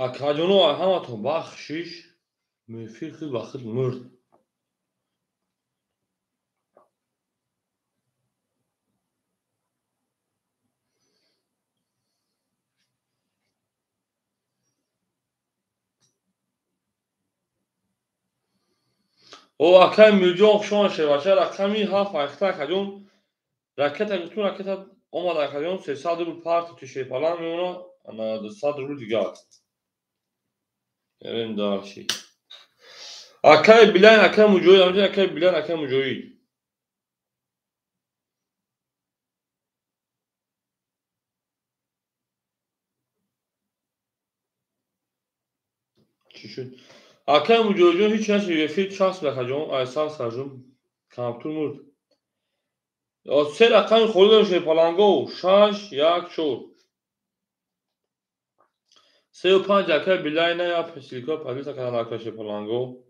Акаҷоно, ҳаматон бахшиш, мефир худ ба худ мурд. О, акай Мирҷон, хушомад, шербача, рақами 7 айхта, акаҷон. Ракета гуфтум, ракета омад, акаҷон, 300 рубл парти ту шерпалан мемона, ана 200 рубл дигар. Мерем дальше. Акай Билайн, акай Муҷоҳид, ҳамҷа акай Билайн, акай Муҷоҳид. Чӣ шуд? Акай Муҷоҳидҷон, ҳеҷ нашуд, эфир часп, акаҷон, ай сар сарҷум, компютер мурд. Се рақами холӣ дорем, шерпаланго, 6, 1, 4. 3 5 акай Билайна я ссылка поделиться канал акай шерпаланго.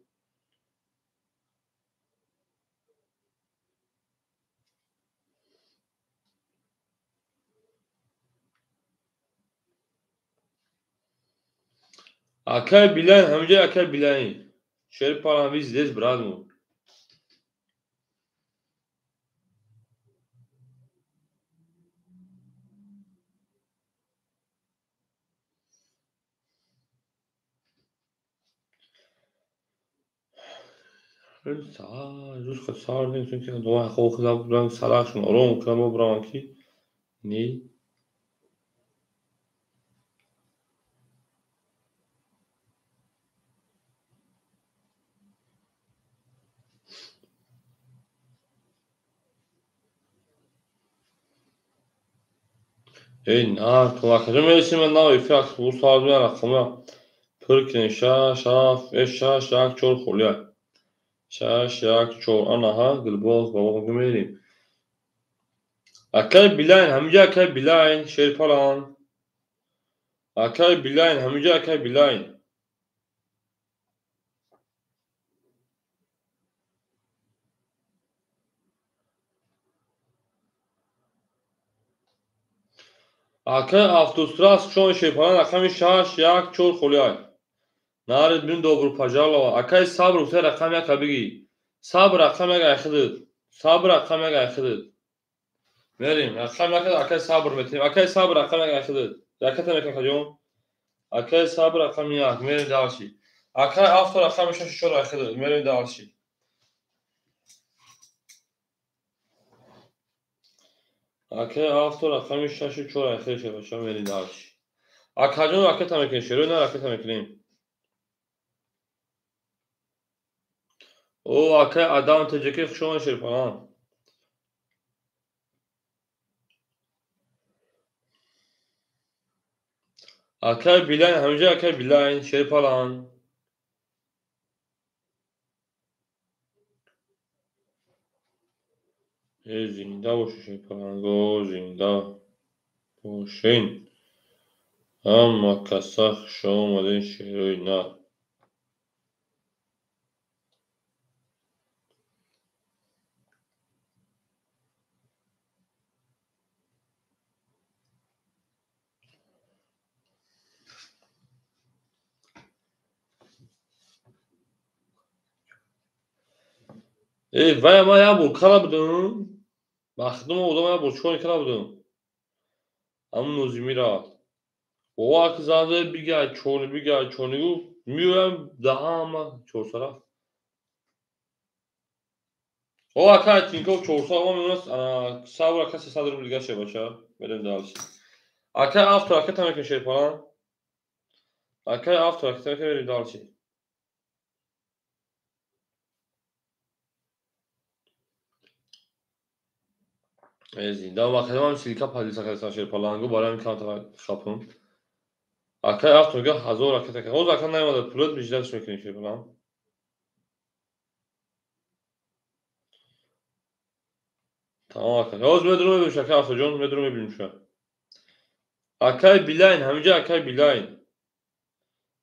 Акай Билайн, ҳамҷа акай Билайн. Шерпалан вы здесь, брат мой. Сарашон ором кунам, бравам ки не. Эй, на, акаҷон, мересим нав эфир саат рақама пур кунем, 6 7 6 1 4 холия. 6 1 4, анаҳа гулбоз бабо мерем. Акай Билайн, ҳамиҷа акай Билайн, шерпалан. Акай Билайн, ҳамиҷа акай Билайн. Акай Автострас, шон шерпалан, рақами 6 1 4 холия. Нарид бин, добро пожаловать. Акай Сабр, гуфта рақам яка бигӣ. Сабр, рақам як айхидид. Сабр, рақам як айхидид. Мерим, рақам як акай Сабр метем. Акай Сабр, рақам як айхидид. Ракета мекунем, акаҷон. Акай Сабр, рақами 1, мерим дальше. Акай Авто, рақами 6 4 айхидид. Мерим дальше. Акай Авто, рақами 6 4 айхидид, шербача, мерим дальше. Акаҷон, ракета мекунем, шерои на ракета мекунем. О, акай Адам Теҷаки, хушомад, шерпалан. Акай Билайн, ҳамиҷа акай Билайн, шерпалан. Э, зинда бошед, шерпаланго, зинда бошен. Ҳама каса хуш омаден, шерои нар. Эй, вай, ман як бор кара будам. Бахдум одам як бор чикор кара будам. Ҳамун Нозимира. Бова ки зан зада бигай, чорни бигай, чорни гуфт, меоям даҳама чорсараф. О, акай Тинков 400 ом мемонад, сабр, ака 300 рубл дига шебача. Берем дальше. Акай Авто ракета мекунем, шерпалан. Акай Авто ракета мекунем, берем дальше. Зинда вақт ссылка поделиться кардасан, шерпаланго, барои ҳамин камтар хапам. Акай Авто мега 1000 ракета. Ҳозир ака наомада пулот миждаш мекунем, шерпалан. Тамом, ака. Ҳозир медурам мебинем, акай Автоҷон, медурам мебинем ша. Акай Билайн, ҳамиҷа акай Билайн.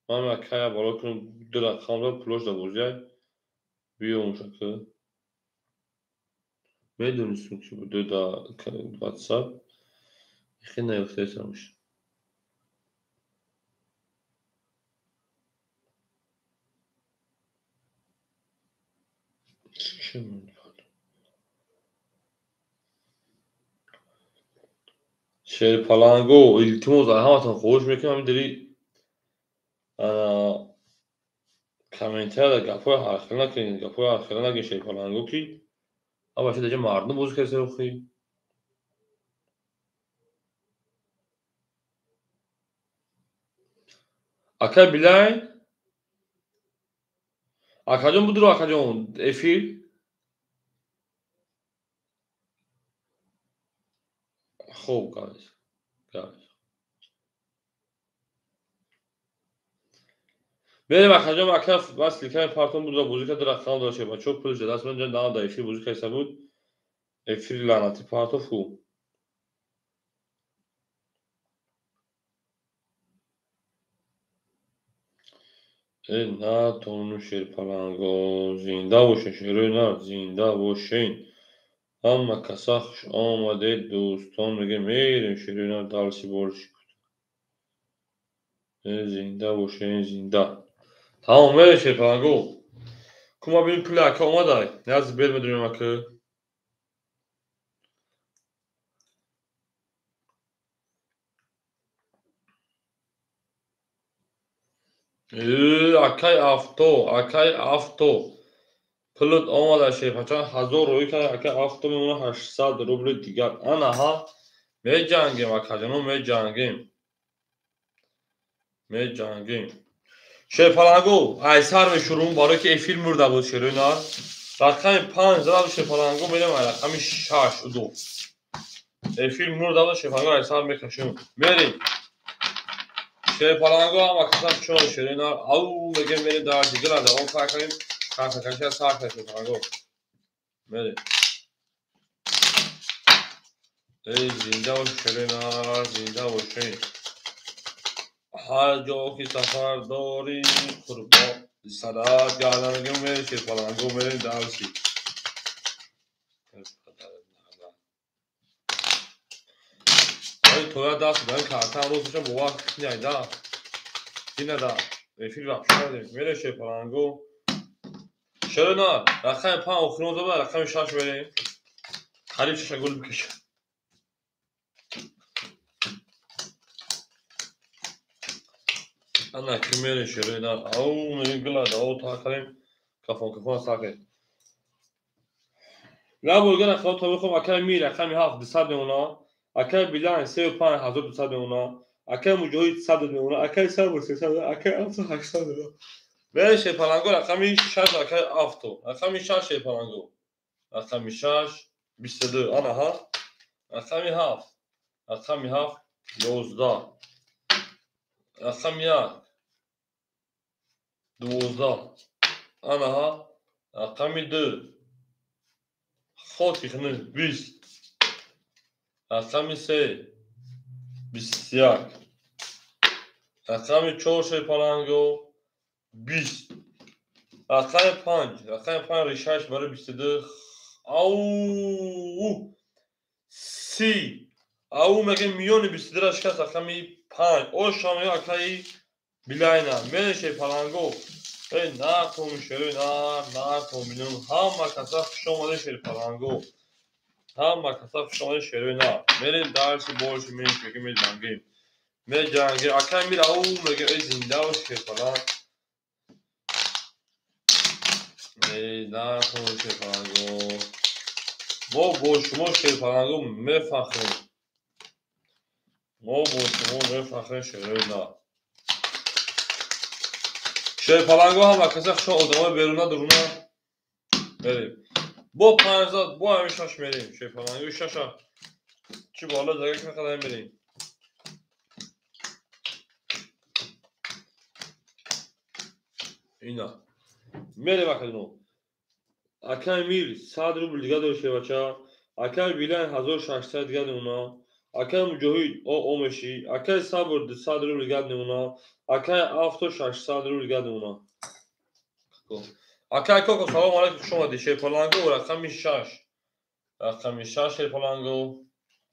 Ман акая боло кунам ду рақамро пулош да бозиай. Биём шака. Медонистам, ки буду да WhatsApp. Хеле наёфтаесамш. Чӣ Шерпаланго, илтимос, ҳаматон хоҳиш мекунам, ҳамин дари комментарияда гапҳои ҳархела накунед, гапҳои ҳархела нагӯед Шерпаланго, ки абаша даҷа мардум бозӣ кардаса охи. Акай Билай, акаҷон будро, акаҷон, эфир. Хуб, гавез, гавез. Мерем акаҷон, ака бас ликаи партон будро бозӣ кард, рақам дора шебачо, пулш даст ман ҷан да эфир бозӣ кардса буд. Эфири лаънатӣ партоф ку. Э, натону Шерпаланго, зинда бошен, шерои нар, зинда бошен. Ҳама каса хуш омадед, дӯстон, мегӯем, мерем шерои нар дарси борши. Э, зинда бошен, зинда. Тамом, мерем Шерпаланго. Ку ма бинем пули ака омадай. Яз бер медурем ака. Акай авто, акай авто. Пулот омада Шерпачон, 1000 рӯй кард, акай авто мемона 800 рубли дигар. Анаҳа, меҷангем акаҷоно, меҷангем. Меҷангем. Шерпаланго, айсар мешурум, барои ки эфир мурда буд шерои нар. Рақами 5 зада буд Шерпаланго, мерем ай рақами 6 ду. Эфир мурда буд Шерпаланго, айсар мекашем. Мерем. Шерпаланго ҳама каса чон шерои нар. Ау, мегем мерем дарси гила давом кардем. Каша сар кард Шерпаланго. Мерем. Эй, зинда бош шерои нар, зинда бошед. Ҳар ҷо ки сафар дорӣ, қурбон сарат гардам, мегем мерем Шерпаланго, мерем дарси. Ай, тоя даст дан картам роз бошам, бовар кунед, да. Ина да, эфир вообще надем. Мерем Шерпаланго. Шерои нар, рақами 5 охирон зада, рақами 6 мерем. Қариб 6 гол бикашам. Ана ки мерем шерои нар. Ау, мерем гила, ау, та кардем. Кафон, кафон сар кардем. Набор гана хато бихом, акай Мир, рақами 7 200 мемона. Акай Билан 3 5 1200 мемона. Акай Муҷоҳид 100 мемона. Акай Сабр 300, акай Авто 800 мемона. Мерем Шерпаланго, рақами 6, акай Авто. Рақами 6 Шерпаланго. Рақами 6 22. Анаҳа. Рақами 7. Рақами 7 11. Рақами 1 12. Анаҳа. Рақами 2 хоти хнӯ 20. Рақами 3 21. Рақами 4 Шерпаланго 20. Рақами 5, рақами 5 решаш барои 22. Ау, 30. Ау, мегем миёни 22 ра шикаст рақами 5. Ошам акаи Билайна. Мерем Шерпаланго. Эй, натон шерои нар, натон миллион. Ҳама каса хуш омадед Шерпаланго. Ҳама каса хуш омадед шерои нар. Мерем дарси борши, мерем мегем меҷангем. Меҷангем. Акай Мир, ау, мегем, эй, зинда бош Шерпаланг. Эй, натон Шерпаланго. Мо бо шумо Шерпаланго мефахрем. Мо бо шумо мефахрем шерои нар. Шерпаланго ҳама каса хуш одамои беруна дуруна мерем. Бо 5 зад, бо ҳамин 6 мерем. Шерпаланго 6 чӣ боло зага ки қадар мерем. Ина. Мерем акаҷон. Акай Мир 100 рубл дига дор шербача. Акай Билан 1600 дига мемона. Акай Муҷоҳид о мешӣ. Акай Сабр 200 рубл дига мемона. Акай Авто 600 рубл дига мемона. Акай Коко, салом алейкум, хуш омадӣ. Шерпаланго рақами 6. Рақами 6 Шерпаланго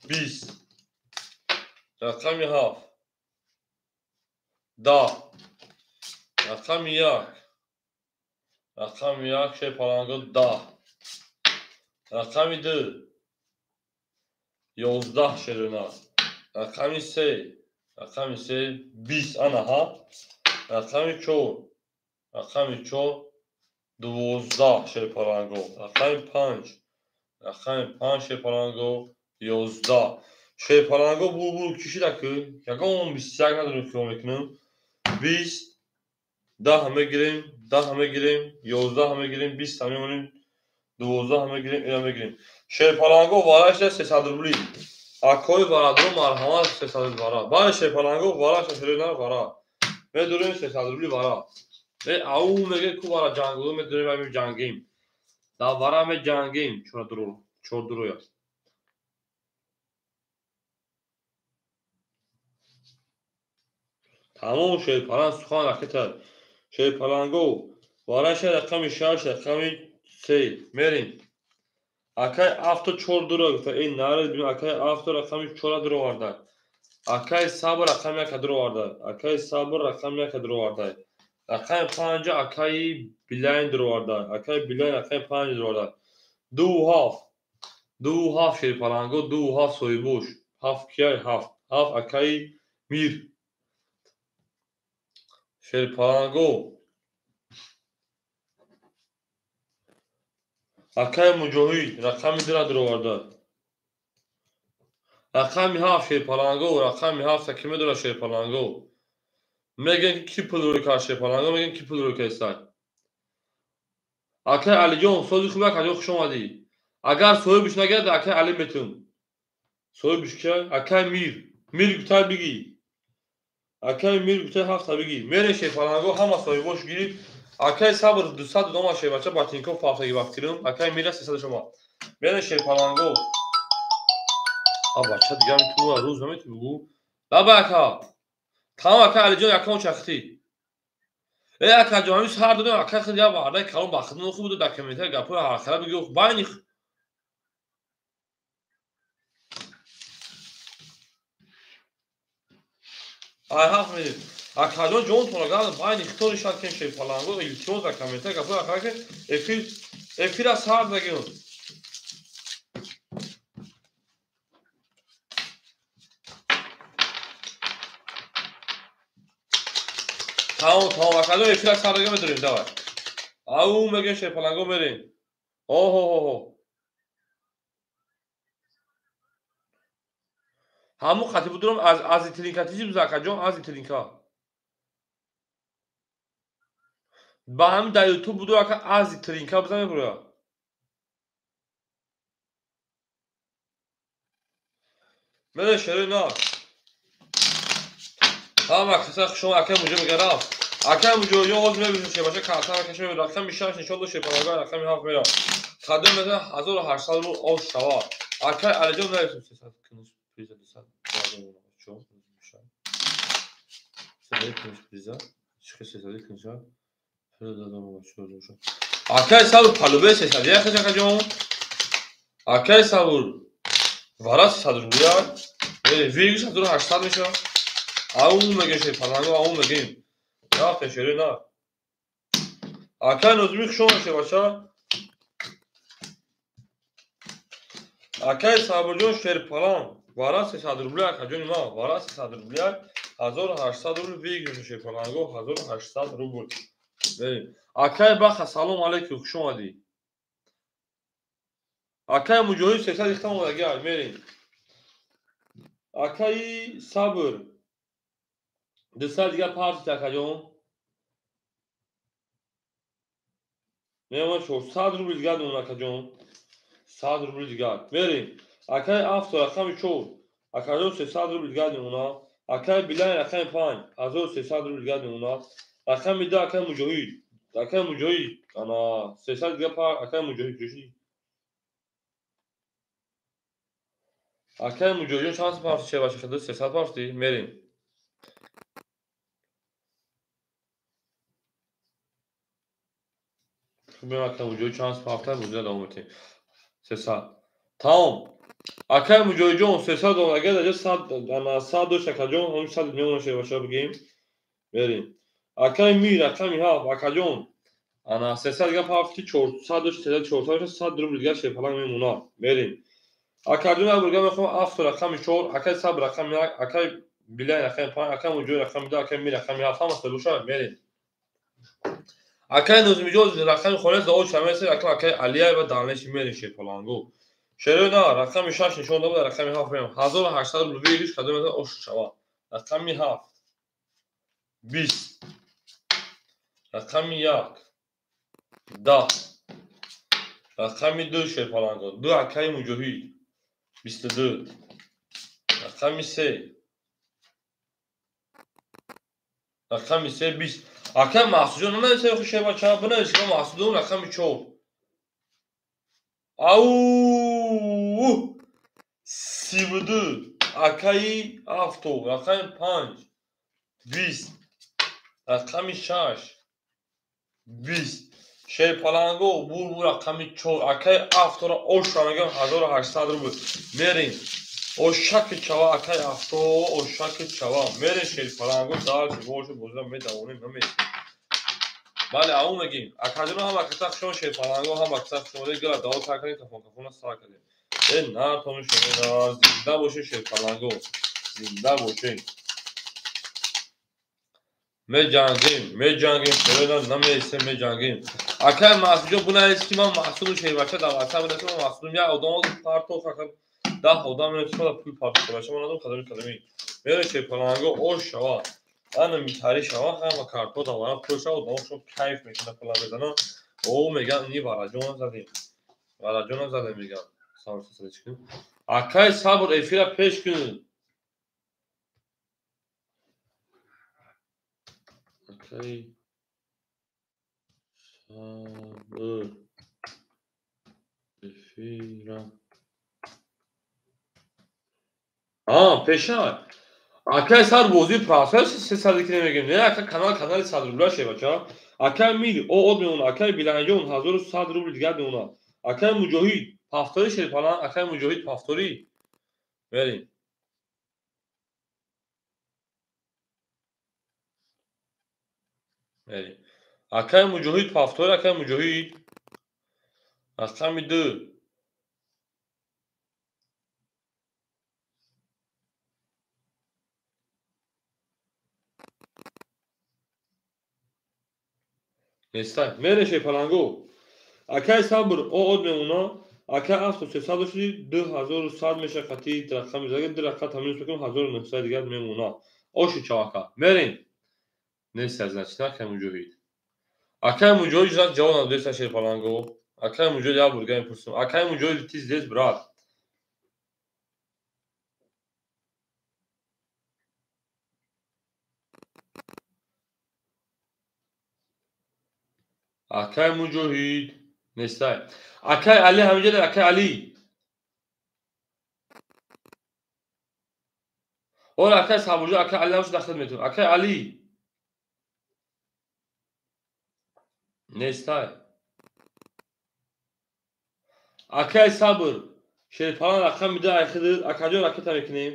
20. Рақами 7 10. Рақами 1. Рақами 1 Шерпаланго 10. Рақами ду 11 шерона. Рақами се, рақами се 20 анаҳа. Рақами чор, рақами чор 12 шерпаланго. Рақами панҷ, рақами панҷ шерпаланго 11. Шерпаланго булбул кишида ки ягон 21 надорем, хиёл мекунем. 20, 10 мегирем, 10 мегирем, 11 мегирем, 20 мемонем, 12 мегирем, ина мегирем. Шерпаланго вараша 300 рубли. Акои варадро марҳамат 300 рубли вара. Бале шерпаланго вараша шерина вара. Медурем 300 рубли вара. Э ау меге ку вара ҷангу медурем ами ҷангим. Да вара ме ҷангим чора дуру, чор дуруя. Тамом шерпаланг сухан ракета. Шерпаланго вараша рақами 6, рақами 3 мерим. Акай авто 4 дура гуфта. Эй наред бин акай авто рақами 4 дура оварда. Акай сабр рақами 1 дура оварда. Акай сабр рақами 1 дура оварда. Рақами 5 акай Билайн дура оварда. Акай Билайн рақами 5 дура оварда. 2 7. 2 7 шерпаланго 2 7 соҳибош. 7 кияй 7. 7 акай Мир. Шерпаланго акай Муҷоҳид рақами 2 дура оварда. Рақами 7 шерпаланго рақами 7 ки медора шерпаланго. Мегӯянд ки пул рӯй кард шерпаланго, мегӯянд ки пул рӯй кардистай. Акай Алиҷон сози хуб акаҷон хуш омадӣ. Агар соҳибиш нагирад акай Али метун. Соҳибиш кия? Акай Мир. Мир гуфтай бигӣ. Акай Мир гуфтай ҳафта бигӣ. Мере шерпаланго ҳама соҳибош гирифт. Акай Сабр 200 дома шербача ботинко фафтаги вақтирим. Акай Мира 300 шума. Мере шерпаланго. А бача дигар мету рӯз намету бугу. Лаба ака. Тамом ака Алиҷон якон чахтӣ. Э акаҷон ҳамин сар додем ака худ як вардаи калон ба худмон хуб буду дар комментария гапҳои ҳархела бигӯ байни ай ҳафт мегӯ. Акаҷон ҷонтонро гард байни хитори шад кен шерпаланго илтимос дар комментария гапҳои ҳархела ки эфир эфира сар дагем. Тамом тамом акаҷон эфира сар дагем медорем давай. Ау мегӯем шерпаланго мерем. Оҳо. Ҳамун хати будурам аз итлинка тизи буза акаҷон аз итлинка. Ба ҳамин дар ютуб буду ака аз итлинка биза мебуроя. Мере шерои на. Ҳама каса хушом акай муҷо мега рафт. Акай муҷоҷон ҳозир мебинем шербача карта мекашем рақами 6 нишон дод шерпаланго рақами 7 мерам. Қадом мезан 1800 рубл ош шава. Акай Алиҷон нависем 300 куниш приза 200 чо сади куниш приза чихи 300 куниша акай Сабр палубе 300 як акаҷон. Акай Сабр вара 300 рубля. Вигус 1800 меша. Ау мегӯем шерпаланго ау мегӯем. Рафтем шерои на. Акай Нозими хуш омадед шербача. Акай Сабрҷон шерпаланг вара 300 рубля акаҷони ма вара 300 рубля 1800 рубл выигрыш шерпаланго 1800 рубл. Мерем. Акай Баха салом алейкум хуш омадӣ. Акай Муҷоҳид 300 ихтам омадагӣ мерем. Акаи Сабр 200 дигар партит акаҷон. Мемон 400 рубл дигар мемон акаҷон. 100 рубл дигар. Мерем. Акай авто рақами 4. Акаҷон 300 рубл дигар мемона. Акай Билайн рақами 5. 1300 рубл дигар мемона. Рақами 2 акай Муҷоҳид. Акай Муҷоҳид ана 300 дигар пар акай Муҷоҳид ҷӯшид. Акай Муҷоҳидҷон чанд партӣ шербача хидо 300 партӣ мерем. Хуб акай Муҷоҳид чанд парта буза давом метем. 300. Тамом. Акай Муҷоҳидҷон 300 дон агар даҷа 100 ана 100 дошт акаҷон ҳамин 100 мемона шербача бигем. Мерем. Акай Мир рақами 7 акаҷон Ана 300 дига пафти 400 дошт, 300 400 дошт, 100 рубл дига шерпаланг мемонад. Мерем. Акаҷон як бурга мехоҳам 7 рақами 4, акай сабр рақами 1, акай билай рақами 5, акай муҷои рақами 2, акай ми рақами 7, ҳама сабуша мерем. Акай Нозимиҷон рақами хона завод шамеса, акай Алияев ва Данлеши мерем шерпалангу. Шерои на рақами 6 нишон дод, рақами 7 мерем. 1800 рубл вириш кадом мезан ош шава. Рақами 7 20 рақами 1 10 рақами 2 шерпалангу. 2 акай Муҷоҳид 22 рақами 3 рақами 3 20 акай Маҳсудҷон нанависа охи шербача бинавис ки Маҳсудон рақами 4 ау 32 акаи авто рақами 5 20 рақами 6 20 шерпаланго бурбу рақами 4 акаи автора оша мегам 1800 рубл мерем ошаки чава акаи авто ошаки чава мерем шерпаланго дальше бошу боза медавонем намесем бале ау мегим акаҷоно ҳама каса хушон шерпаланго ҳама каса хушон гила даво сар кардем кафон кафона сар кардем э нартону шумо зинда бошед шерпаланго зинда бошед меҷангем меҷангем шероина намесем меҷангем акай Маҳсудҷон бинавис ки ман Маҳсуду шербача дар ватсап бинавис ман Маҳсудум як одам партоф 10 одам менавис ки пул партоф шербача ман надорам кадами кадами мере шерпаланго ош шава ана митари шава ҳама картҳо давара пул шава одамошон кайф мекунад пула мезананд о меган ни вараҷона задем вараҷона задем меган акай сабр эфира пеш кун акай сабр эфира пеша акай сар бозии процесс 300 ки намегем не ака канал канали 100 рубла шебача акай мир о од мемона акай биланҷон 1100 рубл дигар мемона акай Муҷоҳид пафтори шерпалан акай Муҷоҳид пафтори мерем мерем акай Муҷоҳид пафтори акай Муҷоҳид рақами 2 нестай мере шерпаланго акай сабр о од мемона акай авто 300 дошти 2100 меша қати рақами заги ду рақам тамиз мекунам 1900 дигар мемона оши чавака мерем нестай значит акай Муҷоҳид акай Муҷоҳид значит ҷавоб надодеста шерпаланго акай Муҷоҳид як бурга мепурсам акай Муҷоҳид ты здесь брат акай Муҷоҳид нестай акай Али ҳаминҷа акай Али оре акай Сабурҷон акай Али ҳамшо дахл метавон акай Али нестай акай Сабр шерпалан рақами 2 айхидир акаҷон ракета мекунем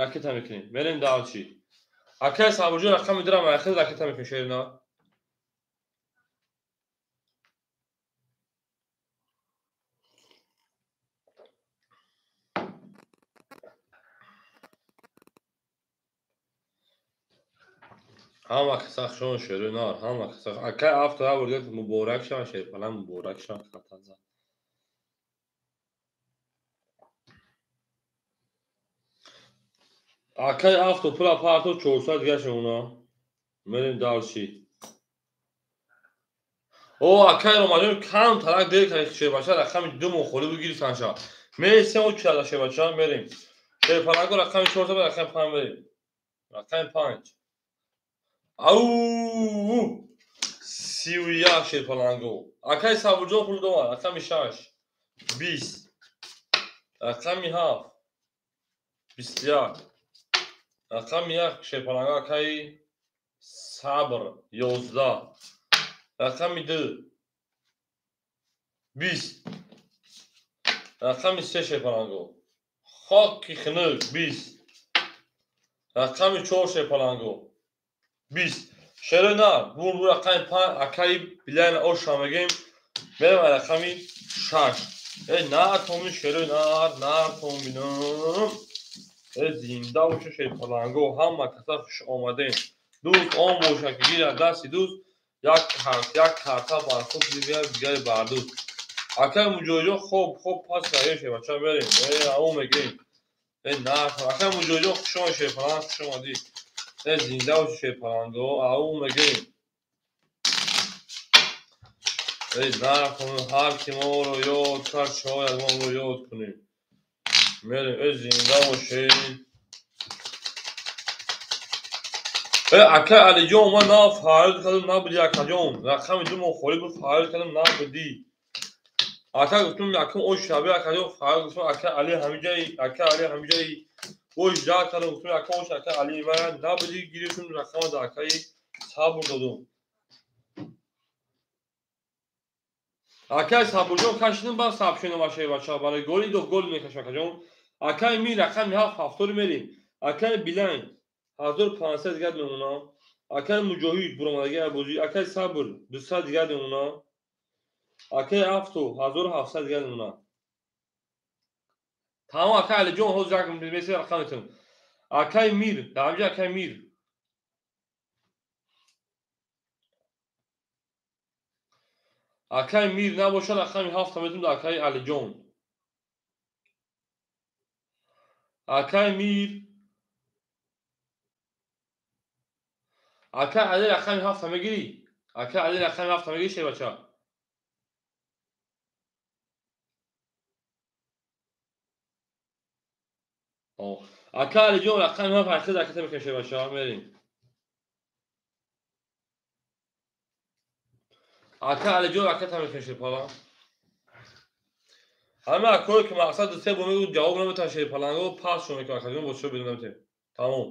ракета мекунем мерем дальше акай Сабурҷон рақами 2 рам айхидир ракета мекунем шерина ҳама каса хушон шерои нар ҳама каса акай авто як бор дигар муборак шавад шерпалан муборак шавад хатаза акай авто пула парто 400 дигар шавона мерем дальше о акай Ромаҷон кам тарак дер кард шербача рақами 2 моҳ холӣ буд гирифтан шава мересем о чида шербача мерем шерпаланго рақами 4 рақами 5 мерем рақами 5 ау 31 шерпаланго акай Сабурҷон пул домад рақами 6 20 рақами 7 21 рақами 1 шерпаланго акаи Сабр 11 рақами 2 20 рақами 3 шерпаланго хоки хунук 20 рақами 4 шерпаланго 20 Шерои нар, бур рақами 5, акаи Билайн оша мегем, мерем рақами 6. Э нар томи шерои нар, нар том бинам. Э зинда боша шерпаланго, ҳама каса хуш омадем. Дӯст он боша ки гирад дасти дӯст, як карта бар худ дигар дигари бар дӯст. Акаи Муҷоҳидҷон хоб хоб пас раё шебача мерем. Э ау мегем. Э нар, акаи Муҷоҳидҷон хуш омадӣ шерпаланг, хуш омадӣ. Э зинда боши шерпаланго, ау мегем. Э нар, ҳар ки моро ёд кард, шояд мо ӯро ёд кунем. Мерем, э зинда бошед. Э акаи Алиҷон, ман нав фарёд кардам, набудӣ акаҷон. Рақами 2 мо холӣ буд, фарёд кардам, набудӣ. Ака гуфтум, якум ош шаби акаҷон фарёд гуфтум, ака Али ҳамиҷаи, ака Али ҳамиҷаи. Ош жар кардам, гуфтум, якум ош ака Али ман набудӣ, гирифтум рақама да акаи Сабр додум. Акаи Сабрҷон кашидим, баъд сабшено машаи бача, барои голи ду гол мекашам акаҷон. Акаи Мир рақами 7 ҳафтори мерим. Акаи Билайн 1500 дигар мемона. Акаи Муҷоҳид буромадаги бозӣ. Акаи Сабр 200 дигар мемона. Акаи Афто 1700 дигар мемона. Тамом акаи Алиҷон ҳозир як меси рақам метавон. Акаи Мир, дар ҳамҷа акаи Мир. Акаи Мир набошад, рақами 7 метавон дар акаи Алиҷон. Акаи Мир, акаи Али рақами 7 мегирӣ? Акаи Али рақами 7 мегирӣ шебача? Акаи Алиҷон рақами 7 ҳақиқат ракета мекунем шебача, мерем. Акаи Алиҷон ракета мекунем шерпала. Ҳама акое ки мақсад ду се бо мегӯ ҷавоб наметавон шерпаланго, пас шо мекунам акаҷон, бо шо берун наметавем. Тамом.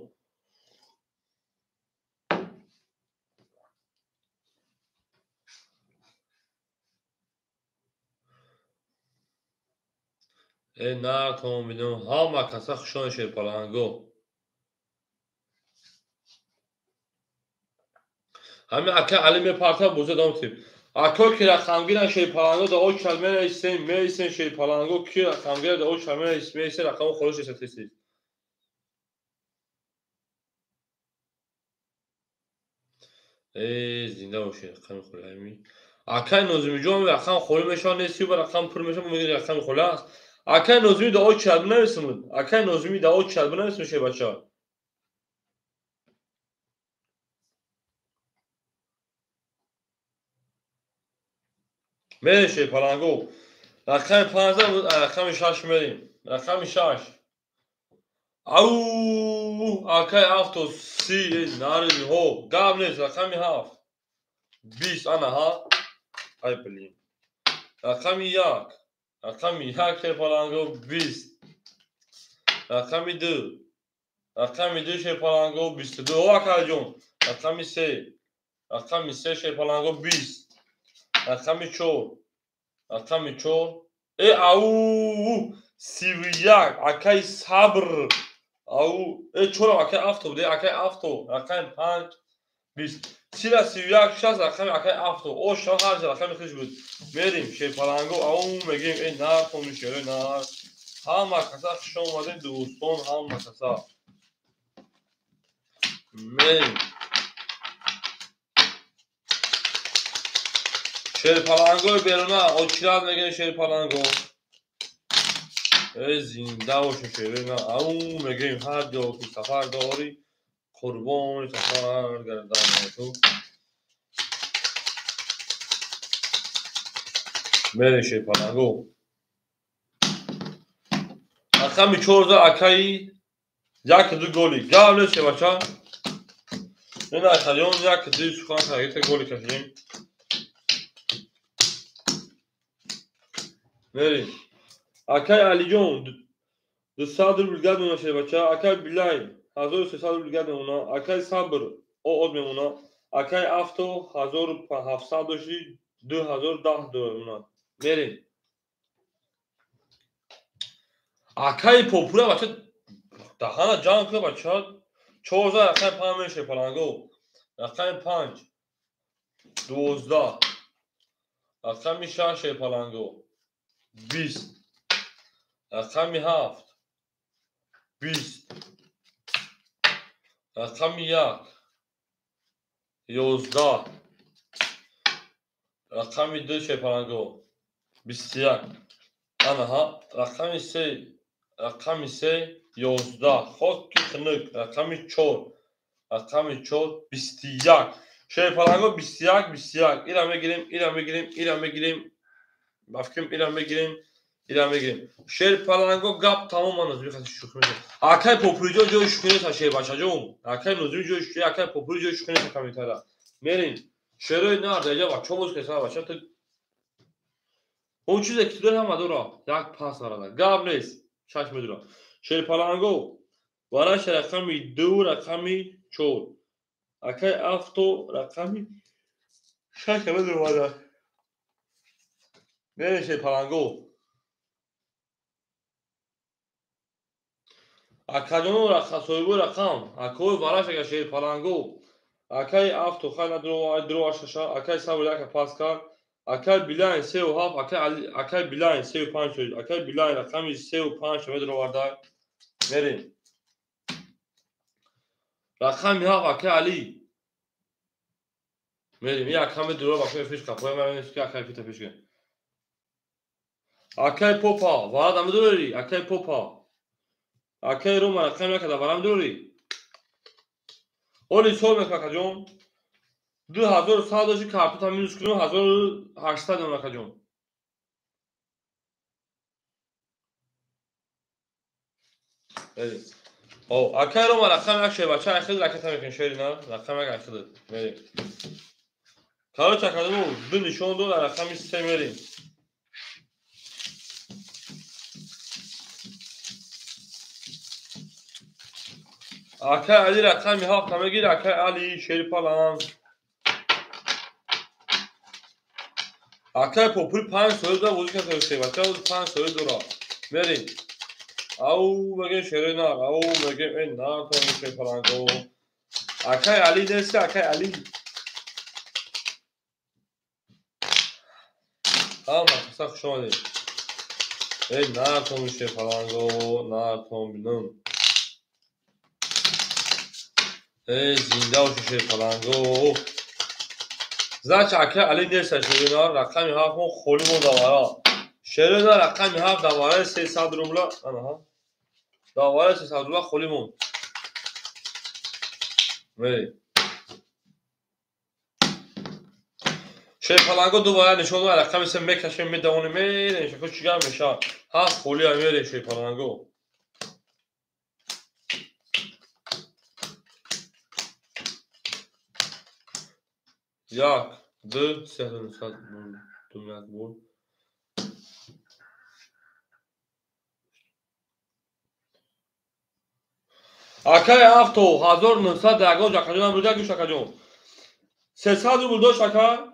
Э нар тамом бинам, ҳама каса хушон шерпаланго. Ҳами ака Али мепарта боза давом тим. Ако ки рақамгиран шерпаланго да очал менависен, менависен шерпаланго ки рақамгира да очал менависен, менависен рақамо холиш эсатесид. Э зинда бошед рақами холӣ ҳами. Акаи Нозимиҷон рақам холӣ мешавад, нести ба рақам пур мешавад, мегӯяд рақами холӣ аст. Акаи Нозимӣ да очал бинависем. Акаи Нозимӣ да очал бинависем шербача. Мерем шерпаланго. Рақами 15 буд, рақами 6 мерем. Рақами 6. Ау, акаи Авто 30, нари ҳо, гап нест, рақами 7. 20 ана ҳа. Ай блин. Рақами 1. Рақами 1 шерпаланго 20. Рақами 2. Рақами 2 шерпаланго 22. О акаҷон. Рақами 3. Рақами 3 шерпаланго 20. Рақами 4. Рақами 4. Э ау 31 акаи Сабр. Ау э 4 акаи Авто буде, акаи Авто. Рақами 5 20. 31 60 рақами акаи Авто. О шо ҳар рақами хиш буд. Мерим шерпаланго ау мегем э нар хоми шерои нар. Ҳама каса хуш омадед дӯстон, ҳама каса. Мерим. Шерпалангои беруна очират мегӯем шерпаланго. Э зинда бошем шерои нар. Ау мегӯем ҳар ҷо ки сафар дорӣ, қурбони сафар гардам ту. Мерем шерпаланго. Рақами 14 акаи 1 2 голи. Гап нест шебача. Ин акаҷон 1 2 сухан карда голи кашидем. Мерем. Акаи Алиҷон 200 рубл гап мемона шебача. Акаи Билай 1300 рубл гап мемона. Акаи Сабр од мемона. Акаи Авто 1700 дошти 2010 мемона. Мерем. Акаи Попура бача даҳана ҷамъ кунад бача. 14 рақами 5 мешавад паланго. Рақами 5 12. Рақами 6 шерпаланго 20. Рақами 7 20. Рақами 1 11. Рақами 2 шерпаланго 21. Анаҳа рақами 3, рақами 3 11. Хоки хунук рақами 4, рақами 4 21. Шерпаланго 21 21. Ира мегирем, ира мегирем, ира мегирем. Бафким ира мегирем, ира мегирем. Шерпаланго гап тамом нозими хати шӯхӣ мекунад. Акай попуриҷо ҷои шӯхӣ нест, шербачаҷон. Акай нозими ҷои шӯхӣ, акай попури ҷои шӯхӣ нест комментария. Мерем. Шерои нар даҷа бачо боз кеса бача ту. Он чизе ки ту дори ҳама дора. Як пас нарада. Гап нест. Шаш медура. Шерпаланго вараша рақами 2, рақами 4. Акай авто рақами 6 медура. Мерем шерпаланго. Акаҷоно соҳибои рақам, акои вараш ага шерпаланго. Акай авто хай надро дро шаша, акай сабр яка пас кард. Акай Билайн 3 7, акай Билайн 3 5 шуд. Акай Билайн рақами 3 5 медроварда. Мерем. Рақами 7 акай Али. Мерем. Я ака медро бакай фиш капоя ман ки акай фита фиш. Акай Попа, варада медрори, акай Попа. Акай Рома рақами 1 да варам медрори. Оли сол мекунад акаҷон. 2100 дошти картота минус кунем 1800 мемонад акаҷон. О, акай Рома рақами 1 шербача айхид ракета мекунем шери на, рақами 1 айхид. Мерем. Короче, акаҷон, ду нишон дод, рақами 3 мерем. Акай Али рақами 7 мегир, акай Али шерпаланг. Акай попури 5 соҳиб да бозӣ кард шербача, 5 соҳиб дора. Мерем. Ау мегем шерои нар, ау мегем эй нар то шерпаланго. Акай Али нест, акай Али. Ҳама каса хуш омадед. Эй нар то шерпаланго, нар то бинам. Эй зинда боши шерпаланго. Значит, акай Али нест шерои нар, рақами 7 мо холӣ монд давара. Шерои нар рақами 7 давараи 300 рубла, анаҳа. Давараи 300 рубла холӣ монд. Мерем. Шерпаланго ду вара нишон дод, рақами 3 мекашем, медавонем, мерем, шако чӣ гап мешавад. 7 холӣ мерем шерпаланго. Як, ду, се, ду, як бор. Акай авто 1900 ягон акаҷон бурда гӯш акаҷон. 300 рубл дошт ака.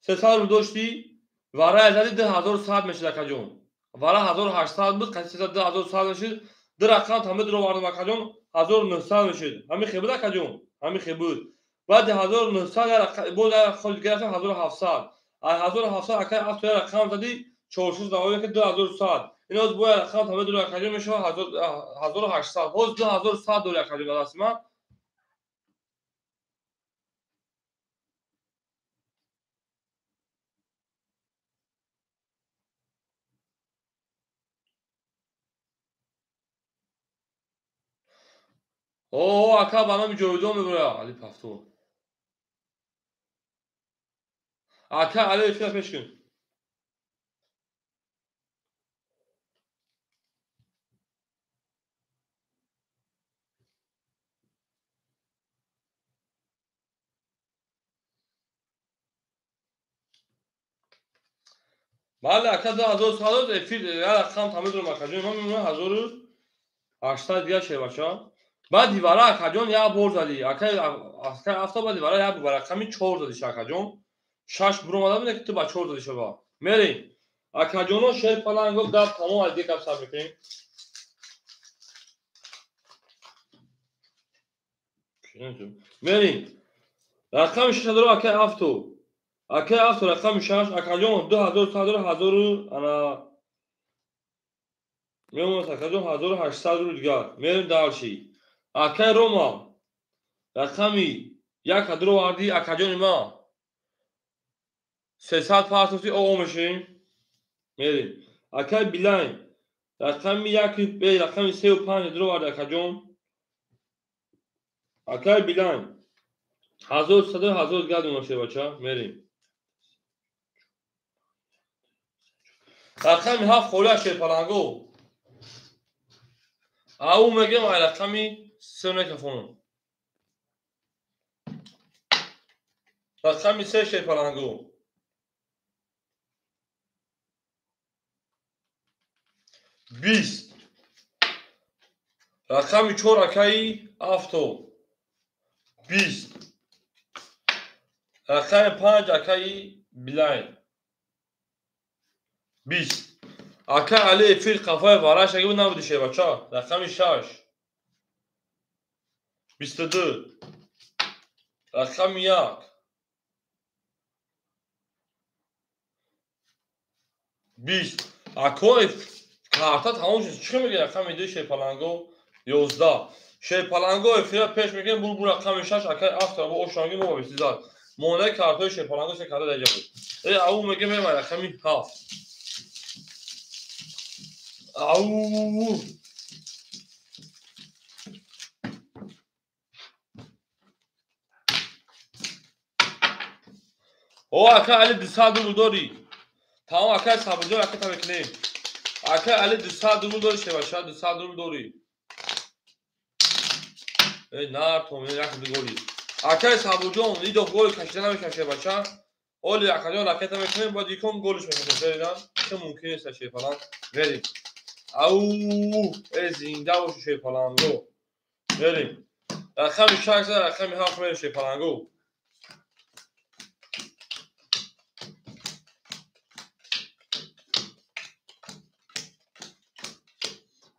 300 рубл дошти, вара зади 2100 мешид акаҷон. Вара 1800 буд, қати 300 2100 мешид. Ду рақам тамид ро вардам акаҷон, 1900 мешид. Ҳамин хе буд акаҷон, ҳамин хе буд. Баъди 1900 боз холи гирифтам 1700. Аз 1700 акай авто як рақам зади 400 давоя ки 2100. Ин оз бояд рақам тамид ро акаҷон мешавад 1800. Ҳоз 2100 дори акаҷон ба дасти ман. О, ака ба номи ҷовидон мебурад Али Пафтур. Ака Али эфира пеш кун. Бале ака 2100 эфир як рақам тамидурам акаҷон. Ман мемонам 1800 дигар шербача. Баъд дивара акаҷон як бор задӣ. Акай авто баъд дивара як бор рақами 4 задӣ акаҷон. 6 буромада буд, ки ту ба 4 задӣ шава. Мерем. Акаҷоно шерпаланго гап тамом аз дигар гап сар мекунем. Мерем. Рақами 6 дора акай авто. Акай авто рақами 6 акаҷон 2100 дора 1000 ана мемонад акаҷон 1800 рубл дигар. Мерем дальше. Акай Рома рақами 1 дора варди акаҷони ма. 300 партофти оғо мешавем. Мерем. Акай Билайн рақами 1 рақами 3 5 дора варди акаҷон. Акай Билайн 1300 1000 дигар мешавад бача. Мерем. Рақами 7 холӣ шерпаланго. Ау мегем ай рақами 3 микрофон. Рақами 3 шерпаланго. 20. Рақами 4 акаи авто. 20. Рақами 5 акаи Билайн. 20. Акай Али эфир қафои вараш аги набуди шебача. Рақами 6. 22. Рақами 1. 20. Акой карта тамом шуд. Чӣ мегӯяд рақами 2 шерпаланго 11. Шерпаланго эфира пеш мекунем бул рақами 6 акай авто бо ошанги мо ба 22. Мондаи картҳои шерпаланго се карта даҷа буд. Ау мегӯем рақами 7. Ау. О акай Али 200 рубл дорӣ. Тамом акай Сабирҷон ракета мекунем. Акай Али 200 рубл дорӣ шеваша 200 рубл дорӣ. Нар том як ду голи. Акай Сабирҷон идо гол кашида намешавад шеваша. Оли акаҷон ракета мекунем баъд икон голиш мекунем. Феридан чӣ мумкин нест шерпаланг. Мерем. Ау, зинда боши шерпаланго. Мерем. Рақами 6 рақами 7 мерем шерпаланго.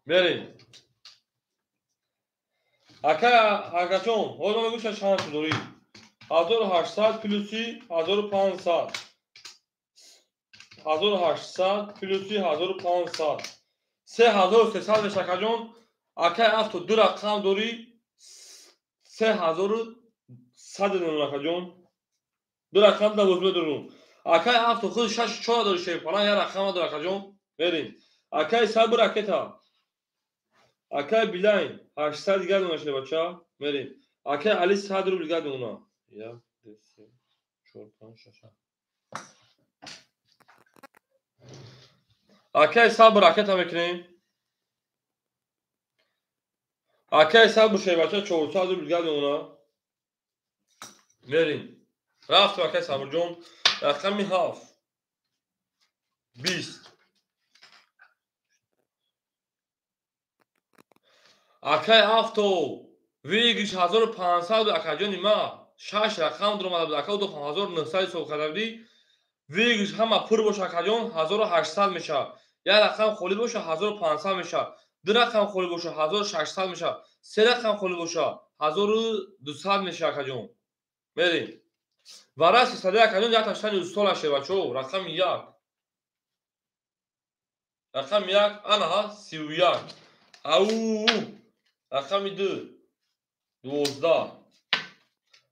Мерем. Акай акаҷон, ҳозир мегӯ чанд шуд дорӣ? 1800 плюси 1500. 1800 плюси 1500. 3300 мешавад акаҷон. Акай авто ду рақам дорӣ 3100 дорам акаҷон. Ду рақам да бозме дорум. Акай авто худ 6 4 дорӣ шерпалан як рақам дорӣ акаҷон. Мерем. Акай Сабр ракета. Акай Билайн 800 дигар дона шуда бача. Мерем. Акай Али 100 рубл дигар дона. 1 2 3 4 5 6. Акай Сабр ракета мекунем. Акай Сабр шебача 400 рубл дигар дона. Мерем. Рафтем акай Сабрҷон. Рақами 7. 20. Акай авто выигрыш 1500 акаҷони ма 6 рақам дуромада буд. Ака 2900 ҳисоб карда будӣ. Выигрыш ҳама пур боша акаҷон 1800 мешавад. Як рақам холӣ боша 1500 мешавад. Ду рақам холӣ боша 1600 мешавад. Се рақам холӣ боша 1200 мешавад акаҷон. Мерем. Вара сесадаи акаҷон як таштани устола шевачо. Рақами 1. Рақами 1 анаҳа 31. Ау. Рақами 2 12.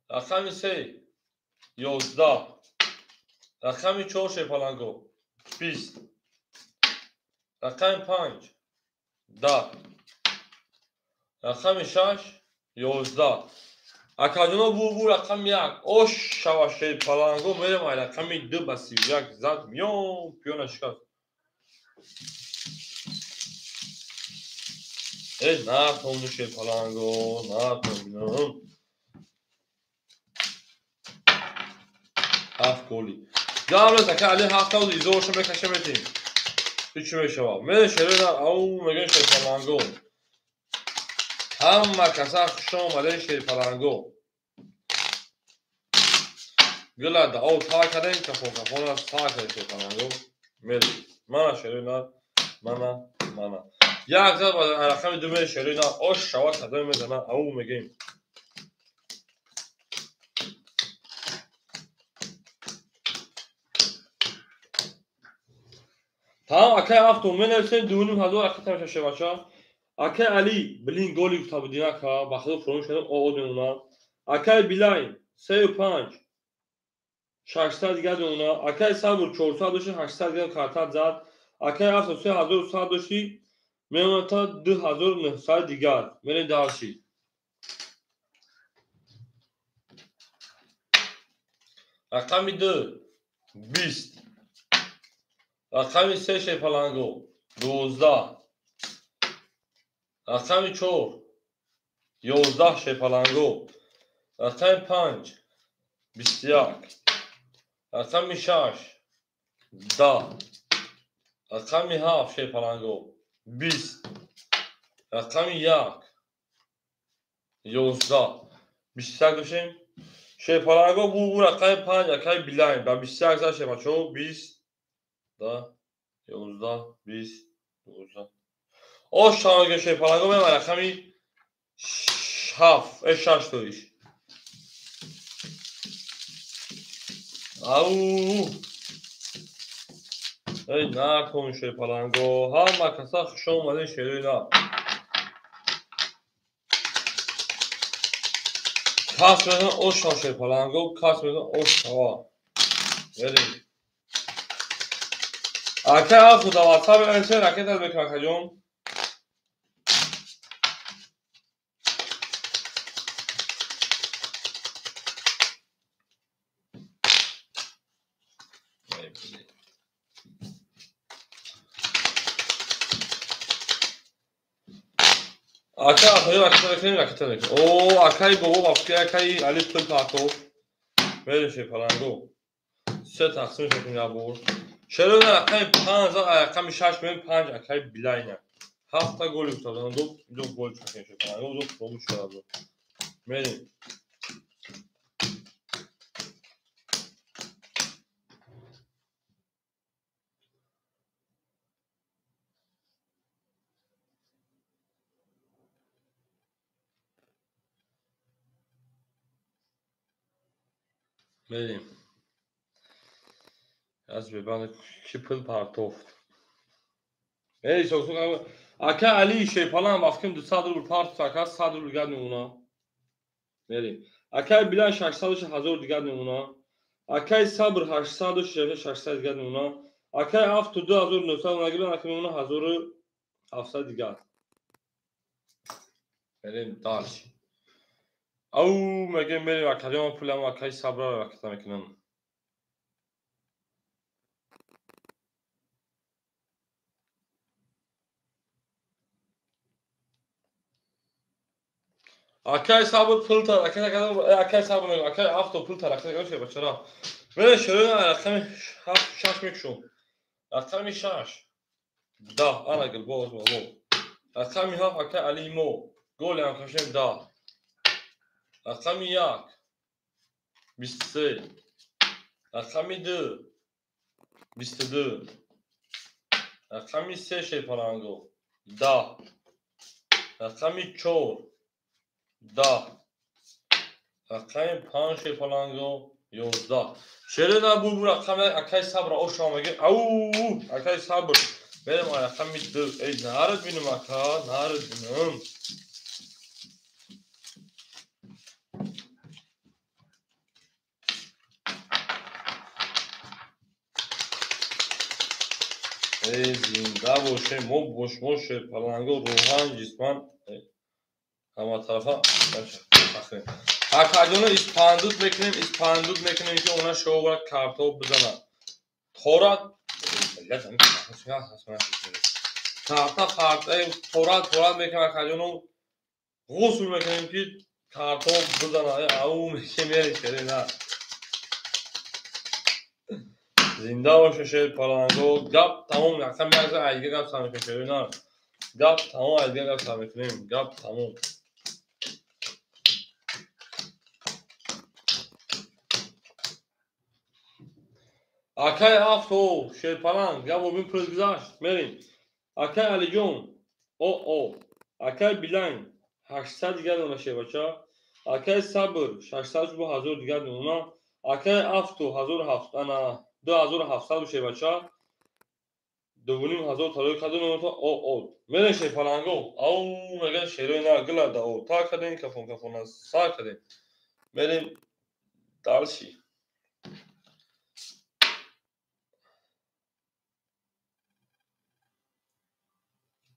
Рақами 3 11. Рақами 4 шерпаланго 20. Рақами 5 10. Рақами 6 11. Акаҷоно бу рақами 1. Ош шава шерпаланго мерем ай рақами 2 ба 31 зад миён пиёна шикаст. Натон шерпаланго, натон. 7 голи. Гавлес ака Али 7 та изоша мекаше метим. Чӣ мешавад? Мерем шерена ау мегӯем шерпаланго. Ҳама каса хуш омадем шерпаланго. Гула да об та кардем кафон кафона та кардем шерпаланго. Мерем. Мана шерена, мана, мана. Як зад ба рақами 2 мерем шерена ош шава кадом мезана ау мегӯем. Тамом акай авто менависем 2500 ракета меша шебача. Акай Али, блин голи гуфта будин ака, ба худо фуромӯш кардам, ОО мемонад. Акай Билайн 3,5 600 дигар мемонад. Акай Сабр 400 дошти, 800 дигар картат зад. Акай авто 3100 дошти, мемонад та 2900 дигар. Мерем дальше. Рақами 2 20. Рақами 3 шепаланго 12. Рақами 4 11 шепаланго. Рақами 5 21. Рақами 6 10. Рақами 7 шепаланго 20. Рақами 1 11. 21 дошем. Шепаланго бу рақами 5 акай Билайн ба 21 зад шепачо 20 да 11 20 12. Ош шамаге шепаланго мема рақами 7 6 тоиш. Ау! Эй накун шепаланго, ҳама каса хуш омадин шерои на. Кас мезан ош шав шепаланго, кас мезан ош шава. Мерем. Акай авто да WhatsApp менависем, ракета мекунам акаҷон. Акай авто ракета мекунем, ракета мекунем. О, акай бобо бафки, акай Али пул партов. Мерем шепаланго. Се тақсим мекунем як бор. Шерои рақами 5 рақами 6 меем 5 акай Билайна. 7 голи гуфта ду гол чакем шепаланго, ду фромӯш шуда. Мерем. Мерем. Аз бебанд ки пул партофт. Эй соксок ака Али шепалан вақтким 200 рубл партофт, ака 100 рубл дигар мемона. Мерем. Акай Билан 600 1000 дигар мемона. Акай Сабр 800 600 дигар мемона. Акай авто 2900 нагиран, ака мемона 1700 дигар. Мерем дальше. Ау, мегем мерем акаҷон пулам акай Сабрро ракета мекунам. Акай Сабр пул тар, акай Сабр мегӯям, акай авто пул тар, акай шебачара. Мерем шерои рақами 7 6 мекушом. Рақами 6 10 ана гул боз бо. Рақами 7 акай Али мо. Голи ҳам кашем 10. Рақами 1 23. Рақами 2 22. Рақами 3 шепаланго 10. Рақами 4 10. Рақами 5 шепаланго 11. Шерои на бу рақами акай Сабр ошо меги. Ау, акай Сабр. Мерем рақами 2. Эй нарад бинам ака, нарад бинам. Эй зинда боше, мо бошмо шепаланго рӯҳан ҷисман ҳама тарафа тақрибан. Акаҷоно испандуд мекунем, испандуд мекунем ки она шовра картоб бизанад. Торат карта фарта торат торат мекунем акаҷоно ғусл мекунем ки картоб бизанад. Ау мекунем шерина. Зинда боше шепаланго. Гап тамом, рақами як айга гап сар мекунем шерина. Гап тамом, айга гап сар мекунем. Гап тамом. Акай авто шерпаланг гап обин пул гузашт. Мерем. Акай Алиҷон ОО. Акай Билайн 800 дигар дона шебача. Акай Сабр 600 бо 1000 дигар дона. Акай авто 1700 ана 2700 шебача. 2500 талои кадом то о мерем шерпаланго. Ау меган шерои на гила да о та кадем кафон кафона сар кадем. Мерем дальше.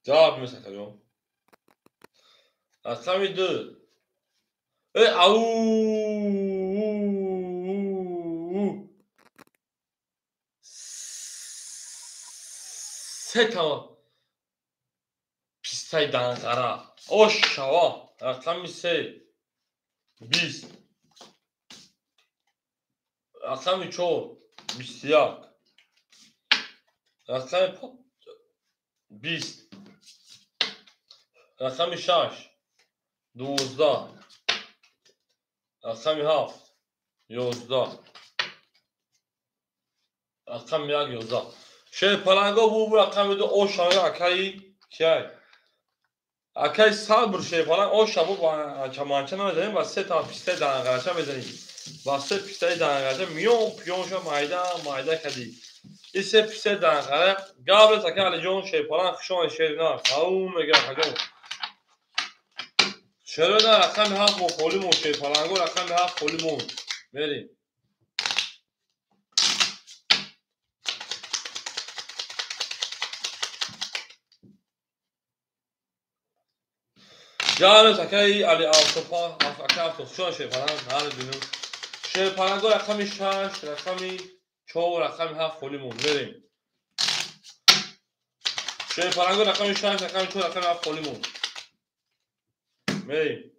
Ҷавоб месакаҷон. Рақами 2. Э ау сета пистаи данғара. Ошава. Рақами 3 20. Рақами 4 21. Рақами 20. Рақами 6 12. Рақами 7 11. Рақами 1 11. Шерпаланго бу рақами 2 ошава акаи киай. Акаи сабр шерпаланг оша бу чаманча намезанем ва се та пистаи данғарача мезанем. Ва се пистаи данғарача миён пиёнша майда майда кадӣ. И се пистаи данғара габрес ака Алиҷон шерпаланг хушомад шерина. Ау мега акаҷон. Шерона рақами 7 мо холӣ мон шерпаланго рақами 7 холӣ мон. Мерем. Ҷаноб акаи Али Автопа, ака Авто, хушомад шерпаланг, нари бинум. Шерпаланго рақами 6, рақами 4, рақами 7 холӣ мон. Мерем. Шерпаланго рақами 6, рақами 4, рақами 7 холӣ мон. Мерем.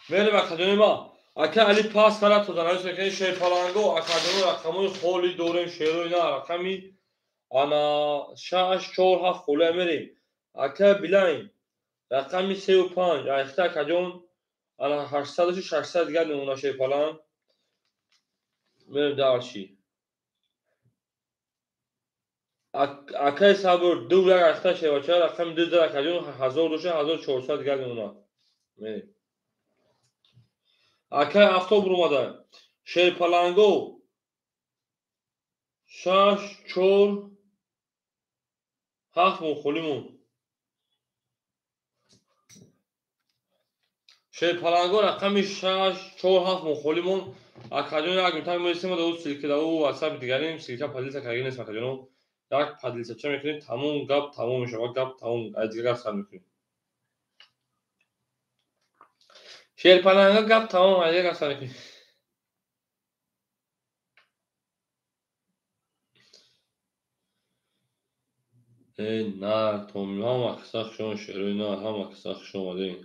Мерем акаҷони ма. Ака Али пас кара то данавис мекунем шерпаланго акаҷоно рақамои холӣ дорем шерои на рақами ана 6 4 7 холӣ мерем. Ака Билайн рақами 3 5 айхта акаҷон ана 800 600 дигар намуна шерпаланг. Мерем дарши. Акаи Сабр 2 1 айхта шербача рақами 2 акаҷон 1000 доша 1400 дигар намуна. Мерем. Акаи Авто бурумада. Шерпаланго 6 4 7 мон холӣ мон. Шерпаланго рақами 6 4 7 мон холӣ мон. Акаҷон як минутак мерасем ва ду ссылка да у WhatsApp дигарим ссылка поделиться кардаги нест акаҷоно. Як поделиться ча мекунем тамом гап тамом мешавад гап тамом аз дигар гап сар мекунем. Шерпаланго гап тамом аз дигар гап сар мекунем. Э на том ҳама каса хушомад шерои на ҳама каса хуш омадем.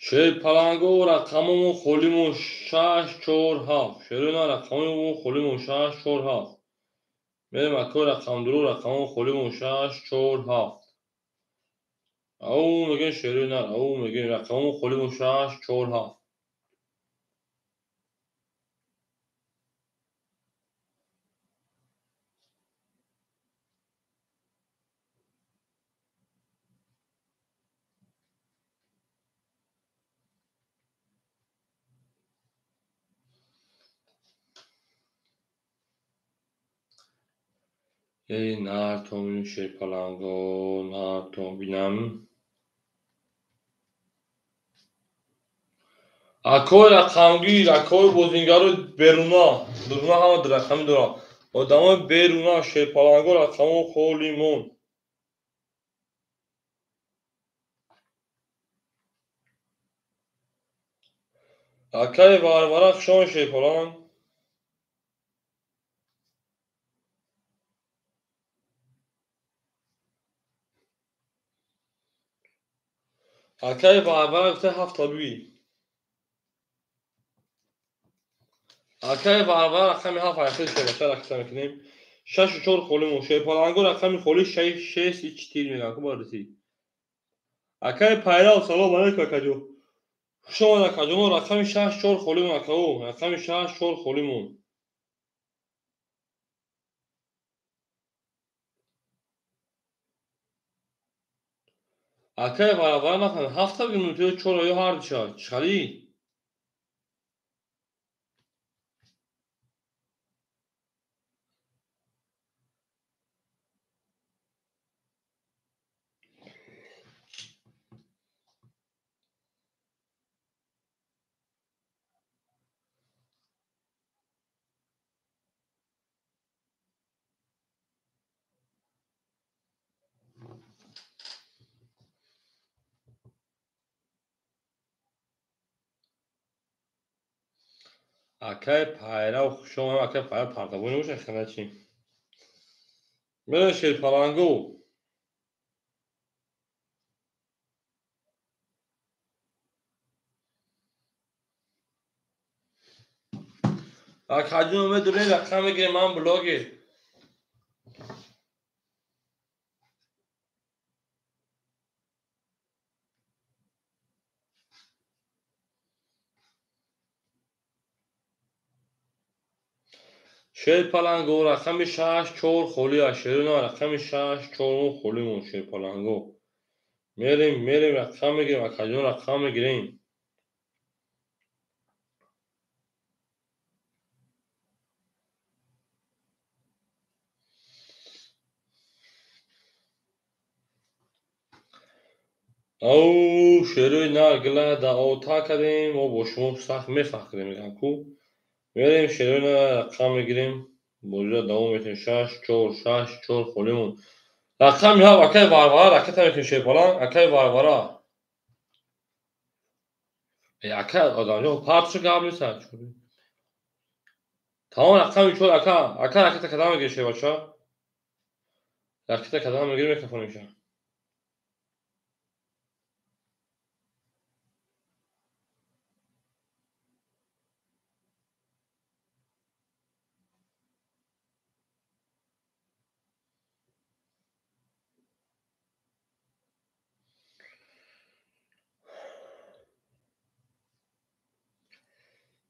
Шерпаланго рақамомон холимон 6 4 7. Шерона рақамомон холимон 6 4 7. Мерем акои рақамдуро рақамомон холимон 6 4 7. Ау мегӯем шерона, ау мегӯем рақамомон холимон 6 4 7. Эй нартом шерпаланго нартом бинам. Акои рақамгир, акои бозингарои беруна, дуруна ҳама рақамӣ доранд. Одамои беруна шерпаланго рақамон холӣ мон. Акаи Варвара хушомад шерпаланг. Акай Варвара гуфта ҳафта бигӣ. Акай Варвара рақами ҳафт айхел шебаша ракета мекунем. Шашу чор холимон. Шерпаланго рақами холи шесть и четыре мегӯям. Ку бароси. Акай Пайрав салом алейкум акаҷон. Хуш омад акаҷон. Рақами шаш чор холимон акао. Рақами шаш чор холимон. Акай Варвара нафаҳмид. Ҳафта бигӯ ё чора ё ҳар душа. Чӣ халӣ? Акай Пайрав хуш омад. Акай Пайрав пардабони боша хана чӣ? Мерем Шерпаланго. Акаҷон медонед рақам мегирем ман блогер. Шерпаланго рақами шаш чор холӣ аст. Шерона рақами шаш чорум холимон Шерпаланго. Мерем, мерем рақам мегирем, акаҷон рақам мегирем. Ау шерои нар гила даота кардем, мо бо шумо сахт мефахрем мегӯям ку. Мерем шерои нар рақам мегирем. Бозиро давом метем. Шаш чор, шаш чор холимон. Рақами ҳафт акай Варвара ракета мекунем Шерпаланг. Акай Варвара. Акай одамҷон партшо гап нест. Тамом рақами чор ака. Ака ракета кадам мегирем шербача? Ракета кадам мегирем микрофонимша.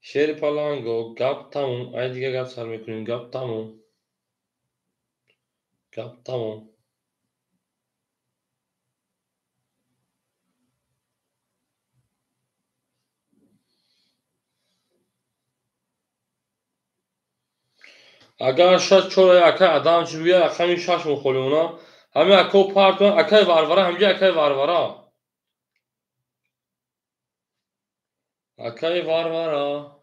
Шерпаланго гап тамом. Ай дигар гап сар мекунем. Гап тамом. Гап тамом. Агар шаш чор акай Адам чӣ бигӯяд рақами шаш мухолимона. Ҳамин ако партон акай Варвара ҳамҷа акай Варвара. Акай Варвара.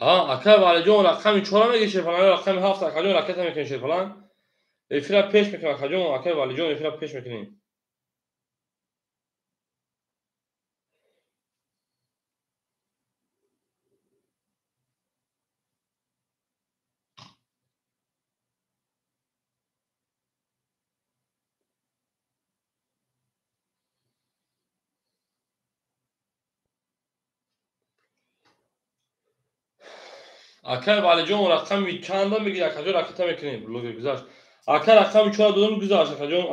Акай Валиҷон рақами чора мегирӣ Шерпаланг, рақами ҳафт акаҷон ракета мекунем Шерпаланг. Эфира пеш мекунем акаҷон, акай Валиҷон эфира пеш мекунем. Акай Валиҷон рақами чанда мегирӣ акаҷон ракета мекунем. Блогер гузашт. Ака рақами чора додам гузашт акаҷон.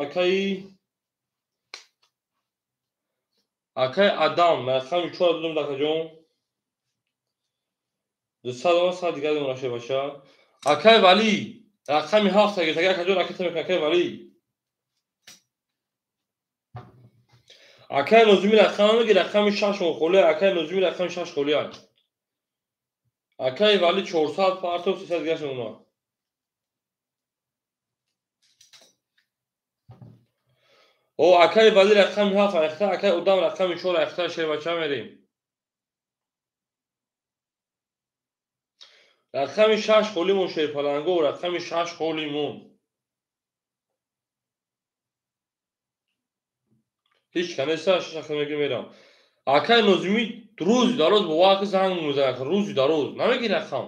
Акай Адам рақами чора додам акаҷон. 200 дона сад дигар дона шебаша. Акай Вали рақами ҳафт агир акаҷон ракета мекунем акай Вали. Акай Нозими рақам меги рақами 6 холӣ, акай Нозими рақами 6 холӣ. Акай Вали 400 партов 300 гашт уна. О, акай Вали рақами 7 айхта, акай Одам рақами 4 айхта, шербача мерем. Рақами 6 холимон шерпаланго, рақами 6 холимон. Ҳеҷ канеса шахс меги мерам. Акай Нозими рӯзи дароз бо вақти занг мезанад, рӯзи дароз намеги рақам.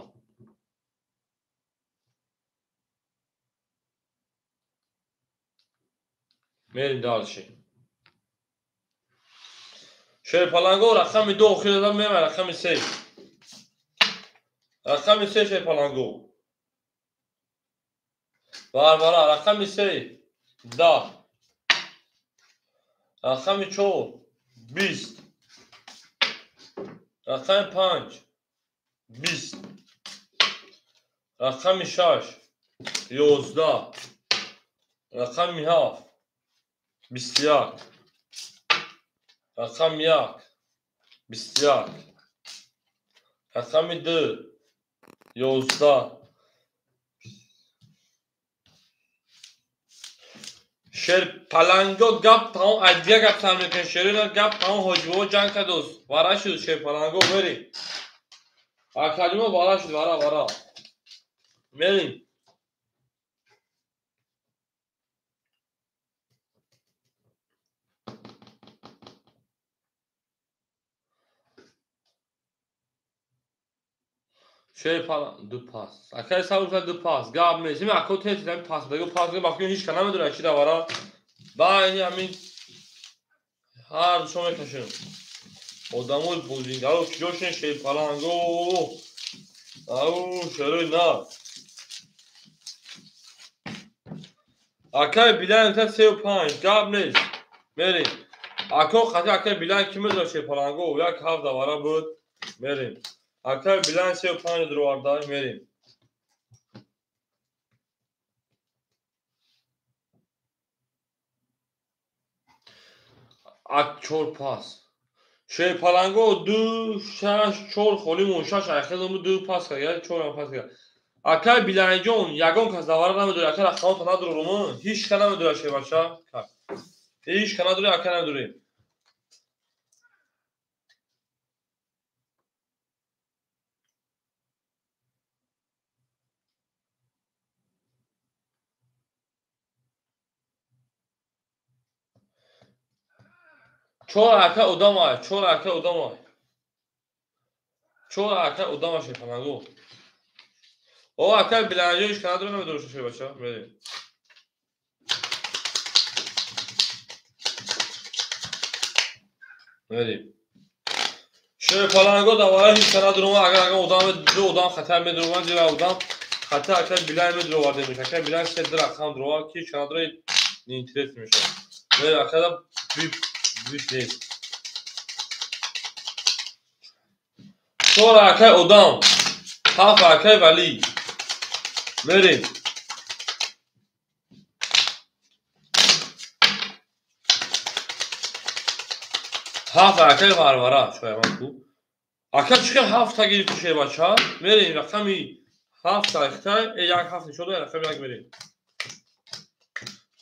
Мерим дальше. Шерпаланго рақами 2 охир дадам, мерам рақами 3. Рақами 3 шерпаланго. Варвара рақами 3 10. Рақами 4 20. Рақами 5 20. Рақами 6 11. Рақами 7 21. Рақами 1 21. Рақами 2 11. Шерпаланго гап тамом, айдига гап сар мекунем. Шерина гап тамом, ҳоҷибобо ҷанг кардост. Вара шуд шерпаланго, мерим. Акадимо вара шуд, вара, вара. Мерим. Шерпалан ду пас. Акай сабр ду пас. Гап нест. Ин ако тез ҳамин пас даго пас бафкин ҳеч ка намедонад чи давара. Байни ҳамин ҳар душо мекашем. Одамои бозингаро киҷо шуд шерпаланго. Ау, шерои на. Акай Билан та 35 гап нест. Мерим. Ако хати акай Билан ки медонад шерпаланго? Як ҳафт давара буд. Мерим. Акай Билан 35 дроварда, мерим. Ак 4 пас. Шерпаланго 2 6 4 холимон 6 айхелому 2 пас кард, 4 пас кард. Акай Биланҷон ягон кас давара намедорад, акай рақамото надорум, ҳеч ка намедорад шербача. Ҳеч ка надорад, акай намедорем. Чор ака одам ай, чор ака одам ай. Чор ака одам ай шерпаланго. О, акай Биланҷон ҳеч ка надорад, намедорад шербача. Мерем. Мерем. Шерпаланго давара ҳеч ка надорум, агар агар одам ду одам хатар медорум, дира одам хатар акай Билан медоровард меша. Акай Билан се рақам дровард, ки ҳеч ка надорад, неинтерес меша. Мерем акада бип нест. Чор акай одам, ҳафт акай Вали. Мерем. Ҳафт акай Варвара, шояман ку. Ака чӣ хел ҳафта гирифти шербача? Мерем рақами ҳафт айхтай, як ҳафт нишон дод, рақами як мерем.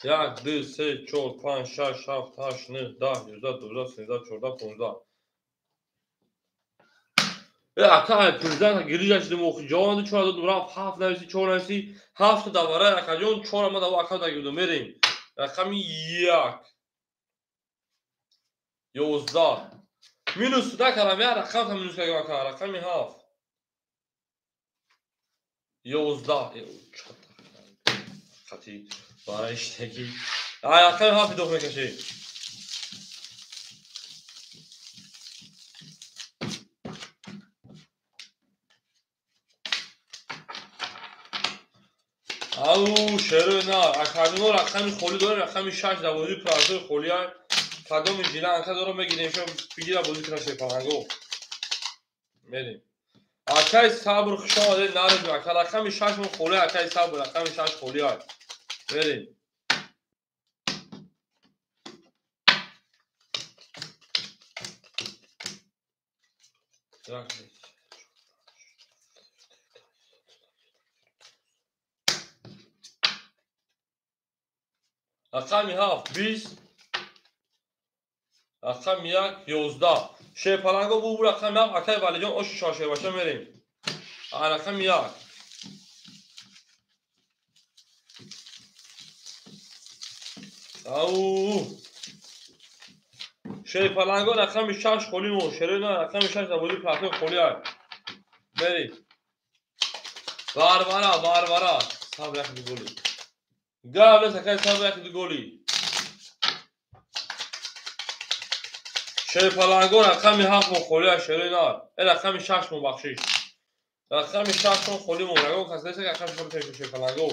1, 2, 3, 4, 5, 6, 7, 8, 9, 10, 11, 12, 13, 14, 15. Ака ай президент гирижа шудем, охи ҷавон 4 дод, рафт 7 нависи, 4 нависи, 7 давара акаҷон 4 ма дава ака дагирдум, мерем. Рақами 1 11. Минус накардам, як рақам та минус кардам ака, рақами 7 11. Хати барои иштаки. Ай рақами 7 дох мекашӣ. Ау, шерои на, акадимо рақами холӣ дорем, рақами 6 дар бозии пурарзои холӣ ай. Кадоми жила анка дорам мегирем, шо бигира бозӣ кунад шерпаланго. Мерем. Акай сабр хуш омадед, нарезем. Ака рақами 6 мон холӣ, акай сабр, рақами 6 холӣ ай. Мерем. Рақами 7 20, рақами 1 11. Шерпаланго бу рақами 7 акай Валиҷон оши шошербаша мерем. Рақами 1. Ау. Шерпаланго рақами 6 холӣ мо. Шерои рақами 6 дар бозии партои холӣ ай. Мерем. Варвара, Варвара. Сабр як голи. Гавлес акай сабр як голи. Шерпаланго рақами 7 мо холӣ ай шерои нар. Рақами 6 мо бахшиш. Рақами 6 мо холӣ мо. Ягон кас нест рақами 6 пеш шерпаланго.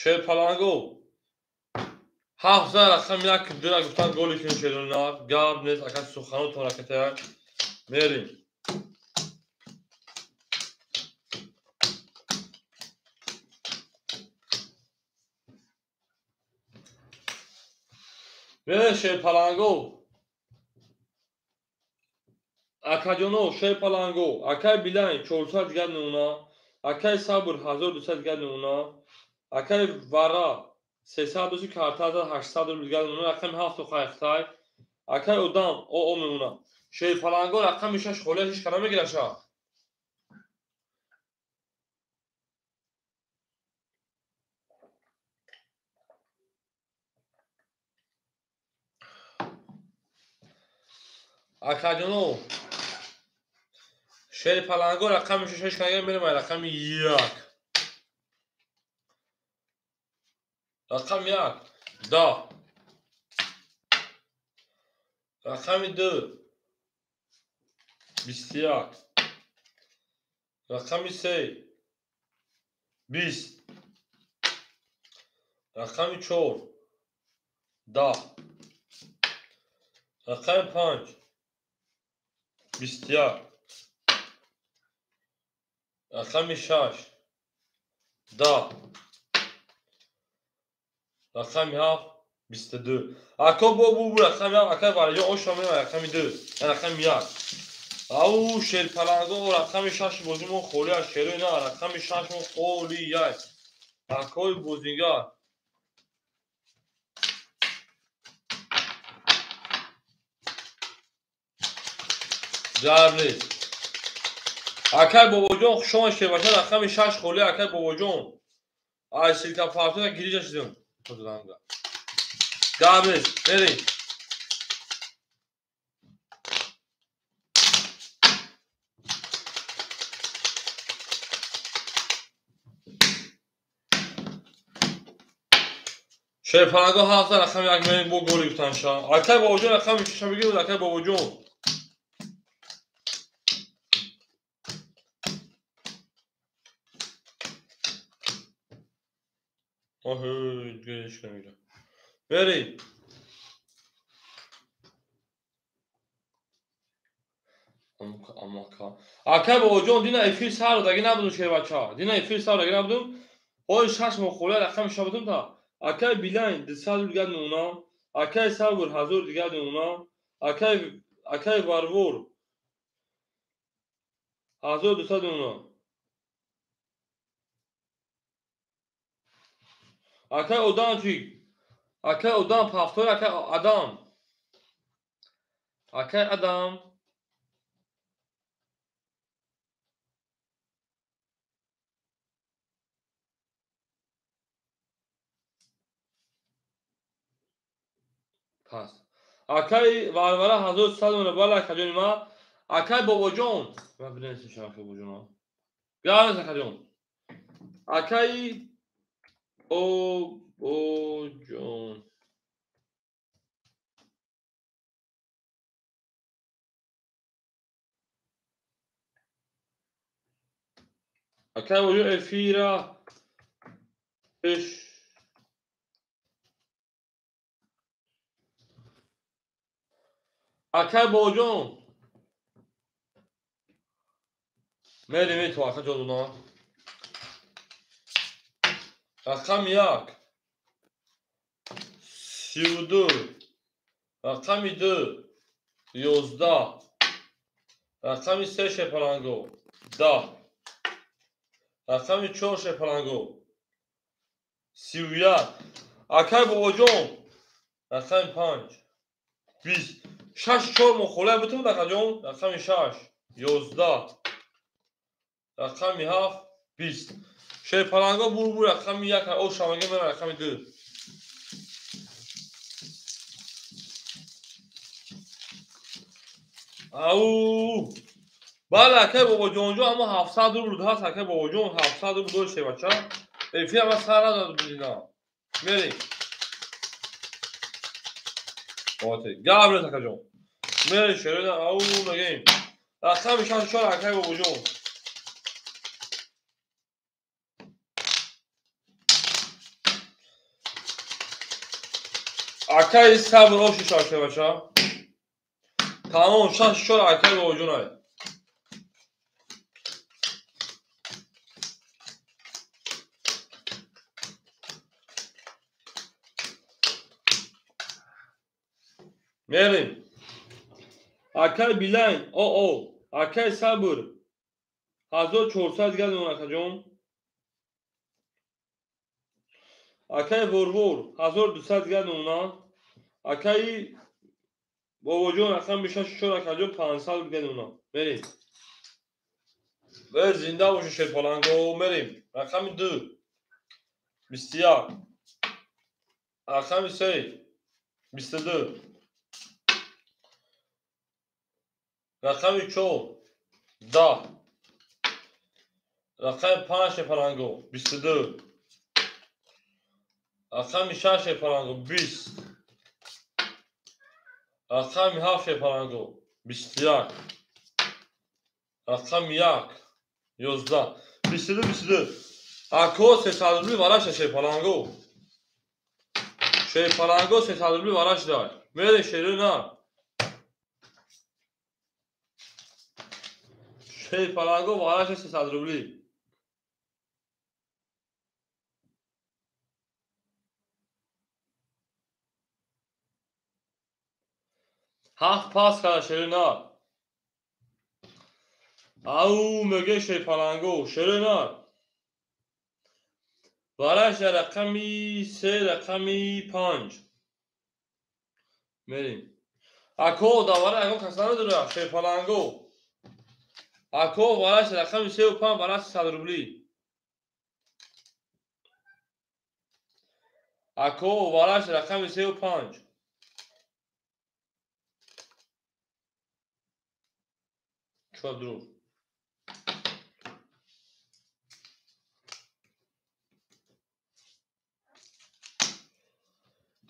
Шерпаланго 7 рақами 1 2 гуфтан голи кун шерои нар. Гап нест ака суханотон ракетая. Мерем. Мерем шерпаланго. Акаҷоно шерпаланго. Акай Билайн 400 дигар намуна. Акай Сабр 1200 дигар намуна. Акай Вара 300 доши карта 800 рубл дигар намуна. Рақами 7 хайхтай. Акай Одам ОО мемуна. Шерпаланго рақами 6 холия ҳеч кара мегираша. Акаҷоно шерпаланго рақами 6 кара мерем рақами 1. Рақами 1 10. Рақами 2 21. Рақами 3 20. Рақами 4 10. Рақами 5 21. Рақами 6 10. Рақами 7 22. Ако бо бу рақами 7 акай Валиҷон оша мерем рақами 2, рақами 1. Ау шерпаланго рақами 6 бозӣ мо холӣ аст. Шерои на рақами 6 мо холӣ аст. Акои бозингар. Ҷаб нест. Акай Бобоҷон хушомад шербаша рақами 6 холӣ акай Бобоҷон. Ай силка партоя гирижа шидем. Гап нест. Мерем. Шерпаланго 7 рақами 1 мерем бо голи гуфтанша. Акай Бобоҷон рақами 6 бигир акай Бобоҷон. Оҳ, гириш намегирам. Мерем. Амака. Акай Бобоҷон дина эфир сар даги набудум шербача. Дина эфир сар даги набудум. Ҳоли 6 моҳ холия рақами 6 будум та. Акай Билайн 200 дигар намуна. Акай Сабр 1000 дигар намуна. Акай Варвор 1200 намуна. Акай Одам чӣ? Акай Одам пафтор акай Адам. Акай Адам. Пас. Акай Варвара 1300 намуна. Бала акаҷони ма. Акай Бобоҷон. Ма бинависем шумо акай Бобоҷон. Гап акаҷон. Акай Бобоҷон. Акай Бобоҷон эфира пеш Акай Бобоҷон мерем ту акаҷон дуна. Рақами 1 32. Рақами 2 11. Рақами 3 шерпаланго 10. Рақами 4 шерпаланго 31. Акай бобоҷон рақами 5 20. 6 4 мо холай бутум акаҷон. Рақами 6 11. Рақами 7 20. Шерпаланго бурбур рақами 1 о шамаги мера рақами 2. Ау! Бале акай бобоҷонҷо ҳамо 700 рубл ҳаст акай бобоҷон 700 рубл доште бача. Эфир ма сар надод будина. Мерем. Оте, гап нест акаҷон. Мерем шерена ау мегем. Рақами 64 акай бобоҷон. Акай сабр оши шаше бача. Тамом 64 акай бобоҷон ай. Мерем. Акай Билайн, о, акай Сабр. 1400 дигар мемонад акаҷон. Акай Ворвор 1200 дигар мемонад. Акай бобоҷон рақами 64 акаҷон 500 дигар мемонад. Мерем. Бер зинда бошед шерпаланго, мерем. Рақами 2 21. Рақами 3 22. Рақами 4 10. Рақами 5 шерпаланго 22. Рақами 6 шерпаланго 20. Рақами 7 шерпаланго 21. Рақами 1 11. 22 22. Ако 300 рубли вараша шерпаланго. Шерпаланго 300 рубли вараш дай. Мере шерина. Шерпаланго вараша 300 рубли. Ҳафт пас кара шерина. Ау меге шерпаланго шерина. Вараш рақами 3 рақами 5. Мерем. Ако давара ако кас надора шерпаланго. Ако вараш рақами 3 ва 5 вараш 100 рубли. Ако вараш рақами 3 ва 5. Чё друг?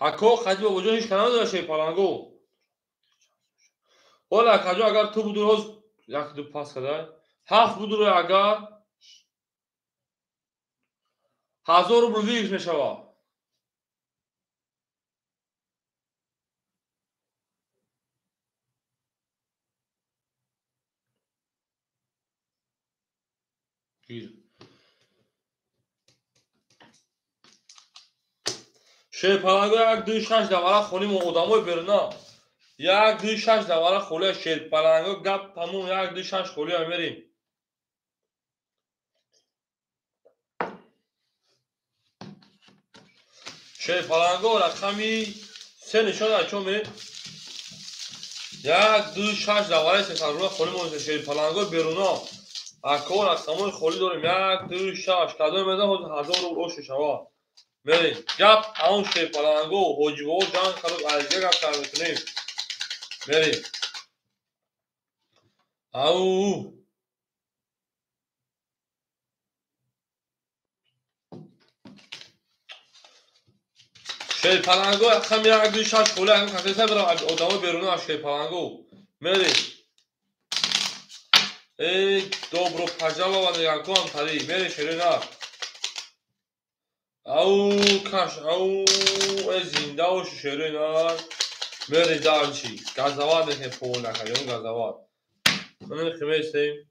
Ако хаҷи бобоҷон ҳеҷ кана надора шерпаланго. Ҳола акаҷон агар ту будур ҳоз як ду пас кадай. 7 будур агар 1000 рубл вигш мешавад. Гир. Шерпаланго 1 2 6 давара холим одамои беруна. 1 2 6 давара холия шерпаланго гап тамом 1 2 6 холия мерем. Шерпаланго рақами 3 нишон дар чо мерем. 1 2 6 давара 300 рубл холим шерпаланго беруна. Ако рақамои холӣ дорем 1 2 6 кадом медам 1000 рубл ош шава. Мерем. Гап тамом шерпаланго ҳоҷибобо ҷанг кард алҷа гап кар мекунем. Мерем. Ау. Шерпаланго рақами 1 2 6 холӣ ҳам касе барам одамо беруна аз шерпаланго. Мерем. Эй, добро пожаловать, Янкон Тари, мере шерина. Ау, каш, ау, эй, зинда ош шерина. Мере дальше. Газават не понял, кайон газават. Мы хмесим.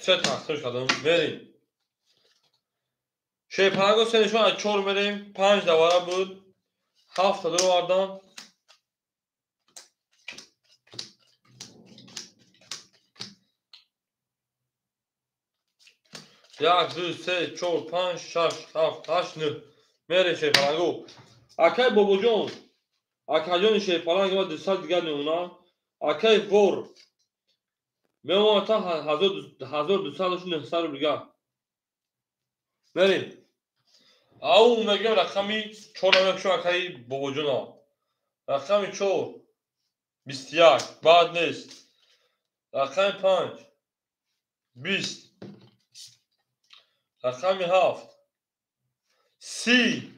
Се тақсим кардам. Мерем. Шерпаланго се нишон аз 4 мерем. 5 давара буд. 7 та даровардам. Як, ду, се, чор, панҷ, шаш, ҳафт, ҳашт, нӯҳ. Мерем шерпаланго. Акай Бобоҷон, акаҷони шерпаланг ма 200 дигар мемонад. Акай Вор мемонад та 1200 900 рубл дигар. Мерем. Ау мегӯям рақами 4 мекушам акаи Бобоҷона. Рақами 4 21 баъд нест. Рақами 5 20. Рақами 7 30.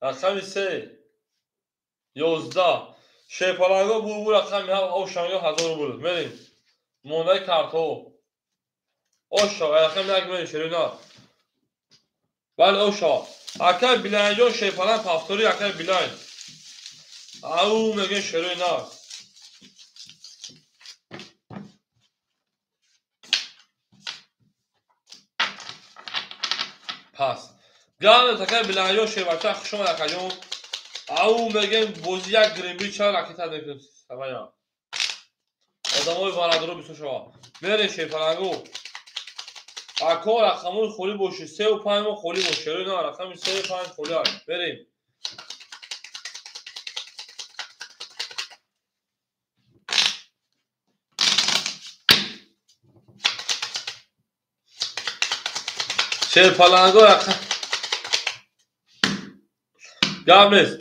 Рақами 3 11. Шерпаланго бу рақами 7 ошанго 1000 рубл. Мерем. Мондаи картҳо. Оша рақами 1 мерем шерина. Бале оша. Акай Билайнҷон шерпаланг повтори акай Билайн. Ау мегӯем шерина. Пас. Гавне такай Билайнҷон шербача хуш омад акаҷон. Ау мегӯем бози як гримби чанд ракета мекунем савая. Одамои варадоро бисёр шава. Мерем шерпаланго. Ако рақамои холӣ боши 3 ва 5 мо холӣ бош. Шерина рақами 3 ва 5 холӣ аст. Мерем. Шерпаланго рақам гап нест.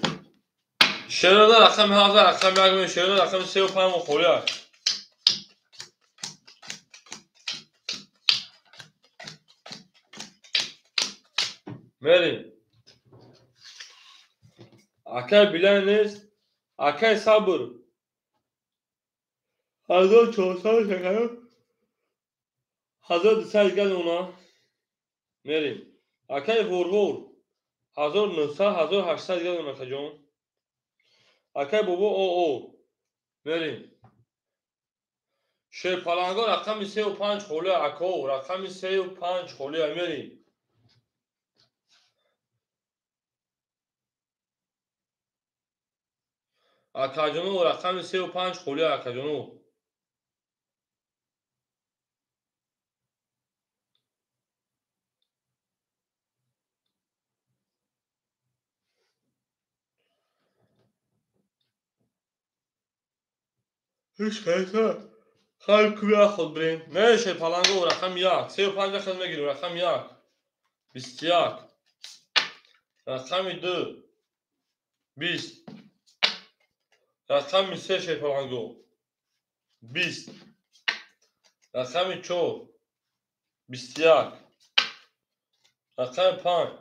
Шерина рақами 7 рақами 1 мерем. Шерина рақами 3 ва 5 мо холӣ аст. Мерем. Акай Билай нест. Акай Сабр 1400 шакар 1200 дигар мемонад. Мерем. Акай Ворвор 1900 1800 дигар мемонад акаҷон. Акай Бобо ОО. Мерем. Шерпаланго рақами 3 ва 5 холӣ ако рақами 3 ва 5 холӣ мерем. Акаҷоно рақами 3 ва 5 холӣ акаҷоно. Ҳеҷ кайса хайр кӯя худ бирем. Мерем шерпаланго рақами 1 3 ва 5 хел мегирем рақами 1 21 рақами 2 20 рақами 3 шерпаланго 20 рақами 4 21 рақами 5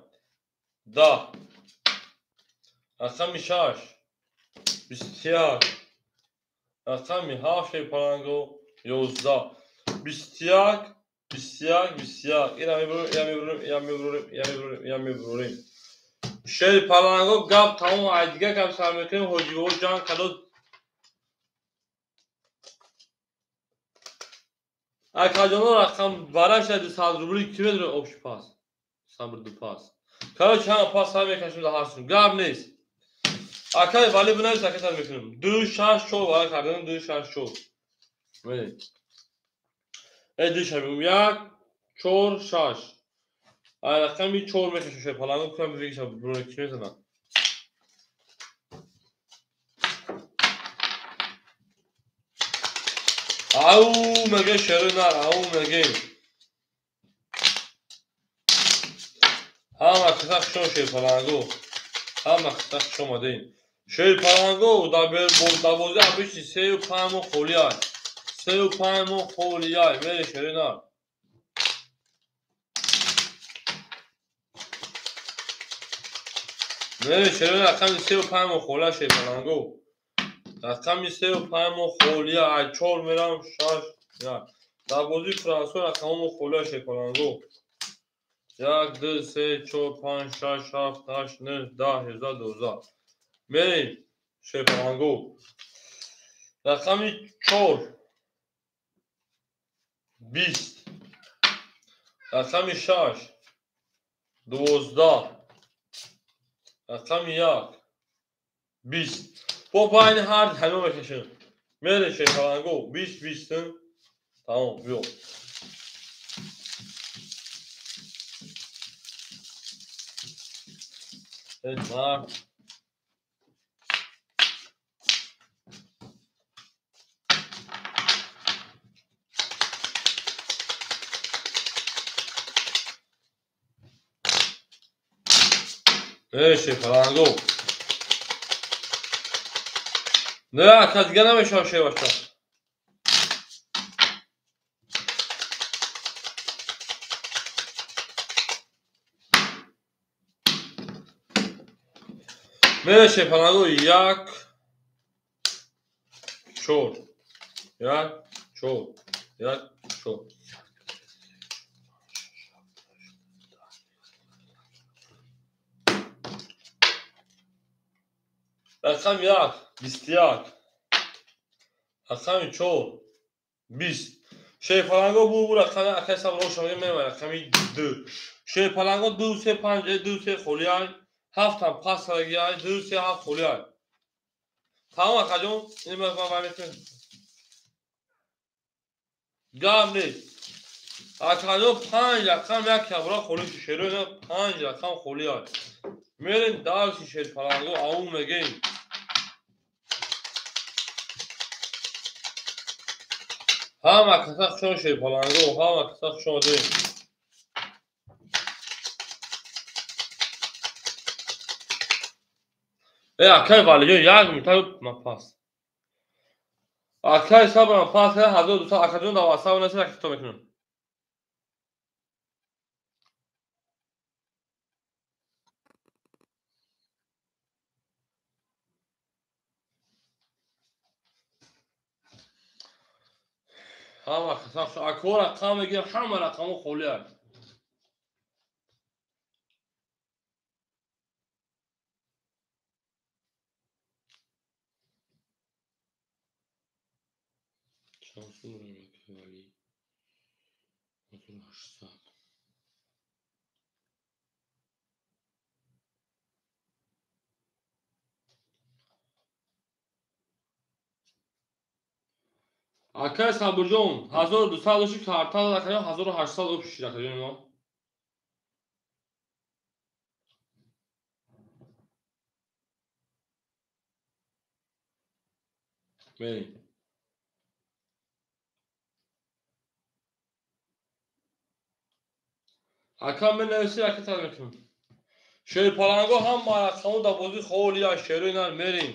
10 рақами 6 21 рақами 7 шерпаланго 11 21 21 21. Ира мебурем, ира мебурем, ира мебурем, ира мебурем, ира мебурем. Шерпаланго гап тамом. Ай дигар гап сар мекунем. Ҳоҷибобо ҷанг кардод. Акаҷоно рақам бараш 200 рубли ки медонад обши пас. Сабр ду пас. Короче ҳама пас сар мекашем дар ҳар сум. Гап нест. Акай Вали бинавис ака сар мекунем. 2 6 4 вара кардем 2 6 4. Мерем. Э 2 6 мегӯм 1 4 6. Ай рақами 4 мекашем шерпаланго кунам бигиша буруна ки мезанад. Ау меге шерина, ау меге. Ҳама қиса хушон шерпаланго. Ҳама қиса хуш омадем. Шерпаланго дар бозии обычный 3 ва 5 мо холӣ аст. 3 ва 5 мо холӣ аст. Мере шерина. Мере шерина рақами 3 ва 5 мо холӣ аст шерпаланго. Рақами 3 ва 5 мо холӣ аст. 4 мерам 6 1. Дар бозии Франсо рақамҳо мо холӣ аст шерпаланго. 1 2 3 4 5 6 7 8 9 10 11 12. Мерем шерпаланго. Рақами 4 20, рақами 6, 12, рақами 1, 20. Бо байни ҳар ҳамин мекашем. Мерем шерпаланго, 20, 20. Тамом, биё. Мард. Шерпаланго. Не, ака дига намешавам шербача. Мере шерпаланго 1, 4, 1, 4, 1, 4. Рақами 1, 21, рақами 4, 20. Шерпаланго бу рақами акай сабр шоги мева рақами 2. Шерпаланго 2, 3, 5, 2, 3 холӣ ай, 7 ҳам пас кардаги ай, 2, 3, 7 холӣ ай. Тамом акаҷон, ин ман вай мекунем. Гап нест. Акаҷон 5 рақам як ябра холӣ шуд. Шерои 5 рақам холӣ ай. Мерем дарси шерпаланго ау мегем. Ҳама каса хушон шерпаланго, ҳама каса хуш омадем. Акай Валиҷон, як минута ман пас. Акай сабрам пас карда 1200 акаҷон дар ватсап насид ака хито мекунам. Ҳама каса хуш ако рақам мегирам, ҳама рақамҳо холӣ аст. Чанд сум Вали? 1800. Акай Сабурҷон, 1200 дошти карта акаҷон 1800 об шид акаҷони мо. Мерем. Ака менависӣ ака тар мекунам. Шерпаланго ҳама рақамҳо дар бозӣ холӣ аст, шерои нар мерем.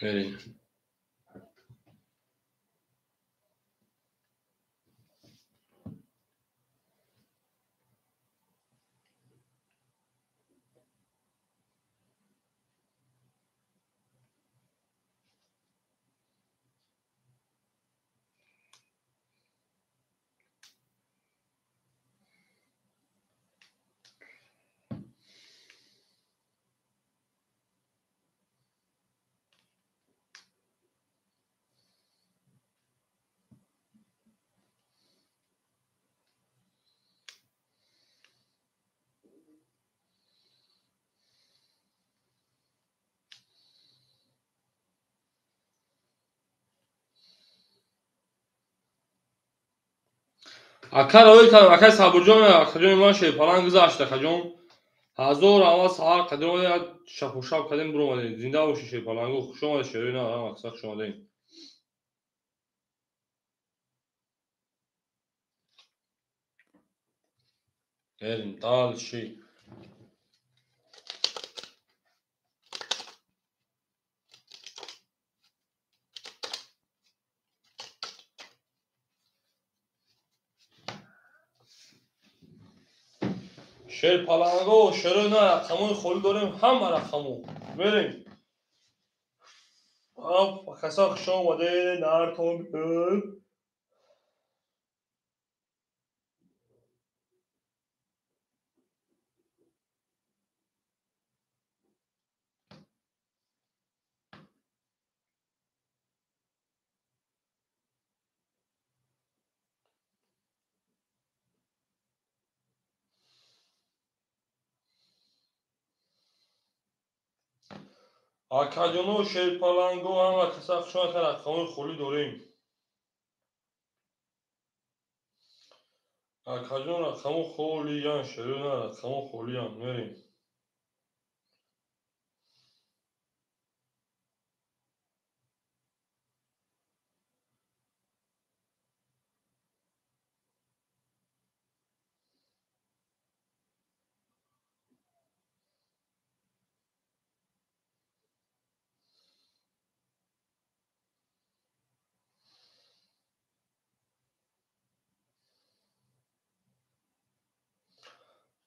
Мерем. Ака рои кардам, акай Сабурҷон, акаҷони ман шерпаланг гузашт, акаҷон. 1000 аввал саҳар қадим омадем, шапушап кардем, биромадем. Зинда бошед шерпаланго, хуш омадед шерои нар, ҳама каса хуш омадем. Мерем дальше. Шерпаланго, шерои на рақамҳои холӣ дорем, ҳама рақамҳо. Мерем. Каса хуш омадед, нартон. Акаҷоно, шерпаланго, ҳама каса хуш омадед, рақамҳои холӣ дорем. Акаҷон, рақамҳо холиян, шерона рақамҳо холиян, мерем.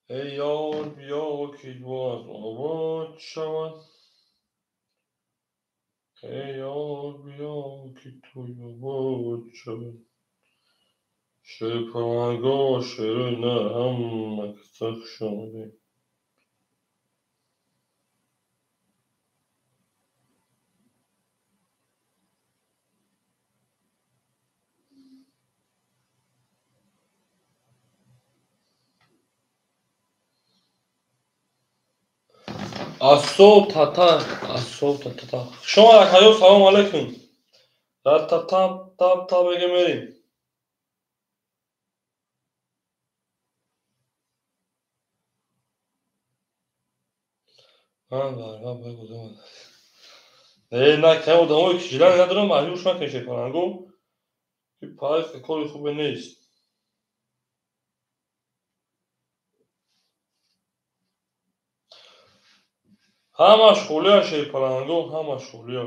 Эй ёр, биё, ки боз обод шавад. Эй ёр, биё, ки тӯй обод шавад. Шерпаланго, шерои нар, ҳама каса хуш омадед. Ассо тата, ассо тата. Хуш омад, акаҷон, салом алайкум. Ра-та-тап, тап, тап мегем, мерем. Ман барва бигузорам. Э, на, кай одамое ки жилани надорам, маҷбур накунед шерпаланго. Ки пайқ кори хубе нест. Ҳамаш холия, шерпаланго, ҳамаш холия.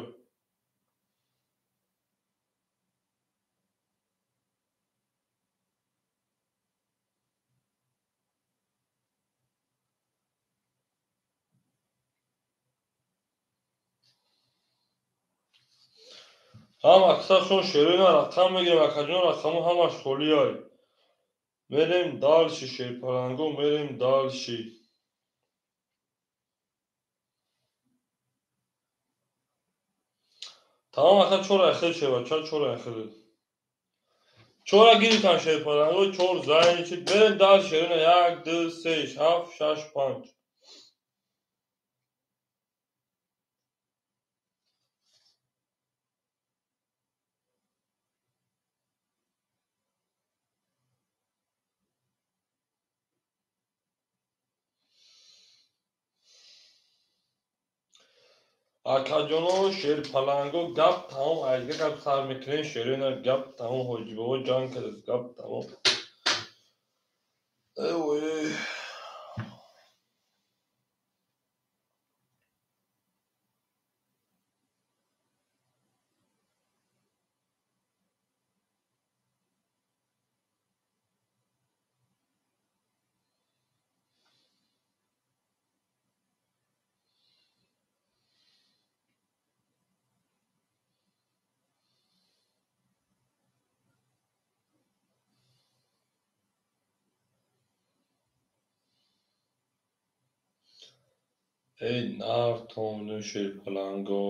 Ҳам аксаршон шероина рақам мегирем, акаҷон, рақамҳо ҳамаш холияй. Мерем дальше, шерпаланго, мерем дальше. Тамом, ака, чора хел шева, чора хел. Чора гирифтам, шерпаланго, чор зайчик. Мерем дальше, шероина, 1, 2, 3, 7, 6, 5. Акаҷоно, шерпаланго, гап тамом, айзга гап сар мекунем, шероина, гап тамом, ҳоҷибобо ҷанг кардааст, гап тамом. Эй вой. Эй нартон, шерпаланго.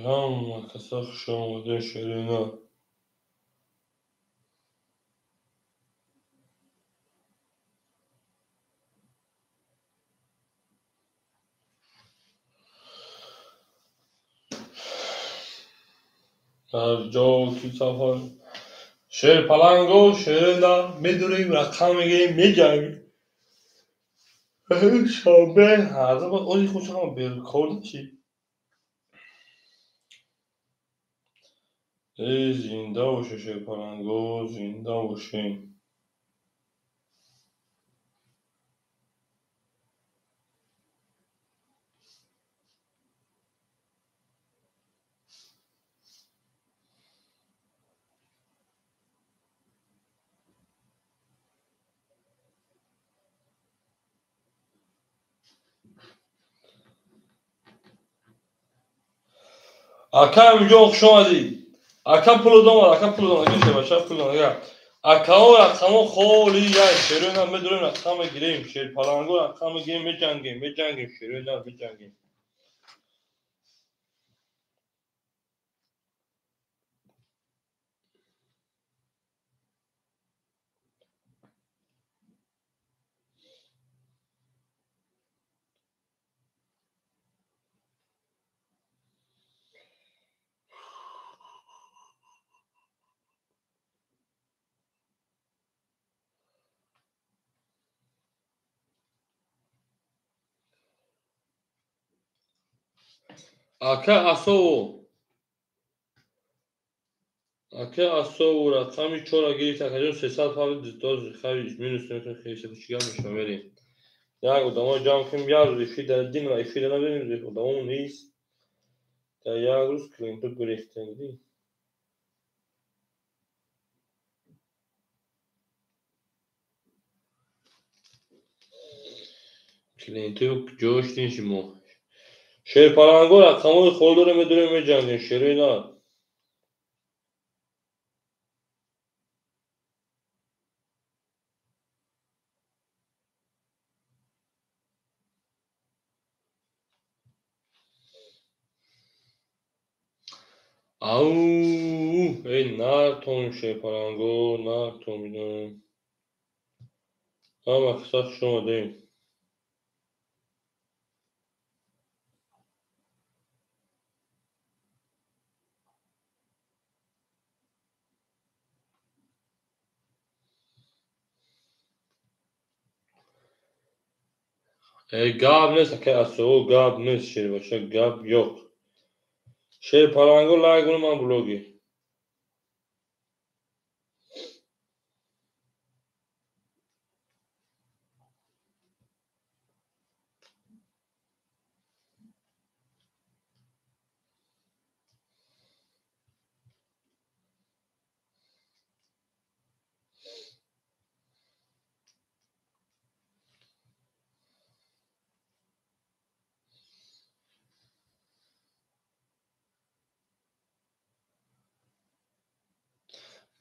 Ҳама каса хуш омадед, шерина. Ҳар ҷо ки сафар шерпаланго, шерина, медурем, рақам мегирем, меҷангем. Шанбе, ҳарза ози хушам бекор нашӣ. Эй, зинда боше, шерпаланго, зинда бошем. Ака Амиҷон, хуш омадӣ. Ака пулу домад, ака пулу домад, гирше бача пул домад. Акао рақамо холи яй, шерои медурем, рақам мегирем, шерпаланго рақам мегирем, меҷангем, меҷангем, шерои меҷангем. Ака Асову. Ака Асову рақами 4 гирифт, акаҷон 300 павд доз хави минус мекунем, хеле чига мешава, мерем. Як одамо ҷамъ кунем, як рӯз эфир дар дин ва эфир надорем, одамо нест. Дар як рӯз клиентҳо гурехтанд, дидӣ? Клиентҳо ҷо шудин шумо. Шерпаланго рақамҳои холӣ дорем, медурем, меҷангем, шерои на. Ау, эй нартон шерпаланго, нартон бидонем. Ҳама қисса хуш омадем. Гап нест, ака Асово, гап нест, шербача, гап yo'q. Шерпаланго лайк кунем, ман блоги.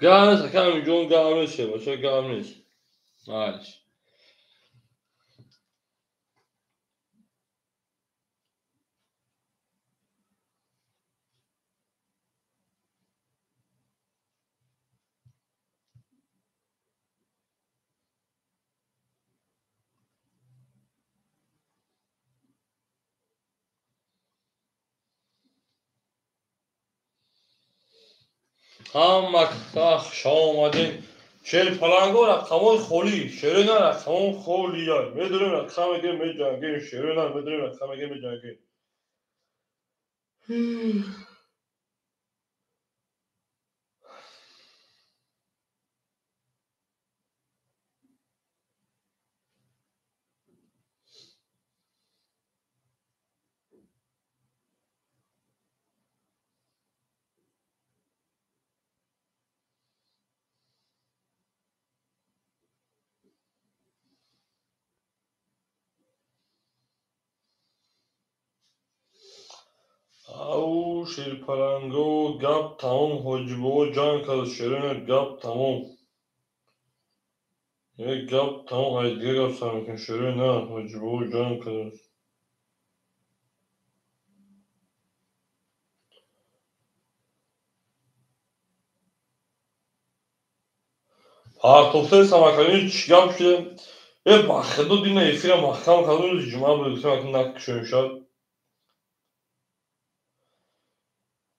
Гап нест, ака Амиҷон, гап нест, шербача, гап нест. Майлиш. Ҳама хуш омадем. Шерпаланго рақамҳои холӣ, шерои на рақамҳо холӣ. Медурем, рақам мегирем, меҷангем, шерои на медурем, рақам мегирем, меҷангем. Ау, шерпаланго, гап тамом, ҳоҷибобо ҷанг кард, шерои гап тамом. Гап тамом, ай дигар гап сар мекунем, шерои на, ҳоҷибобо ҷанг кард. Партофтаи самакалини чӣ гап шуда? Э, ба худо дина эфира маҳкам кардем, рӯзи ҷумъа буд, гуфтем акнун накушоем шояд.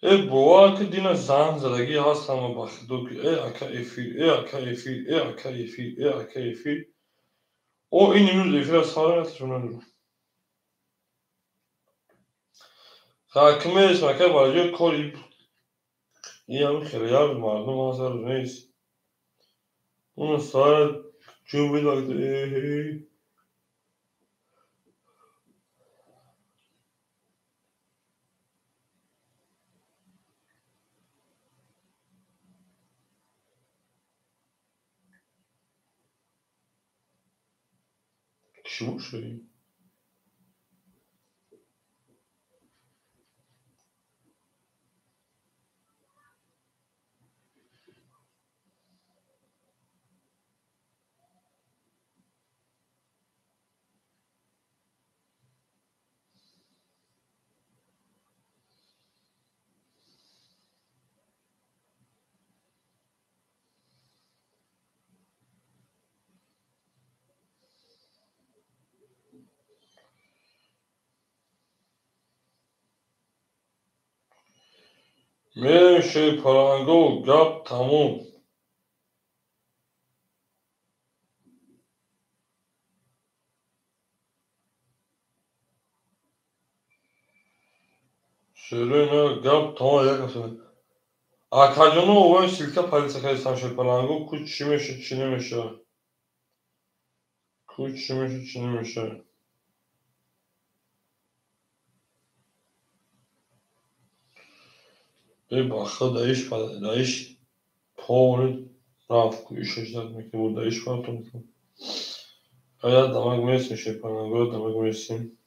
Э, бовар ки дина занг задагӣ ҳаст ҳама ба худо ки э ака эфир, э ака эфир, э ака эфир, э ака эфир. О, ин имрӯз эфира сар наташон надорам. Ҳакимест, ака барои кори ин хеле як мардум ҳаст, рӯз нест. Уно сар ҷумбид вақт э. Чӣ бошад? Мерем шерпаланго, гап тамом. Шерои на гап тамом як ҳафта. Акаҷоно овои ссылка полиса кардистам шерпаланго, ку чӣ меша, чӣ намеша? Ку чӣ меша, чӣ намеша? Бахо даиш даиш пори рафт ку ишаш дад мекунад даиш партом. Ая дамак мересим шерпаланго, дамак мересим.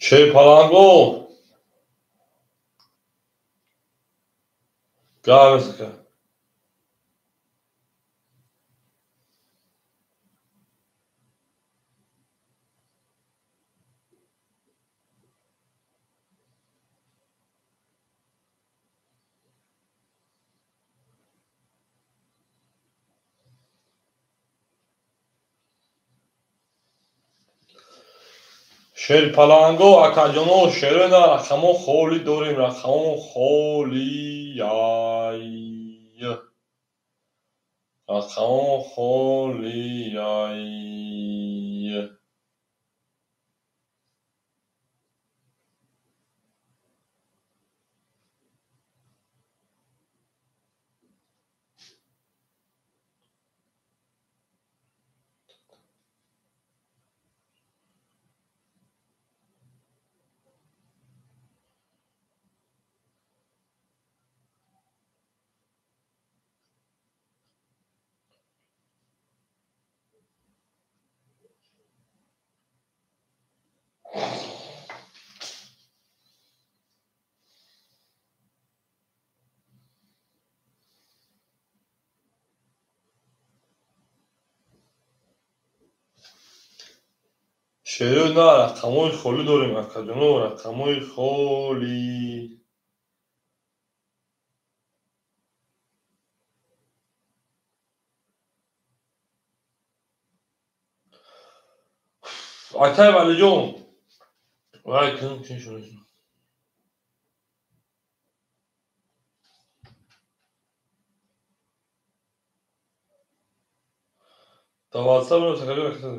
Шерпаланго гап ака. Шерпаланго акаҷоно, шерои на рақамо холӣ дорем, рақамо холияй. Рақамо холияй. Шерои на рақамҳои холӣ дорем, акаҷоно, рақамҳои холӣ. Акай Валиҷон, вай кун кун шумо. Дар WhatsApp акаҷон.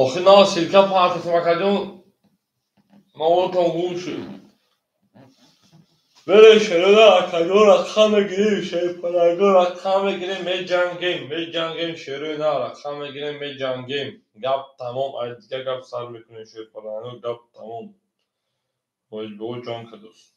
Охи на ссылка партасам акаҷон, маводатон гум шуд. Берем шерода акаҷон, рақам мегирем, шерпаланго рақам мегирем, меҷангем, меҷангем, шерои на рақам мегирем, меҷангем. Гап тамом, ай дигар гап сар мекунем шерпаланго, гап тамом. Бо ҷон кадост.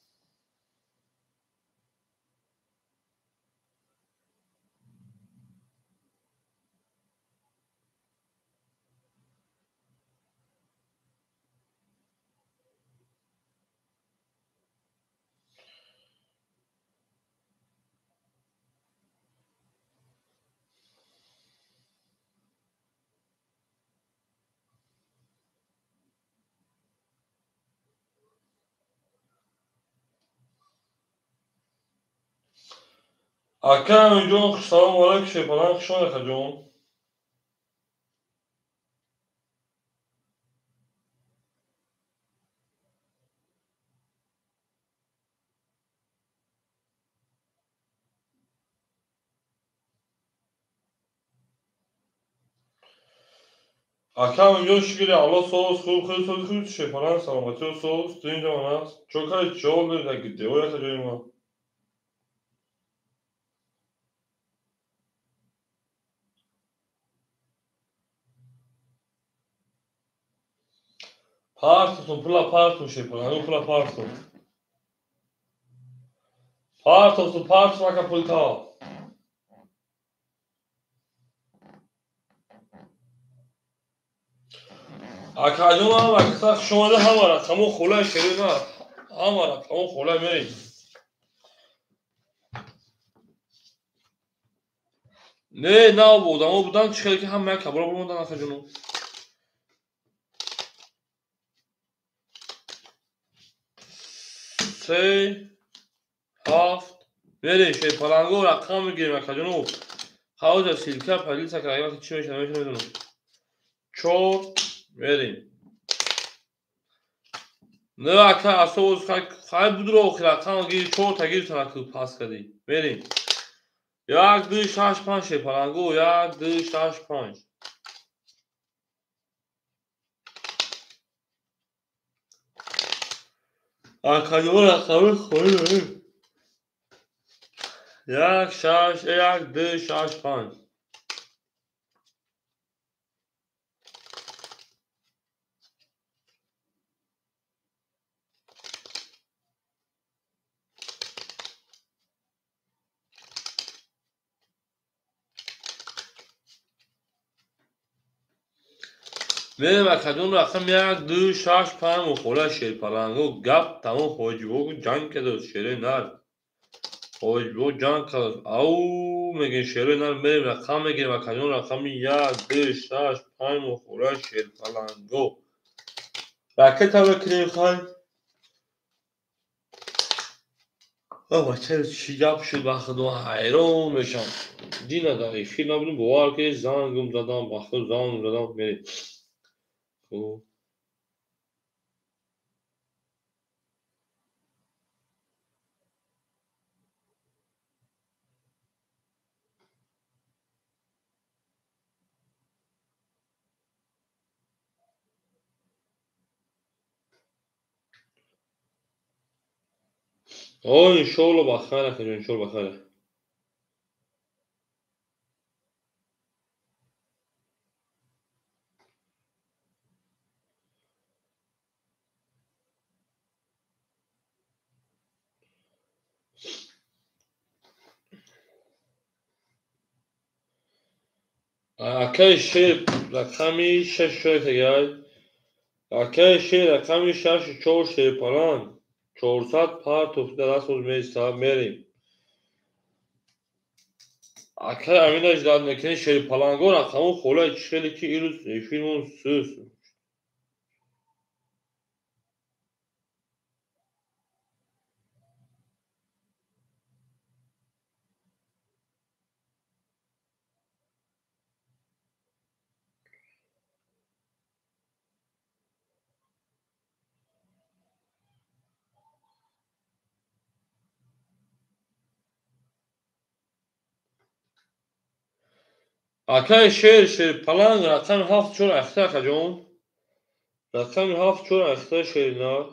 Ака Аминҷон, салому алайкум, шерпаланг, хуш омадед, акаҷон. Ака Аминҷон, шукри Аллоҳ, соз, хуб, хеле сози хуб, шерпаланг, саломатиё соз, ту инҷо ман аст. Чо кардед, чо ҳол доред, аки девор акаҷони ман? Партотон пула партон шерпаланго пула партон. Партотон партон ака пулта. Акаҷон ҳама киса шумода ҳама рақамо хола шерина ҳама рақамо хола мерем. Не, на одамо будан чӣ хеле ки ҳама як кабро бимондан акаҷоно. Се ҳафт мерем шерпаланго рақам мегирем акаҷоно. Ҳозир силка полиса карда чӣ мешавад намедонам. Чор мерем. Не ака асоз хай будро охир рақам гир чорта гирифтан аку пас кардӣ. Мерем. 1 2 6 5 шерпаланго 1 2 6 5. Акаҷон рақами холӣ дорем. 1 6 1 2 6 5. Мерем акаҷон рақам 1 2 6 5 мухола шерпаланго гап тамом ҳоҷибо ҷанг кардааст шерои нар. Ҳоҷибо ҷанг кардааст. Ау мегӯем шерои нар мерем рақам мегирем акаҷон рақами 1 2 6 5 мухола шерпаланго. Ракета мекунем хай. Бача чӣ гап шуд ба худо ҳайрон мешам. Дина дар эфир набудем бовар кунед зангм задам ба худ занг задам мерем. Хуб. О, иншоалло ба хайр акаҷон, иншоалло ба хайр. Акаи шер рақами 6 4 тагай. Акаи шер рақами 6 4 шерпаланг. 400 партов дар даст меистад мерем. Акаи Аминаш дад мекунӣ шерпаланго рақамо холаи чӣ хеле ки ирӯз эфирмон сӯс. Акаи шер шерпаланг рақами 7 4 ахта акаҷон. Рақами 7 4 ахта шеринар.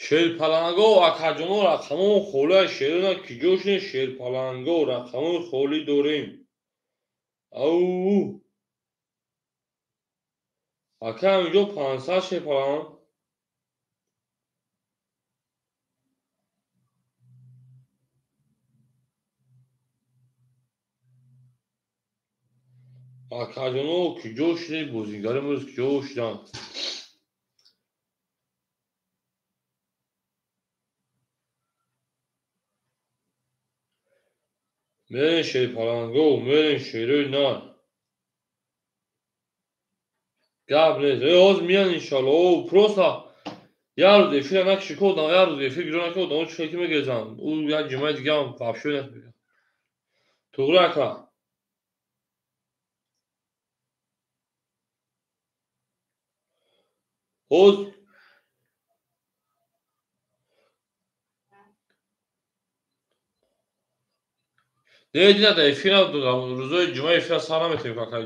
Шерпаланго акаҷоно рақамон холаи шерона ки ҷо шудем шерпаланго рақамои холӣ дорем. Ау ака ҳаминҷо 500 шерпаланг. Акаҷоно ки ҷо шудем бозигари имрӯз ки ҷо шуданд. Мерем шерпаланго, мерем шерои нар. Гап нест. Ҳозир меян иншалло. О, просто як рӯз эфира накиши ко одам, як рӯз эфир гиро наки одам, чӣ ки мегезанд. Ӯ як ҷумъаи дигаам вообще намегӯяд. Туғри ака. Ҳоз не дина да эфира рӯзои ҷумъа эфира сар наметавем кака.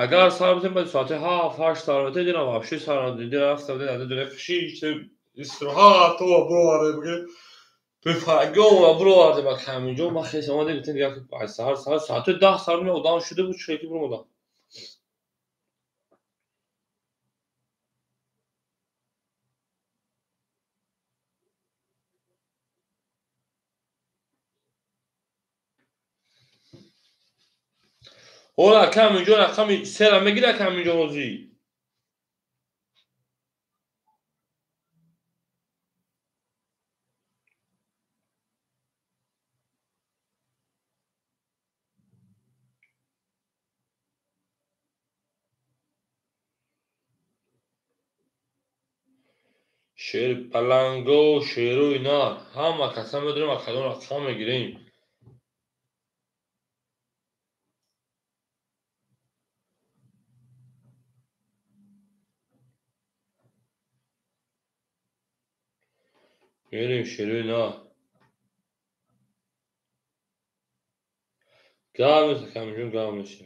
Агар сар битем баъд соати 7-8 сар метавем, дина вообще сар надодем. Дина рафтам, дина дина шиш истироҳат то бировардем, бигем. Бефаргома бировардем ба каминҷо. Ман хес омадем, гуфтем дигар саҳар саҳар соати 10 сар одам шуда буд, чӣ ки биромадам. Ҳола каминҷо рақами сера мегира каминҷо ҳозӣ. Шерпаланго, шерои нар. Ҳама каса медонем, а кадом рақам мегирем. Мерем шерои нар. Гап нест каминҷон, гап нест.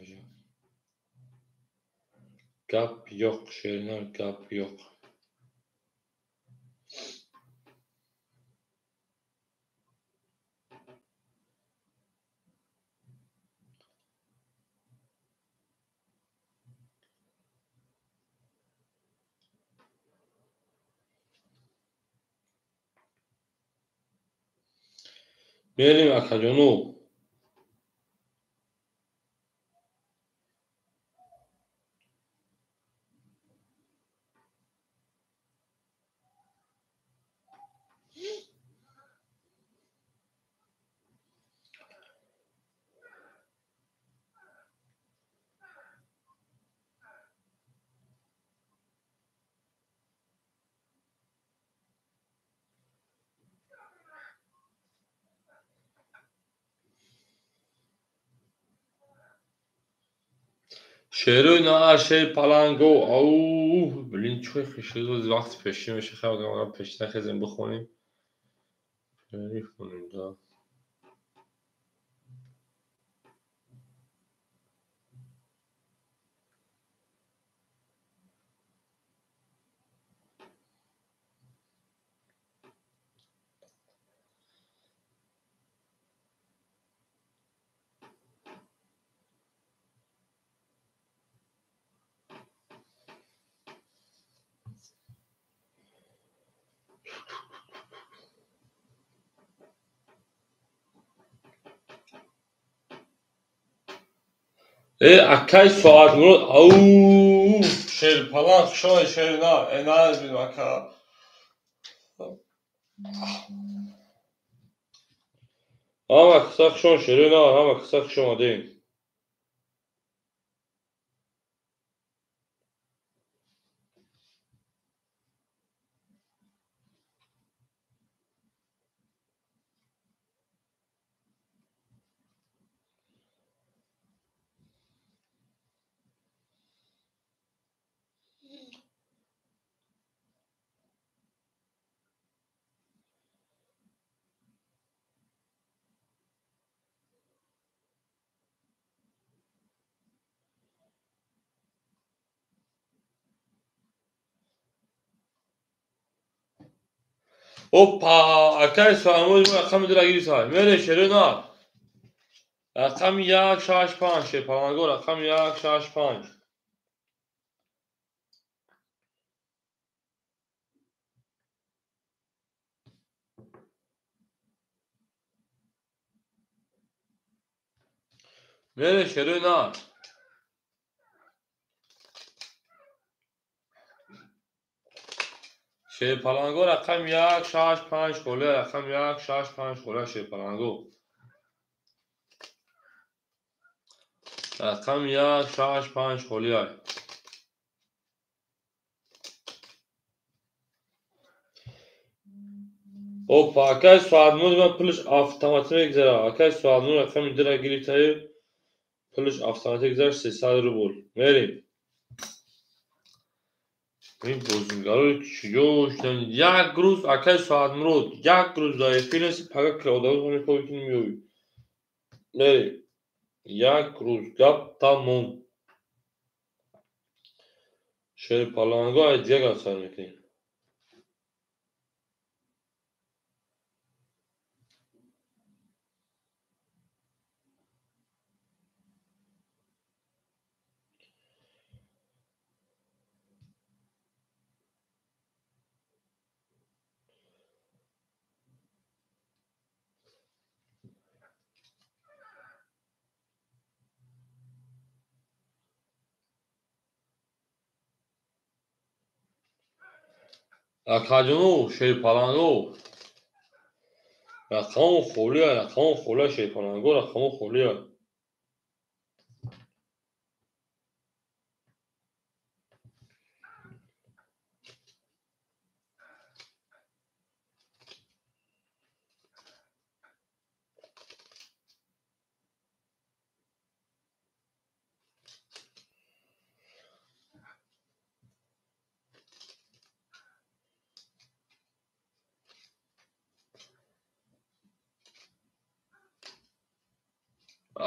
Гап yo'q, шери нар, гап yo'q. Мерем акаҷону. Шерои нар, шери паланго. Ау, блин, чӣ хиши вақти пешин меша, хеле пеш нахезем бихонем. Бихонем, да. Акай соатмурод, ау, шерпаланг, шой шери нар, нарбин ака. Ҳама каса хушон шери нар, ҳама каса хуш омадем. Опа, акай соамоз мо рақами дура гирифта. Мере шерои нар. Рақами 1 6 5 шерпаланго, рақами 1 6 5. Мере шерои нар. Шерпаланго рақами 1 6 5 холия, рақами 1 6 5 холия шерпаланго. Рақами 1, 6, 5 холиай. Опа, акай соатмур ма пулш автоматӣ мегзара. Акай соатмур рақами 2 гирифтаю пулш автоматӣ гузашт 300 рубл. Мерем. Ин бозингарои чиҷо шудан? Як рӯз акай соатмурод, як рӯз дар эфир нест, пага одамон мехоҳӣ ки меёбӣ. Мерем. Як рӯз гап тамом. Шерпаланго ай дигар гап сар мекунем. Акаҷону шерпаланго рақамон холия, рақамон холия, шерпаланго рақамон холия.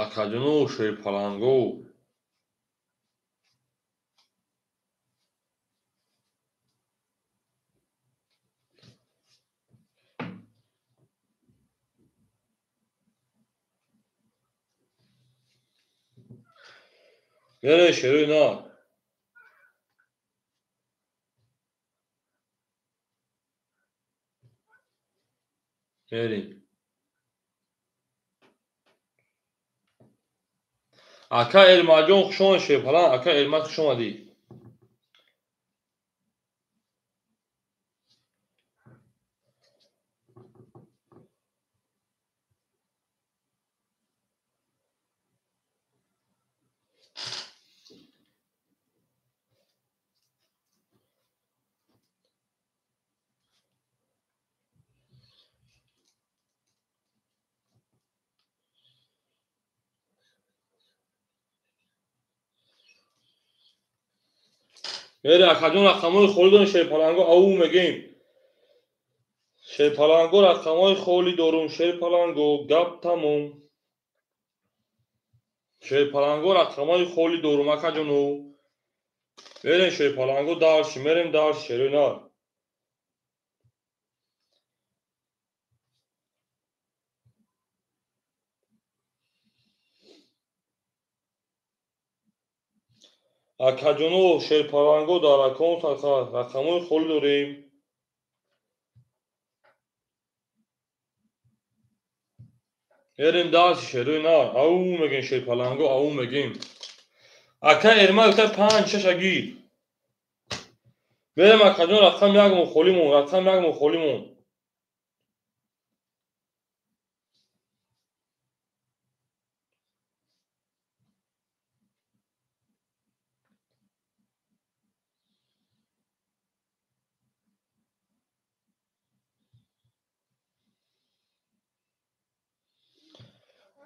Акаҷону шерпаланго мере шерои на. Мерем. Ака Элмаҷон хуш омадӣ, шерпаланг. Ака Элмат хуш омадӣ. Мере акаҷон рақамҳои холӣ дорем шерпаланго, ау мегем. Шерпаланго рақамҳои холӣ дорум, шерпаланго гап тамом. Шерпаланго рақамҳои холӣ дорум акаҷону. Мерем шерпаланго дальше, мерем дальше шерои нар. Акаҷону шерпаланго дар аккаунт рақамҳои холӣ дорем. Мерем дальше шерои нар. Ау мегем шерпаланго, ау мегем. Ака Эрмак гуфта 5 6 агир. Мерем акаҷон рақам 1 мон холӣ мон, рақам 1 мон холӣ мон.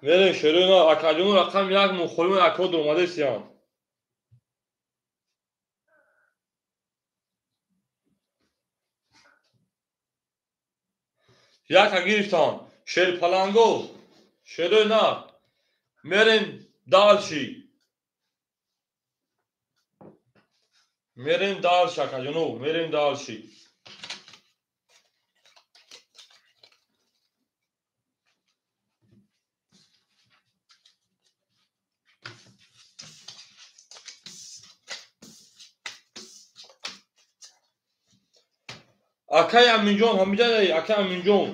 Мерем шерои нар. Акаҷону рақам 1 мон холӣ мон, акҳо дуромадесиянд. Яка гирифтанд. Шерпаланго, шерои нар. Мерем дальше. Мерем дальше, акаҷону, мерем дальше. Акай Аминҷон, ҳамиҷа акай Аминҷон.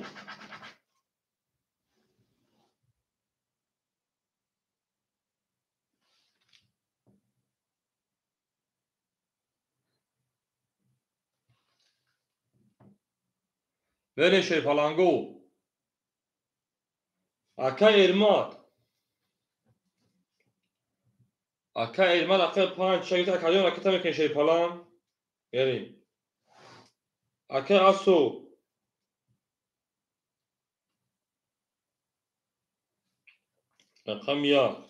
Мерем шерпаланго. Акай Эрмат. Ака Элман рақами 5 шагирд акаҷон ракета мекунем шерпаланг. Мерем. Ака Асо. Рақами 1.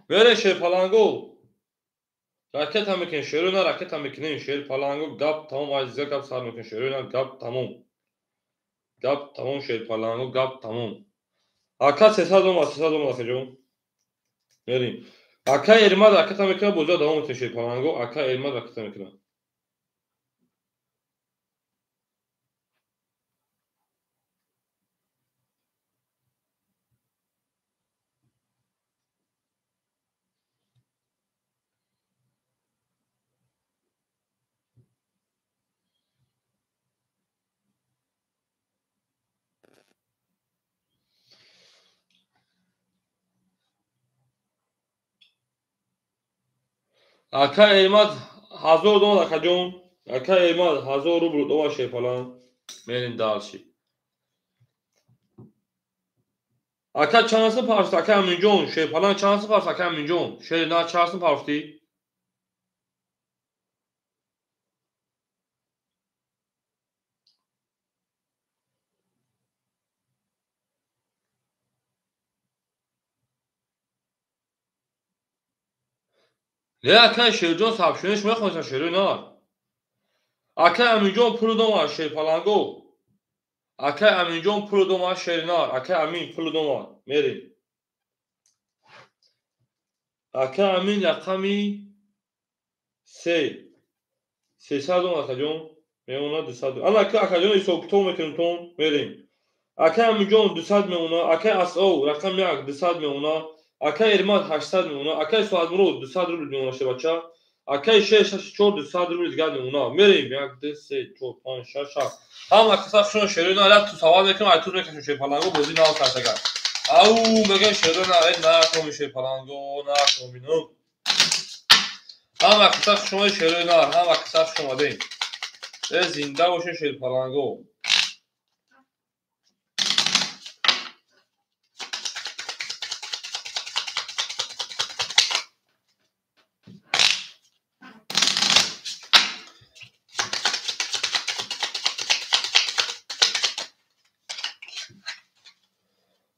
Мерем шерпаланго. Ракета мекунем шерона ракета мекунем шерпаланго гап тамом азиза гап сар мекунем шерона гап тамом. Гап тамом шерпаланго гап тамом. Ака 300 омад 300 омад акаҷон. Мерем. Ака Эрмад ракета мекунад бозиро давом метавонем шерпаланго. Ака Эрмад ракета мекунад. Ака Элмад 1000 доллар акаҷон. Ака Элмад 1000 рубл доллар шерпаланг. Мерем дальше. Ака чандсин паршт ака Аминҷон шерпаланг чандсин паршт ака Аминҷон шер на чандсин парштӣ? Не акай Шерҷон сообщение мехонед шерои нар. Акай Аминҷон пул дома шерпаланго. Акай Аминҷон пул дома шернар. Акай Амин пул дома. Мерем. Акай Амин рақами 3. 300 дом акаҷон. Мемонад 200. Ана акаҷон ҳисоб китоб мекунем тон. Мерем. Акай Аминҷон 200 мемонад. Акай Асо рақами 1 200 мемонад. Акай Эрмад 800 мемонад, акай Суадмурод 200 рубл мемонад шебача, акай 664 200 рубл дигар мемонад. Мерем 1 2 3 4 5 6 7. Ҳама каса хушон шерои на як ту савол мекунам, ай тур мекашем шерпаланго бозӣ нав кардагар. Ау мегӯям шерои на, эй на томи шерпаланго, на томино. Ҳама каса хушон шерои на, ҳама каса хуш омадем. Э зинда бошед шерпаланго.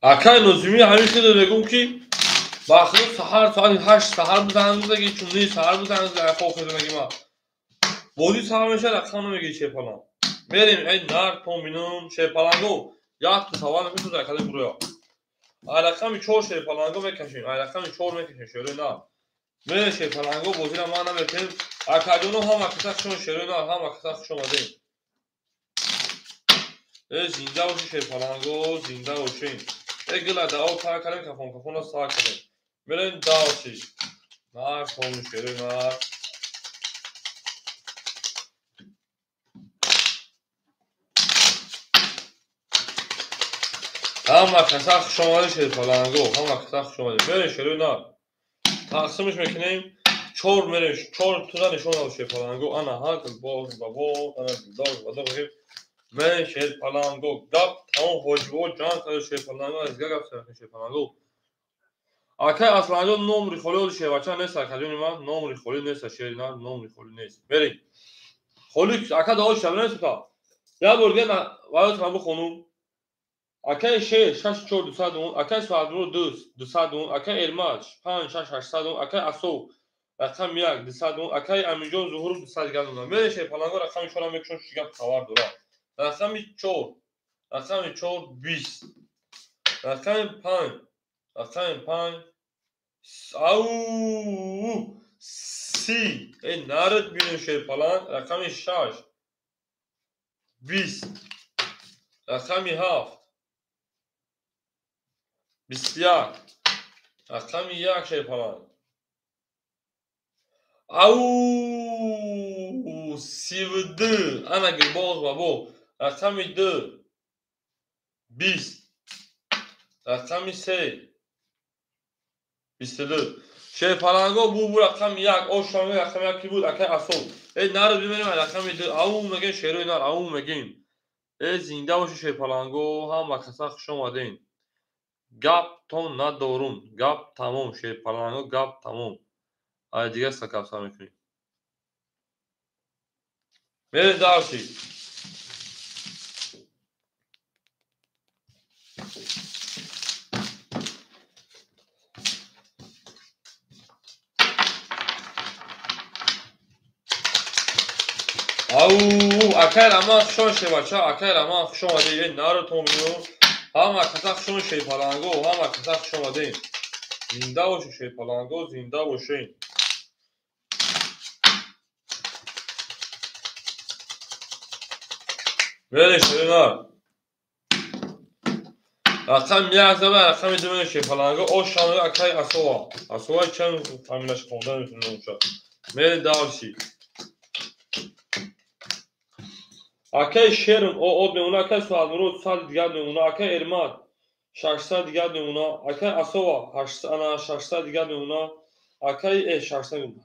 Акай Нозимӣ ҳамин хеле мегӯм ки ба худо саҳар соати 8 саҳар бизанг заги чунни саҳар бизанг заги хоб хезанаги ма. Бозӣ саҳар мешавад рақам намегири шерпаланг. Мерем эй нар то минум шерпаланго як ту савол мекунем ту ракада буроя. Ай рақами 4 шерпаланго мекашем, ай рақами 4 мекашем шерои нар. Мерем шерпаланго бозиро ман намекунем. Акаҷоно ҳама каса хушон шерои нар, ҳама каса хуш омадем. Э зинда бошед шерпаланго, зинда бошед. Э гила дао тар кардем, кафон кафонро сар кардем. Мерем дальше. Нар томи шерои нар. Ҳама каса хуш омадед шерпаланго, ҳама каса хуш омадед. Мерем шерои нар. Тақсимш мекунем. 4 мерем, 4 тура нишон дод шерпаланго. Ана ҳак боз бабо, ана дилдор бадо мегем. Мерем шерпаланго. Гап тамом ҳоҷибо ҷанг кард шерпаланго, аз гап сар шерпаланго. Акай Асланҷон номри холӣ оди шербача нест акаҷони ман, номри холӣ нест шернар, номри холӣ нест. Мерем. Холӣ ака дао шаб нест та. Як бор дигар ваётам бихонум. Акай Шер 6 4 200 он, акай Суадмурод 2 200 он, акай Эрмад 5 6 800 он, акай Асо рақами 1 200 он, акай Аминҷон Зуҳуров 200 дигар он. Мерем шерпаланго рақами 4 мекушон чӣ гап хабар дорад. Рақами 4, рақами 4 20, рақами 5, рақами 5 ау 30. Эй нарад бинем шерпаланг рақами 6 20, рақами 7 21, рақами 1 шерпаланг. Ау 32. Ана гирбоз бабо. Рақами 2 20, рақами 3 22. Шерпаланго бу рақами 1 ошами рақами 1 ки буд акай Асо. Эй нарад бибинем рақами 2. Ау мегем шерои нар, ау мегем. Э зинда бошед шерпаланго, ҳама каса хуш омадем. Гаптон надорум. Гап тамом. Шерпаланго гап тамом. Ай дигар сакапса мекунем. Мерем дальше. Ау, акай Раман хушон шевача, акай Раман хуш омадед, наротон биню. Ҳама каса хушон шерпаланго, ҳама каса хуш омадед. Зинда бошед шерпаланго, зинда бошед. Мерем шерина. Рақам як зада, рақами ду мерем шерпаланго, ош шамига акай Асова. Асова чанд фамилияш хонда метавонам ша. Мерем дальше. Акай Шерм од мемона, акай Суадмурод 100 дигар мемона, акай Эрмат 600 дигар мемона, акай Асова 600 дигар мемона, акай 600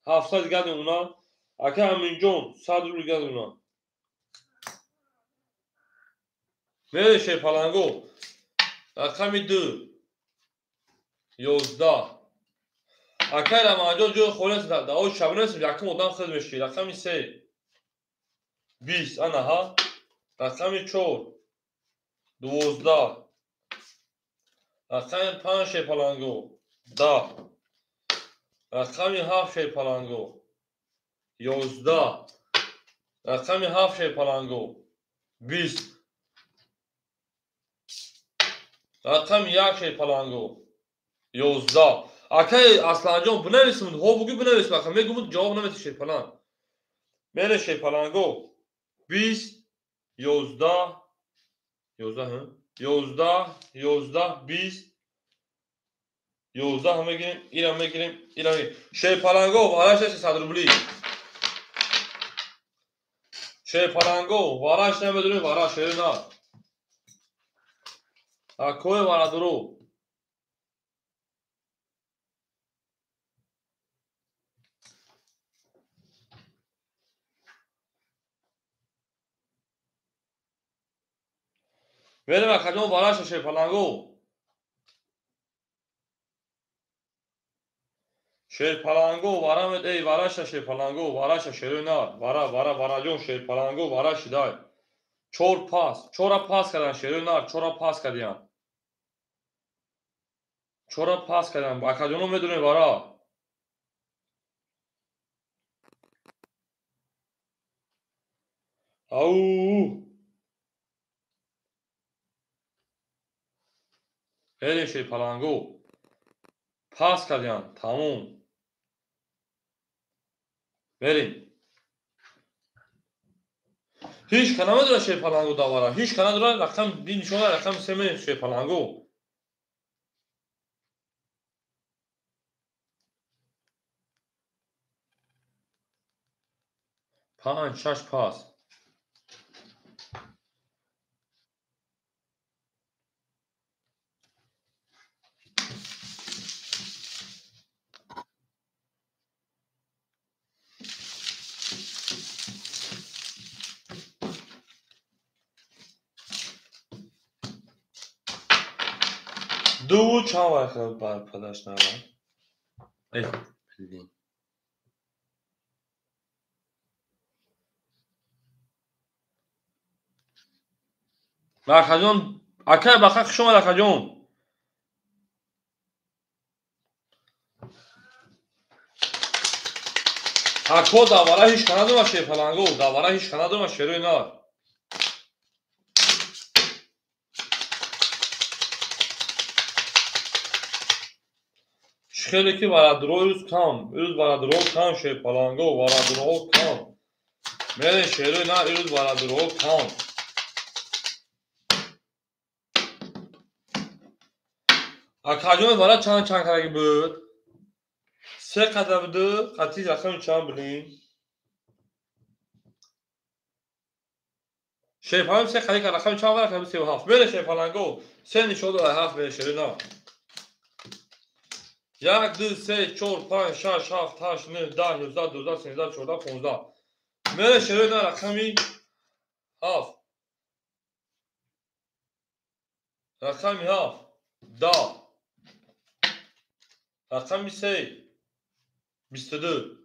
700 дигар мемона, акай Аминҷон 100 рубл дигар мемона. Мерем шерпаланго. Рақами 2 11. Акай Раманҷон ҷои холӣ аст, даъвои шабона аст, якум одам хез мешӣ. Рақами 3 20, ана ҳа. Рақами 4 12. Рақами 5 шерпаланго 10. Рақами 7 шерпаланго 11. Рақами 7 шерпаланго 20. Рақами 1 шерпаланго 11. Акай Асланҷон бинависм, ҳо бугӯ бинависм, ака мегӯм ҷавоб наметӣ шерпаланг. Мере шерпаланго 20 11 11 11 11 20 11 мегирем, ира мегирем, ира мегирем. Шерпаланго вараш 300 рубли. Шерпаланго вараш намедонем, вараш шерина. Акои варадуру. Мерем акаҷон вараша шерпаланго. Шерпаланго варамед, эй вараша шерпаланго, вараша шерина, вара вара вараҷон шерпаланго вара шидай. 4 пас, 4 пас кардан шерина, 4 пас кардиян. 4 пас кардан, акаҷоно медонем вара. Ау! Мерем шерпаланго. Пас кардиян, тамом. Мерем. Ҳеҷ ка намедонад шерпаланго давара, ҳеҷ ка надорад, рақам нишона, рақами 3 мерем шерпаланго. 5 6 пас. Ду чанд вақт бар падаш нарав? Эй, блин. Акаҷон, акай бақа хуш омад акаҷон. Ако давара ҳеҷ ка надорад шерпаланго, давара ҳеҷ ка надорад шерои нар. Хеле ки варадуро ирӯз кам, ирӯз варадуро кам шерпаланго, варадуроҳо кам. Мерем шерои нар, ирӯз варадуроҳо кам. Акаҷон вара чанд чанд кардаги буд? 3 қада буду, қатъи рақами чанд билин? Шерпаланго 3 қада рақами чанд вара? Рақами 37. Мерем шерпаланго, 3 нишон дорад 7 мерем шерои нар. 1, 2, 3, 4, 5, 6, 7, 8, 9, 10, 11, 12, 13, 14, 15. Мере шерои нар рақами 7. Рақами 7. 10. Рақами 3 22.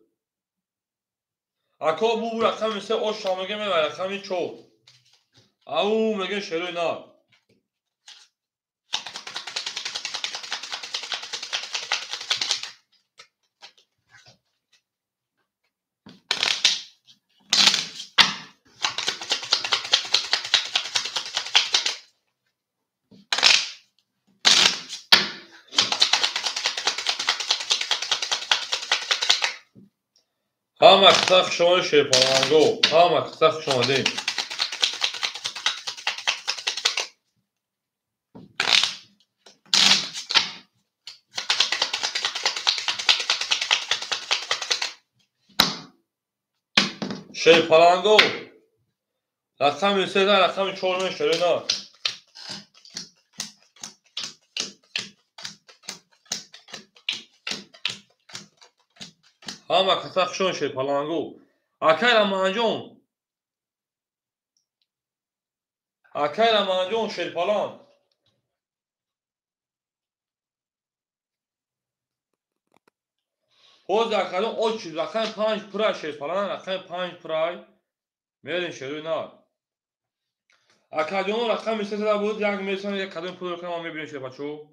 Ако бу рақами 3 ош мегем ва рақами 4. Ау мегем шерои нар. Ҳама қиса хуш омадед шерпаланго. Ҳама қиса хуш омадед. Шерпаланго. Рақами 3 рақами 4 шерина. Ҳама қиса хуш омадед шерпаланго. Акай Рамазонҷон. Акай Рамазонҷон шерпаланг. Ҳозир акаҷон очи рақами 5 пурай шерпаланг, рақами 5 пурай. Мерем шерои нар. Акаҷоно рақами 3 буд, як месан як кадом пул рақам ма мебинем шербачо.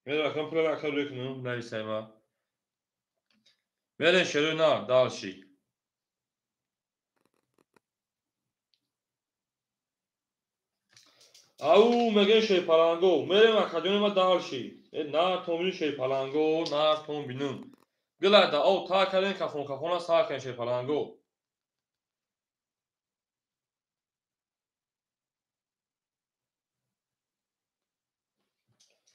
Мерем рақам пула ака рӯй кунем, нависайма. Мерем шерои нар, дальше. Ау мегем шерпаланго. Мерем акаҷони ма дальше. Нар тон бинем шерпаланго, нар тон бинем. Гилада ав та кардем кафон кафона сар кардем шерпаланго.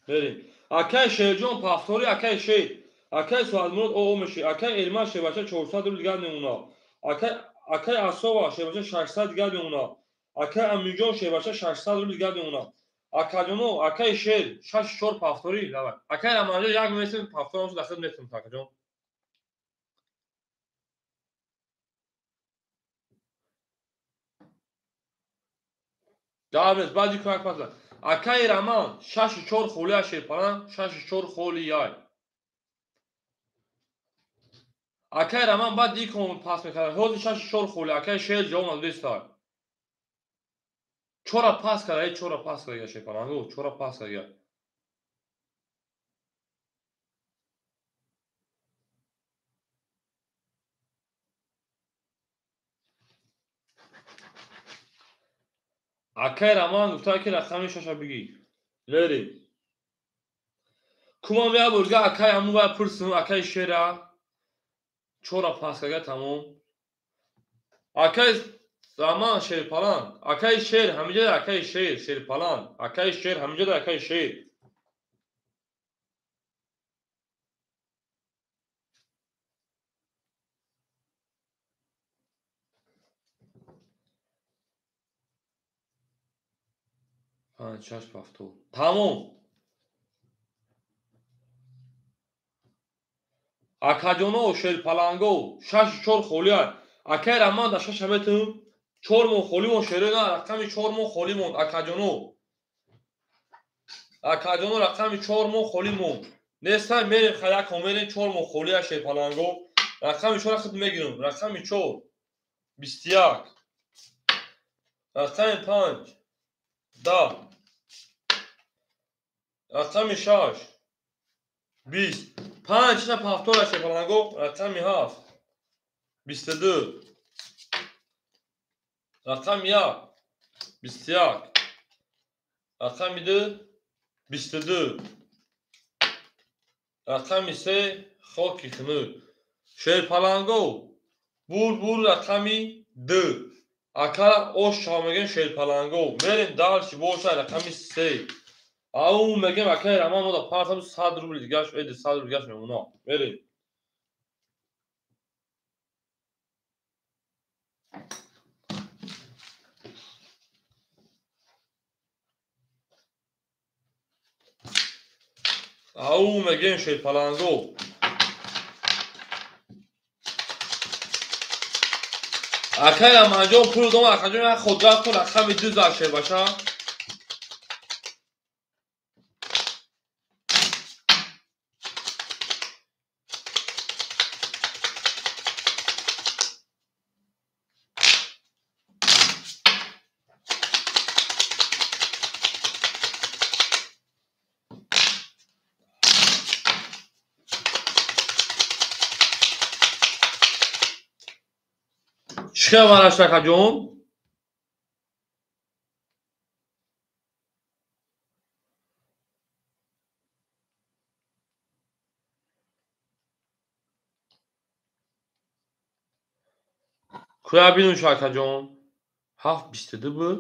Мерем. Акай Шерҷон пафтори, акай Шер. Акай Суадмурод о меши. Акай Элман шербача 400 рубл дигар мемона. Акай Асова шербача 600 дигар мемона. Акай Аминҷон шербача 600 рубл дигар мемона. Акаҷоно, акай Шер 6-4 пафтори, давай. Акай Рамазонҷон як месем пафторамшо дахил метем акаҷон. Давай, баъди кӯмак пас. Акай Раман 6-4 холия шерпаланг, 6-4 холияй. Акай Раман баъд икон пас мекард. Ҳозир 6-4 холия, акай Шер ҷавоб надодистай. Чора пас карда, чора пас карда шерпаланго, чора пас карда. Акай Раман гуфта ки рақами 6 бигӣ. Мерем. Кумам як бор дига акай ҳамун вай пурсим, акай Шера чора пас карда тамом. Акай Раман шерпаланг, акай Шер ҳамиҷа, акай Шер шерпаланг, акай Шер ҳамиҷа, акай Шер. Панҷ, шаш, ҳафтод. Тамом. Акаҷоно шерпаланго 6-4 холия. Акай Раман да 6 метм 4 моҳ холӣ мон шерои на, рақами 4 моҳ холӣ монд акаҷоно. Акаҷоно рақами 4 моҳ холӣ монд. Нестай мерем хаяко мерем 4 моҳ холия шерпаланго. Рақами 4 худ мегирем. Рақами 4 21. Рақами 5 10. Рақами 6 20. 5 на пафтора шерпаланго. Рақами 7 22. Рақами 1 21. Рақами 2 22. Рақами 3 хоки хунук. Шерпаланго бур рақами 2. Акара ош чав мегем шерпаланго. Мерем дальше боша рақами 3. Ау мегем акай Раман мода партам 100 рубл дигаш, 100 рубл дигаш мемона. Мерем. Ау мегем шерпаланго. Акай Раманҷон пул дом, акаҷон як худрат кун, рақами 2 зад шербача. Чӣ вараш акаҷон? Куя бинуш акаҷон? 7.22 буд.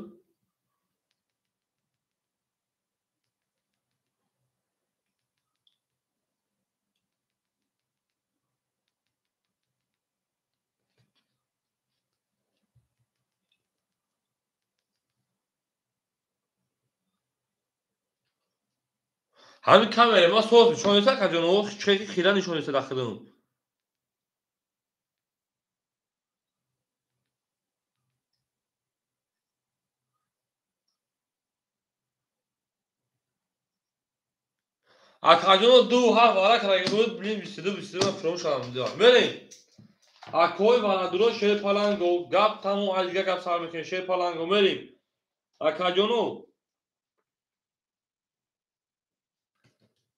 Ҳамин камера ма соз нишон нест акаҷон, чеки хира нишон нест дахилам. Акаҷоно 2.7 вара кардаги буд, блин 22 22 ман фуромӯш кардам. Мерем. Акои варадуро шер паланго, гап тамом, аз дигар гап сар мекунем, шер паланго мерем. Акаҷоно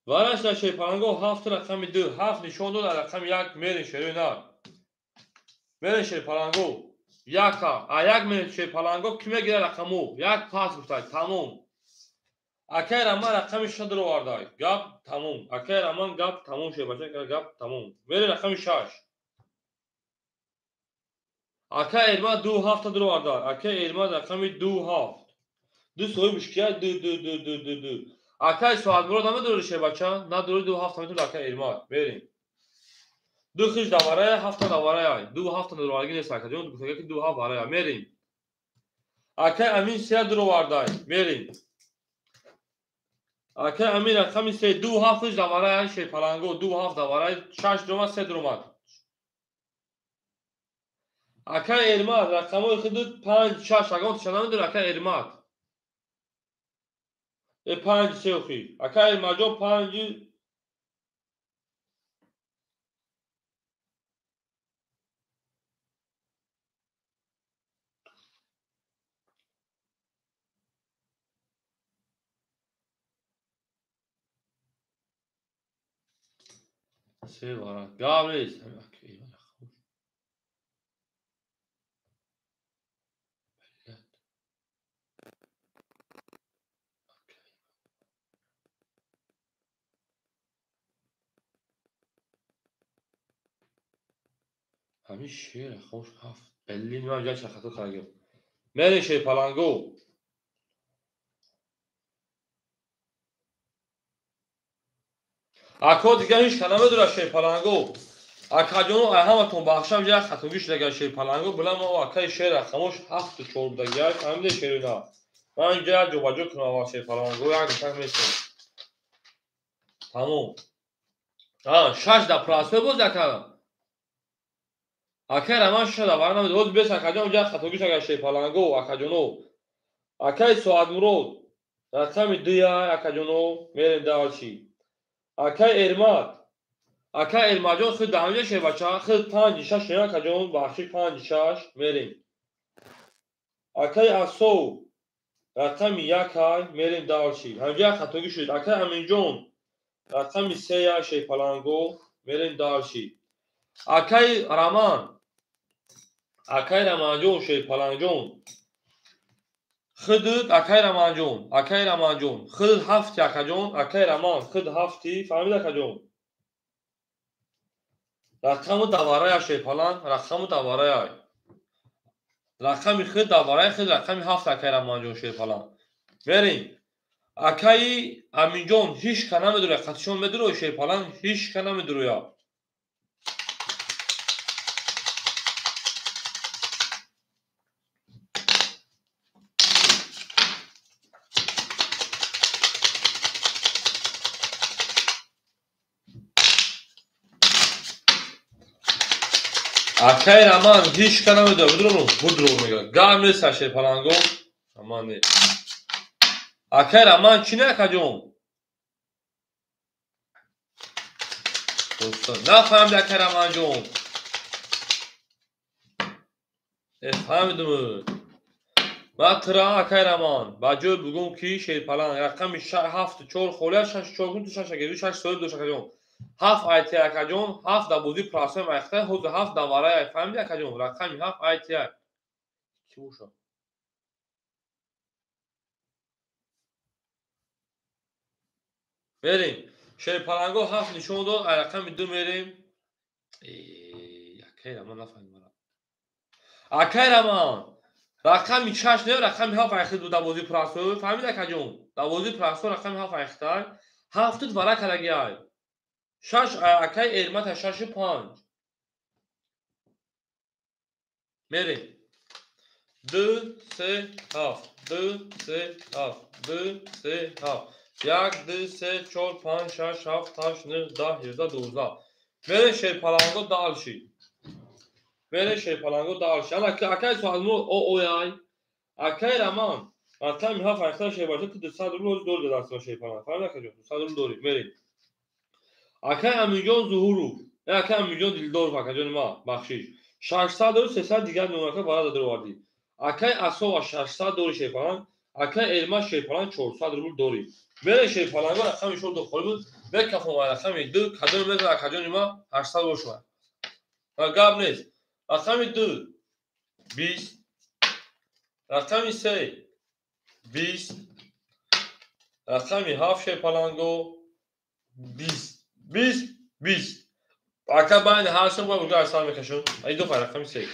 вараш дар шерпаланго 7 рақами 2, 7 нишон дод, рақами 1 мерем шерои нар. Мерем шерпаланго. 1 а 1 мерем шерпаланго, ки мегирад рақамо? 1 пас гуфтай, тамом. Акай Раман рақами 6 даровардай. Гап тамом. Акай Раман гап тамом шербача, гап тамом. Мерем рақами 6. Акай Эрман 2.7 даровардай. Акай Эрман рақами 2.7. Ду соҳибш кия? 2 2 2 2 2 2. Акай Соатмурод намедорӣ шербача? Надорӣ 2.7 метавонӣ акай Эрмат. Мерем. 2 хиш даварая, 7 даварая. 2.7 даровардаги нест акаҷон, гуфтага ки 2.7 варая. Мерем. Акай Амин 3 даровардай. Мерем. Акай Амин рақами 3, 2.7 хиш даварая, шерпаланго 2.7 даварая, 6 даромад, 3 даромад. Акай Эрмат рақамои худ 5 6 агон тиша намедорӣ акай Эрмат. 5 3 охи. Акай Эрматҷон 5 3 вара. Гап нест. Ҳамин шер хош 7. Белли ман ҷа хато кардем. Мерем шерпаланго. Ако дигар ҳеч ка намедорад шерпаланго. Акаҷоно ҳаматон бахшам ҷа хатогӣ шудага шерпаланго. Била мо акаи шер рақамош 7.4 будаги. Фаҳмиде шерина. Ман инҷа як ҷобаҷо кунам аввал шерпаланго, як мешак местам. Тамом. 6 да прасой боз ака. Акай Раман 6 давара намедорад. Ҳозир бес акаҷон ҷа хатогӣ шудага шерпаланго, акаҷоно. Акаи Соатмурод рақами 2 акаҷоно, мерем дальше. Акай Эрмат. Акай Эрматҷон худ дар ҳаминҷа шербача, худ 5 6 акаҷон, бахшиш 5 6 мерем. Акай Асов рақами 1 мерем дальше. Ҳаминҷа хатогӣ шуд. Акай Аминҷон рақами 3 шерпаланго, мерем дальше. Акай Раман. Акай Раманҷон шерпалангҷон. Худут акай Раманҷон, акай Раманҷон, худ 7 акаҷон, акай Раман, худ 7, фаҳмид акаҷон? Рақаму даварая шерпаланг, рақаму даварая. Рақами худ даварая, худ рақами 7 акай Раманҷон шерпаланг. Мерем. Акаи Аминҷон ҳеч ка намедорад, қатишон медорад шерпаланг, ҳеч ка намедорад. Акай Роман ҳеҷ ка намедонад, будро будро мегӯяд. Гап нест шерпаланго. Роман не. Акай Роман чӣ не, акаҷон? Нафаҳмиди, акай Романҷон. Фаҳмидум. Ман тира, акай Роман. Ба ҷой бугум ки шерпаланг рақами 7 4 холия 6 4 кун, ту 6 гирӣ, 6 соҳиб дошт, акаҷон. 7 айти, акаҷон, 7 дар бозии прасои майхта, ҳозир 7 дар варай, фаҳмиди, акаҷон? Рақами 7 айти. Кӣ бошад? Мерем. Шерпаланго 7 нишон дод, ай рақами 2 мерем. Акай Роман нафаҳмид мара. Акай Роман, рақами 6 не, рақами 7 айхид буд дар бозии прасои. Фаҳмиди, акаҷон? Дар бозии прасои рақами 7 айхитай. 7 тут вара кардаги ай. 6 акай Эрмата 6 5. Мерем. 2 3 7 2 3 7 2 3 7 1 2 3 4 5 6 7 8 9 10 11 12. Мерем шерпаланго дальше. Мерем шерпаланго дальше. Ана акай суалмо о ояй. Акай Роман, рақами 7 айхта шербача, ту 200 рубл дори даст шерпаланг. Фаҳмиди, акаҷон? 200 рубл дори. Мерем. Акай Аминҷон Зуҳуров, акай Аминҷон Дилдоров, акаҷони ма, бахшиш. 600 дори, 300 дигар номака бара даровардӣ. Акай Асова 600 дори шерпаланг, акай Эрма шерпаланг 400 рубл дори. Мерем шерпаланго рақами 4 ду холӣ буд, мекафом рақами 2, кадоме мезанад, акаҷони ма 800 бошад. Гап нест. Рақами 2 20, рақами 3 20, рақами 7 шерпаланго 20. 20 20. Ака байни ҳар шаб бояд буга 800 мекашам. Ай ду фай рақами 3.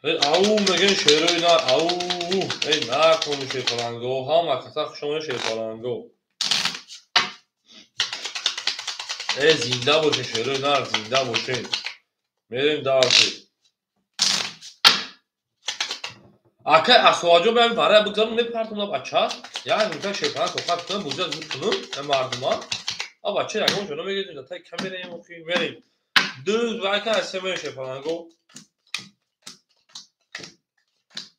Ау мегӯем шерои нар, ау, эй наркун шерпаланго, ҳама каса хуш омадед шерпаланго. Эй зинда бошед шерои нар, зинда бошед. Мерем дальше. Акай Асоаҷон, баём барай бигзарам, мепартам на бача. Як мута шерпаланг тоқат кунам, буза зуд кунам, на мардума. А бача ягон ҷо намегирем, дар таи камераем охи, мерем. 2 ва ака се мерем шерпаланго.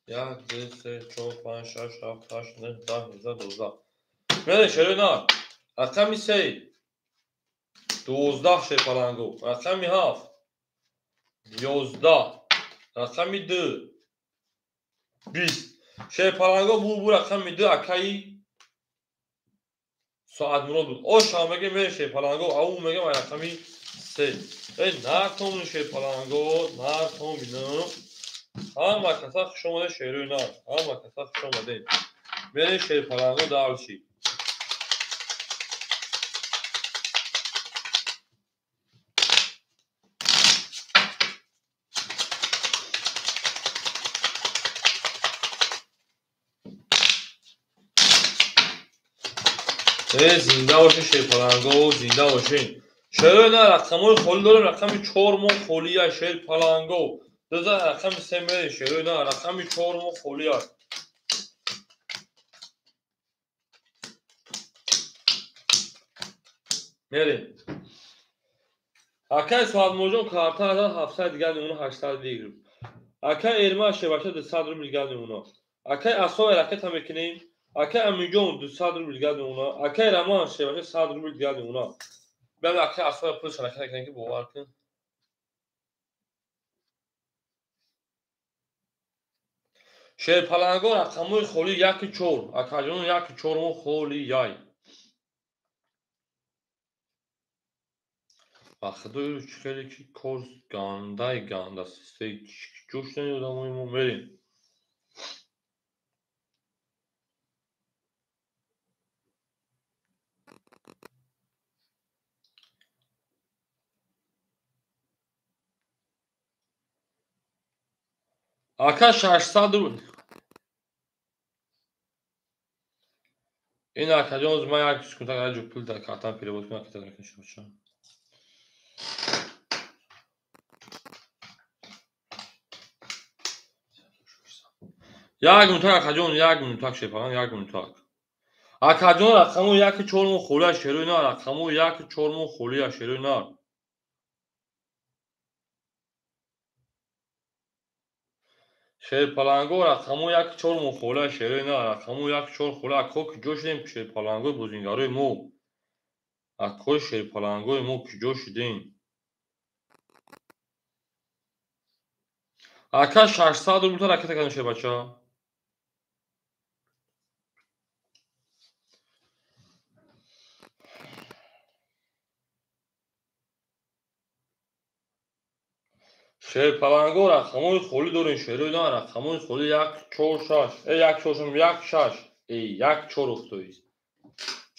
1 2 3 4 5 6 7 8 9 10 11 12. Мерем шерои нар. Рақами 3 12 шерпаланго. Рақами 7 11. Рақами 2 20. Шерпаланго бу рақами 2 акаи Соатмурод буд. Оша мегем мерем шерпаланго, ау мегем ай рақами 3. Эй нартом шерпаланго, нартом бинам. Ҳама каса хуш омадед шерои нар, ҳама каса хуш омадед. Мерем шерпаланго дальше. Э зинда бошед шерпаланго, зинда бошед. Шерои нар рақамҳои холӣ дорем, рақами 4 мо холия шерпаланго. Дуза рақами 3 мерем шерои нар, рақами 4 мо холия. Мерем. Акай Суадмурҷон карта 700 дигар намуна 800 бигирем. Акай Эрма шебаша 200 рубл дигар намуна. Акай Асова ракета мекунем. Акай Аминҷон 200 рубл дигар намуна. Акай Роман шебаша 100 рубл дигар намуна. Баъд акай Асова пулш ракета кунем ки бовар кун. Шерпаланго рақамҳои холӣ 1 4. Акаҷон 1 4 мо холӣ яй. Ба худои чӣ хеле ки кор гандаи ганда систеи ҷӯш намеодамои мо мерем. Ака 600 рубл. Ин акаҷон ман як секунда раҷу пул дар картам перевод кунам, аката накунам. Як минутак акаҷон, як минутак шерпаланг, як минутак. Акаҷон рақаму 1-4 мо холия шерои нар, рақаму 1-4 мо холия шерои нар. Шерпаланго рақаму 1-4 мо холия шерои нар, рақаму 1-4 холия. Ако куҷо шудем шерпалангои бозингарои мо? Акои шерпалангои мо куҷо шудем? Ака 600 рубл ракета кардем шербача. Шерпаланго рақамҳои холӣ дорем, шерои на, рақамҳои холӣ 1 4 6, 1 4 6 1 6, 1 4 уфтоист.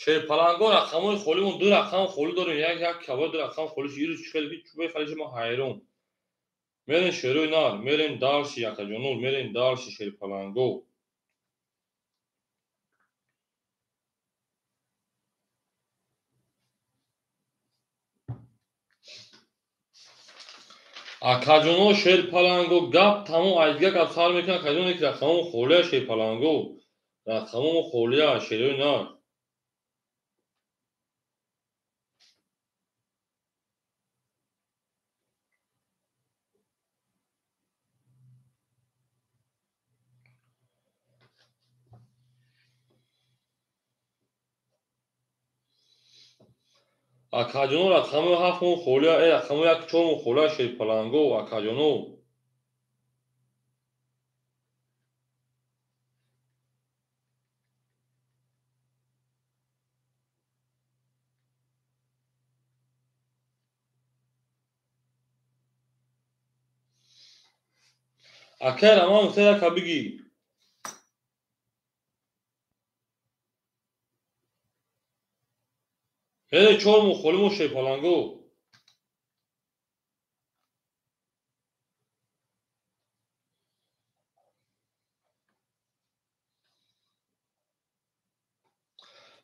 Шерпаланго рақамҳои холимон 2 рақам холӣ дорем, 1 1 кабо 2 рақам холӣ. Ирӯз чӣ хеле чӯбаи халиши мо ҳайрон. Мерем шерои нар, мерем дарши акаҷонул, мерем дарши шерпаланго. Акаҷоно шерпаланго гап тамом айдига гап сар мекунад. Акаҷон як рақамҳо холия шерпаланго, рақамҳо холия шерои нар. Акаҷоно рақамҳои 7 мо холия, рақамҳои 1 4 мо холия шерпаланго, акаҷоно. Акай Раман гуфта яка бигӣ. Мере 4 мо холимо шерпаланго.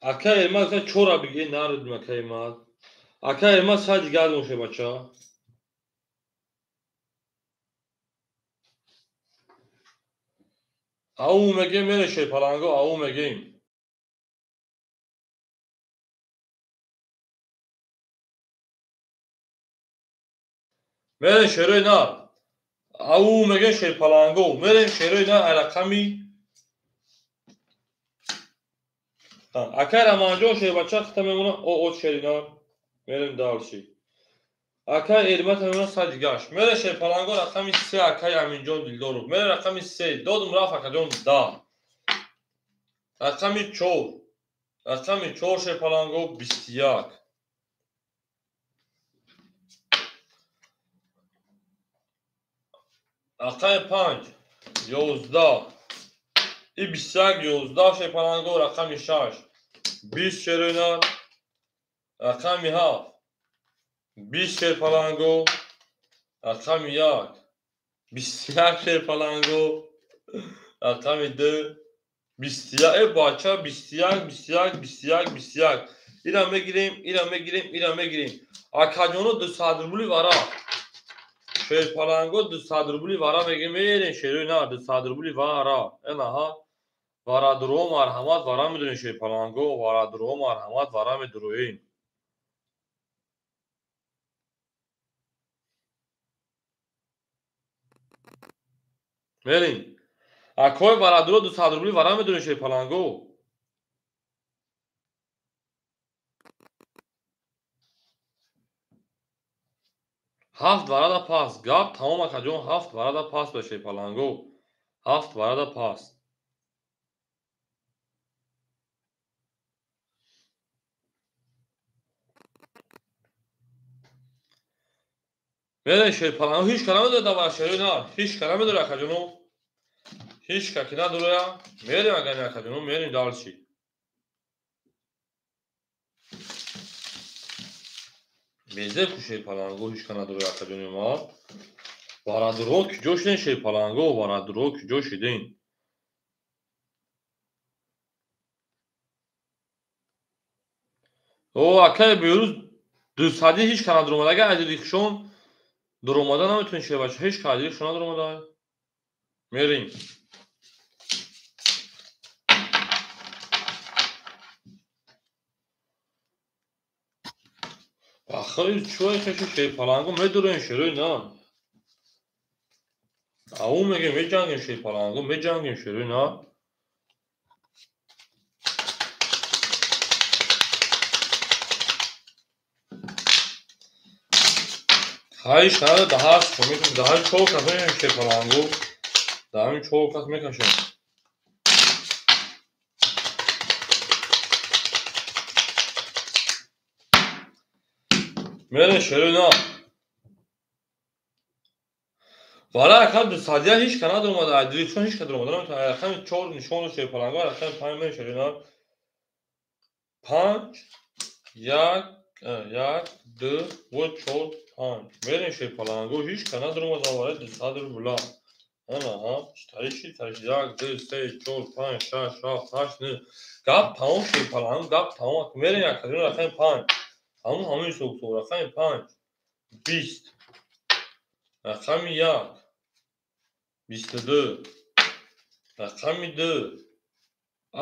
Акай Эрмак гуфта 4-а бигӣ, нарудим акай Эрмак. Акай Эрмак сай дигар дон шербача. Ау мегем мере шерпаланго, ау мегем. Мерем шерои нар. Ау мегем шерпаланго. Мерем шерои нар рақами. Акай Раманҷон шербача хита мемона о шери нар. Мерем дарши. Акай Эрмат мемона сай дигаш. Мерем шерпаланго рақами 3 акай Аминҷон Дилдоров. Мерем рақами 3 додум рафт акаҷон 10. Рақами 4. Рақами 4 шерпаланго 21. Рақами 5 11. И 21 11 шерпаланго рақами 6 20 шерои нар. Рақами 7 20 шерпаланго. Рақами 1 21 шерпаланго. Рақами 2 21. Бача 21 21 21 21. Ира мегирем, ира мегирем, ира мегирем. Акаҷоно 200 рубли вара. Шерпаланго 200 рубли вара мегирем. Мерем шерои нар 200 рубли вара. Энаҳа варадуро марҳамат вара медурем шерпаланго, варадуро марҳамат вара медуроем. Мерем. Акои варадуро 200 рубли вара медурем шерпаланго. 7 варада пас. Гап тамом акаҷон, 7 варада пас ба шерпаланго. 7 варада пас. Мерем шерпаланго ҳеҷ ка намедорад дар шерои нар. Ҳеҷ ка намедорад акаҷоно. Ҳеҷ ка ки надорад. Мерем агани акаҷоно, мерем дарши. Безеб ку шерпаланго ҳеҷ ка надорад акаҷони ма. Варадуро куҷо шудем шерпаланго, варадуро куҷо шудем? О акай берӯз 200 ҳеҷ ка надоромад. Агар аз рихшон дуромада наметавонед шербача, ҳеҷ ка аз рихшон надоромада. Мерем. Ахи чой хешу шерпаланго медурем шерои на. Ау мегем меҷангем шерпаланго меҷангем шерои на. Хаиш надо даҳаш мекашем, даҳаш чор кас мекашем шерпаланго. Даҳами чор кас мекашем. Мерем шерои на. Вара акам дусадия ҳеч ка надоромада, айдилишон ҳеч ка даромада наметавонад. Рақами чор нишон дод шерпаланго, рақами панҷ мерем шерои на. Панҷ, як, як, ду, ва чор, панҷ. Мерем шерпаланго, ҳеч ка надоромада, вара 200 рубла. Ана, ҳа, тариши, тариши, як, ду, се, чор, панҷ, шаш, ҳафт, ҳашт, нӯҳ. Гап тамом шерпаланго, гап тамом. Мерем якаҷон рақами панҷ. Ҳамун ҳамин ҳисоб, рақами панҷ, бист, рақами як, 22, рақами ду,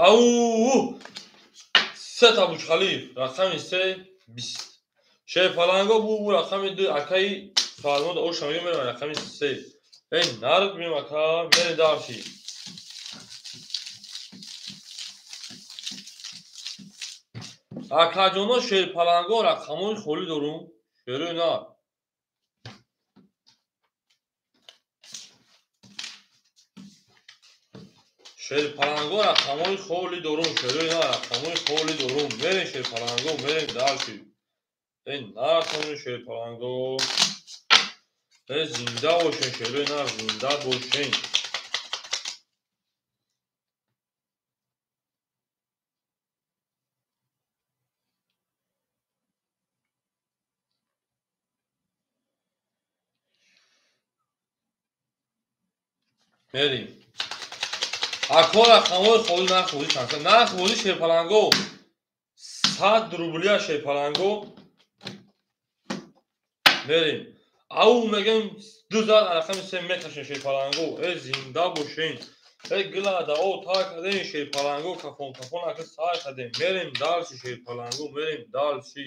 ау, сета Бучхалиф, рақами се, бист. Шерпаланго бу рақами ду, акаи Фармод оша мегӯям, мерем рақами се. Эй, нард меем ака, мерем дарши. Акаҷоно шерпаланго рақамҳои холӣ дорум, шерои на. Шерпаланго рақамҳои холӣ дорум, шерои на, рақамҳои холӣ дорум. Мерем шерпаланго, мерем дарши. Эй, нартонем шерпаланго. Эй, зинда бошен, шерои на, зинда бошен. Мерем. Ако рақамҳои холӣ нарх бозӣ чанд? Нарх бозӣ шерпаланго 100 рублия шерпаланго. Мерем. Ау мегем ду зад рақами се мекашем шерпаланго. Эй, зинда бошен. Эй, гилада о та кадем шерпаланго, кафон кафон ака сай кадем. Мерем дальше шерпаланго, мерем дальше.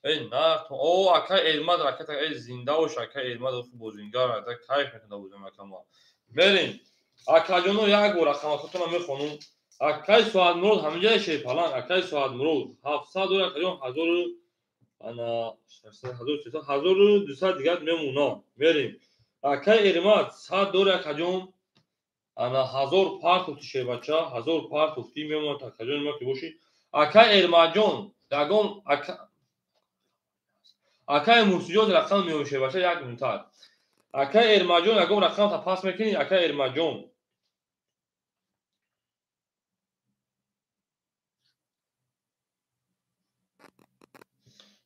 Эй, нарх о ака Элмад ракета, эй, зинда бош ака Элмад хуб бозингар, ака кайф мекунад бозим ака ма. Мерем. Акаҷоно як бор рақамҳоятонро мехонум. Акаи Соатмурод ҳаминҷоя шерпаланг, акаи Соатмурод 700 дор, акаҷон ҳазору ана 600, 1300, 1200 дигар мемонад. Мерем. Акаи Эрмат 100 дор, акаҷон ана 1000 партофти шербача, 1000 партофти мемонад акаҷон ма ки бошӣ. Акаи Эрматҷон ягон акаи Мурсиҷон рақам меёбӣ шербача, як минутат. Акаи Эрматҷон ягон рақамта пас мекунӣ, акаи Эрматҷон.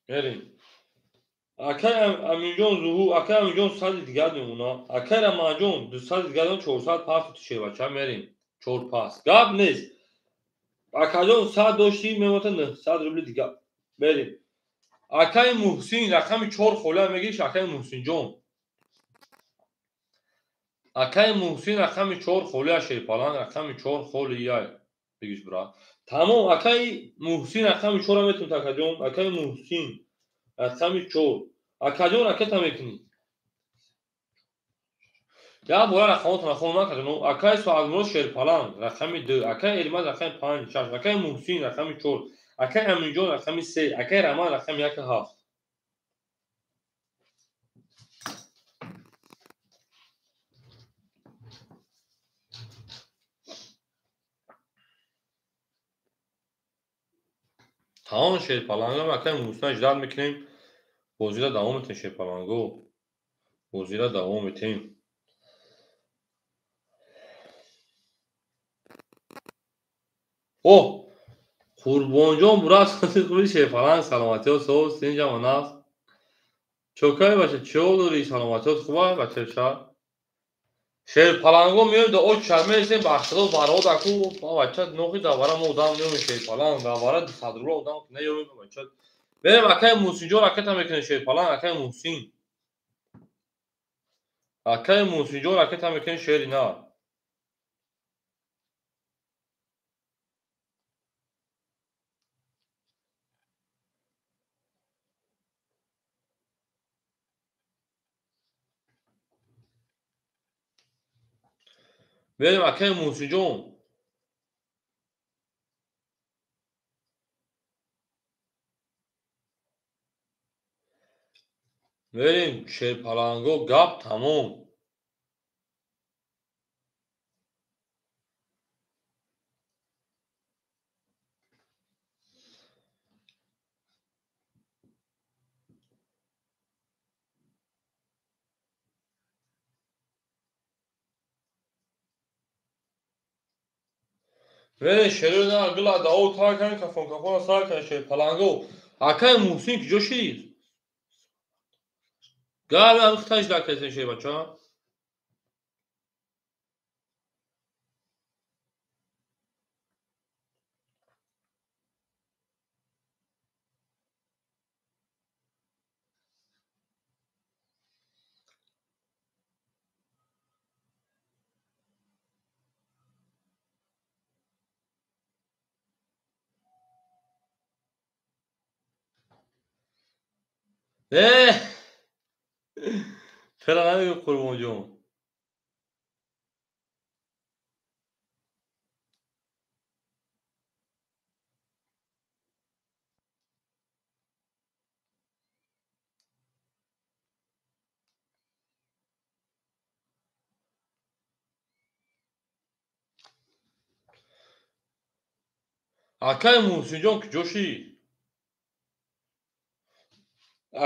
Мерем. Акаи Аминҷон Зуҳур, акаи Аминҷон 100 дигар мемонад. Акаи Рамазонҷон 200 дигар мемонад, 400 партофти шербача, мерем. Чор пас. Гап нест. Акаҷон 100 доштӣ, мемонад 900 рубли дигар. Мерем. Акаи Муҳсин рақами чор холия мегириш, акаи Муҳсинҷон. Акаи Муҳсин рақами чор холия шерпаланг, рақами чор холия. Бигиш брат. Тамом, акаи Муҳсин рақами чорро метавонед, акаҷон. Акаи Муҳсин рақами чор. Акаҷон ракета мекунӣ. Як бора рақамотро нахонам, акаҷон. Акаи Соатмурод шерпаланг рақами ду, акаи Элмаз рақами панҷ, шаш, акаи Муҳсин рақами чор, акаи Аминҷон рақами се, акаи Рамаз рақами як ҳафт. Тамом шерпаланго, акаи Муҳсин ждат мекунем. Бозиро давом метем шерпаланго. Бозиро давом метем. О, Қурбонҷон бурад хуби шерпаланг, саломатиҳо соз, синҷам нағз. Чокай бача, чӣ ҳол дорӣ? Саломатиҳот хуб аст, бача? Шерпаланго меоем да оч шар мересем, бахшадо барод аку, бача нохи давара мо одам меоем шерпаланг, давара 200 рубла одам неёбем бача. Мерем акаи Муҳсинҷон ракета мекунем шерпаланг, акаи Муҳсин. Акаи Муҳсинҷон ракета мекунем шери на. Мерем акаи Муҳсинҷон. Мерем шерпаланго, гап тамом. Мерем шерои гила дао тар кардем, кафон кафона сар кардем шерпаланго. Акаи Муҳсин куҷо шид? Гап ҳамин хиташ дакардем шербача. Чаро намегӯ Қурбонҷон? Акаи Муҳсинҷон куҷо шид?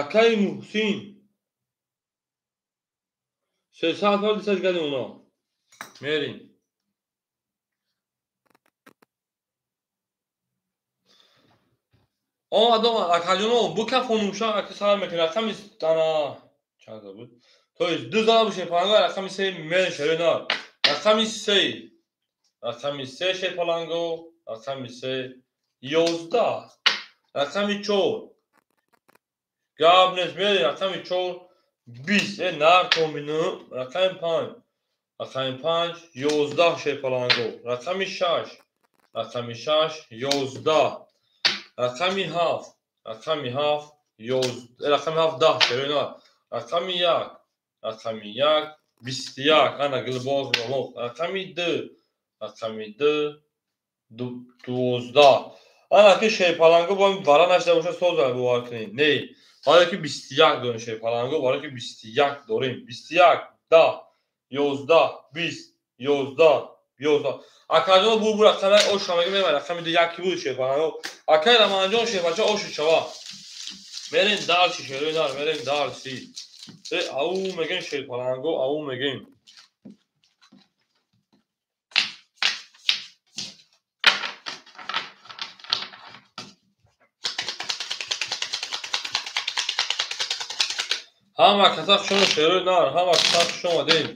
Акаи Муҳсин 300 рубл дисад гадем оно. Мерем. Омад, омад, акаҷоно, букафонумша, ака сар мекунем, рақами ана чанд буд? То есть ду зана бу шерпаланго, рақами се мерем шерои нар. Рақами се. Рақами се шерпаланго, рақами се 11. Рақами 4. Гап нест, мерем рақами 4 20. Нар комбину рақами 5. Рақами 5 11 шерпаланго. Рақами 6. Рақами 6 11. Рақами 7. Рақами 7 11. Рақами 7 10 шерои нар. Рақами 1. Рақами 1 21. Ана гулбоз молоқ. Рақами 2. Рақами 2 12. Ана ки шерпаланго бо вара нашуда боша соза бовар кунед. Не. Барои ки 21 дорем шерпаланго, барои ки 21 дорем. 21 10 11 20 11 11. Акаҷон бу рақами ош шамага мемай рақами 2 1 буд шерпаланго. Акай Рамазонҷон шербача ошу чава. Мерем дарси шерои нар, мерем дарси. Ау мегем шерпаланго, ау мегем. Ҳама каса хушома шерои нар, ҳама каса хуш омадем.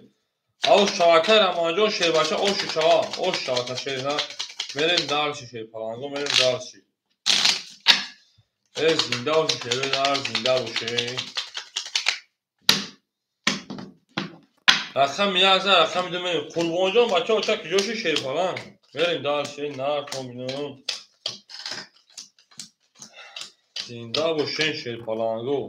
Ош чава, акай Рамазонҷон шербача ошу чава, ош чава та шери нар. Мерем дарси шерпаланго, мерем дарси. Зинда бошед шерои нар, зинда бошед. Рақами 1 за рақами 2 мерем. Қурбонҷон бача оча куҷо шид шерпаланг? Мерем дарси, нар комбинон. Зинда бошед шерпаланго.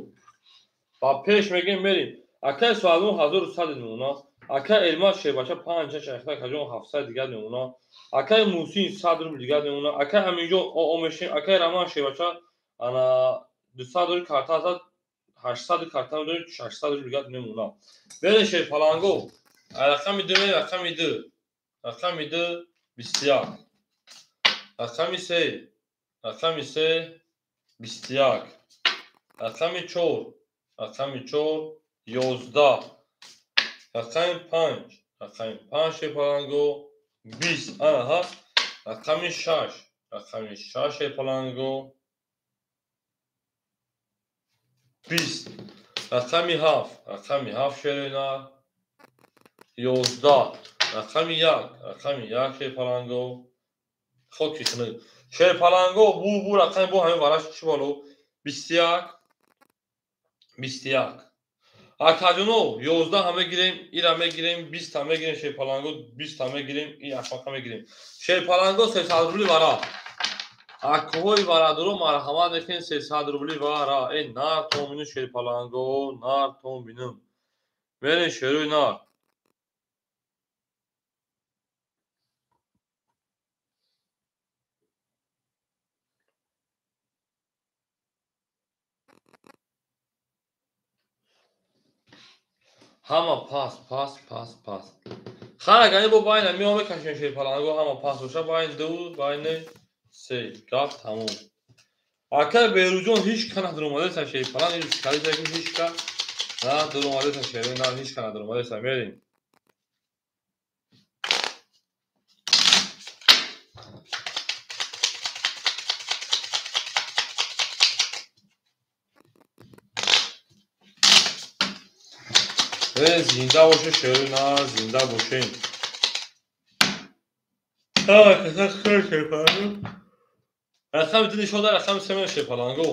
Ба пеш мегем мерем. Акай Суалмон 1100 намуна. Акай Элмаз шербача 5 6 акаҷон 700 дигар намуна. Акай Муҳсин 100 рубл дигар намуна. Акай Аминҷон оо мешем. Акай Раман шербача ана 200 рубл карта зад, 800 карта дорем, 600 рубл дигар намуна. Мерем шерпаланго. Рақами 2 мерем, рақами 2. Рақами 2 21. Рақами 3. Рақами 3 21. Рақами 4. Рақами 4 11. Рақами 5. Рақами 5 шерпаланго 20. Аҳа. Рақами 6. Рақами 6 шерпаланго 20. Рақами 7. Рақами 7 шерои нар 11. Рақами 1. Рақами 1 шерпаланго хоки хунук. Шерпаланго бу рақами бу ҳамин вараш чӣ боло? 21 21. Акаҷоно 11 ҳам мегирем, ира мегирем, 20 ҳам мегирем шерпаланго, 20 ҳам мегирем, и ахмақа мегирем. Шерпаланго 300 рубли вара. Акҳои варадоро марҳамат мекунед 300 рубли вара. Нар томину шерпаланго, нар томину. Мерем шерои нар. Ҳама пас, пас, пас, пас. Хара гани бо байна мио мекашем шерпаланго ҳама пас боша байна 2, байна 3. Гап тамом. Ака Беруҷон ҳеч ка надуромадеса шерпаланг, ҳеч калида ки ҳеч ка надуромадеса шерпаланг, ҳеч ка надуромадеса мерим. Зинда боше шери на зинда бошем. Рақами 2 нишон дар рақами 3 шерпаланго.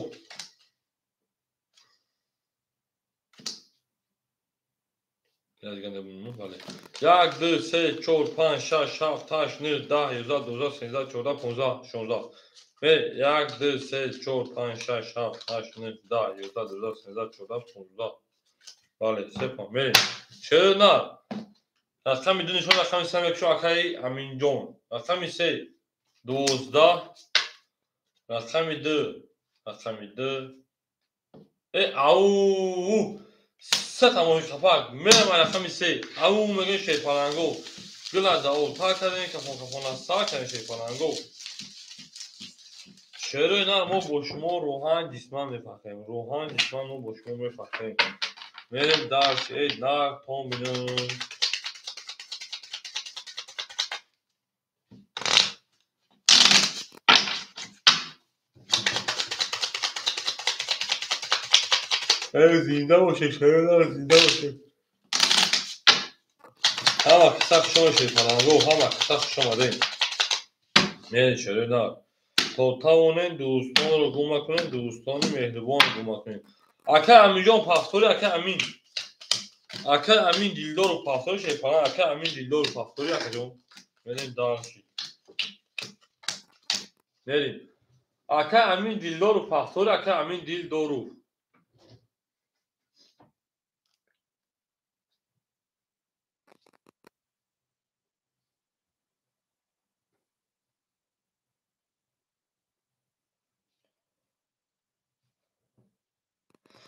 Бале. 1, 2, 3, 4, 5, 6, 7, 8, 9, 10, 11, 12, 13, 14, 15, 16. 1, 2, 3, 4, 5, 6, 7, 8, 9, 10, 11, 12, 13, 14, 15. Бале, сепа, мерем. Шери на. Рақами 2 нишон рақами 3 мекушо акаи Аминҷон. Рақами 3 12, рақами 2, рақами 2. Ау! Се тамоми қапак. Мерем рақами 3. Ау мегӯем шерпаланго. Гула даол тар кардем, кафон кафона сар кардем шерпаланго. Шерои нар мо бо шумо рӯҳан ҷисман мефахрем. Рӯҳан ҷисман мо бо шумо мефахрем. Мерем дарс, эй нар то бинем. Зинда боше, шерои нар зинда боше. Ҳама қисса хуш омадед шерпаланго, ҳама қисса хуш омадед. Мерем шерои нар. То тавонем дӯстонро гум накунем, дӯстони меҳрубонро гум накунем. Ака Аминҷон пахтори, ака Амин. Ака Амин дилдору пахтори шерпаланг, ака Амин дилдору пахтори, акаҷон. Мерем дарси. Мерем. Ака Амин дилдору пахтори, ака Амин дилдору.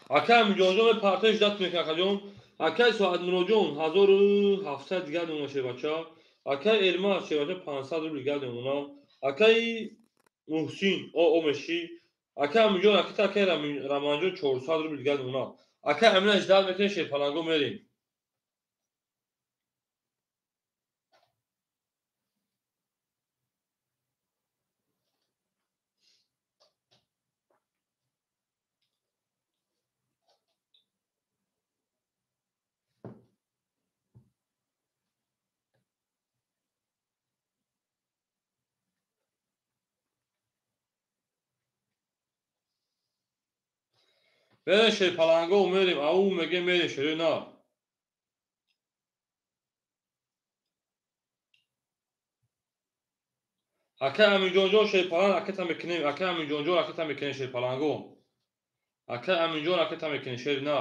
Ака Аминҷонҷон мепартои ждат мекунад акаҷон. Акаи Соатмуроҷон 1700 дигар мемона шербача. Акаи Эрмаз шербача 500 рубл дигар мемона. Акаи Муҳсин о меши. Акаи Аминҷон акита акаи Раманҷон 400 рубл дигар мемона. Акаи Амина ждат мекунем шерпаланго мерем. Мерем шерпаланго мерем, ау мегем мерем шери на. Ака Аминҷонҷон шерпаланг ракета мекунем, ака Аминҷонҷон ракета мекунем шерпаланго. Ака Аминҷон ракета мекунем шери на.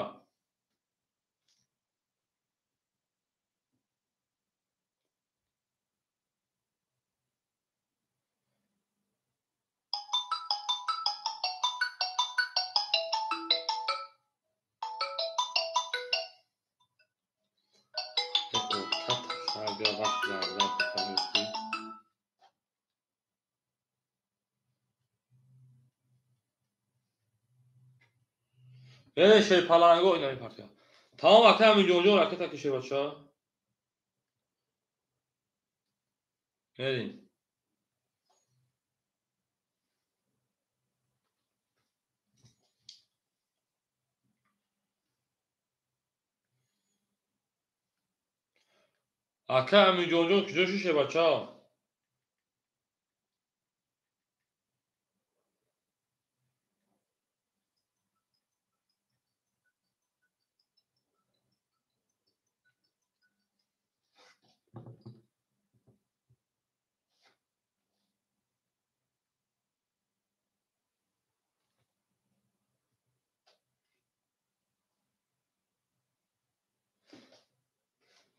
Шерпаланго ина мепартоям. Тамом ака Аминҷонҷон ракета кише бача. Мерем. Ака Аминҷонҷон куҷо шише бача?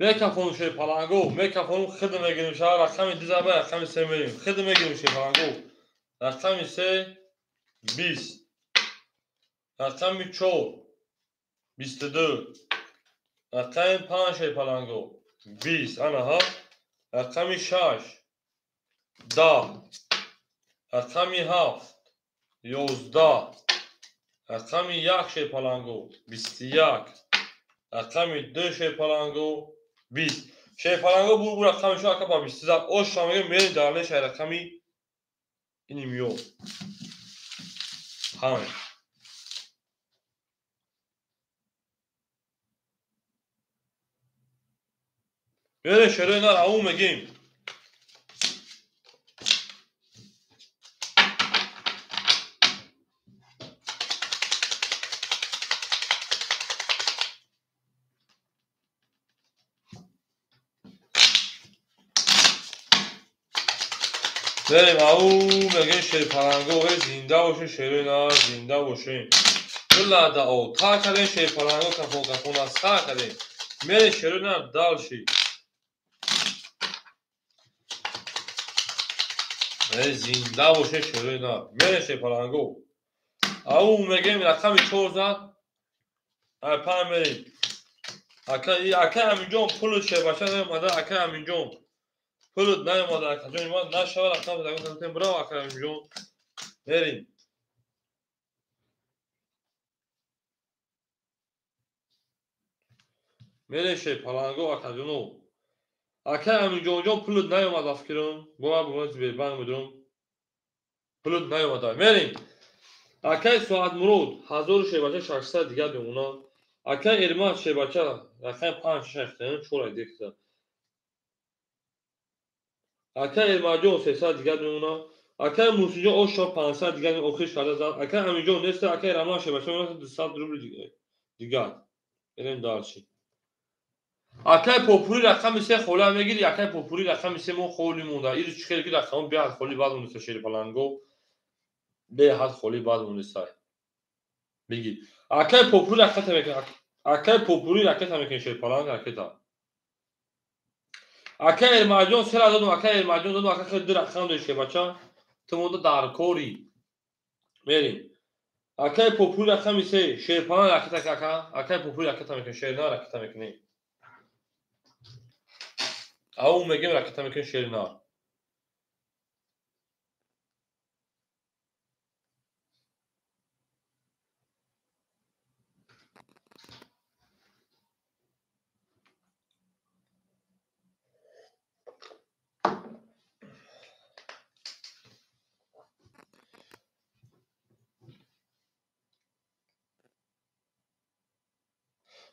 Мекафонум шерпаланго, мекафонум хид мегирим шаҳр рақами 2 заба рақами 3 мерим. Хид мегирим шерпаланго. Рақами 3 20. Рақами 4 22. Рақами 5 шерпаланго 20. Анаҳа. Рақами 6 10. Рақами 7 11. Рақами 1 шерпаланго 21. Рақами 2 шерпаланго 20. Шерпаланго бу рақами шо ака ба 20. Ош шамеге мерим дар шай рақами иним ё. 5. Мерем шерои нар ау мегим. Мерем ау мегим шерпаланго зинда бошем шерои нар зинда бошем. Ду лада о та кардем шерпаланго кафон кафон аз та кардем. Мерем шерои нар дальше. Зинда боше шерои нар. Мерем шерпаланго. Ау мегем рақами 4 5 мерем. Ака Аминҷон пули шербача наомада, ака Аминҷон. Пулут наомада, акаҷон ма нашава рақам дагон браво ака Аминҷон. Мерем. Мерем шерпаланго акаҷоно. Ака Аминҷонҷон пулут наомада фикрум. Бова бова Сбербанк медурам. Пулут наомада. Мерем. Акай Соатмурод 1000 шербача 600 дигар мемонад. Акай Эрмат шербача рақами 5 6 4 дигар. Акай Эрматҷон 300 дигар мемонад. Акай Мусиҷон ошо 500 дигар охир карда зад. Акай Аминҷон нест, акай Раман шербача мемонад 200 рубл дигар. Мерем дальше. Акай Попури рақами 3 хола мегири, акай Попури рақами 3 мо холи монда. Ирӯз чӣ хел ки рақамон беҳад холи бад мондаста шерпаланго. Беҳад холи бад мондаста. Бигӣ. Акай Попури ракета мекунад. Акай Попури ракета мекунад шерпаланг ракета. Акай Эрмаҷон сера додум, акай Эрмаҷон додум, акай хел ду рақам дошт шербача. Ту монда дар кори. Мерем. Акай Попури рақами 3 шерпаланг ракета ака. Акай Попури ракета мекунад, шернар ракета мекунад. Ау мегем ракета мекунем шернар.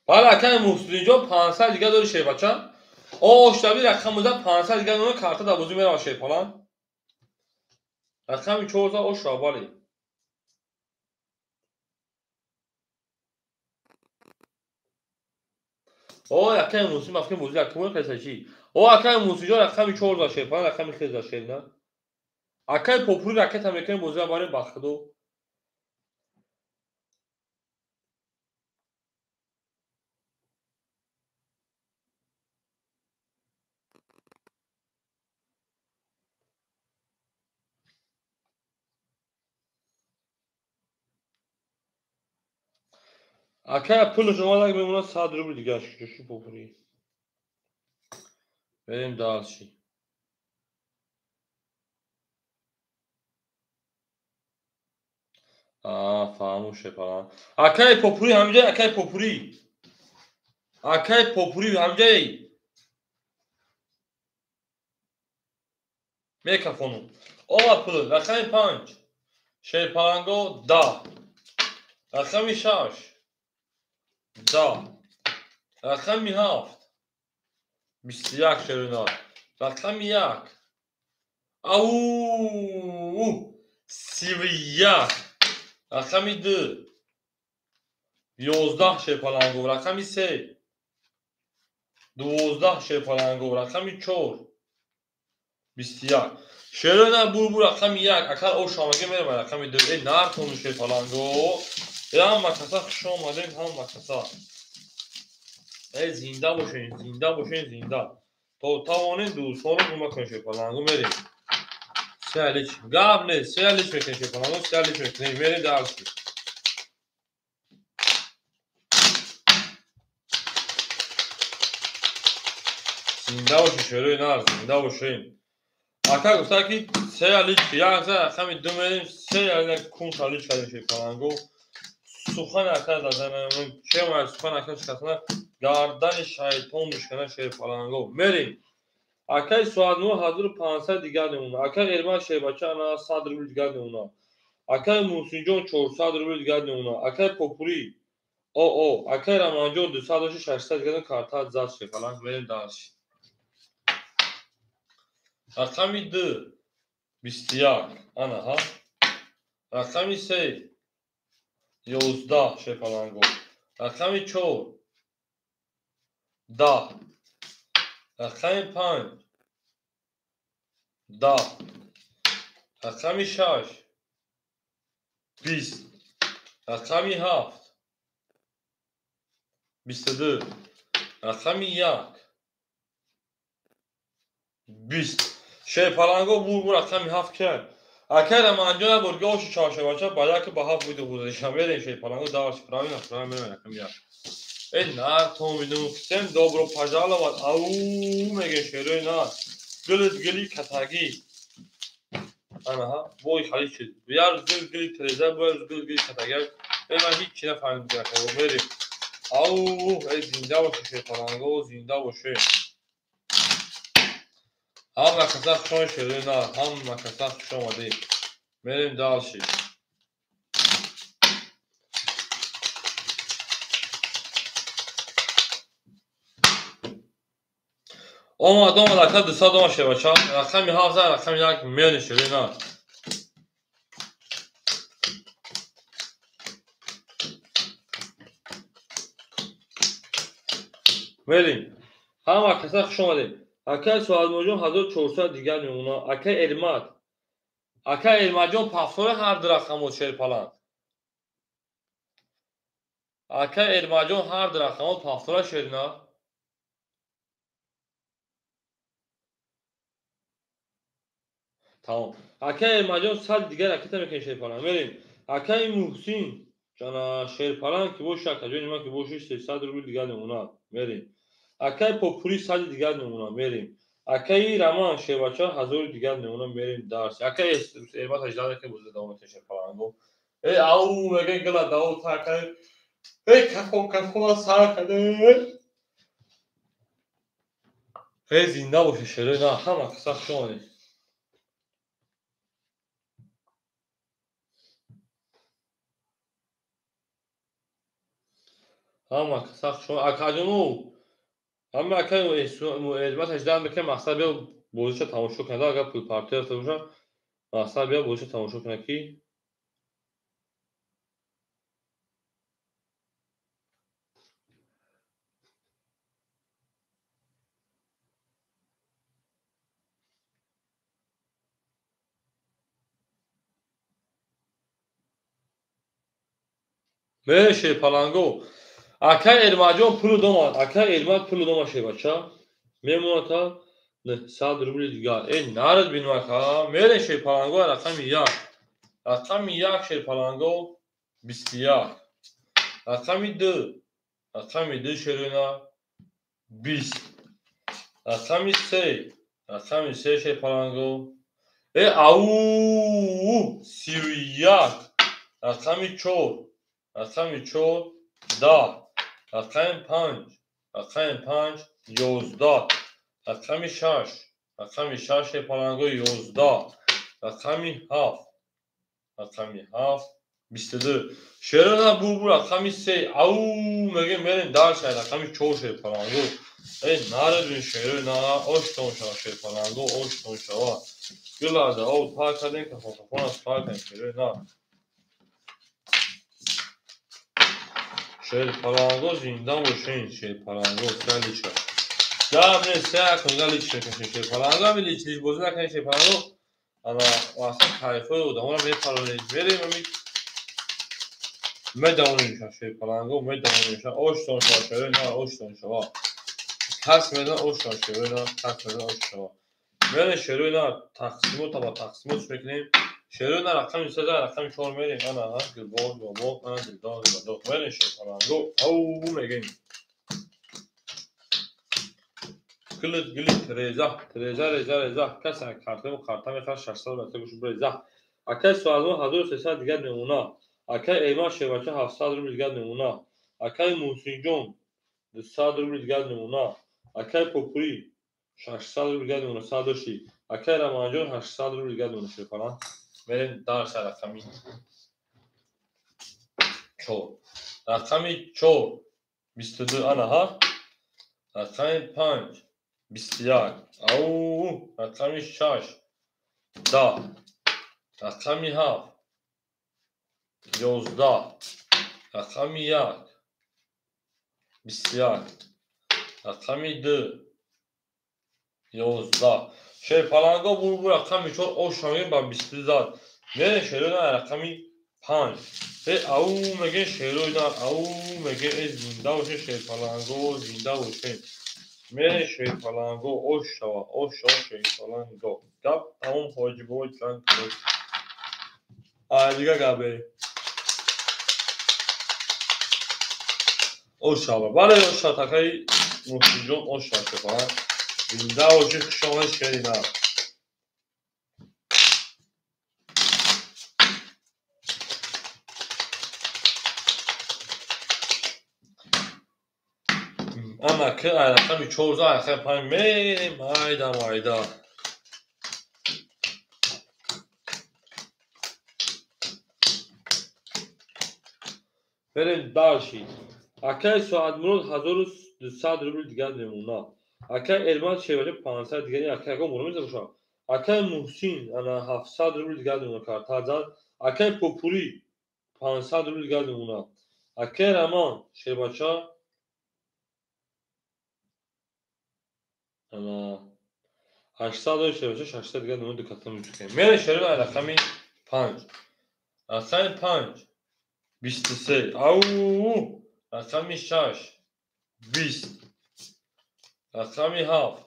Бале акай Муслимҷон 500 дигар дори шербача. Оштаби рақам буда 500 дигар номер карта дар бозӣ меравад шерпалан. Рақами 14 ошра бале. О акай Муслим афки бозӣ рақам кайса чӣ? О акай Муслимҷон рақами 14 шерпалан рақами 13 шерна. Акай Попури ракета мекунем бозӣ барем ба худо. Акай пулаш омада мемонад 100 рубл дигар шушу Попури. Мерем дальше. Фаҳму шепалан. Акай Попури ҳамҷай, акай Попури. Акай Попури ҳамҷай. Мекафону. Ова пул рақами 5. Шерпаланго 10. Рақами 6 10. Рақами 7 21 шеринар. Рақами 1 ау 31. Рақами 2 11 шерпаланго. Рақами 3 12 шерпаланго. Рақами 4 21. Шеринар бур рақами 1. Акар ошамаге меравад рақами 2. Эй нархону шерпаланго. Ҳама каса хуш омадем, ҳама каса. Эй зинда бошен, зинда бошен, зинда. То тавонем дӯстонро кӯмак кунем шерпаланго мерем. Се алич. Гап нест, се алич мекунем шерпаланго, се алич мекунем, мерем дальше. Зинда бошед, шерои нар, зинда бошед. Ака гуфта ки се аличка, як за рақами ду мерем, се алина кунта аличка шерпаланго. Сухан ака дазанам, чема сухан ака шикастана, гардани шайтон мешкана шерпаланго. Мерем. Акаи соат 9500 дигар мемона. Акаи Эрмат шербача ана 100 рубл дигар мемона. Акаи Муҳсинҷон 400 рубл дигар мемона. Акаи Попурӣ о акаи Раманҷон 200 600 дигар карта зад шерпаланг. Мерем дальше. Рақами 2 21 ана ҳа. Рақами 3 11 шерпаланго. Рақами 4 10. Рақами 5 10. Рақами 6 20. Рақами 7 22. Рақами 1 20. Шерпаланго бур рақами 7 кард. Акай Раманҷон як борга оши чоршабача ба як ба ҳафт буди худашам. Мерем шерпаланго даваш правильно, правильно мерем рақами 1. Эй нар то медум всем добро пожаловать. Ау меге шерои нар. Гилит гили катагӣ. Анаҳа, бой халид шуд. Як гил гили тереза, бо як гил гили катагӣ. Эй ман ҳеҷ чи нафаҳмидам. Мерем. Ау, эй зинда бошед шерпаланго, зинда бошед. Ҳама каса хушон шерои нар, ҳама каса хуш омадед. Мерем дальше. Омад, омад, ака 200 омад шербача. Рақами 7 за рақами 1 мерем шерои нар. Мерем. Ҳама каса хуш омадед. Акаи Соатмоҷон 1400 дигар мемона. Акаи Эрмат. Акаи Эрматҷон пафтори ҳар ду рақамот шерпаланг. Акаи Эрматҷон ҳар ду рақамот пафтора шерина. Тамом. Акаи Эрматҷон 100 дигар ракета мекунем шерпаланг. Мерем. Акаи Муҳсин ҷана шерпаланг ки боша, акаҷони ман ки боши 300 рубл дигар мемонад. Мерем. Акаи Попурӣ 100 дигар мемона. Мерем. Акаи Раман шербача 1000 дигар мемона. Мерем дарс. Акаи Эрмат 18 мекунем бозӣ давом метем шерпаланго. Эй ау меге гила давом такай. Эй кафон кафон сар каде. Эй зинда бошед шерои на, ҳама каса хуш омадед. Ҳама каса хуш омадед. Акаҷону ҳама акаи Эрмат 18 мекунем, мақсад биё бозиша тамошо кунад. Агар пулпартоя рафта бошад, мақсад биё бозиша тамошо кунад ки мерем шерпаланго. Акаи Эрматҷон пулу домад. Акаи Эрмат пулу домад шербача. Мемонад та 900 рубли дигар. Эй нарад бинем ака. Мерем шерпаланго рақами 1. Рақами 1 шерпаланго 21. Рақами 2. Рақами 2 шерона 20. Рақами 3. Рақами 3 шерпаланго. Эй ау 31. Рақами 4. Рақами 4 10. Рақами 5. Рақами 5 11. Рақами 6. Рақами 6 шерпаланго 11. Рақами 7. Рақами 7 22. Шерона бу рақами 3. Ау мегем мерем дальше рақами 4 шерпаланго. Эй нарадун шерона оштон шава шерпаланго оштон шава. Гулада ау та кадем кафон кафон аз та кадем шерона. Шерпаланго зинда бошен шерпаланго салича. Да, не се акун лич мекашем шерпаланго, ами лич лич бозӣ накунем шерпаланго. Ана аслан кайфои одаморо мепаронем. Мерем ами медавонем шерпаланго, медавонем. Оштон шава шерона, оштон шава. Кас медон оштон шерона, кас медон оштон шава. Мерем шерона тақсимот ба тақсимот мекунем. Шерона рақами 3 рақами 4 мерем. Ана гулбо гулбо ана дилдор дилдор. Мерем шерпаланго. Ау мегем. гилит гилит реза реза реза реза. Касе картаму карта мехарад 600 рубл гӯш реза. Акай Суазмон 1300 дигар мемона. Акай Эйман Шербача 700 рубл дигар мемона. Акай Муҳсинҷон 200 рубл дигар мемона. Акай Попурӣ 600 рубл дигар мемона. 100 дошти. Акай Рамазонҷон 800 рубл дигар мемона. Шерпаланг. Мерем дарса рақами 4. Рақами 4 22 ана ҳа. Рақами 5 21. Ау, рақами 6 10. Рақами 7 11. Рақами 1 21. Рақами 2 11. Шерпаланго бу рақами 4 ош шавем ба 22 зад. Мерем шерои рақами 5. Ау мегем шерои нар, ау мегем э зинда бошем шерпаланго, зинда бошем. Мерем шерпаланго, ош шава, ош шава шерпаланго. Гап тамом ҳоҷибой чанд кӯд. Ай дига гап берем. Ош шава. Бале ош шава такаи Муҳсинҷон ош шава шерпаланг. Зинда боши, хуш омадед шери нар. Ана ки ай рақами 4 ай рақами 5 мерем майда майда. Мерем дальше. Акай Соатмурод 1200 рубл дигар мемона. Акай Эрман Шербача 500 дигар, акай ягон бор меза. Акай Муҳсин ана 700 рубл дигар мемона карта зад. Акай Попурӣ 500 рубл дигар мемона. Акай Раман Шербача ана 800 шербача 600 дигар мемона, ду карта мечукем. Мерем шерои ай рақами 5. Рақами 5 23. Ау, рақами 6 20. Рақами 7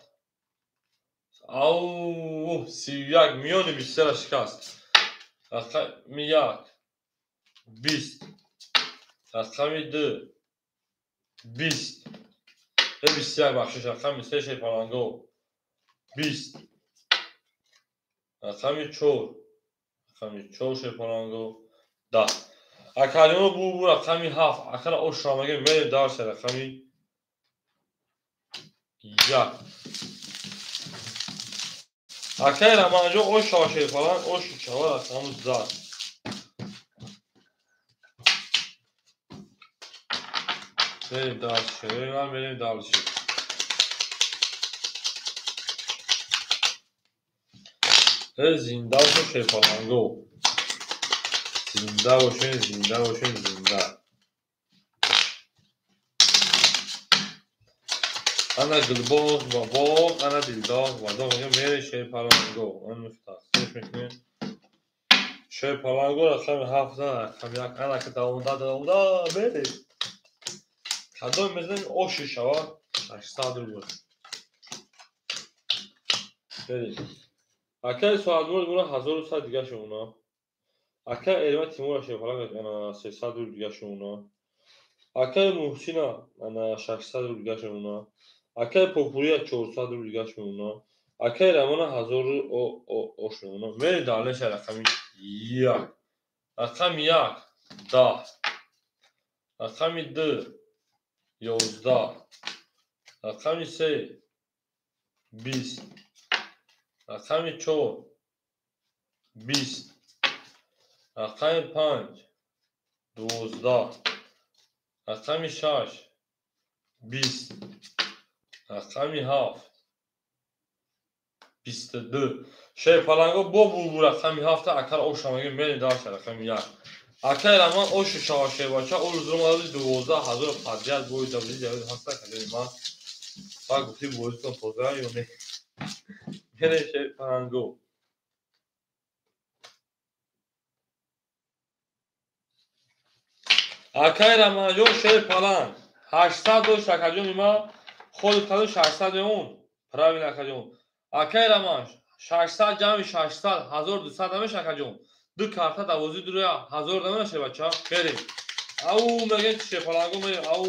ау 31 миёни 23 шикаст. Рақами 1 20. Рақами 2 20. 21 бахшиш. Рақами 3 шерпаланго 20. Рақами 4 рақами 4 шерпаланго 10. Акарино бу рақами 7. Акара ош мегем мерем дарса рақами 1. Акай Рамазонҷон ош шава шерпаланг, ош шава рақами зад. Мерем дальше, мерем дальше. Зинда бошем шерпаланго. Зинда бошем, зинда бошем, зинда. Ана гулбоғ ва боғ, ана дилдоғ ва доғ. Мерем шерпаланго. Ан тақсимш мекунем. Шерпаланго рақами 7 рақами 1. Ана ки давомда давомда мерем. Кадом мезанем оши шава 800 рубл. Берем. Акай Соатмурод мура 1100 дигар шумона. Акай Эрман Тимура шерпаланг ана 300 рубл дигар шумона. Акай Муҳсина ана 600 рубл дигар шумона. Акай Попурия 400 рубл дигар шумона. Акай Рамона 1000 ош мемона. Мерем далеша рақами 1. Рақами 1 10. Рақами 2 11. Рақами 3 20. Рақами 4 20. Рақами 5 12. Рақами 6 20. Рақами 7 22. Шерпаланго бо бу рақами 7 акар ош мегем мерем дарса рақами 1. Акай Раман ош шава шербача о рӯз омада 12050 бой давли ҷавид ҳаста кадои ман. Ба гуфти бозитон тоза ё не? Мерем шерпаланго. Акай Раманҷон шерпаланг 800 дошт акаҷони ман, худ кадо 600 мемон. Правильно акаҷон. Акай Раман 600 ҷамъи 600 1200 намеша акаҷон. Ду карта давози дуруя 1000 намеша бача. Берем. Ау мегем шерпаланго мерем. Ау.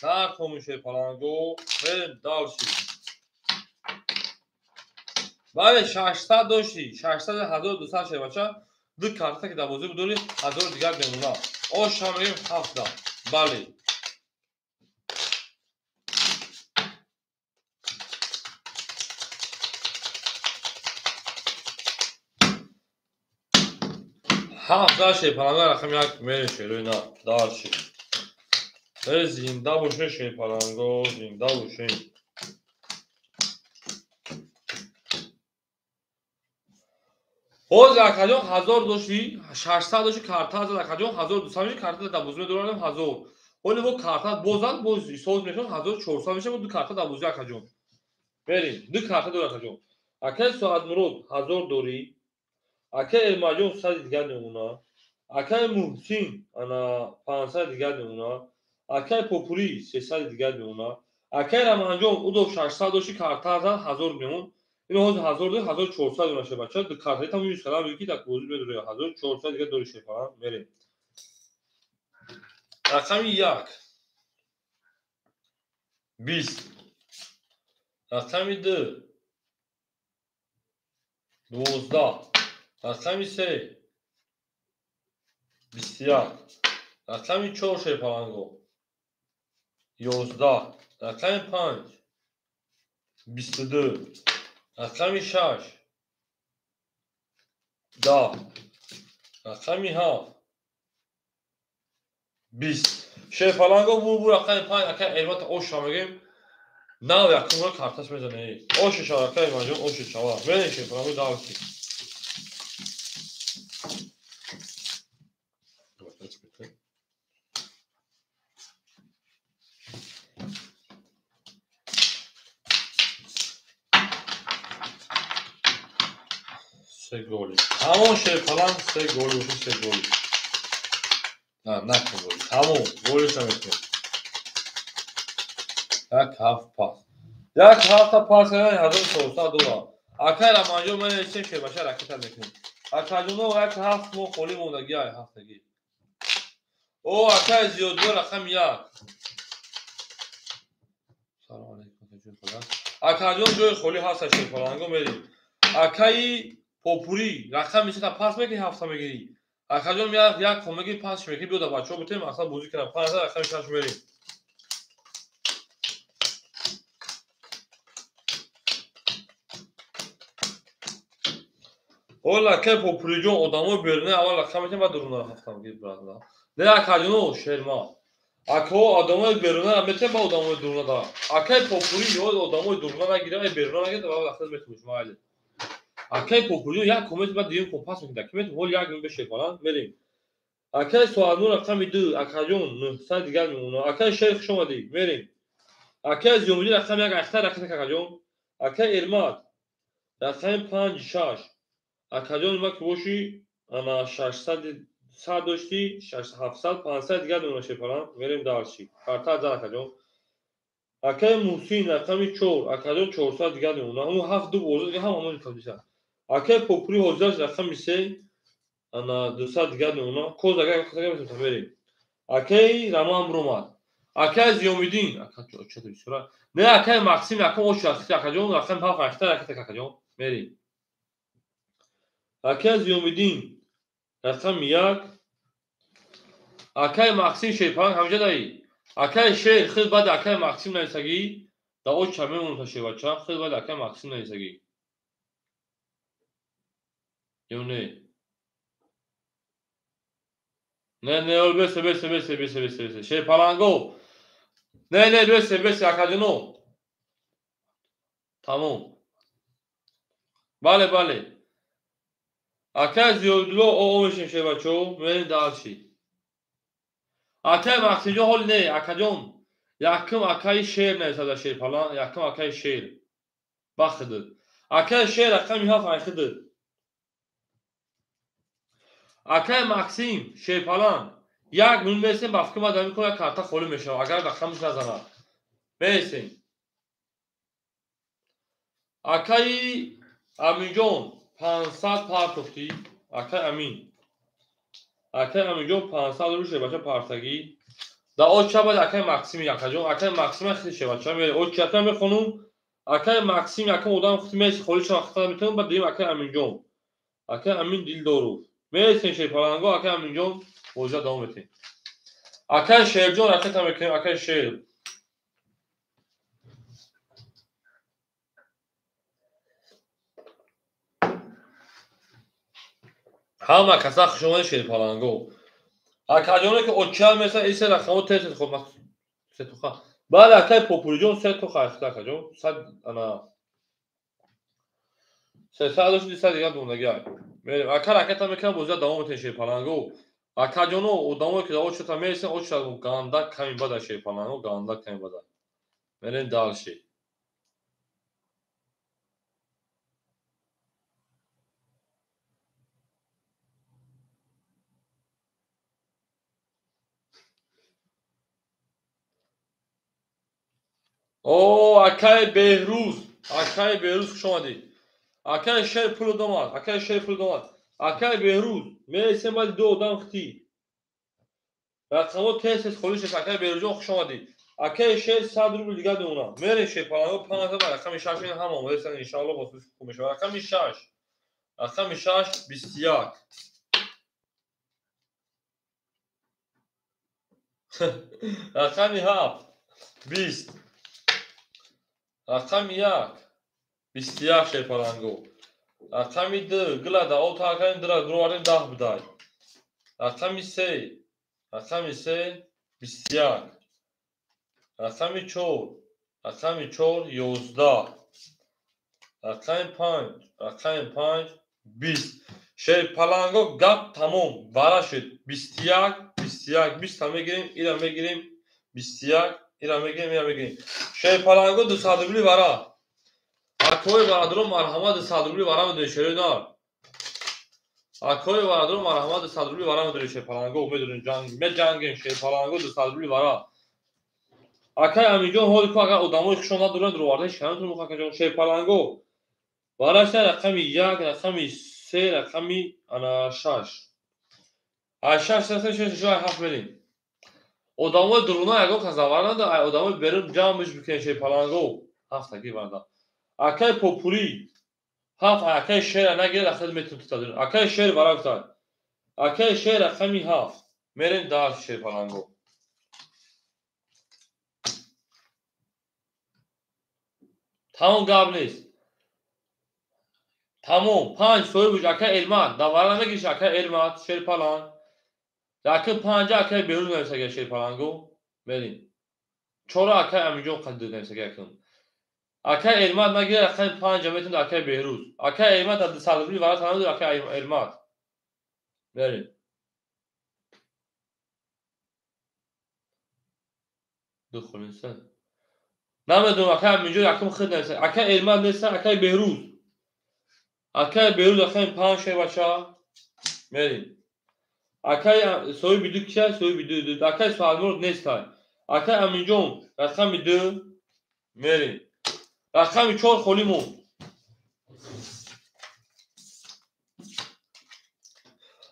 Нар тому шерпаланго мерем дальше. Бале, 600 дошти, 600 1200 шербача, ду карта ки дар бозӣ будори, 1000 дигар мемона. Ош ҳам мегем 7. Бале. Ҳафта шерпаланга рақами як мерем шерои на, дарши. Зинда бошед шерпаланго, зинда бошед. Ҳозир акаҷон 1000 дошти, 600 дошти, карта зад акаҷон 1200 мешавад, карта дар бозӣ медорам 1000. Ҳоло бо карта бозад, боз ҳисоб мешавад 1400 мешавад, ду карта дар бозӣ акаҷон. Мерем, ду карта дорад акаҷон. Акаи Соатмурод 1000 дорӣ, акаи Эрмаҷон 100 дигар мемона, акаи Муҳсин ана 500 дигар мемона, акаи Попурӣ 300 дигар мемона, акаи Раманҷон удо 600 дошти, карта зад 1000 мемон. Ин ҳозир 1000 дорӣ, 1400 дона шебача, ду картаи там юз кардам, ки дар бозӣ медорӣ 1400 дигар дорӣ шефарам, мерем. Рақами 1 20, рақами 2 12, рақами 3 21, рақами 4 шерпаланго 11, рақами 5 22, рақами 6 10, рақами 7 20. Шерпаланго бу рақами 5 акай Эрмата оша мегем. Нав якум карташ мезане. Оша шава акай Эрмаҷон, оша шава. Мерем шерпаланго давси. Се голи. Тамом шерпаланг се голи, ушу се голи. На, накун голи. Тамом, голиш намекунем. Як ҳафт пас. Як ҳафта пас кардан 1400 доллар. Акай Раманҷон ман нестем шербача ракета мекунем. Акаҷоно як ҳафт мо холӣ мондагӣ ай ҳафтагӣ. О, акай Зиёдулло рақами 1. Салом алейкум, акаҷон ҷои холӣ ҳаст шерпаланго мерем. Акаи Попурӣ рақами сета пас мекунӣ, ҳафта мегирӣ. Акаҷон як хом мегирӣ, пас мекунӣ, биё дар бачаҳо битем, аслан бозӣ кунам. 5 рақами 6 мерем. Ҳоло акаи Попуриҷон одамои беруна аввал рақам метем, баъд дуруна ҳафта мегирӣ, брат. Не акаҷоно шерма. Акаҳо одамои беруна метем, ба одамои дуруна да. Акаи Попурӣ ё одамои дуруна нагирад, ай беруна нагирад, баъд рақам метем, майли. Акаи Попуриҷон як комент баъд дуюм ком пас мекунад. Ки метем ҳол як мин бешерпаланг мерем. Акаи Соатнур рақами 2, акаҷон 900 дигар мемона. Акаи Шер хуш омадӣ, мерем. Акаи Зиёмиддин рақами 1, ахтар рақами акаҷон. Акаи Эрмат рақами 5 6. Акаҷон ма ки бошӣ ана 600 100 дошти, 700 500 дигар мемона шерпаланг, мерем дарши. Карта зад акаҷон. Акаи Муҳсин рақами 4, акаҷон 400 дигар мемона. Ҳамон 7 ду бозӣ дигар ҳам ҳамон кабиса. Акаи Попурӣ ҳозираш рақами 3, ана 200 дигар мемона. Коз агар хатага метавонем мерем. Акаи Раман бромад. Акаи Зиёмиддин, ака чо бисёра. Не акаи Максим якум ош аст, акаҷон рақами 7 8 ракета акаҷон мерем. Акаи Зиёмиддин рақами 1. Акаи Максим шерпаланг ҳамҷа даи. Акаи Шер хел баъд акаи Максим нависагӣ, да оча мемонад та шербача, хел баъд акаи Максим нависагӣ. Ё не? Не, не, бесе, бесе, бесе, бесе, бесе, бесе. Шерпаланго. Не, не, бесе, бесе, акаҷоно. Тамом. Бале, бале. Акаи Зиёдулло о мешем шербачо, мерем дарши. Акаи Максимҷон ҳоли не, акаҷон. Якум акаи Шер нависада шерпаланг, якум акаи Шер. Бахидид. Акаи Шер рақами 7 айхидид. Акаи Максим шерпаланг як мин месем, ба фикр ман дар мекунам як карта холӣ мешавад, агар рақамаш назанад. Месем. Акаи Аминҷон 500 партофтӣ. Акаи Амин. Акаи Аминҷон 500 рубл шербача партагӣ. Да оча баъд акаи Максими акаҷон, акаи Максима хеле шербача мере. Очата мехонум, Акай Максим якум одам хути меси холиша вақта метавонем, баъд дуюм акай Аминҷон. Акай Амин Дилдоров. Месем шерпаланго, акай Аминҷон бозиа давом метем. Акай Шерҷон ракета мекунем, акай Шер. Ҳама каса хушомадед шерпаланго. Акаҷоне ки очиал меса исе рақамо тез тез хоб сетоха. Бале акай Попуриҷон се тоха айхта акаҷон. Сад ана сесад дошти сад дигар дондаги ай. Мерем. Ака ракета мекунам бозиа давом метем шерпаланго. Акаҷоно одамое ки очата мересен очата ганда ками бада шерпаланго, ганда ками бада. Мерем дальше. О, акай Беҳрӯз, акай Беҳрӯз хуш омадед. Акай Шер пул домад, акай Шер пул домад. Акай Беҳрӯз, мересем баъди ду одам хити. Рақамо тез тез холӣ шуд. Акай Беҳрӯзҷон хуш омадед. Акай Шер 100 рубл дигар мемонад. Мерем шерпаланго 5 ба рақами 6 ин ҳама омодаистанд, иншаалло бо хуб мешавад. Рақами 6. Рақами 6 21. Рақами 7 20. Рақами 1 21 шерпаланго. Рақами 2 гила да о тар кардем, дира гуровардем 10 будай. Рақами 3, рақами 3 21. Рақами 4, рақами 4 11. Рақами 5, рақами 5 20. Шерпаланго гап тамом вара шуд. 21, 21, 20 мегирем, ира мегирем, 21, ира мегирем, ира мегирем. Шерпаланго 200 рубли вара. Акои бародарон марҳамат 200 рубли вара медонед шерои нар. Акои бародарон марҳамат 200 рубли вара медонед шерпаланго медонед ҷанг меҷангем шерпаланго 200 рубли вара. Акай Аминҷон ҳоли ку агар одамои хушон надоранд роварда шиканатон муха акаҷон шерпаланго. Вараша рақами 1, рақами 3, рақами ана 6. Ай 6 6 6 6 7 мерем. Одамои дуруна ягон кас завар надо, ай одамои берун ҷамъш бикунед шерпаланго. Ҳафтаги варда. Акай Попури ҳафт, акай Шера нагирад, ахир метун тутадун. Акай Шер вара гуфтад. Акай Шер рақами 7. Мерем дар шерпаланго. Тамом гап нест. Тамом 5 соҳиб буш акай Элмат. Давара намегириш акай Элмат шерпаланг. Акай 5 акай Беҳрӯз нависага шерпаланго. Мерем. 4 акай Аминҷон қадр нависага акун. Акай Элмат нагирад рақами 5 метавонад акай Беҳрӯз. Акай Элмат дар 200 рубли вара танадуд акай Элмат. Мерем. Ду хулиса. Намедонам акай Аминҷон якум худ нависа. Акай Элмат неста, акай Беҳрӯз. Акай Беҳрӯз рақами 5 шербача. Мерем. Акай соҳиби 2 кия? Соҳиби 2. Акай Суҳалмурод нестай. Акай Аминҷон рақами 2. Мерем. Рақами 4 холӣ монд.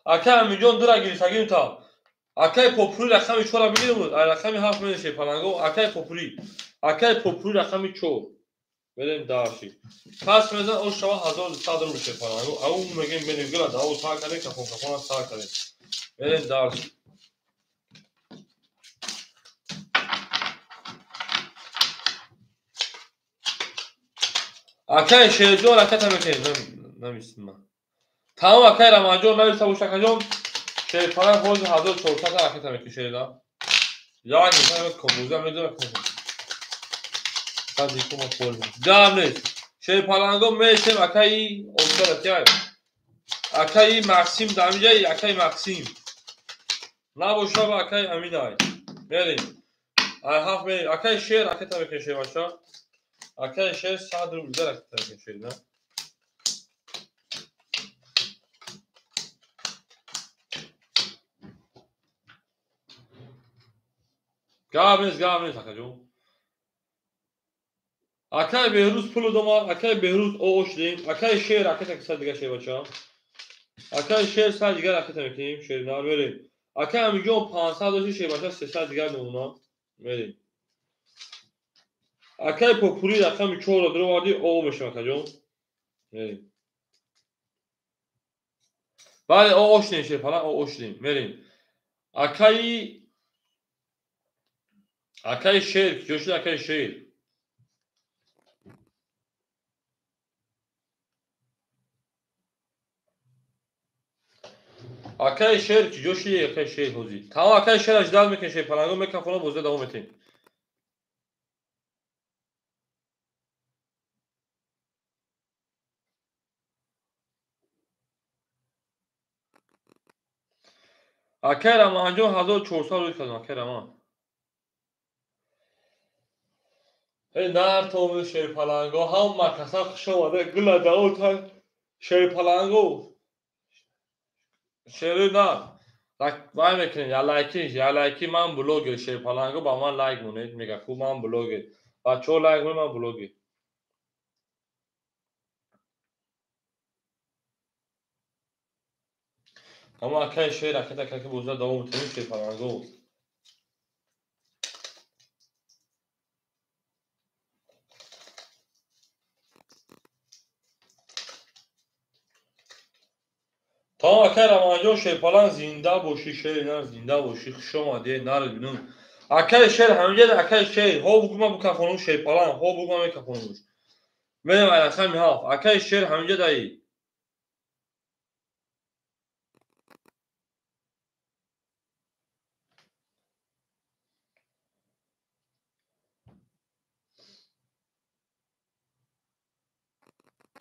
Акай Аминҷон 2-ра гирифт, агирим та. Акай Попури рақами 4-ра бигирим, ай рақами 7 мерем шерпаланго. Акай Попури. Акай Попури рақами 4. Мерем дарши. Пас мезан о шава 1200 рубл шерпаланго. Ау мегем мерем гила да о тар кардем, кафон кафона тар кардем. Мерем дарши. Акай Шерҷон ракета мекунем. Намистим ман. Тамом акай Рамазонҷон нависта бош акаҷон. Шерпаланг ҳозир 1400 ракета мекунем шерда. Як инсан кобуза медорад. Гап нест. Шерпаланго месем акаи Оскар кияй. Акаи Максим дамиҷаи акаи Максим. Набоша ба акаи Аминай. Мерем. Ай ҳафт мерем. Акаи Шер ракета мекунем шербача. Акай Шер 100 рубл ракета мекунем шерда. Гап нест, гап нест акаҷон. Акай Беҳрӯз пул домад, акай Беҳрӯз о шудем, акай Шер ракета ки сад дигар шербача. Акай Шер 100 дигар ракета мекунем, шер нар мерем. Акай Аминҷон 500 дошти шербача 300 дигар мемонад. Мерем. Акай Попури рақами 4-ро дуровардӣ, о мешавад, акаҷон. Мерем. Бале, о ошдем, шерпаланг, о ошдем. Мерем. Акаи шер, куҷо шуд акаи шер? Акаи шер куҷо шуди, акаи шер ҳозир? Тамом, акаи шер аждал мекунем, шерпаланго мекафонам, бозида давом метем. Акай Раманҷон 1400 рӯй кардам, акай Раман. Эй нартоми шерпаланго, ҳама каса хуш омада, гула дао шерпаланго. Шери нар. Вай мекунем, я лайки, я лайки, ман блогер, шерпаланго ба ман лайк монед, мега ку ман блогер. Бачаҳо лайк монед, ман блогер. Ама акай шер, акай акай боза давом метавонем шерпаланго. Тамом, акай Раманҷон, шерпаланг зинда бошӣ, шери нар зинда бошӣ, хуш омадӣ, нар бинум. Акай шер ҳаминҷа, акай шер, ҳо бугу ман букафонум шерпаланг, ҳо бугу ман мекафонумш. Мерем ай рақами 7. Акай шер ҳаминҷа даи.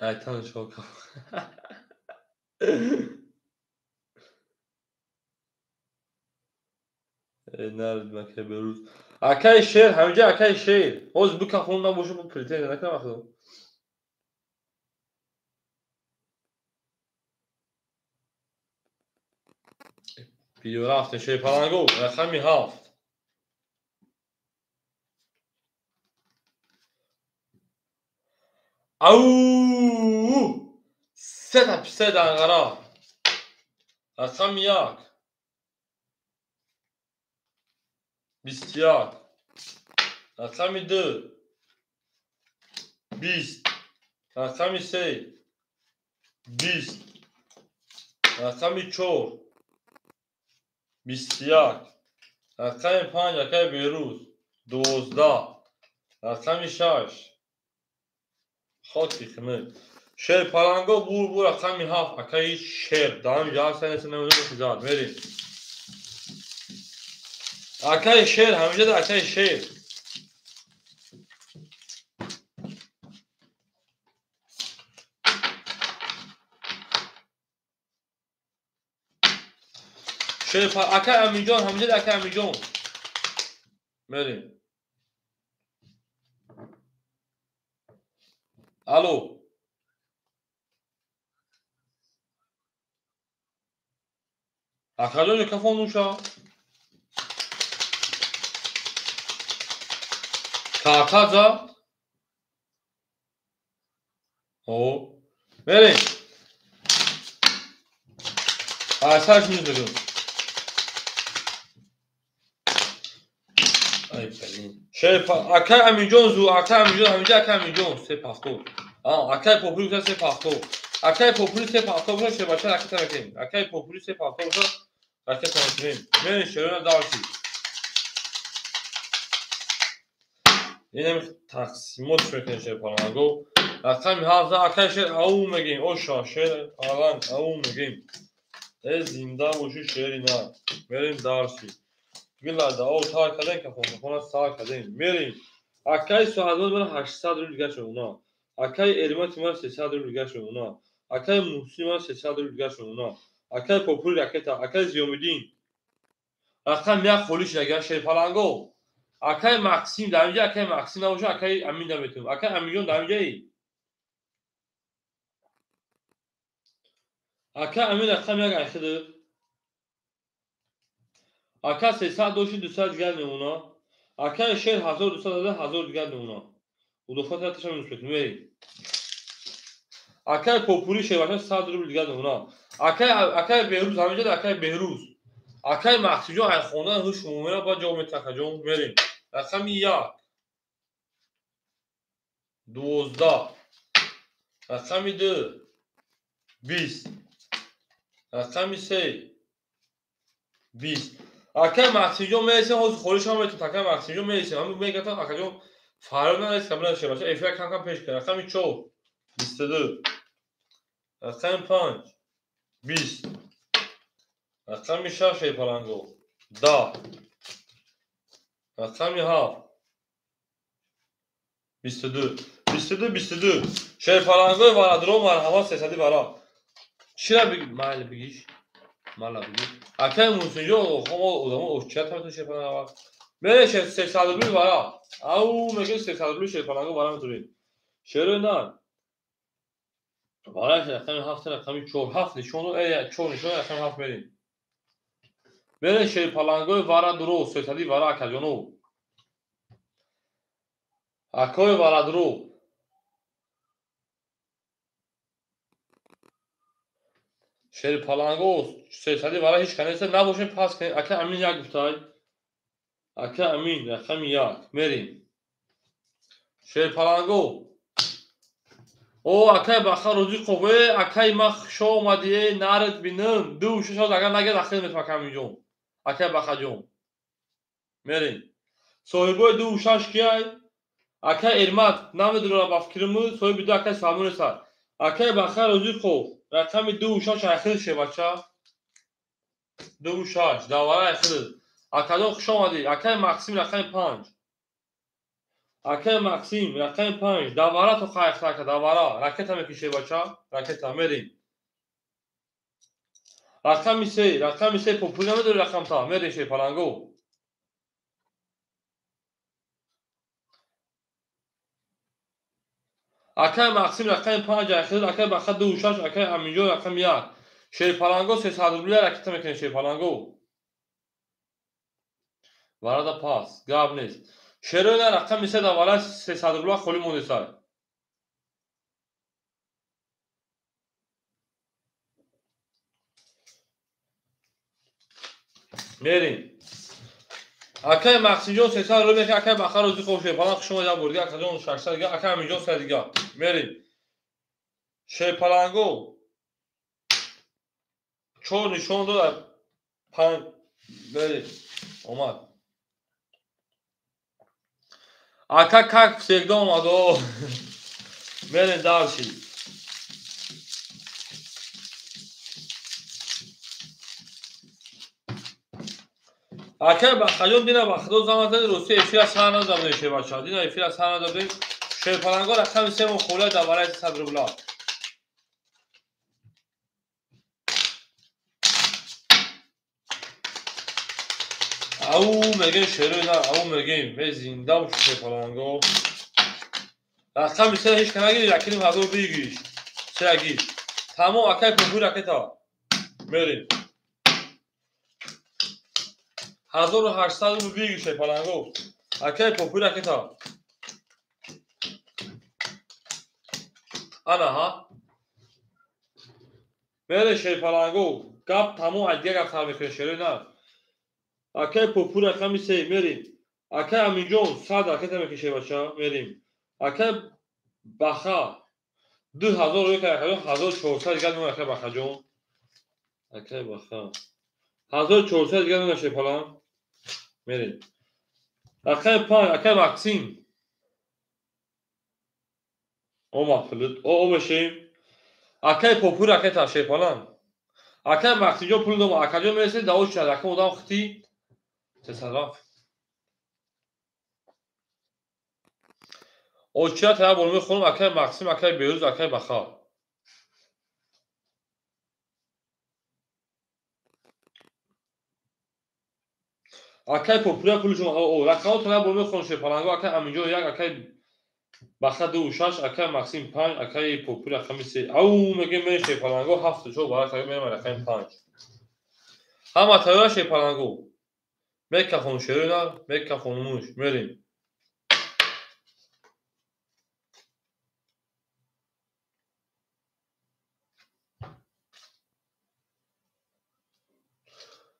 Айтан шока. Нард макай берӯз. Акай шер ҳаминҷа, акай шер. Ҳозир букафонум набошад, бу претензия накунам ахо. Биё рафтем шерпаланго, рақами 7. Ау! Сета писе данғара. Рақами 1. 21. Рақами 2. 20. Рақами 3. 20. Рақами 4. 21. Рақами 5, акаи Берӯз. 12. Рақами 6. Хоки хинак. Шерпаланго бур бур рақами 7, акаи шер. Даҳам ҷа сенеса намедонам зад. Мерем. Акаи шер ҳаминҷа, акаи шер. Шер акаи Аминҷон ҳаминҷа, акаи Аминҷон. Мерем. Алло. Акаҷон микрофон нуша. Карта О. Мерем. Айсаш мезагам. Ай блин. Шер акай Аминҷон зу, акай Аминҷон ҳаминҷа, акай Аминҷон се пахто. Акай Попури се пахто. Акай Попури се пахто боша, шербача ракета мекунем. Акай Попури се пахто боша, ракета мекунем. Мерем шерона дарси. Инам тақсимот мекунем шерпаланго. Рақами 7 акай шер ау мегем. Оша шер паланг ау мегем. Э зинда боши шери на. Мерем дарси. Гила да о та каден кафон, кафона са каден. Мерем. Акай Суҳадмад ман 800 рубл дигар шуд уна. Акай Эрмат ман 300 рубл дигар шуд уна. Акай Муҳсин ман 300 рубл дигар шуд уна. Акай Попури ракета, акай Зиёмиддин. Рақам 1 холӣ шуд агар шерпаланго. Акай Максим дар инҷа, акай Максим набошад, акай Амин наметавонам. Акай Аминҷон дар инҷаи. Акай Амин рақам 1 айхиды. Ака 300 дошти 200 дигар мемона. Акай шер 1200 дада 1000 дигар мемона. Удофат раташа минус мерем. Акай Попури шербача 100 рубл дигар мемона. Акай Беҳрӯз ҳаминҷа, акай Беҳрӯз. Акай Максимҷон ай хондан ҳуш мумера ба ҷавоб метаха ҷон мерем. Рақами 1. 12, рақами 2 20, рақами 3 20. Акай Максимҷон мересем, ҳозир холишам метавонад. Акай Максимҷон мересем, ҳамин мегӯям, акаҷон фарёд нарес, кабина шебача, эфира кам-кам пеш кар. Рақами 4 22, рақами 5 20, рақами 6 шерпаланго 10, рақами 7 22, 22, 22. Шерпалангои варадро марҳамат, 300 вара. Чира бигӣ? Майли бигиш. Мала бигӣ. Акай Мусинҷон, мо одамо очча тамтон шерпаланг вара. Мере 300 рубли вара. Ау, мегӯ 300 рубли шерпаланго вара метавонед. Шерои нар. Вара рақами 7, рақами 4, 7 нишон, 4 нишон, рақами 7 мерем. Мере шерпалангои вара дуро, 300 вара акаҷоно. Акои варадро. Шерпаланго 300 вара ҳеч канеста набошем, пас кунем. Ака Амин як гуфтай. Ака Амин рақами 1 мерем. Шерпаланго. О, акай Баха Розиқов, акай ма хушо омадӣ, нард бинам. 2 6 агар нагирд ахир метавон ака Аминҷон. Акай Бахаҷон. Мерем. Соҳибои 2 6 кияй? Акай Эрмат намедонам ба фикриму, соҳиби 2 акай Салмон нест. Акай Баха Розиқов рақами 2 6 ахир шебача. 2 6 давара ахир. Акаҷон хуш омадӣ. Акай Максим рақами 5. Акай Максим рақами 5. Давара то хайхта ака, давара. Ракета мекише бача, ракета мерем. Рақами 3, рақами 3 попули намедори рақамта, мерем шерпаланго. Акай Максим рақами 5 ахир, акай Баха 2 6, акай Аминҷон рақами 1. Шерпаланго 300 рубли ракета мекунем шерпаланго. Варада пас, гап нест. Шероина рақами 3 давара 300 рубла холӣ мондесай. Мерем. Акай Максимҷон 300 рубл мекунад, акай Баха Розиқов шерпаланг хуш омадӣ, як бор дига, акаҷон 600 дига, акай Аминҷон 100 дига. Мерем. Шерпаланго 4 нишон дод, 5 мерем. Омад. Ака как всегда омад. Мерем дальше. Акай Бахаҷон дина ба худо занг зад, рости эфира сар надабдем шебача. Дина эфира сар надабдем. Шерпаланго рақами 3 мо холия давараи 300 рубла. Ау мегем шерои нар, ау мегем, ме зинда бош шерпаланго. Рақами 3 ҳеч ка нагири, якиним ҳазор бигиш. 3 гир. Тамом акай пурпури ракета. Мерем. 1800 рубл бигир шерпаланго. Акай попури ракета. Ана ҳа. Мере шерпаланго. Гап тамом аз дигар гап сар мекунем шерои нар. Акай попури рақами 3 мерем. Акай Аминҷон 100 ракета мекише бача, мерем. Акай Баха 2000 рӯй кард, акаҷон 1400 дигар мемонад акай Бахаҷон. Акай Баха 1400 дигар мемонад шерпаланг. Мерем. Рақами 5 акай Максим. Омад пулут. О мешем. Акай попури ракета шерпаланг. Акай Максимҷон пул дома, акаҷон мересед, даво шуд, акай одам хити 300 рафт. Очча тая бор мехонам, акай Максим, акай Берӯз, акай Баха. Акай популя пули шумо, рақамҳо тая бор мехонам шерпаланго, акай Аминҷон 1, акай Баха 2 6, акай Максим 5, акай популя рақами 3. Ау мегем мерем шерпаланго 7 4 вара акай мерем рақами 5. Ҳама тайёра шерпаланго. Мекахон шероина, мекахон муш, мерем.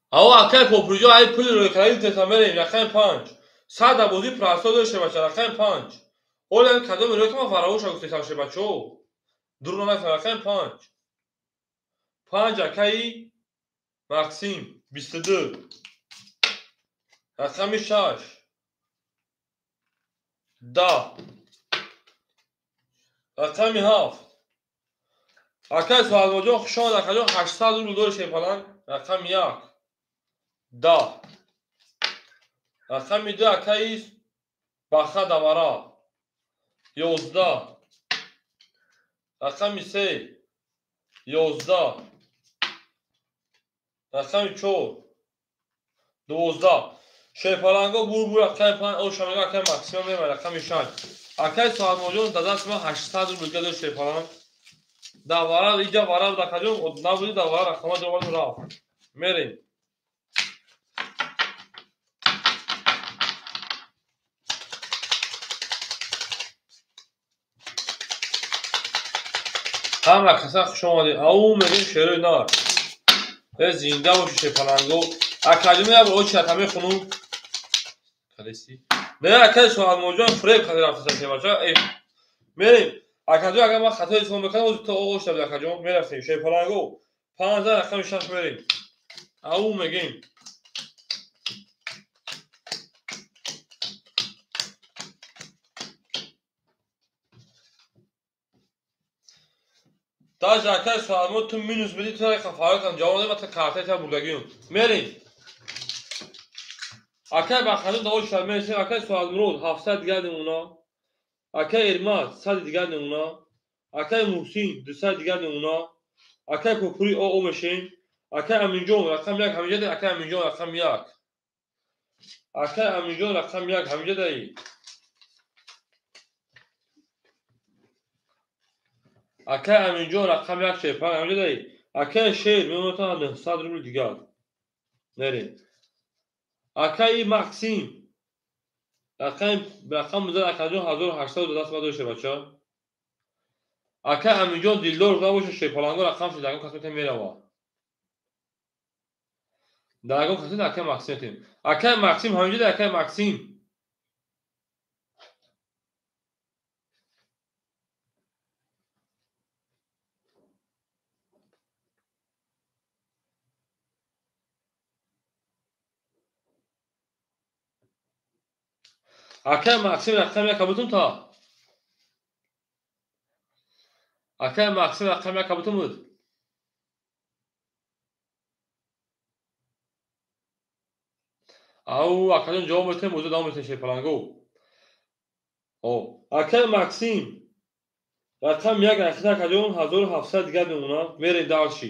Ао акай попуриҷо ай пули рӯйкарди теса мерем рақами 5. 100 бозӣ прасо дошта бача рақами 5. Ҳоле кадом ро ки ман фаромӯша гуфтам шебачо. Дур нафар рақами 5. 5 акаи Максим 22. Рақами 6. 10. Рақами 7. Акаи Суҳалмоҷон хуш омад акаҷон 800 рубл дори шерпаланг. Рақами 1. 10. Рақами 2 акаи Баха Давара 11. Рақами 3 11. Рақами 4 12. Шерпаланго бур рақами 5 ошамега акаи Максима мебарад рақами 6. Акаи Суҳалмоҷон дадаст ман 800 рубл дори шерпаланг. Давара иҷа вара акаҷон набуди давара рақама ҷавоб рафт. Мерем. Ҳама каса хуш омадед. Ау мегӯем шерои нар. Э зинда боши шерпаланго. Акаҷон як бор очи мехунум. Калеси. Не акаи Суҳалмоҷон фреб карда рафтаса шебача. Мерем. Акаҷон агар ман хатои ислом мекардам, ҳозир то оғоз шуда буд акаҷон. Мерафтем шерпаланго. 5 рақами 6 мерем. Ау мегӯем. Даже акаи Суҳалмо ту минус бидӣ, ту фарқ кардам, ҷавоб надодӣ, ман картаи та бурдагиюм. Мерем. Акаи Бахаҷон даво шуд, мересем. Акаи Суҳалмурод 700 дигар намуна. Акаи Эрмат 100 дигар намуна. Акаи Муҳсин 200 дигар намуна. Акаи Кокурӣ о мешем. Акаи Аминҷон рақам 1 ҳаминҷа дай. Акаи Аминҷон рақам 1. Акаи Аминҷон рақам 1 ҳаминҷа дай. Акаи Аминҷон рақам 1 шерпаланг ҳаминҷа дай. Акаи Шер мемонад 900 рубл дигар. Мерем. Акаи Максим рақам музад акаҷон 1800 даст ба дошта бача. Акаи Аминҷон дилдор набошад шерпаланго рақам шуд, ягон кас метавон мерава. Дар ягон кас акаи Максим метавем. Акаи Максим ҳаминҷа дай. Акаи Максим акаи Максим рақами 1 бутун та. Акаи Максим рақами 1 бутун буд. Ау акаҷон ҷавоб метавем, ӯзо давом метавем шерпаланго. Акаи Максим рақами 1 ахир акаҷон 1700 дигар мемонад. Мерем дарши.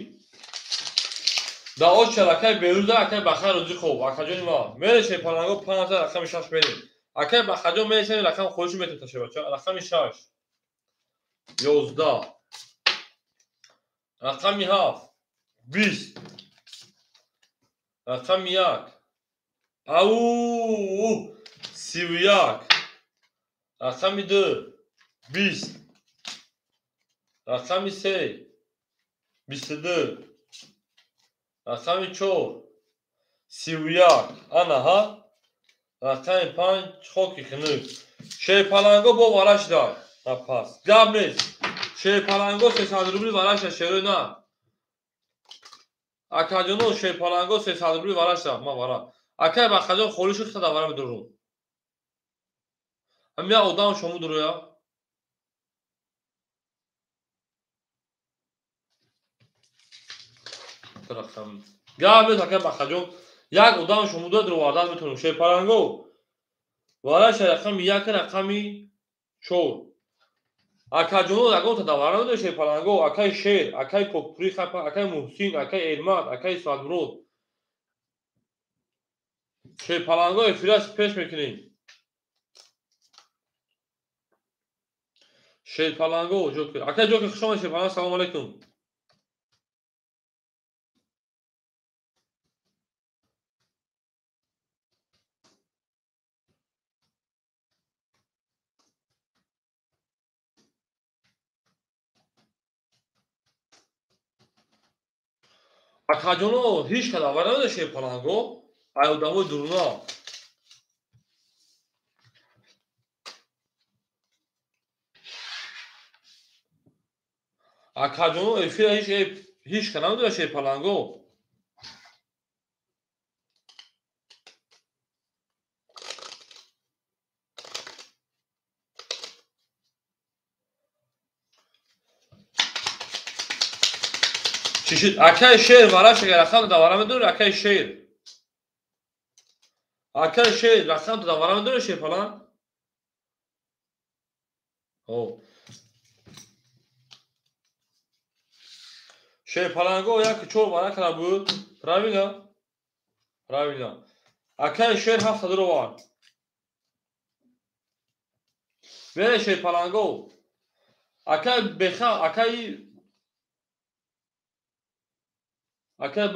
Дар очи акаи Беруза, акаи Баха Розиқов, акаҷони ма. Мерем шерпаланго 5 рақами 6 мерем. Акаи Бахаҷон мересем рақам хоҳиш метавем ташебача. Рақами 6 11. Рақами 7 20. Рақами 1 ау 31. Рақами 2 20. Рақами 3 22. Рақами 4 31. Ана ҳа. Рақами 5 хоки хунук. Шерпаланго бо вара шуда. Пас. Гап нест. Шерпаланго 300 рубл вара шуда шерои на. Акаҷоно шерпаланго 300 рубл вара шуда. Ман вара. Акаи Бахаҷон холӣ шуд, хита давара медурум. Ҳам як одам шому дуроя. Гап нест акаи Бахаҷон. Як одам шому дура дуровардан метавонем. Шерпаланго вараша рақами 1 рақами 4. Акаҷоно ягонта давара надоред шерпаланго. Акаи Шер, акаи Кокпурӣ, акаи Муҳсин, акаи Эрмат, акаи Суҳалмурод. Шерпаланго эфирас пеш мекунем. Шерпаланго Ҷокер. Акаи Ҷокер хуш омадед шерпаланго, салому алайкум. Акаҷоно ҳеҷ кас давара надоред шерпаланго. Ай одамои дуруна. Акаҷоно эфира ҳеҷ ка намедонад шерпаланго. Чӣ шуд? Акаи шер вараш агар рақам давара медонӣ, акаи шер. Акаи шер рақам давара медонӣ шерпаланг? О. Шерпаланго 1-4 вара кара буд. Правильно? Правильно. Акаи шер 700 ровар. Мере шерпаланго. Акаи беха, акаи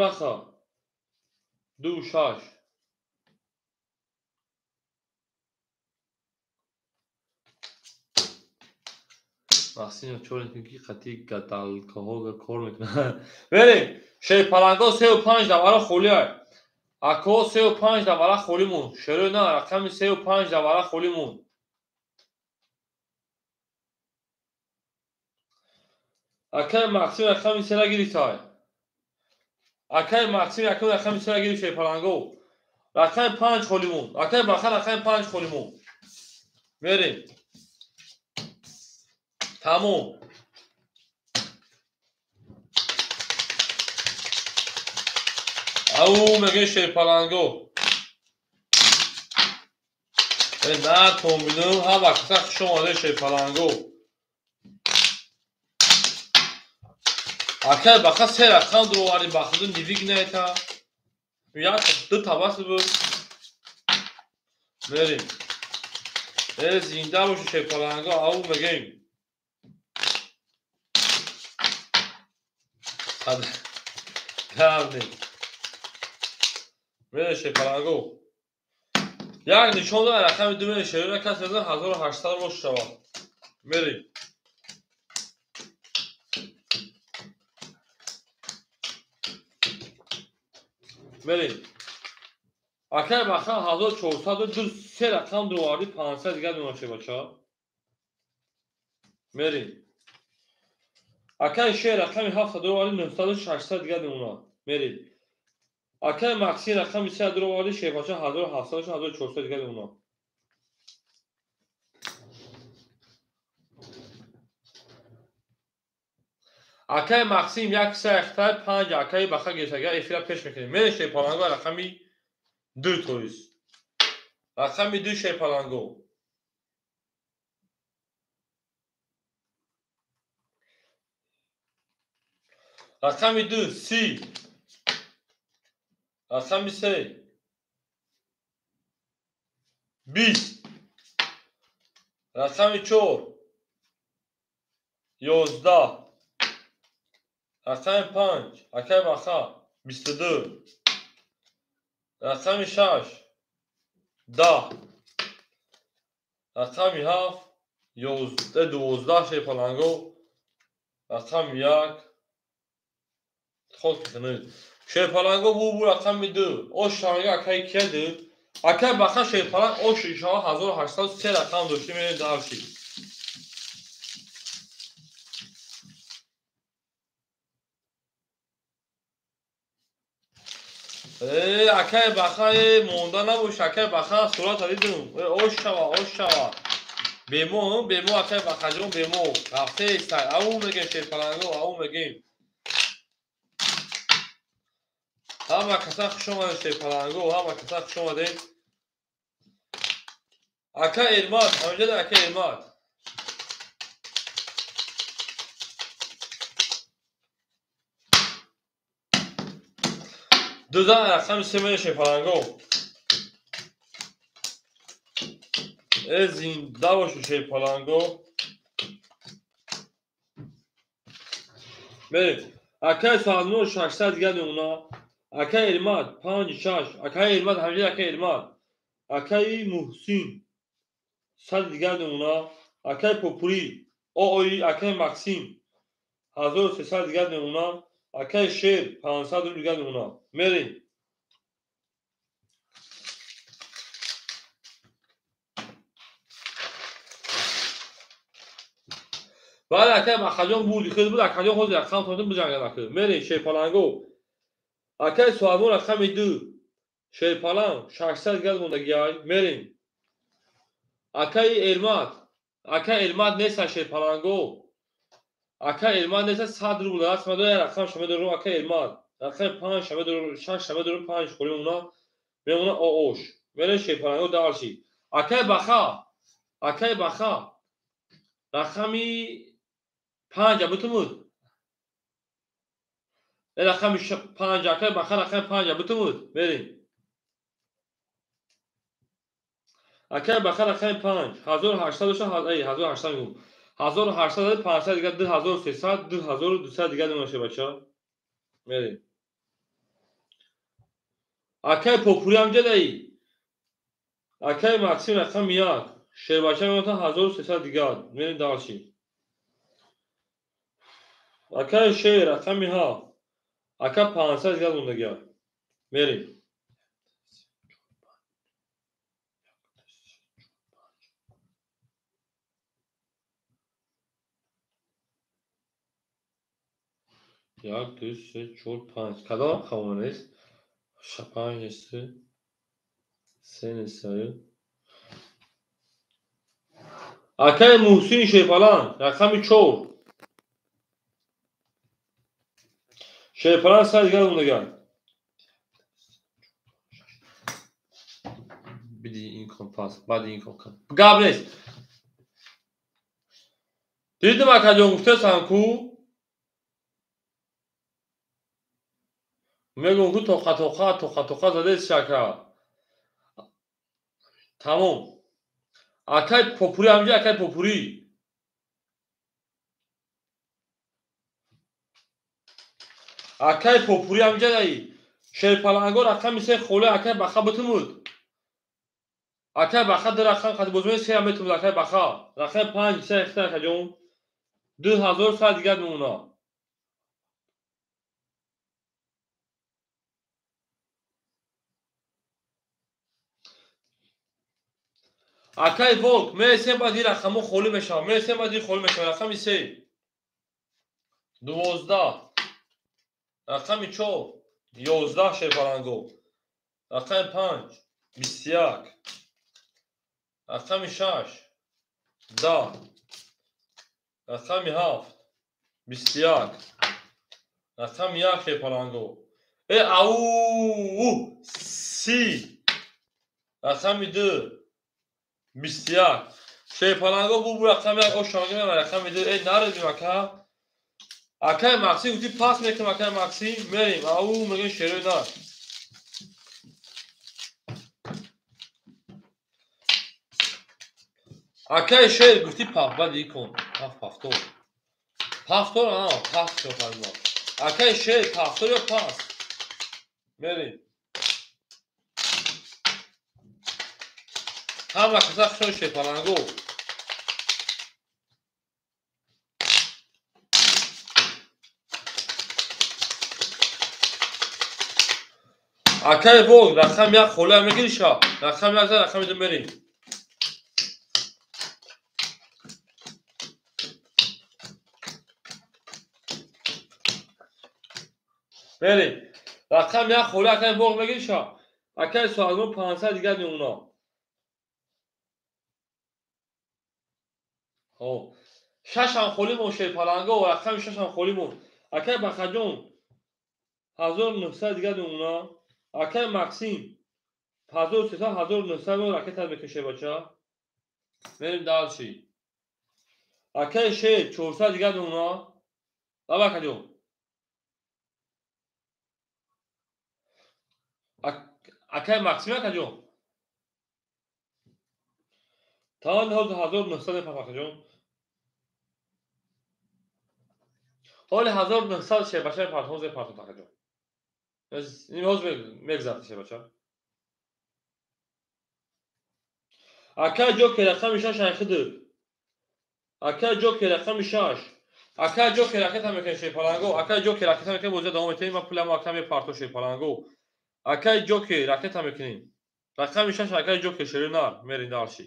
баха 2-6. Максим чор ки қати гадалкаҳо кор мекунад. Мерем. Шерпаланго 3-5 давара холиай. Ако 3-5 давара холӣ мон. Шерои на рақами 3-5 давара холӣ мон. Акаи Максим рақами 3 гирифтай. Акаи Максим якум рақами 3 гирифт шерпаланго. Рақами 5 холӣ мон. Акаи Баха рақами 5 холӣ мон. Мерем. Тамом. Ау мегӯи шерпаланго. На комбинум ҳама каса хуш омаде шерпаланго. Акаи Баха се рақам дуроварди бахуду нивик наета. Як ду табас буд. Мерем. Зинда боши шерпаланго, ау мегӯем. Гавне. Мере шерпаланго. Як нишон дод рақами 2 мере шерона кас мезан 1800 рош шавад. Мерем. Мерем. Акаи Баха 1402 се рақам дуроварди 500 дигар мемонад бача. Мерем. Акаи шер рақами 7 дуроварди 900 600 дигар мемонад. Мерем. Акаи Максим рақами 3 дуроварди шербача 1700 1400 дигар мемонад. Акаи Максим 1 3 5 акаи Баха гирифтага эфира пеш мекунем. Мерем шерпаланго рақами 2 тоист. Рақами 2 шерпаланго. Рақами 2 30. Рақами 3 20. Рақами 4 11. Рақами 5 акаи Баха 22. Рақами 6 10. Рақами 7 11 12 шерпаланго. Рақами 1 ход кунед. Шерпаланго бу рақами 2. Ош шавага акаи кия ду? Акаи Баха шерпаланг ош шава 1803 рақам дошти мерем дарши. Акаи Баха монда набош, акаи Баха сурата дидум. Ош шава, ош шава. Бемо, бемо акаи Бахаҷон бемо. Рафтеистай. Ау мегем шерпаланго, ау мегем. Ҳама каса хуш омадед шерпаланго, ҳама каса хуш омадед. Ака Эрмат, ҳаминҷода ака Эрмат. Дузан рақами 3 мере шерпаланго. Зинда боши шерпаланго. Мерем. Акаи Салмон 600 дигар мемонад. Акаи Эрмат 5 6. Акаи Эрмат ҳаминҷода акаи Эрмат. Акаи Муҳсин 100 дигар мемонад. Акаи Попурӣ, оои акаи Максим 1300 дигар мемонад. Акаи Шер 500 рубл дигар мемонад. Мерем. Бале акай Бахаҷон бурди хел буд, акаҷон ҳозир рақам тонтун биҷангад ака. Мерем шерпаланго. Акай Суалмон рақами 2. Шерпаланг 600 газ мондагиай. Мерем. Акай Элмат. Акай Элмат неста шерпаланго. Акай Элмат неста 100 рубл даст мадо я рақам шамедорум акай Элмат. Рақами 5 шамедорум, 6 шамедорум, 5 холӣ мемона. Мемона оош. Мерем шерпаланго дальше. Акай Баха. Акай Баха. Рақами 5 бутумуд. Рақами 5 акай Баха рақами 5 бутумуд. Мерем. Акай Баха рақами 5 1800 эй 1800 мегум. 1800 500 дигар 2300 2200 дигар мемоша бача. Мерем. Акай Попури ҳам ҷадаи. Акай Максим рақами 1. Шербача мемонад 1300 дигар. Мерем дальше. Акай Шер рақами 7. Ака 500 дигар мондагиа. Мерем. Як, ду, се, чор, панҷ. Кадом рақам нест? Панҷ нест, се нест. Акай Муҳсин Шерпаланг рақами 4. Шерпаланг 100 дигар мондагиа. Биди ин кон пас, баъди ин кон. Гап нест. Дидим акаҷон гуфтасам ку мегӯм ку тоқа тоқа тоқа тоқа задест шака. Тамом. Акай Попури ҳамҷа акай Попури. Акай Попури ҳамҷа даи. Шерпаланго рақами 3 холе акай Баха бутумуд. Акай Баха ду рақам қад бозмои 3 ҳам метумуд акай Баха. Рақами 5 3 ихта акаҷон. 2100 дигар мемонад. Акай Волк, мересем баъд ин рақамҳо холӣ мешавад. Мересем баъд ин холӣ мешавад. Рақами 3 12, рақами 4 11 шерпаланго, рақами 5 21, рақами 6 10, рақами 7 21, рақами 1 шерпаланго. Э ау 30, рақами 2 21. Шерпаланго бу рақами 1 ошонга мемонад рақами 2. Э наредим ака. Акай Максим гуфти пас мекунем акай Максим. Мерем. Ау мегӯем шерои нар. Акай Шер гуфти паф баъди кон. Паф пафтор. Пафтор а пас шофарма. Акай Шер пафтор ё пас. Мерем. Ҳама каса хушон шерпаланго. Акай Волк рақами 1 холия мегириша. Рақами 1 за рақами 2 мерем. Мерем. Рақами 1 холия акай Волк мегириша. Акай Суалмон 500 дигар мемонад. Шашам холӣ мон шерпаланго, рақами 6 холӣ мон. Акай Бахаҷон 1900 дигар мемонад. Акай Максим 1300 1900 мон ракета мекаше бача. Мерем дальше. Акай Шер 400 дигар мемонад. Баба акаҷон. Акай Максим акаҷон. Тавон 1900 мепам акаҷон. Ҳоли 1900 шербача мепартон ҳозир мепартон акаҷон. Ин ҳозир мегзард шербача. Акай Ҷокер рақами 6 айхиду. Акай Ҷокер рақами 6. Акай Ҷокер ракета мекунем шерпаланго. Акай Ҷокер ракета мекунем бозия давом метаҳем. Ман пуламо ака мепартон шерпаланго. Акай Ҷокер ракета мекунем. Рақами 6 акай Ҷокер шери нар. Мерем дальше.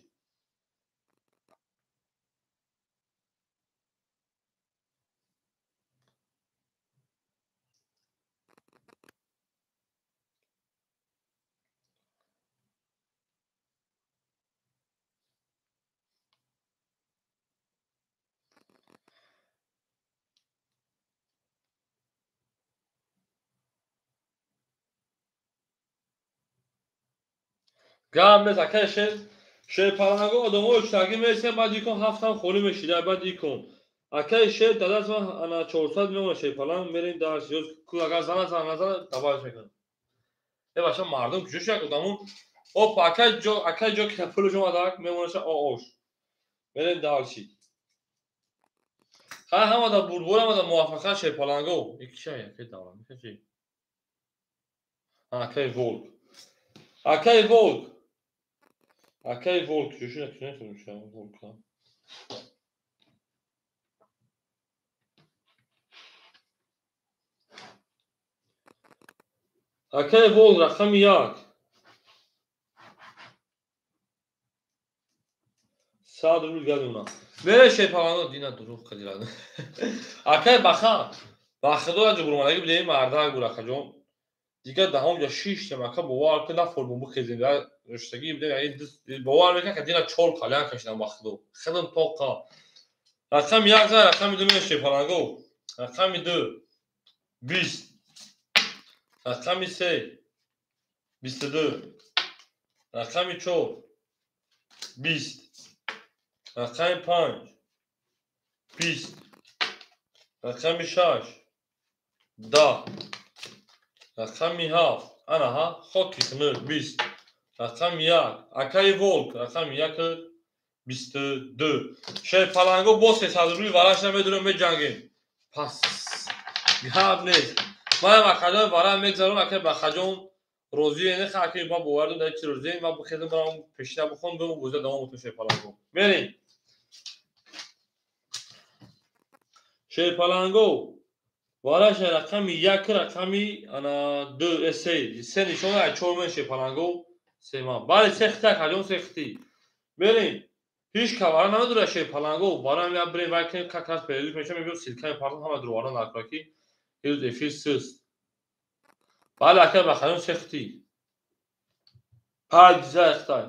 Гап нест, акай шер шерпаланго одамои чутагӣ мересем, баъд икон ҳафтам холӣ мешида, баъд икон. Акай шер дадас ман ана 400 меомад шерпаланг, мерем дарс, ёз ку агар зана зана назана табарш мекунам. Э баша мардум куҷо шуд одамон? Оп, акай ҷо, акай ҷо ки пулаш омадак, мемонаша ош. Мерем дарси. Ха ҳамада бурдбор, ҳамада муваффақият шерпаланго. Икишай, акай давлат, мекаши. Акай волк. Акай волк. Акай волк, куҷо шуд? Куҷо шуд волк? Акай волк рақами 1. 100 рубл гадуна. Мере шерпаланго дина дурӯғ кадирад. Акай баха. Бахидо ҷубурмадаги бидем мардак бур акаҷон. Дигар даҳом ҷа шиштем ака бовар кун на форму бихезем. Раштагӣ бидем бовар мекунам ки дина 4 калyan кашидам бахидо. Хидм тоқа. Рақами 1 за рақами 2 мере шерпаланго. Рақами 2 20. Рақами 3 22. Рақами 4 20. Рақами 5 20. Рақами 6 10. Рақами 7 ана ҳа хоки хунук 20. Рақами 1 акаи волк рақами 1 22. Шерпаланго боз 300 рубли вараш намедурем меҷангем. Пас гап нест. Манам акаҷон вара мегзарам, акаи бахаҷон розӣ не хаки ба бовар дорам чи розӣ ма бихезам барам пешина бихон биму боза давом бутун шерпаланго. Мерем. Шерпаланго вараш рақами 1 рақами ана 2 3 се нишона 4 мен шерпаланго се ма. Бале се хита акаҷон се хити. Мерем. Ҳеҷ кавара намедурад шерпаланго. Барам я бирем вай кунем как раз перелив мешавам мебиём силкаи партон ҳама дурваран накунад ки ирӯз эфир сист. Бале акай бахаҷон се хити. 5 хитай.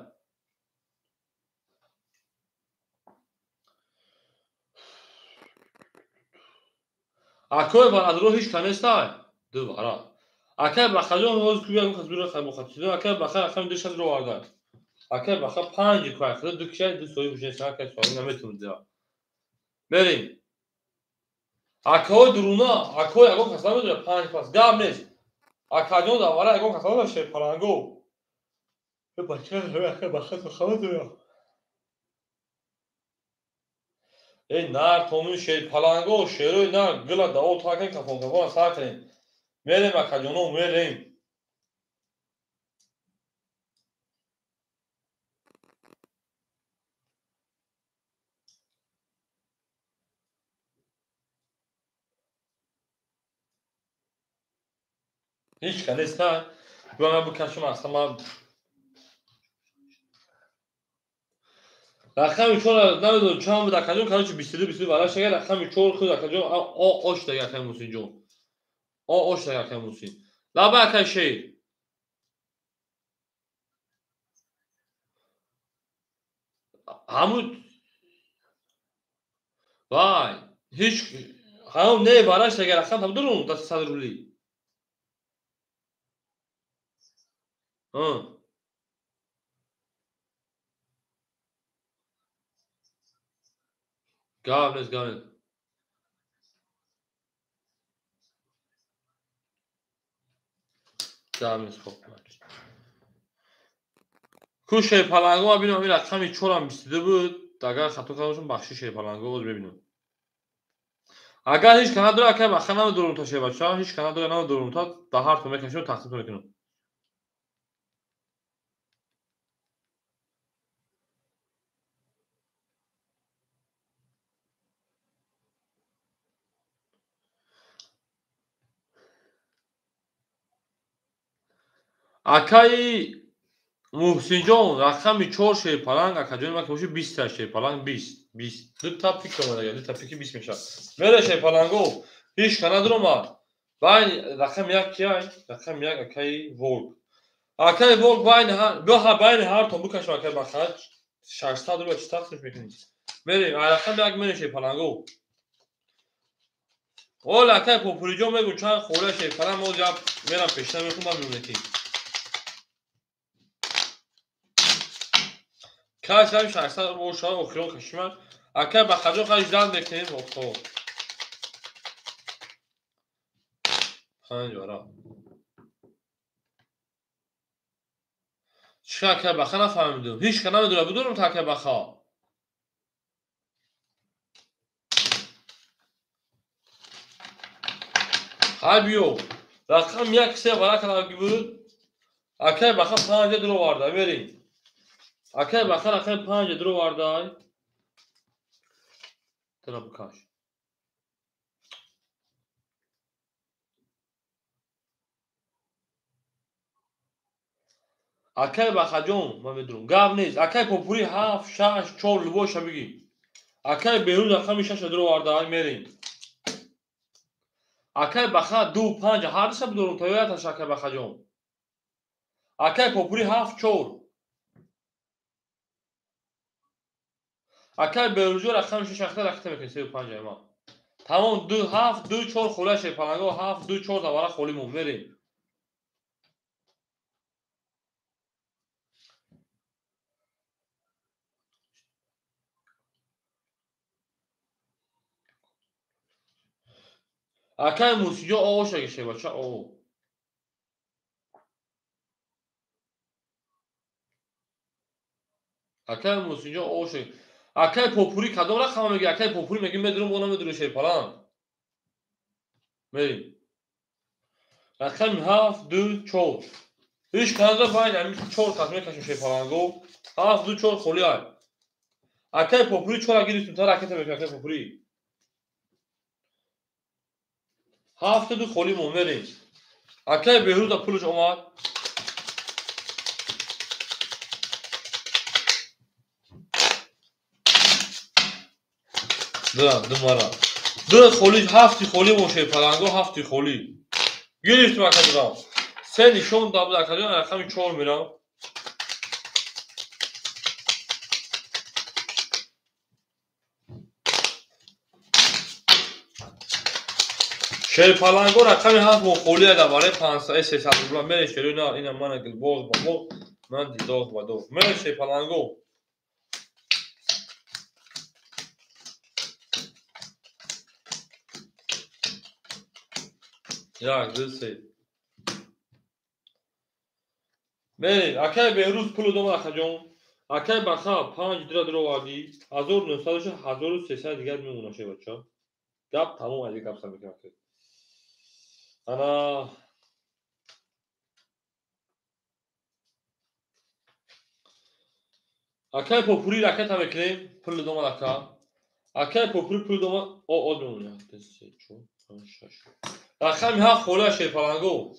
Акой барадро ҳеҷ ка нестай. Ду вара. Акай бахаҷон ҳозир ку ягон кас дура хаймохатида. Акай баха рақами 2 шад ро оварда. Акай баха 5 кай хида ду кишай ду соҳиб шуд, акай соҳиб наметавонад дира. Мерем. Акой дуруна, акой ягон кас намедурад 5 пас. Гап нест. Акаҷон дар вара ягон кас намедурад шерпаланго. Э бача, акай баха то хабар дорад. Эй нар томин шерпаланго, шерои нар гила давол такин кафон кафон сар кунем. Мерем акаҷоно, мерем. Ҳеҷ ка нест, ҳа? Биё ман бикашам аслан ман рақами 4 намедонам чанд буд акаҷон, короче 22 22 вараш агар рақами 4 худ акаҷон о ош дага акай Мусинҷон. О ош дага акай Мусин. Лаба акай шер. Ҳамун вай ҳеҷ ҳамун не вараш агар рақам там дурум да 100 рубли. Гап нест, гап нест. Гап нест, хоб. Ку шерпаланго ман бинам ин рақами 4 ҳам 22 буд. Агар хато карда бошам бахши шерпаланго боз мебинам. Агар ҳеҷ ка надорад, акай баха намедорам то шербача, ҳеҷ ка надорад, намедорам то да ҳар то мекашам тақсим мекунам. Акаи Муҳсинҷон рақами 4 шерпаланг акаҷони ман ки боши 20 та шерпаланг 20 20. Ду та пик омада, ду та пики 20 мешавад. Мере шерпаланго ҳеҷ ка надуромад. Байн рақами 1 кияй? Рақами 1 акаи волк. Акаи волк байни ҳар биё ҳа байни ҳар то бикашам акаи бахаҷ 600 рубл чӣ тақсим мекунӣ? Мерем, ай рақами 1 мерем шерпаланго. Ола акаи Попуриҷон мегӯ чанд хӯра шерпаланг мо ҷаб мерам пешна мехӯрам ман мемонем. Кашам 600 боша охирон кашима. Акай Бахаҷон хай ждан мекунем охо. 5 вара. Чӣ акай Баха нафаҳмидум. Ҳеч ка намедонам, бидонам та акай Баха. Ҳай биё. Рақам 1 3 вара кадаги буд. Акай Баха 5 дуроварда, мерем. Акай Баха рақами 5 дуровардай. Тара бикаш. Акай Бахаҷон, ман медонам. Гап нест. Акай Попури 7, 6, 4 лубоша бигӣ. Акай Беҳрӯз рақами 6 дуровардай, мерем. Акай Баха 2, 5 ҳардуша бидорам, то ёяташ акай Бахаҷон. Акай Попури 7, 4. Акай Беҳрӯзҷон рақами 6 ахта ракета мекунем 3 5 ма. Тамом 2 7 2 4 холия шепаланго 7 2 4 тавара холӣ мон мерем. Акай Мусиҷон ооша геше бача оо. Акай Мусиҷон ооша. Акай Попури кадом рақама меги? Акай Попури меги медонам, о намедонам шерпалан. Мерем. Рақами 7 2 4. Ҳеч канда байн ҳамин 4 кас мекашем шерпаланго. 7 2 4 холӣ ай. Акай Попури 4 гирифтем, та ракета мекунем акай Попури. 7 2 холӣ мон мерем. Акай Беҳрӯза пулаш омад. Ду мара. Ду холӣ, 7 холӣ мон шерпаланго, 7 холӣ. Гирифтем акаҷон. 3 нишон дод акаҷон, рақами 4 мерам. Шерпаланго рақами 7 мон холӣ ада барои 500 300 рубла. Мерем шерои на, ина мана гилбоғ ба боғ, ман дилдоғ ба доғ. Мерем шерпаланго. Як, ду, се. Мерем. Акай Беҳрӯз пулу домад акаҷон. Акай Баха 5 дира дуровардӣ. 1900 1300 дигар мемонад шебача. Гап тамом аз гап сар мекунам. Ана акай Попури ракета мекунем, пулу домад ака. Акай Попури пулу домад, о, о мемонад. 1 2 3 4 5 6. Рақами 7 холия шерпаланго.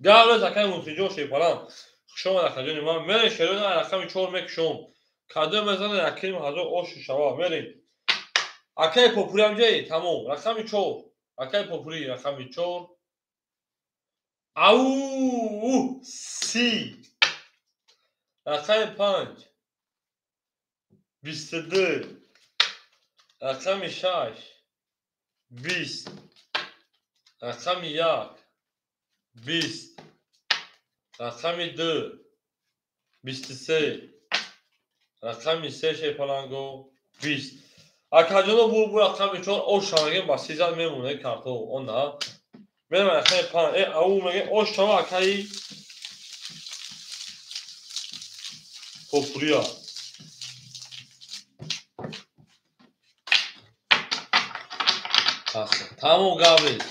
Гап нест акай Мусиҷон шерпаланг. Хуш омад акаҷони ман. Мерем шерои на рақами 4 мекушом. Кадом мезанад 1500 ош шава. Мерем. Акай Попури ҳамҷаи тамом. Рақами 4. Акай Попури рақами 4. Ау си. Рақами 5. 22. Рақами 6. 20. Рақами 1. 20. Рақами 2. 23. Рақами 3 шерпаланго 20. Акаҷоно бу рақами 4 ош шавагем ба 30 мемонад карто он на. Мерем рақами 5. Ау мегем ош шава акаи Попурия. Тамом гап нест.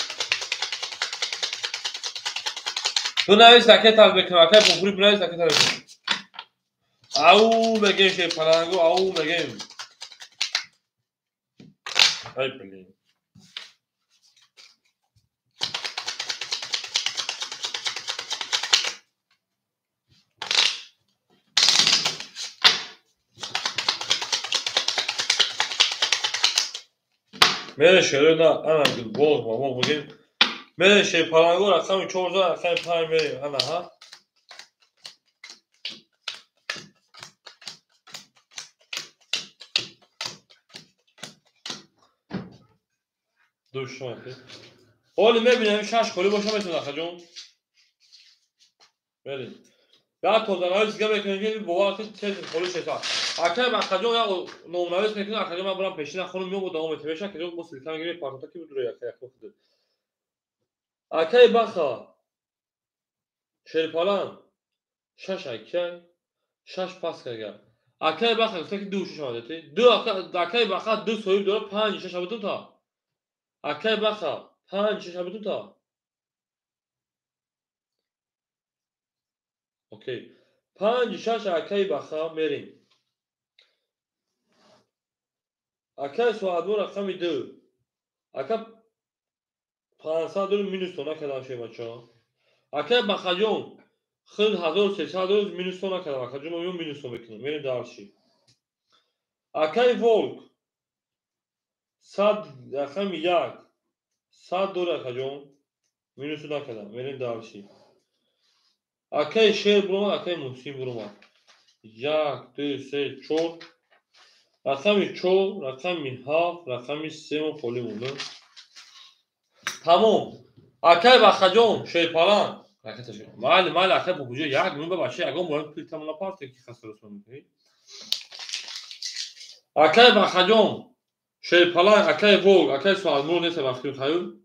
Бинавис ракета мекунам, акай Попури бинавис ракета мекунам. Ау мегем шерпаланго, ау мегем. Ай блин. Мерем шерои на, ана гилбоғ ба боғ мегем. Мерем шерпаланго рақами 4 рақами 5 мерем. Ана ҳа. Ду шояд. Ҳоли мебинем 6 холӣ боша метавонад акаҷон. Мерем. Я тозанавис дига мекунем ки бовар кунед тез холи шеса. Акай Бахаҷон я номнавис мекунем, акаҷон ман бурам пешина хонум меом, давом метем. Меша акаҷон бо ссылка мегирем партота ки будура яка яка худ. Акай Баха Шерпалан 6 акай 6 пас карга. Акай Баха гуфта ки 2 6 омадати. 2 акай Баха 2 соҳиб дора 5 6 абутун та. Акай Баха 5 6 абутун та. Окей. 5 6 акай Баха мерем. Акай Суадбо рақами 2. Ака 500 доллар минус тона кардам шей бачаҳо. Акай Бахаҷон худ 1300 доллар минус тона кардам. Акаҷон мо минус то мекунем. Мерем дарши. Акай Волк 100 рақами 1 100 доллар акаҷон минус накардам. Мерем дарши. Акай Шер буромад, акай Муҳсин буромад. 1, 2, 3, 4. Рақами 4, рақами 7, рақами 3 холӣ монда. Тамом. Акай Бахаҷон, Шерпалан. Майли, майли, акай Бобуҷо, як минут ба бача ягон бора пул тамон напарте ки хасаросон мекунӣ. Акай Бахаҷон, Шерпалан, акай Волк, акай Суалмур нест ба фикр хаюл.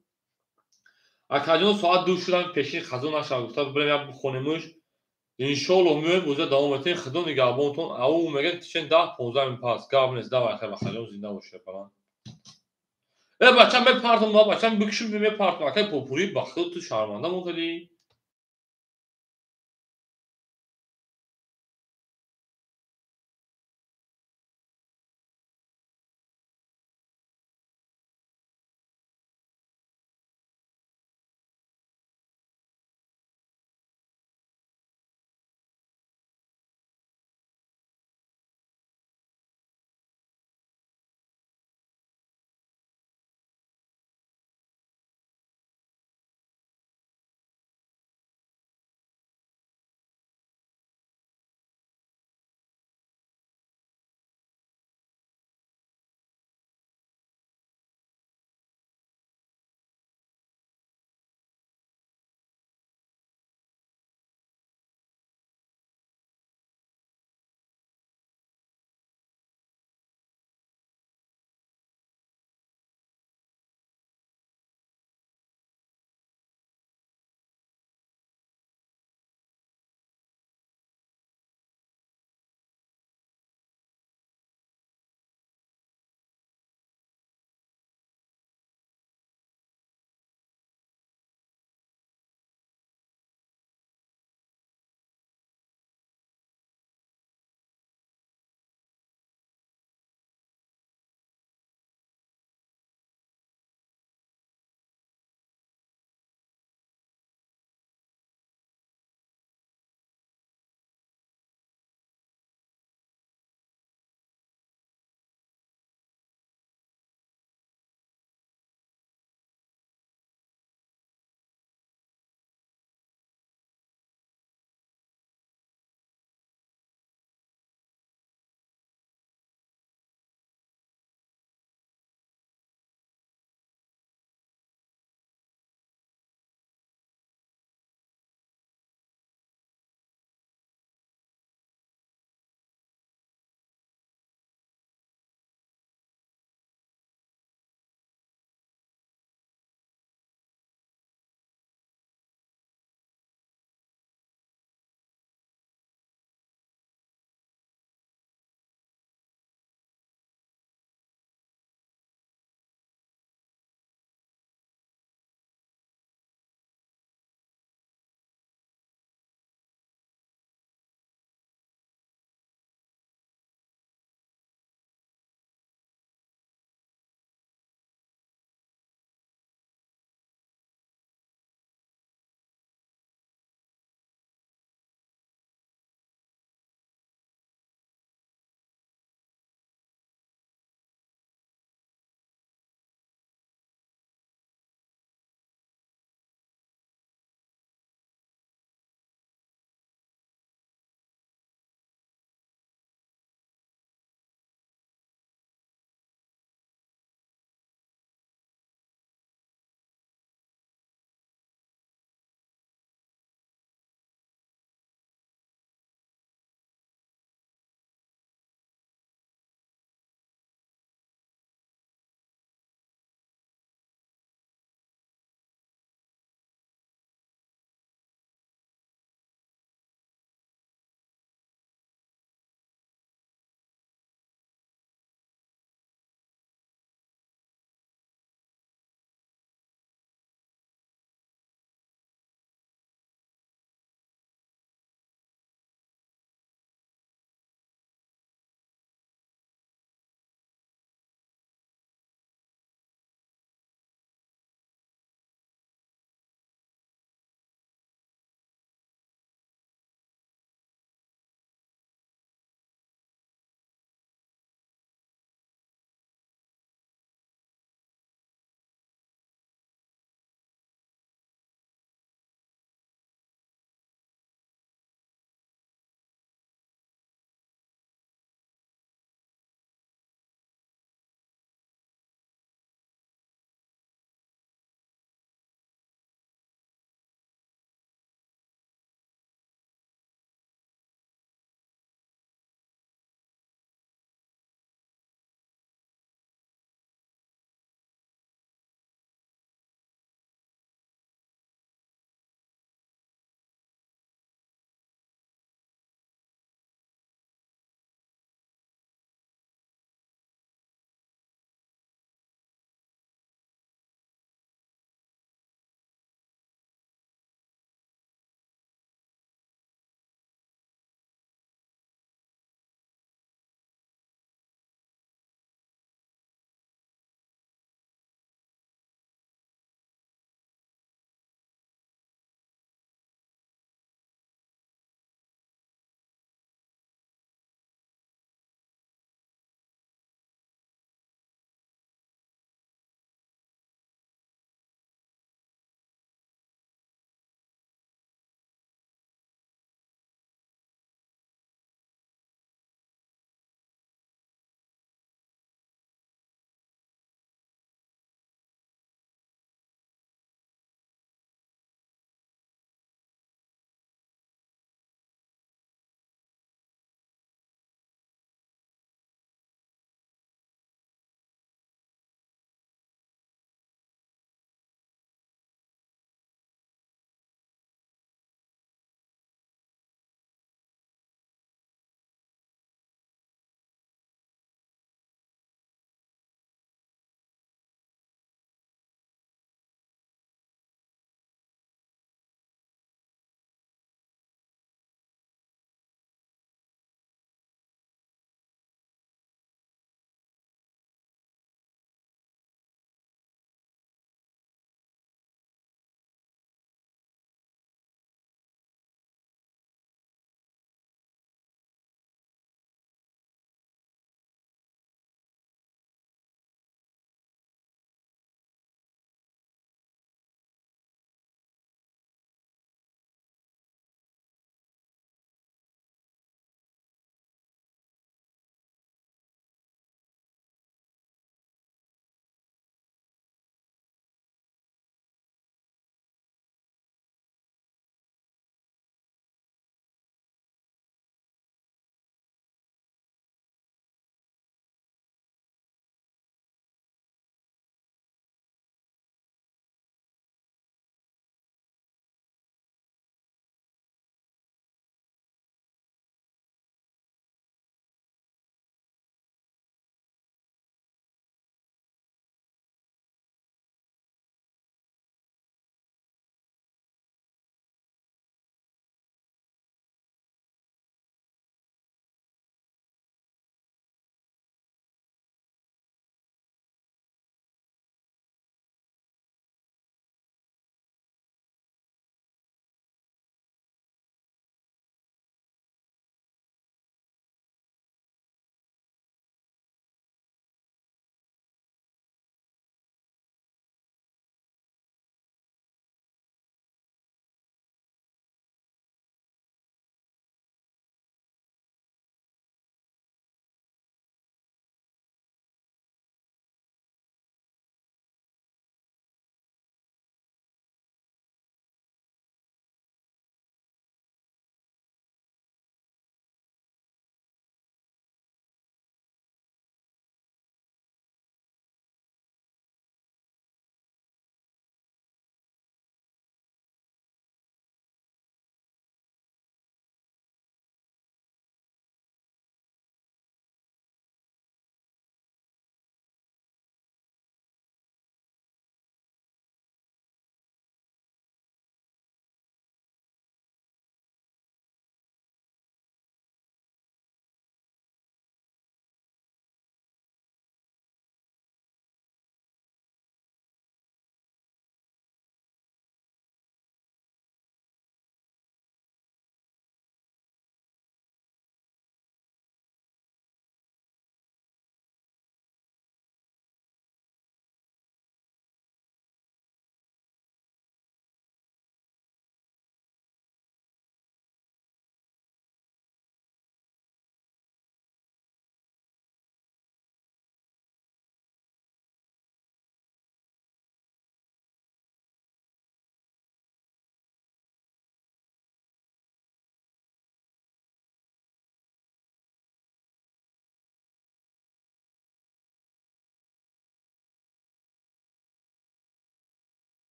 Акаҷон соат 2 шудам пешин хазон нашав гуфта бирем як бихонемуш. Иншоалло меоем боза давом метем. Худо нигаҳбонтон. Ау мегӯяд тишен 10-15 минут пас. Гап нест. Давай акай Бахаҷон зинда бош Шерпалан. Э бачам мепартам, бачам бикшум мепартам. Акай Попури ба худ ту шарманда мон кардӣ.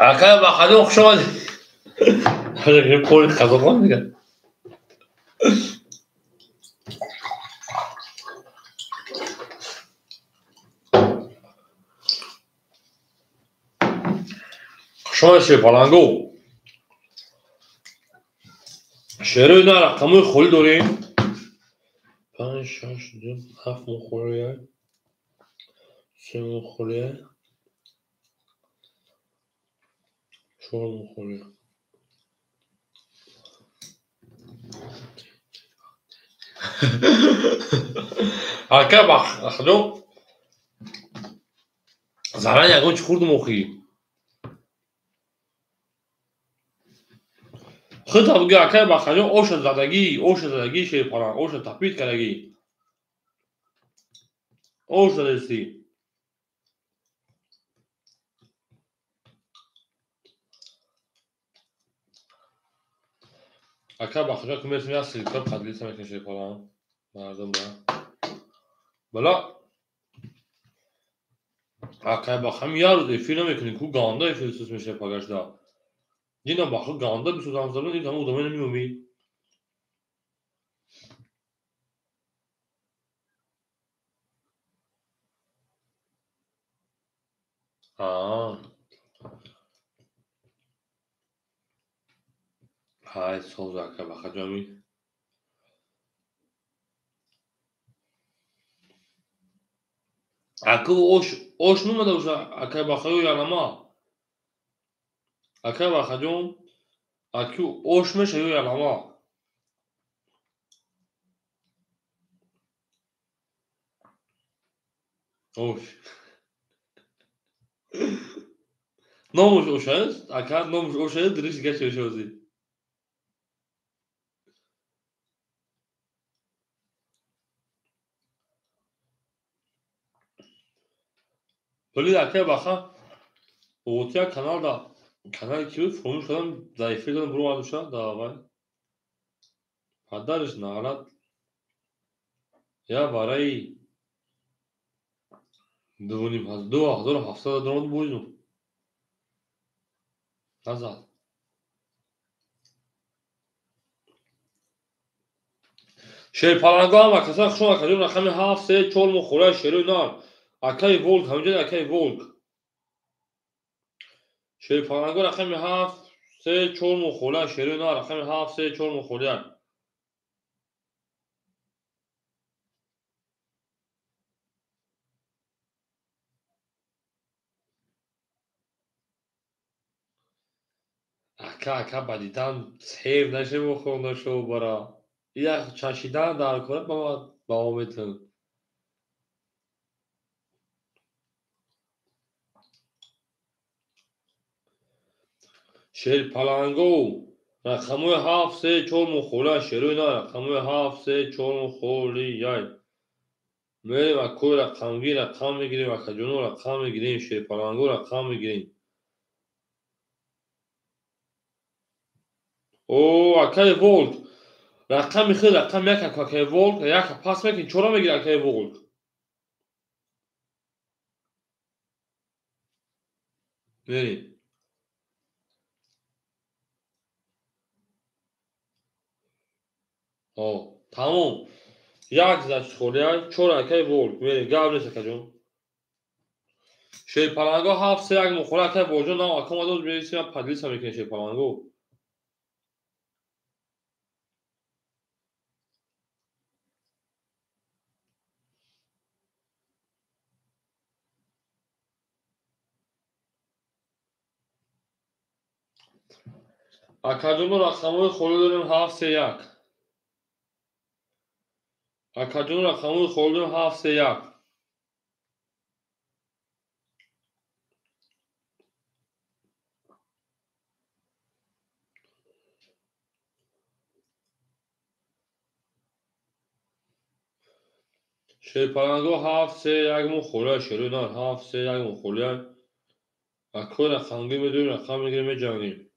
Акай Бахадон, хуш омадед. Қори қазоқон дигар. Хуш омадед, Шерпаланго. Шерои на рақамҳои холӣ дорем. 5, 6, 2, 7 моҳ холия. 3 моҳ холия. 4 моҳ холия. Ака Бахадон, заран ягон чӣ хӯрдум охӣ? Худта бигӯ, акай Бахаҷон, оша задагӣ, оша задагӣ, Шерпаланг, оша тапид кардагӣ. Ош задастӣ. Акай Бахаҷон, ки мерасем, як ссылка поделиться мекунем, Шерпаланг. Мардум ба. Бала. Акай Бахам як рӯз эфир намекунем, ку ганда эфир сус мешавад пагашда. Дина баху ганда бисозам забон, ин ҳама одамои намеомӣ. Аа. Ҳай, соз, ака Бахаҷоми. Аку ош ош нумада боша, акай Бахаё ялама. Акай Бахаҷон, аку ош меша ё ялама? Ош. Номуш ош аст? Ака, номуш ош аст, дуриш гаши ош озӣ. Вале акай Баха, отия канал да канали ки буд, фаромӯш кардам, дар эфир додам, буровардуша, давай. Падариш наълат. Я барои 2700 даромад бозидум. Назад. Шерпаланго ҳама каса хуш омад, акаҷон, рақами 7, 3, 4 моҳ холия, шерои нар. Акаи Волк, ҳаминҷо акаи Волк. Шерпаланго рақами 7, 3, 4 моҳ холия, шерои нар, рақами 7, 3, 4 моҳ холия. Ака, ака, ба дидан сев нашемо хонашо бара. Як чашидан дар кора ба ман баҳо метавон. Шерпаланго рақамҳои 7, 3, 4 моҳ холия, шерои нар, рақамҳои 7, 3, 4 моҳ холияй. Мерем акои рақамгир, рақам мегирем, акаҷоно рақам мегирем, Шерпаланго рақам мегирем. О, акаи Волк, рақами худ рақам як, акаи Волк, як пас мекунӣ, чора мегирӣ, акаи Волк. Мерем. О, тамом. Як значит холия, чор акаи Волк. Мерем, гап нест, акаҷон. Шерпаланго 7, 3, 1 моҳ холия, акаи Волкҷон, нав ака омада, мересем, поделиться мекунем, Шерпаланго. Акаҷоно рақамҳои холӣ дорем 7, 3, 1. Акаҷоно рақамҳои холӣ дорем 7, 3, 1. Шерпаланго 7, 3, 1 моҳ холия, шерои нар 7, 3, 1 моҳ холия. Акои рақамгир медорем, рақам мегирем, меҷангем.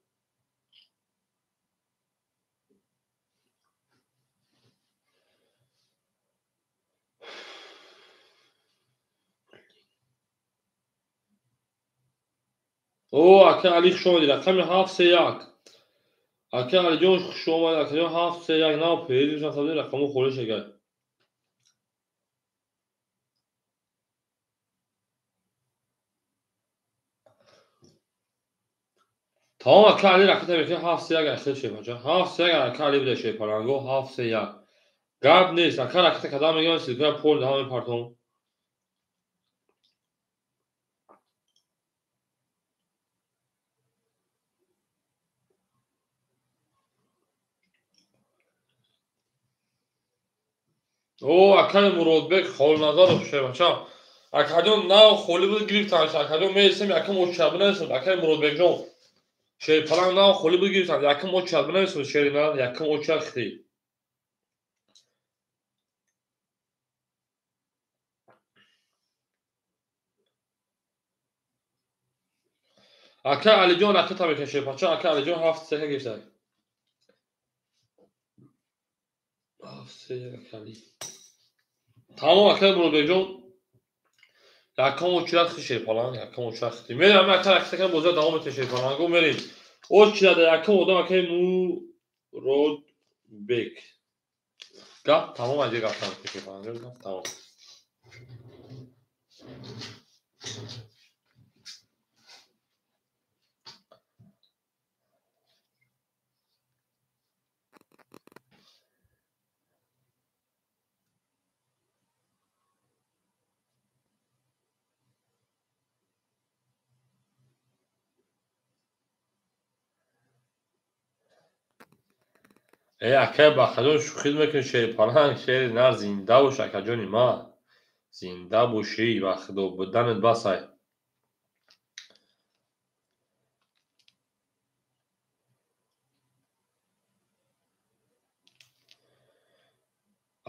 О, ака Али хуш омадӣ, рақами 731. Ака Алиҷон хуш омадӣ, акаҷон 731 нав пеҳ рақаму холӣ шагай. Тамом ака Али ракета мекунад 731 ахир шефача. 731 ака Али буда шефаланго 731. Гап нест, ака ракета кадам мегирам, силкаи пол даҳам мепартом. О, акаи Муродбек Холназаров шефача. Акаҷон нав холӣ буд гирифтанш. Акаҷон меистем якум оча бинависем акаи Муродбекҷон. Шерпаланг нав холӣ буд гирифтанд. Якум оча бинависем шерина, якум оча хити. Ака Алиҷон ракета мекунад шерпача. Ака Алиҷон 7-3 гирифтанд. 7-3 ака Али. Тамом акаи Муродбекҷон. Якум очират хити шерпаланг, якум очират хити. Мерем ака ракета кунем бозиро давом метем шерпаланго мерем. Очирада якум одам акаи Муродбек. Гап тамом аҷа гап тамом шерпаланго гап тамом. Э, акай Бахаҷон шӯхӣ мекунӣ шерпаланг, шери нар зинда бош акаҷони ман. Зинда бошӣ ба худо буданат басай.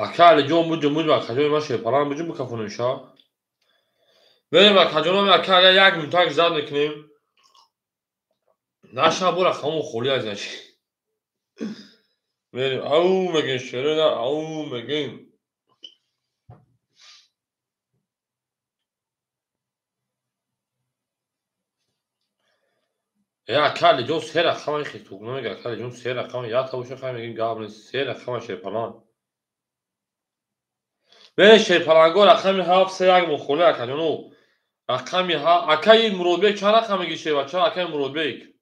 Ака Алиҷон буҷум буҷум акаҷони ман шерпаланг буҷум бикафонем ша. Мерем акаҷонам ака агар як минутак зад мекунем. Наша бора хамон холӣ аз наши. Мерем ау мегем шерина ау мегем. Э ака Алиҷон се рақама хитук намега ака Алиҷон се рақама як табоша хай мегем гап нест се рақама шерпаланг. Мерем шерпаланго рақами 731 мухоли акаҷону. Рақами акаи Муродбек чанд рақам меги шербача акаи Муродбек?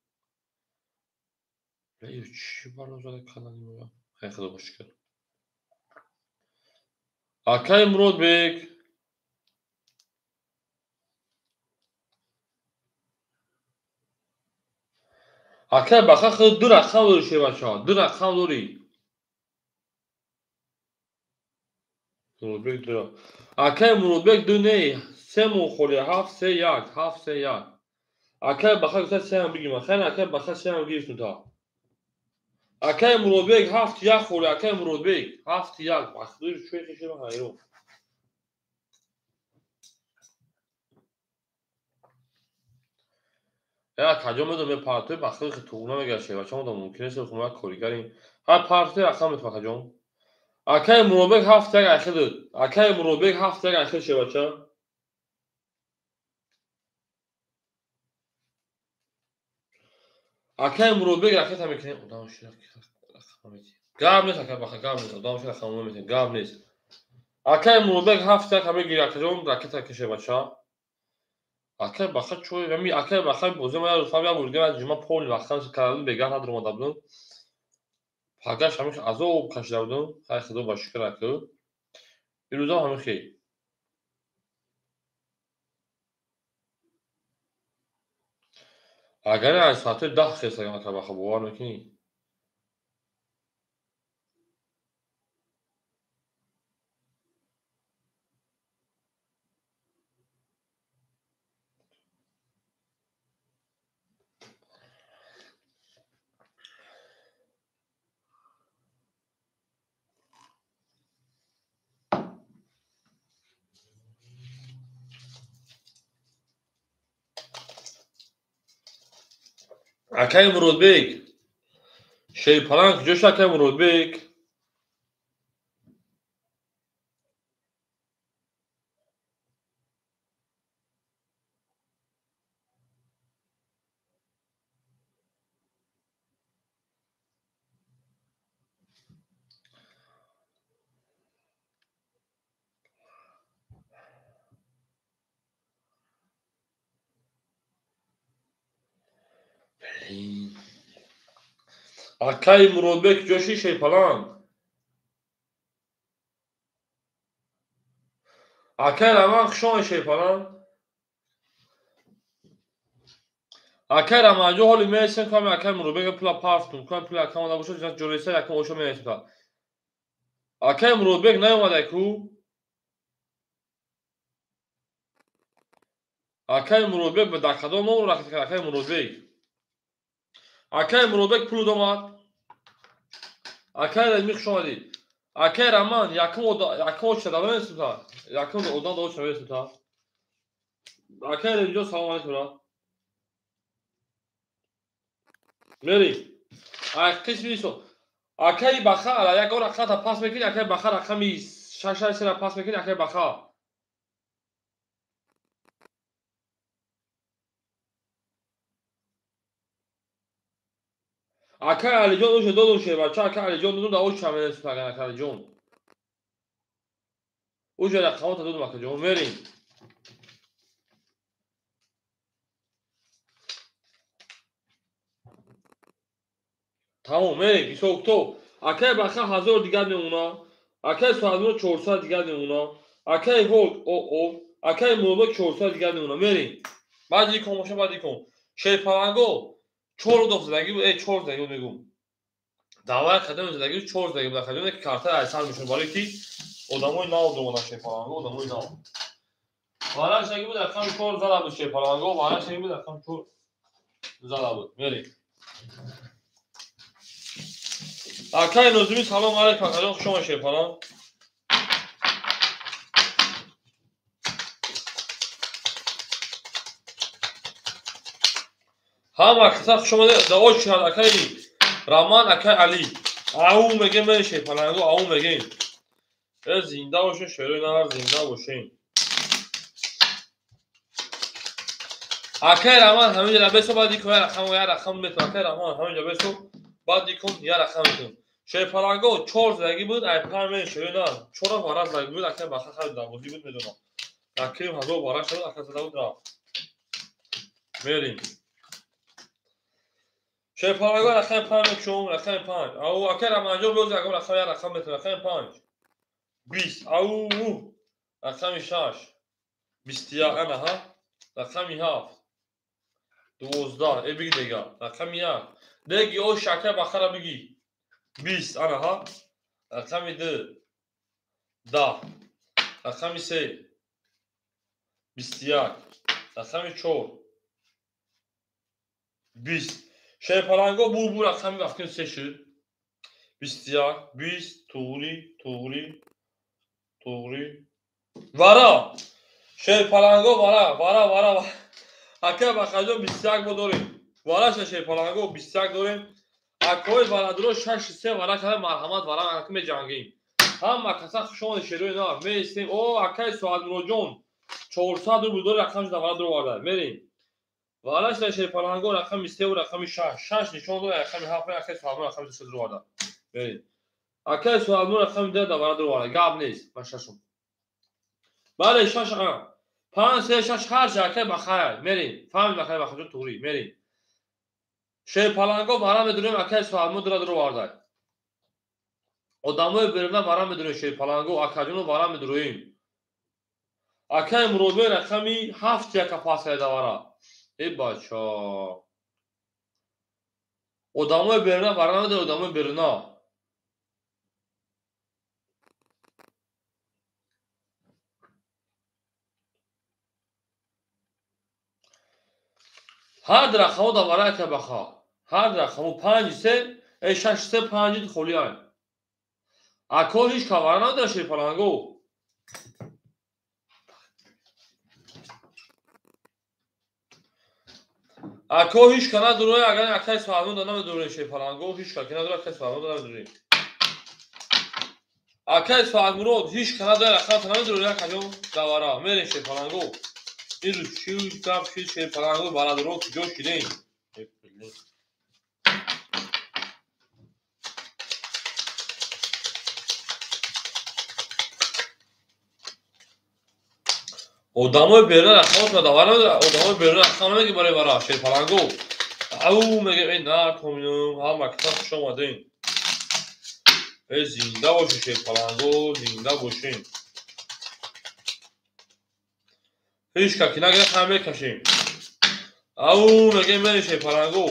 Чӣ бало зада калани моя? Хай худо ба шукр. Акаи Муродбек. Акаи Баха худ ду рақам дорӣ шербача, ду рақам дорӣ. Муродбек ду. Акаи Муродбек ду не, се мухоли 731, 731. Акаи Баха гуфта се ҳам бигирам. Хайр акаи Баха се ҳам гирифтум та. Акаи Муродбек 7-1 холи, акаи Муродбек 7-1. Бахтур чӯй хешем ҳайрон. Э акаҷон медонам мепартои бахтур туғ намегирад шербача модам мумкин нест хо мо як коригарем. Ҳар партои рақам метум акаҷон. Акаи Муродбек 7-1 ахир. Акаи Муродбек 7-1 ахир шербача. Акаи Муродбек ракета мекунем. Одам ширак рақам метем. Гап нест ака Баха, гап нест. Одам ширак рақам метем. Гап нест. Акаи Муродбек 7-1 мегири акаҷон ракета кеше бача. Акаи Баха чой, ами акаи Баха бози ма як рӯз як бор дига ҷума пол вақтан кардам бегаҳ надромада будам. Пагаш ҳамин азоб кашида будам. Хай худо ба шукр ака. Ирӯзам ҳамин хел. Агар аз соати 10 хестагам ака Баха бовар мекунӣ? Акаи Муродбек. Шерпаланг куҷо шуд акаи Муродбек? Блин. Акай Муродбек ҷоши Шерпаланг. Акай Раман хушомадед Шерпаланг. Акай Раманҷон ҳоли мерасем ками акай Муродбек пула партум, ками пула акам ода бошад, ҷолиса якум оша мерасем ка. Акай Муродбек наёмадай ку? Акай Муродбек ба дакадом ном рахт кард акай Муродбек. Акай Муродбек пул домад. Акай Разми хуш омадед. Акай Раман якум оча давай та. Якум одам да оча давай та. Акай Размиҷон салом алейкум брат. Мерим. Ай қисми со. Акай Баха ала як ор рақамта пас мекунӣ, акай Баха рақами 663 пас мекунӣ, акай Баха. Акай Алиҷон уша додум шербача, акай Алиҷон додум да оча мерасем акай Алиҷон. Уша рақамота додум акаҷон, мерим. Тамом, мерим. Исоктов. Акай Баха 1000 дигар мемона. Акай Суҳадмурод 400 дигар мемона. Акай Волк ОО, акай Муродбек 400 дигар мемона. Мерим. Баъди ком боша, баъди ком. Шерпаланго 4 дов задаги буд, 4 задаги буд мегум. Давай қадам задаги буд, 4 задаги буд. Акаҷон ки карта айсар мешуд, барои ки одамои нав домона Шерпаланго, одамои нав. Вараш задаги буд, рақами 4 зада буд Шерпаланго, вараш задаги буд, рақами 4 зада буд. Мерим. Акай Нозими салом алейкум, акаҷон хуш омадед Шерпаланг. Ҳама каса хуш омадед. Да очи акай Раман, акай Али. Ау мегем мерем Шерпаланго, ау мегем. Зинда бошен, шерои нар зинда бошен. Акай Раман ҳаминҷа бесо баъди кун я рақам, я рақам метон. Акай Раман ҳаминҷа бесо баъди кун я рақам метон. Шерпаланго 4 задаги буд, ай 5 мерем шерои нар. 4 вараз задаги буд, акай Баха хеле дарбозӣ буд медонам. Акай 1000 вараз шуд, акай зада буд рафт. Мерем. Шерпаланго рақами 5 мекушом, рақами 5. Ау акай Раманҷон боз ягон рақам я рақам метон, рақами 5. 20. Ау рақами 6. 21 ана ҳа. Рақами 7. 12. Э биги дега. Рақами 1. Деги о шакай Бахара биги. 20 ана ҳа. Рақами 2. 10. Рақами 3. 21. Рақами 4. 20. Шерпаланго бу рақами вақти 3 шуд. 21, 20, туғри, туғри, туғри. Вара! Шерпаланго вара, вара, вара. Акай Бахаҷон 21 бо дорем. Вара ша Шерпаланго 21 дорем. Акои барадро 6-3 вара када марҳамат вара ака меҷангем. Ҳама каса хуш омадед шерои нар. Меистем. О, акай Суҳадмуродҷон 400 рубл дори рақам шуда вара дуроварда. Мерем. Вара ша Шерпаланго рақами 3 ва рақами 6. 6 нишон дод рақами 7 акай Суҳадмурод рақами 2 дуроварда. Мерем. Акай Суҳадмурод рақами 2 да вара дуроварда. Гап нест. Ман шашум. Бале 6 а. 5 3 6 ҳарчи акай Бахай. Мерем. Фаҳмид акай Бахаҷон туғри. Мерем. Шерпаланго вара медурем акай Суҳадмурод дура дуроварда. Одамои беруна вара медурем Шерпаланго, акаҷоно вара медуроем. Акай Муродбек рақами 7 яка пас карда вара. Э бача. Одамои беруна вара намедурем, одамои беруна. Ҳар рақамо да вара ака Баха. Ҳар рақамо 5 3, 6 3 5 холи ай. Ако ҳеч ка вара надора Шерпаланго. Ако ҳеч ка надурои, агар акай Суҳадмурод да намедурои Шерпаланго, ҳеч ка ки надурои акай Суҳадмурод да намедурои. Акай Суҳадмурод ҳеч ка надурои, рақамта намедурои акаҷон да вара. Мерем Шерпаланго. Ирӯз чӣ гап шид Шерпаланго барадоро куҷо шидем? Одамои беруна рақамотро да вара намедурои, одамои беруна рақам намеги барои вара Шерпаланго. Ау мегем эй нартоминам, ҳама киса хуш омадем. Эй зинда бошед шерпаланго, зинда бошем. Ҳеҷ ка ки нагирад ҳама мекашем. Ау мегем мерем шерпаланго.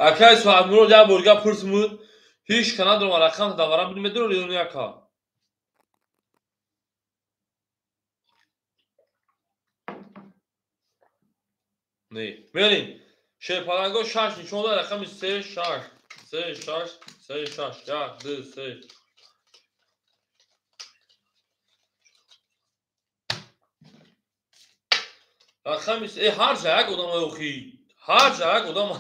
Акай Соатмурод як бор гап пурсмуд, ҳеҷ ка надорам рақам давара буд медорӣ ё не ака? Не. Мерем. Шерпаланго 6 нишон дод рақами 3 6 3 6 3 6 1 2 3. Рақами ҳар ҷа як одам охи. Ҳар ҷа як одам.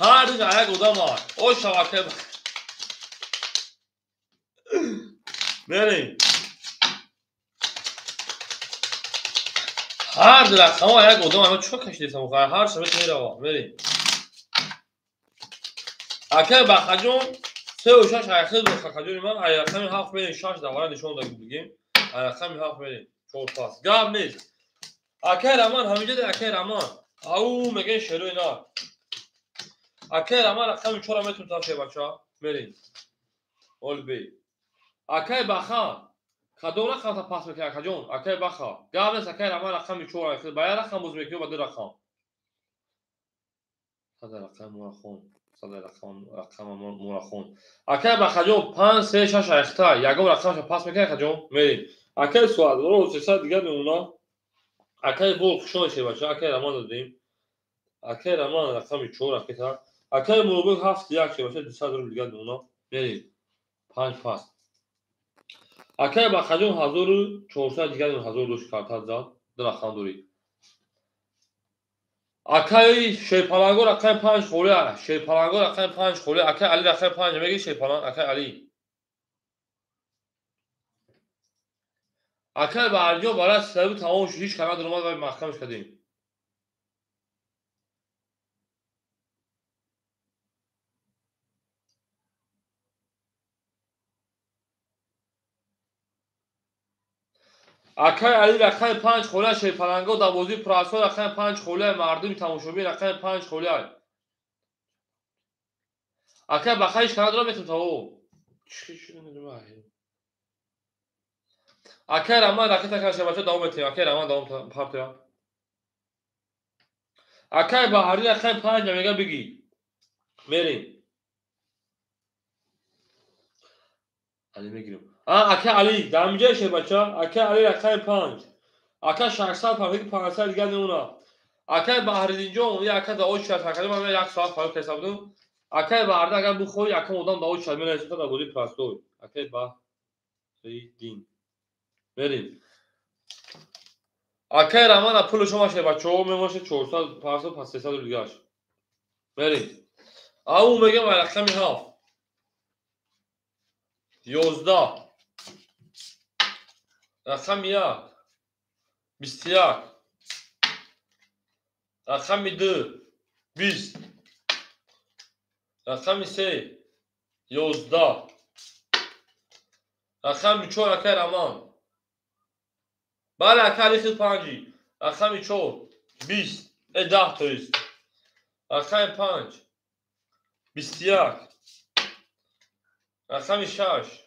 Ҳар ҷа як одам. О шабака. Мерем. Ҳар рақама як одам ама чӣ кашидесам охи? Ҳар шаб мерава. Мерем. Акай Бахаҷон 3 6 айхел Бахаҷони ман ай рақами 7 мерем 6 давара нишон дагу бигем. Ай рақами 7 мерем 4 пас. Гап нест. Акай Раман ҳаминҷа акай Раман. Ау мегӯян шерои на. Акай Раман рақами 4 метун тафше бача. Мерем. Олбе. Акай Баха кадом рақамта пас мекунад акаҷон? Акай Баха. Гап нест акай Раман рақами 4 ба як рақам боз мекунад ба ду рақам. Сада рақам мурахон. Сада рақам мурахон. Акай Бахаҷон 5 3 6 айхта ягон рақамша пас мекунад акаҷон? Мерем. Акай Суадро 300 дигар мемонад. Акай Вол хушон шебача, акай Раман додем. Акай Раман рақами 4 ракета. Акай Муробек 7 1 шебача 200 рубл дигар мемонад. Мерем. 5 пас. Акай Бахаҷон 1400 дигар 1000 дошт карта зад. Ду рақам дорӣ. Акай Шерпаланго рақами 5 холия. Шерпаланго рақами 5 холия. Акай Али рақами 5 мегӣ Шерпаланг акай Али. Акай Баҳарҷон барои сабаби тамом шуд ҳеҷ кас надорад ва маҳкамаш кардем. Акай Али рақами 5 холия Шерпаланго дар бозии пурасо рақами 5 холия мардуми тамошобин рақами 5 холия. Акай Баха ҳеҷ кас надорад метавон таво. Чӣ шуд? Акай Раман ракета кашем бача давом метем. Акай Раман давом партия. Акай Баҳари рақами 5 мега бигӣ. Мерем. Али мегирем. Акай Али дар ҳаминҷа ше бача. Акай Али рақами 5. Акай 600 партия 500 дигар мемонад. Акай Баҳриддинҷон я ака да очад ҳакади ман як соат фарқ ҳисоб будам. Акай Баҳриддин агар бихоҳӣ якум одам да очад мерасид дар бозии простой. Акай Баҳриддин. Мерем. Акай Раман пули шумо ше бачаҳо мемоша 400 500 пас 300 рубл дигаш. Мерем. Ау мегам ай рақами 7. 11. Рақами 1. 21. Рақами 2. 20. Рақами 3. 11. Рақами 4 акай Раман. Бале акай Али хел 5. Рақами 4. 20. 10 то есть. Рақами 5. 21. Рақами 6.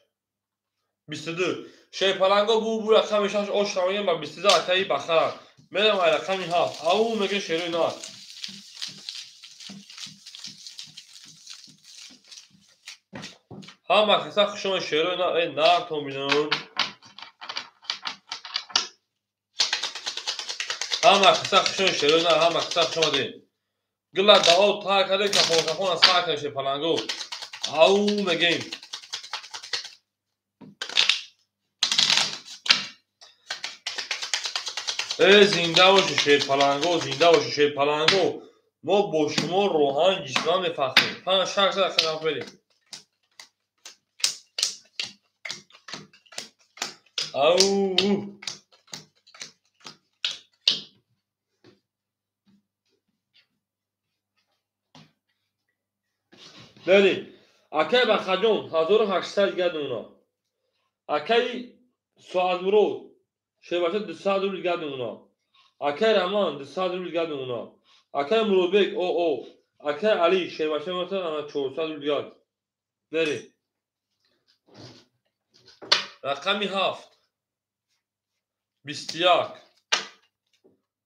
22. Шерпаланго бу рақами 6 ош мегем ба 22 акаи Бахара. Мерем ай рақами 7. Ау мегем шерои нар. Ҳама каса хушон шерои нар. Эй нар то бинам. Ҳама каса хушон шерои нар. Ҳама каса хуш омадем. Гила дао та каде кафон кафон аз сар кардем Шерпаланго. Ау мегем. Э зинда боши Шерпаланго, зинда боши Шерпаланго. Мо бо шумо роҳан ҷисман мефахрем. 5-6 дақиқа берем. Ау. Берем. Акай Бахаҷон 1800 дигар мемонад. Акай Соатмурод Шербача 200 рубл дигар мемона. Акай Раман 200 рубл дигар мемона. Акай Муродбек о акай Али шербача мемона ана 400 рубл дигар. Мерем. Рақами 7 21.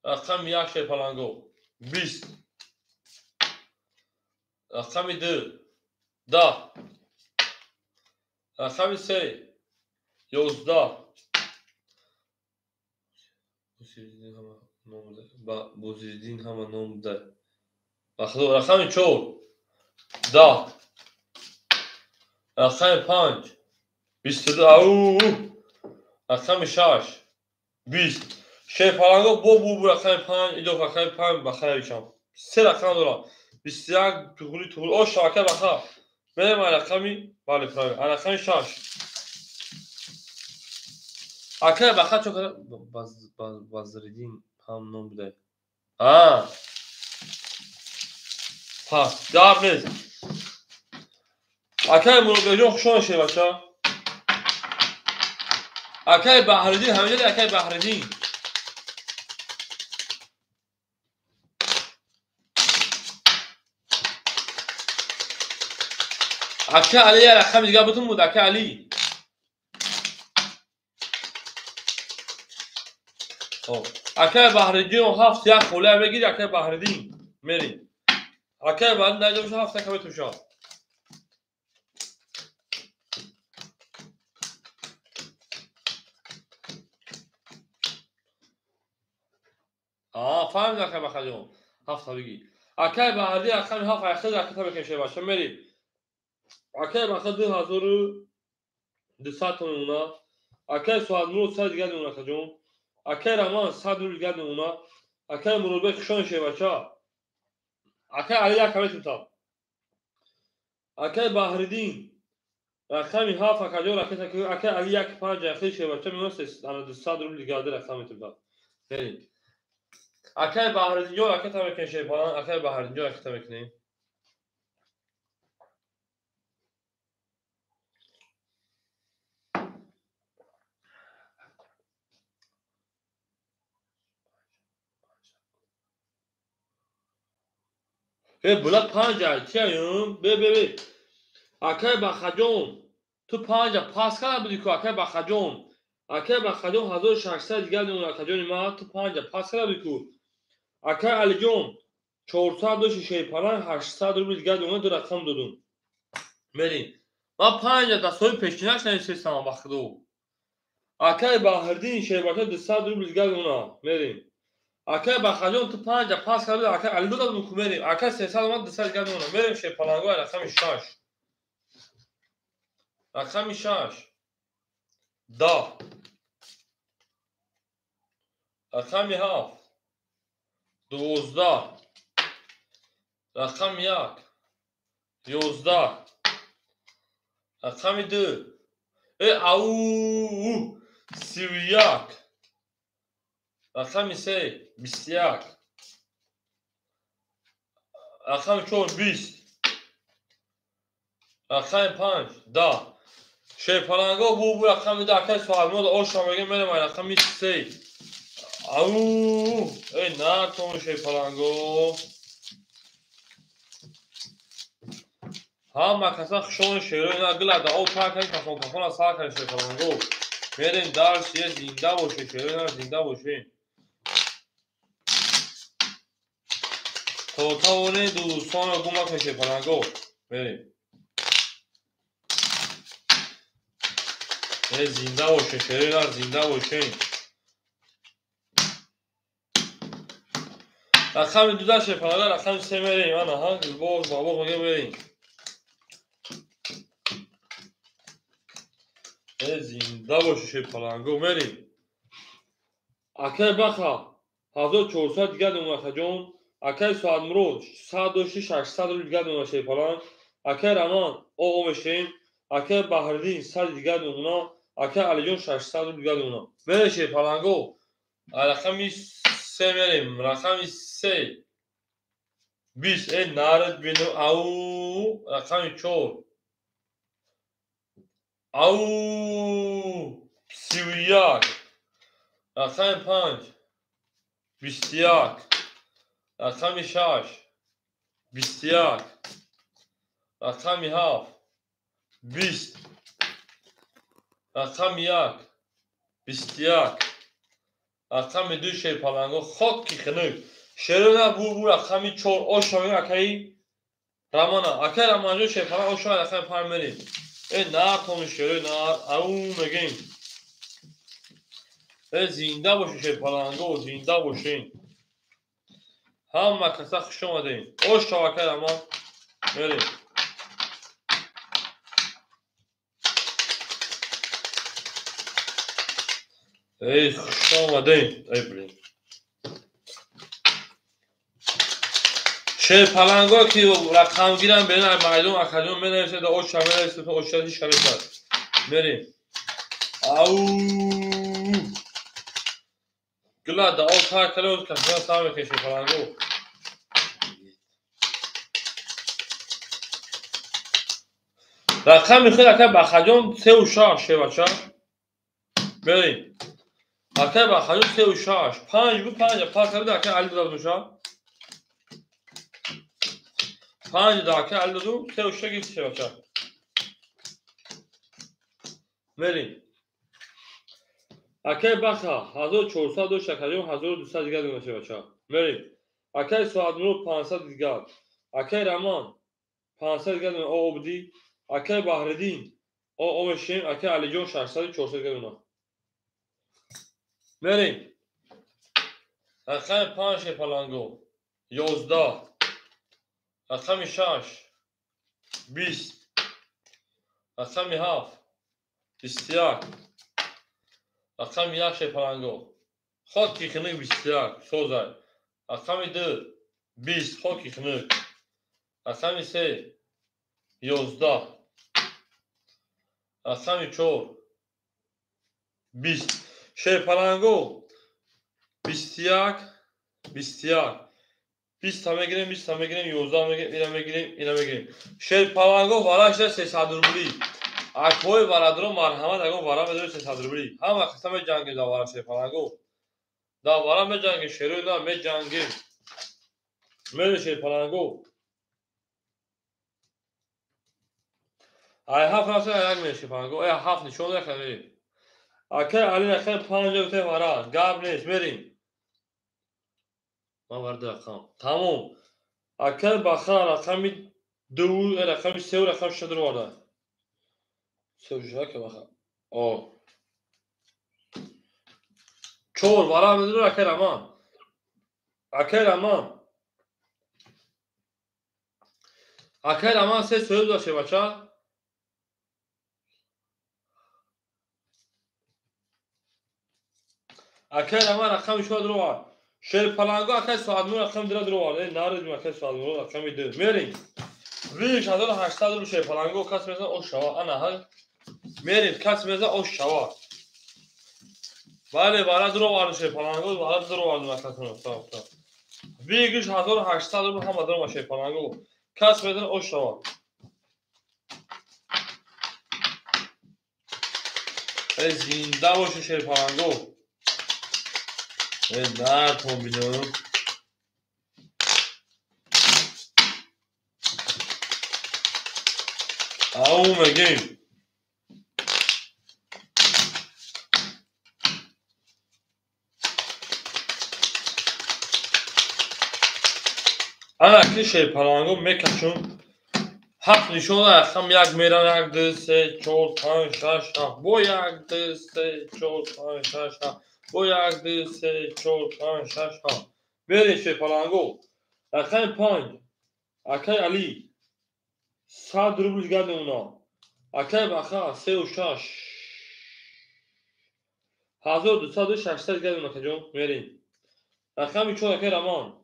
Рақами 1 шерпаланго 20. Рақами 2 10. Рақами 3 11. Бозиддин ҳама ном буда. Рақами 4 10. Рақами 5 22. Ау! Рақами 6 20. Шерпаланго бо бу рақами 5 идоф рақами 5 ба хайр. Се рақам дорам. 21 туғри туғри. О шака баха. Мерем рақами бале правильно. Рақами 6. Акай баха чо Базриддин ҳам ном буда. А. Пас, гап нест. Акай Муродбекҷон хушон шербача. Акай Баҳриддин ҳамиҷа акай Баҳриддин. Акай Али я рақами дигар бутун буд акай Али. Акай Баҳриддин 7 1 хола мегири акай Баҳриддин мери. Акай Баҳриддин найда боша 7 1 метуша. Фаҳмид акай Баҳриддин 7 бигир. Акай Баҳриддин рақами 7 айхез ракета мекунем шербача мери. Акай Баҳриддин 2200 тон мемона. Акай Суҳадмурод 100 дигар мемона акаҷон. Акай Раман 100 рубл дигар мемона. Акай Муродбек хушон шербача. Акай Али як метунтам. Акай Баҳриддин рақами 7 акаҷон ракета акай Али 1 5 айхез шербача мемона 200 рубл дигар рақам метунтам. Мерем. Акай Баҳриддинҷон ракета мекунем шерпалан. Акай Баҳриддинҷон ракета мекунем. Була 5 чиям? Бе бе бе. Акай Бахаҷон, ту 5 пас карда будӣ ку акай Бахаҷон. Акай Бахаҷон 1600 дигар мемона акаҷони ман, ту 5 пас карда будӣ ку. Акай Алиҷон 400 дошти шерпаланг 800 рубл дигар мемона ду рақам додум. Мерем. Ман 5 дастҳои пешинаш нависестам ба худо. Акай Баҳриддин шербача 200 рубл дигар мемона. Мерем. Акай Бахаҷон ту 5 пас карда акай Али дода будум ку мерем. Акай 300 омад 200 дигар мемона. Мерем шерпаланго рақами 6. Рақами 6 10. Рақами 7 12. Рақами 1 11. Рақами 2 ау 31. Рақами 3 21. Рақами 4 20. Рақами 5 10. Шерпаланго бу рақами 2 акай Суҳадмурод оша мегем мерем рақами 3. Ау натон шерпаланго. Ҳама каса хушони шерои на гилада об пар кардем кафон кафона сар кардем шерпаланго. Мерем дарс е зинда боше шерои на зинда боше. То тавоне дӯстонро гум накунед шерпаланго. Мерем. Зинда боше шерои на зинда боше. Рақами 2 шерпаланго рақами 3 мерем. Ана ҳа боз бабоқ мегем мерем. Зинда боши шерпаланго мерем. Акай Баха 1400 дигар мемона акаҷон. Акай Суҳадмурод 100 дошти 600 рубл дигар мемона шерпаланг. Акай Раман о мешем. Акай Баҳриддин 100 дигар мемона. Акай Алиҷон 600 рубл дигар мемона. Мерем шерпаланго. Рақами 3 мерем. Рақами 3 20. Нард бину ау рақами 4 ау 31. Рақами 5 21. Рақами 6 21. Рақами 7 20. Рақами 1 21. Рақами 2 шерпаланго хоки хунук. Шерона бу рақами 4 ошои акаи Рамана. Акаи Раманҷон шерпаланг ошои рақами 5 мерем. Э нар томи шерои нар ау мегем. Э зинда бошин шерпаланго, зинда бошин. Ҳама каса хуш омадем. Ошо акаи Раман мерем. Эй, хуш омадем. Эй, блин. Шерпаланго ки рақамгирам берин майдон акаҷон менависед, оша менависед, оша ҳеч кас мерем. Ау! Гула дао тар кардем, касбан сар мекунем шерпаланго. Рақами худ ака Бахаҷон 3 6 шербача. Мерем. Акай Бахаҷон 3 6. 5 бу 5 пас карда акай Али додам ша. 5 да акай Али додум 3 6 гирифт шербача. Мерем. Акай Баха 1400 дошт акаҷон 1200 дигар додам шербача. Мерем. Акай Соатмурод 500 дигар. Акай Раман 500 дигар додам обди. Акай Баҳриддин о мешем. Акай Алиҷон 600 400 дигар додам. Мерем. Рақами 5 шерпаланго 11. Рақами 6 20. Рақами 7 21. Рақами 1 шерпаланго хоки хунук 21 созай. Рақами 2 20 хоки хунук. Рақами 3 11. Рақами 4 20. Шерпаланго 21 21. 20 мегирем, 20 мегирем, 11 мегирем, ина мегирем, ина мегирем. Шерпаланго вара шуда 300 рубли. Акҳои варадро марҳамат, ягон вара медоред 300 рубли. Ҳама қисса меҷангем дар вара шерпаланго. Дар вара меҷангем, шерои на меҷангем. Мерем шерпаланго. Ай 7 рафта як мерем шерпаланго. Ай 7 нишон як мерем. Акай Али рақами 5 гуфтем вара. Гап нест, мерем. Ман варда рақам. Тамом. Акай Баха рақами 2, рақами 3, рақами 6 дароварда. 3 6 Баха. О. 4 вара медорад акай Раман. Акай Раман. Акай Раман 3 соҳиб дошт бача. Акай Раман рақами 4 даровард. Шерпаланго акай Соатмур рақами 2 даровард. Эй наридим акай Соатмур рақами 2. Мерем. Виш 1800 рубл шерпаланго кас мезан ош шава. Ана ҳа. Мерем кас мезан ош шава. Бале вара даровард шерпаланго, вара даровард акатон. Стоп. Виш 1800 рубл ҳама даровард шерпаланго. Кас мезан ош шава. Эй зинда боши шерпаланго. Эй нартон бинам. Ау мегем. Ана ки шерпаланго мекашум. 7 нишон рақам 1 мерам 1 2 3 4 5 6 7. Бо 1 2 3 4 5 6 7. Бо 1 2 3 4 5 6 7. Мерем шерпаланго. Рақами 5 акай Али 100 рубл дигар мемонад. Акай Баха 3 6 1200 600 дигар мемонад акаҷон. Мерем. Рақами 4 акай Раман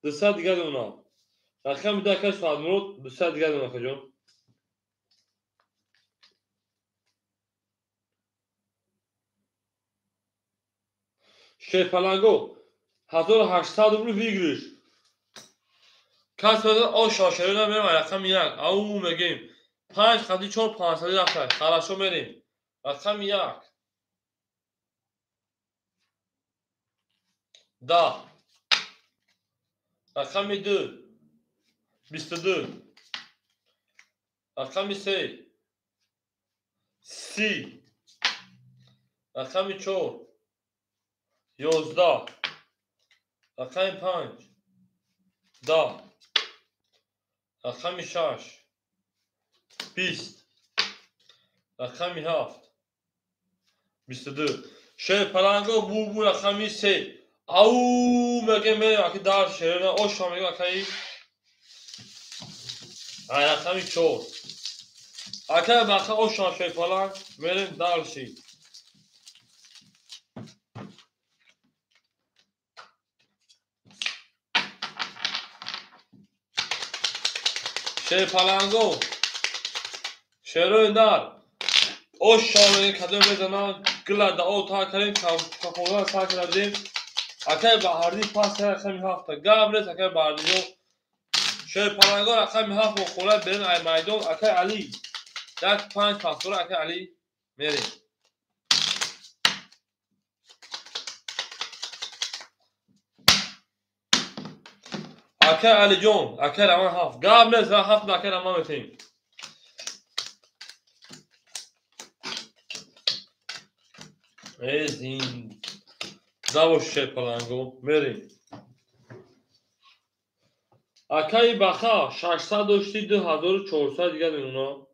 200 дигар мемонад. Рақами 2 акай Соатмурод 200 дигар мемонад акаҷон. Шерпаланго 1800 рубл выигрыш. Кас мезан ош шошерина мерем рақами 1. Ау мегем. 5 қади 4 500 рафта. Хорошо мерем. Рақами 1. 10, рақами 2 22, рақами 3 30, рақами 4 11, рақами 5 10, рақами 6 20, рақами 7 22. Шерпаланго бу рақами 3. Ау мегем мерем аки дар шерена оша мегем акаи рақами 4. Акай баха оша шерпаланг мерем дарши. Шерпаланго шерои нар оша мегем кадом мезанам гила да о та карем кафодан сар кардем. Акай Баҳарди пас рақами 7. Гап нест акай Баҳардиҷон. Шерпаланго рақами 7 бо хола берин ай майдон. Акай Али 1 5 пастора акай Али мерем. Акай Алиҷон, акай Раман 7. Гап нест 7 акай Раман метем. Эзин Завош шерпаланго мерем. Акаи Баха 600 дошти 2400 дигар мемона.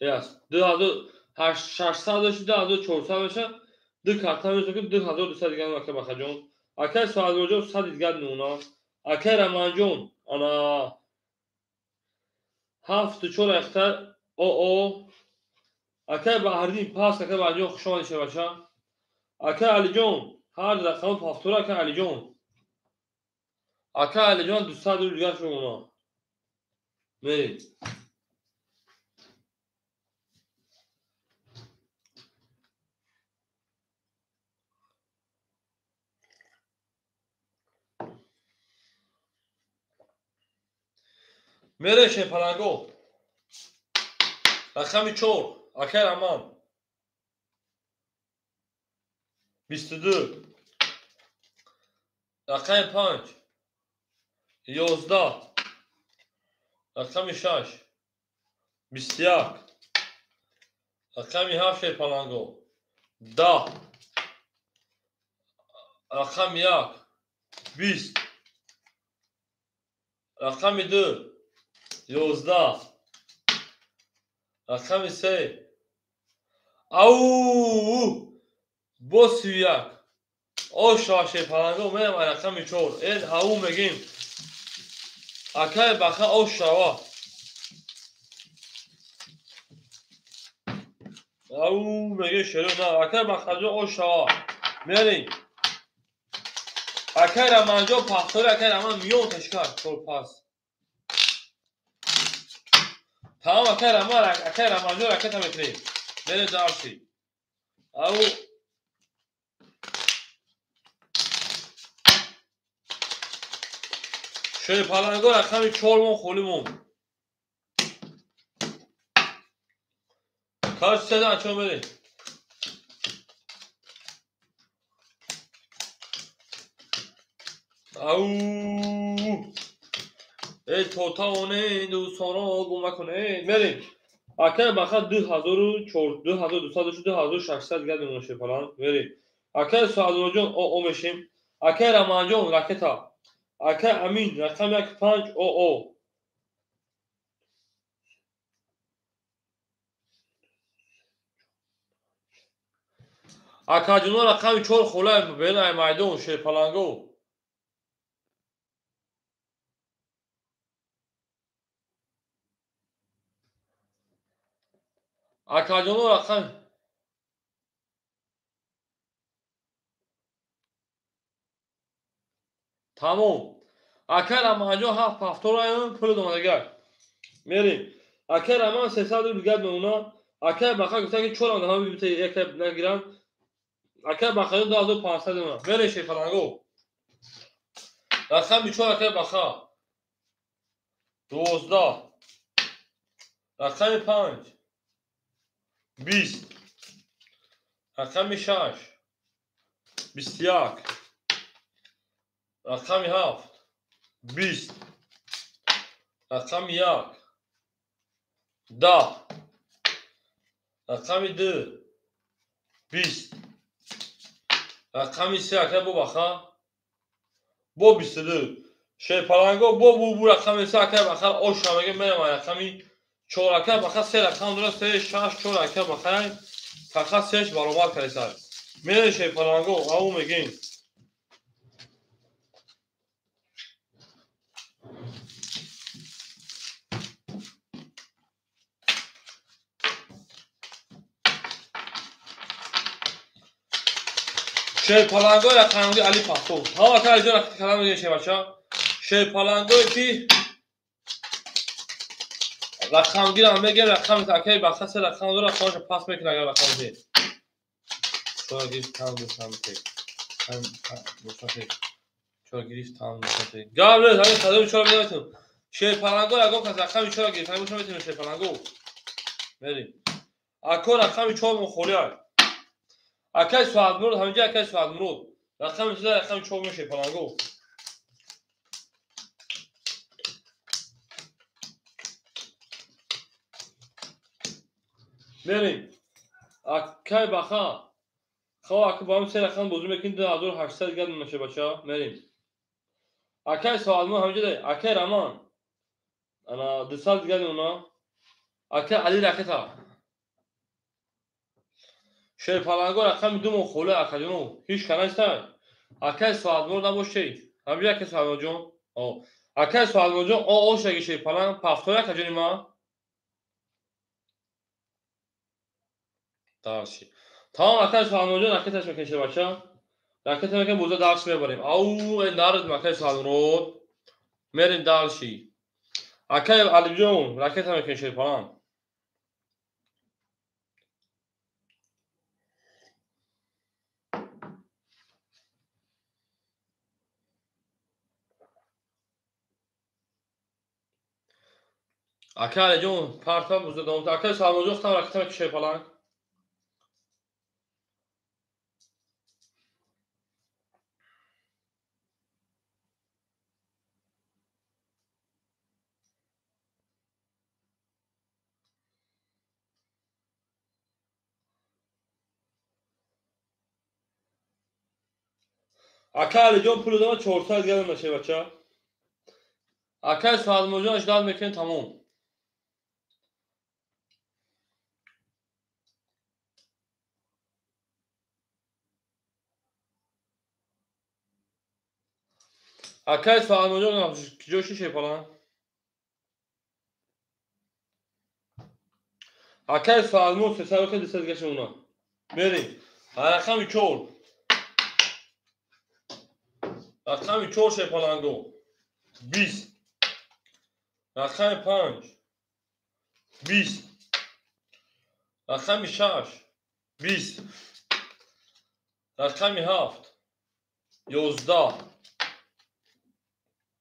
Яс 2600 дошти 2400 меша. Ду карта мешава ки 2200 дигар акаи Бахаҷон. Акаи Суҳайбоҷон 100 дигар мемона. Акаи Раманҷон ана 7 4 ахта о. Акаи Баҳриддин пас акаи Баҳриддин хуш омадед шербача. Акаи Алиҷон ҳар рақами ҳафтора акаи Алиҷон. Акаи Алиҷон 200 рубл дигар шумона. Мерем. Мерем шерпаланго. Рақами 4 акаи Раман 22, рақами 5 11, рақами 6 21, рақами 7 шерпаланго 10, рақами 1 20, рақами 2 11, рақами 3 ау бо 31. Оша шерпаланго мерем рақами 4. Эл ау мегим. Акай Баха ошава. Ау мегим шеро на. Акай Бахаҷон ошава. Мерем. Акай Раманҷон пахтори акай Раман миён ташкар 4 пас. Тамом акай Раман акай Раманҷон ракета метрем. Мерем дарси. Ау шерпаланго рақами 4 мон холӣ монд. Кар чиза анчо мерем. Ау эй тотаоне дӯстонро гум накунед. Мерем. Акай Баха 2400 2200 2600 дигар мемона шерпаланг. Мерем. Акай Суҳайбоҷон о мешем. Акай Раманҷон ракета. Акай Амин рақами 1 5 о. Акаҷоно рақами 4 хола берин ай майдон шерпаланго. Акаҷоно рақами тамом. Акай Раманҷон 7 ҳафтора пули домадагар. Мерем. Акай Раман 300 рубл дигар мемона. Акай Баха гуфта ки 4 даҳам бибите яке нагирам. Акай Бахаҷон 2500 мемона. Мерем шерпаланго. Рақами 4 акай Баха 12, рақами 5 20, рақами 6 21, Рақами 7 20. Рақами 1 10. Рақами 2 20. Рақами 3 ака бо баха бо 22. Шерпаланго бо бу рақами 3 ака баха оша меге мерам рақами 4 ака баха 3 рақам дора 3 6 4 ака баха фақат 3 баробар кардисад. Мерем шерпаланго ау мегин. Шерпалангои рақамги Али Пахтов. Ҳама ака Алиҷон рақами калам мегӯем шербача. Шерпалангое ки рақамгирам мегӯем рақами акаи баха се рақам дора рақамашо пас мекунад агар рақам зе. Чора гирифт там ду там се. Там ду се. Чора гирифт там ду се. Гап нест, ҳамин садои чора метавонем. Шерпаланго ягон кас рақами чора гирифт, ҳамин шо метавонем шерпаланго. Мерем. Ако рақами 4 мо холӣ аст. Акай Суадмурод, ҳаминҷа акай Суадмурод. Рақами 3 рақами 4 мешавад паланго. Мерем. Акай баха. Хо ака бо ҳам се рақам бозӣ мекунем 2800 гап мешавад бача. Мерем. Акай Суадмурод ҳаминҷа акай Раман. Ана 200 дигар мемона. Акай Али ракета. Шерпаланго рақами 2 мо холе акаҷоно. Ҳеч канаста. Акай Суадмурод набошед. Ҳамин акай Суадмуродҷон. О. Акай Суадмуродҷон о ошаги шерпаланг пафтор акаҷони ма. Дарши. Тамом акай Суадмуродҷон ракеташ мекунем шербача. Ракета мекунем боза дарш мебарем. Ау нард акай Суадмурод. Мерем дарши. Акай Алиҷон ракета мекунем шерпаланг. Ака Алиҷон парта буза давом. Ака Салмонҷон худам ракета мекунем шерпаланг. Ака Алиҷон пул дама 400 дигар мешавад бача. Акай Суадмуродҷон ждал мекунем тамом. Акай Суадмуродҷон киҷо ши шерпаланг? Акай Суадмурод 300 рӯ 200 дигар шуна. Мерем. Рақами 4. Рақами 4 шерпаланго. 20. Рақами 5 20. Рақами 6 20. Рақами 7 11.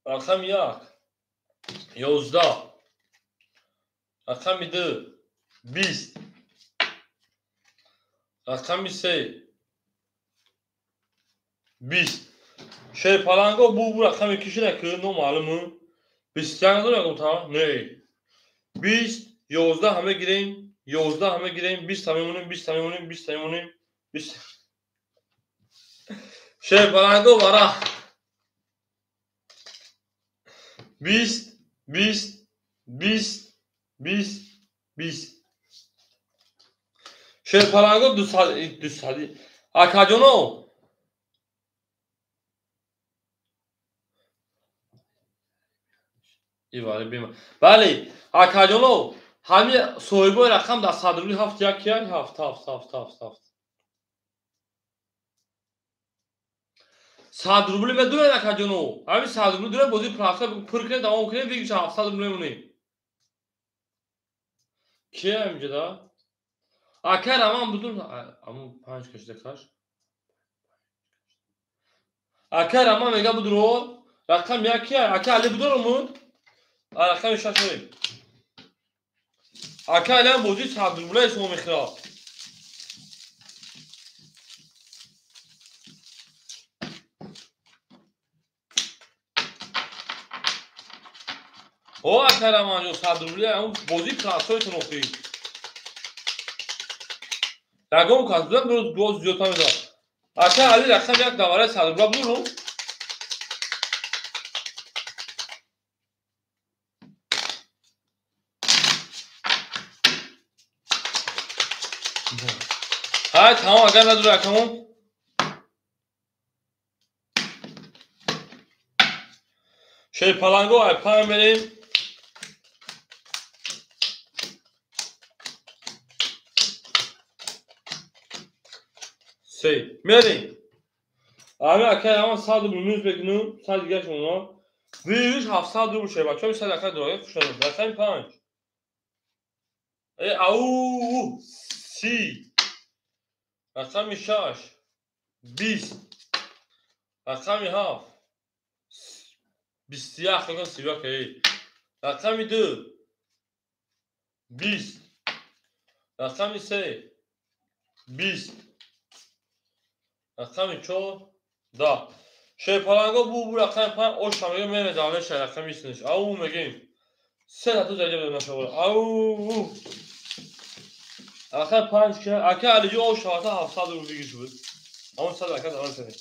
Рақами 1 11. Рақами 2 20. Рақами 3 20. Шерпаланго бу рақами ки шуда ки номаълум. 21 дора ягон не. 20 11 ҳама гирем, 11 ҳама гирем, 20 ҳама мемонем, 20 ҳама мемонем, 20 ҳама мемонем, 20. Шерпаланго бара 20 20 20 20 20. Шерпаланго 200 200. Акаҷоно Бале, акаҷоно, ҳамин соҳибои рақам дар 100 рубли 7 1 1 7 7 7 7 7. 100 рубли медуред акаҷоно. Ҳамин 100 рубли дуред бозӣ прафта пур кунед, давом кунед, бигӯ 700 рубли мемонем. Кия инҷода? Акай Раман будум, аму 5 кашида каш. Акай Раман мега будро, рақам 1 ака Али будоромуд. Рақами 6 мерем. Ака Алиам бозӣ 100 рубла шумо мехӯрад. О, акай Раманҷон, 100 рубли ҳамун бозии классҳоятон охӣ. Ягон кас будам, рӯз боз зиёдтар медодам. Акай Али рақами як давараи 100 рубла будурум. Ҳай, тамом, агар надури акамон. Шерпаланго ай паҳн мерем. Се мерем. Ами акай ҳамон 100 рубл минус мекунем, 100 дигараш мемонад. Вириш 700 рубл шуд. Бачаҳо, 100 акай дорога хуш надошт. Рақами 5. Э, ау, 30. Рақами 6, 20. Рақами 7, 21, рақами 31, рақами 2, 20. Рақами 3, 20. Рақами 4, 10. Шерпаланго бу рақами 5 ош ҳам мегӯем, мерем давлеша рақами 20. Ау мегӯем. Се тату заҷа бидем нашавад. Ау. Ака 5 ка, ака Алиҷо ош шавата 700 рубл бигир шуд. Ҳамон 100 ака давлет кардем.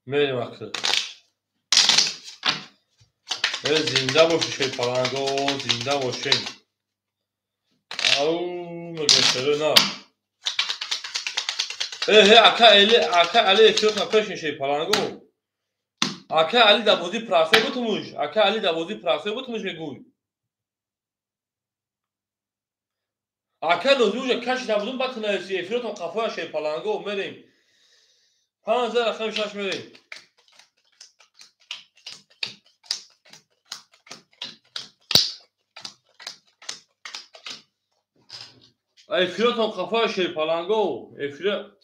Мерем ака. Э, зинда боши шерпаланго, зинда бошем. Ау, мегӯем шерои на. Э, э, ака Эли, ака Али эфиротна пешин шерпаланго. Ака Али дар бозии прасой бутумуш, ака Али дар бозии прасой бутумуш мегӯй. Ака Нозим уже кашида будум, баъд наиси эфиротон қафоя шерпаланго, мерем. 5 рақами 6 мерем. Эфиротон қафоя шерпаланго, эфира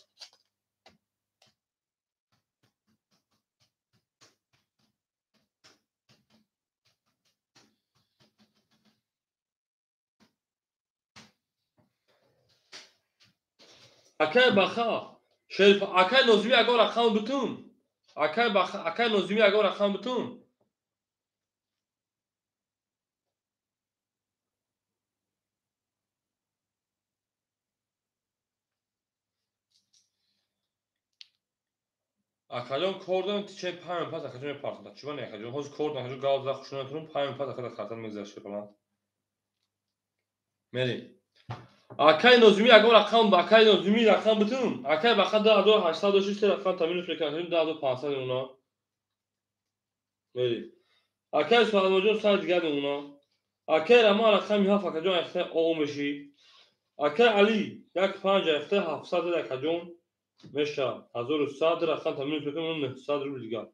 акай баха шерп акай Нозими ягон рақам бутун. Акай баха, акай Нозими ягон рақам бутун. Акаҷон кор дорам, тичаи 5 пас акаҷон мепартам. Чӣ бани акаҷон? Ҳозир кор дорам, акаҷон гав зад хуш наметавонам, 5 пас ака дар хатар мегузарад шерпаланг. Мерем. Акай Нозими ягон рақам, акай Нозими рақам бутун. Акай баха 2806 се рақам та минус мекунам, 2500 мемонад. Мерем. Акай Суҳайбоҷон 100 дигар мемонад. Акай Раман рақами 7 акаҷон айхта о мешӣ. Акай Али 1 5 айхта 700 акаҷон мешавад. 1100 рақам та минус мекунам, 900 рубл дигар.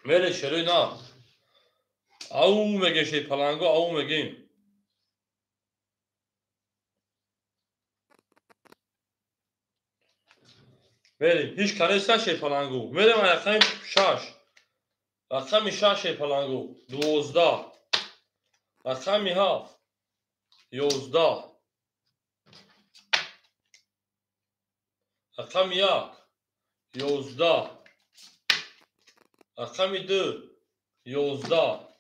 Мерем шерои на. Ау мегем шерпаланго, ау мегем. Мерем, ҳеҷ канеста шерпаланго. Мерем рақами 6. Рақами 6 шерпаланго, 12. Рақами 7, 11. Рақами 1, 11. Рақами 2, 11.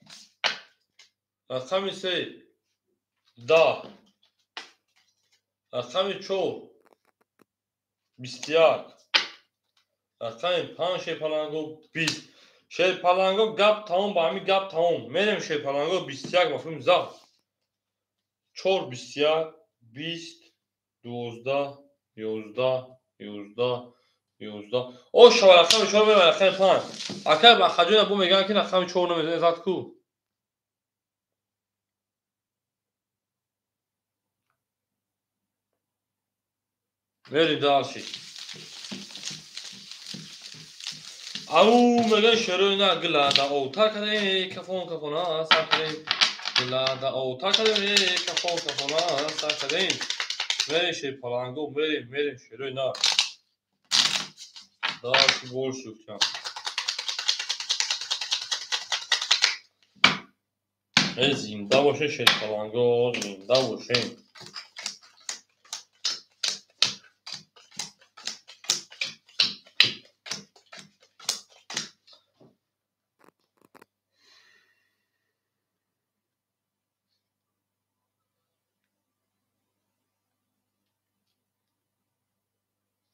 Рақами 3, 10. Рақами 4, 21. Рақами 5 шерпаланго, 20. Шерпаланго гап тамом, ба ҳамин гап тамом. Мерем шерпаланго 21 мафҳуми зав. 4, 21, 20, 12, 11, 11, 11. О, шава рақами 4 мерем рақами 5. Акай Бахаҷона бу мегӯянд ки рақами 4 намезанед, зад ку. Мерем дальше. Ау мегӯянд шерои на гилада овтар кардем, кафон кафона сар кардем. Гилада овтар кардем, кафон кафона сар кардем. Мерем шерпаланго, мерем, мерем шерои на. Дальше больше гуфтам. Зинда бошед шерпаланго, зинда бошед.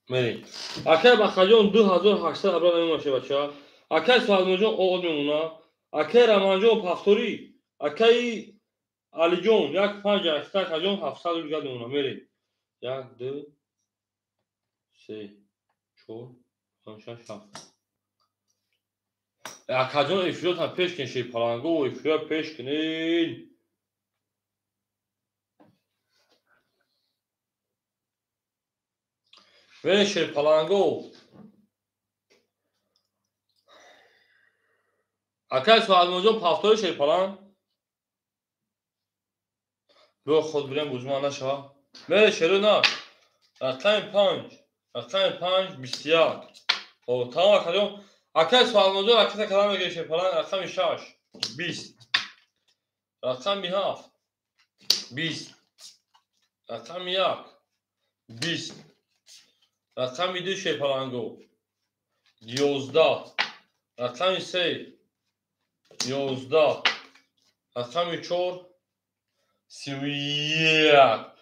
Мерем. Акай Бахаҷон 2800 абра намемонад бача. Акай Суҳадмоҷон од мемонад. Акай Раманҷон пафторӣ. Акай Алиҷон 1 5 акаҷон 700 рубл дигар мемонад. Мерем. 1 2 3 4 5 6 7. Акаҷон эфиротан пеш кунед, шерпаланго эфира пеш кунед. Мерем шерпаланго. Акай Суҳадмоҷон пафтори шерпаланг. Биё худ бирем бузма нашава. Мере шеро на. Рақами 5. Рақами 5 21. О, тамом акаҷон. Акай Суҳадмоҷон ракета калам мегиред шерпаланг. Рақами 6 20. Рақами 7 20. Рақами 1 20. Рақами 2 шерпаланго 11. Рақами 3 11. Рақами 4 31.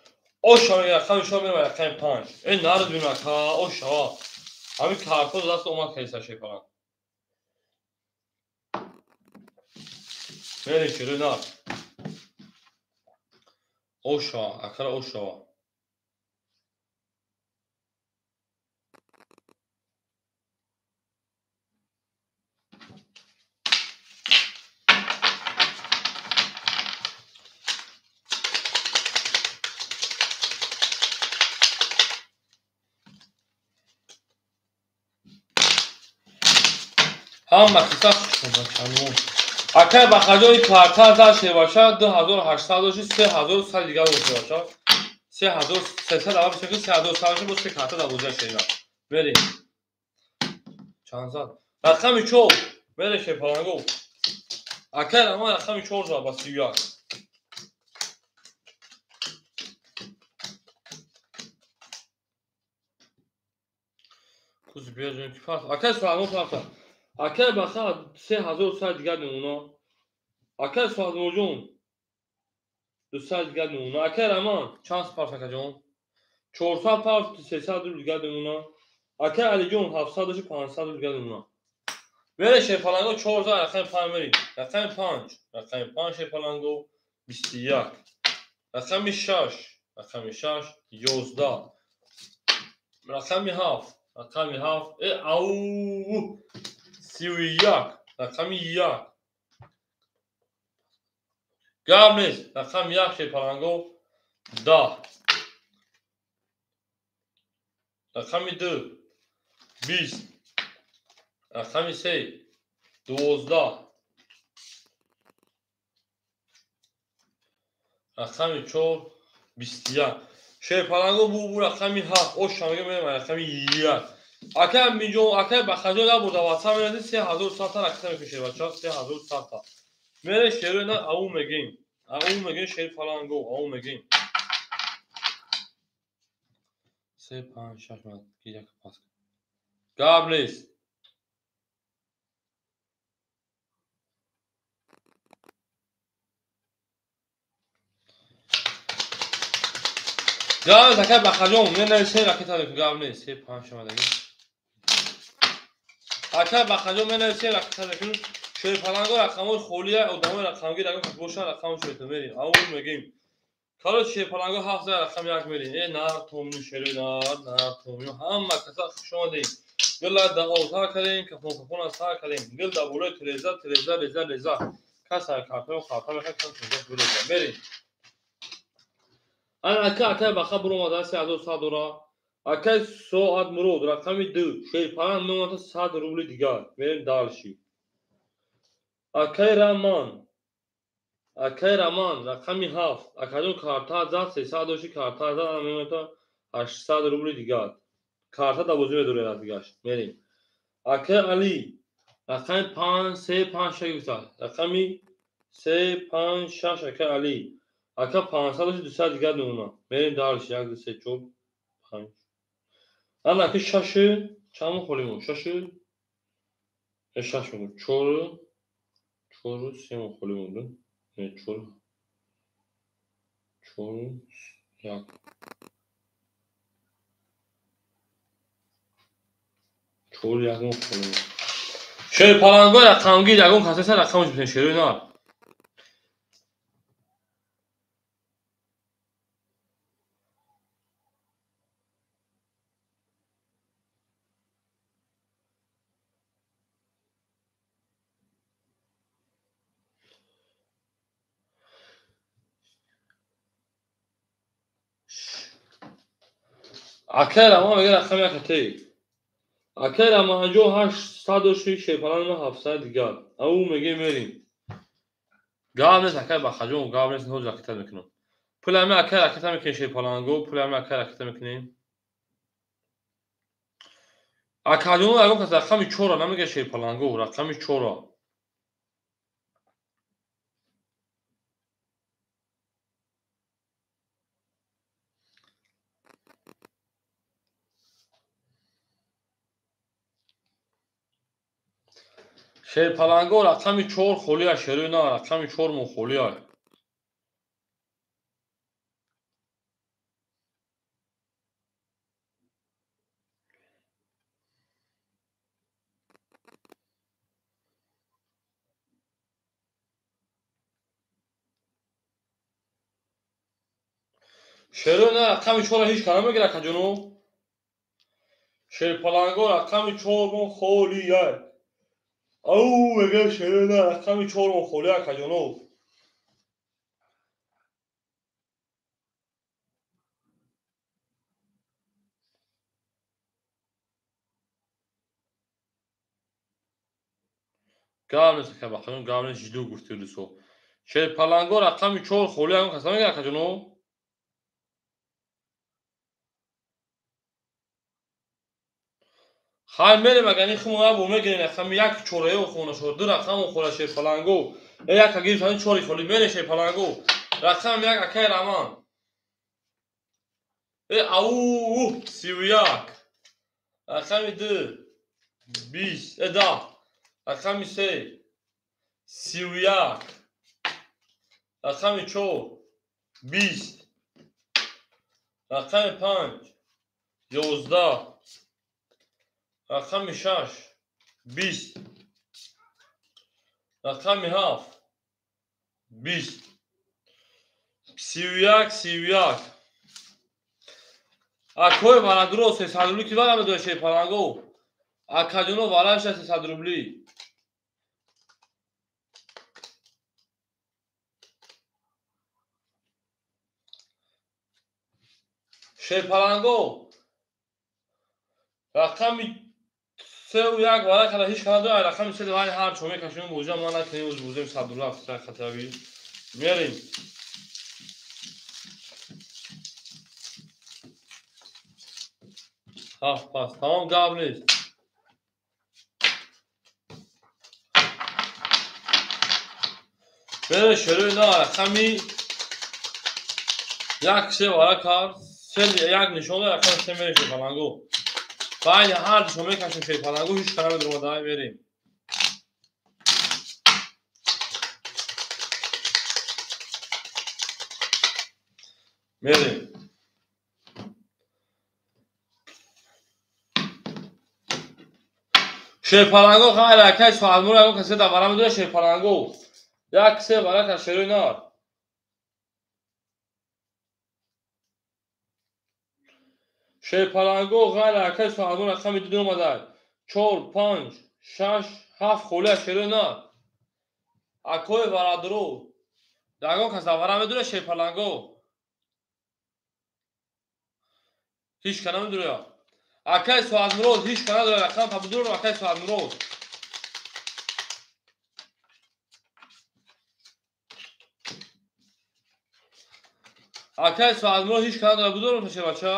Ошава рақами 4 мерава рақами 5. Э нард бинам ака, ошава. Ҳамин картҳо даст омад кайса шерпаланг. Мерем шерои нар. Ошава, акара ошава. Ҳама қисса хушомадчанон. Акай Бахаҷони квартал зад шербача 2800 дошти 3100 дигар дошт шербача. 3300 аввал бисёр 3100 дошти боз се карта дабоза шерба. Мерем. Чанд зад? Рақами 4. Мерем шерпаланго. Акай Раман рақами 4 зад ба 31. Куз биёҷон ки фарқ. Акай Суҳадмон фарқ. Акай Баха 3100 дигар мемонад. Акай Суҳадмоҷон 200 дигар мемонад. Акай Раман чанд парс акаҷон? 400 парс 300 рубл дигар мемонад. Акай Алиҷон 700 дошти 500 рубл дигар мемонад. Мере шерпаланго 4 рақами 5 мерем. Рақами 5, рақами 5 шерпаланго 21. Рақами 6, рақами 6 11. Рақами 7, рақами 7 ау 31, рақами 1. Гап нест, рақами 1 шерпаланго 10. Рақами 2 20. Рақами 3 12. Рақами 4 21. Шерпаланго бу рақами 7. Оша мегӯям мерем рақами 1. Акай Аминҷон, акай Бахаҷон набурда WhatsApp мерасид 3100 та ракета мекушед бача, 3100 та. Мере шерои на ау мегем. Ау мегем шерпаланго, ау мегем. 3 5 6 ман як пас. Гап нест. Гап нест, акай Бахаҷон, менависем ракета мекушед, гап нест. 3 5 6 ман. Акай Бахаҷон менависем ракета мекунем. Шерпаланго рақамҳои холия, одамои рақамгир агар бошанд рақамҳо шуд мерем. Ау мегем. Короче шерпаланго 7 рақам 1 мерем. Э нар томни шерои нар, нар томни. Ҳама каса хуш омадем. Гила даъват кардем, кафон кафон сар кардем. Гил дар болои тереза, тереза, реза, реза. Каса картон карта мехоҳад, каса реза. Мерем. Ана ака, акай Баха буромада 3100 дора. Акай Соат Мурод рақами 2 шерпаланг мемонад 100 рубли дигар. Мерем дальше. Акай Раман, Акай Раман рақами 7 акаҷон карта зад 300 дошти карта зад мемонад 800 рубли дигар. Карта да бозӣ медорад дигаш. Мерем. Акай Али рақами 5 3 5 6 гуфта. Рақами 3 5 6 ака Али. Ака 500 дошти 200 дигар мемонад. Мерем дальше 1 2 3 4 5. Ана ака 6 чанд холимон? 6 6 мегӯм. 4 4 3 холӣ монда. Не 4 4 1. 4 1 холӣ монда. Шерпаланго рақамгир ягон касеса рақамаш битен шерои нар. Акай Раман мега рақами якатей. Акай Раманҷо 800 дошти шерпаланг 700 дигар. Ау меге мерим. Гап нест акай Бахаҷон, гап нест, ҳоҷ ракета мекунам. Пулами акай ракета мекунем шерпаланго, пулами акай ракета мекунем. Акаҷон ягон кас рақами 4 намега шерпаланго, рақами 4. Шерпаланго рақами 4 холия шерои на, рақами 4 мо холия. Шерои на рақами 4 ҳеҷ кара мегира акаҷоно. Шерпаланго рақами 4 мо холия. Ау, мега шерои на рақами 4 мо холия акаҷоно. Гап нест ака Бахаҷон, гап нест, жиду гуфти рӯсо. Шерпаланго рақами 4 холия ягон кас намегира акаҷоно. Хай мерем агар ин хумон або мегирем рақами 1 чораё хона шуд, 2 рақам хона шерпаланго. Як гирифтани 4 холи мерем шерпаланго. Рақами 1 акай Раман. Ау 31. Рақами 2 20 10. Рақами 3 31. Рақами 4 20. Рақами 5 11. Рақами 6 20. Рақами 7 20. 31 31. Акои варадуро 300 рубли ки вара медоя шерпаланго. Акаҷоно вараша 300 рубли. Шерпаланго рақами 3 1 вара када ҳеҷ када дора рақами 3 вари ҳар чо мекашем бозиа ман накунем уз бозем 100 рубли афтра хатави. Мерем. Ҳафт пас. Тамом гап нест. Бере шерои на рақами 1 3 вара кард. 3 1 нишон дора рақами 3 мерем шерпаланго. Байни ҳар душо мекашем шерпаланго ҳеҷ кара медуромада мерем. Мерем. Шерпаланго хайр акай соатмур ягон касе дар вара медура шерпаланго. 1 3 вара кард шерои нар. Шерпаланго ғайр акай соатмур рақами 2 омада. 4 5 6 7 холия шерои нар. Акои варадуро. Ягон кас дар вара медура шерпаланго. Ҳеҷ ка намедура. Акай Соатмурод ҳеҷ ка надора рақам табдур акай Соатмурод. Акай Соатмурод ҳеҷ ка надора будор таше бача.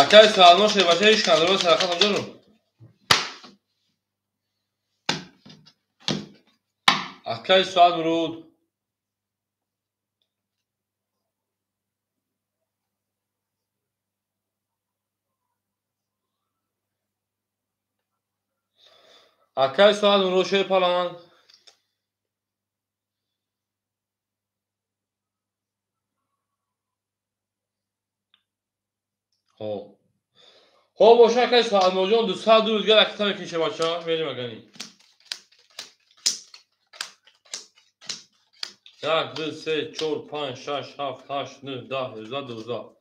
Акай Салмон шербача ҳеч кандро сархат ҷонум. Акай Суад Муруд. Акай Суад Муруд шер палан. Хоб. Хоб боша акай Суадмуроҷон 200 рубл дигар ракета мекунӣ шербача. Мерем агани. 1, 2, 3, 4, 5, 6, 7, 8, 9, 10, 11, 12.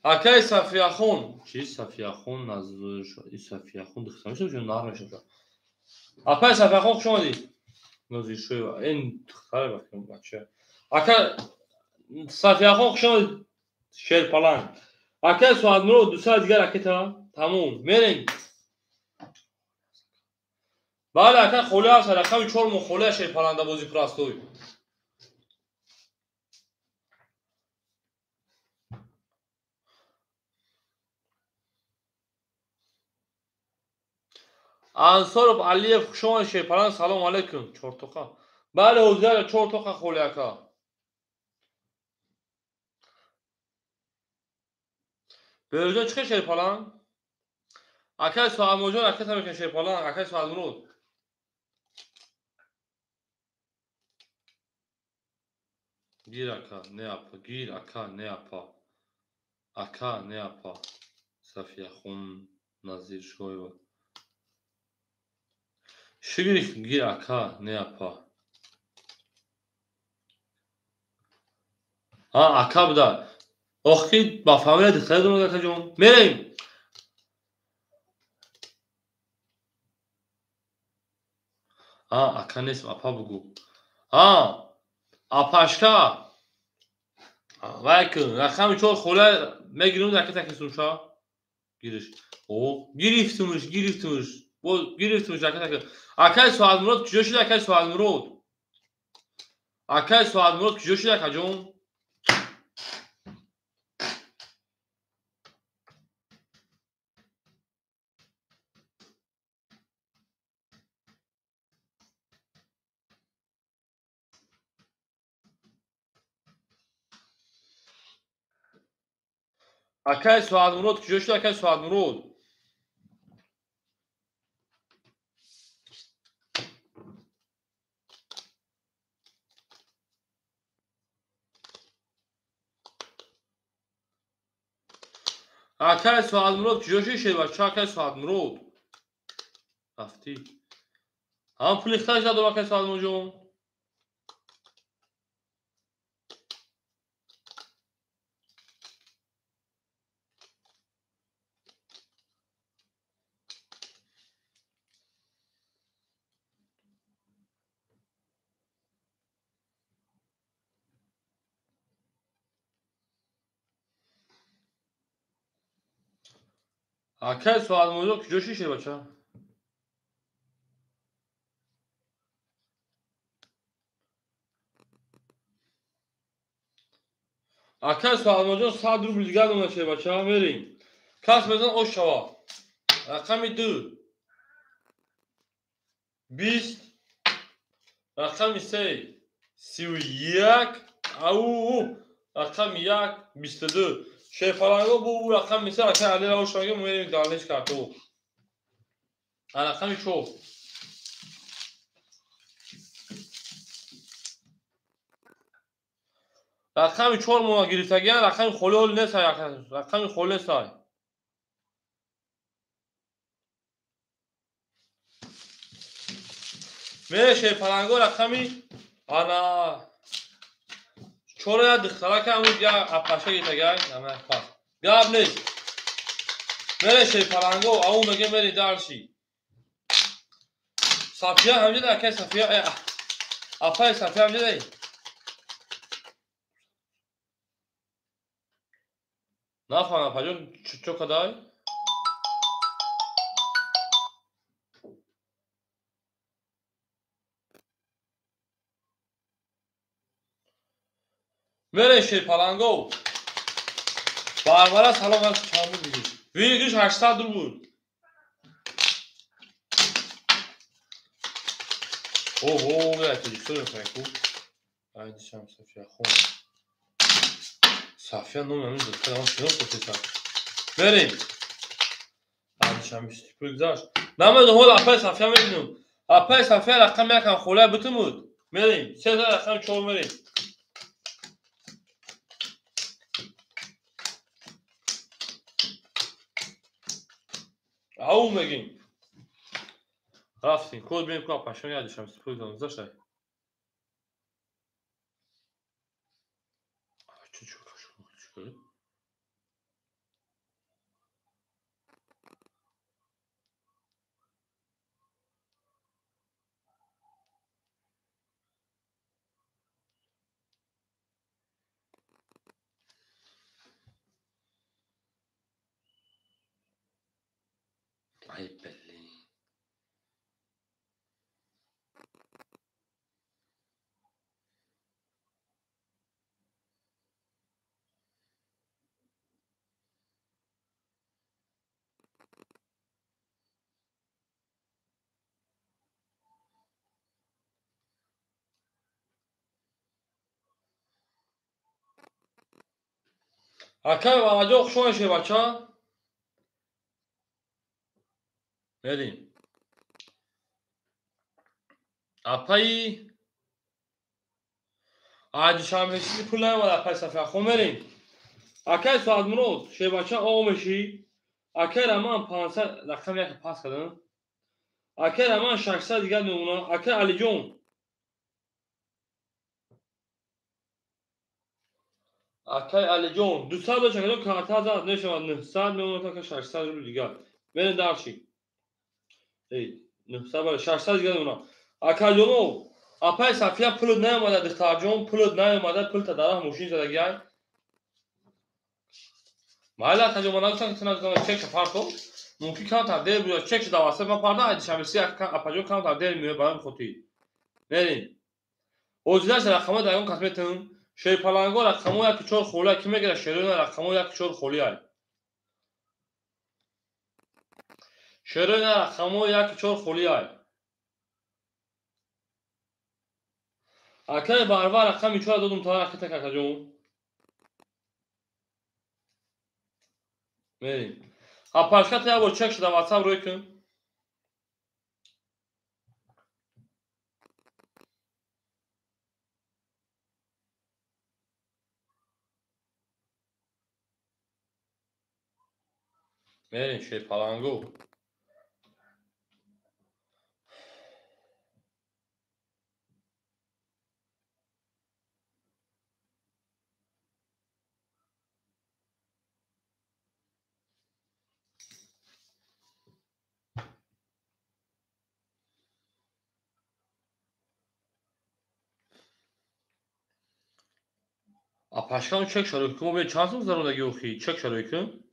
Акай Сафияхон. Чи Сафияхон? Сафияхон духтар мешавад ё нар мешавад? Акай Сафияхон хуш омадӣ. Нозиршоева. Ин духтаре бача. Акай Сафияхон хуш омадӣ. Шерпаланг. Акай Суадмурод 200 дигар ракета. Тамом. Мерем. Бале акай холӣ аст, рақами 4 мо холӣ аст шерпаланда бози простой. Ансоров Алиев хуш омадед шерпаланг, салом алейкум. 4 тоқа. Бале ҳозир 4 тоқа холӣ ака. Берӯзҷон чӣ хел шерпаланг? Акай Суадмуроҷон ракета мекунад шерпаланг, акай Суадмурод. Гир ака, не апа, гир ака, не апа. Ака, не апа. Сафияхон Назиршоева. Шигирифт, гир ака, не апа. А, ака буда. Ох ки ба фамилия духтаре дорад акаҷон. Мерем. А, ака нест, апа бугӯ. А, апашка. Вай кун, рақами 4 хола мегирем ракета кисумша. Гириш. О, гирифтумуш, гирифтумуш. Бо гирифтумуш ракета ки. Акай Суадмурод куҷо шуд акай Суадмурод? Акай Суадмурод куҷо шуд акаҷон? Акай Суадмурод куҷо шуд акай Суадмурод? Акай Суадмурод куҷо шуд шербача акай Суадмурод? Рафтӣ. Ҳам пули хиташ надорам акай Суадмуродҷон. Акай Суадмуродҷон куҷо шуд шербача? Акай Суадмуродҷон 100 рубл дигар донад шербача. Мерем. Кас мезан ош шава. Рақами 2 20, рақами 3 31, ау, рақами 1 22. Шерпаланго бу рақами 3 акай Али Равшанга мерем далеш карту. Рақами 4. Рақами 4 мо гирифтагиан, рақами холӣ ҳол нест, рақами холӣ нест. Мере шерпаланго рақами ана 4 я духтарака ҳамун я апаша гирифтагиан, ама пас. Гап нест. Мере шерпаланго, ау меге мере дарши. Сафия ҳамҷа акай Сафия, апай Сафия ҳамҷа дай. Нафаҳмам апаҷон, чо кадай? Мере шерпаланго. Варвара салом, чанд буд выигрыш? Выигрыш 800 рубл. Ого, я тоҷикистон мехоҳем ку. Ай дишам София хон. София номи ҳамин духтарам шинос. Мерем. Дишам пул гузашт. Намедонам, ҳол апай София мебинам. Апай София рақам якам хола бутумуд. Мерем. Се рақам чор мерем. Ау мегим. Рафтем. Код бинем ку апашон я дишам пул гузашт. Чу. Ай блин. Акай Валаджо, хуш омадед, бача. Мерем. Апаи Душанбе чизи пул наомад, апаи Сафия хон, мерем. Акай Соатмурод, шербача о мешӣ. Акай Раман 500 рақам як пас кардам. Акай Раман 600 дигар мемонад. Акай Алиҷон. Акай Алиҷон 200 дошт, акаҷон карта зад, мешавад 900 мемонад, ака 600 рубл дигар. Мерем дарши. Эй, 900 бале, 600 дигар мемонад. Акаҷоно, апай Сафия пулот наомада, духтарҷон, пулот наомада, пулта дарах мошин задагиай. Майли акаҷон, ман нагуфтам ки ту нагуфтам, чекша парто. Мумкин камтар дер буяд, чекша даваса ман парда, ай душанбеси апаҷон камтар дер меояд барои хотир. Мерем. Ҳозираш рақамҳо дар ягон кас метавон. Шерпаланго рақамҳо яки чор холия, ки мегирад шероина рақамҳо яки чор холия. Шероина рақамҳо яки чор холия. Акай Варвар рақами чора додум та ракета какаҷон. Мерем. Апашката як бор чек шуда WhatsApp рӯй кун. Мерем шерпаланго. Апашкам чек шарои кун, мо чанд сум зародаги охи? Чек шарои кун.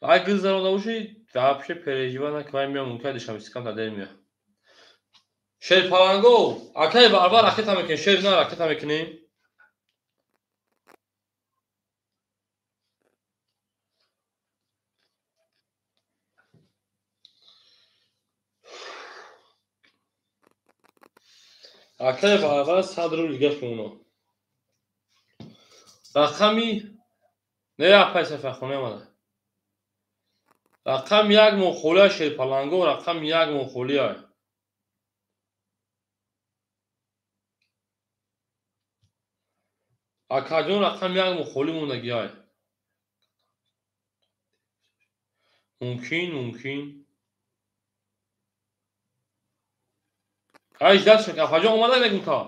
Ай гыз зарода боши, вообще переживай накун, меом мумкин душанбе камтар дер меояд. Шерпаланго, акай Варвар ракета мекунем, шер на ракета мекунем. Акай Варвар 100 рубл дигар мемонад. Рақами не апай Сафияхон омада. Рақам як моҳ холия шерпаланго, рақам як моҳ холия. Акаҷон рақам як моҳ холӣ мондагиай. Мумкин, мумкин. Ай ждать шуд, апаҷон омада мегум та.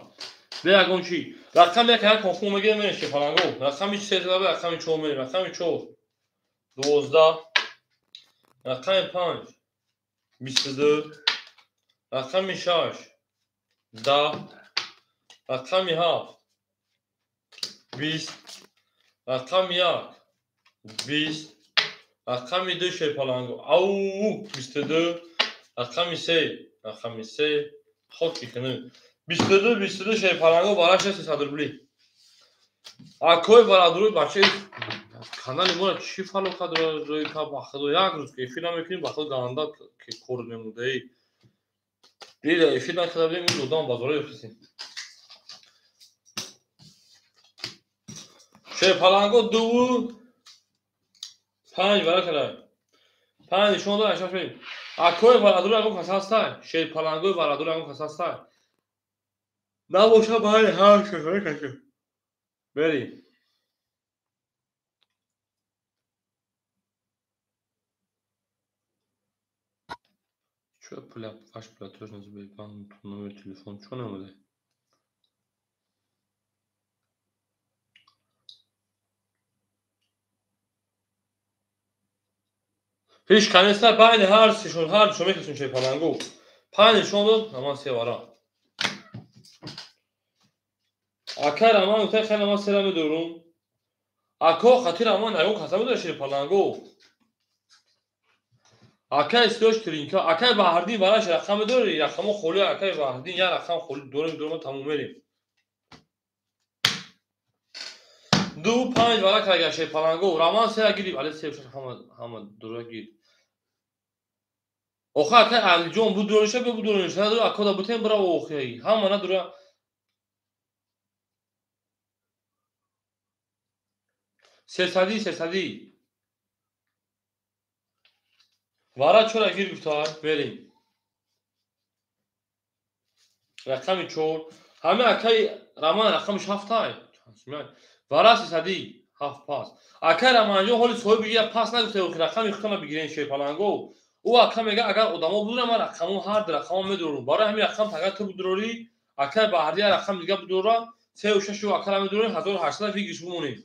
Бе ягон чӣ. Рақам як як хохун мегирем мерем шерпаланго. Рақами се зада, рақами чор мерем, рақами чор. 12, рақами 5 22, рақами 6 10, рақами 7 20, рақами 1 20, рақами 2 шерпаланго. Ау 22, рақами 3, рақами 3 хоки кунӣ. 22 22 шерпаланго бараш 300 рубли. Акои бародарои бачаи канали моро чӣ фалокат рӯй кард, ба худо як рӯз эфир намекунем, ба худо ганда кор мемондаи. Дида эфир накарда будем, ин одам базора ёфтем. Шерпаланго 2 5 вара карда. 5 нишон дод, 6 мерем. Акои бародарои ягон кас ҳастай? Шерпалангои бародарои ягон кас ҳастай? Набоша, байни ҳар шашои кашем. Мерем. Чё ваш платёж на Сбербанк номер телефон чё намуде? Ҳеҷ канеста байни ҳар сешон ҳар душон мекашем шерпаланго. 5 нишон дод, ҳаман се вара. Акай Раман гуфта, хеле ман сера медорум. Ако хати Раман ягон каса медора шерпаланго. Акай сиёш тринка, акай Баҳрдин бараш рақам медори, рақамо холи, акай Баҳрдин як рақам холи дорем, дорем, тамом мерем. 2 5 вара карга шерпаланго. Раман сера гирифт, али се ҳама ҳама дора гирифт. Оха акай Алиҷон будурониша бе будурониша надора, акода бутем бира охи. Ҳама надора. Сесади, сесади. Вара чора гир гуфта, мерем. Рақами 4. Ҳама акай Раман рақами 7 ай. Вара сесади 7 пас. Акай Раманҷон ҳоли соҳиби як пас нагуфта, охи рақами худтона бигирен шерпаланго. Ӯ ака мега, агар одамо будурам, ман рақамо ҳар ду рақамо медорам. Барои ҳамин рақам агар ту будурорӣ, акай Баҳрди як рақам дига будурора, 3 6 акара медорем, 1800 выигрыш бимонем.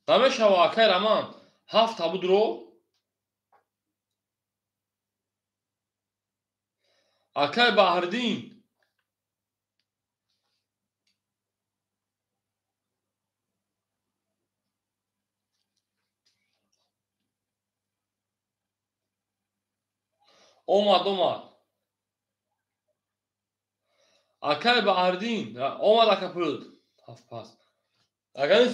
Намешава, акай Раман, 7 та будуро. Акай Баҳрдин омад, омад. Акай Баҳрдин омад, ака пулд 7 пас. Агар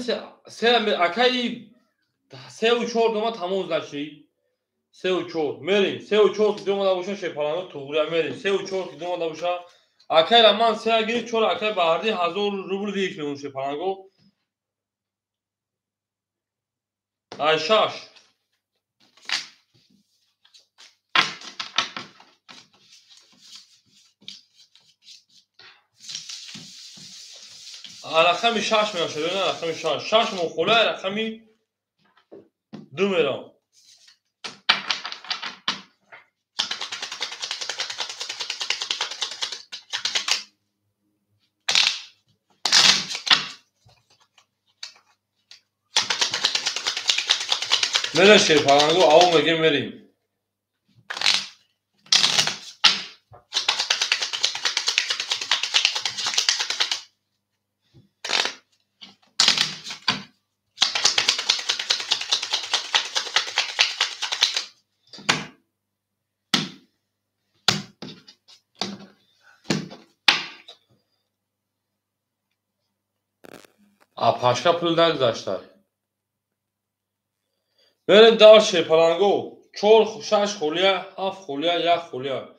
се акаи 3 4 дома тамом значи. 3 4 мерем. 3 4 ки домада боша шерпаланго туғрия мерем. 3 4 ки домада боша акай Раман се гирифт, 4 акай Баҳрдин 1000 рубл выигрыш мемон шерпаланго. Ай 6. Рақами 6 мешавад, на рақами 6. 6 мохола рақами 2 мерам. Мерем шерпаланго, ав мегем мерем. Апашка пул нагузашта. Мерем дар шерпаланго. 4 6 холия, 7 холия, 1 холия.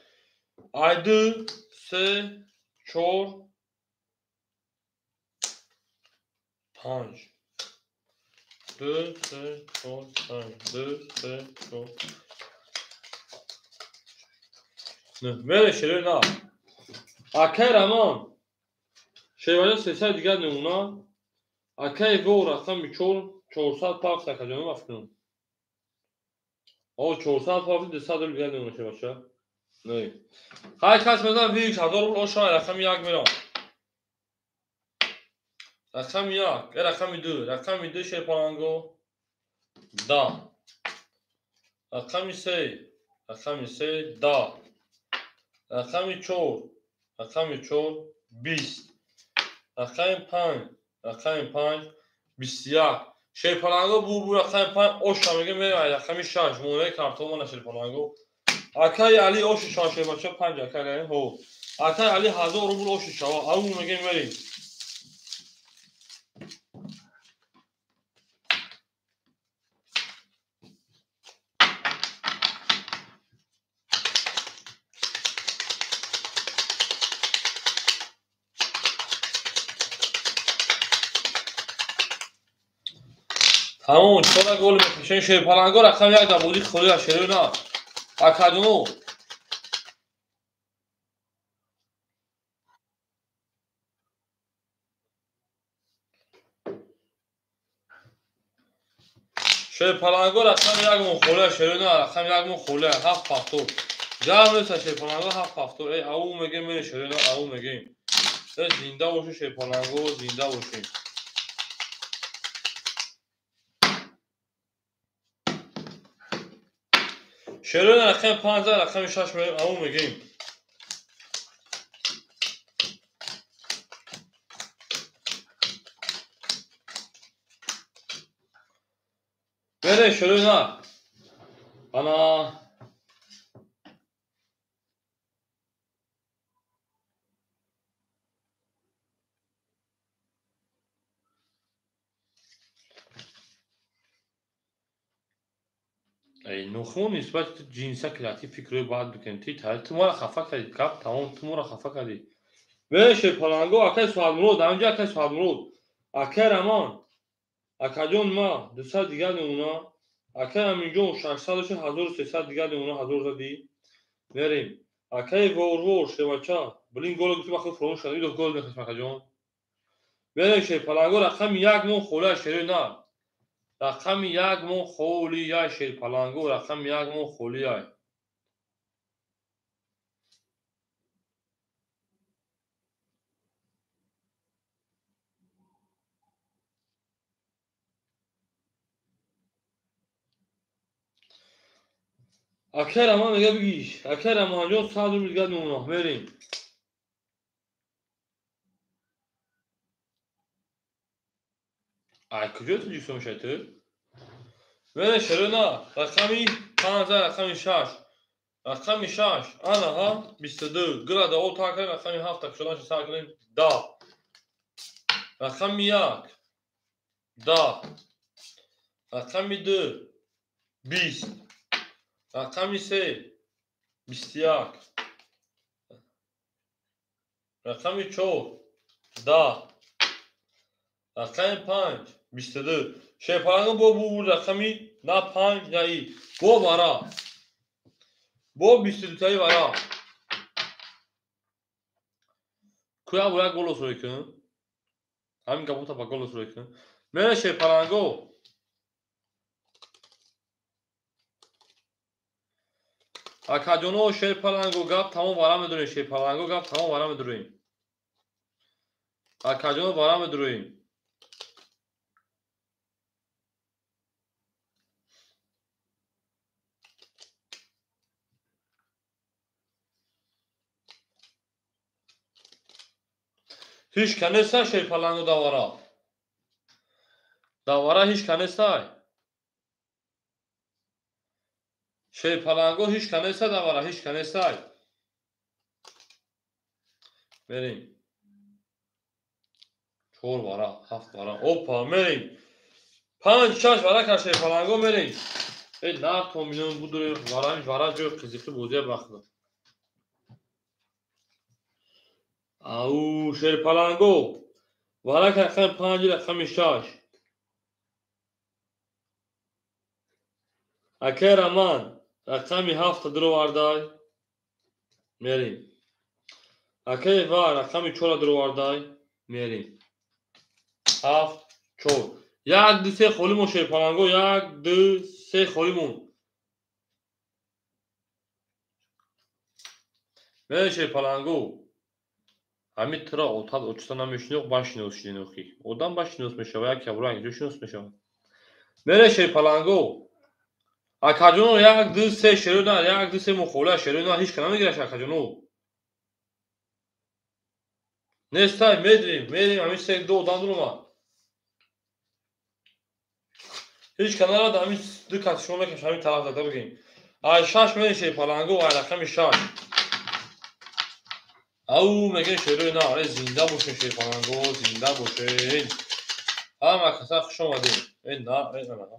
Ай 2 3 4 5. 2 3 4 5. 2 3 4. Мерем шерои на. Акай Раман. Шерваҷа 300 дигар намуна. Акай во рақами 4 400 пафт акаҷонам афкунам. О 400 пафт 200 рубл дигар намуна шервача. Не. Ҳай кас мезанам выигрыш 1000 рубл оша рақами 1 мерам. Рақами 1, рақами 2, рақами 2 шерпаланго. Да. Рақами 3, рақами 3 да. Рақами 4, рақами 4 20. Рақами 5, рақами 5 21. Шерпаланго бу рақами 5 оша мегем мерем рақами 6 монаи картон мана шерпаланго. Акай Али оши шава шербача 5 акай ҳо. Акай Али 1000 рубл оши шава. Ау мегем мерем. Тамом, чора гол мекашем. Шерпаланго рақами 1 дар бозии холӣ аз шерои на. Акаҷоно. Шерпаланго рақами 1 мон холӣ аз шерои на, рақами 1 мон холӣ 7 повтор. Ҷамъ нест шерпаланго 7 повтор. Эй, ау мегем, мерем шерои на, ау мегем. Зинда бошед шерпаланго, зинда бошед. Шерои рақами 5 рақами 6 мерем, ау мегем. Мерем шерои на. Ана нухмо нисбати ҷинса креатив фикрҳои бад бикунем. Ту моро хафа кардӣ, гап тамом, ту моро хафа кардӣ. Мерем шерпаланго, акай Суҳадмурод, ҳаминҷо акай Суҳадмурод, акай Рамон, акаҷон ма 200 дигар мемона, акай Аминҷон 600 дошт, 1300 дигар мемона, 1000 задӣ. Мерем. Акай Ворвор, шербача, блин гол гуфти ба худ фуромӯш кардам, идо гол мехостам акаҷон. Мерем шерпаланго, рақами 1 мон холӣ аз шерои на. Рақами 1 мон холӣ ай шерпаланго, рақами 1 мон холӣ ай. Акай Рамон мега бигиш. Акай Рамонҷон 100 рубл дигар мемона. Мерем. Ай куҷо тоҷикистон мешавӣ ту? Мерем шерои на. Рақами 5 рақами 6. Рақами 6. Ана ҳа 22. Гила да о тар кардем, рақами 7 кушоданша сар кардем 10. Рақами 1 10. Рақами 2 20. Рақами 3 21. Рақами 4 10. Рақами 5 22. Шерпаланго бо бу рақами на 5 на и. Бо вара. Бо 22таи вара. Куя бо як гол осрой кун. Ҳамин гапота ба гол осрой кун. Мере шерпаланго. Акаҷоно шерпаланго гап тамом вара медурем. Шерпаланго гап тамом вара медурем. Акаҷоно вара медурем. Ҳеҷ ка нестай шерпаланго давара. Давара ҳеҷ ка нестай. Шерпаланго ҳеҷ ка нестай давара, ҳеҷ ка нестай. Мерем. 4 вара, 7 вара. Опа, мерем. 5 6 вара ка шерпаланго мерем. Эй, нар то миллион будуре вара, вара ҷои қизиқи бозия бахда. Ау, шерпаланго. Вара ка рақами 5 рақами 6. Акай Раман рақами 7 дуровардай. Мерем. Акай Ва рақами 4 дуровардай. Мерем. 7 4. 1 2 3 холимон шерпаланго, 1 2 3 холимон. Мерем шерпаланго. Ҳамин тура отат очита намешинох, ба шинос шудинохӣ. Одам ба шинос мешава, як ябро якҷо шинос мешава. Мере шерпаланго. Акаҷоно 1 2 3 шерои на, 1 2 3 мухола шерои на, ҳеҷ ка намегираш акаҷоно. Нестай, медрем, мерем, ҳамин се ду одам дуромад. Ҳеҷ канала ҳамин ду кас шумо мекаш ҳамин тараф зада бигем. Ай шаш мерем шерпаланго, ай рақами шаш. Ау мегем шерои на, ай зинда бошен шерпаланго, зинда бошен. Ҳама каса хуш омадем. Э на, э на.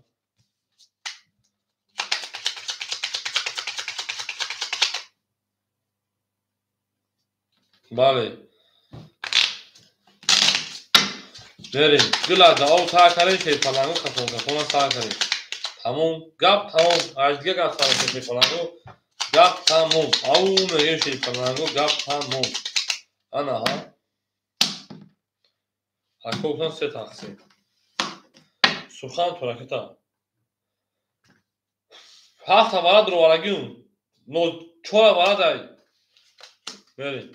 Бале. Мерем. Гила да об сар кардем шерпаланго кафон кафона сар кардем. Тамом, гап тамом. Аз дига гап сар кардем шерпаланго. Гап тамом. Ау мегем шерпаланго, гап тамом. Ана ҳа. Ако гуфтан се тақсим. Сухан то ракета. Ҳафта варад роварагиум. Но чора варад ай. Мерем.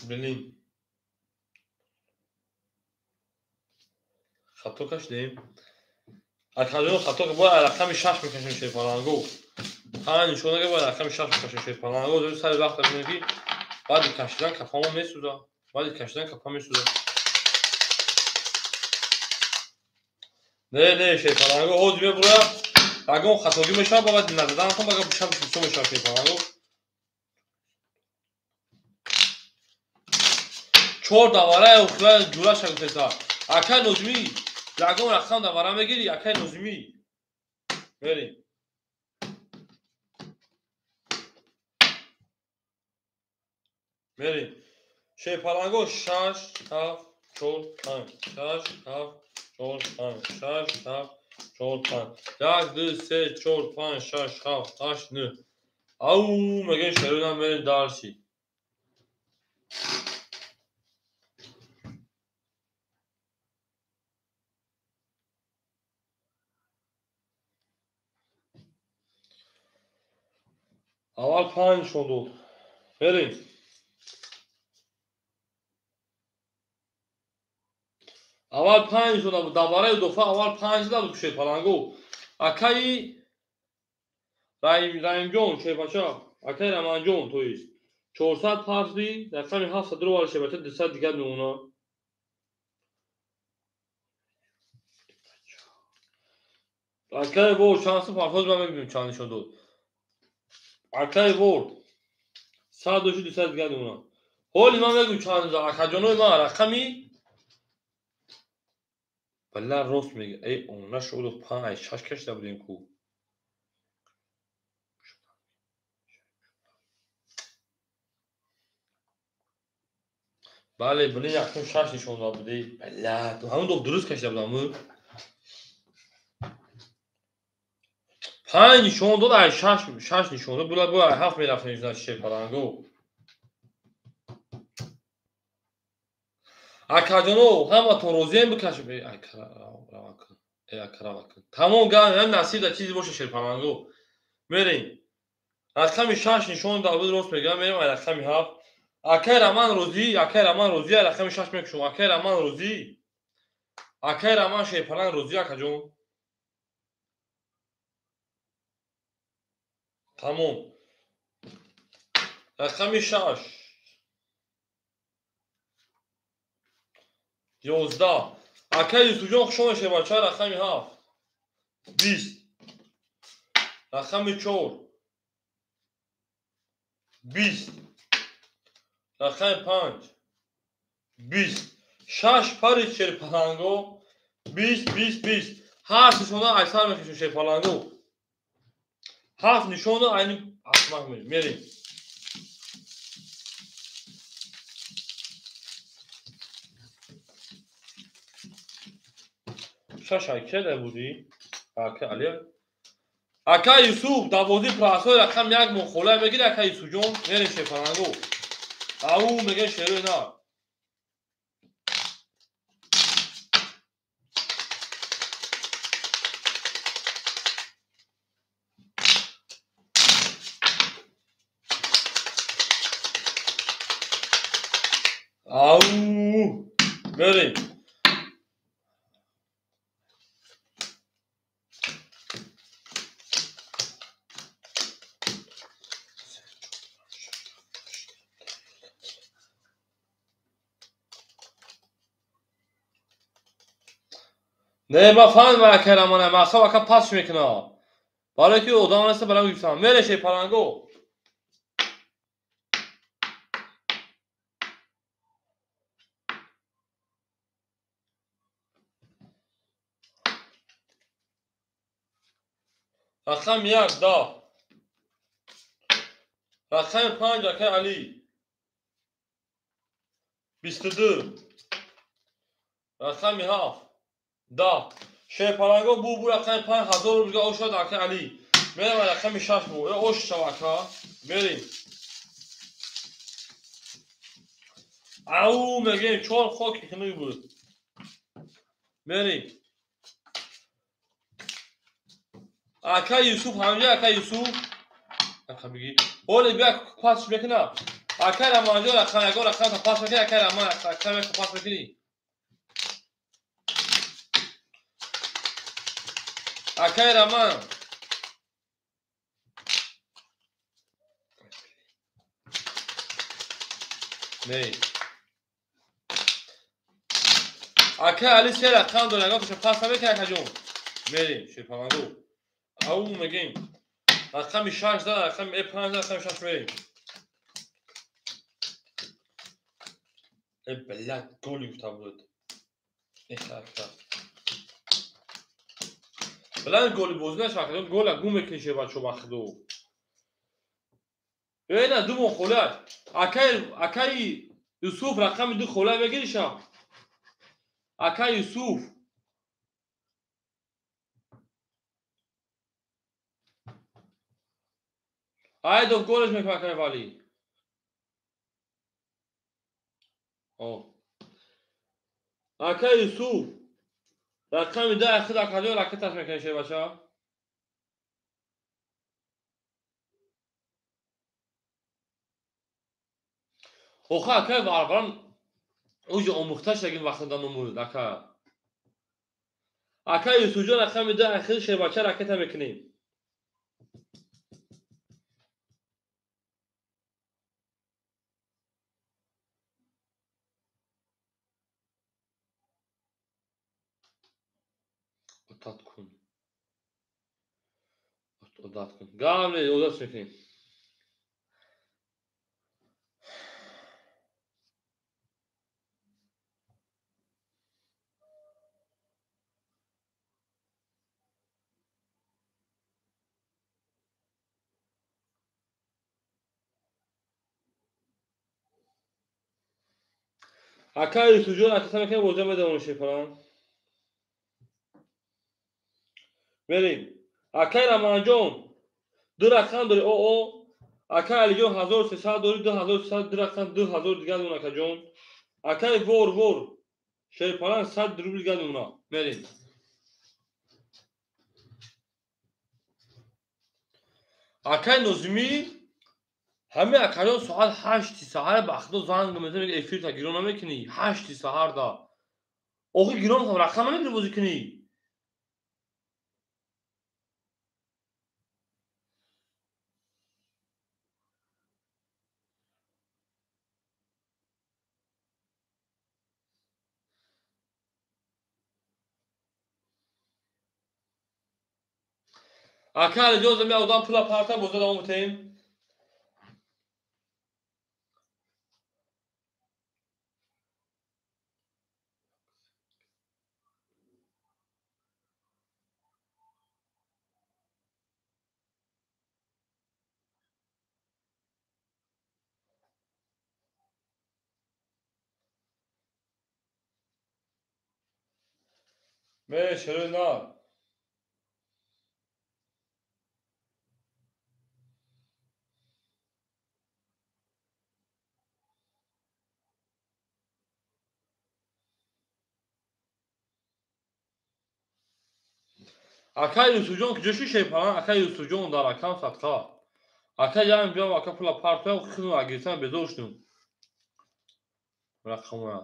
Блин. Хато кашидем. Акаҷон хато бояд рақами шаш мекашем шерпаланго. Ҳа нишон ага бояд рақами шаш мекашем шерпаланго. Сари вақт бинем ки баъди кашидан кафамо месӯзад. Баъди кашидан кафа месӯзад. Не, не шерпаланго ҳозир мебурояд. Ягон хатогӣ мешавад, баъд назадан кун, бага шаб бисёр мешавад шерпаланго. Чор давара охира ҷураша гуфтеса. Акай Нозимӣ ягон рақам давара мегирӣ, акай Нозимӣ. Мерем. Мерем. Шерпаланго 6 7 4 5 6 7 4 5 6 7 4 5 1 2 3 4 5 6 7 8 9. Ау мегем шерӯнам мерем дарси. Аввал панҷ нишон дод. Мерем. Аввал панҷ нишон дод. Давараи илофа аввал панҷ дод шерпаланго. Акаи Раимҷон шерпача, акаи Раманҷон то есть 400 парсди, рақами 700 ровар шерпача 200 дигар мемонад. Акаи вор чанд парсоз ман мебинем чанд нишон дод. Акаи вор 100 доши 200 дигар мемонад. Ҳоли ман мегӯям чанд акаҷонои ман рақами бала рост мега. Эй она шуд 5 6 кашида будем ку. Бале, блин, якум 6 нишон дод буди. Бала, ҳамон доб дуруст кашида будам. 5 нишон дод, ай 6 нишон дод. Була бу ай 7 мерафтем значит шерпаланго. Акаҷоно, ҳаматон розием бикашем. Эй акара вакун. Тамом гап, насиб да чизе боша шерпаланго. Мерем. Рақами 6 нишон дод, буд рост мегӯям, мерем ай рақами 7. Акай Раман розӣ, акай Раман розӣ, ай рақами 6 мекушам. Акай Раман розӣ. Акай Раман шерпаланг розӣ, акаҷон. Тамом. Рақами 6. 11. Акай Юсуфҷон хуш омадед шербача, рақами 7. 20. Рақами 4. 20. Рақами 5. 20. 6 пари шерпаланго. 20 20 20. Ҳар нишона айсар мекашем шерпаланго. Ҳафт нишона айни ахмақ мерем. Шаш айкеда будӣ? Ака Алия. Ака Юсуф давози прасои рақам 1 мо хола мегири ака Юсуфҷон, мерем шерпаланго. Ау мегем шерои на. Ау мерем. Не, ман фаҳмидам акай Рамана, мақсад ака пасш мекунад. Барое ки одам неста барам гирифтам. Мере шерпаланго. Рақами 1 10. Рақами 5 акай Алӣ. 22. Рақами 7 10. Шерпаланго бу рақами 5000 рубл ош шуд акай Алӣ. Мерам рақами 6 бу. Ош шав ака. Мерем. Ау мегем 4 хоки хунук буд. Мерем. Акай Юсуф ҳамҷа акай Юсуф. Ака бигӣ. Ҳоле бия пасш мекунам. Акай Раманҷон рақам ягон рақам та пас мекунӣ акай Раман рақам яка пас мекунӣ. Акай Раман. Не. Акай Али се рақам дорад, ягон таша пас намекунӣ акаҷон. Мерем шерпаланго. Ау мегем. Рақами 6 да, рақами 5 да, рақами 6 мерем. Блядь, голи гуфта буд. Блядь, голи бозӣ нашава, гола гум мекунӣ шербачо ба худо. На ду моҳ хола. Акай Юсуф рақами 2 хола мегириша. Акай Юсуф. Айдов голеш мекунад акай Валӣ. Акай Юсуф рақами 10 худ акаҷон ракеташ мекунад шербача. Оха акай Варварам уҷо омӯхта шудагин вақт номуд ака. Акай Юсуфҷон рақами 10 худ шербача ракета мекунем. Одат кун. Одат кун. Гап не, одат мекунем. Акай Юсуфҷон ракета мекунем, бозиа медавонем шерпаланг. Мерем. Акай Раманҷон 2 рақам дорӣ оо. Акай Алиҷон 1300 дорӣ 2300 2 рақам 2000 дигар дорӣ акаҷон. Акай Вор шерпаланг 100 рубл дигар дорӣ. Мерем. Акай Нозимӣ ҳамин акаҷон соат 8 саҳар ба худо занг мезанад, мегӯяд эфирта гирон намекунӣ. 8 саҳар да. Охи гирон рақам намекунӣ бозӣ кунӣ. Ака Алиҷон зами одам пула парта боза давом бутем. Мере шерои нар. Акай Юсуфҷон куҷо шуд шерпаланг? Акай Юсуфҷон дар акам садқа. Акай ям биём ака пула партоям хину агиртам безор шудум. Рақамоя.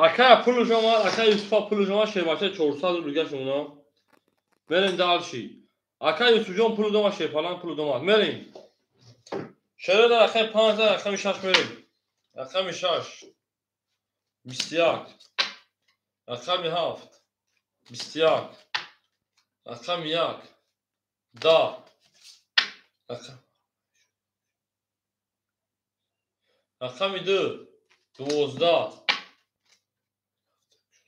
Акай пулш омад, акай Юсуфа пулш омад, шербача 400 рубл гашт уна. Мерем дальше. Ака Юсуфҷон пул дома шерпаланг пул дома. Мерем. Шерои нар рақами 5 рақами 6 мерем. Рақами 6 21, рақами 7 21, рақами 1 10, рақами 2 12,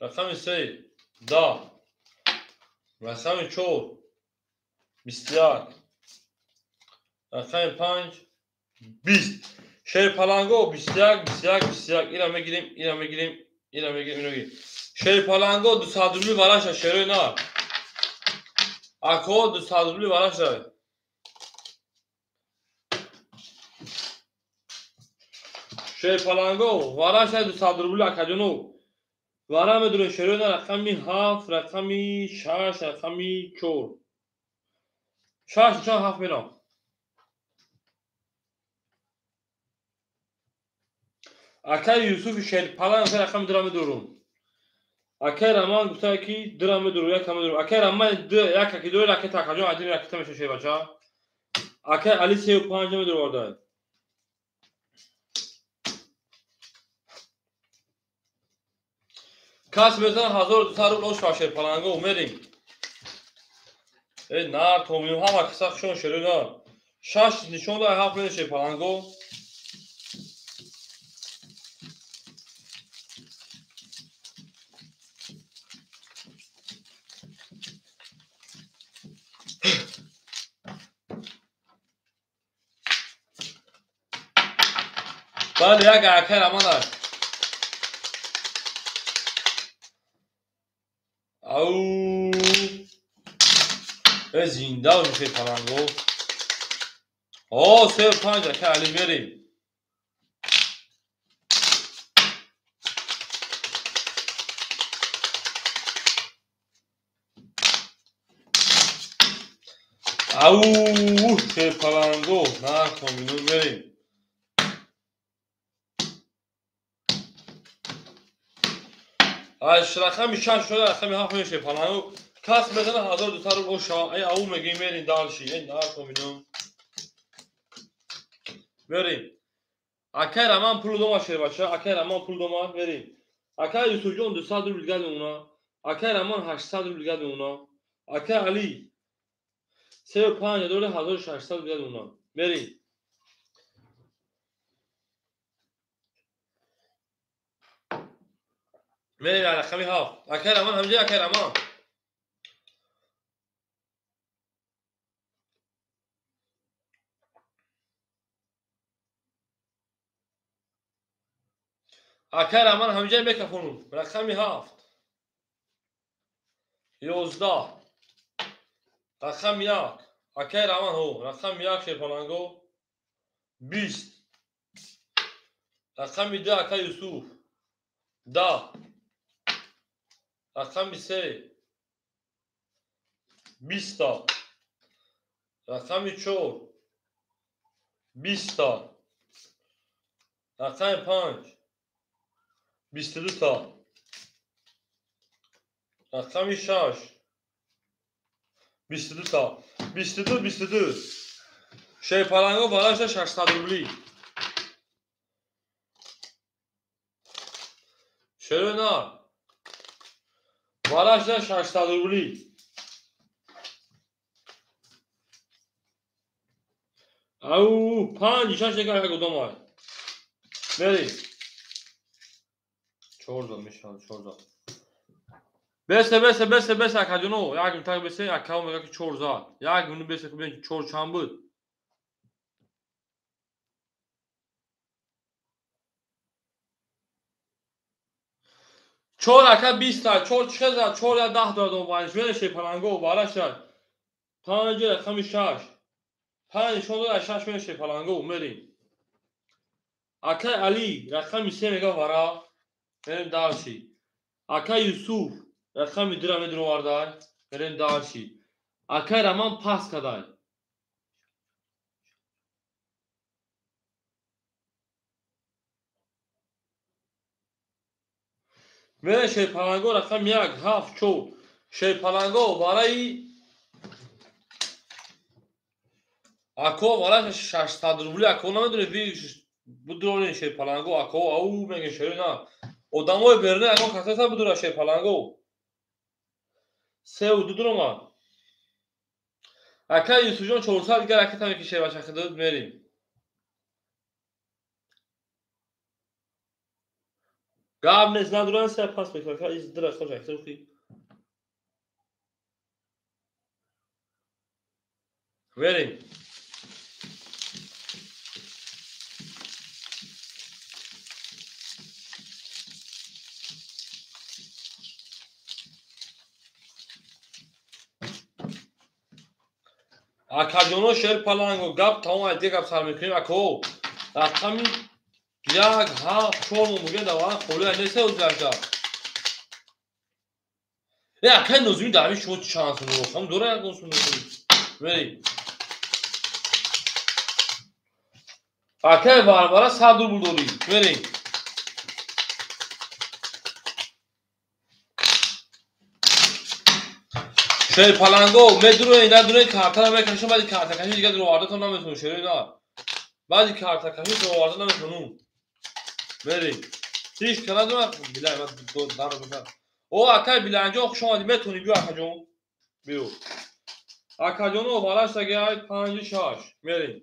рақами 3 10, рақами 4 21, рақами 5 20. Шерпаланго 21 21 21. Ира мегирем, ира мегирем, ира мегирем, ира мегирем. Шерпаланго 200 рубли вараша шерои нар. Ако 200 рубли вараша. Шерпаланго вараша 200 рубли акаҷоно. Вара медурем шерои нар рақами 7, рақами 6, рақами 4. 6 4 7 мерам. Акай Юсуфи шерпаланг рақами 2 медурум. Акай Раман гуфта ки 2 медурум, 1 медурум. Акай Раман 2 1 ки 2 ракета акаҷон 1 ракета меша шербача. Акай Али 3 5 медурум. Кас мезан 1200 рубл ош ва шерпаланго мерим. Эй нар томим ҳама киса хушон шерои нар. 6 нишон дай 7 мена шерпаланго. Бале як акай Раман аст. Ау! Э зинда бошед шерпаланго. О, 3 5 акай Али мерем. Ау, шерпаланго, на комбину мерем. Аш рақами 6 шуда рақами 7 меша шерпаланго. Кас мезана 1200 рубл оша. Эй ау мегим мерин дальше. Эй на комбину. Мерим. Акай Раман пул дома шербача. Акай Раман пул дома мерим. Акай Юсуфҷон 200 рубл гад мемона. Акай Раман 800 рубл гад мемона. Акай Али 3 5 дора 1600 рубл гад мемона. Мерим. Мерим рақами 7. Акай Раман ҳамҷа акай Раман. Акай Раман ҳамҷа мекафонум. Рақами 7. 11. Рақами 1. Акай Раман ҳо. Рақами 1 шерпаланго 20. Рақами 2 акай Юсуф 10. Рақами 3 20. Рақами 4 20. Рақами 5 22 та. Рақами 6 22 та. 22 22. Шерпаланго бараша 600 рубли. Шерои нар бараша 600 рубли. Ау 5 6 як одамай. Мерим. 4 зад мешавад, 4 зад. Бесе, бесе, бесе, бесе, акаҷоно, як минут так бесе, акао мега ки 4 зад. Як минут бесе, ки бибинем ки 4 чанд буд. 4 ака 20 та, 4 чӣ зад, 4 я 10 дорад омбаниш. Мере шерпаланго, бараша. 5 рақами 6. 5 нишон дод, 6 мере шерпаланго, мерем. Акай Али, рақами 3 мега вара. Мерем дальше. Акай Юсуф, рақами 2 медуровардай. Мерем дальше. Акай Раман пас кадай. Мере шерпаланго рақами 1 7 4. Шерпаланго барои Ако вара 600 рубли ако намедонӣ будрони шерпаланго ако ау меги шери на. Одамои беруна ягон касеса будура шерпаланго. 3 ва 2 дуромад. Ака Юсуфҷон 400 дигар ракета мекише бача хидод мерим. Гап нест надуран се пас мекунад. Из дира хош аксар. Мерим. Акаҷоно шер паланго гап тамом айде гап сар мекунем ако. Рақами 1 7 4 мо мегӯем даваран холӣ нест ӯзашда. Э акай Нозими дар ҳамин шумо чанд сум рохам дора ягон сум мерим. Акай Варвара 100 рубл дорӣ. Мерим. Шерпаланго медурои надурои картара мекашам баъди картакашӣ дигар дуровардатон наметавонам шерои на. Баъди картакашӣ дуроварда наметавонам. Мерим. Ҳеҷ ка надорам билай ман дар бизан. О акай Биланҷон хуш омадӣ метавонӣ биё акаҷон. Биё. Акаҷоно вараш ай 5 6 мерим.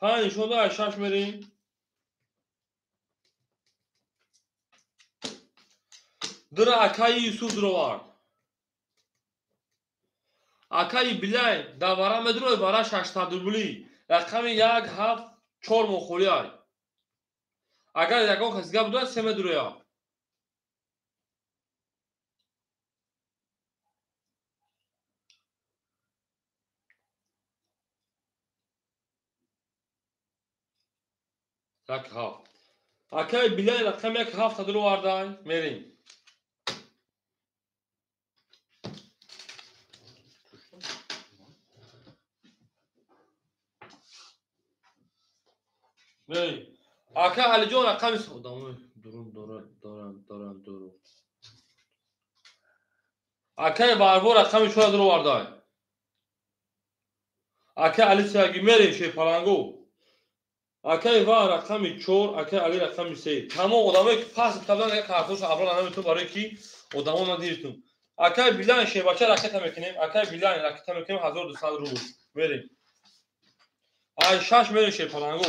5 нишонда ай 6 мерим. Дира акаи Юсуф дуровард. Акаи Билай давара медурои вара 600 рубли. Рақами 1 7 4 мо холӣ ай. Агар ягон кас гап дорад се медуроя. Як ҳафт. Акаи Билай рақами 1 7 дуровардай. Мерим. Мерим. Ака Алиҷон рақами одамои дурун доранд доранд дуру. Акаи Варвор рақами 4 дуровардай. Акаи Али Сиягӣ мерим шерпаланго. Акаи Ва рақами 4, акаи Али рақами 3. Тамом одамое ки пас табдан як картоша абро наметавон барое ки одамо надиртум. Акаи Билан шербача ракета мекунем. Акаи Билан ракета мекунем 1200 рубл. Мерим. Ай 6 мерим шерпаланго.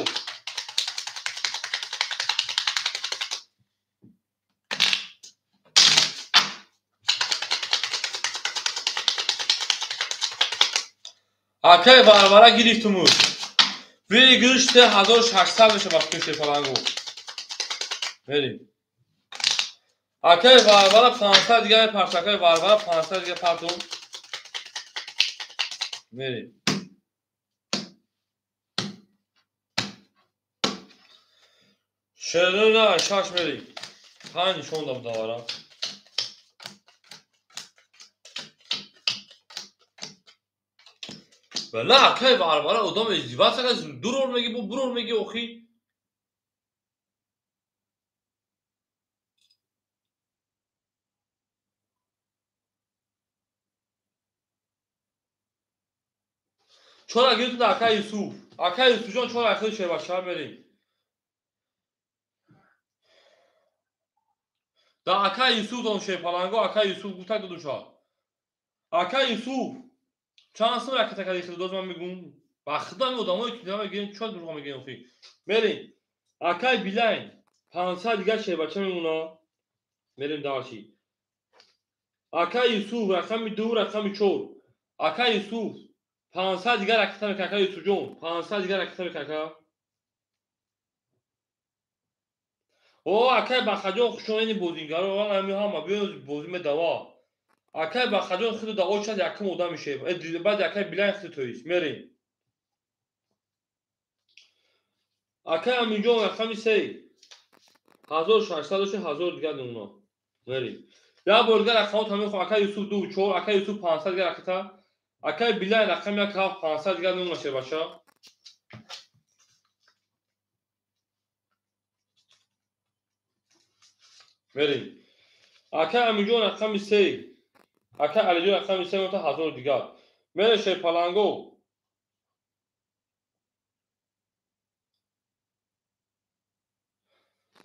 Акаи Варвара гирифтумуд. Выигрыш 3600 меша ба фикри шерпаланго. Мерим. Акаи Варвара 500 дигар мепарт. Акаи Варвара 500 дигар партум. Мерим. Шерина 6 мерим. 5 нишон дам давара. На акаи Варвара одам издеваться кард дурор меги бо бурор меги охи. Чора гирифтум акаи Юсуф. Акаи Юсуфҷон чора хеле шербача мерим. Да акаи Юсуф дон шерпаланго акаи Юсуф гуфта додуша. Акаи Юсуф чанд сум ракета кардӣ хеле доз ман мегӯм. Ба худам одамое ки мегӯем чӣ дурӯғ мегӯем охи. Мерим. Акаи Билайн 500 дигар шербача мемона. Мерим дальше. Акаи Юсуф рақами 2 рақами 4. Акаи Юсуф 500 дигар ракета мекунад акаи Юсуфҷон 500 дигар ракета мекунад ака. О акаи Бахаҷон хуш омадед бозингаро ҳами ҳама биёед бозӣ медава. Акаи Бахаҷон хеле даъво шуд якум одам мешавад. Баъд акаи Билайн хеле тоист. Мерим. Акаи Аминҷон рақами 3. 1600 дошт 1000 дигар мемона. Мерим. Як бор дигар рақамҳо мехоҳам. Акаи Юсуф 2 4, акаи Юсуф 500 дигар ракета. Акаи Билайн рақами 1 7 500 дигар мемона шербача. Мерим. Акаи Аминҷон рақами 3. Акаи Алиҷон рақами 3 мемона 1000 дигар. Мерем шерпаланго.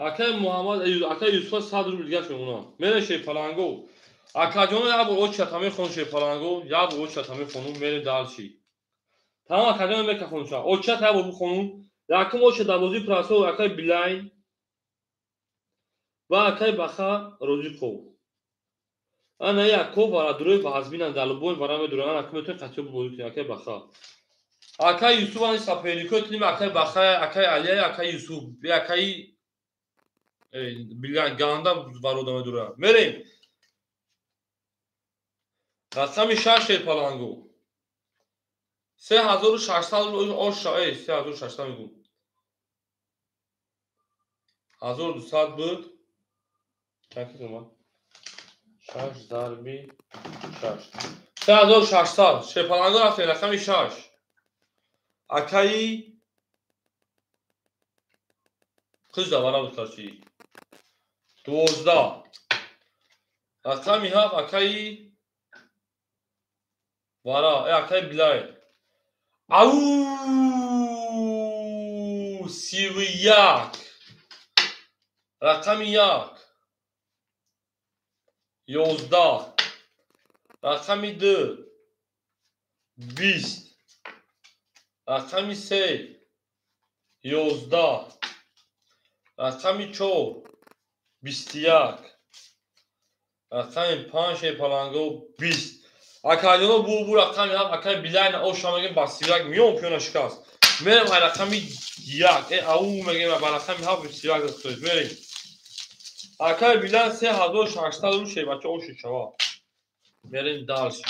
Акай Муҳаммад, акай Юсуфа 100 рубл дигаш мемонам. Мерем шерпаланго. Акаҷоно як бор очата мехонум шерпаланго, як бор очата мехонум, мерем дальше. Тамом акаҷоно мекахонум. Очата як бор бихонум. Якум оча дар бозии прасо акай Билайн ва акай Баха Розиқов. Ана яко варадурои вазминан дар лубои вара медуран. Ана ку метавонед қатиё бозӣ кунед акай Баха. Акай Юсуф ани саперникои туним акай Баха, акай Алия, акай Юсуф, акай Билайн ганда варода медуран. Мерем. Рақами 6 шерпаланго. 3600 оша, 3600 мегӯм. 1200 буд. Чанд кис омад? 6 зарби 6. 3600. Шерпаланго рафтем рақами 6. Акаи қиз давара буд карчи. 12. Рақами 7 акаи вара, акаи Билай. Ау, 31. Рақами 1. 11. Рақами 2. 20. Рақами 3. 11. Рақами 4. 21. Рақами 5 шерпаланго 20. Акаҷоно бу рақами 7 акаи Билайн оша мегем ба 31 миён пиёна шикаст. Мерем ай рақами 1. Ау мегем ба рақами 7 31 дастоед. Мерем. Акаи Билайн 3600 рубл шербача оши шава. Мерем дальше.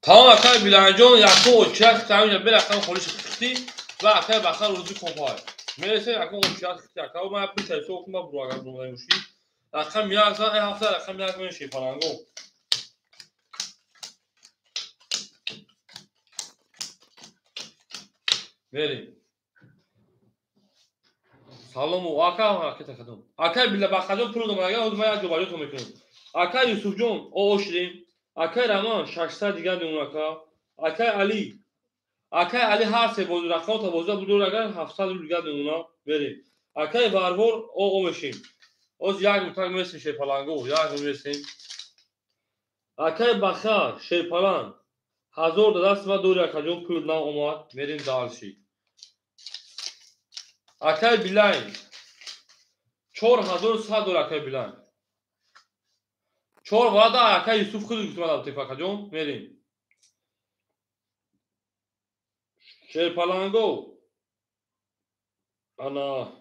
Тамом акаи Билайнҷон якум очият хитамиҷа бе рақами холиш хити ва акаи Баха рӯзи компай. Мересем якум очият хити ака ман пул шайсо кум ба буру агар буру муши. Рақами 1 зан ҳафта рақами 1 меши фаланго. Мерем. Салому ака ҳаракат кардам. Акаи Била Бахаҷон пул додам агар ҳозир ман як ҷо ба ҷо мекунам. Акаи Юсуфҷон ошидем. Акай Раман 600 дигар мемон ака. Акай Али. Акай Али ҳар се бози рақамата бозида будур агар 700 рубл дигар мемона. Мерем. Акай Варвор о мешем. Оз як мутак месем шерпаланго, як месем. Акай Баха шерпаланг 1000 да даст ма дори акаҷон пул на омад. Мерем дальше. Акай Билайн 4100 дор акай Билайн. 4 вада акай Юсуф худ гуфтам теф акаҷон. Мерем. Шерпаланго. Ана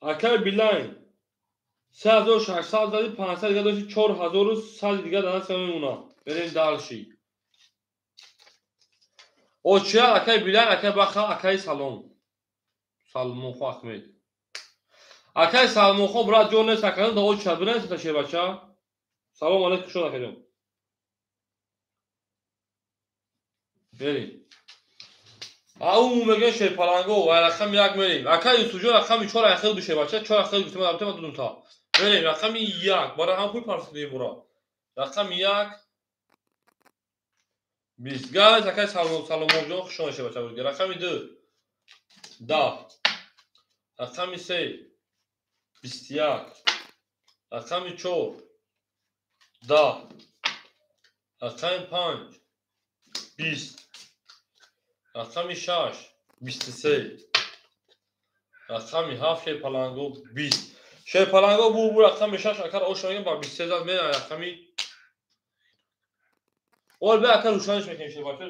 акай Билайн 3600 зади 500 дигар дошти 4100 дигар дар даст мемонад. Мерем дальше. Очия акай Билайн, акай Баха, акай Салом. Салмонхо Ахмед. Акай Салмонхо брат ҷон нест акаҷон да оча бинависед та шербача. Салом алейкум шуд акаҷон. Мерем. Ау мегӯян шерпаланго ва рақами 1 мерем. Акай Юсуфҷон рақами 4 айхел ду шербача, 4 айхел гуфтам албатта ман дудум та. Мерем рақами 1 бара ҳам пул парсидем бура. Рақами 1 20. Газ акай Саломонҷон хуш омадед шербача. Рақами 2 10. Рақами 3 21. Рақами 4 10. Рақами 5 20. Рақами 6 23. Рақами 7 шерпаланго 20. Шерпаланго бу рақами 6 акар оша мегем ба 23 зад мерам рақами Ол бе акар рӯшанаш мекунем шербача.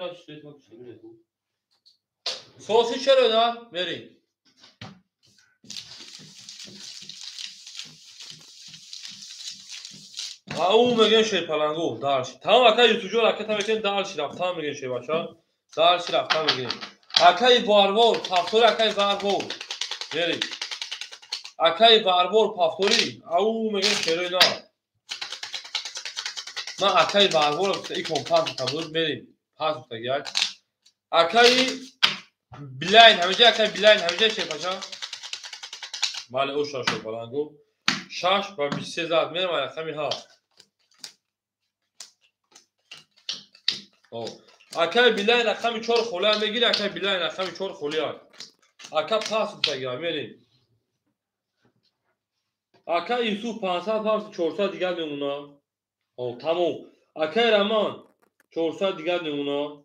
Соси чаро на? Мерем. Ау мегӯян шерпаланго дальше. Тамом акай Юсуфҷон ракета мекунем дальше рафтан мегӯем шербача. Дальше рафтан мегӯем. Акай Варвор, пафтори акай Варвор. Мерем. Акай Варвор пафтори. Ау мегӯем шерои на. Ман акаи Варворо икон пас гуфта буд, мерем. Пас гуфтагиак. Акаи Билайн ҳамиҷа, акаи Билайн ҳамиҷа шерпача. Бале, оша шерпалангу. 6 ва 23 зад мерем рақами 7. Акаи Билайн рақами 4 холия мегири, акаи Билайн рақами 4 холия. Ака пас гуфтагиак, мерем. Ака Юсуф 500 пас 400 дигар мемона. Тамом. Акаи Раман 400 дигар мемона.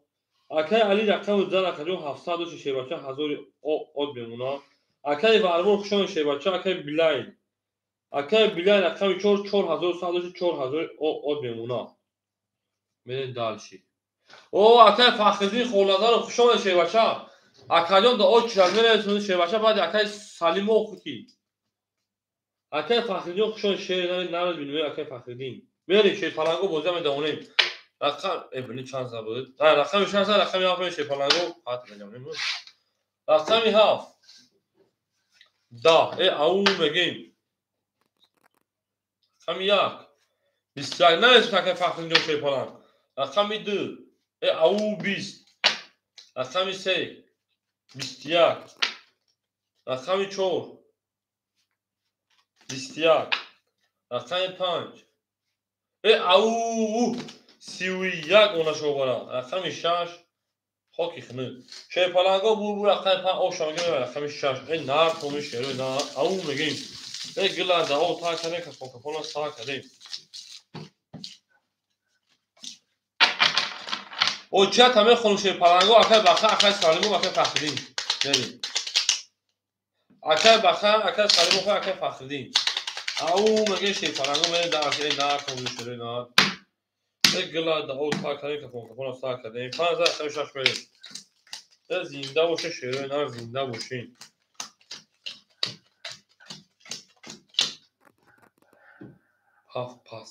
Акаи Али рақами 2 акаҷон 700 дошт шербача 1000 од мемона. Акаи Варвор хушон шербача, акаи Билайн. Акаи Билайн рақами 4 4100 дошт 4000 од мемона. Мерем дальше. О, акаи Фахриддин Холназаров хушон шербача. Акаҷон да од чирад мерасонад шербача, баъд акаи Салимов ки. Акаи Фахриддин хушон шер нарад бинем акаи Фахриддин. Мерем шерпаланго бозӣ медавонем. Рақам бини чанд за буд? Рақами 6 рақами 7 шерпаланго ҳат медавонем. Рақами 7. Да, ау мегем. Рақами 1. 21 нарасид акаи Фахриддин шерпаланг. Рақами 2. Ау 20. Рақами 3. 21. Рақами 4. 21. Рақами 5. Ау 31 онашо бара. Рақами 6 хоки хунук. Шерпаланго бур рақами 5 оша мегем рақами 6. Нар томи шеро нар ау мегем. Гила да о та кане кафон кафона са кадем. О чата мехонум шерпаланго акай Баха, акай Салимов, акай Фахриддин. Мерем. Акай Баха, акай Салимов, акай Фахриддин. Ау мегем шерпаланго мерем да нар томи шеро нар. Гила да о та кане кафон кафона са кадем. 5 рақами 6 мерем. Зинда боше шерои нар, зинда бошин. Ҳафт пас.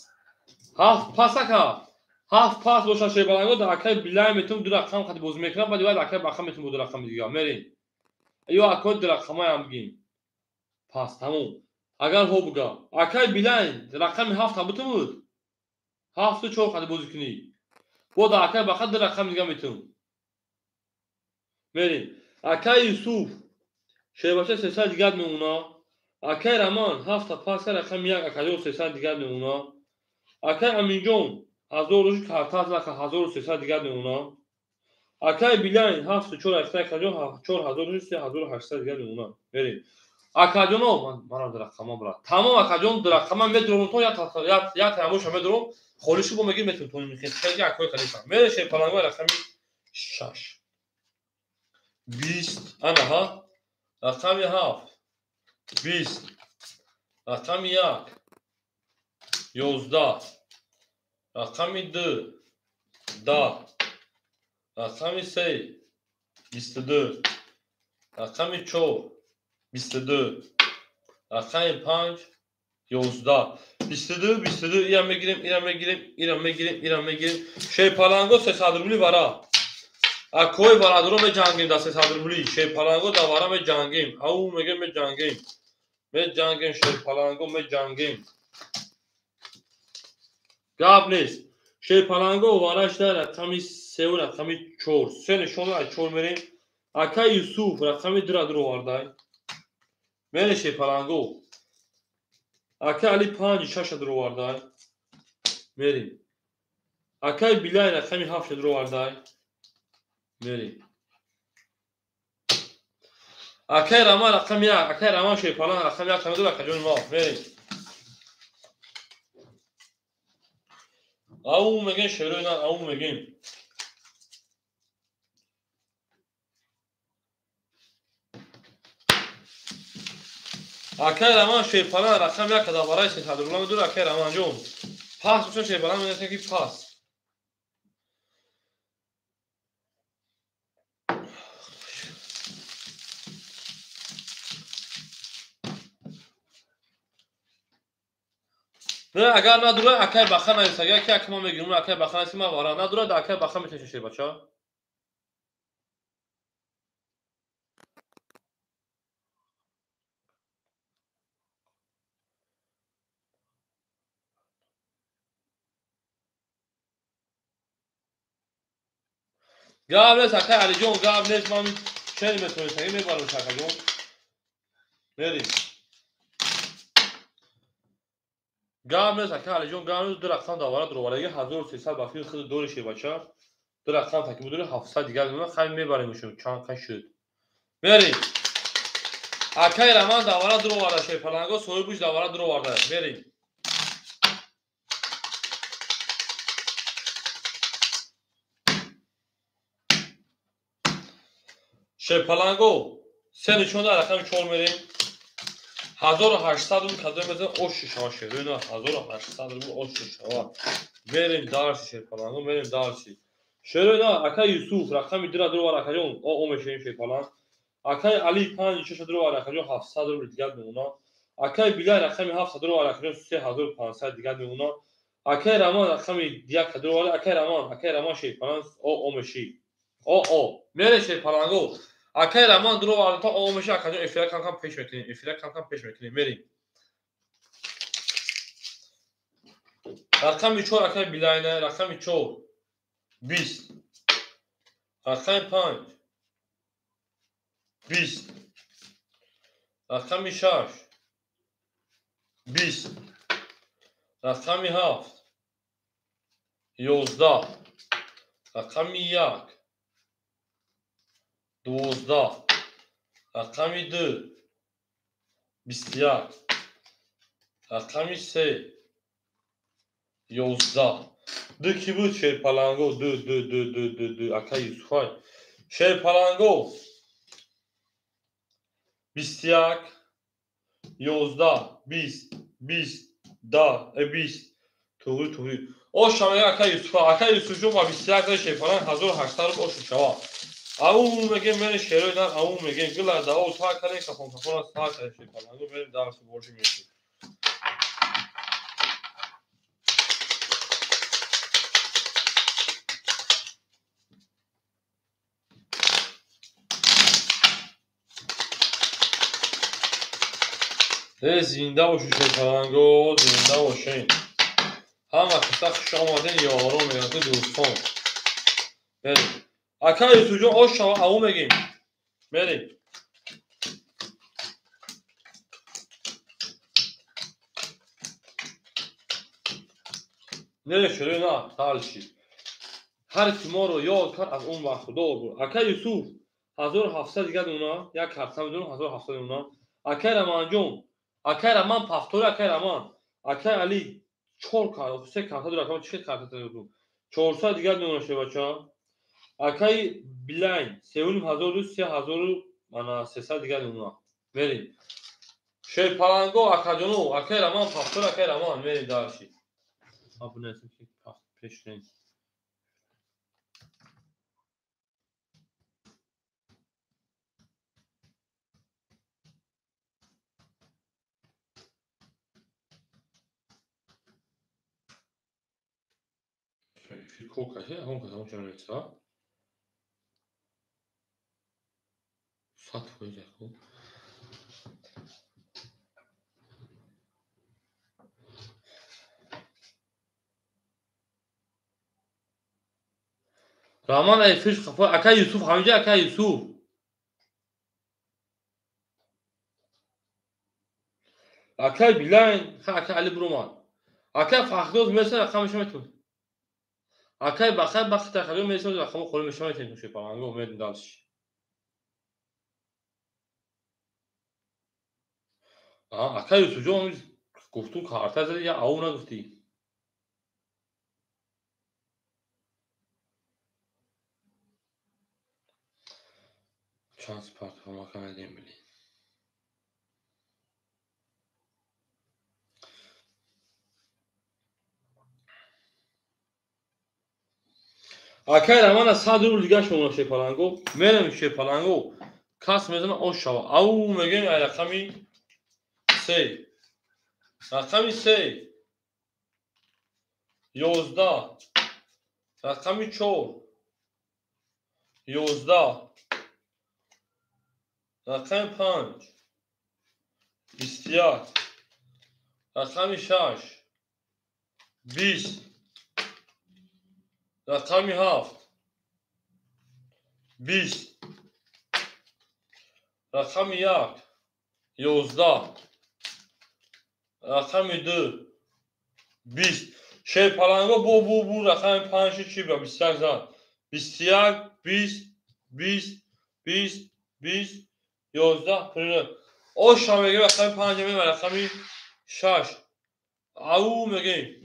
Ҳафт пас ака. Ҳафт пас боша шербаланго да акаи Билай метум ду рақам қати бозӣ мекунам, баъд баъд акаи Баха метум бо ду рақами дигар. Мерем. Ё акои ду рақамаям бигем. Пас тамом. Агар ҳо буга. Акаи Билай рақами 7 та бутум буд. 7 4 қати бозӣ кунӣ. Бо да акаи Баха ду рақами дигар метум. Мерем. Акаи Юсуф шербача 300 дигар мемона. Акаи Раман 7 та пас рақами 1 акаҷон 300 дигар мемона. Акаи Аминҷон 1000 рӯши картаз рақа 1300 дигар мемона. Акаи Билайн 7 4 акаҷон 4000 рӯши 3800 дигар мемона. Мерем. Акаҷоно манам рақама брат. Тамом акаҷон рақама медурам то як тамоша медурам. Холишу бо мегир метум то михе. Хеле акои халиса. Мере шерпаланго рақами 6. 20 ана ҳа. Рақами 7. 20. Рақами 1. 11. Рақами 2. 10. Рақами 3. 22. Рақами 4. 22. Рақами 5. 11. 22 22 ира мегирем, ира мегирем, ира мегирем, ира мегирем. Шерпаланго 300 рубли вара. Акои барадуро меҷангем да 300 рубли. Шерпаланго да вара меҷангем. Ау мегем меҷангем. Меҷангем шерпаланго меҷангем. Гап нест. Шерпаланго вараш да рақами 3 ва рақами 4. Се нишон аз 4 мерем. Акаи Юсуф рақами 2 ра дуровардай. Мере шерпаланго. Акаи Али 5 6 дуровардай. Мерем. Акаи Билай рақами 7 дуровардай. Мерем. Акаи Раман рақами 1, акаи Раман шерпаланг рақами 1 тамидур акаҷони мо. Мерем. Ау мегем шерои нар, ау мегем. Акаи Раман шерпаланг рақами 1 када барои 300 рубла медур акаи Раманҷон. Пас бошад шерпаланг мегӯяд ки пас. Не, агар надура акай Баха навис, агар ки акма мегирум, акай Баха навис, ма вара надура да акай Баха метеше шербача. Гап нест, акай Алиҷон, гап нест, ман чен метонистагӣ мебарам, акаҷон. Мерим. Гап нест, акай Алиҷон, гап нест, ду рақам давара дуровараги 1300 ба фикри худ дори шебача. Ду рақам таки будори 700 дигар мемонад, хай мебарем шуд, чанд қай шуд. Мерим. Акай Раман давара дуроварда, шерпаланго соҳибуш давара дуроварда. Мерим. Шерпаланго се нишонда рақами 4 мерим. 1800 рубл кадом мезанад ош шава шерӯна 1800 рубл ош шава. Мерим дарси шерпаланго, мерим дарси. Шерӯна акай Юсуф рақами 2 дуровар акаҷон, о мешавем шерпаланг. Акай Али 5 6 дуровар акаҷон 700 рубл дигар мемонад. Акай Билай рақами 7 дуровар акаҷон 3500 дигар мемонад. Акай Раман рақами 1 дуровар, акай Раман шерпаланг о меши. О мере шерпаланго. Акай Раман дуровар то о меши акаҷон эфира кам-кам пеш мекунем, эфира кам-кам пеш мекунем. Мерим. Рақами 4 акай Билайна, рақами 4 20. Рақами 5 20. Рақами 6 20. Рақами 7 11. Рақами 1 12. Рақами 2 21. Рақами 3 11. Ду ки буд шерпаланго? Ду ду ду ду ду ду акай Юсуфай. Шерпаланго 21 11 20 20 10 20. Туғри туғри. Ош шава акай Юсуфа. Акай Юсуфҷон ба 21 шерпаланг 1800 рубл ош шава. Ау мегем мере шерои нар, ау мегем гила да о та каре кафон кафон та каре шерпаланго мерем дарси боржи меши. Зинда бошед шерпаланго, зинда бошед. Ҳама киса хуш омаден, ёрон мегӯянд дӯстон. Мерем. Акай Юсуфҷон ош шава, ау мегем. Мерем. Не шуре на, талши. Ҳар ки моро ёд кард аз он вақт худо буд. Акай Юсуф 1700 дигар мемонад, як карта медонам 1700 мемонад. Акай Раманҷон, акай Раман пафтори акай Раман, акай Али 4 карта, 3 карта дорад, акай чӣ карта дорад? 400 дигар мемонад шебача. Акай Билайн 3500 3300 дигар мемонад. Мерим. Шерпаланго акаҷоно, акай Раман пафтори акай Раман, мерим дарши. Абунесим ки пеш нест. Роман ай фиш хафа акай Юсуф ҳамиҷа акай Юсуф. Акай Билайн, ха акай Али Бруман. Акай Фахдоз меса рақамаш метун. Акай Бахай бахт тахалю меса рақаму холӣ меша метун шепаланго умед дальше. Акай Юсуфҷон гуфту карта зади я ау нагуфтӣ. Чанд спарт маканадем били. Акай Рамана 100 рубл дигар шумона шепаланго. Мерем шепаланго. Кас мезана ош шава. Ау мегем ай рақами 3. Рақами 3. 11. Рақами 4. 11. Рақами 5. 21. Рақами 6. 20. Рақами 7. 20, рақами 1, 11, рақами 2, 20. Шерпаланго бу рақами 5 чи ба 21 зад. 21, 20, 20, 20, 20, 11, 1. Оша мегем рақами 5 мегем рақами 6. Ау мегем.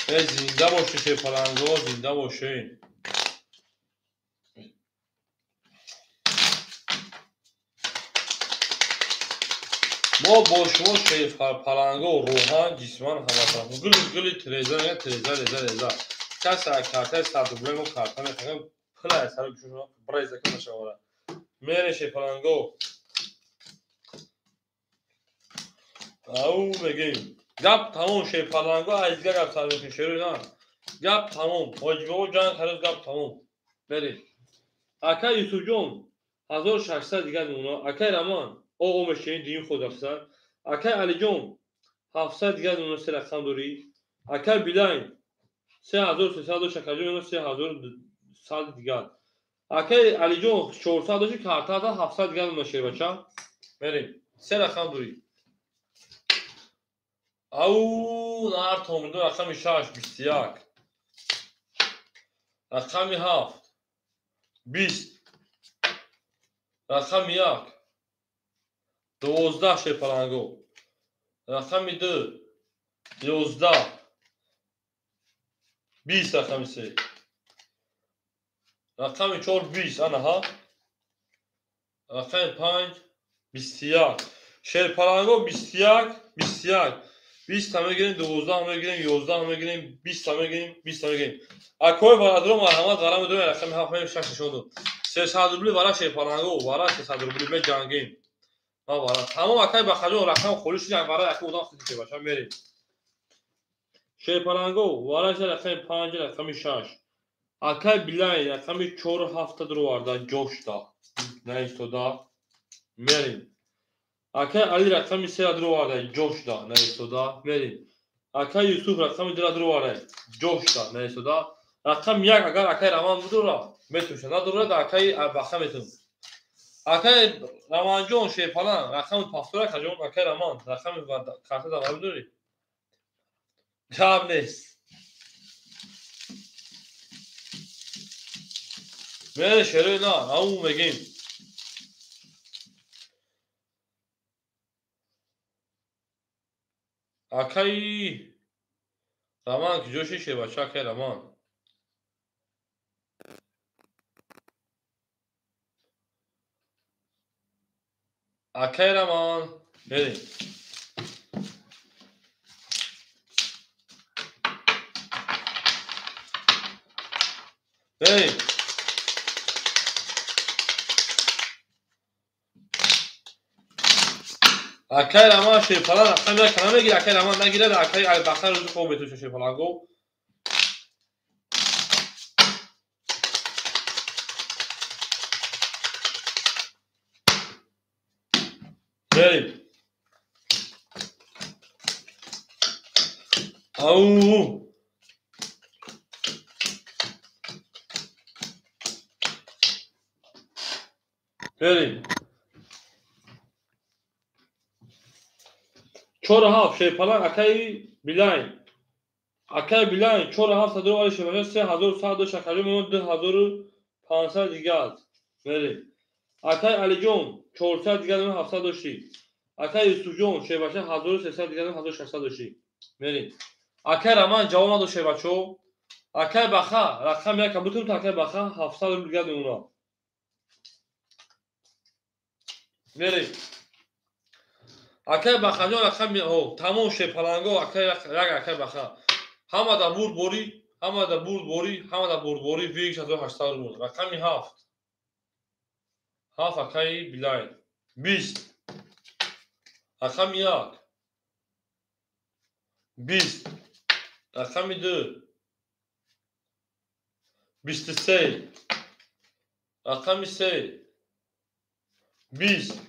Зинда бошед шерпаланго, зинда бошед. Мо бо шумо шерпаланго рӯҳан, ҷисман ҳаматараф. Гули гули тереза мегӯяд, тереза, реза, реза. Касе аз картаи 100 рубле мо карта мехарем, пул аз сари гӯшашон бреза ки нашавад. Мере шерпаланго. Ау мегем. Гап тамом шерпаланго, аз дигар гап сар мекунем шерои на. Гап тамом. Ҳоҷибобо ҷанг харид, гап тамом. Мерем. Акай Юсуфҷон 1600 дигар мемонад. Акай Раман о мешавем дуюм худ 700. Акай Алиҷон 700 дигар мемонад, се рақам дорӣ. Акай Билайн 3300 дошт, Акаҷон мемонад 3100 дигар. Акай Алиҷон 400 дошт, картата 700 дигар мемонад шербача. Мерем. Се рақам дорӣ. Ау нар томиду рақами 6 21. Рақами 7 20. Рақами 1 12 шерпаланго. Рақами 2 11 20 рақами 3. Рақами 4 20 анаҳа. Рақами 5 21. Шерпаланго 21 21. 20 та мегирем, 12 мегирем, 11 мегирем, 20 та мегирем, 20 та мегирем. Акои бародаро марҳамат ғарам медонем рақами 7 мегирем, 6 нишон дод. 300 рубли вара шерпаланго, вара 300 рубли меҷангем. Ма вара. Тамом акай Бахаҷон рақам холӣ шуд, вара яки одам худӣ шебаша мерем. Шерпаланго вара рақами 5, рақами 6. Акай Билай рақами 4 7 дуроварда ҷошта. Наистода. Мерем. Акай Али рақами 3 дуроварда ҷошта. Наистода. Мерем. Акай Юсуф рақами 2 дуроварда ҷошта. Наистода. Рақами 1 агар акай Раман будура метуша. Надурад акай Баха метун. Акай Раманҷон шерпалан рақами пафтора акаҷон акай Раман рақами карта давар бидорӣ? Гап нест. Мере шерои на, ау мегем. Акай Раман куҷо шид шербача акай Раман? Акай Раман, мерем. Мерем. Акай Раман шерпалан рақам як намегирад, акай Раман нагирад, акай Баха рӯзи хоб метӯша шерпаланго. Мерем. Ау. Мерем. 4 7 шерпалан акай Билайн. Акай Билайн 4 7 садро шерпалан 3100 дошт, акаҷон мемонад 2500 дигар. Мерем. Акай Алиҷон 400 дигар мемонад 700 доштӣ. Акай Юсуфҷон шербача 1300 дигар мемонад 1600 доштӣ. Мерем. Акай Раман ҷавоб надод шербачо. Акай Баха рақам 1 бутун то акай Баха 700 рубл дигар мемонад. Мерем. Акай Бахаҷон рақами тамом шерпаланго акай як акай Баха. Ҳама да бурд борӣ, ҳама да бурд борӣ, ҳама да бурд борӣ 1800 рубл. Рақами 7. 7 акай Билай. 20. Рақами 1. 20. Рақами 2. 23. Рақами 3. 20,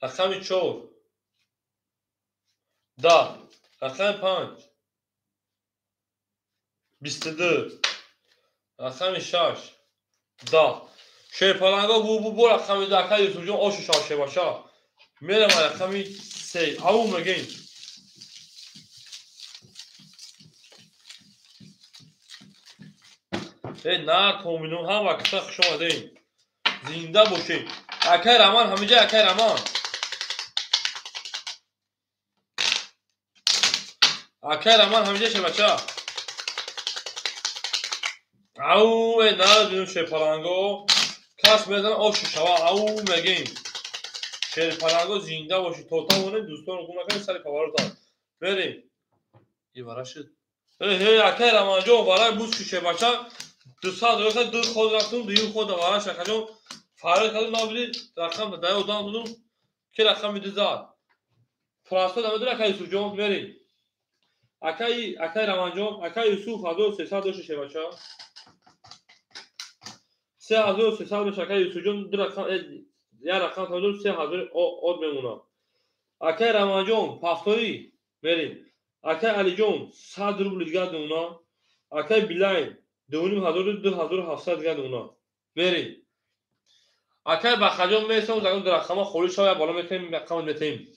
рақами 4, 10, рақами 5, 22, рақами 6, 10. Шерпаланго бу рақами 2, акай Юсуфҷон ошу шав шебаша. Мерам рақами 3, ау мегем. Э нар томинон ҳам вақта хуш омадем. Зинда бошед. Акай Раман ҳамиҷа, акай Раман. Акай Раман ҳамиҷа шебача. Ау э нар дунум шерпаланго. Кас мезана ошу шава, ау мегем. Шерпаланго зинда бошед. То тавонем дӯстонро гум накунед сари поворотан. Мерем. И вара шуд. Э акай Раманҷон варай буд шу шебача. 200 рӯза ду ход рафтум, дуюм ход вараш акаҷон фарёд кардум, набуди рақам дай одам будум, ки рақами ду зад. Просто намедонам акай Юсуфҷон, мерем. Акай Раманҷон, акай Юсуф 1300 дошт шебача. 3300 дошт акай Юсуфҷон, ду рақам, як рақам тавҷуд 3000 од мемонад. Акай Раманҷон, пафторӣ, мерем. Акай Алиҷон 100 рубл дигар мемонад. Акай Билайн 2500 2700 дигар мемонад. Мерем. Акай Бахаҷон месам, загон рақама холӣ шава, боло мекунем, рақама метаем.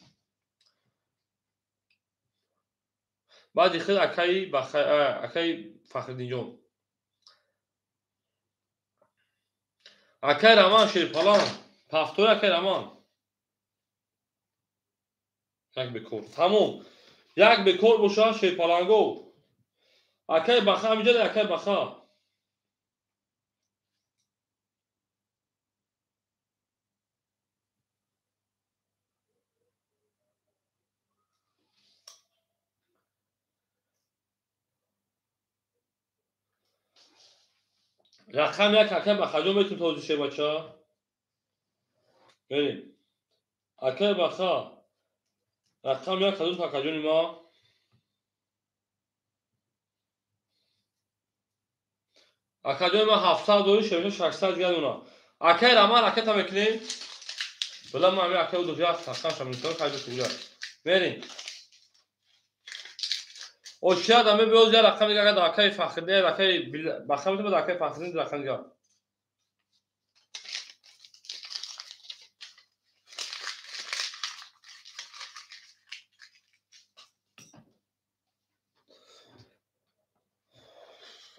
Баъди худ акай Фахриддинҷон. Акай Раман Шерпалан, пафтори акай Раман. Як бекор. Тамом. Як бекор боша Шерпаланго. Акай Баха ҳамиҷа, акай Баха. Рақам як акай Бахаҷон метун този шебача. Берем. Акай Баха. Рақам як ҳазор акаҷони ма. Акаҷони ма 700 дори шебача 600 дигар дона. Акай Раман ракета мекунем. Била ма ами акай удуф як рақам шаминсон хайду тугуля. Берем. Очият ами биёз як рақам дигар агар акай Фахриддин, акай Баха метавонад акай Фахриддин рақам дигар.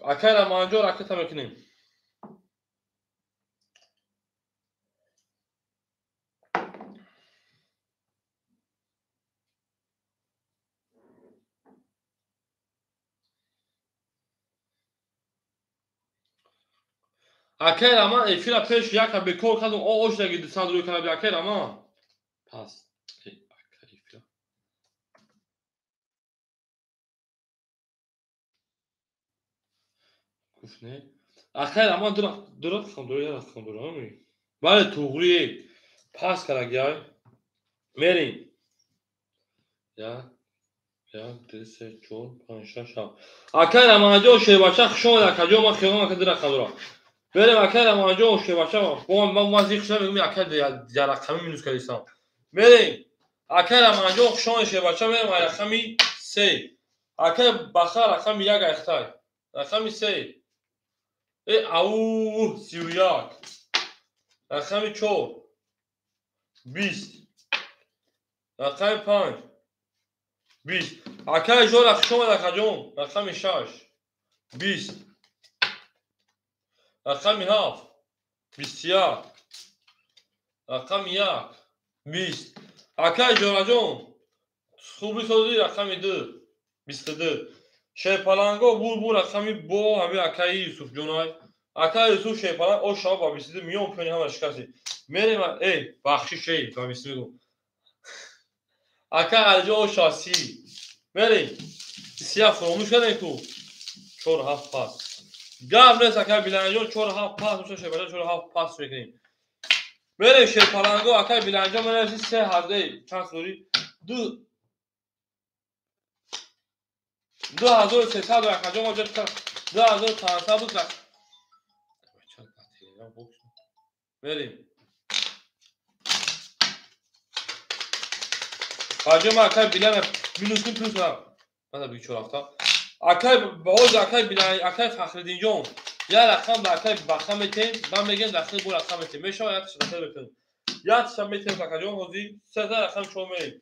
Акай Раманҷон ракета мекунем. Акай Раман эфира пеш яка бекор кардум, о ошдаги 200 рӯй кардаби акай Раман. Пас. Акай эфира. Гуфт не. Акай Раман ду рақам дора, як рақам дора, ами. Бале туғри. Пас карагай. Мерем. 1 2 3 4 5 6 7. Акай Раманҷон шербача хуш омад акаҷон, ман хиёлам ака ду рақам дора. Берем акай Раманҷон шербача, ман зиқ шудам, мегӯям акай я рақами минус кардистам. Мерем. Акай Раманҷон хуш омад шербача, мерем ай рақами 3. Акай Баха рақами 1 айхтай. Рақами 3. Э ау 31. Рақами 4. 20. Рақами 5. 20. Акай Жора хуш омад акаҷон, рақами 6. 20. Рақами 7. 21. Рақами 1. 20. Акай Жораҷон хуби созӣ рақами 2. 22. Шерпаланго бур рақами бо ҳами акаи Юсуфҷонай. Акаи Юсуф Шерпаланг о шава ба 22 миён пёни ҳама шикасти. Мерем э бахшиш эй ба 22. Акай Алиҷон о шава 30. Мерем. 37 фуромӯш кардем ку. 4 7 пас. Гап нест акай Биланҷон 4 7 пас меша шерпаланг 4 7 пас мекунем. Мерем Шерпаланго акай Биланҷон менависи 3 ҳазор чанд сӯри 2 2300 акаҷон мо ҷо 2500 буд. Мерем. Баҷо ма акай Билайн минус кун плюс ма. Мана биги чор ҳафта. Акай боз акай Билайн, акай Фахриддинҷон. Я рақам ба акай Баха метем, ба мегем дахил бо рақам метем. Мешава як тиша дахил мекунем. Як тиша метем акаҷон ҳозир се рақам чор мерем.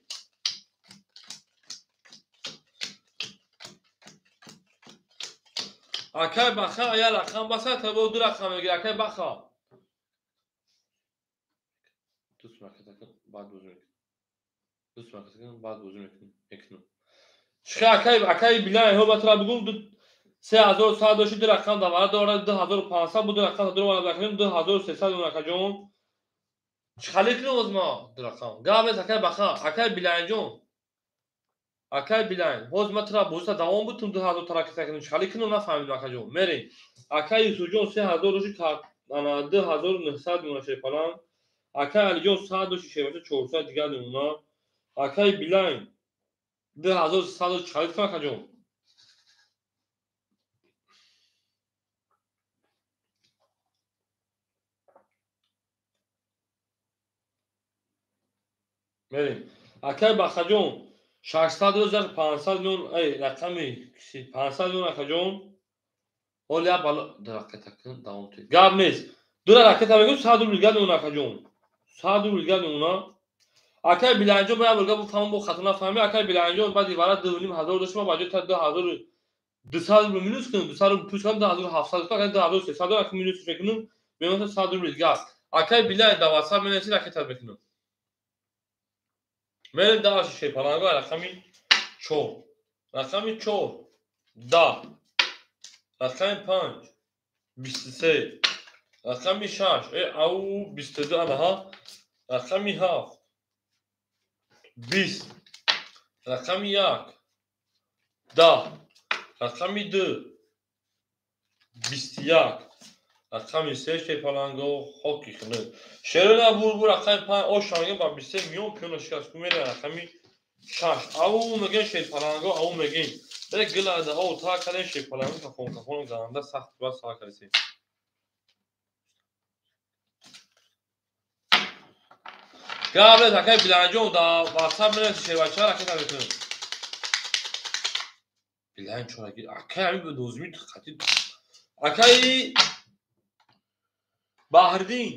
Акай Баха я рақам баса, та бо ду рақам мегир акай Баха. Дӯст ракета баъд бозӣ мекунем. Дӯст ракета баъд бозӣ мекунем. Чӣ акай Билайн ҳо ба тура бугум 3100 дошти ду рақам давара дорад 2500 буд рақам ду вара бакунем 2300 дон акаҷон. Чӣ хали кунем оз ма ду рақам? Гап нест акай Баха, акай Билайнҷон. Акай Билайн, ҳоз ма тура бозита давом бутум 2000 таракета кунем. Чӣ хали кунем нафаҳмидам акаҷон. Мерем. Акай Юсуфҷон 3000 дошти ана 2900 мемона шерпалан. Акай Алиҷон 100 дошти шербача 400 дигар мемона. Акай Билайн 2300 дошти чӣ хали кунем акаҷон? Мерем. Акай Бахаҷон 600 рӯз 500 миллион, ай рақами 500 миллион акаҷон. Ҳоло як бало ду ракета кун давом тед. Гап нест. Ду ракета мегӯм 100 рубл дигар мемона акаҷон. 100 рубл дигар мемона. Акай Билайнҷон бояд бурга буфаҳмам бо хато нафаҳмӣ. Акай Билайнҷон баъди вара 2500 дошт ма ба ҷои 2200 рубл минус кунем, 200 рубл плюс кунем 2700 акай 2300 акай минус мекунем, мемонад 100 рубл дигар. Акай Билайн дар WhatsApp менависед ракета мекунем. Мерем дальше шерпаланга рақами 4. Рақами 4 10. Рақами 5 23. Рақами 6 ау 22 анаҳа. Рақами 7 20. Рақами 1 10. Рақами 2 21. Рақами 3 шерпаланго хоки хунук. Шерона бурбур рақами 5 оша мегем ба 23 миллион пиёна шикаст ку мерем рақами 6. Ау мегем шерпаланго, ау мегем. Бере гилада ау та кардем шерпаланго кафон кафон ганда сахт ба сар кардем. Гап нест акай Билайнҷон дар WhatsApp менависи шербача ракета мекунем. Билайн чора гир. Акай ҳамин нозими хати. Акай Баҳриддин.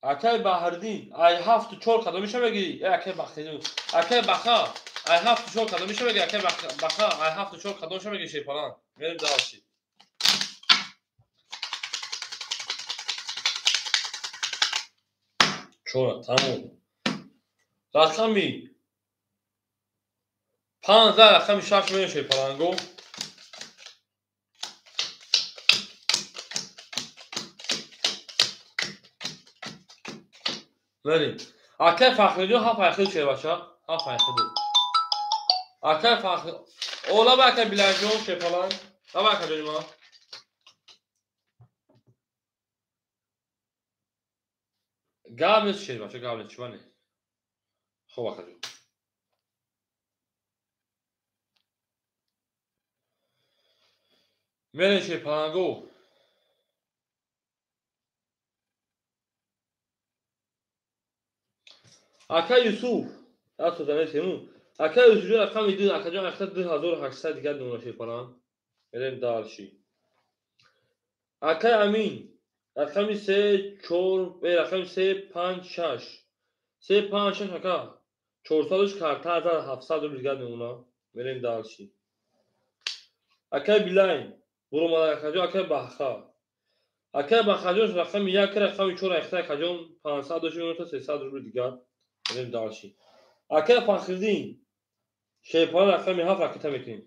Акай Баҳриддин, ай 7 4 кадомиша мегирӣ? Э акай Баҳриддин. Акай Баха, ай 7 4 кадомиша мегирӣ? Акай Баха, ай 7 4 кадомиша мегирӣ шерпалан? Мерем дальше. Чора, тамом. Рақами 5 рақами 6 мерем шерпаланго. Мерем. Акай Фахриддин ҳафт айхил шербача, ҳафт айхил. Акай Фахр Ола ба акай Билайнҷон шерпалан. Лаба акай ҷони ман. Гап нест шербача, гап нест, чиба не. Хоб акаҷон. Мерем шерпаланго. Акай Юсуф, асоданесему. Акай Юсуф рақами 2, акаҷон ахта 2800 дигар мемона шерпалан. Мерем дальше. Акай Амин, рақами 3 4, рақами 3 5 6. 3 5 6 ака. 400 карта 1700 рубл дигар мемона. Мерем дальше. Акай Билайн, буромада акаҷон, акай Баха. Акай Бахаҷон рақами 1, рақами 4 ахта акаҷон 500 дошт мемона 300 рубл дигар. Мерем дальше. Акай Фахриддин, шерпалан рақами 7 ракета мекунем.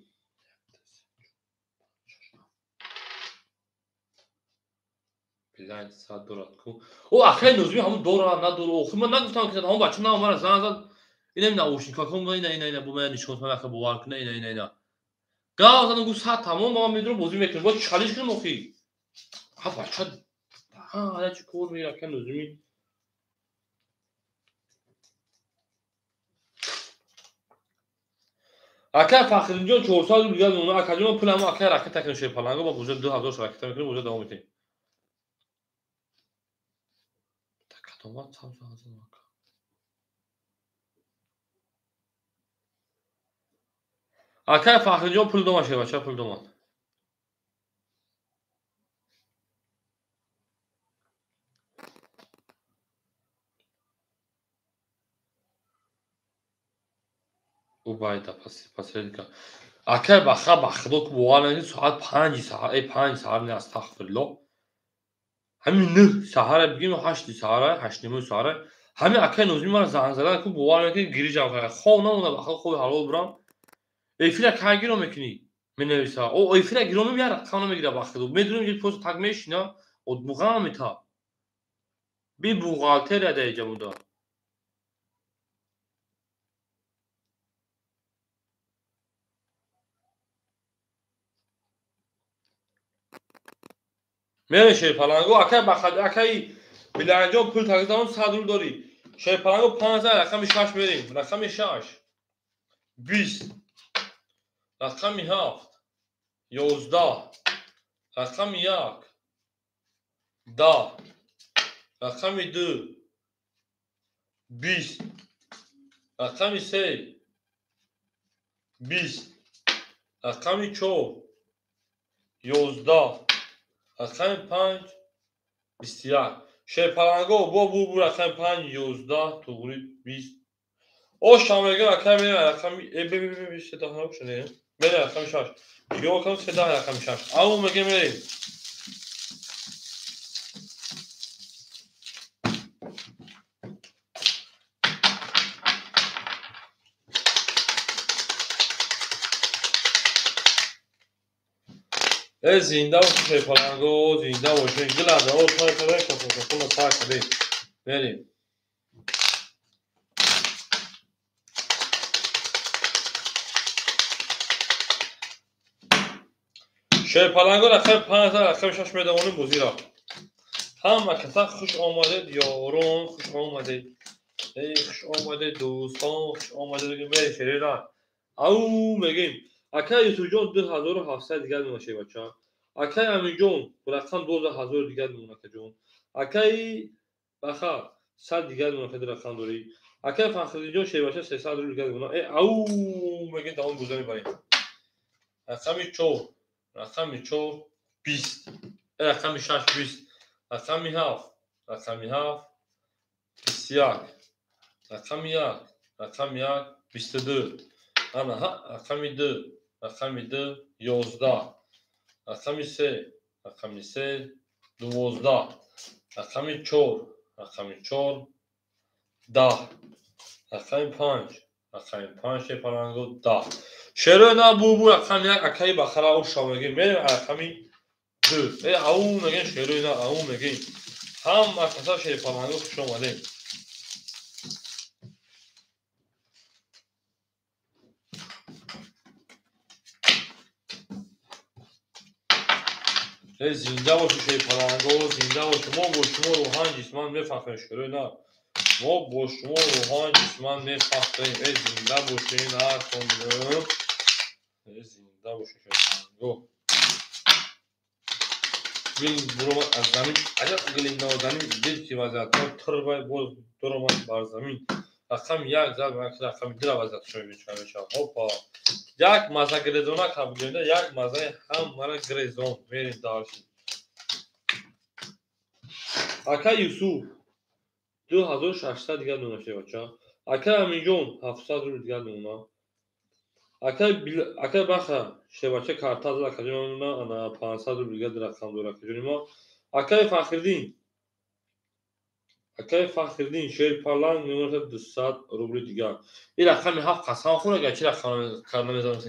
Билайн 100 дорад ку. О акай Нозими ҳамон дорад надорад. Охир ман нагуфтам ки ҳамон бача на мара зан зад. Ина наушника кун ина ина ина бу ман нишон ман ака бовар куна ина ина ина. Гав задам гуфт 100 тамом ман медурам бозӣ мекунем. Боз чалиш кунем охи. Ҳа бача ҳа ҳала чӣ кор мегирад акай Нозими. Акай Фахриддинҷон 400 рубл дигар мемона. Акаҷон пуламо акай ракета кунем шерпаланго ба буза 2000 ракета мекунем, буза давом медиҳем. Кадом вақт сабз ака? Акай Фахриҷон пул дома шербача пул дома. Убайда посредника. Акай баха ба худо ку бовар накунед соат 5 саҳар, 5 саҳар не, астағфируллоҳ. Ҳамин 9 саҳара бигем 8 саҳара, 8:30 саҳара. Ҳамин акай Нозими мара занг задан ку бовар накунед гирижам кард. Хоб намонда ба худо хоби ҳалол бурам. Эфира кай гиро мекунӣ? Менависа. О эфира гиро мем яра қам намегира ба худо. Медонем ки просто так мешина, от буғам мета. Би бухгалтерия да иҷа буда. Мере шерпаланго акай бахад акай Биланҷон пул тагизамон 100 рубл дорӣ. Шерпаланго 15 рақами 6 мерем. Рақами 6 20 рақами 7 11 рақами 1 10 рақами 2 20 рақами 3 20 рақами 4 11 рақами 5 21. Шерпаланго бо бу рақами 5 11 туғри 20. О шамеган акай мерем рақами б б б 3 набошад. Мерем рақами 6. Хиёл кунам 3 рақами 6. Ау мегем мерем. Зинда бошед шерпаланго, зинда бошед. Гилада, о тай кадай кафо, сар кадай. Мерем. Шерпаланго рақами 5 рақами 6 медавонем бозиро. Ҳама каса хуш омадед ёрон, хуш омадед. Эй хуш омадед дӯстон, хуш омадед мерем шерира. Ау мегем. Акай Юсуфҷон 2700 дигар мемона шербача. Акай Аминҷон рақам 12000 дигар мемона акаҷон. Акай Баха 100 дигар мемона ки рақам дорӣ. Акай Фахриддинҷон шербача 300 рубл дигар мемона. Ау мегем тамом боза мебарем. Рақами 4 рақами 4 20 рақами 6 20 рақами 7 рақами 7 21 рақами 1 рақами 1 22 ана рақами 2 рақами 2 11 рақами 3 рақами 3 12 рақами 4 рақами 4 10 рақами 5 рақами 5 шерпаланго 10. Шерои на бу рақами 1 акаи Бахара оша мегем. Мерем рақами 2. Ау мегем шерои на ау мегем. Ҳама каса шерпаланго хуш омадем. Зинда бошед шерпаланго, зинда бошед. Мо бо шумо рӯҳан ҷисман мефахрем шерои на. Мо бо шумо рӯҳан ҷисман мефахрем. Зинда бошед ҳартонам. Зинда бошед шерпаланго. Гил буромад аз замин, аҷаб гили нозанин, дид ки вазиятҳо тирбай боз дуромад бар замин. Рақами 1 зарб рақами 2 вазият мешавад. Ҳопа. Як маза гирезона қабул як мазаи ҳамара гирезон. Мерем дарши. Акай Юсуф 2600 дигар мемона шербача. Акай Аминҷон 700 рубл дигар мемона. Акай Баха шербача карта зад акаҷон мемона, ана 500 рубл дигар рақам дора акаҷони мо. Акай Фахриддин Акай Фахриддин шерпаланг мемонад 200 рубли дигар. Ин рақами 7 қасам хӯр агар чи рақам намезанам.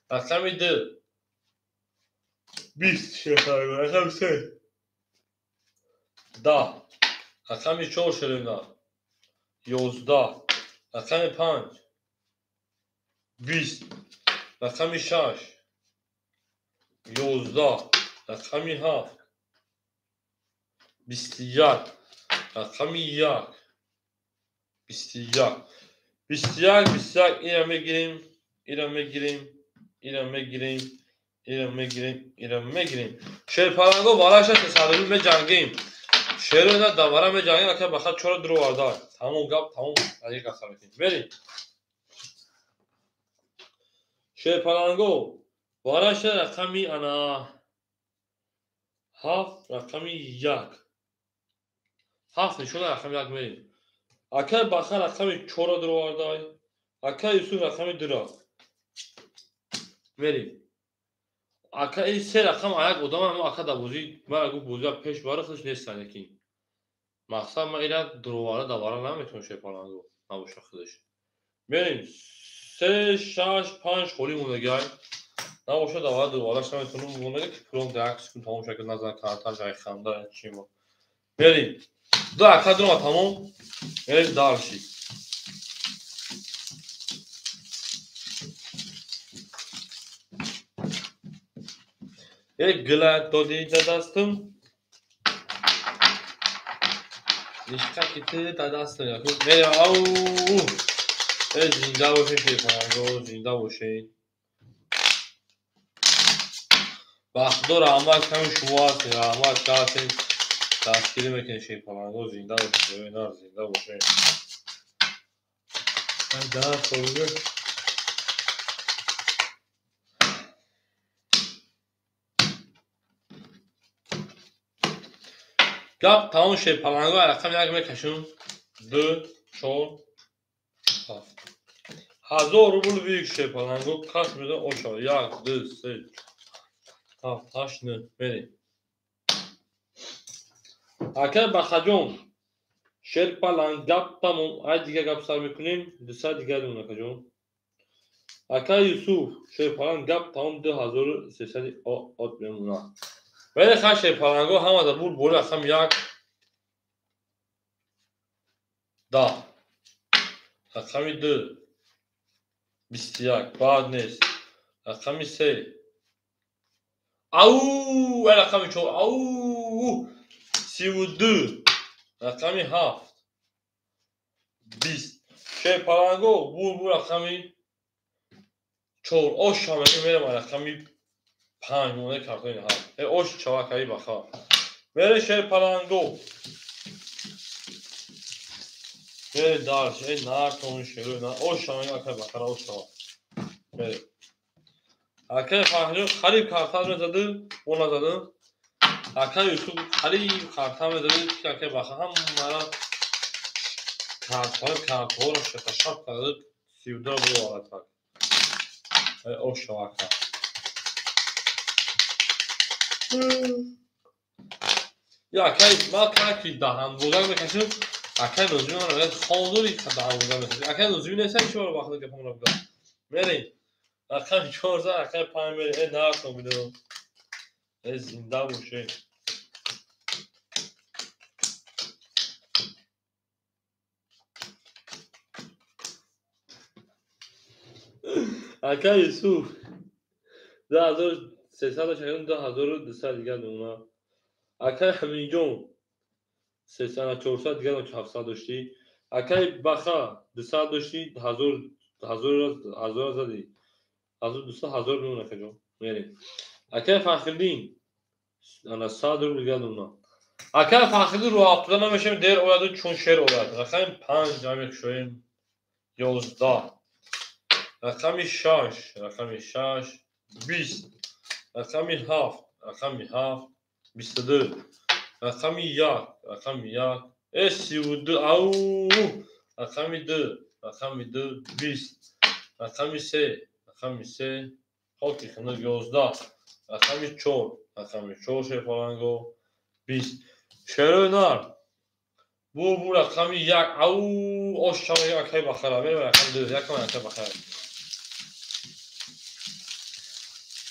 Рақами 2 20 шерпаланг, рақами 3 10 рақами 4 шерина 11 рақами 5 20 рақами 6 11 рақами 7 21 рақами 1 21 21 21 ира мегирем, ира мегирем, ира мегирем, ира мегирем, ира мегирем. Шерпаланго вараша 300 рубл меҷангем. Шерои на давара меҷангем, ака баха чора дуроварда. Тамом гап, тамом дақиқа сар мекунем. Мерем. Шерпаланго вараша рақами ана 7 рақами 1. 7 нишона рақами 1 мерем. Акай Баха рақами 4-ро дуровардай. Акай Юсуф рақами 2-ро. Мерем. Ака ин се рақам аяк одам ҳама ака да бозӣ мара гуфт бозиа пеш бара худаш нестан якин. Мақсад ма ира дуроварда давара наметавонам шерпаланго набоша худаш. Мерем. 3 6 5 холӣ мондагиай. Набоша давара дуровардаш наметавонам мондаги ки пулом дар як секунд тамом шакл назан картаж ай ханда чи мо. Мерем. Ду ака дурома тамом. Мерем дальше. Як гила доди да дастам. Нишқа ки ту да дастам. Мерем ау. Зинда бошед шерпаланго, зинда бошед. Ба Худо раҳмат ками шумо ҳастед, раҳмат ки ҳастед, дастгирӣ мекунед шерпаланго, зинда бошед, нар зинда бошед. Гап тамом шерпаланго рақами 1 мекашем. 2 4 7. 1000 рубл вик шерпаланго кас меда оша. 1 2 3 7 8 9 мерем. Акай Бахаҷон шерпаланг гап тамом. Ай дигар гап сар мекунем. 200 дигар мемонад акаҷон. Акай Юсуф шерпаланг гап тамом 2300 от мемонад. Вале хай шерпаланго ҳама да бур бори рақами 1 10 рақами 2 21 баъд нест рақами 3 ау рақами 4 ау 32 рақами 7 20 шерпаланго бур рақами 4 ош ҳамаги мерам рақами 5 монда картони 7 ош чавакаи баха мере шерпаланго мере дарш нартон шеру на ош ҳамаги акай бахара ош чава мере акай Фахриҷон қариб карта мезаду бо назаду акай Юсуф қариб карта мезаду ки акай баха ҳамара картҳоро шаташаб карда 32 боварад так ош чава ака. Я акай ма ки даҳанбозак мекашам акай Нозими ман мегӯяд хон дори даҳанбозак мекашӣ. Акай Нозими нестам чи бора вақте гапамро бигӯям. Мерем рақами 4 рақами 5 мерем. Нархо бидорам. Зинда бошед. Акай Юсуф 2300 шакам 2200 дигар мемонад. Акай Ҳамидҷон 300 400 дигар 700 доштӣ. Акай Баха 200 доштӣ 1000 1000 задӣ. 1200 1000 мемонад акаҷон. Мерем. Акай Фахриддин ана 100 рубл дигар мемонад. Акай Фахриддин рӯ афтода намешавем, дер ояду чун шер ояд. Рақами 5 ҷамъ мекушоем 11. Рақами 6, рақами 6 20. Рақами 7, рақами 7 22. Рақами 1, рақами 1 32 ау рақами 2, рақами 2 20. Рақами 3, рақами 3 хоки хунук 11. Рақами 4, рақами 4 шерпаланго 20. Шерои нар бу рақами 1 ау ош чава акай бахара мерем рақами 2 якам акай бахара.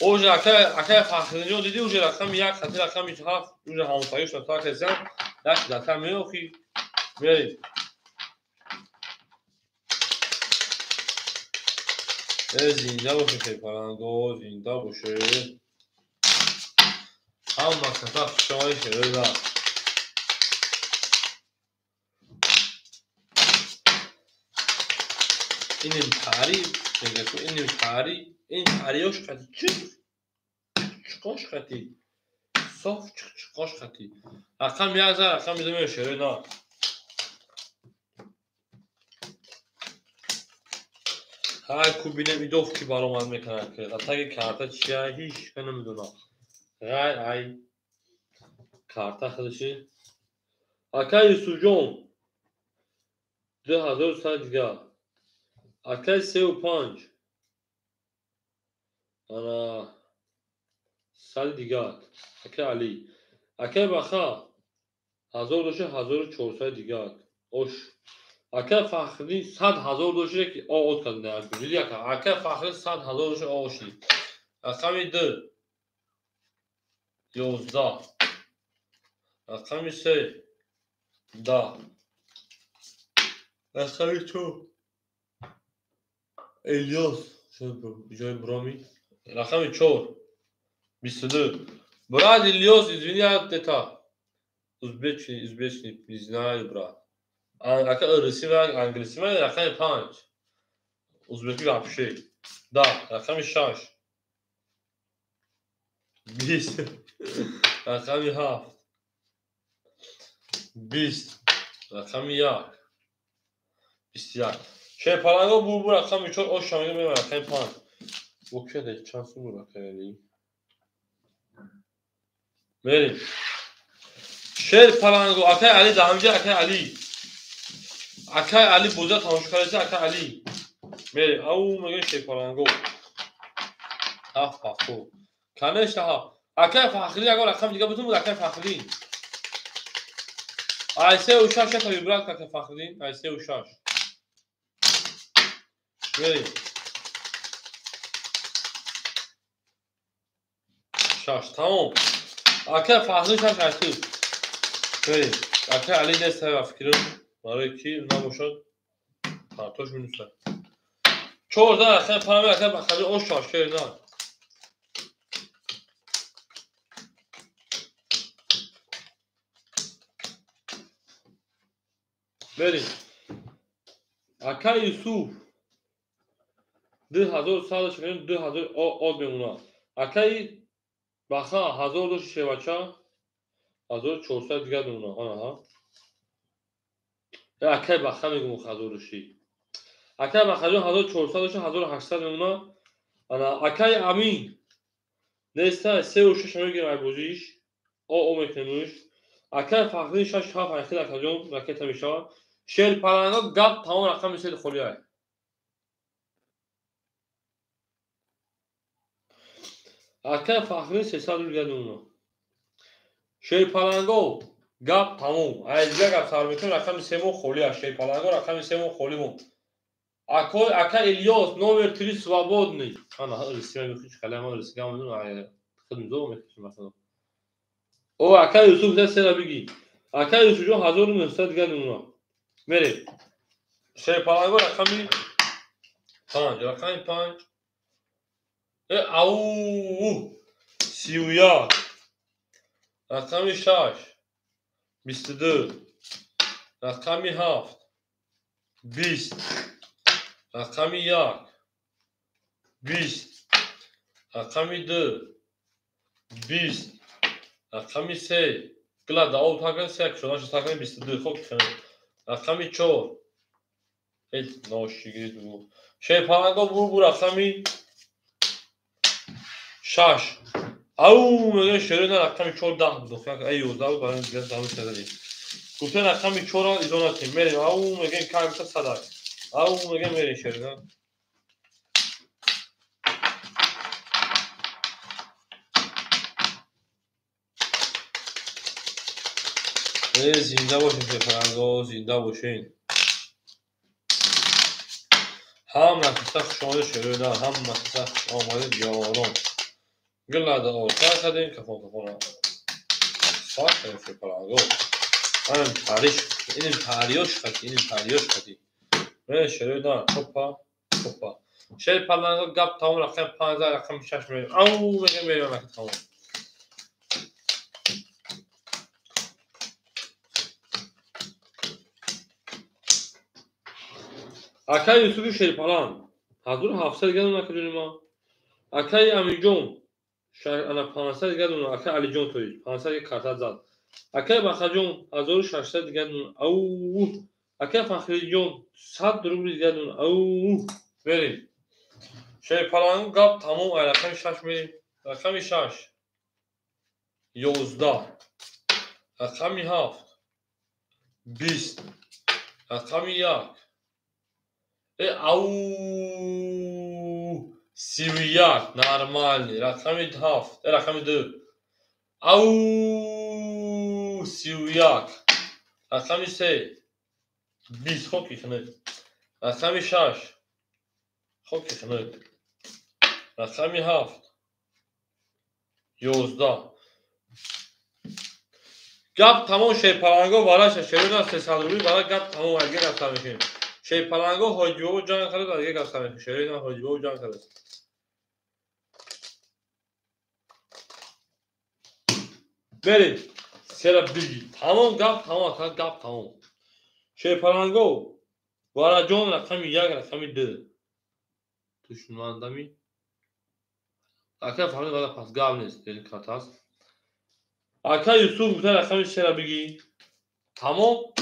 Уже акай Фахриддинҷон дидӣ уже рақами 1 хати рақами 7 уже ҳамсояшон так ҳестанд як дафъа меохӣ мерем. Зинда бошед шерпаланго, зинда бошед. Ҳама каса хушомадед шерои нар. Иним таъриф мегӯяд иним таъриф ин тариёш қати чиқ чиқош қати соф чиқ чиқош қати рақами 1 за рақами 2 мешерои нар. Ҳай ку бинем идоф ки баромад мекунад, ки атаги карта чия, ҳеч ка намедонам. Ғайр ай карта худаши. Акай Юсуфҷон 2100 дигар. Акай 3 5. Ана 100 дигар. Акай Али. Акай Баха 1000 доша, 1400 дигар. Ош. Акай Фахриддин 100 000 доша ки оғоз карда. Диди ака. Акай Фахриддин 100 000 доша оғоз шуд. Рақами 2 11. Рақами 3 10. Рақами 4 Элиёс ҷои броми. Рақами 4 22. Брат Ильёс, извини, это узбечный, узбечный, не знаю, брат. Ака русӣ ва англисӣ ва рақами 5. Узбекӣ вообще. Да, рақами 6. 20. Рақами 7. 20. Рақами 1. 21. Шерпаланго бу рақами 4 ош шамига мева рақами 5. Бу кеде чанд сум рақами? Мерим. Шерпаланго акай Али даҳамҷа, акай Али. Акай Али боза тамошо кардеса, акай Али. Мерим. Ау мегӯем шерпаланго. Ҳафт пахто. Конечно, ҳафт. Акай Фахрӣ ягон рақами дига бутун буд, акай Фахрӣ. Ай 3 6 ята вибрат, акай Фахриддин, ай 3 6. Мерим. 6 тамом. Акай Фахриддин 6 айту. Мерим. Акай Али нест ва фикрим барои ки набошад картош минуса. 14 рақами панам акай Бахари ош шаш на. Мерим. Акай Юсуф 2100 шакарим 2000 од мемонад. Акай Баха 1000 дошт шевача 1400 дигар мемонад. Анаҳа. Акай Баха мегум 1000 дошти. Акай Бахаҷон 1400 дошт 1800 мемонад. Ана акай Амин неста 3 6 мегирем ай бозиш. О о мекунемш. Акай Фахриддин 6 7 айхил акаҷон ракета мешавад. Шерпаланго гап тамом рақами се холӣ ай. Акай Фахриддин 300 рубл дигар мемонад. Шерпаланго гап тамом. Айзга гап сар мекунем рақами семо холӣ аст. Шерпаланго рақами семо холӣ мон. Акой ака Ильёс номер 3 свободный. Ана русӣ мехӯш калама русӣ гам медонам. Худ мизо мехӯшем масалан. О ака Юсуф се сера биги. Ака Юсуф ҷон 1900 дигар мемонад. Мерем. Шерпаланго рақами 5, рақами 5. Э ау 31. Рақами 6 22. Рақами 7 20. Рақами 1 20. Рақами 2 20. Рақами 3 гла даоб такан се кушодан шуд такан 22 хоб кушодан. Рақами 4 ҳеҷ ношигирид бу. Шерпаланго бу рақами 6. Ау мегӯям шерои на рақами 4 10 буд. Ай 11 буд барои дигар замин назадем. Гуфтем рақами 4-ро изо накунем. Мерем. Ау мегӯем камта садак. Ау мегӯем мерем шерои. Зинда бошед шерпаланго, зинда бошед. Ҳама каса хуш омадед шерои на, ҳама каса хуш омадед ёрон. Гулада ортар кардем, кафон кафона. Сар кардем шерпаланго. Анам тариш, иним тариёш хати, иним тариёш хати. Шерои на, чопа, чопа. Шерпаланго гап тамом рақами 5 рақами 6 мерем. Ау мегӯем мерем ака тамом. Акай Юсуфи Шерпаланг 1700 дигар мемонад акаҷони ман. Акай Аминҷон ана 500 дигар мемонад. Акай Алиҷон тои 500 дигар карта зад. Акай Бахаҷон 1600 дигар мемонад. Ау акай Фахриддинҷон 100 рубли дигар мемонад. Ау мерем. Шерпаланго гап тамом. Ай рақами 6 мерем. Рақами 6 11, рақами 7 20, рақами 1 ау 31 нормальный. Рақами 7, рақами 2 ау 31, рақами 3 20 хоки хунук, рақами 6 хоки хунук, рақами 7 11. Гап тамом. Шерпаланго вараша шерона 300 рубли вара. Гап тамом. Аге гап сар мешем. Шерпаланго ҳоҷибобо ҷанг кард. Аге гап сар мешем. Шерона ҳоҷибобо ҷанг кард. Берем. Сера биги. Тамом, гап тамом, ака, гап тамом. Шерпаланго вараҷон рақами 1, рақами 2. Душмандами. Ака фаҳмид, вара пас гап нест, деликат аст. Ака Юсуф гуфта рақами 3-ра бигӣ. Тамом.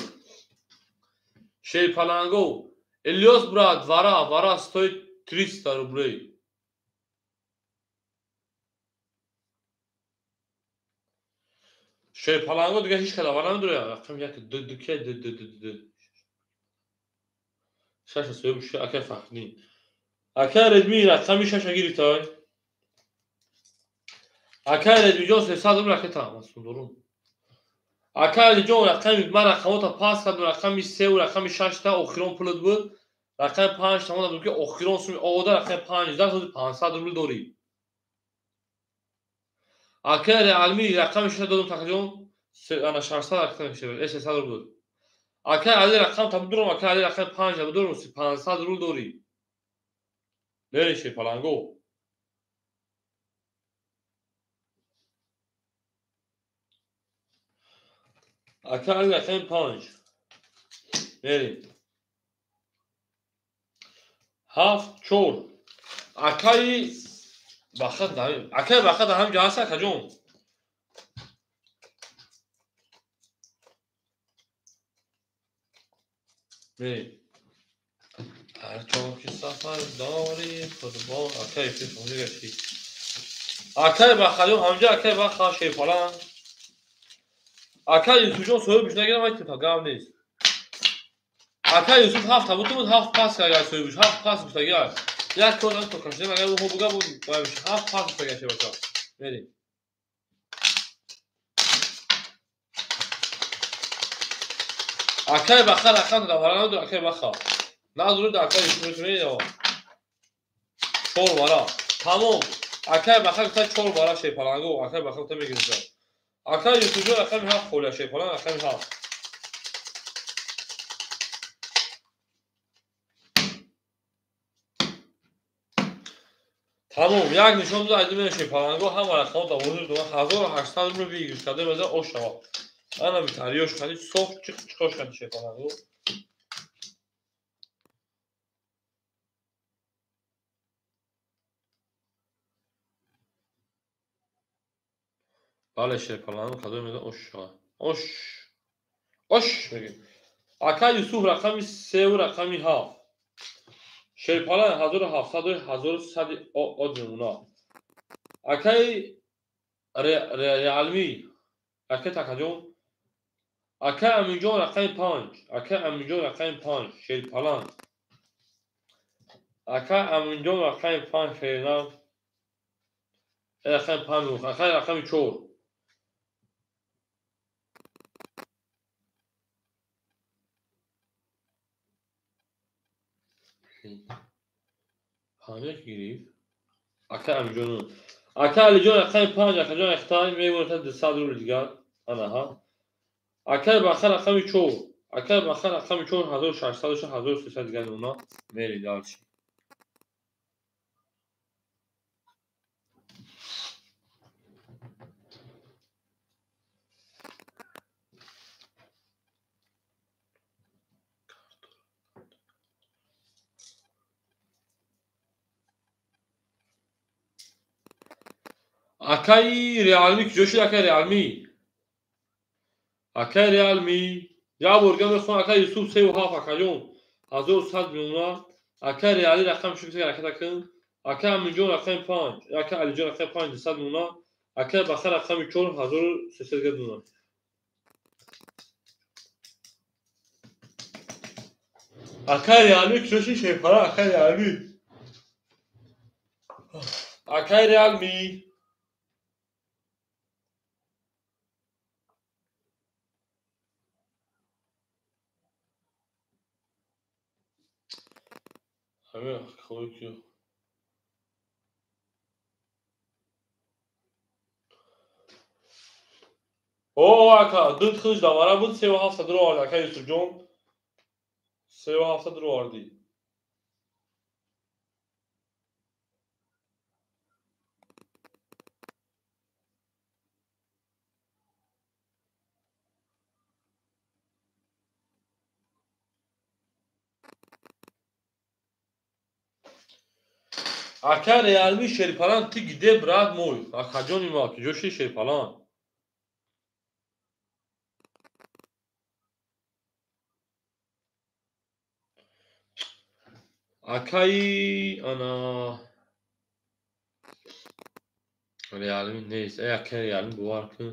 Шерпаланго Ильёс брат, вара, вара стоит 300 рублей. Шерпаланго дига ҳеҷ када вара надорад. Рақами 1 2 2 ки 2 2 2 2. 6 соҳиб шуд ака Фахриддин. Ака Редми рақами 6 гирифтай. Ака Редмиҷон 300 рубл ракета масун дорум. Ака Алиҷон рақами ман рақамота пас кардам, рақами 3 ва рақами 6 та охирон пулат буд. Рақами 5 тамом додам ки охирон суми ода рақами 5 10 500 рубл дорӣ. Ака Реалми рақами 6 додам тақриҷон, ана 600 ракета мешавад. 300 рубл. Ака Али рақам та бидурам, ака Али рақами 5 та бидурам, 500 рубл дорӣ. Нереше паланго. Ака Али рақами 5. Мерем. 7 4. Акаи Бахат дар акаи Бахат ҳам ҷо ҳаст, акаҷон. Мерем. Ҳар ҷо ки сафар дорӣ қурбон акаи фифонӣ гашти. Акаи Бахатҷон ҳамҷо акаи Бахат шерпалан. Ака Юсуфҷон соҳибш нагирам, ай та гап нест. Ака Юсуф 7 та буд, 7 пас кард соҳибш, 7 пас гуфтагӣ. Як кор то кашидем, агар ӯ буга буд, 7 пас гуфтагӣ шебаша. Мерем. Акаи Баха рақам додам, вара надорам акаи Баха. Надорад акаи Юсуф мерем. 4 вара. Тамом. Акаи Баха гуфта 4 вара шерпаланго, акаи Баха гуфта мегирифта. Ака Юсуфҷон рақами 7 холия шерпалан рақами 7. Тамом, як нишон дод айди мен шерпаланго ҳама рақамҳо дар ворид додам 1800 рубл выигрыш карда база ош шава. Ана битариёш кардӣ соф чиқ чиқош кардӣ шерпаланго. Бале шерпаланго кадом мегӯяд ош шава. Ош. Ош мегӯем. Ака Юсуф рақами 3 ва рақами 7. Шерпалан 1700 1100 од мемона. Акаи Реалми, акаи Такаҷон, акаи Аминҷон рақами 5, акаи Аминҷон рақами 5, Шерпалан. Акаи Аминҷон рақами 5 шернам. Рақами 5, акаи рақами 4. Панҷ гирифт. Ака Амиҷон. Ака Алиҷон рақами 5, акаҷон ихтай мемонад 200 рубл дигар. Ана ҳа. Акаи Баха рақами 4. Акаи Баха рақами 4 1600 1300 дигар мемонад. Мери дальше. Акаи Реалми куҷо шуд? Акаи Реалми. Акаи Реалми. Як бор дигар мехонам акаи Юсуф 3 ва 7 акаҷон. 1100 мемонад. Акаи Реали рақам шуд ки ҳаракат кун. Акай Аминҷон рақами 5, акай Алиҷон рақами 5 200 мона, акай Баха рақами 4 1300 гад мона. Акай Реалми кушоши шерпаланг, акай Реалми. Акай Реалми. О, ака, ду хиш давара буд, 3,7 дуро овард, ака Юсуфҷон. 3,7 дуро овардӣ. Ака Реалми шерпаланг, ты где, брат мой? Акаҷони ма, куҷо ши шерпаланг? Акаи ана Реалми нест. Эй, акаи Реалми бовар кун.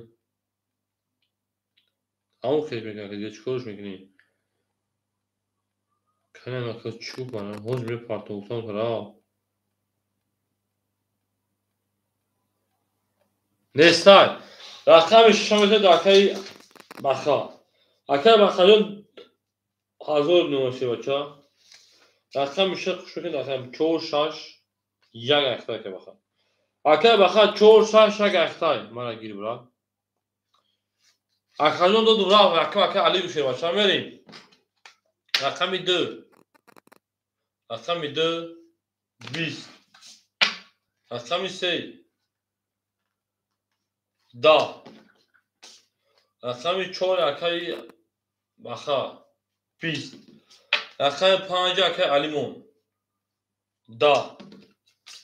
Ҳамон хел мекунад, дига чӣ корш мекунӣ? Канам ака чӣ гуфт? Ҳозир мепартофтам рафт. Нестай. Рақами шашам метавонед акаи Баха. Акаи Бахаҷон 1000 номаши бача. Рақами шаш хуш мекунед, рақами 4 6 1 ахтай акаи Баха. Акаи Баха 4 6 1 ахтай. Мара гир брат. Акаҷон додум рафт, рақам акаи Али гӯшер бача мерим. Рақами 2. Рақами 2 20. Рақами 3 10. Рақами 4 акаи Баха 20. Рақами 5 акаи Алимон 10.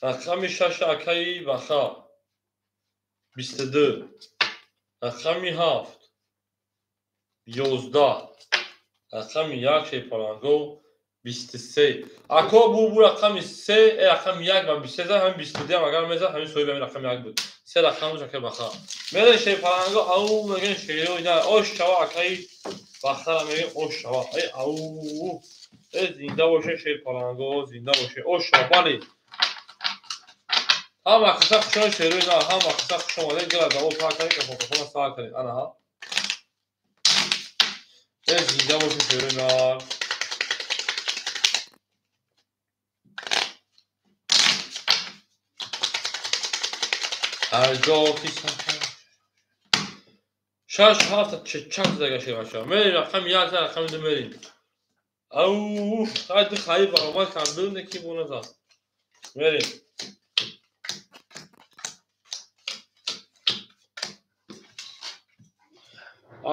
Рақами 6 акаи Баха 22. Рақами 7 11. Рақами 1 шерпаланго 23. Ако бу рақами 3, рақами 1 ва 23 зад, ҳамин 22 ҳам агар мезад, ҳамин соҳиби ҳамин рақами 1 буд. 3 рақам дошт акаи Баха. Мере шерпаланго ау мегӯем шеро ина ош шава акаи Бахара мегӯем ош шава. Эй ау эй зинда боше шерпаланго, зинда боше. Ош шава бале. Ҳама қисса хушон шеро ина, ҳама қисса хуш омадед, гила даво пар кардед, кафофона сар кардед. Ана ҳа. Эй зинда боше шеро ина. Ҳар ҷо ки 6 7 чанд зага шеваша. Мерим рақами 1 рақами 2 мерим. Ау, ҳайди хаи баромад кардум, неки бо назад. Мерим.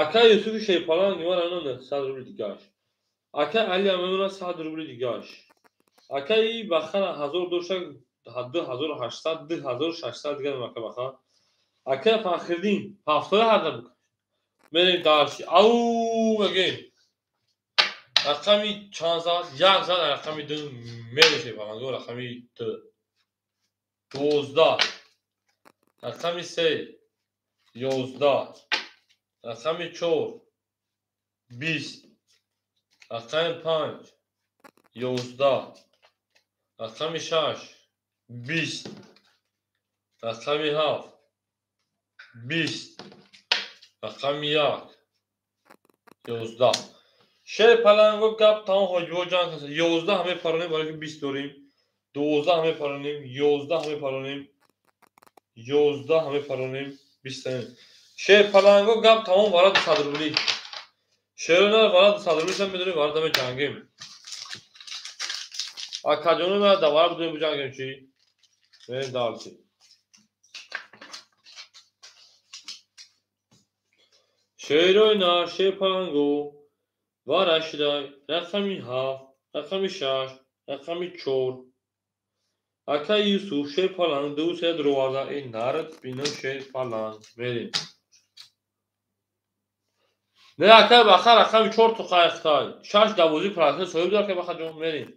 Акаи Юсуфи шерпаланг нимара 100 рубли дигаш. Акаи Али амемона 100 рубли дигаш. Акаи Бахара 1000 дошта 2800 2600 дигар ака Баха. Акаи Фахриддин 70 буд. Мерим дарси. Ау мегӯем. Рақами чанд зад? 1 зад, рақами 2 мерем шерпаланго, рақами 2. 12. Рақами 3 11. Рақами 4 20. Рақами 5 11. Рақами 6 20. Рақами 7 20. Рақами 1 11. Шерпаланго гап тамом ҳоҷиҳо ҷанг ҳаст. 11 мепаронем, барои ки 20 дорем. 12 мепаронем, 11 мепаронем, 11 мепаронем, 20. Шерпаланго гап тамом вара 200 рубли. Шерона вара 200 рубли сам медонем, вара даме ҷангем. Акаҷоно ма давара будем буҷангем чи? Мерем дарси. Шерои нар, шерпаланго вара шидай, рақами 7, рақами 6, рақами 4. Акаи Юсуф шерпаланг 2 3 дроварда, эй нарат бинам шерпаланг. Мерем. Не акаи Баха рақами 4 то қайқтай. 6 12% соҳиб дор акаи Бахаҷон, мерем.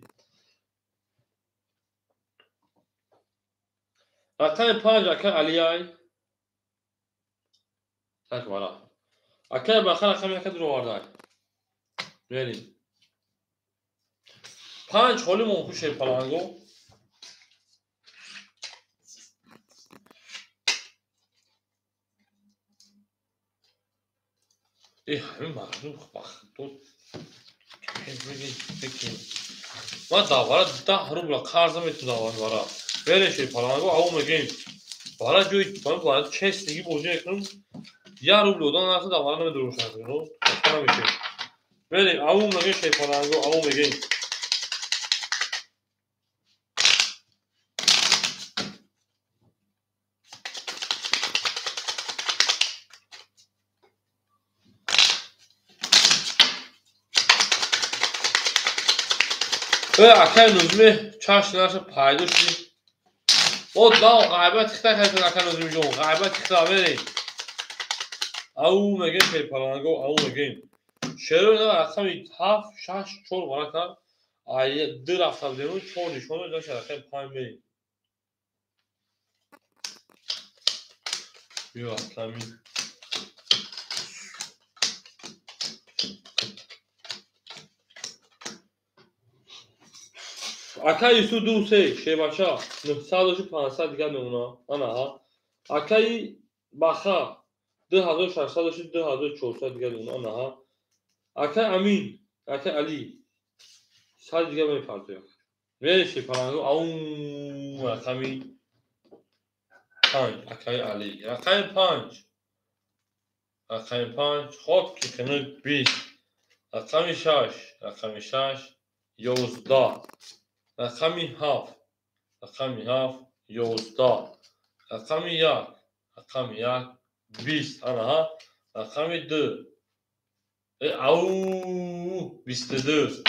Рақами 5 акай Алияй. Так вара. Акай Баха рақами 1 дуровардай. Мерим. 5 холи мон хуш шерпаланго. Ҳамин мардум бахту ман давара 10 рубла қарза метунам вара. Берем шерпаланго, ав мегем. Вара ҷои бояд честниги бозӣ мекунам. 1 рубл одам нарса давара намедурушад. Намешем. Берем, ав мегем шерпаланго, ав мегем. Акай Нузми чашм наша пайдо шуд. О, да, ғайбат хита кардин акай Нузми ҷон, ғайбат хита берем. Ау мегем шерпаланго, ау мегем. Шеро на рақами 7, 6, 4 вара кард. Ай 2 рафта будем, 4 нишон дод, рақами 5 мерем. Биё рақами Акай Юсуф 2 3 шербача 900 500 дигар мемона. Ана ҳа. Акай Баха 2600 2400 дигар мемона. Ана ҳа. Акай Амин, акай Али 100 дигар мепартояд. Мерем шерпаланго, ау рақами 5 акай Али. Рақами 5. Рақами 5 хок ки хунук 20. Рақами 6, рақами 6 11. Рақами 7, рақами 7 11. Рақами 1, рақами 1 20. Ана ҳа. Рақами 2 ау 22.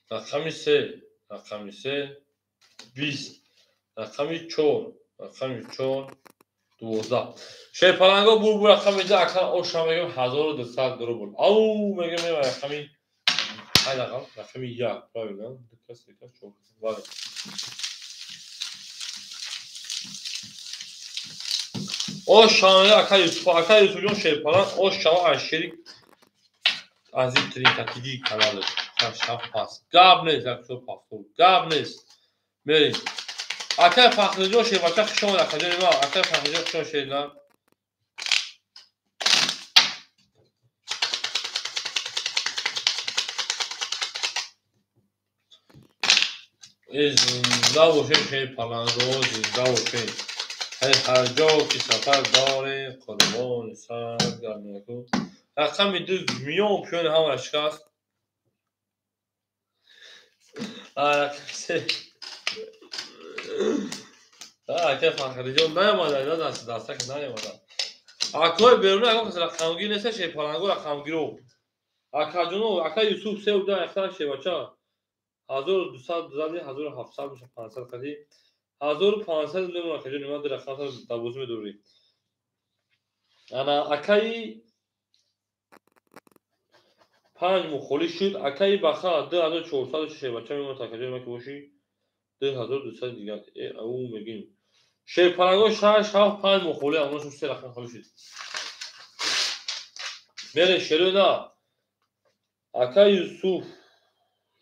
Рақами 3, рақами 3 20. Рақами 4, рақами 4 12. Шерпаланго бур рақами 2 ака оша мегем 1200 рубл. Ау мегем рақами ай рақам, рақами 1, правильно? 2 кас, 3 кас, 4 кас. Бале. Оша ака Юсуф, ака Юсуф ҷон шерпаланг оша аз шерик азизтарин татиги канал 6 7 пас. Гап нест, як 7 гап нест. Мерем. Акай Фахриҷон шербача хуш омад акаҷони ман. Акай Фахриҷон хуш омад шерна. Зинда бошем шерпаланго, зинда бошем. Ҳар ҷо ки сафар дорем, қурбони сар гардем. Рақами 2 миён пиёни ҳамааш шикаст. Рақами 3. Акай Фахриҷон наомада, дастак наомада. Акои беруна ягон кас рақамгир неста, шерпаланго рақамгиро. Акаҷоно, акай Юсуф 3 уда яхта шербача. 1200 зади, 1700 меша 500 қади. 1500 мемона акаҷони ман рақам дабозӣ медорӣ. Ана акаи 5 мухолиф шуд, акаи Баха 2400 шербача мемонад акаҷони ман ки бошӣ. 2200 дигар. Ау мегим. Шерпаланго 6 7 5 мухолиф, онашон 3 рақам холӣ шуд. Мере шерона. Акаи Юсуф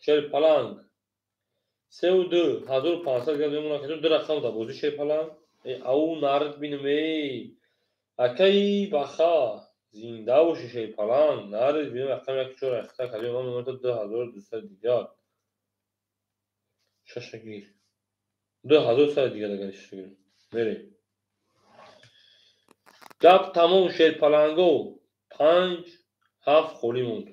шерпаланг 3 2 1500 дигар мемонад акаҷон 2 рақам дабозӣ шерпаланг. Ау нард бинем эй. Акаи Баха зинда бошӣ шерпаланг, нард бинем рақам 1 4 ахта акаҷон ман мемонад 2200 дигар. Шашагир. 2100 дигар агар шашагир. Мерем. Гап тамом шерпаланго 5 7 холӣ монд.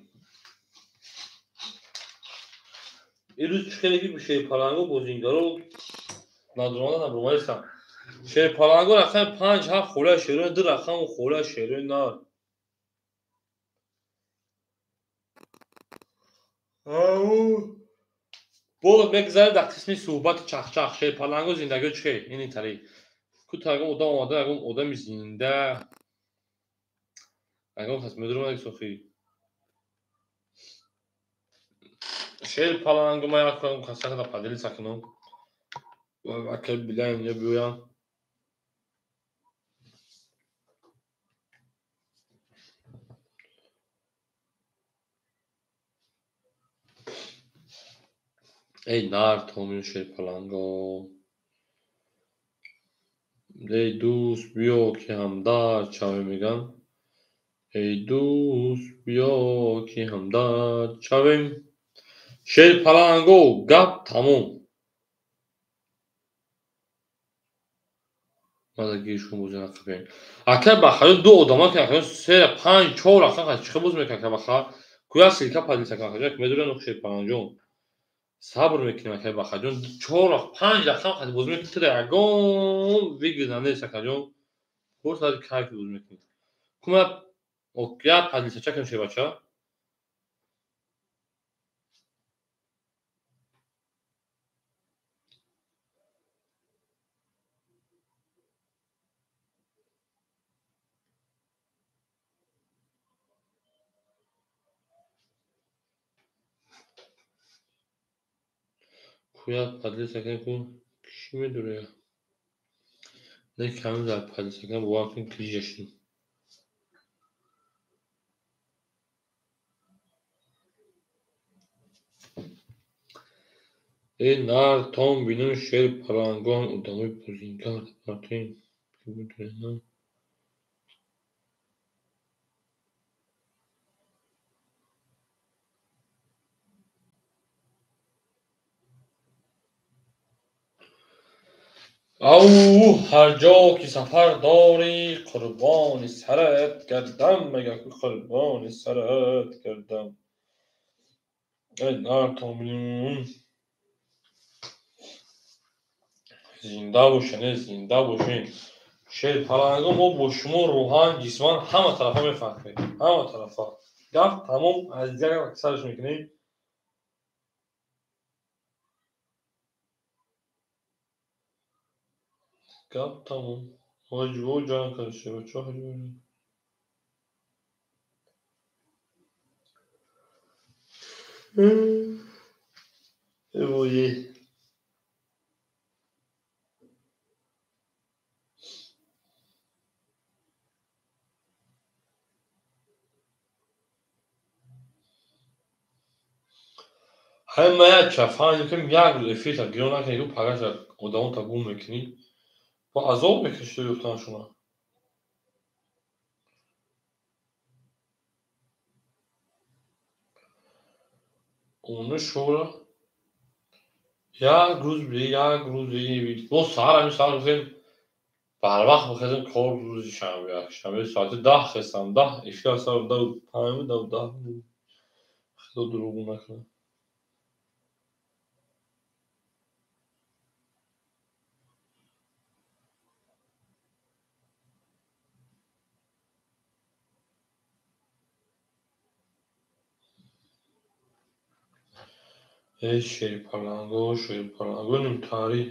Ирӯз чӣ хеле ки шерпаланго бозингаро надуромада набуромадистам. Шерпаланго рақами 5 7 холия шерои 2 рақам холия шерои нар. Боз мегзарем дар қисми суҳбати чахчах. Шерпаланго зиндагио чӣ хел? Ини тари. Ку та ягон одам омада, ягон одами зинда. Ягон кас медуромад сохи. Шерпаланго ман як касакада поделиться кунам. Акай билаем я биёям. Эй нар томин шерпаланго. Эй дӯст биё ки ҳамдард шавем меган. Эй дӯст биё ки ҳамдард шавем. Шерпаланго гап тамом. Ака бахаё ду одама ки ака се панҷ чор рақам чӣ боз мекунад ака баха? Куя ссылка поделиться кун акаҷон, медонам шерпаланҷон. Сабр мекунем ака бахаҷон. Чор панҷ рақам қад боз мекунӣ, ту ягон выгода нест акаҷон. Курс аз кайф боз мекунӣ. Кума я поделиться ча кунем шербача? Куя поделиться кунем ку кӣ медуре? Не ками дар поделиться кунем бовар кун клижа шудем. Эй нар том бинам шер палангон одамои бозингар партем. Ау ҳар ҷо ки сафар дорӣ қурбони сарат гардам мега қурбони сарат гардам. Эй нар том бинам. Зинда бошен, зинда бошен. Шерпаланго мо бо шумо рӯҳан, ҷисман ҳама тарафа мефаҳмем. Ҳама тарафа. Гап тамом аз дигар сарш мекунем. Гап тамом. Ҳоҷиво ҷанг кард шербача ҳоҷиво. Эвое. Ҳама як чафан кунем як рӯз эфирта гирон накунем, ку пагаша одамота гум мекунӣ. Бо азоб мекашӣ ёфтанашона. Оны шора як рӯз бе як рӯз бо саҳар ҳамин саҳар гуфтем барвақт бихезем кор рӯзи шанбе якшанбе соати 10 хестам 10 эфир ҳастам даҳу панҷ даҳу даҳ худо дурӯғ накунад. Эй шерпаланго, шерпаланго нимтарӣ.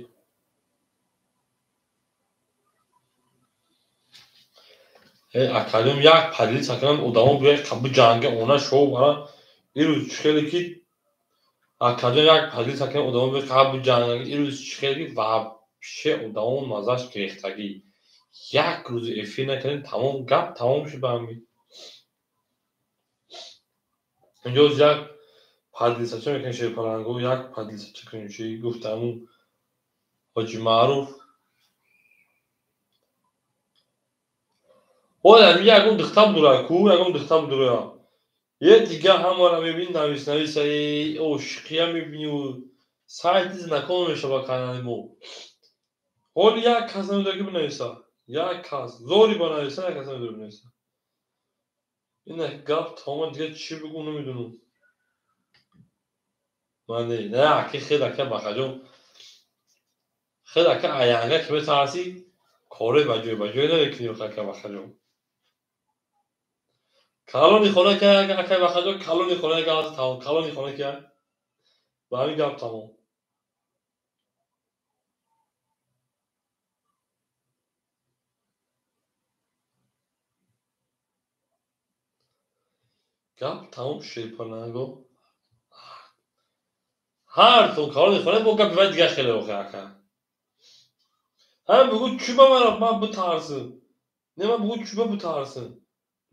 Эй акаҷон як поделиться кунам одамо биёяд биҷанга она шоу бара. Ирӯз чӣ хеле ки акаҷон як поделиться кунам одамо биёяд биҷанга. Ирӯз чӣ хеле ки вообще одамо маззаш гирехтагӣ. Як рӯзи эфир накардем тамом гап тамом шуд ба ҳамин. Инҷо як поделиться ча мекунем шерпаланго, як поделиться ча кунем чӣ гуфт ҳамун ҳоҷи Маъруф. Ой ҳамин ягон духта будура ку ягон духта будура. Е дига ҳамаро мебини навис нависа э ошиқия мебиниву сайти знаком мешава канали мо. Ҳоли як кас намедонад ки бинависа. Як кас зори банависа як кас намедонад бинависа. Ина гап тамом дига чӣ бигӯм намедонам. Ман не аки хел ака бахаҷон. Хел ака аянга ки метарсӣ коре ба ҷой ба ҷой намекунӣ ака бахаҷон. Калони хона ки ака бахаҷон калони хона ки ҳаст тамом калони хона ки ба ҳамин гап тамом. Гап тамом шерпаланго. Ҳар тон калони хона бо гапи вай дигар хеле охе ака. Ҳам бигӯ чӣ ба ман битарсам. Не ман бигӯ чӣ ба битарсам.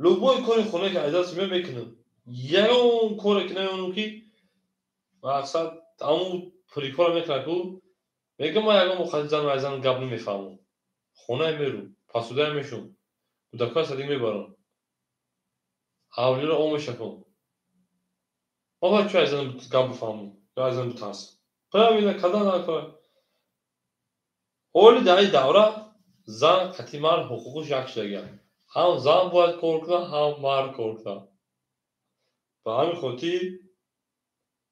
Любой кори хона ки аз даст меояд мекунам. Ягон коре ки намеонам ки мақсад ҳамун Прикол мекунад ку, мегӯям ман ягон муқадди зану ай зан гап намефаҳмам. Хонае меру, пасудае мешум, кӯдакҳоя садик мебарам. Ҳавлиро об мешакам. Ман бояд чӣ ай зан гап бифаҳмам ё ай зан битарсам? Правильно, кадан накора. Ҳоли дар ин давра зан қатъи мард ҳуқуқаш як шудагиам. Ҳам зан бояд кор кунад, ҳам мард кор кунад. Ба ҳамин хотир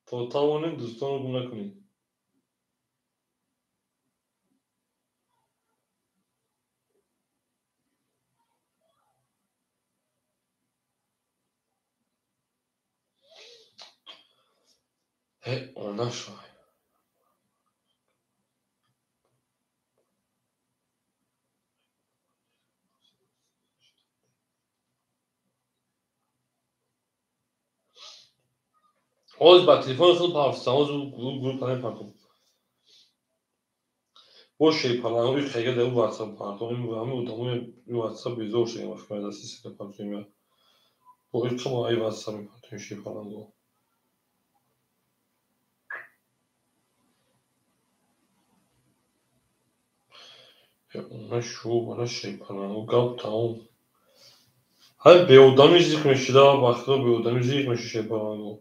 то тавонем дӯстонро гум накунем. Она шо. Ҳозир ба телефони худ парфтам, ҳозир гурӯҳ намепартом. Бо шерпаланг и қайга дар WhatsApp партом, ҳами одамои WhatsApp безор шудем, вақт дасти сака партоем. Бо иқама ай WhatsApp мепартоем шерпаланго. Она шу, она шерпаланго гап тамом. Ҳай беодамӣ зиқ мешида, ба худо беодамӣ зиқ меши шерпаланго.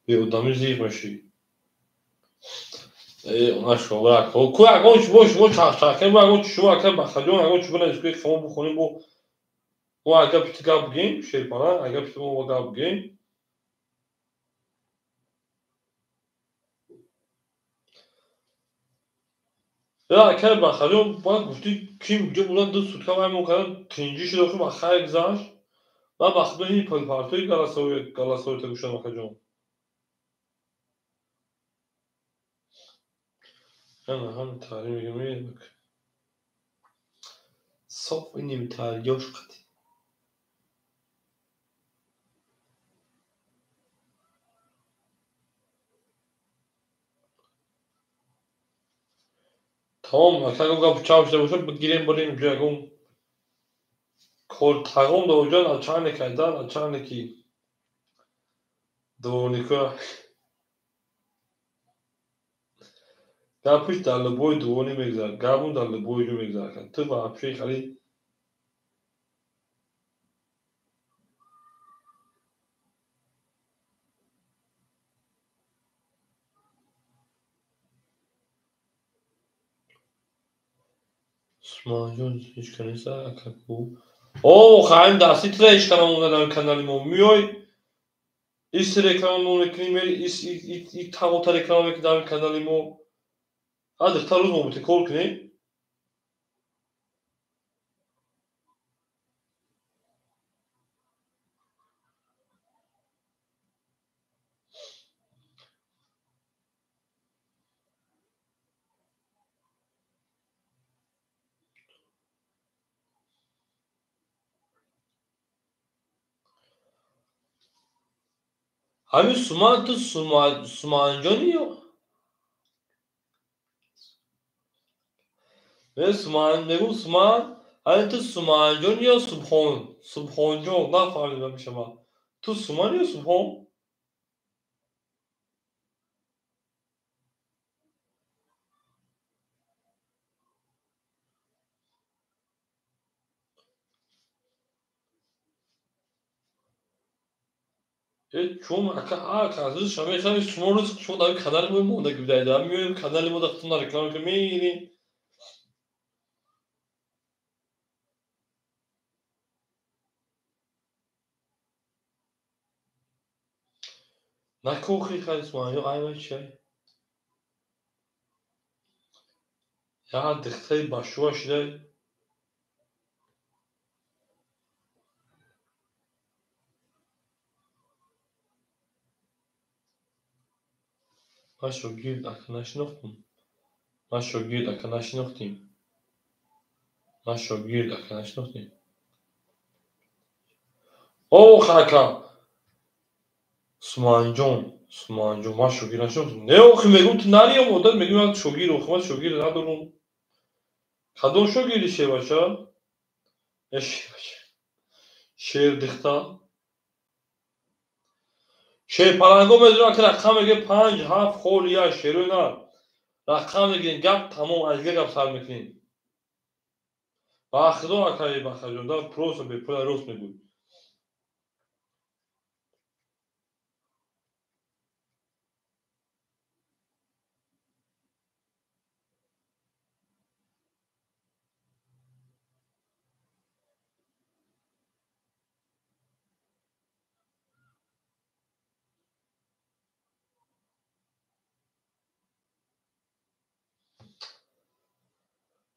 Беодамӣ зиқ мешӣ. Она шо, ку ягон чӣ бо шумо чахчахкунем, бо ягон чӣ шумо ака Бахаҷон ягон чӣ бинавис, ку мо бихонем, бо мо ага пити гап бигем, шерпаланг, ага пити мо гап бигем. Ака Бахаҷон баъд гуфтӣ ким ҷо будан ду сутка вай мо кардан тинҷӣ шуд, охир ба хайр гузашт. Ман ба худо ин партои голосовойта гӯшам, акаҷон. Ана ҳамин таҳрир мегӯям, соф иним таҳрирёш қатӣ. Тамом, ака ягон гап чав шуда бошад, бигирем барем ҷо ягон кор тағом довоҷон начальник айда, начальники дворникоя. Гапиш дар любой дворни мегузарад, гапон дар любой ҷо мегузарад. Ту вообще хали Суманҷон ҳеҷ ка нест, ака ку. О, хаим дасти тира ҳеҷ ка намонда дар канали мо. Миёй ис реклама мо мекунӣ, мери ис и тағота реклама мекунӣ дар канали мо. А духтар рӯз мо бути кор кунем. Ҳамин Суман ту Суманҷони ё? Суман мегӯм Суман, ҳамин ту Суманҷон ё Субҳон? Субҳонҷон нафаҳмидам мешава. Ту Суман ё Субҳон? Чун ака ака шама мехоҳем шумо рӯз шумо дар канали мо мондаги будаед. Меоем канали мо дар худтон реклама мекунем, мегирем. Накохи хай Суман ё ай чай. Я духтари башува шудай. Ман шогирд ака нашинохтум. Ман шогирд ака нашинохтим. Ман шогирд ака нашинохтим. Ох, ака! Суманҷон, Суманҷон, ман шогирд нашинохтум. Не, охи мегӯм ту нари омода, мегӯм ман шогирд, охи ман шогирд надорум. Кадом шогирди шербача? Э шербача. Шердихта. Шерпаланго медонам ки рақам мегирем 5 7 холи 1 шерои нар. Рақам мегирем, гап тамом, аз дигар гап сар мекунем. Ба худо акаи Бахаҷон, да просто бепула рост мегӯй.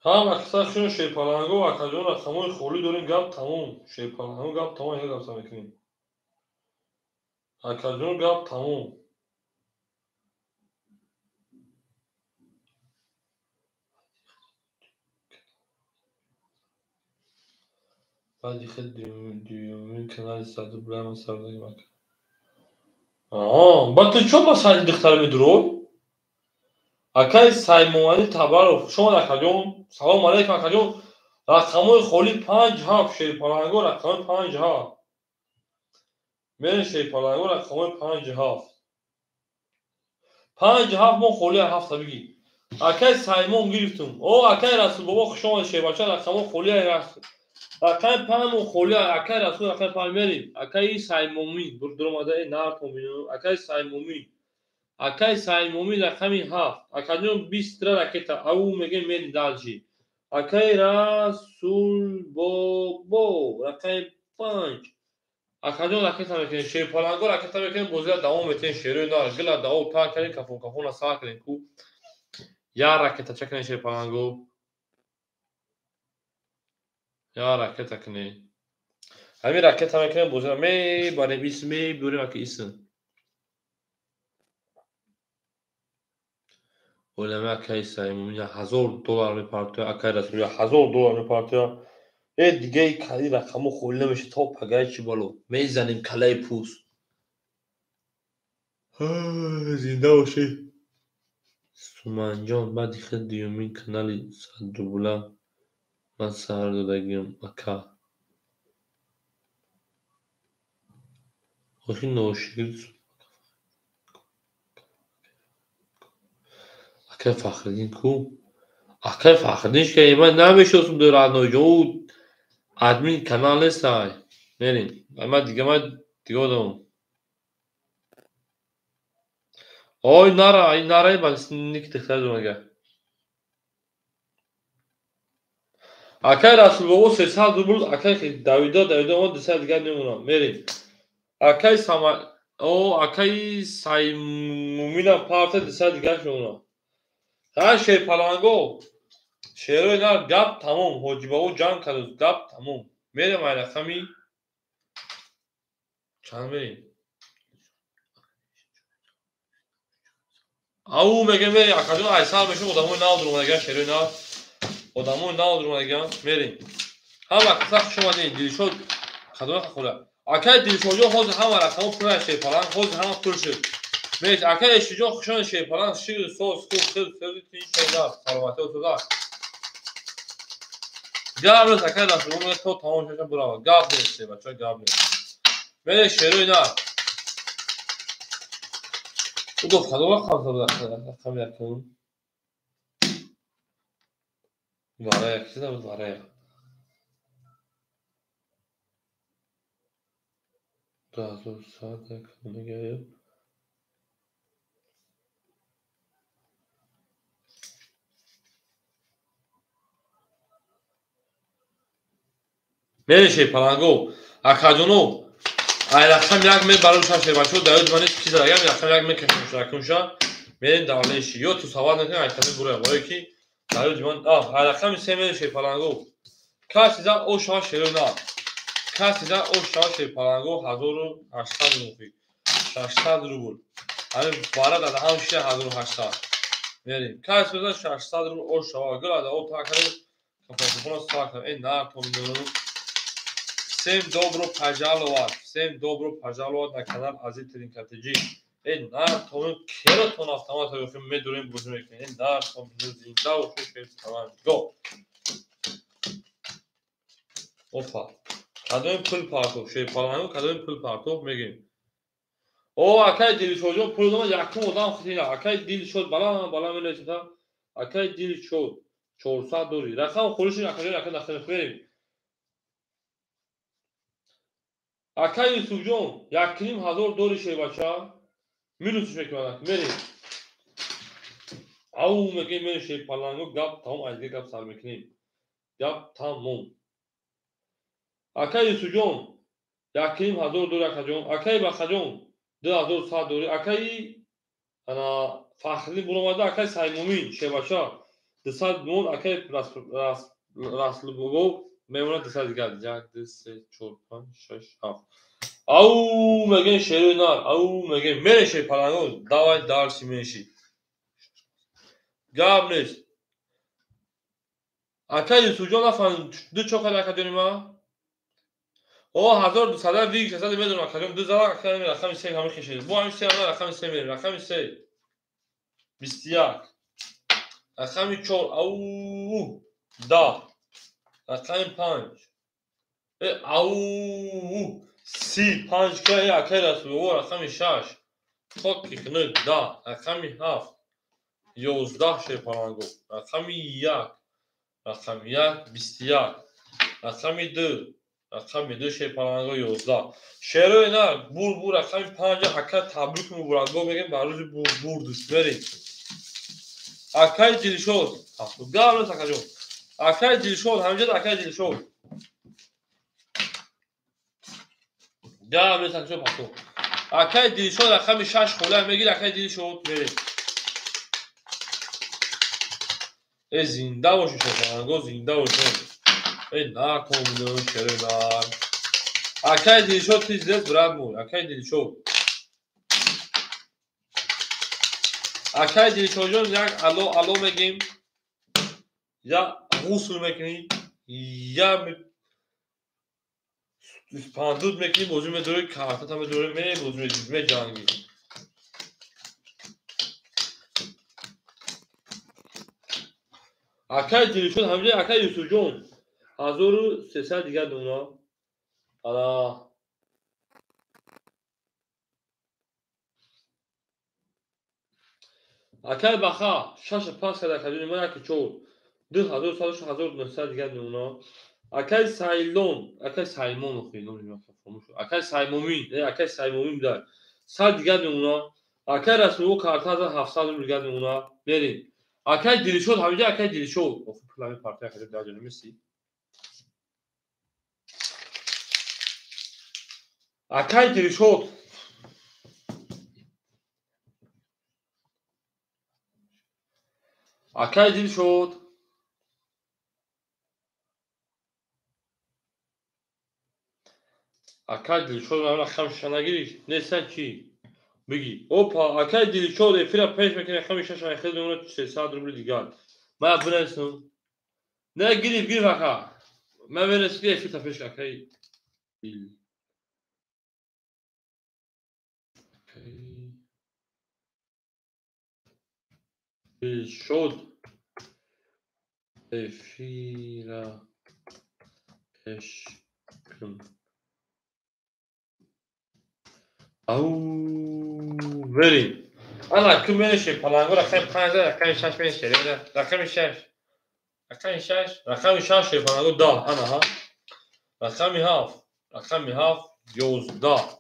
Ҳама каса хушон шерпаланго, акаҷон рақамҳои холӣ дорем, гап тамом. Шерпаланго гап тамом, як гап сар мекунем. Акаҷон гап тамом. Баъди хел дуюмин канали саду рубля ман сар додагим ака. Аҳо, ба ту чо ба сари духтар медурой? Акаи Саймомалӣ Табаров, хуш омад акаҷон. Салом алейкум акаҷон. Рақамҳои холӣ 5 7 шерпаланго рақамҳои 5 7. Мерем шерпаланго рақамҳои 5 7. 5 7 мо холӣ 7 та бигӣ. Акаи Саймон гирифтум. О, акаи Расулбобо хуш омад шербача рақамҳо холӣ рақами 5 мо холӣ акаи Расул рақами 5 мерем. Акаи Саймомин дуромада нартомин. Акаи Саймомин. Акаи Саймомин рақами 7. Акаҷон 20 тра ракета. Ау мегем мерим дальше. Акаи Расулбобо рақами 5. Акаҷон ракета мекунем, шерпаланго ракета мекунем, бозиро давом метиҳем, шерои нар гила давом тар кардем, кафон кафона сар кардем ку. Я ракета ча кунем шерпаланго? Я ракета кунем. Ҳамин ракета мекунем, бозиро мебарем, ис мебурем ака исн. Олами акаи Саймомин $1000 мепартоя, акаи Расул $1000 мепартоя. Э дигаи кали рақамҳо холӣ намешавад, то пагаи чӣ бало. Мезанем калаи пӯст. Зинда бошед. Суманҷон, баъди хел дуюмин канали 100 рубля ман сар додагим ака. Охи ношигирд Акай Фахриддин ку? Акай Фахриддин шка ман намешиносам ду родноиҷон. Ӯ админ канал нестай. Мерем. Ман дига ман дига одамам. Ой нара, ин нара ба ники духтар дорам. Акай Расулбобо 300 рубл, акай Давида, Давида мо 200 дигар мемонам. Мерем. Акай Сама, о акай Саймумина парта 200 дигар мемонам. Ҳа шерпаланго, шерои нар гап тамом, Ҳоҷибобо ҷанг кард, гап тамом. Мерем ай рақами чанд мерем? Ау мегем мерем, акаҷон ай сар мешем, одамои нав дуромадаган, шерои нар, одамои нав дуромадаган, мерем. Ҳама каса хуш омадед, Дилшод кадом хӯра. Акаи Дилшодҷон ҳозир ҳама рақамҳо пур ай шерпаланг, ҳозир ҳама пур шуд. Меш акаи Эшиҷон хуш омадед шерпаланг, шир соз хуб хел хел тинч шайдар, саломатӣ осуда. Гап нест акаи Расулбобо то тамом шаша бурава. Гап нест бача, гап нест. Мерем шерои нар. Удо кадом рақам рақами якум? Варая, киса буд варая? 2100 мегӯям. Мерем шерпаланго, акаҷоно, ай рақам як мебарем ша шербачаҳо, дар ёди ман нест ки задагам, рақам як мекашем шакунша, мерем давленши. Ё ту савол накунем, ай қадим буроям, барое ки дар ёди ман, ай рақами се мерем шерпаланго. Каси зад о шава шерои нар. Каси зад о шава шерпаланго 1800 рубл. 600 рубл. Ҳамин бара дар ҳам шиша 1800. Мерем. Каси зад 600 рубл о шава. Гила да о та кардем, кафон сар кардем. Эй нар то миллион. Всем добро пожаловать. Всем добро пожаловать на канал Азиз Тринкатиджи. Эй нар то кератон автомат ро медурем бозӣ мекунем. Эй нар то зинда бошед шерпаланго. Опа. Кадоми пул партов, шерпаланго кадоми пул партов мегем. О, акай Дилшодҷон пул додам, якум одам хитина. Акай Дилшод бала бала менависад. Акай Дилшод 400 дори. Рақам холиши акаҷон, ака нахӯрем. Мерем. Акай Юсуфҷон 1500 дори шербача. Минусш мекунад. Мерем. Ау мегем мерем шерпаланго гап тамом, аз дигар гап сар мекунем. Гап тамом. Акай Юсуфҷон 1500 дори акаҷон. Акай Бахаҷон 2100 дори. Акаи ана Фахриддин буромада, акаи Саймумин шербача 200 мон, акаи Расулбобо мемонад 200 дигар. 1 2 3 4 5 6 7. Ау мегем шерои нар, ау мегем мере шерпаланго, давай дарси менши. Гап нест. Акаи Юсуфҷон нафаҳмидам, ду чо кард акаҷони ман? О, 1200 виг 600 медонам акаҷон, ду зала акаҷон рақами 3 ҳамин хешед. Бо ҳамин 3 рақами 3 мерем, рақами 3 21, рақами 4 ау 10, рақами 5 ау 35 ка акаи Расулбобо, рақами 6 хоки хунук 10, рақами 7 11 шерпаланго, рақами 1, рақами 1 21, рақами 2, рақами 2 шерпаланго 11. Шерои нар бур бур рақами 5 ака табрик муборак бо мегем ба рӯзи бурдуш мерем. Акаи Дилшод, гап нест акаҷон. Акаи Дилшод, ҳамҷад акаи Дилшод. Гап нест акаҷон пасо. Акаи Дилшод рақами 6 хола мегир, акаи Дилшод мерем. Э зинда бошед шерпаланго, зинда бошед. Э накомино шерои нар. Акаи Дилшод ты здесь, брат мой, акаи Дилшод. Акаи Дилшодҷон як ало ало мегем, я ғусл мекунӣ, я пандуд мекунӣ, бозӣ медорӣ, картата медорӣ, мебозӣ меҷангӣ. Акаи Дилшод ҳамҷа, акаи Юсуфҷон 1300 дигар дона. Ана акаи Баха 6 пас кард акаҷони ман 1 4 2100 1900 дигар дона. Акаи Сайлон, акаи Саймон охи номи ман фаромӯш шуд. Акаи Саймумин, акаи Саймумин буд. 100 дигар дона. Акаи Расулбобо карта 1700 рубл дигар дона. Мерем. Акаи Дилшод ҳамҷа, акаи Дилшод. Охи пулами партия акаҷон дар ҷони меси. Акаи Дилшод. Акаи Дилшод. Акаи Дилшод рақами 6 нагирӣ, неста чӣ? Бигӣ. Опа, акаи Дилшод эфира пеш мекунӣ, рақами 6 айхел мемонад 300 рубли дигар. Ман бинависам. Не, гириф, гириф ака. Ман менависам ки эфир та пеш акаи Дил. Дилшод эфира пеш кун. Ау мерем. Ана ку менешем паланго рақами 5 рақами 6 менешем. Рақами 6. Рақами 6, рақами 6 шерпаланго 10 ана ҳа. Рақами 7, рақами 7 11.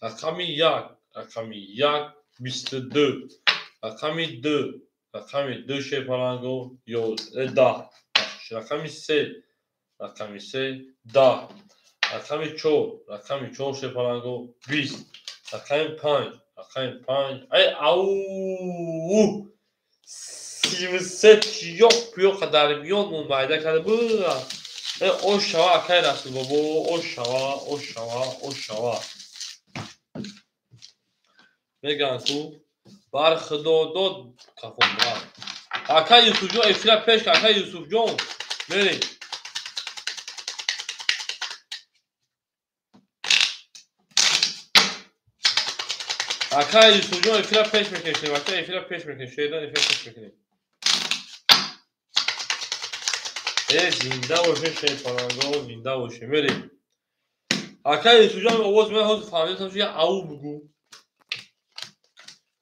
Рақами 1, рақами 1 22. Рақами 2, рақами 2 шерпаланго 10. Рақами 3, рақами 3 10. Рақами 4, рақами 4 шерпаланго 20. Рақами 5, рақами 5. Ай ау! 33 чиёқ пиёқа дар миён мон майда карда буд. Э ош шава акаи Расулбобо, ош шава, ош шава, ош шава. Меган ку бар худо дод кафон брат. Акаи Юсуфҷон эфира пеш, акаи Юсуфҷон мерем. Акаи Юсуфҷон эфира пеш мекунем, бача эфира пеш мекунем, шеридан эфира пеш мекунем. Э зинда боше шерпаланго, зинда боше. Мерем. Акаи Юсуфҷон овоз ман ҳозир фаҳмидам, ки ау бугу.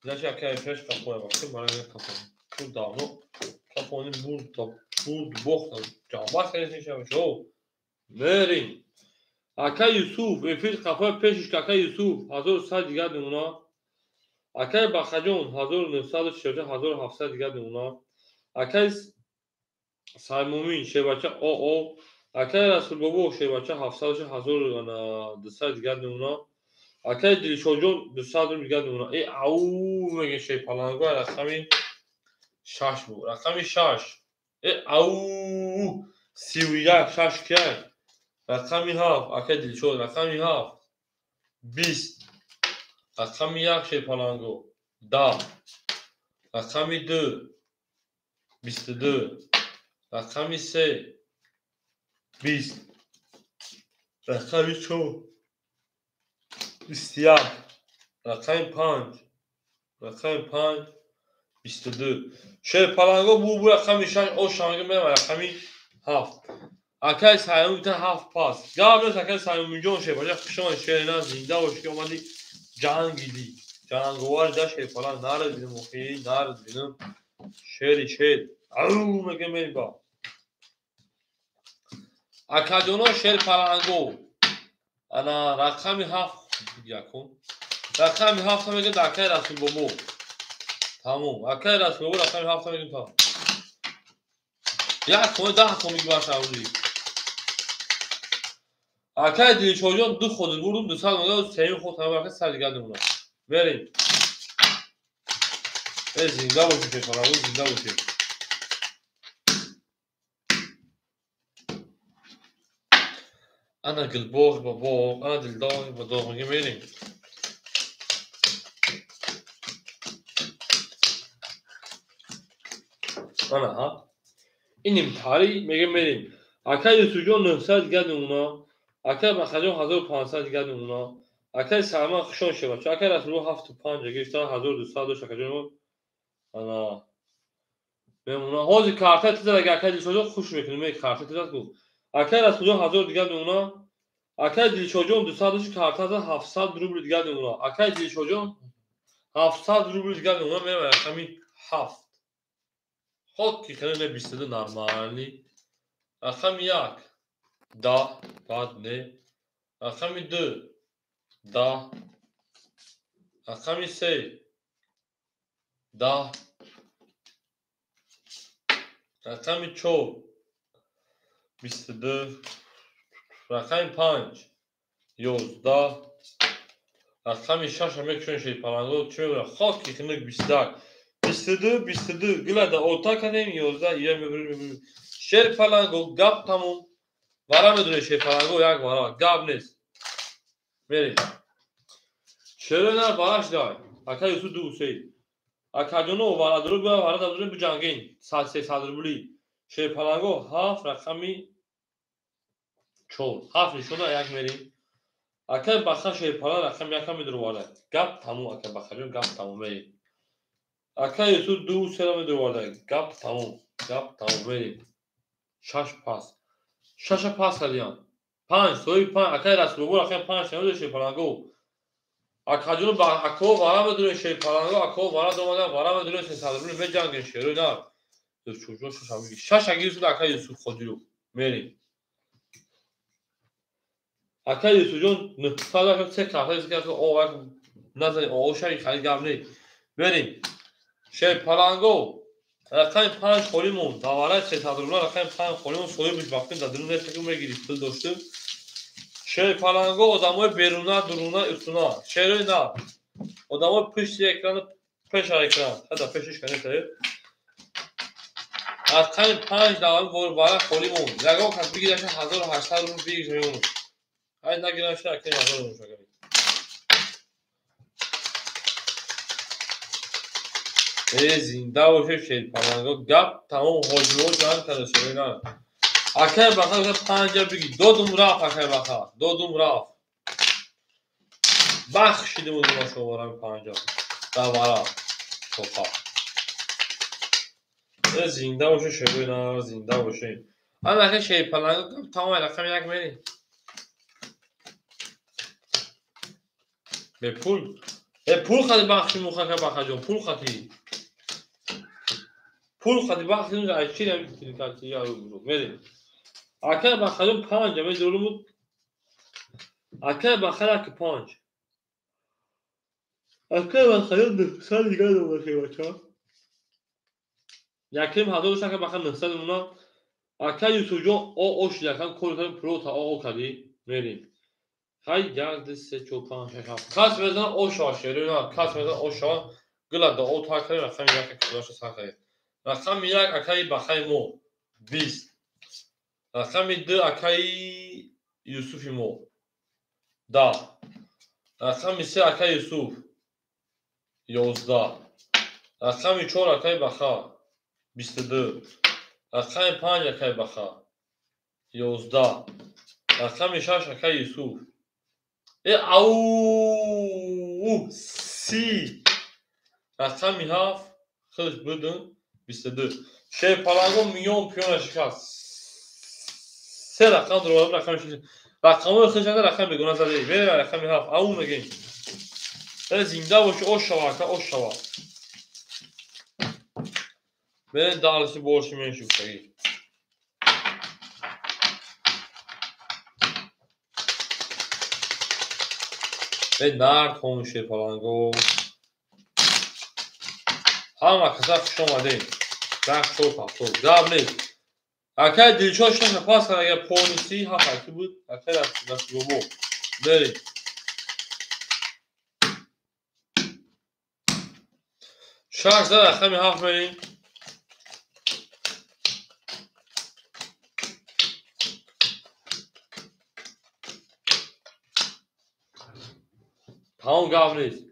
Значит, акай шаш капоя вақти барои капон. Чун давно капони бурд бурд бохт ҷамбас кардем шо. Мерим. Акай Юсуф эфир капоя пешиш акай Юсуф 1100 дигар мемона. Акай Бахаҷон 1944 1700 дигар мемона. Акай Саймумин шебача ОО. Акай Расулбобо шебача 700 1200 дигар мемона. Акай Дилшодҷон 200 рубл дигар мемона. Э ау меге шерпаланго рақами 6 буд. Рақами 6. Э ау 31 6 кияй. Рақами 7 акай Дилшод рақами 7 20. Рақами 1 шерпаланго 10. Рақами 2 22. Рақами 3 20. Рақами 4 21. Рақами 5. Рақами 5 22. Шерпаланго бу рақами 6 о шанги мерам рақами 7. Акай Саймун та 7 пас. Гап нест акай Саймунҷон шерпаланг хушон шерина зинда бош ки омади ҷангиди. Ҷанговар да шерпаланг нарад бинам охи нарад бинам. Шери шер. Ау меге мерим ба. Акаҷоно шерпаланго. Ана рақами 7 якум. Рақами 7 мегӯяд акай Расулбобо. Тамом. Акай Расулбобо рақами 7 мегӯям тамом. Як ком 10 ком мегӯяш авли. Акай Дилшодҷон ду ход бурдум 200 мегӯяд сеюм ход ҳама акай 100 дигар мемонад. Мерим. Э зинда бошед шерпаланго зинда бошед. Ана гулбоғ ба боғ, ана дилдоғ ба доғ мегӯем мерим. Ана ҳа. Иним тари мегӯем мерим. Акай Юсуфҷон 900 дигар мемона. Акай Бахаҷон 1500 дигар мемона. Акай Салман хушон шевача. Акай Расулбо 75 гирифтан 1200 дошт акаҷон. Ана мемона. Ҳозир карта тизад агар акай Дилшодҷон хуш мекунем. Мег карта тизад ку. Акай Расулҷон 1000 дигар мемона. Акай Дилшодҷон 200 дошт карта зад 700 рубл дигар мемона. Акай Дилшодҷон 700 рубл дигар мемона. Мерам рақами 7. Ход ки хеле не 22 нормални. Рақами 1 10 баъд не. Рақами 2 10. Рақами 3 10. Рақами 4 22. Рақами 5 11. Рақами 6 мекушем шерпаланго чӣ мебарад? Ход ки хинук 21. 22 22 гилада орта кардем 11 ия мебарем. Шерпаланго гап тамом. Вара медонед шерпаланго як вара гап нест. Мерем. Чаро на вараш дай. Акай Юсуф 2 3. Акаҷоно вара дуру бия вара дадурем биҷангем. 300 рубли. Шерпаланго 7 рақами 4. 7 нишона як мерем. Акай Баха шерпаланг рақами 1 медуроварда. Гап тамом акай Бахаҷон гап тамом мерем. Акай Юсуф 2 3 медуроварда. Гап тамом. Гап тамом мерем. 6 пас. 6 пас кардиям. 5 соҳиби 5 акай Расулбобо рақами 5 шаноза шерпаланго. Акаҷоно ба ако вара медурем шерпаланго ако вара домадан вара медурем 300 рубли меҷангем шерои нар. Чӯчо 6 амги. 6 агирсуд акай Юсуф Ходиров. Мерем. Акай Юсуфҷон 900 се карта ки о назани о шари харид гап не. Мерем. Шерпаланго рақами 5 холӣ монд. Давараи 300 рубла рақами 5 холӣ монд. Соҳибаш вақти дар дурун нест ки мегирифт пул доштем. Шерпаланго одамои беруна, дуруна, устуна. Шерои нар. Одамои пушти экрану пеша экран. Ҳада пешиш канеста. Рақами 5 давари вара холӣ монд. Ягон кас бигираша 1800 рубл бигир мемонад. Ай нагираша акай 1000 рубл шагар. Э зинда бошед шерпаланго гап тамом ҳоҷиҳо ҷанг карда шерои нар. Акай Баха 5 бигир. Додум рафт акай Баха. Додум рафт. Бахшидем узума шумо барами 5. Давара. Тоқа. Э зинда бошед шерои нар, зинда бошед. Ана акай шерпаланго гап тамом рақами 1 мерем. Бепул. Пул хати бахши мухака бахаҷон, пул хати. Пул хати бахши айчи мерем. Акай бахаҷон 5 медорумуд. Акай бахар 1 5. Акай бахаҷон 900 дигар домаши бача. Яким ҳазор шака бахар 900 мона. Акай Юсуфҷон о шидакан кор кардем пулота о кардӣ мерем. Хай 1 2 3 4 5 6 7. Кас мезана о шава шерина, кас мезана о шава. Гила да о та кардем рақами 1 кудоша сар кардем. Рақами 1 акаи бахаи мо 20. Рақами 2 акаи Юсуфи мо 10. Рақами 3 акаи Юсуф 11. Рақами 4 акаи баха 22. Рақами 5 акаи баха 11. Рақами 6 акаи Юсуф ау 30. Рақами 7 худаш будун 22. Шерпаланго миён пиёна шикаст. 3 рақам дорад, рақами 6. Рақамҳои худаш рақам бегона задаи. Мерем рақами 7. Ау мегем. Зинда боши, ош шава, ака, ош шава. Мерем далси борши менши гуфтагӣ. Нард ҳомун шерпаланго. Ҳама каса хуш омадем. 10 4 7 гап нест. Акай Дилшод шаша пас кард, агар полниси ҳафт аки буд, акай Расулбобо. Мерем. 6 зад рақами 7 мерем. Тамом гап нест.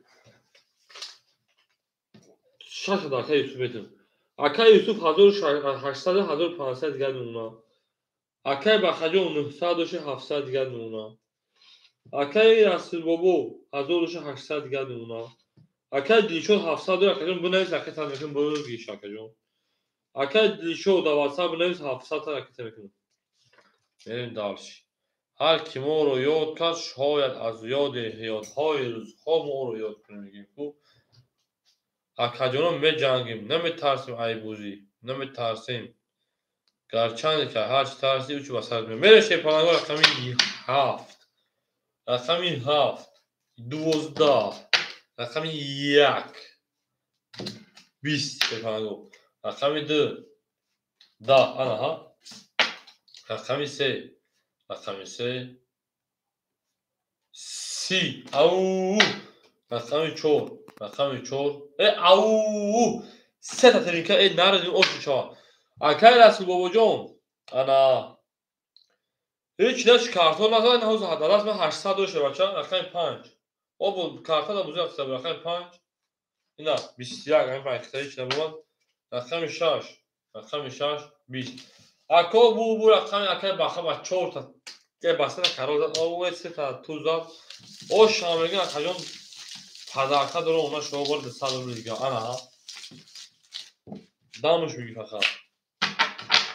6 акай Юсуф метем. Акай Юсуф 1800 1500 дигар мемона. Акай Бахаҷон 900 700 дигар мемона. Акай Расулбобо 1800 дигар мемона. Акай Дилшод 700 акаҷон бинавис ракета мекунем бигиш акаҷон. Акай Дилшод дар WhatsApp бинавис 700 ракета мекунем. Мерем дальше. Ҳар ки моро ёд кард, шояд аз ёди ҳаётҳои рӯзҳо моро ёд кунем мегем ку. Акаҷонон меҷангем, наметарсем айбозӣ, наметарсем. Гарчанде ки ҳарчи тарсӣ ӯ чӣ ба сар меояд. Мерем шерпаланго рақами 7. Рақами 7, 12, рақами 1, 20 шерпаланго. Рақами 2, 10, ана ҳа. Рақами 3, рақами 3, 30, ау, рақами 4, рақами 4, ау, 3 та тринка, нарадим оши чава. Акай Расулбобоҷон, ана, ҳеҷ даш картон назад, ин ҳозир ҳадалас ман 800 дошта бача, рақами 5. Обо карта да бузӣ рафта, рақами 5. Ина 21, ҳамин 5 ҳеҷ набумад. Рақами 6, рақами 6, 20. Ако бу рақами акай баха ба 4 та баста карол зад, о 3 та ту зад. Ош ҳам мегӯяд акаҷон падарка дорам, она шумо бор 200 рубл дига. Ана дамуш биги фақат.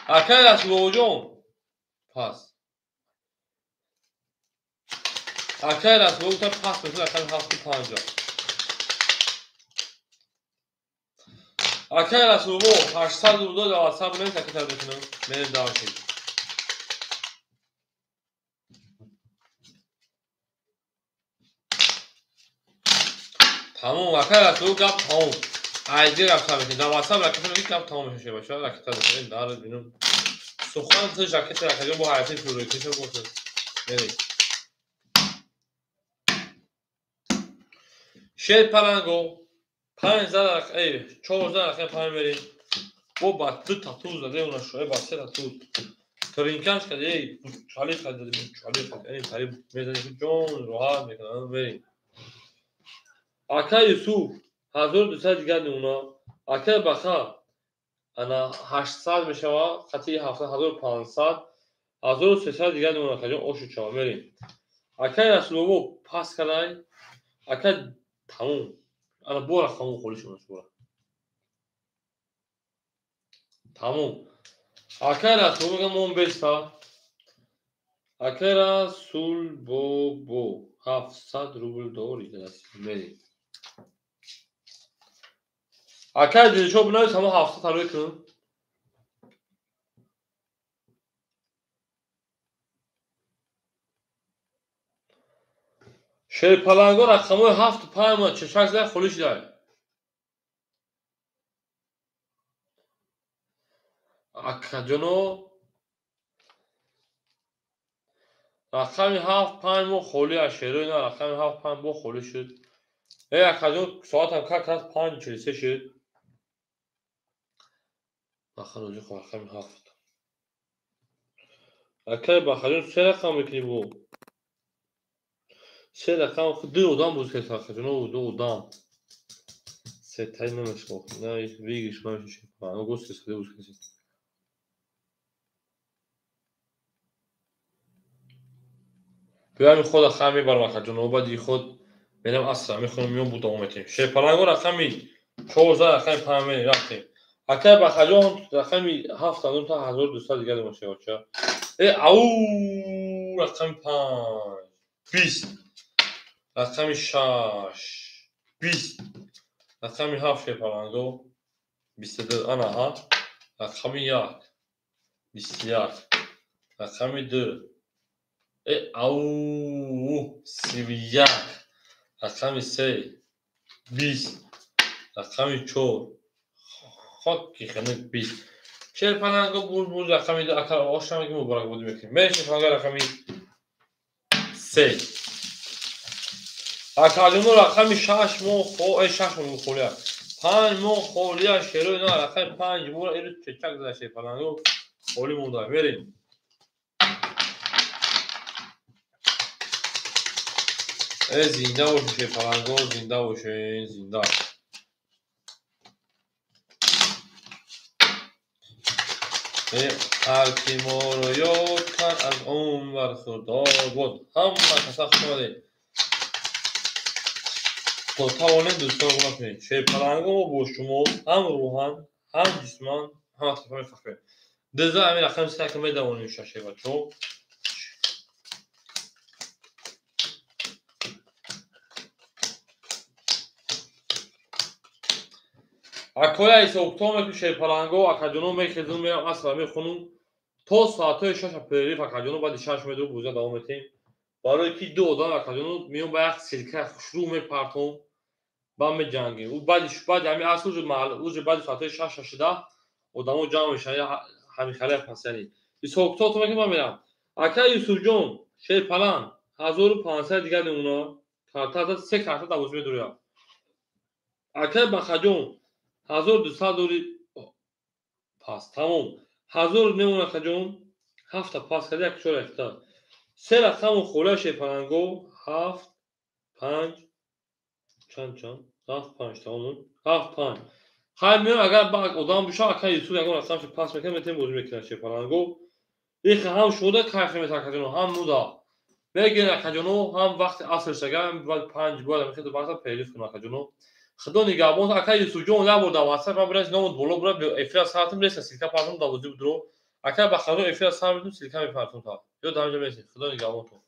Акай Расулбобоҷон пас. Акай Расулбобо пас мекунад рақами 7 50. Акай Расулбобо 800 рубл дар WhatsApp бинавис, акай мекунам. Мерем дальше. Тамом, акай Расулбобо гап тамом. Айди рафта мекунем. Дар WhatsApp ракета мекунем, гап тамом мешавад бача. Ракета мекунем, дар бинум. Сухан ту ракета ракета бо ҳарфи фурӯкиша бошад. Мерем. Шерпаланго 5 зад, 4 зад рақами 5 мерем. Бо ба 2 та туз заде уна шоя ба 3 та туз. Тринкаш кади, эй, чали кади, чали кади, эй, тари мезани ҷон роҳат мекунад, мерем. Акай Юсуф 1200 дигар мемона. Акай Баха ана 800 мешава, хати 7500, 1300 дигар мемона, акаҷон ошу чава, мерем. Акай Расулбобо пас кардай, акай тамом. Ана бора хамон холӣ шуд бора. Тамом. Акай Расулбобо мегӯяд мон беста. Акай Расулбобо 700 рубл дорӣ даст мерем. Акай Дилшод бинавис, ҳамо 700 тарӯй кун. Шерпаланго рақамҳои 7 5 мо чашак зада холӣ шудай. Акаҷоно рақами 7 5 мо холӣ аст. Шерои на рақами 7 5 бо холӣ шуд. Э акаҷон, соатам как раз 5:43 шуд. Бахароҷи хо рақами 7. Акай Бахаҷон, се рақам мекунӣ бо? Се рақам ду одам боз кард акаҷоно, ду одам. Сетаи намешавад. На выигрыш намешавад. Ано се сади боз кард. Биёми худ рақам мебарам акаҷоно, баъди худ мерам асра мехонам, миём бу давом метем. Шерпаланго рақами 14, рақами 5 мерем, рафтем. Акай Бахаҷон рақами 7 андум та 1200 дигар мешавад ча. Э ау рақами 5 20, рақами 6 20, рақами 7 шерпаланго 22, ана ҳа, рақами 1 21, рақами 2, э ау 31, рақами 3 20, рақами 4 хоки хунук 20. Шерпаланго бур рақами 2 ака ошам ки муборакбодӣ мекунем. Мерем шерпаланго рақами 3. Акаҷоно рақами 6 мо 6 мо холия. 5 мо холия шерои на рақами 5 мо ирӯз чечак зада шерпаланго холӣ монда. Мерем. Э зинда бошед шерпаланго, зинда бошед, зинда. Ҳар ки моро ёд кард, аз он бархӯрдор буд. Ҳама каса хуш омадед. То тавонем дӯстон гуна кунем. Шерпаланго мо бо шумо ҳам рӯҳан, ҳам ҷисман, ҳама тарафа мефахрем. Диза ҳамин рақами се ки медавонем шашебачо. Акоя ҳисобкитоб мекунем шерпаланго, акаҷоно мехезум, мерам асра мехонум то соатҳои шаша перерыв акаҷоно, баъди шаш меду бозия давом метем. Барои ки ду одам акаҷоно меём ба як ссылка хушрӯ мепартом, ба меҷангем. Ӯ баъди ҳамин аср уже баъди соатҳои шаша шуда одамо ҷамъ мешаванд, ҳамин халия пас яъне. Ҳисобкитоб мекунем, ман мерам. Ака Юсуфҷон, шерпаланг 1500 дигар мемона. Карта се карта давоз медуря. Акай Бахаҷон 1200 дори пас тамом. 1000 мемона акаҷон, 7 пас карда як чор якта. Се рақаму холия шерпаланго 7 5 чанд 7 5 тамом 7 5. Хайр меём агар одам бошад, ака Юсуф ягон рақамшо пас мекунад, метавонем бозӣ мекунад шерпаланго. Ихе ҳам шуда кайф метавад акаҷоно, ҳам муда. Мегирен акаҷоно, ҳам вақти аср шага, баъд 5 бояд мехед вақта перерыв кунад акаҷоно. Худо нигаҳбон. Ака Юсуфҷон, як бор дар WhatsApp ман бирас номот боло бура, эфира сартум реса ссылка партум давозӣ будро. Ака Бахаҷон эфира сар метум ссылка мепартум та. Ё дар ҳамҷа мерасем. Худо нигаҳбонтон.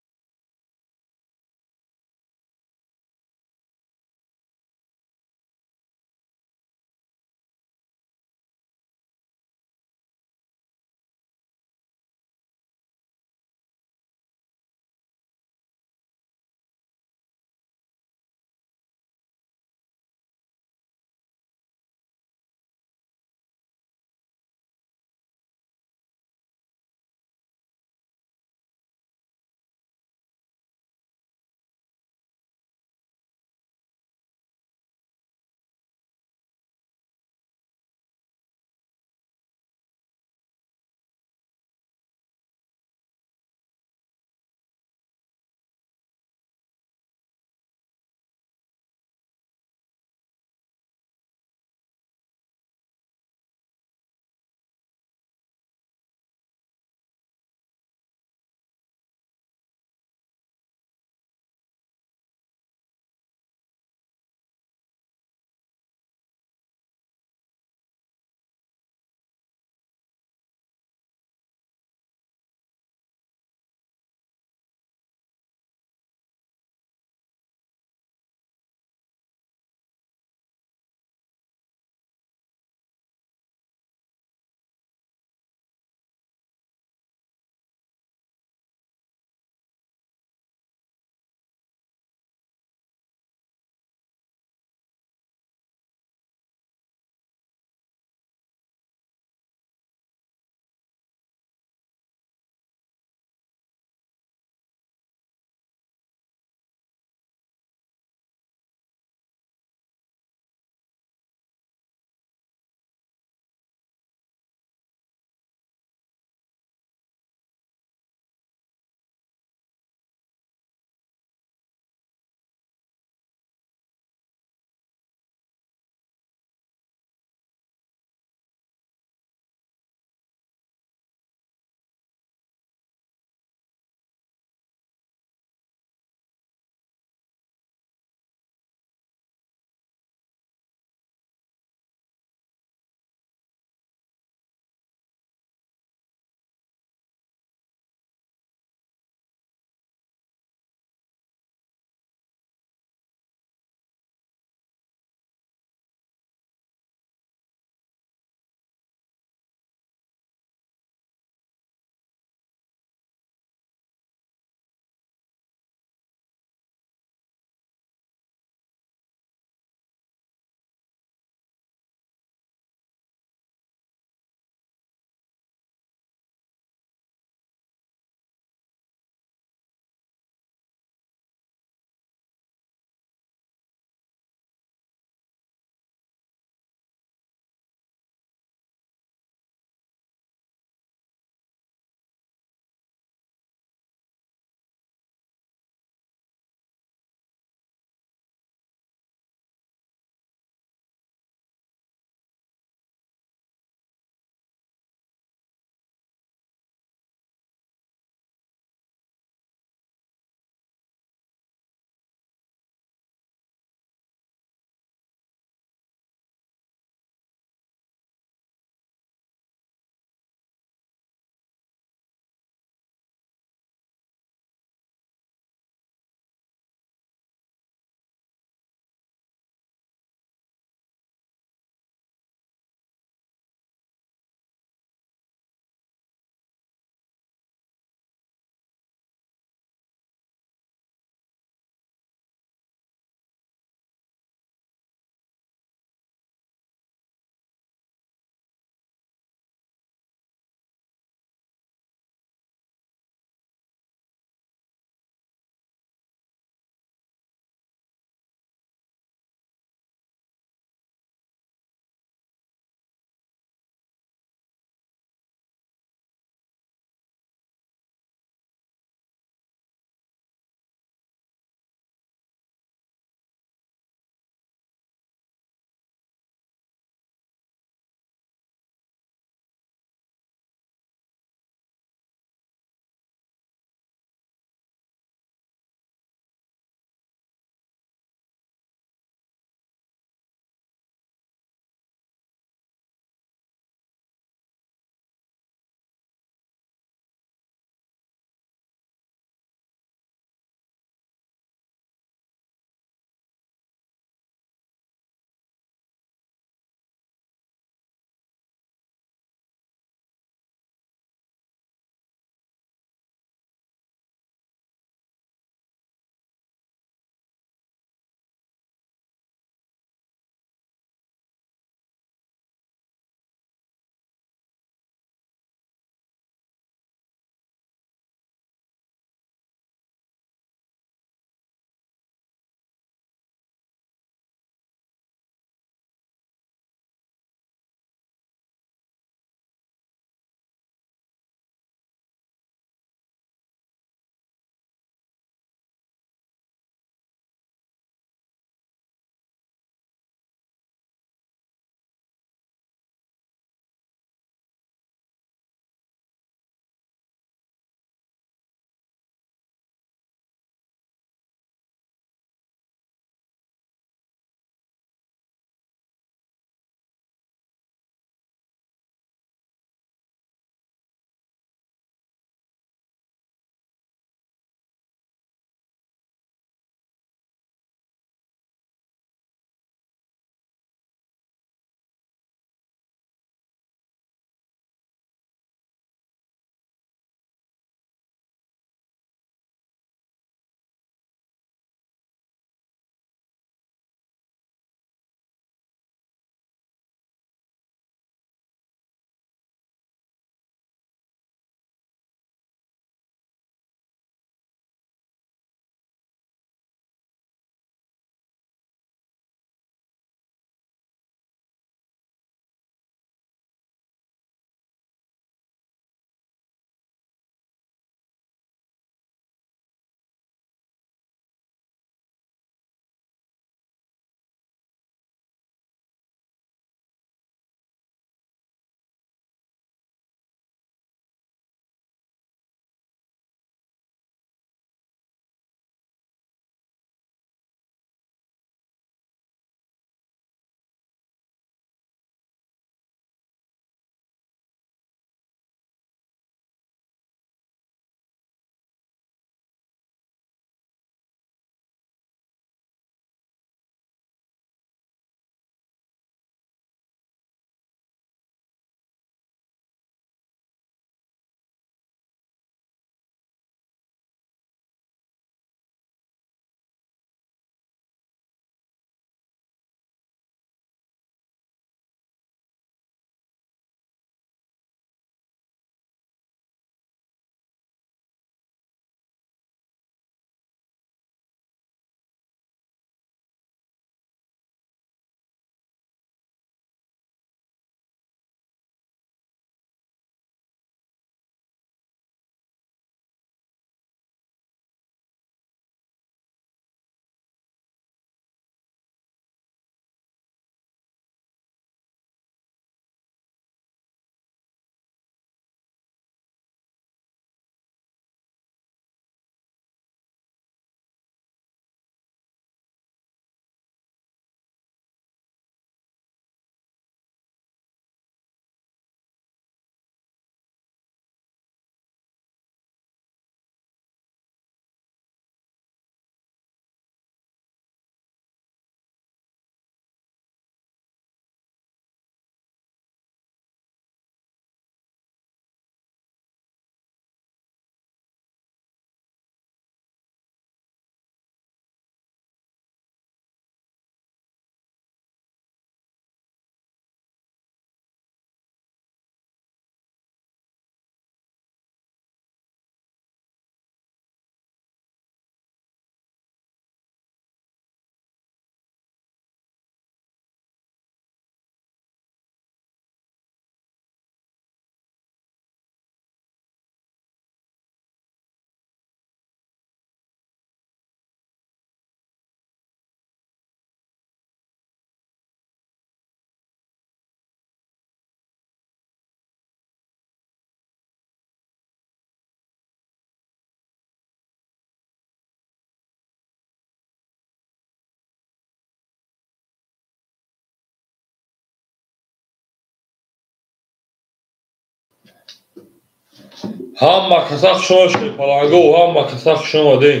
Ҳама каса хуш омадед, паланго, ҳама каса хуш омадед.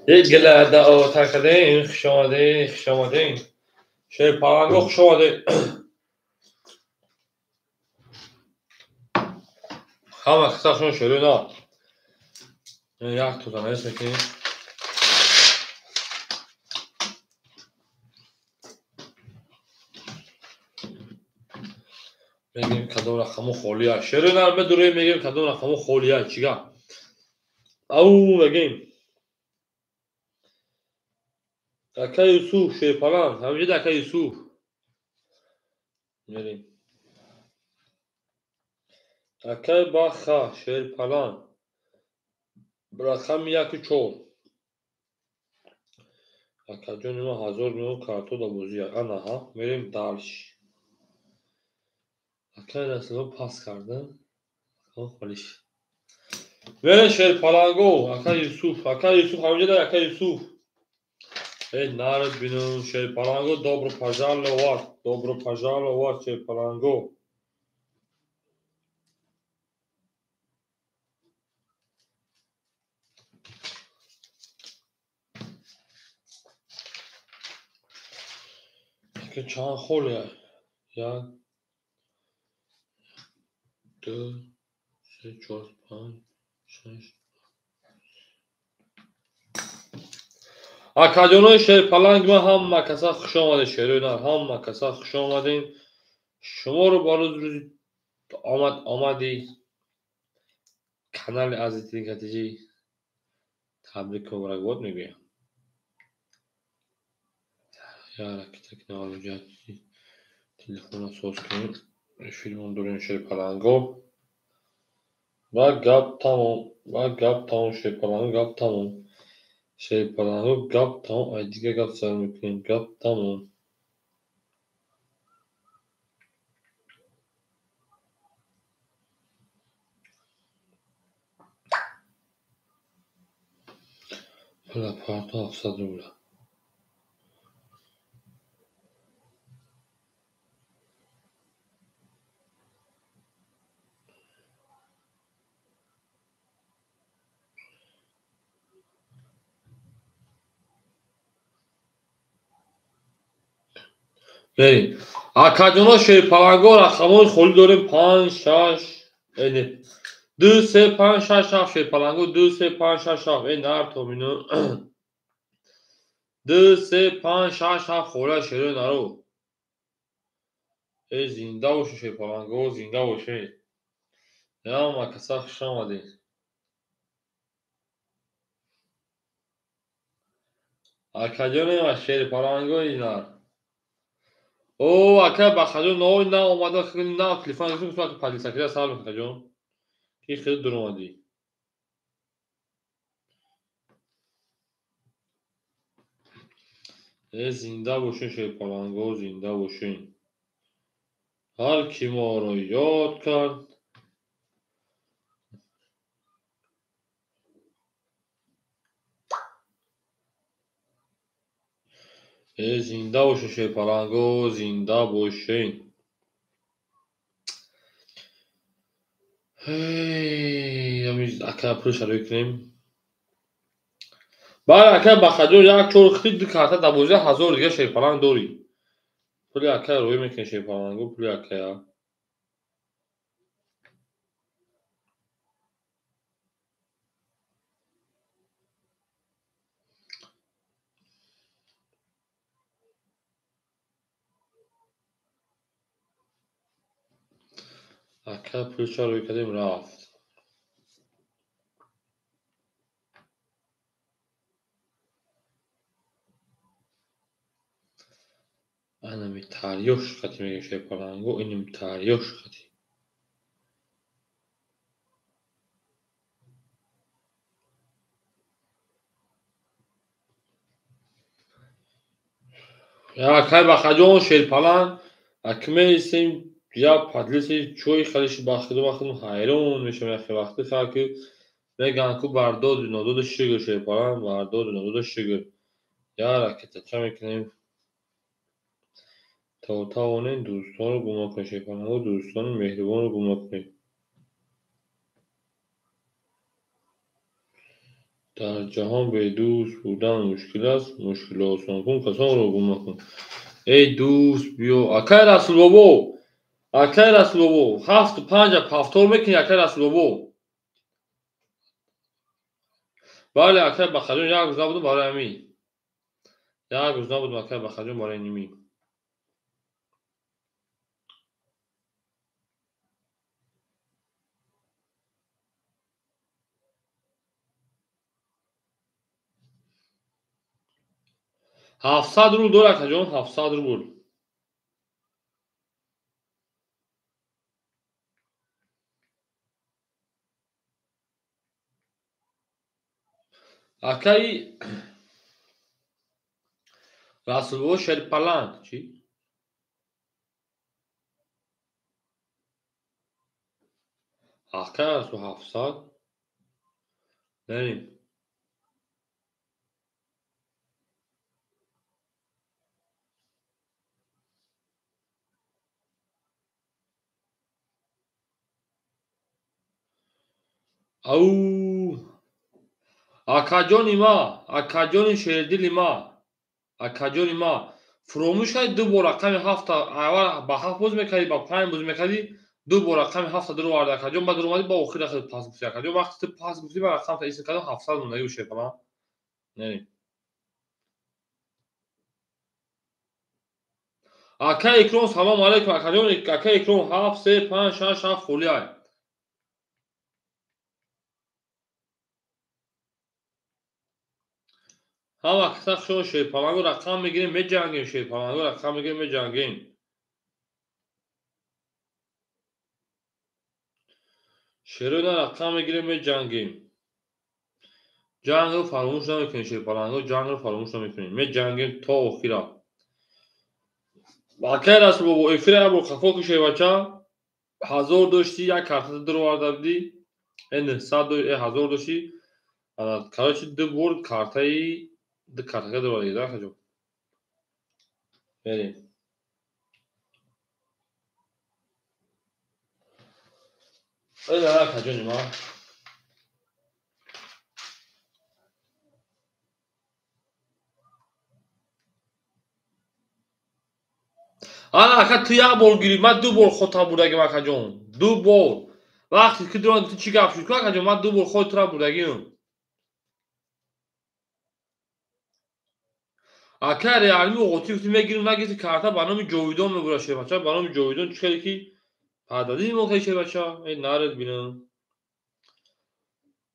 Як гила даъвата кардем, хуш омадед, хуш омадед. Шерпаланго хуш омадед. Ҳама каса хуш омадед, шерои на. Як тоза нест мекунем. Мегӯем кадом рақаму холия. Шерои нар медурем, мегӯем кадом рақаму холия. Чига? Ау мегӯем. Ака Юсуф, шерпаланг, ҳамҷида ака Юсуф. Мерем. Акай Баха, шерпаланг. Рақами 1 4. Акаҷони ман 1000 миллион карто да бозӣ. Анаҳа, мерем дальше. Акай Расуло пас карда. Холиш. Мерем шерпаланго, ака Юсуф, ака Юсуф, ҳамҷида ака Юсуф. Эй, народ бинум, шерпаланго, добро пожаловать, добро пожаловать, шерпаланго. Ака чанд холия? 1, 2, 3, 4, 5, 6. Акаҷонои шерпаланг ман ҳама каса хуш омадед, шерои нар, ҳама каса хуш омадед. Шуморо ба рӯзи омад омади канали Азизи табрик муборакбод мегӯям. Телефона соз кунем, филмон дорем шерпаланго. Ва гап тамом, ва гап тамом, шерпаланго гап тамом. Шерпаланго гап тамом, ай дига гап сар мекунем, гап тамом. Пула парто 700 рубля. Мерем. Акаҷоно шерпаланго рақамҳои холӣ дорем 5, 6, 2, 3, 5, 6, 7 шерпаланго 2, 3, 5, 6, 7. Эй, нар то мину. 2, 3, 5, 6, 7 холия шерои наро. Эй, зинда бошед шерпаланго, зинда бошед. Ҳама каса хуш омадед. Акаҷони ма шерпалангои нар. О, ака Бахаҷон, ной на омада, на телефон гирифтем, ки падисакира сар мекунад, акаҷон. Ки хеле дур омадӣ. Э, зинда бошед шерпаланго, зинда бошед. Ҳар ки моро ёд кард. Э, зинда бошед шерпаланго, зинда бошед. Ака пулша рӯй кунем. Бале, ака Бахаҷон, 1 4 хити 2 карта дар бозӣ 1000 дига шерпаланг дорӣ. Пули ака рӯй мекунем шерпаланго, пули акая. Ака пулша рӯй кардем рафт. Анами тарёш хати мегӯем шерпаланго, инам тарёш хати. Акай Бахаҷон шерпаланг, аки меистем я подлиси чой халиши бахиду вақту ҳайрон мешавам яхе вақти ха ки мегӯянд ку бардоди нододу шукр шерпаланг, бардоди нододу шукр. Я ракетача мекунем. То тавонем дӯстонро гум накунед шерпаланго, дӯстони меҳрубонро гум накунед. Дар ҷаҳон бедӯст будан мушкил аст, мушкилро осон кун, касонро гум накун. Эй дӯст, биё. Акай Расулбобо, акай Расулбобо, ҳафту панҷа повтор мекунӣ, акай Расулбобо. Бале, акай Бахаҷон, як рӯз набудум барои ҳамин. Як рӯз набудум, акай Бахаҷон, барои нимӣ. 700 рубл дор, акаҷон, 700 рубл. Акаи Расулбобо Шерпаланг чӣ? Акай Расул 700. Мерем. Ау, акаҷони ма, акаҷони шердили ма, акаҷони ма, фуромӯш кардӣ ду бор рақами ҳафта, аввал ба ҳафт боз мекардӣ, ба панҷ боз мекардӣ, ду бор рақами ҳафта дуроварди, акаҷон, баъд дуромадӣ, ба охир рақами пас гуфтӣ, акаҷон, вақте ту пас гуфтӣ, ман рақамта исм кардам, 700 мондагӣ буд, шерпаланг. Не. Ака Икром, салом алейкум, акаҷон, ака Икром, 7, 3, 5, 6, 7 холӣ ай. Ҳама каса хушон шерпалангу рақам мегирем, меҷангем, шерпалангу рақам мегирем, меҷангем. Шерона рақам мегирем, меҷангем. Ҷангро фаромӯш намекунем, шерпалангу, ҷангро фаромӯш намекунем. Меҷангем то охира. Акай Расулбобо, эфира як бор хафо ки шербача, 1000 доштӣ, як картата дуроварда будӣ, 900 1000 доштӣ. Короче, ду бор картаи ду картака дуроварда, да, акаҷон? Мерем. Эй, акаҷони ман. Ана, ака, ту як бор гирифт, ман ду бор хотам бурдагим, акаҷон. Ду бор. Вақте ки дуран ту чӣ гап шуд, акаҷон, ман ду бор хотира бурдагим. Ака реалми оғоти гуфти мегирим, нагирифти карта ба номи Ҷовидон мебурад, шербача, ба номи Ҷовидон чӣ хеле ки падади мо хеле шербача, эй наред бинам.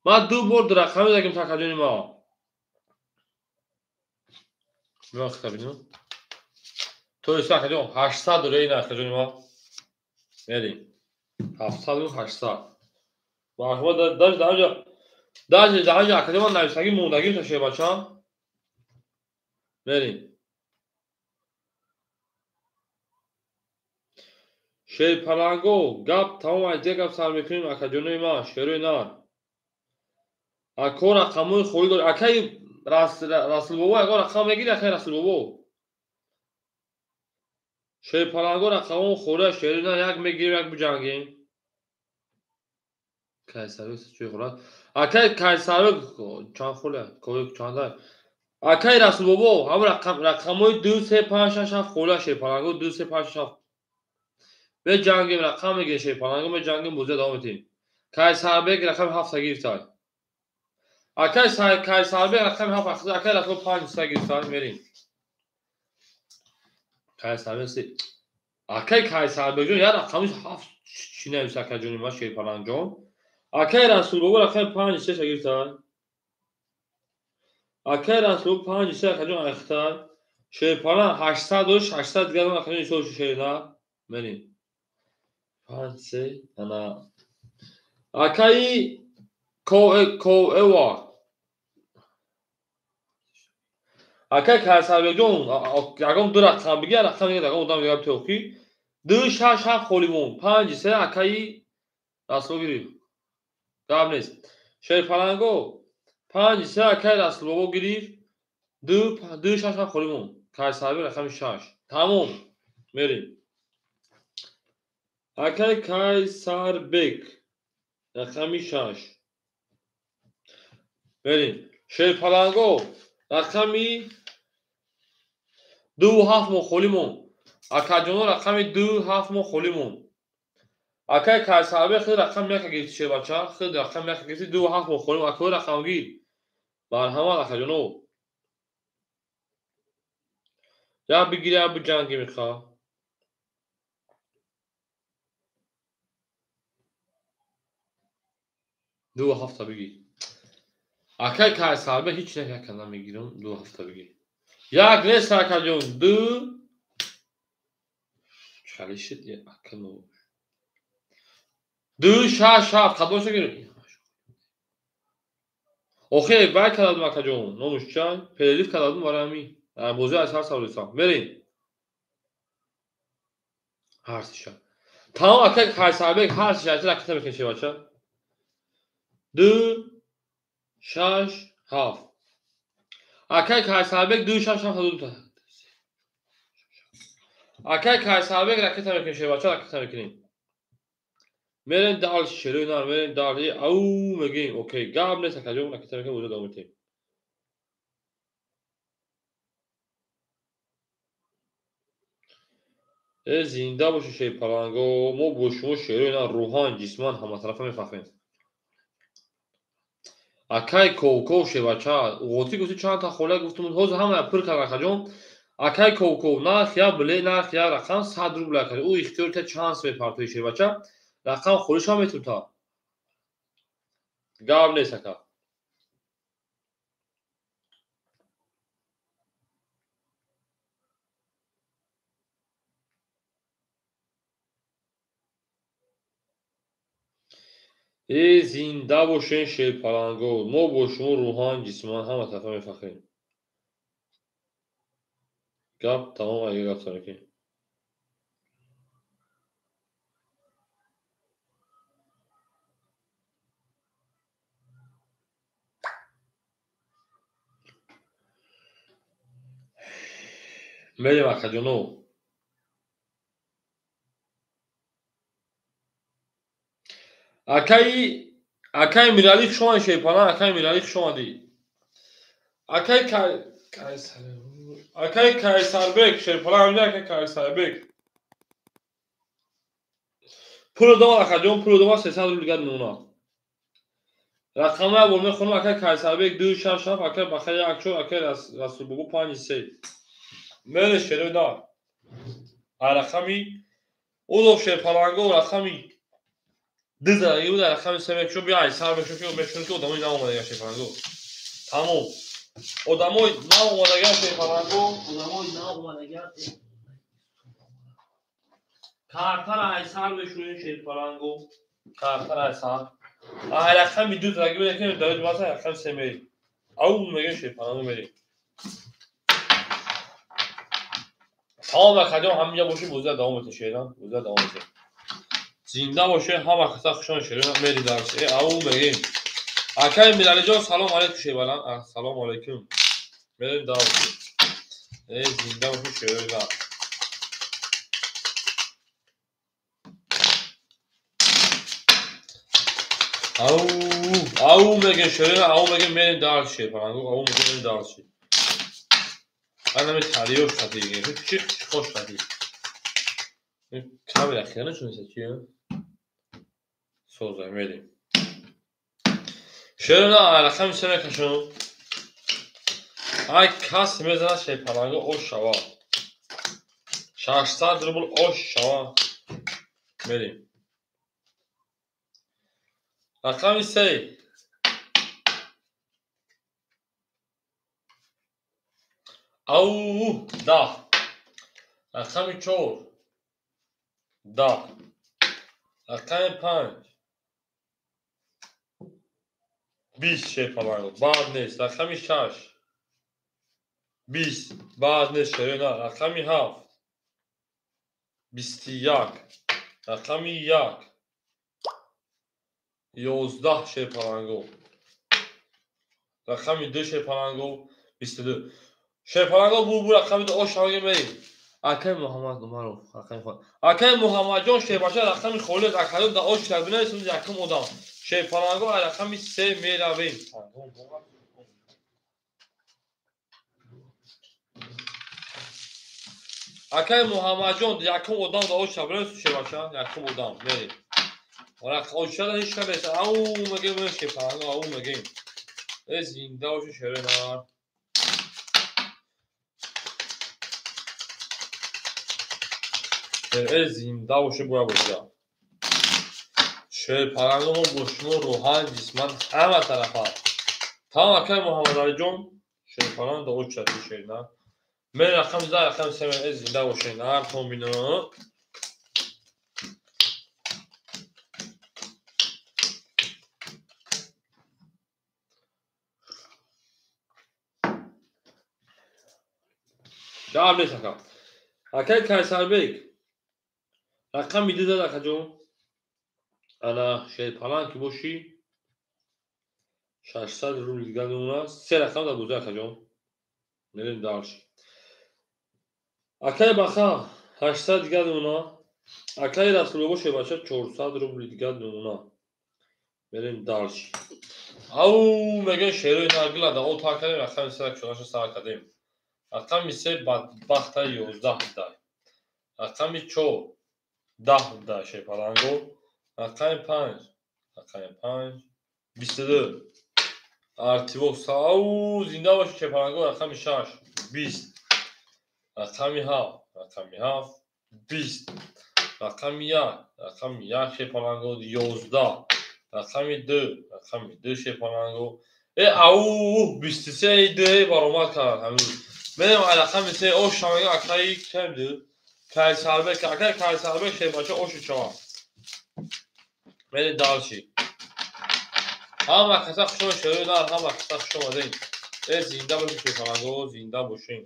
Ман ду бор рақами дагим такаҷони ма. Вақта бинам. То есть акаҷон 800 дора ин акаҷони ма. Мерем. 700 800. Бахма даже даже даже даже акаҷон ман нависагӣ мондагим та шербача. Мерем. Шерпаланго, гап тамом, аз дигар гап сар мекунем, акаҷонои ман, шерои нар. Ако рақамҳои холӣ дор. Акаи Расулбобо, ягон рақам мегири, акаи Расулбобо? Шерпаланго рақамҳо холӣ, шерои нар як мегирем, як биҷангем. Кайсарбек чӣ хӯрад? Акаи Кайсарбек чанд холӣ? Чанда? Акаи Расулбобо, ҳамон рақамҳои 2, 3, 5, 6, 7 холӣ, шерпаланго 2, 3, 5, 6, 7. Меҷангем, рақам мегирем, шерпаланго меҷангем, бозия давом медиҳем. Кайсарбек рақами 7 гирифтай. Акаи Кайсарбек рақами 7, акаи Расулбобо 5 са гирифтай, мерем. Кайсарбек се. Акаи Кайсарбекҷон, як рақами 7 чӣ навис, акаҷони ман, шерпалангҷон? Акаи Расулбобо рақами 5 се гирифтай. Акаи Расулбобо 5 се акаҷон айхтай. Шерпаланг 800 дошт, 600 дигар акаҷон ҳисоб шуд шерина. Мерем. 5 се ана. Акаи Коэва. Акаи Кайсарбекҷон, ягон ду рақам биги, як рақам дига, ягон одам дига битеохӣ. 2 6 7 холӣ монд. 5 се акаи Расулбобо гирифт. Гап нест. Шерпаланго 5 се акаи Расулбобо гирифт. 2 2 6 7 холӣ монд. Кайсарбек рақами 6. Тамом. Мерем. Акаи Кайсарбек рақами 6. Мерем. Шерпаланго рақами 2 7 мо холӣ монд. Акаҷоно, рақами 2 7 мо холӣ монд. Акай Кайсарбек, худ рақами яка гирифти, шербача, худ рақами яка гирифти, 2 7 мо холӣ. Акои рақамгир, марҳамат, акаҷоно. Як бигир, як биҷанги меха. 2 ҳафта бигир. Акай Кайсарбек, ҳеч яка намегирам, 2 ҳафта бигир. Як нест, акаҷон, ду чалишид, ака, 2 6 7 кадомша гир? Охе, вай кардадум, акаҷон, номуш чай, перелив кардадум, барои ҳамин бозӣ аз ҳар саволисам. Мерем. Ҳар сиша. Тамом, акай Кайсарбек, ҳар сиша ракета мекунем, шебача. 2 6 7. Акай Кайсарбек, 2 6 7 дута. Акай Кайсарбек, ракета мекунем, шебача, ракета мекунем. Мерем дальше, шерои нар, мерем дальше. Ау, мегӯем, окей, гап нест, акаҷон, ракета мекунем, бозӣ давом метиҳем. Э, зинда бошед, шерпаланго, мо бо шумо, шерои нар, рӯҳан, ҷисман, ҳаматарафа мефахрем. Акай Ковков, шебача, уғотӣ гуфти, чандта холя гуфтум, ҳозир ҳамая пур кард, акаҷон. Акай Ковков, нарх як биле, нарх як рақам 100 рубл, акаҷон. Ӯ ихтиёр та чанд мепартои, шербача. Рақам холишам метунта. Гап нест, ака. Э, зинда бошен, шерпаланго, мо бо шумо рӯҳан, ҷисман, ҳама тарафа мефахрем. Гап тамом, агар гап саракем. Мерем, акаҷоно. Акаи Миралӣ, хуш омадӣ, шерпаланг, акаи Миралӣ, хуш омадӣ. Акаи Кайсарбек, шерпаланг, ҳамиҷа акаи Кайсарбек. Пуло домад, акаҷон, пуло домад, 300 рубл дигар мемонад. Рақамҳо як бор мехонам: акаи Кайсарбек 2 6 7, акаи Баха 1 4, акаи Расулбобо 5 3. Мере, шерои нар. А рақами Удов, шерпаланго, рақами ду задаги буд, рақами се мекушо, биё, ай сар мекушо, ки мекушо, ки одамои наомадаган, шерпаланго. Тамом. Одамои наомадаган, шерпаланго, одамои наомадаган. Картара ай сар мешӯем, шерпаланго. Картара ай сар. Ай рақами ду задаги буд, ки давид маса рақами се мерем. Ау мегӯем, шерпаланго, мерем. Тамом, акаҷон, ҳаминҷа бошӣ, бозида давом метем, шерам, бозида давом метем. Зинда боше, ҳама каса хушон, шерам, мери дарс. Э, ау мегӯем. Акаи Миралиҷон, салом алейкум, шербаланд. Салом алейкум. Мерем дарс. Э, зинда бошӣ, шерои. Ау, ау мегӯем, шерои, ау мегӯем, мерем дарс, шерпаланго, ау мегӯем, мерем дарс. Анами тариёш хати, чи хош хати. Камера хиёна чунеса чи? Соза, мерем. Шерона рақами се мекашам. Ай кас мезанад, шерпаланго, ош шава. 600 рубл ош шава. Мерем. Рақами се. Ау, 10. Рақами чор. 10. Рақами панҷ. 20, шерпаланго. Бад нест. Рақами шаш. 20. Бад нест, шерона. Рақами ҳафт. 21. Рақами як. 11, шерпаланго. Рақами ду, шерпаланго. 22. Шерпаланго, бу рақами ду ош шаваги, мерем. Акаи Муҳаммад Умаров, рақами холӣ. Акаи Муҳаммадҷон, шербача, рақами холӣ, акаён да ош бинависем, якум одам. Шерпаланго, рақами се меравем. Акай Муҳаммадҷон, якум одам да оша бирем шебача, якум одам, мерем. Очада ҳеч кас нест. Ау мегем шепаланго, ау мегем. Э зинда боши шерои нар. Э зинда боши боя бошида. Шерпаланго мо бо шумо рӯҳан, ҷисман ҳама тарафа. Тамом акай Муҳаммадалиҷон, шерпаланг да оча шери нар. Мен рақам за рақам се мен зинда бошед нар комбино. Гап нест ака. Акай Кайсарбек рақами ду зад акаҷон. Ана шерпаланг ки бошӣ 600 рубл дигар мемонад. Се рақам дар бозӣ акаҷон. Мерем дальше. Акай Баха 800 дигар мемонад. Акай Расулобо шебача 400 рубл дигар мемонад. Мерем дальше. Ау мегӯем шерои наргила да о тар кардем рақами се кушодаша сар кардем. Рақами се бадбахта 11 дай. Рақами 4 10 дай шерпаланго. Рақами 5 рақами 5 22. Артивокс ау зинда боши шерпаланго. Рақами 6 20. Рақами 7 рақами 7 20. Рақами 1 рақами 1 шерпаланго 11. Рақами 2 рақами 2 шерпаланго. Э ау 23 2 баромад кард ҳамин. Мерем рақами 3 ош шамега акаи кемду Кайсарбек, акаи Кайсарбек шербача ошу чава. Мерем дальше. Ҳама каса хуш омадед шерои нар, ҳама каса хуш омадед. Э зинда бошед шерпаланго, зинда бошед.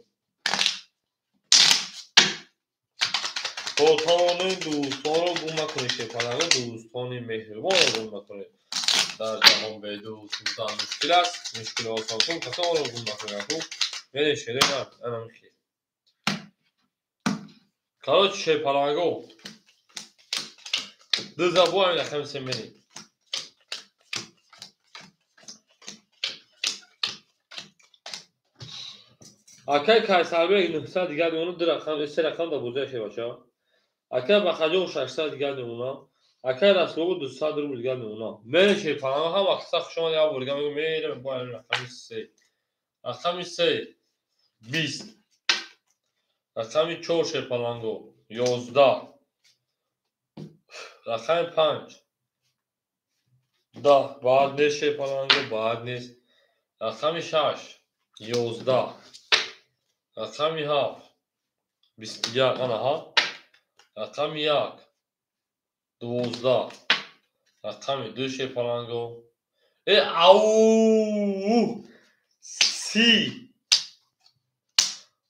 Хотони дӯстонро гум накунед шерпаланго, дӯстони меҳрибонро гум накунед. Дар ҷаҳон бе дӯст будан мушкил аст, мушкилро осон кун, касонро гум накунед. Мерем шерои нар, ана михел. Короче шерпаланго. Ду забо ҳамин рақами се мерем. Акай Кайсарбек 900 дигар мемонад, ду рақам, се рақам дар бозия шебача. Акай Бахаҷон 600 дигар мемонад. Акай Расулобо 200 рубл дигар мемонад. Мерем шерпаланго, ҳама каса хуш омадед, як бор дигар мегӯем, мерем бо ҳамин рақами 3. Рақами 3 20. Рақами 4 шерпаланго 11. Рақами 5 10. Баъд нест шерпаланго, баъд нест. Рақами 6 11. Рақами 7 21. Ана ҳа. Рақами 1 12. Рақами 2 шерпаланго. Э ау 30.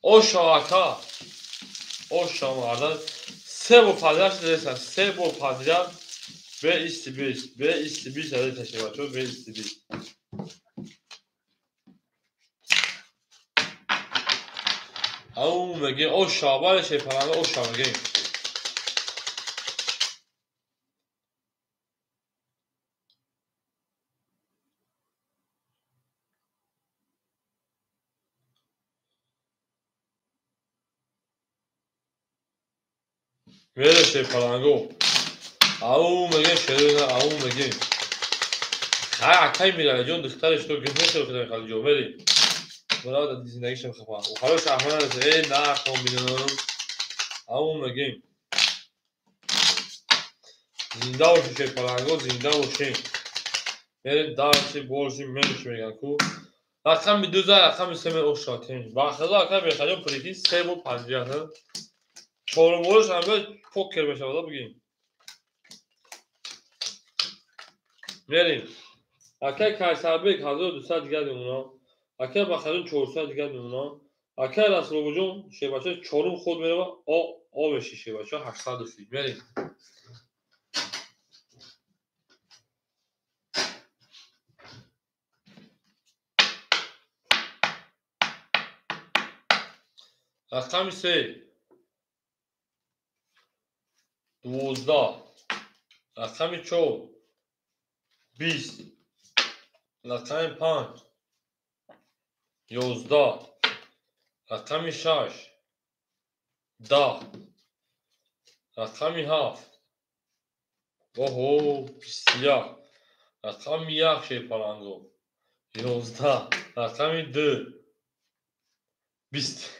Оша ака. Оша мардан. Се бор подряд шуда, се бор подряд бе 25, бе 25 шуда шебачо, бе 25. Ау мегем, оша бале шерпаланго, оша мегем. Мере шерпаланго. Ау мегем шерои нар, ау мегем. Хай акай Миралиҷон духтареш то гирифта шуд Халиҷон, мерем. Бародар дар зиндагишам хафа. Ухарош Аҳмад аст. Э на комбинам. Ау мегем. Зинда бошед шерпаланго, зинда бошед. Мерем дарси борси менш меган ку. Рақами 2 за рақами 3 ме оша тем. Бахзо акай Миралиҷон прикинь се бор подряд. Чорумбораш ҳам покер мешавад, бигем. Мерем. Акай Кайсарбек 1200 дигар мемонад. Акай Бахаҷон 400 дигар мемонад. Акай Расулобоҷон шербача чорум ход меравад, о меши шербача 830. Мерем. Рақами 3 12. Рақами 4 20. Рақами 5 11. Рақами 6 10. Рақами 7. Оҳо, 21. Рақами 1 шерпаланго. 11. Рақами 2. 20.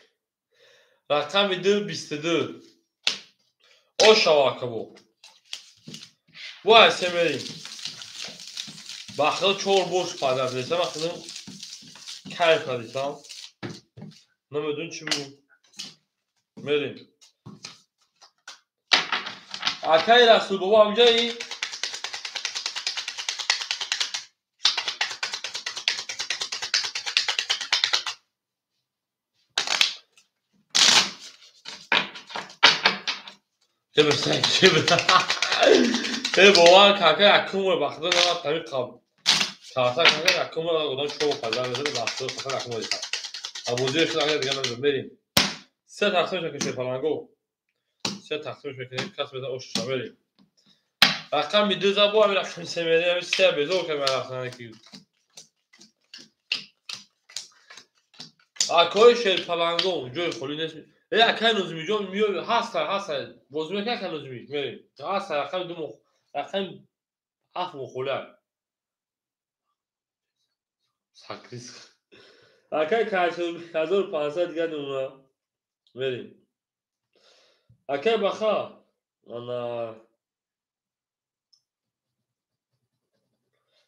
Рақами 2 22. Ошава акабо. Вай семерим. Бахил 4 бош падар десам, ахилим кайф надисам. Намедун чӣ бигӯм. Мерим. Акай Расул бобо ҳамҷои? Э бовар кака якум бор бахта на тами қаб. Карта кака якум бор одам шоу падар мезанад бахта кака якум бор дисам. Абозии хел агар дигар намедонам мерим. Се тақсим мешавад ки шерпаланго. Се тақсим мешавад ки кас мезанад ошша мерим. Рақами 2 забо ҳамин рақами 3 мерим, ҳамин 3 безор кард ман рафтан ки. Акои шерпаланго ҷои холӣ нест. Э акай Нозимиҷон миё ҳаста ҳаста бозӣ мекунад акай Нозими мерим. Ҳаста рақами 2 рақами 7 мухоля. Сакрис. Акай 1500 дигар намуна. Мерим. Акай Баха. Ана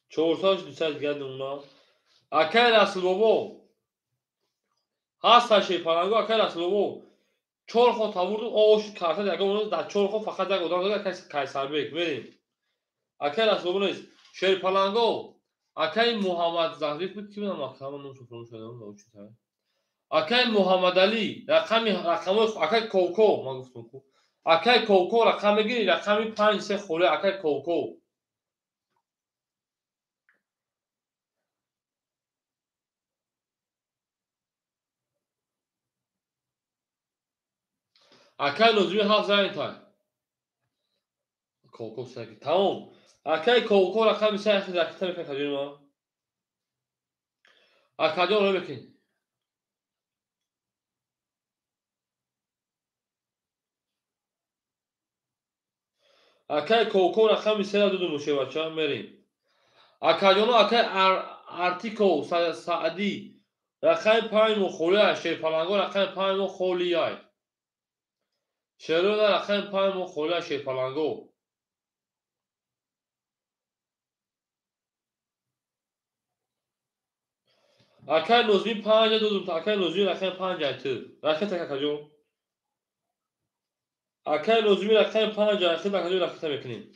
400 200 дигар намуна. Акай Расул бобо. Ҳаста шерпаланго акай Расул бобо. 4 хо тавурду ош карта ягон одам дар 4 хо фақат як одам дорад акай Кайсарбек мерим. Акай Расул бобо нест. Шерпаланго акай Муҳаммад Заҳриф буд ки будам акама номашро фаромӯш кардам научи. Акай Муҳаммадалӣ рақами рақамои акай Ковко ман гуфтам ку. Акай Ковко рақам мегири рақами 5 3 холе акай Ковко. Акай Нозими 7 занг тай. Ковко саки. Тамом. Акай Ковко рақами 3 ахи ракета мекунад каҷои ма. Акаҷон ро мекунӣ. Акай Ковко рақами 3 дуду мушевача мерим. Акаҷоно акай Артико Саъдӣ рақами 5 мо холия шерпаланго рақами 5 мо холияй. Шерона рақами 5 мо холия шерпаланго. Акай Нозими 5 додум, акай Нозими рақами 5 ай ту. Ракета акаҷон. Акай Нозими рақами 5 ай хид акаҷон ракета мекунем.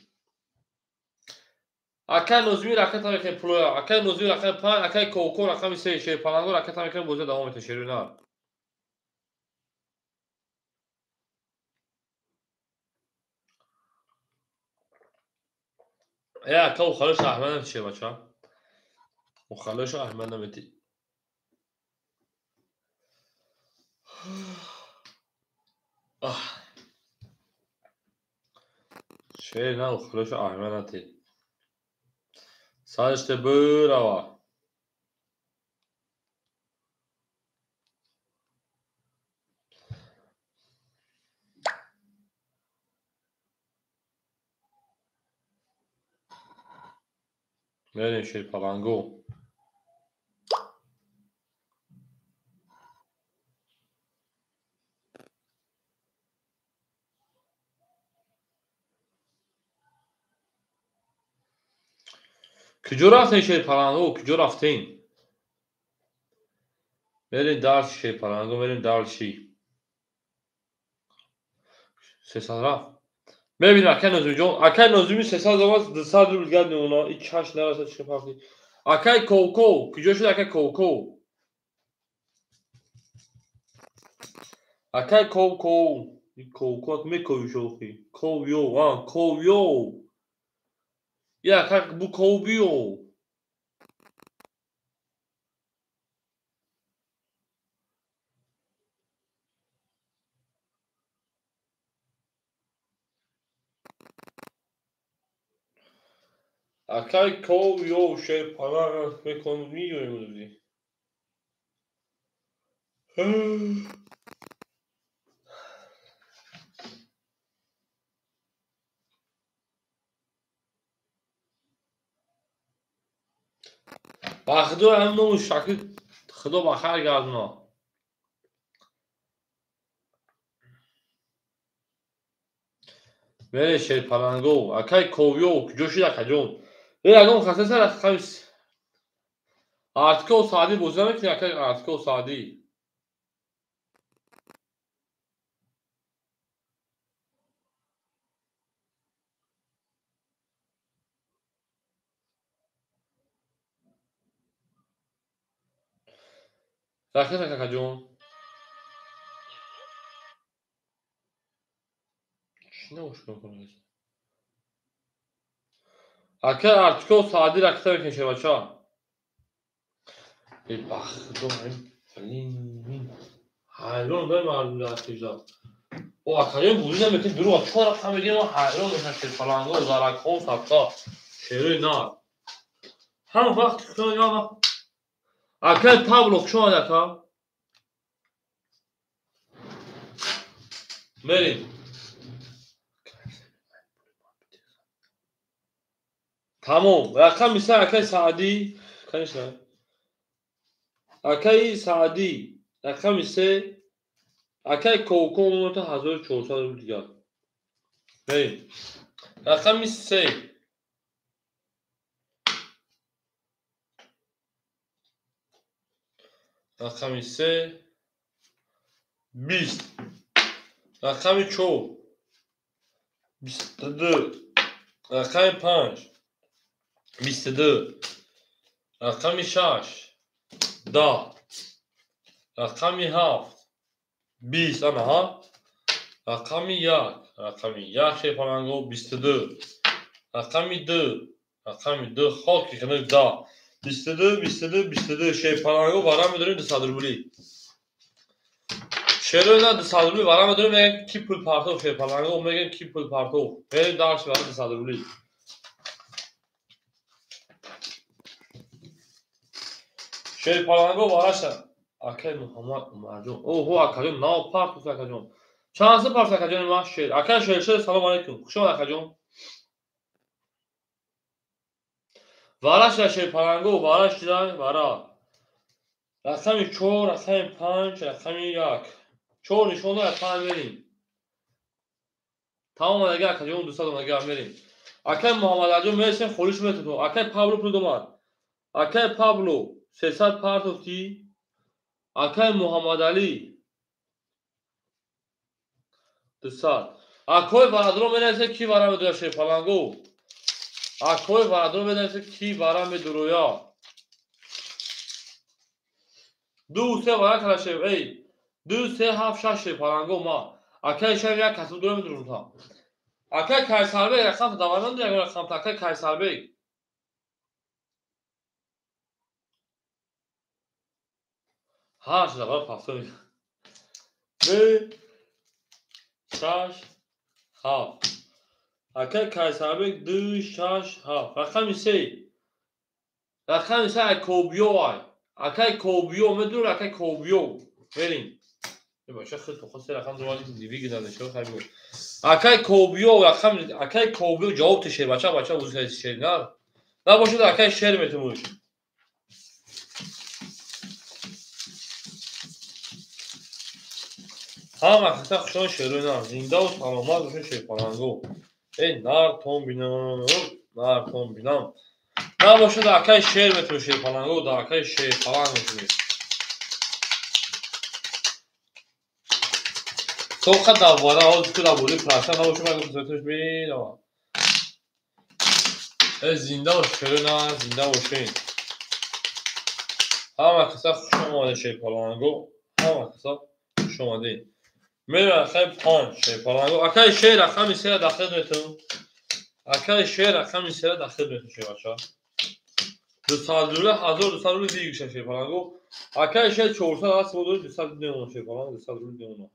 Акай Нозими ракета мекунем пулоя. Акай Нозими рақами 5, акай Ковко рақами 3, шерпаланго ракета мекунем бозӣ давом метавад шерона. Э ака ухалош аҳмад намеши бача. Ухалош аҳмад намети. Шер на ухалош аҳмад нати. Сариште бирава. Мерим шерпаланго. Куҷо рафтем шерпаланго? Куҷо рафтем? Мерим дарси шерпаланго, мерим дарси. 300 рафт. Мебинем акай Нозимиҷон. Акай Нозими 300 омад, 200 рубл дигар мемонад. И чаш нарасад чӣ фарқи. Акай Ковко, куҷо шуд акай Ковко? Акай Ковко, Ковко мекови шохи. Ковё, а, Ковё. Я акай бу Ковбиё. Акай Ковё шерпаланг мекун миёем рӯзи. Ба худо ҳам ному шакли худо ба хайр гардона. Мере шерпаланго, акай ковиё, куҷо шид акаҷон? Э ягон хаса сар рақами Артиков Саъдӣ бозӣ намекунӣ акай Артиков Саъдӣ? Ракета акаҷон. Чӣ набошад? Акай Артиков Саъдӣ ракета мекунӣ шербача. Э ба худо блин ҳайрон дай мардум дар хижда. О акаҷон бозӣ намекунӣ дурӯғ чор рақам мегирем ҳайрон мешавам шерпаланго, заракҳо, сабқа, шерои нар. Ҳам вақт акай Павло хуш омад ака. Мерем. Тамом. Рақами се акай Саъдӣ, конечно. Акаи Саъдӣ, рақами се, акаи Ковко омада 1400 рубл дигар. Мерем. Рақами се. Рақами се 20. Рақами чор 22. Рақами панҷ 22. Рақами шаш 10. Рақами ҳафт 20. Ана ҳа. Рақами як. Рақами як шерпаланго 22. Рақами ду. Рақами ду хоки хунук 10. 22, 22, 22 шерпаланго вара медорем 200 рубли. Шерои на 200 рубли вара медорем, мегем ки пул партов шерпаланго, мегем ки пул партов. Мерем дарш вара 200 рубли. Шерпаланго вараша. Акай Муҳаммад Умарҷон. Оҳо акаҷон, нав партов акаҷон. Чанд са партов акаҷон ма шер. Акай шершер салом алейкум. Хуш омад акаҷон. Вараша шерпаланго, вараш чидай? Вара. Рақами чор, рақами панҷ, рақами як. Чор нишон дорад, панҷ мерем. Тамом омадагӣ акаҷон, 200 омадагӣ мерем. Акай Муҳаммадалиҷон мересем, холиш метуту. Акай Павло пул домад. Акай Павло 300 партовти. Акай Муҳаммадалӣ 200. Акой варадро менависе ки вара медоя шерпаланго. Акой варадро менависе ки вара медуроя. Ду се вара кара шер. Эй, ду се ҳафт шаш шерпаланго ма. Акай шер як касб дура медурум та. Акай Кайсарбек рақам даварман як рақам та. Акай Кайсарбек. Ҳашт давар пафто. Ду шаш ҳафт. Акай Кайсарбек ду шаш ҳафт. Рақами се. Рақами се ай Кобиё ай. Акай Кобиё медур, акай Кобиё. Мерем. Баша худ худ се рақам дували дивиги надошта хай бу. Акай Кобиё рақам акай Кобиё ҷавоб тишер бача бача бузург шер на. Набошад акай шер метумуш. Ҳама хаса хушон шерои нар. Зиндаву саломат бошед шерпаланго. Эй нартон бинам, нартон бинам. Набошад акай шер метумуш шерпаланго, да акай шерпаланг метумуш. Тоқа даввара ҳозир ку дар бозии праша набошад ман гуфтам бинам. Эй зинда бош шерои нар, зинда бошед. Ҳама каса хуш омадед шерпаланго, ҳама каса хуш омадед. Мерем акай панҷ шерпаланго. Акай шер рақами сера дахил метун. Акай шер рақами сера дахил метун шербача. 200 рубл, 1200 рубл дигиша шерпаланго. Акай шер 400 аст бодори 200 демона шерпаланго, 200 рубл демона.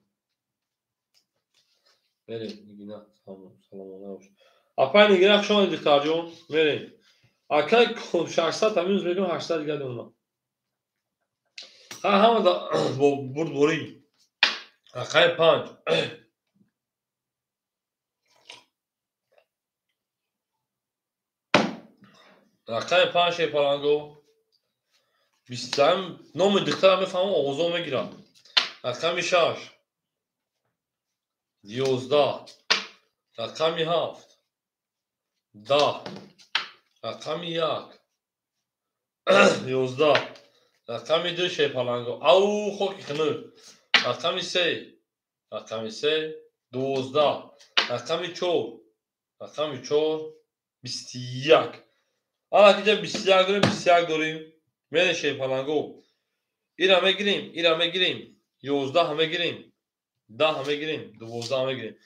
Мерем Нигина, салом алейкум. Апай Нигина хуш омадед духтарҷон. Мерем. Акай 600 минус мекунам 800 дигар демона. Ҳа ҳама бурдборӣ. Рақами панҷ. Рақами панҷ шерпаланго. Бист номи духтара мефаҳмам, оғозо мегирам. Рақами 6, 11, рақами 7, 10, рақами 1, 11, рақами 2 шерпаланго. Ау, хоки хунук. Рақами 3, рақами 3, 12, рақами 4, рақами 4, 21. Ана киҷа 21 дорем, 21 дорем. Мерем шерпаланго. Ира мегирем, ира мегирем. 11 мегирем, 10 мегирем, 12 мегирем.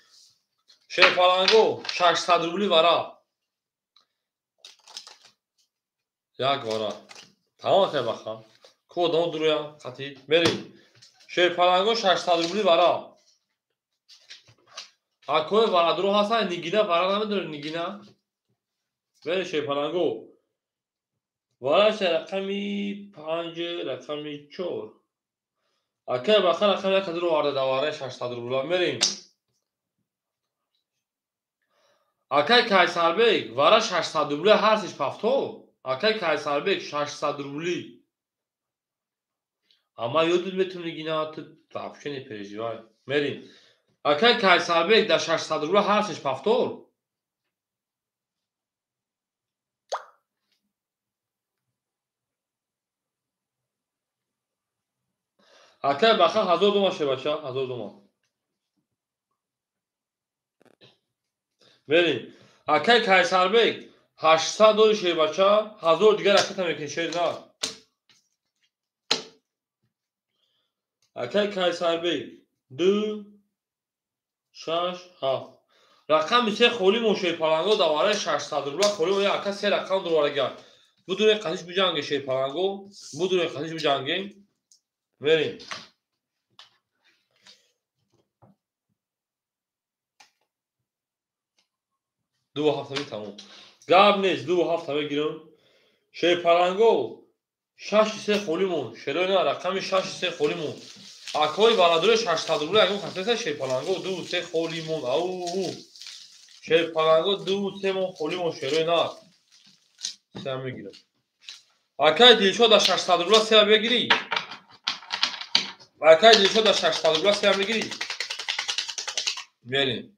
Шерпаланго 600 рубли вара. Як вара. Тамом хай баха. Ку одам дуруя қатӣ. Мерем. Шерпаланго 600 рубли вара. Акои варадуро ҳастан, Нигина вара намедонӣ Нигина? Мерем шерпаланго. Вараша рақами 5, рақами 4. Акай баха рақами 1 дуро оварда дар вараи 600 рубла. Мерем. Акай Кайсарбек вара 600 рубли ҳарсиш пафто. Акай Кайсарбек 600 рубли. Ама ёдут метавонӣ Нигина, ту вообще не переживай. Мерем. Акай Кайсарбек дар 600 рубла ҳарсиш пафтор. Акай баха 1000 дома шебача, 1000 дома. Мерем. Акай Кайсарбек 800 дори шебача, 1000 дигар ракета мекунӣ шер на. Акай Кайсарбек 2 6 7. Рақами 3 холӣ мон шерпаланго дар вараи 600 рубла холӣ мон. Ака 3 рақам дурварагар. Будуре қатиш биҷанге шерпаланго, будуре қатиш биҷанге. Мерем. Ду ҳафта тамом. Гап нест, 2 ҳафта мегирам. Шерпаланго 6-3 холӣ мон. Шерои на рақами 6-3 холӣ мон. Акои барадуре 600 рубла ягон касеса шерпаланго 2-3 холӣ мон. Ау. Шерпаланго 2-3 мон холӣ мон шерои на. Се мегирам. Акай Дилшод дар 600 рубла се мегирӣ. Акай Дилшод дар 600 рубла се мегирӣ. Мерем.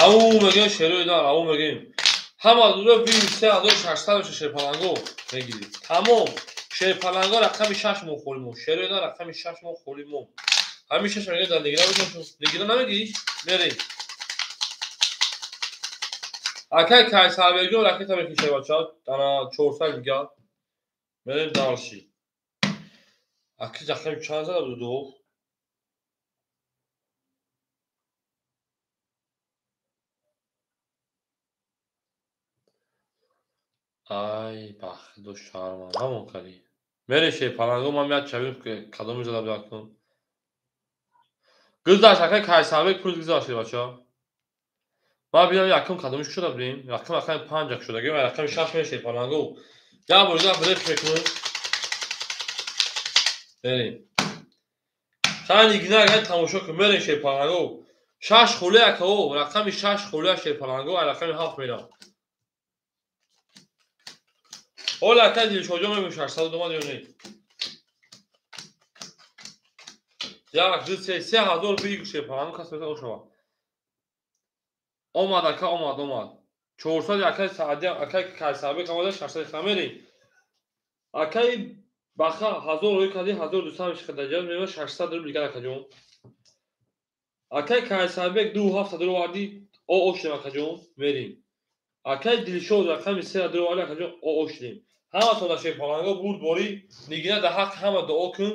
Ау мегем шерои дар, ау мегем. Ҳама дура 3600 меша шерпаланго мегирӣ. Тамом. Шерпаланго рақами 6 мо холӣ мон. Шерои дар рақами 6 мо холӣ мон. Ҳамин 6 мегирем дар Нигина бошем. Нигина намегирӣ? Мерем. Акай Кайсарбекҷон ракета мекиша бача. Ана 400 дигар. Мерем дарши. Аки рақами чанд зада буд ду? Ай, бахидо шарман, ҳамон кардӣ. Мерем шерпаланго, ман меяд чавим кадоми зада буд акнун. Гузашт, акай Кайсарбек пул гузашт бача. Ман бинам якум кадомиш шуда будем. Якум рақами 5 шуда, гем рақами 6 мерем шерпаланго. Як бор дигар бреф мекунем. Мерем. Хай Нигина агар тамошо кун, мерем шерпаланго. 6 холӣ акао, рақами 6 холӣ шерпаланго, рақами 7 мерам. Ҳола акай Дилшодҷон мегӯ 600 дома ё не? 1 2 3 3000 бигир шерпаланго кас мета ошава. Омад ака, омад, омад. 400 акай Саъдия, акай Кайсарбек омада 600 хамери. Акай Баха 1000 рӯй кади 1200 меши хадаҷа мева 600 рубл дигар акаҷон. Акай Кайсарбек 2700 оварди, о шудем акаҷон, мерем. Акай Дилшод рақами 3 оварди акаҷон, о шудем. Ҳаматон дар шерпаланго бурд борӣ, Нигина дар ҳаққи ҳама дуо кун.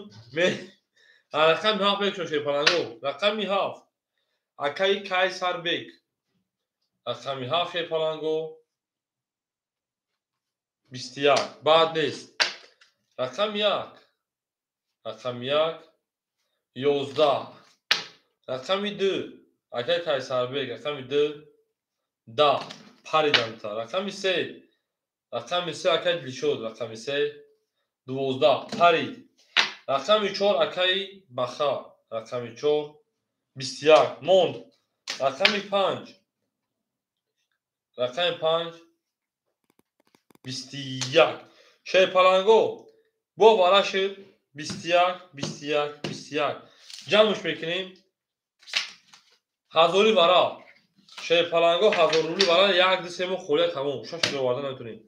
Рақами 7 мекушам шерпаланго. Рақами 7. Акай Кайсарбек. Рақами 7 шерпаланго. 21. Баъд нест. Рақами 1. Рақами 1. 11. Рақами 2. Акай Кайсарбек. Рақами 2. 10. Паридам та. Рақами 3. Рақами 3 акай Дилшод. Рақами 3. 12. Парид. Рақами 4 акай Баха. Рақами 4. 21. Монд. Рақами 5. Рақами 5 21. Шерпаланго бо вара шуд 21 21 21. Ҷамъш мекунем. Ҳазори вара. Шерпаланго 1000 рубли вара 1 2 3 мо холия тамом. Шаш оварда наметонем.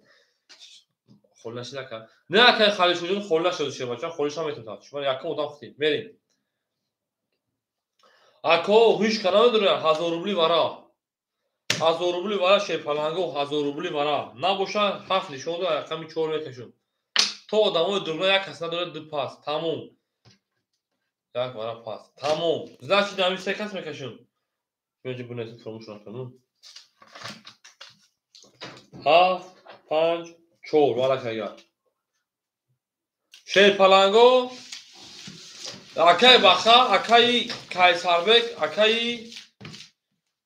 Холӣ нашида кард. Не акай Халишуҷон холӣ нашуд шербача, холиш наметонад. Шумо якум одам худед. Мерем. Ако ҳуш кана медоря 1000 рубли вара. 1000 рубли вара шерпаланго 1000 рубли вара. Набоша 7 нишон дора рақами 4 мекашум. То одамои дурна як кас надорад ду пас. Тамом. Як вара пас. Тамом. Значит, ҳамин се кас мекашум. Беҷи бунеси фаромӯш накунам. 7 5 4 вара кага. Шерпаланго акай Баха, акаи Кайсарбек, акаи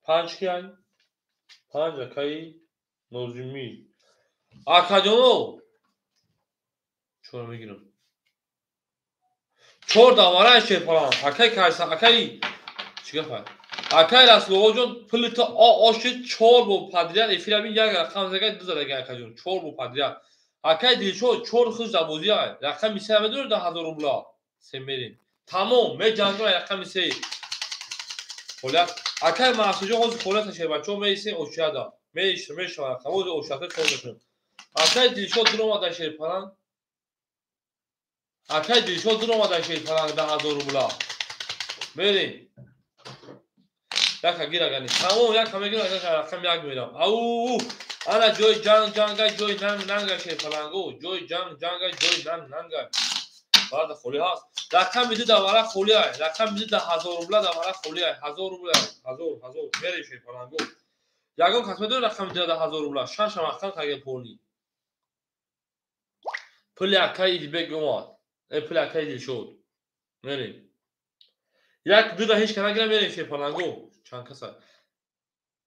5 кияй? 5 акаи Нозимӣ. Акаҷоно 4 мегирам. 4 давараи шерпаланг. Акаи Кайсар, акаи чӣ гапай? Акаи Расуловоҷон пули то ошид 4 бо подряд эфира бин як рақам зага ду задага акаҷон 4 бо подряд. Акаи Дилшод 4 худ забозӣ ай. Рақами 3 медонед 1000 рубла. Се мерем. Тамом, меҷангам рақами 3. Холят. Акаи Маҳсуҷон ҳозир холята шербачо меисем ошияда. Мешава рақам ҳозир ошията чор мекунем. Акаи Дилшод дуромада шерпаланг. Акаи Дилшод дуромада шерпаланг 10000 рубла. Мерем. Яка гирагани. Тамом, яка мегирам, рақам 1 мерам. Ау! Ана ҷои ҷанг ҷанга, ҷои нанг нанга шерпаланго, ҷои ҷанг ҷанга, ҷои нанг нанга. Баъд холӣ ҳаст. Рақами 2 дар вара холӣ ай. Рақами 2 дар 1000 рубла дар вара холӣ ай. 1000 рубла, 1000, 1000 мерем шерпаланго. Ягон кас медонад рақами 2 дар 1000 рубла? 6 маҳкам кардем полни. Пули акаи Идибек омад. Пули акаи Дилшод. Мерем. 1 2 да ҳеҷ кас нагирам, мерем шерпаланго. Чанд каса?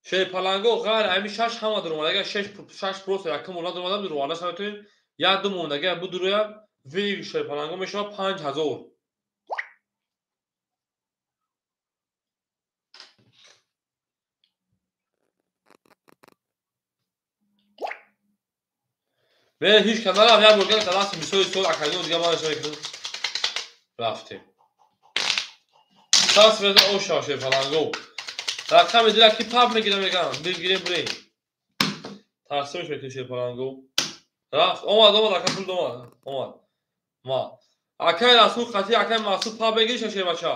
Шерпаланго ғайр ҳамин 6 ҳама дуромад. Агар 6 просто якум мола дуромада дуромада наметонем. 1 2 монда агар будуроя ви шерпаланго мешавад 5000. Мере ҳеҷ кас нарафт, як бор гирифт даст мисоли сол академия дига ман мекунам. Рафтем. Тас верда оша шерпаланго. Рақами дила ки паб мегирам мегам, бигирем бурем. Тақсимш мекунем шерпаланго. Рафт, омад, омад, ака пул омад, омад. Ма. Акай Расул қатӣ акай Масуд паб мегириша шербача.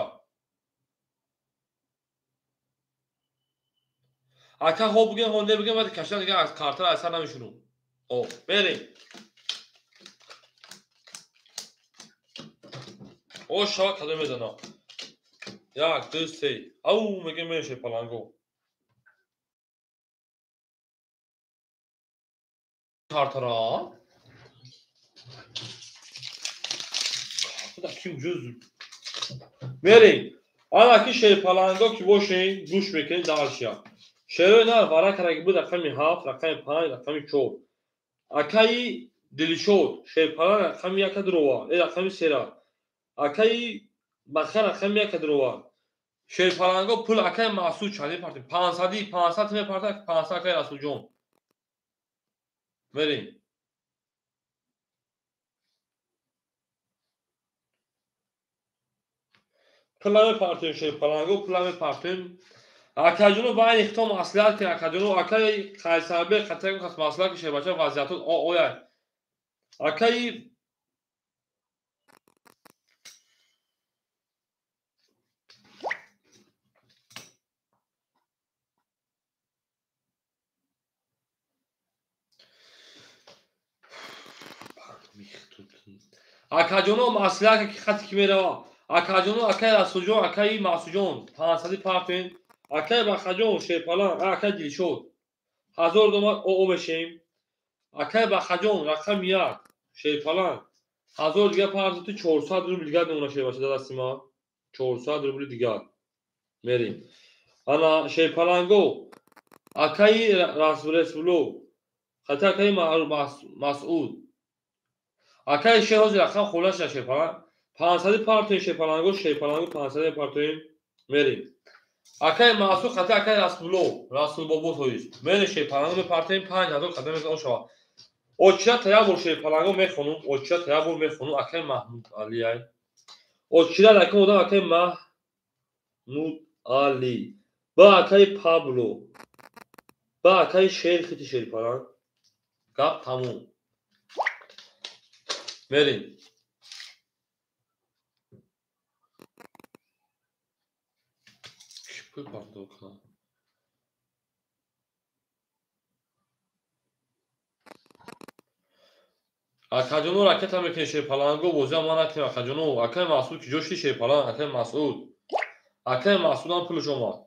Ака ҳо бугем, ҳо небугем, вале кашидан дига аз картара аз сар намешунум. О, мерем. О, шава кадом мезанам. 1 2 3. Ау, мегем мерем шерпаланго. Картара. Картара ки уҷуз. Мерем. Ана ки шерпаланго ки бошем, гӯш мекунем даршия. Шерои нар вара кардаги буд рақами 7, рақами 5, рақами 4. Акаи Дилшод шерпаланг рақами 1 дурова, рақами 3. Акаи Баха рақами 1 дурова. Шерпаланго пул акаи Маҳсуд чанд мепартем? 500, 500 мепартад, 500 акаи Расулҷон. Мерем. Пула мепартем шерпаланго, пула мепартем. Акаҷоно байни хитом маслиҳат кунед, акаҷоно, акаи Қайсарбек қатъиян кас маслиҳат ки шербача вазъиятот ояд. Акаи акаҷоно маслиҳат ки хати ки мерава. Акаҷоно, акаи Расулҷон, акаи Маҳсуҷон 500 партем. Акаи Бахаҷон шерпаланг, акаи Дилшод 1000 домад оо мешем. Акаи Бахаҷон рақами 1 шерпаланг 1000 дигар парту 400 рубл дигар мемона шербача дар дасти ман. 400 рубли дигар. Мерем. Ана шерпаланго акаи Расулов, хати акаи Масуд. Акаи шер ҳозир рақам холаша шерпаланг 500 партоем шерпаланго, шерпаланго 500 партоем. Мерем. Акай Маъсуд қати акай Расулло, Расулбобо тоист. Мерем шерпаланго мепартем 5000 қадам мезан ошава. Очира та як бор шерпаланго мехонум, очира та як бор мехонум акай Маҳмуд Алиай. Очира ракам одам акай Маҳмуд Али. Ба акай Пабло. Ба акай Шер хити шерпаланг. Гап тамом. Мерем. Пул пардохт кунам. Акаҷоно ракета мекунед шерпаланго, бозиам ман накунем акаҷоно. Акай Масуд ки ҷо шуди шерпаланг, акай Масуд. Акай Масудам пулаш омад.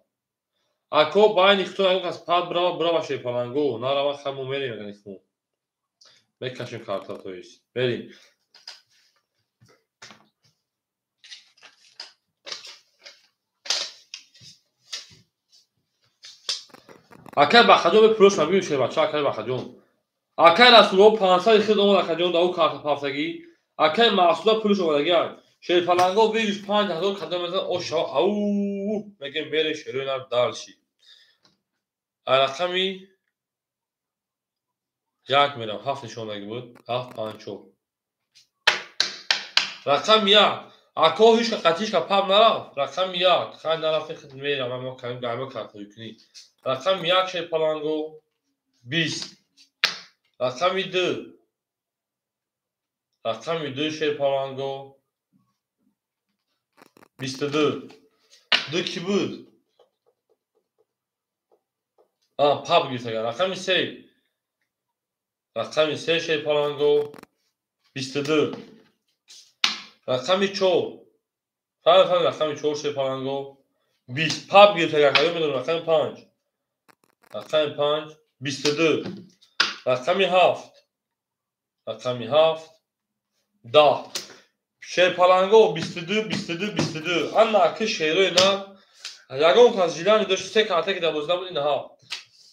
Ако байни худтон ягон кас пад бирава, бирава шерпаланго, нарава хай мо мерем ягон мо. Мекашем карта то есть. Мерем. Акай Бахаҷон бепулош мабинем шербача, акай Бахаҷон. Акай Расулов 500 хид омад акаҷон дар ӯ карта пафтагӣ. Акай Маъсуда пулаш омадагӣ. Шерпаланго вирус 5000 қадам мезанад, ошава ау мегем мерем шерои нар дальше. Рақами 1 мерам, 7 нишондагӣ буд, 7 5 4. Рақами 1. Ако ҳичка қатишка паб нарафт. Рақами 1. Хай нарафти хид мерам, мо кам гайма карта кунӣ. Рақами 1 шерпаланго 20. Рақами 2. Рақами 2 шерпаланго 22. 2 ки буд? Паб гирифтаган. Рақами 3. Рақами 3 шерпаланго 22. Рақами 4. Фаҳм, рақами 4 шерпаланго 20. Паб гирифтаган. Хаёл медонам рақами 5. Рақами 5 22. Рақами 7. Рақами 7 10. Шерпаланго 22 22 22. Ана аки шерои на ягон кас жилани дошт се карта ки дар бозида буд ин ҳафт.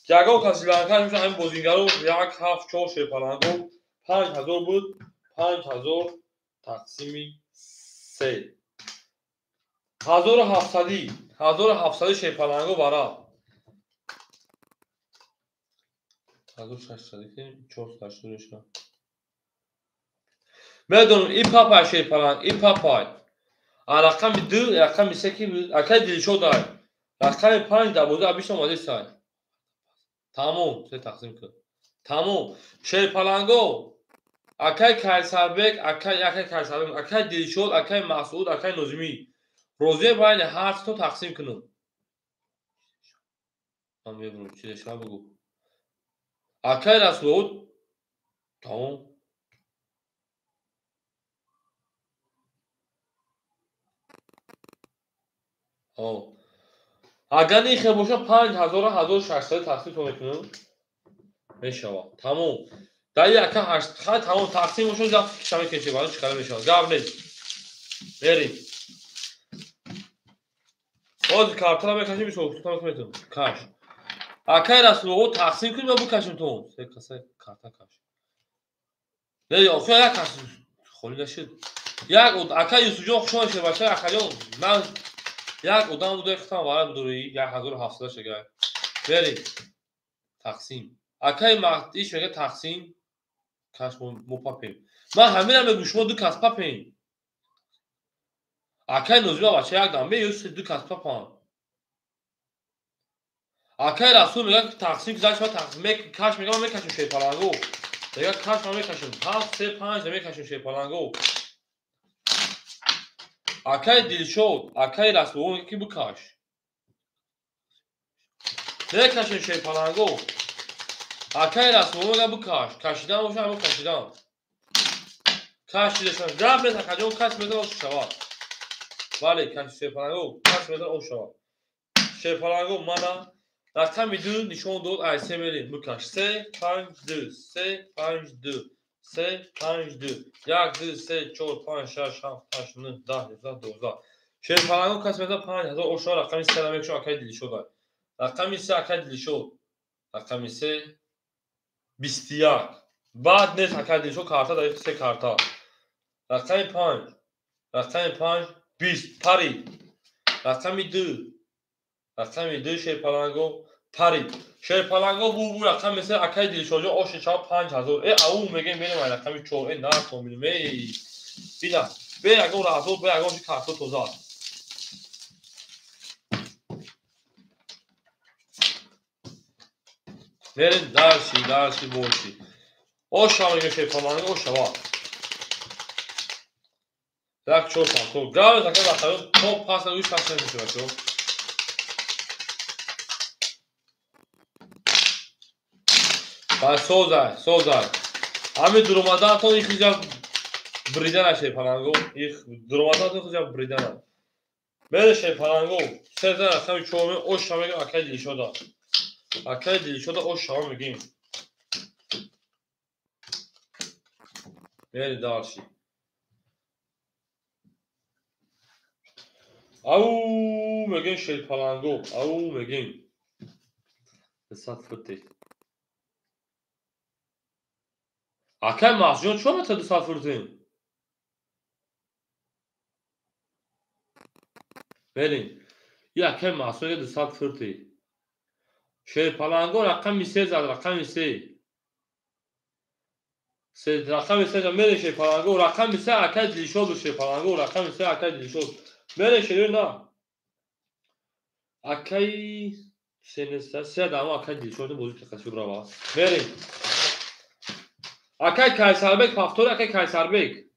Ягон кас жиланка мешавад ҳамин бозингаро 1 7 4 шерпаланго 5000 буд. 5000 тақсими 3. 1700 1700 шерпаланго бара. 1600 ки 480 мешавад. Медонам и папай шерпаланг, и папай. А рақами 2, рақами 3 ки акай Дилшод ай. Рақами 5 дар бозӣ абиш омади сай. Тамом, се тақсим кун. Тамом. Шерпаланго акай Кайсарбек, акай Кайсарбек, акай Дилшод, акай Масуд, акай Нозимӣ. Розия байни ҳар сето тақсим кунам. Ман мебурам, чизе шума бигӯ. Акай Расулов тамом. Агар ин хел бошад 5000 1600 тақсим то мекунам. Мешавад. Тамом. Дар яка 8 хай тамом тақсим бошад, гап кишта мекашем, баъд чӣ кара мешавад. Гап нест. Мерем. Ҳозир картара мекашем, бисёр метавонам. Каш. Акай Расулов тақсим кунем ё бикашем то? Се каса карта каш. Не, охир як кас холӣ нашуд. Як акай Юсуфҷон хуш омадед, бача акаҷон. Ман як одам буда хитам варад будурӣ 1700 шагай. Мерем. Тақсим. Акай Маҳдиш мега тақсим. Каш мо папем. Ман ҳаминам мегӯм шумо ду кас папем. Акай Нозима бача як дам ме ё ду кас папан. Акай Расул мега тақсим гузашт ма тақсим каш мега ман мекашем шерпаланго. Мега каш ман мекашем. 7 3 5 мекашем шерпаланго. Акай Дилшод, акай Расул мега ки бикаш. Мекашем шерпаланго. Акай Расул мега бикаш. Кашидан боша ҳамон кашидан. Кашидашон. Гап нест акаҷон, кас медон ош шавад. Бале, каш шерпаланго, кас медон ош шавад. Шерпаланго мана рақами 2 нишон дод, ай се мерем. Бикаш. 3 5 2 3 5 2 3 5 2 1 2 3 4 5 6 7 8 9 10 11 12. Шерпаланго кас медон 5000 ош шавад. Рақами 3 ра мекашам акай Дилшод. Рақами 3 акай Дилшод. Рақами 3 21. Баъд нест акай Дилшод карта дар се карта. Рақами 5. Рақами 5 20 парид. Рақами 2. Рақами 2 шерпаланго парид. Шерпаланго бу рақами 3 акай Дилшодҷон оши чава 5000. Ау мегем мерем ай рақами 4. Нартон бинем. Бина. Бе ягон раҳзо, бе ягон чи карто тоза аст. Мерем дарси боши. Оша мегем шерпаланго ошава. 1 4 5 гаве така бахаё то пас на гӯш пас намешава чо. Ба созай. Ҳамин дуромадаатон их иҷа бридана шерпаланго, их дуромадаатон их иҷа бридана. Мере шерпаланго, сеза рақами 4 оша мегем акай Дилшода. Акай Дилшода оша мегем. Мере дарси. Ау мегем шерпаланго, ау мегем. 200 фурте. Акай Маҳсуҷон чо мета 200 фуртем? Берин. И акай Маҳсуҷон 200 фурте. Шерпаланго рақами 3 зад, рақами 3. Рақами 3 мере шерпаланго, рақами 3 акай Дилшод шерпаланго, рақами 3 акай Дилшод. Мере шеро на. Акай сенеста, се дамо акай Дилшод бозӣ қасӣ брава. Мере. Акай Кайсарбек повтор, акай Кайсарбек.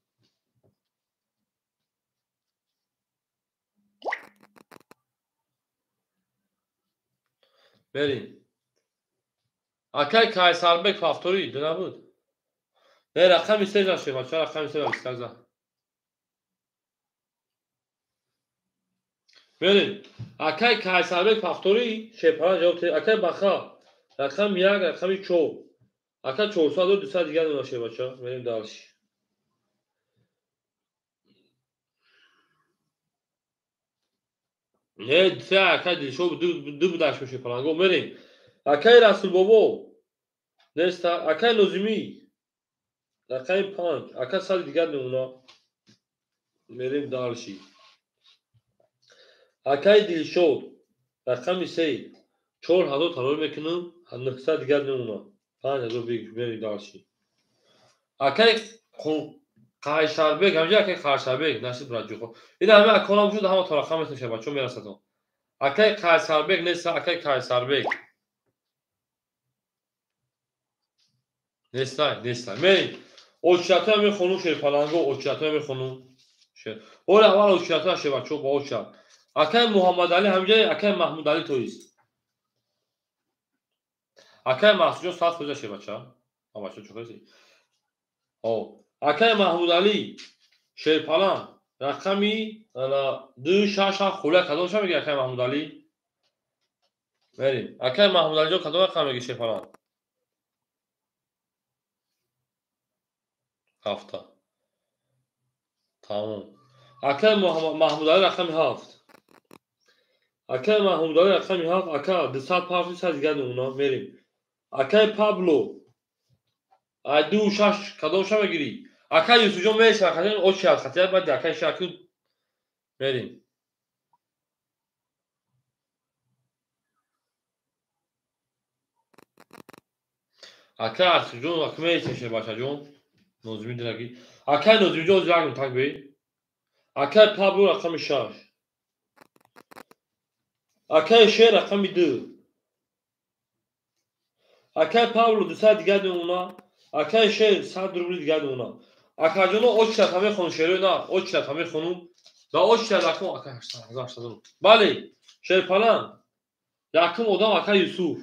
Мере. Акай Кайсарбек повтори, ду набуд. Не, рақами 3 зашем, бача, рақами 3 бистаза. Мерем. Акай Кайсарбек повтори, шепара ҷавоб те. Акай Баха, рақами 1, рақами 4. Ака 400 200 дигар мебошад бача. Мерем дальше. Не, се акай Дилшод ду будаш мешад паланго. Мерем. Акай Расулбобо. Неста. Акай Нозимӣ. Рақами 5. Ака 100 дигар мемона. Мерем дальше. Акай Дилшод. Рақами 3. 4000 тарор мекунам. 900 дигар мемона. 5000 биг мерем дальше. Акай Қайсарбек, ҳамҷа акай Қайсарбек, насиб раҷуқо. Ин ҳама аконам шуд, ҳама то рақам мешава, бачо мерасадон. Акай Қайсарбек нест, акай Қайсарбек. Нестай. Мерем. Очатоя мехонум шерпаланго, очатоя мехонум. Оре аввал очатоя ше бачо бо очат. Акай Муҳаммадалӣ ҳамҷа, акай Маҳмудалӣ тоист. Акай Маҳсуҷон 100 фоиза ше бача. Бача чӯхеси. Акай Маҳмудалӣ шерпалан рақами 2 6 7 хуля кадом ша меги акай Маҳмудалӣ? Мерем. Акай Маҳмудалиҷон кадом рақам меги шерпалан? 7. Тамом. Акай Маҳмудалӣ рақами 7. Акай Маҳмудалӣ рақами 7, ака 200 пафти 100 дигар мемона. Мерем. Акай Пабло ай 2 6 кадом ша мегирӣ? Акай Юсуфҷон мереса, хатин очи аст, хатия баъд акай Шакир мерем. Акай Асуфҷон, ак мереса шербачаҷон. Нозими дираги. Акай Нозимиҷон зиягм так бе. Акай Пабло рақами 6. Акай Шер рақами 2. Акай Пабло 200 дигар мемона. Акай Шер 100 рубли дигар мемона. Акаҷоно очта та мехонум шерои на, очта та мехонум. Ва очта рақам акай 800. Бале, шерпалан. Якум одам акай Юсуф.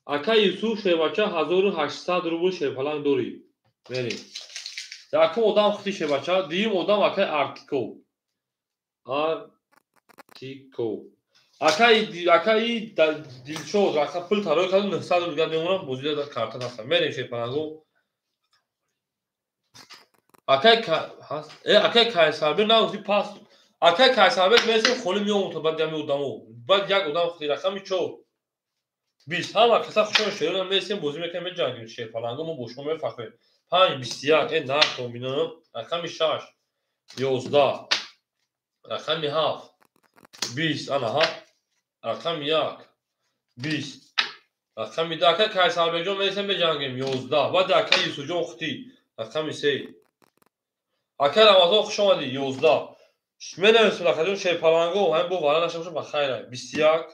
Акай Юсуф шербача 1800 рубл шерпалан дорӣ. Мерем. Якум одам хути шербача, дуюм одам акай Артико. Артико. Акай Дилшод рақам пул тарой кардам 900 рубл дигар мемонам, бозида дар карта ҳастам. Мерем шерпаланго. Акай акай Кайсарбек нагуфти пас. Акай Кайсарбек мересем холи меомуд баъд ями одамо. Баъд як одам хути рақами 4. 20 ҳама каса хушон шерона мересем бозӣ мекунем меҷангем шерпаланго мо бо шумо мефахрем. 5 21 нархтон бинам рақами 6 11 рақами 7 20 ана 7. Рақами 1 20. Рақами 2 акай Кайсарбекҷон мересем беҷангем 11. Баъд акай Юсуфҷон хутӣ. Рақами 3. Акай Рамазон хуш омадӣ 11. Менависем акаҷон шерпаланго ҳамин бо вара наша боша ба хайр. 21.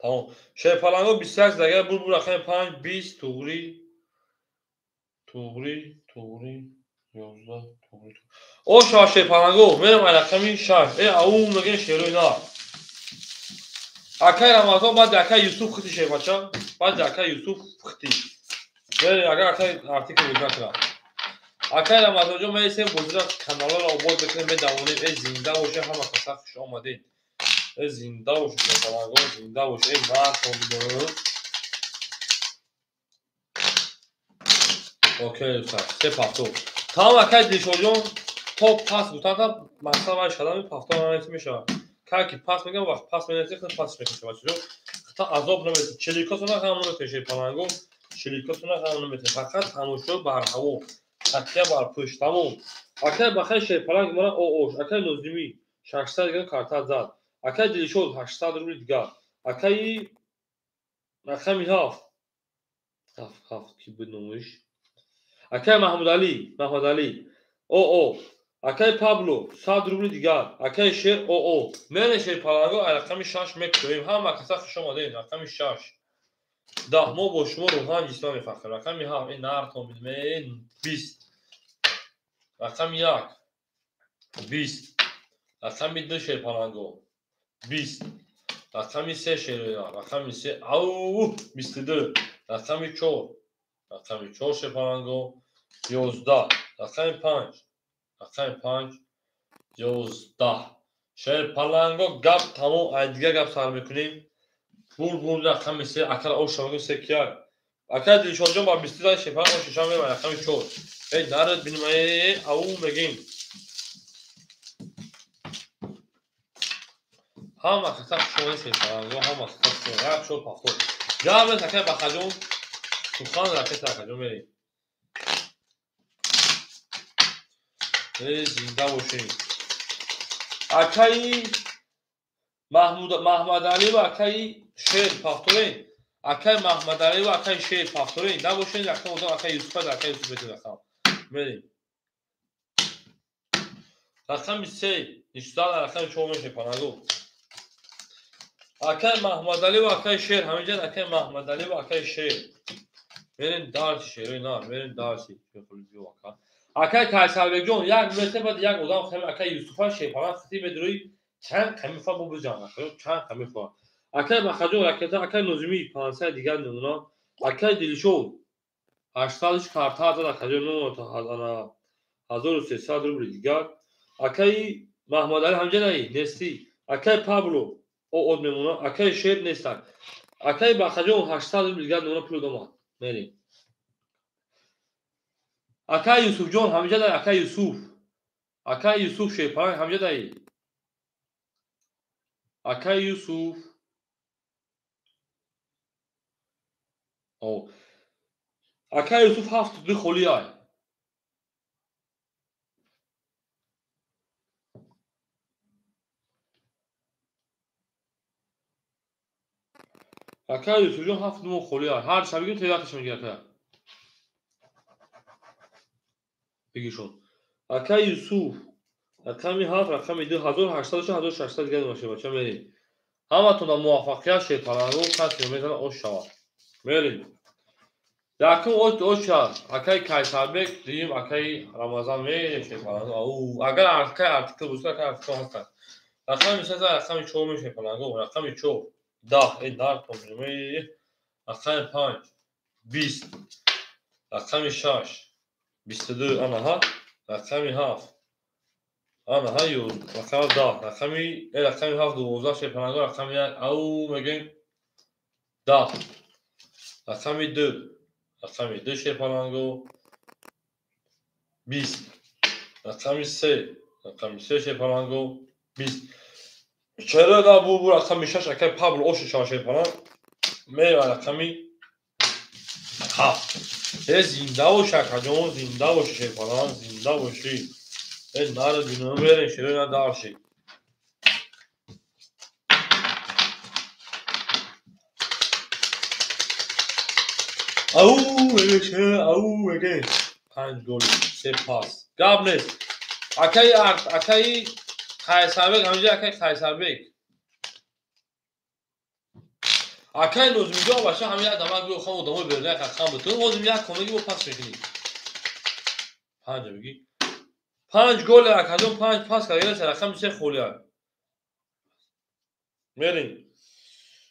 Тамом. Шерпаланго 21 дагар бур бур рақами 5 20 туғри. Туғри, туғри 11 туғри. О ша шерпаланго мерам ай рақами 6. Э ау мегем шерои на. Акай Рамазон баъд акай Юсуф хити шербача. Баъд акай Юсуф хити. Мерем агар акай артикл накунад. Акай Рамазонҷон мересем бозира каналҳоро обод мекунем, медавонем. Э зинда боше, ҳама каса хуш омадед. Э зинда боше, шерпаланго зинда боше. Э мартон бидонем. Окей, дӯстон, се пафто. Тамом акай Дилшодҷон то пас гуфтан мақсад вай шадами пафто намес мешавад. Кар ки пас мегам вақт пас менависӣ худ пасш мекунӣ бачаҷон. Хата азоб наметӣ. Челикотона ғам наметӣ шерпаланго, челикотона ғам наметӣ. Фақат тамошо бар ҳаво. Такя бар пушт. Тамом. Акай бахай шерпаланг мара оош. Акай Нозимӣ 600 дигар карта зад. Акай Дилшод 800 рубли дигар. Акаи рақами 7. 7 ки буд номиш? Акай Маҳмудалӣ, Маҳмадалӣ. Оо. Акай Пабло 100 рубли дигар. Акай Шер оо. Мере шерпаланго ай рақами 6 мекушоем. Ҳама каса хуш омадед. Рақами 6. 10 мо бо шумо рӯҳан ҷисман мефахрем. Рақами 7 э нартон бидем. 20. Рақами 1 20. Рақами 2 шерпаланго 20. Рақами 3 шероя. Рақами 3 ау 22. Рақами 4. Рақами 4 шерпаланго 11. Рақами 5. Рақами 5 11. Шерпаланго гап тамом. Ай дигар гап сар мекунем. Бур бур рақами 3 акара оша мегӯем 3 1. Акай Дилшодҷон ба 22 шерпаланг оша шам мебарад рақами 4. Эй наред бинем э ау мегем. Ҳама каса хуш омадед шерпаланго, ҳама каса хуш омадед. 1 4 пафто. Гап нест акай Бахаҷон. Сухан ракета акаҷон мерем. Э зинда бошем. Акаи Маҳмадалӣ ва акаи Шер пафторен. Акаи Маҳмадалӣ ва акаи Шер пафторен. Набошен рақам одам акаи Юсуфа да акаи Юсуф бетед рақам. Мерем. Рақами 3 нишон рақами 4 мешавад панаго. Акаи Маҳмадалӣ ва акаи Шер ҳаминҷа акаи Маҳмадалӣ ва акаи Шер. Мерем дарси шерои на, мерем дарси. Ака. Акаи Кайсарбекҷон як мерсе баъд як одам хами акаи Юсуфа шерпаланг хити медурӯи чанд қамифа бо биҷан чанд қамифа. Акаи Бахаҷон ракета, акаи Нозимӣ 500 дигар намуна, акаи Дилшод 800 карта зад акаҷон ана 1300 рубли дигар. Акаи Маҳмадалӣ ҳамҷа наи нестӣ. Акаи Пабло од мемона, акаи Шер нестак. Акаи Бахаҷон 800 рубли дигар намуна пул домад. Мерем. Акаи Юсуфҷон ҳамҷа дай акаи Юсуф. Акаи Юсуф шерпаланг ҳамҷа дай. Акаи Юсуф. О. Акаи Юсуф 7 холӣ ай. Акаи Юсуфҷон 7 мо холӣ ай. Ҳар шаб бигем теъдодаш мегирад ака. Бигишон. Акаи Юсуф рақами 7 рақами 2 1800 1600 дигар бошад бача мерем. Ҳаматона муваффақият шерпаланго касе мезана ош шавад. Мерем. Якум ош шавад. Акаи Кайсарбек, дуюм акаи Рамазан мерем шерпаланго. Ау, агар акаи артикл бошад, акаи артикл ҳастанд. Рақами 3 рақами 4 мешавад шерпаланго. Рақами 4 10 э нартон мешавад. Рақами 5 20. Рақами 6 22 анаҳа. Рақами 7 анаҳа рақами 10 рақами 7 12 шерпаланго рақами 1 ау мегем 10 рақами 2 рақами 2 шерпаланго 20 рақами 3 рақами 3 шерпаланго 20. Чаро на бу рақами 6 акай Пабло ошу шава шерпаланг мерава рақами 7. Э зинда бош акаҷон, зинда боши шерпаланг, зинда боши. Э наро бино мерем шерои на дарши. Ау ау меге 5 гол 3 пас. Гап нест. Акаи акаи Қайсарбек ҳаминҷа акаи Қайсарбек. Акаи Нозимҷон баша ҳамин як дамак биё хам одамои беруна як хам битун. Ҳозир як комаги бо пас мекунӣ. 5 бигӣ. 5 гол акаҷон 5 пас карда рақами 3 холия. Мерим.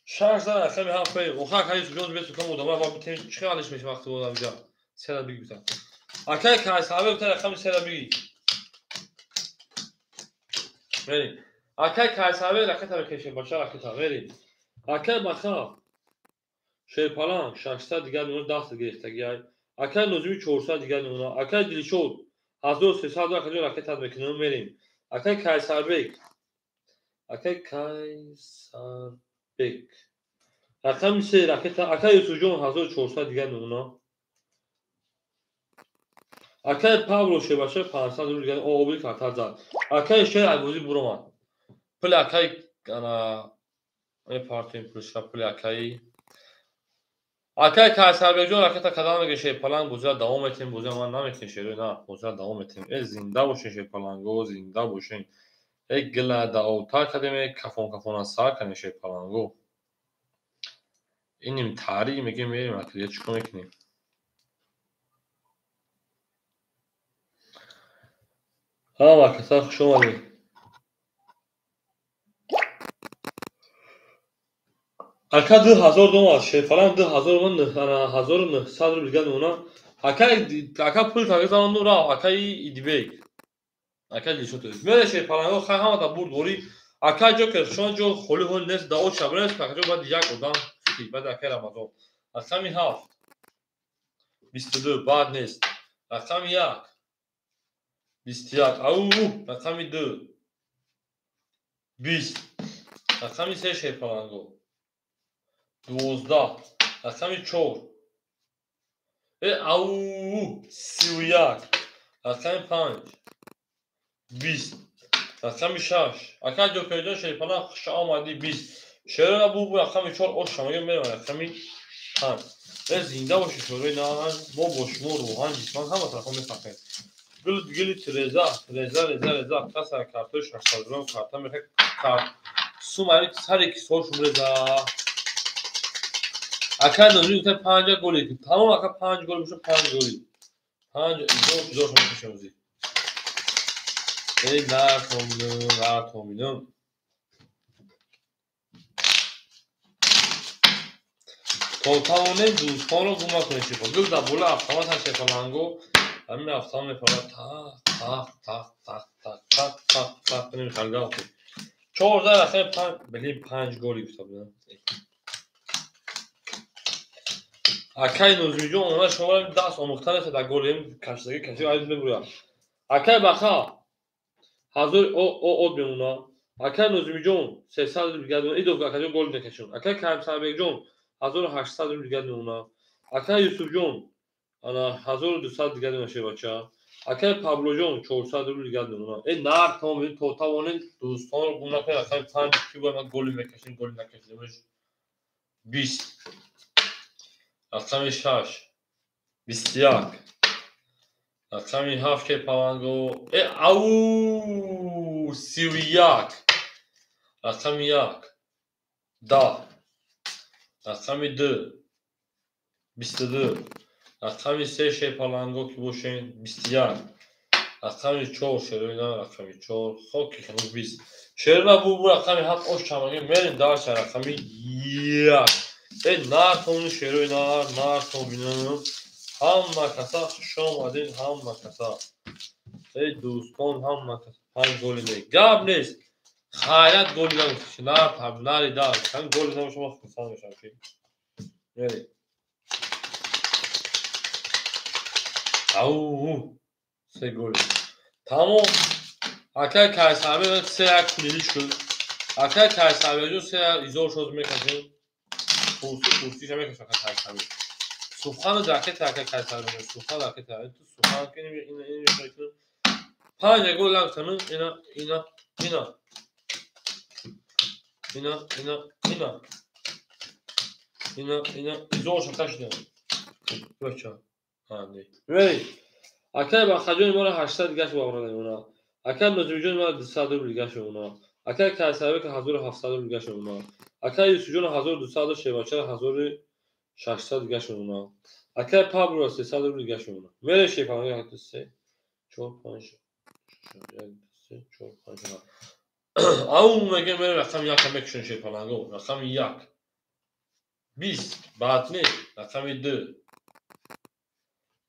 6 зан рақами 7 пей. Оха акаи Юсуфҷон бесу кам одамои ва битем чӣ алиш мешава вақти одам ҷа. 3 бигӣ бита. Акаи Қайсарбек бита рақами 3 бигӣ. Мерим. Акаи Қайсарбек ракета мекашем бача ракета мерим. Акаи Баха Шерпаланг 600 дигар мемона 10 гирифтагӣ. Акаи Нозими 400 дигар мемона. Акаи Дилшод 1300 акаҷон ракета мекунем мерим. Акаи Қайсарбек. Акаи Қайсарбек. Рақами 3 ракета. Акаи Юсуфҷон 1400 дигар мемона. Акаи Павло Шебаша 500 рубл дигар обри карта зад. Акаи Шер айбозӣ буромад. Пули акаи ана мепартем пулша пули акаи. Акаи Қайсарбекҷон ракета кадам меге Шерпаланг бозира давом метем, бозира ман наметем шерои на, бозира давом метем. Э зинда бошен Шерпаланго, зинда бошен. Э гила даотар кардем, э кафон кафона сар кардем Шерпаланго. Иним таърих мегем мерем акия чикор мекунем? Ҳама каса хуш омадед. Ака 2000 домад, Шерпаланг 2900 рубл дигар мемона. Ака пул тағйир замонду рафт, акаи Идибек. Акаи Дилшод. Мере Шерпаланго хай ҳамата бурд борӣ. Ака ҷо ки шумо ҷо холӣ ҳол нест, да о шаб нест, ака ҷо баъд як одам фити, баъд акаи Рамазон. Рақами 7 22 баъд нест. Рақами 1 21 ау рақами 2 20 рақами 3 Шерпаланго 12 рақами 4 ау 31 рақами 5 20 рақами 6 ака ҷокерҷон Шерпаланг хуш омадӣ 20 шерона бу рақами 4 ош шамага меравад рақами 5 зинда бошед шӯрои на мо бо шумо рӯҳан ҷисман ҳама тарафа мефахрем. Гули Тереза, Тереза, Реза, Реза, каса картои 600 грамм карта мехоҳад карт. Сум ами сари кисош Реза. Ака Нозими гуфта 5 голи. Тамом ака 5 гол мешавад 5 голи. 5 изор шумо мешавад ӯзи. Эй на томинам, на томинам. То тавонем дӯстонро гум накунед шифо. Гул дар бола автомат ҳаст Шерпаланго. Ҳамин автомат мепарад тақ тақ тақ тақ тақ тақ тақ тақ кунем халга охир. 14 рақами 5 блин 5 голи гуфта будам. Акаи Нозимиҷон она шумо даст омӯхта нест дар голи кашидаги кашидаги айз мебурад. Акаи Баха 1000 од мемона. Акаи Нозимиҷон 300 рубл дигар мемона. Идо акаҷон гол мекашон. Акаи Каримсарбекҷон 1800 рубл дигар мемона. Акаи Юсуфҷон ана 1200 дигар мемона шербача. Акаи Павлоҷон 400 рубл дигар мемона. Э нар тамом то тавонед дӯстонро гум накунед. Акаи 5 ки бояд голи мекашем, голи накашидемш 20 рақами 6 21 рақами 7 Шерпаланго э ау 31 рақами 1 10 рақами 2 22 рақами 3 Шерпаланго ки бошен 21 рақами 4 шероина рақами 4 хоки хануз 20 шерона бу рақами 7 ош чамаги мерем дарша рақами 1 э нар томини шерои нар нар томинам ҳама каса хуш омадед ҳама каса эй дӯстон ҳама каса 5 голи не гап нест хайрат голи нагуфт нар нари дар ҳам голи набошад ман хурсанд мешавам ки мерем ау 3 голи тамом. Акаи Кайсарбек 3 кунили шуд. Акаи Кайсарбекҷон 3 изор шуд мекашем. Пурси пурсиша мекашам акаи Кайсарбек. Сухан ракета акаи Кайсарбек. Сухан ракета. Ту сухан кунем ина ина мекунем. 5 гол лагтану ина ина ина. Ина ина ина. Ина ина изор шуд кашидем. Бача. Не. Мери. Акай Бахаҷони мора 800 гаш боварда мемона. Акай Нозимҷони мора 200 рубл гаш мемона. Акай Кайсарбек 1700 рубл гаш мемона. Акай Юсуфҷон 1200, Шевачара 1600 гаш мемона. Акай Пабло 300 рубл гаш мемона. Мери шефа 1 2 3 4 5 6 1 2 3 4 5. Ау мегем мери рақами 1 мекушен шефаланго. Рақами 1. 20 баъд не, рақами 2.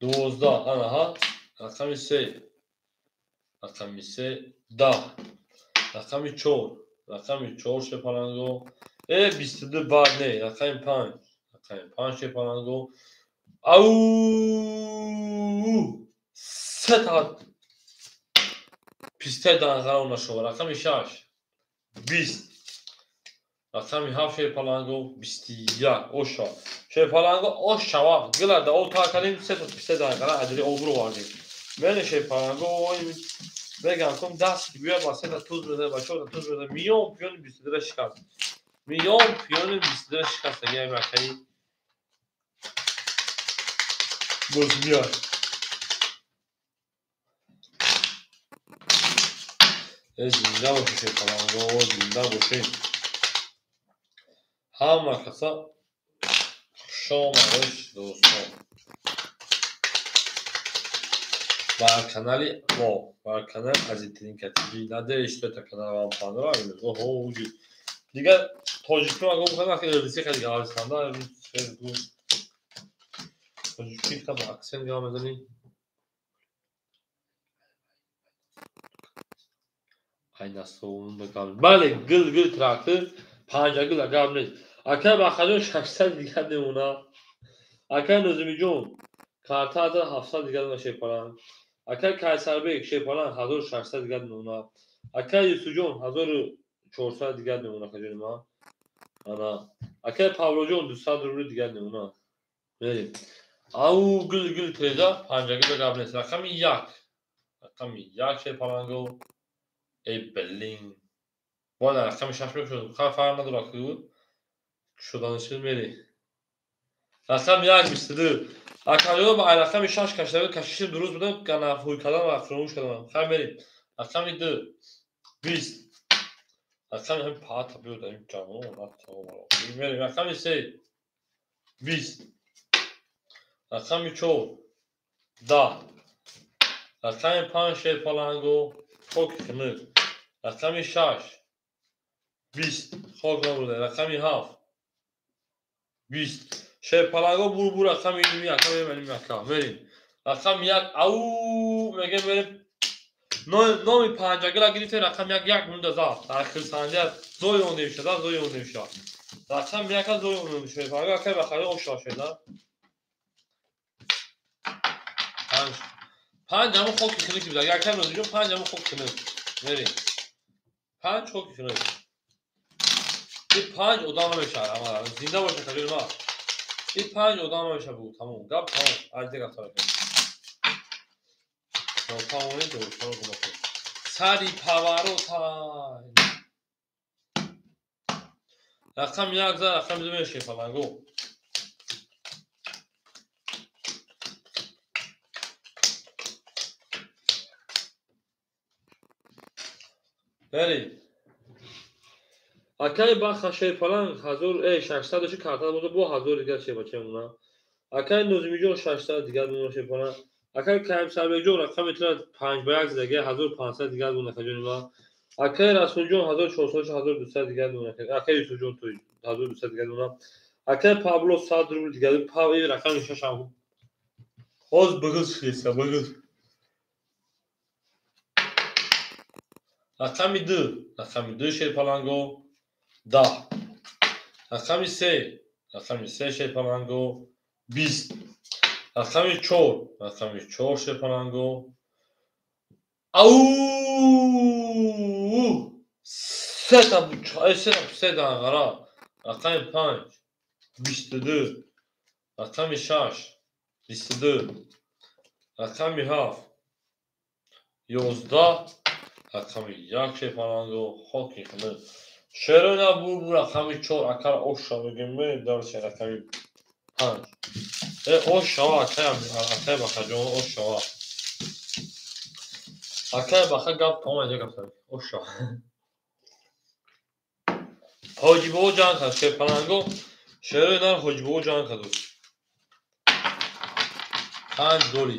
12 анаҳа, рақами 3. Рақами 3 10. Рақами 4. Рақами 4 шефаланго. 22 баъд не, рақами 5. Рақами 5 шефаланго. Ау се та пистаи данғара нашова. Рақами 6 20. Рақами 7 шерпаланго 21. Оша. Шерпаланго ошава. Гилада о та кардем се та пистаи данғара аҷри обрӯ овардем. Мени шерпаланго мегам кун даст биё ба се та туз мезанад, ба чор та туз мезанад. Миён пиёни 22 шикаст. Миён пиёни 22 шикаст. Агар макаи боз миёд. Зинда бошед шерпаланго, зинда бошед. Ҳама каса хушомадед дӯстон бар канали мо, бар канали Азизтринка ТВ. Надеюсь, что это канал вам понравилось. Ого, дигар тоҷикӣ ман гум кардам, русӣ хеле гап мезанам, тоҷикӣ бо аксент гап мезанӣ. Бале, гил гил трактор, панҷагил гап нест. Акай Бахаҷон 600 дигар мемона. Акай Нозимиҷон карта 1700 дигар мемона шерпаланг. Акай Кайсарбек шерпаланг 1600 дигар мемона. Акай Юсуфҷон 1400 дигар мемона акаҷони ман. Ана акай Павлоҷон 200 рубл дигар мемона. Мерем. Ау гил гил треза панҷагил гап нест. Рақами 1. Рақами 1 шерпаланго. Эй блин. Вала рақами 6 мекушодам. Ха фарқ надорад ки шуданаши мери. Рақами 1 22. Акаҷон ба рақами 6 кашида кашиши дуруст буда, ганафӯй кардан ва фаромӯш кардам. Хай мерем. Рақами 2 20. Рақами ҳам паата биёд ин ҷамон, мерем. Рақами 3 20. Рақами 4 10. Рақами 5 шерпаланго хоки хунук. Рақами 6 20 хок набуда. Рақами 7 20. Шерпаланго бур рақами ими ака мерем ака мерем. Рақами 1 ау мегем мерем. Номи панҷагила гирифтем рақами 1 як мунда зад. Дар хирсандия зой он намешад, зой он намешад. Рақами 1 зой он намешад. Шерпаланго ака ба хари оша шуда. 5 5 ҳамон хоки хунук буд. Агар акай Нозирҷон 5 ҳамон хоки хунук. Мерем. 5 хоки хунук. Ин 5 одам намешавад ҳама. Зинда бошад акаҷони ман. Ин 5 одам намешавад бугу тамом. Гап тамом. Аз дигар тараф. Тамоми дӯстон гумакун. Сари паварота. Рақами 1 за рақами 2 мешавад фаланго. Бери. Акай Баха шерпаланг 1600 доши карта буда бо 1000 дигар шебача мемона. Акай Нозимиҷон 600 дигар мемона шерпаланг. Акай Каимсарбекҷон рақами 5 ба 1 задаги 1500 дигар мемона акаҷони ман. Акай Расулҷон 1400 1200 дигар мемона. Акай Юсуфҷон 1200 дигар мемона. Акай Пабло 100 рубл дигар. Пав рақами 6 ҳам. Ҳоз бигиз шеса бигиз. Рақами 2, рақами 2 шерпаланго 10. Рақами 3, рақами 3 шерпаланго 20. Рақами 4, рақами 4 шерпаланго. Ау! Се та се данғара. Рақами 5 22. Рақами 6 22. Рақами 7 11. Рақами 1 шерпаланго хоки хунук. Шерона бур рақами 4 акар оша мегем мерем дарси рақами 5. Ош шава, акай Бахаҷон, ош шава. Акай Баха гап тамом инҷа гап зад. Ош шава. Ҳоҷибобо ҷанг кард, шерпаланго, шерои нар Ҳоҷибобо ҷанг кард. 5 голи.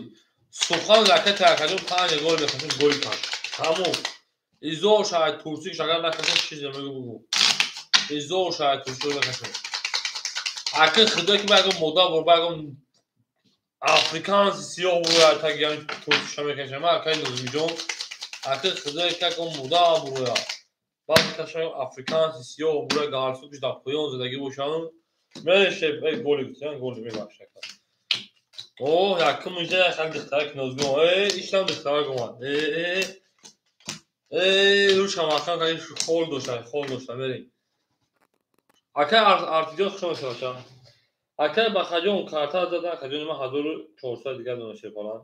Сухан лака такаҷон 5 гол мехоҳем, голи каш. Тамом. Изор шояд турсик агар накашем чизе мегу бугу. Изор шояд турсик накашем. Ака худо ки багом мода бур багом африканси сиёҳ бурояд таги ҳамин турсиша мекашем. Акай Нозимиҷон, ака худо ки ягон мода бурояд. Баъд кашам африканси сиёҳ бурояд, галстукиш дар поён задагӣ бошад. Мерешеб, эй голи гуфтан, голи мебахшад. О, якум инҷа як духтарак Нозимиҷон. Эй, иштам духтарак омад. Э, э, рӯшам ақан кади хол дошта, хол дошта, мерем. Акай Артиҷон хуш омадед, бача. Акай Бахаҷон карта задан, акаҷони ман 1400 дигар дона шерпалан.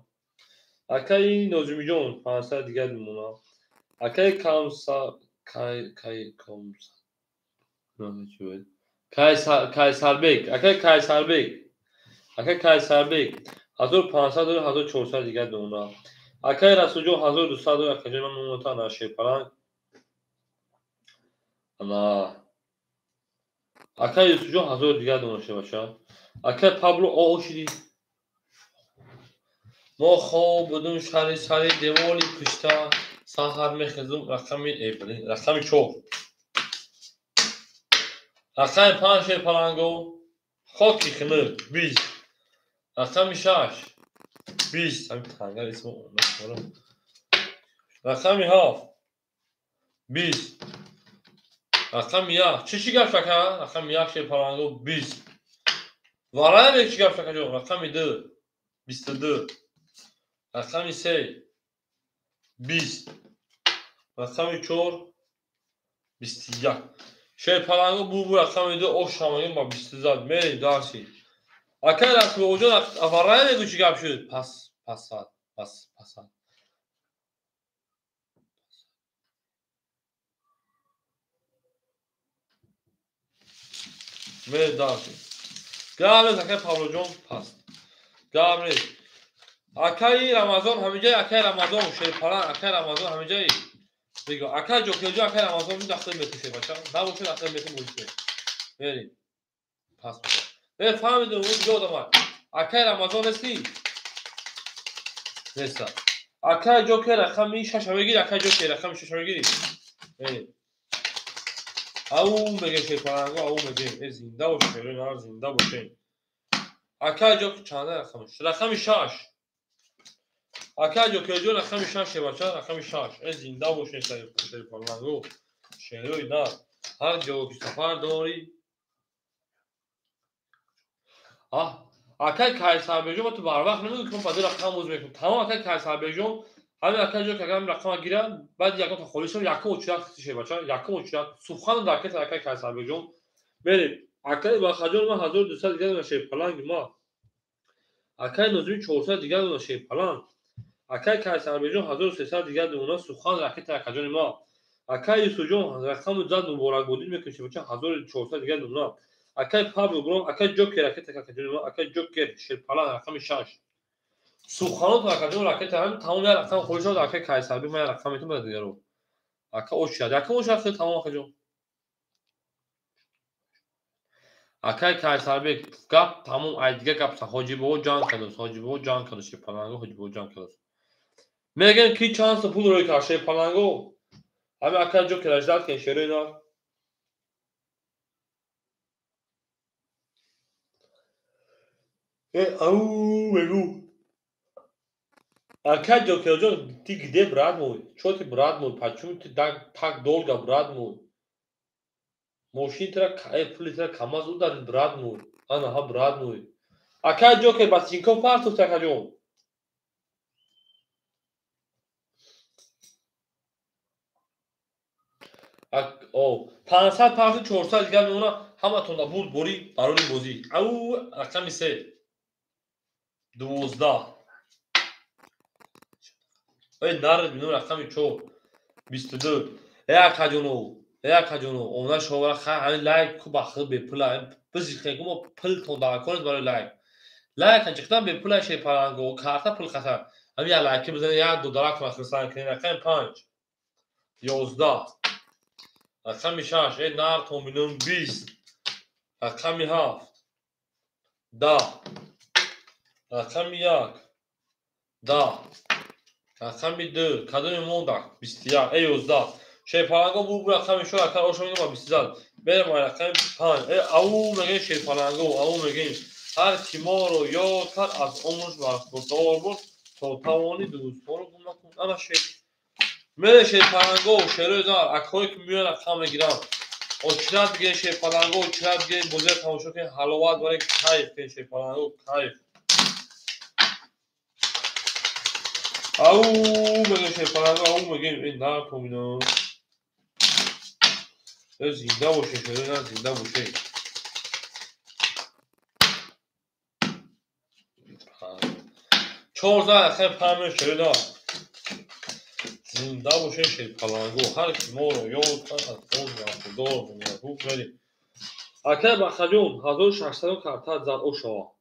Акай Нозимиҷон 500 дигар мемонад. Акай Камса Кай Кай Камса Кайсарбек, акай Кайсарбек, акай Кайсарбек 1500 дора, 1400 дигар дона. Акай Расулҷон 1200 дора, акаҷони ман мемонад ана шерпалан. Ана акай Юсуфҷон 1000 дигар дона шебаша. Акай Пабло ошиди. Мо хоб будум шари сари девори пушта, саҳар мехезум рақами рақами 4. Рақами 5 шерпаланго, хоки хинук 20. Рақами 6 20. Ҳамин тангар исмо рақами 7 20. Рақами 1. Чӣ чӣ гап шака? Рақами 1 шерпаланго 20. Вараевек чӣ гап шака ҷон? Рақами 2 22. Рақами 3 20. Рақами 4 21. Шерпаланго бу рақами 2 ош шамагин ба 20 зад. Мерем дарси. Акай Расулоҷон Вараевек чӣ гап шуд? Пас пасад пас пасад. Мерем дарси. Гап нест акай Павлоҷон паст. Гап нест. Акаи Рамазон ҳамиҷаи, акаи Рамазон шерпалан, акаи Рамазон ҳамиҷаи. Бигӯ акаи Ҷокерҷон, акаи Рамазон дахтар метушед бача. Набошад дахтар метун бозӣ. Мерем. Пас. Фаҳмидем, ӯ дига одам аст. Акаи Рамазон нестӣ? Неста. Акаи Ҷокер рақами 6 мегирӣ, акаи Ҷокер рақами 6 мегирӣ. Мерем. Ау меге шерпаланго, ау меге. Э зинда бошед, шерои зинда бошед. Акаи Ҷокер чанда рақами? Рақами 6. Акаи Ҷокерҷон рақами 6 бача, рақами 6. Э зинда бошед шерпаланго. Шерои нар. Ҳар ҷо ки сафар дорӣ. Акаи Кайсарбекҷон, ма ту барвақт намегӯӣ ки ман ба ду рақам боз мекунам. Тамом акаи Кайсарбекҷон, ҳамин акаи ҷо ки агар ҳамин рақама гирам, баъд ягон та холӣ шавам, якум очурат шед бача, якум очурат. Сухан дар кета акаи Кайсарбекҷон. Мерем. Акаи Бахаҷон ман 1200 дигар дона шерпаланг ма. Акаи Нозими 400 дигар дона шерпаланг. Акаи Кайсарбекҷон 1300 дигар дона сухан ракета акаҷони ма. Акаи Юсуфҷон рақаму зад муборакбодӣ мекунем шебача 1400 дигар дона. Акаи Пабло бром, акаи Ҷокер ракета акаҷони ма, акаи Ҷокер шерпаланг рақами 6. Суханот акаҷон ракета ҳамин тамом як рақам холӣ шуд, акаи Кайсарбек ман як рақам метавонам ба дигаро. Ака очад, якум очад хеле тамом акаҷон. Акаи Кайсарбек гап тамом, ай дига гап са Ҳоҷибобо ҷанг кардааст, Ҳоҷибобо ҷанг кардааст, шерпаланго Ҳоҷибобо ҷанг кардааст. Мегӯям ки чанд сум пул рӯй кард шерпаланго? Ҳамин акаи Ҷокер аждад кен шерои нар. Ау мегӯ. Акаи Ҷокерҷон, ты где, брат мой? Чё ты, брат мой? Почему ты так долго, брат мой? Мошини тра, пули тра КамАЗ ударит, брат мой. Ана, ха, брат мой. Акаи Ҷокер ба Тинькофф партофт, акаҷон. О, 500 партофт, 400 дигар мемонад, ҳаматон да бурд борӣ барои бозӣ. Ау, рақами 3. 12. Эй, наред бинам рақами 4. 22. Эй, акаҷоно, эй, акаҷоно, она шовара хай, ҳамин лайк ку ба худ бепула. Бизихтем ку мо пултон дар кор нест барои лайк. Лайк чиқдан бепула шерпаланго, карта пул қата. Ҳамин як лайки бизанед, як дударак хурсанд кунед. Рақами 5 11, рақами 6 нар томинум 20, рақами 7 10, рақами 1 10, рақами 2 кадоми мондак 21 11. Шерпаланго бу рақами 6 ака оша мегӯм 20. Берем рақами 5. Ау мегӯем шерпаланго, ау мегӯем. Ҳар ки моро ёд кард, аз умрш бархурдор буд, то тавони дӯстонро гум накун. Ана шер мере шерпаланго, шерои зар, акҳое ки меоянд рақам мегиранд. Очират бигирен шерпаланго, очират бигирен, бозиро тамошо кунед, ҳаловат баред, кайф кунед шерпаланго, кайф. Ау мегӯем шерпаланго, ау мегӯем. Нар томино. Зинда бошед, шерои нар, зинда бошед. 14 рақами 5 шерои нар. Зинда бошед шерпаланго. Ҳар ки моро ёд кард, аз он бархурдор буд. Мерем. Акай Бахаҷон 1600 карта зад ошава.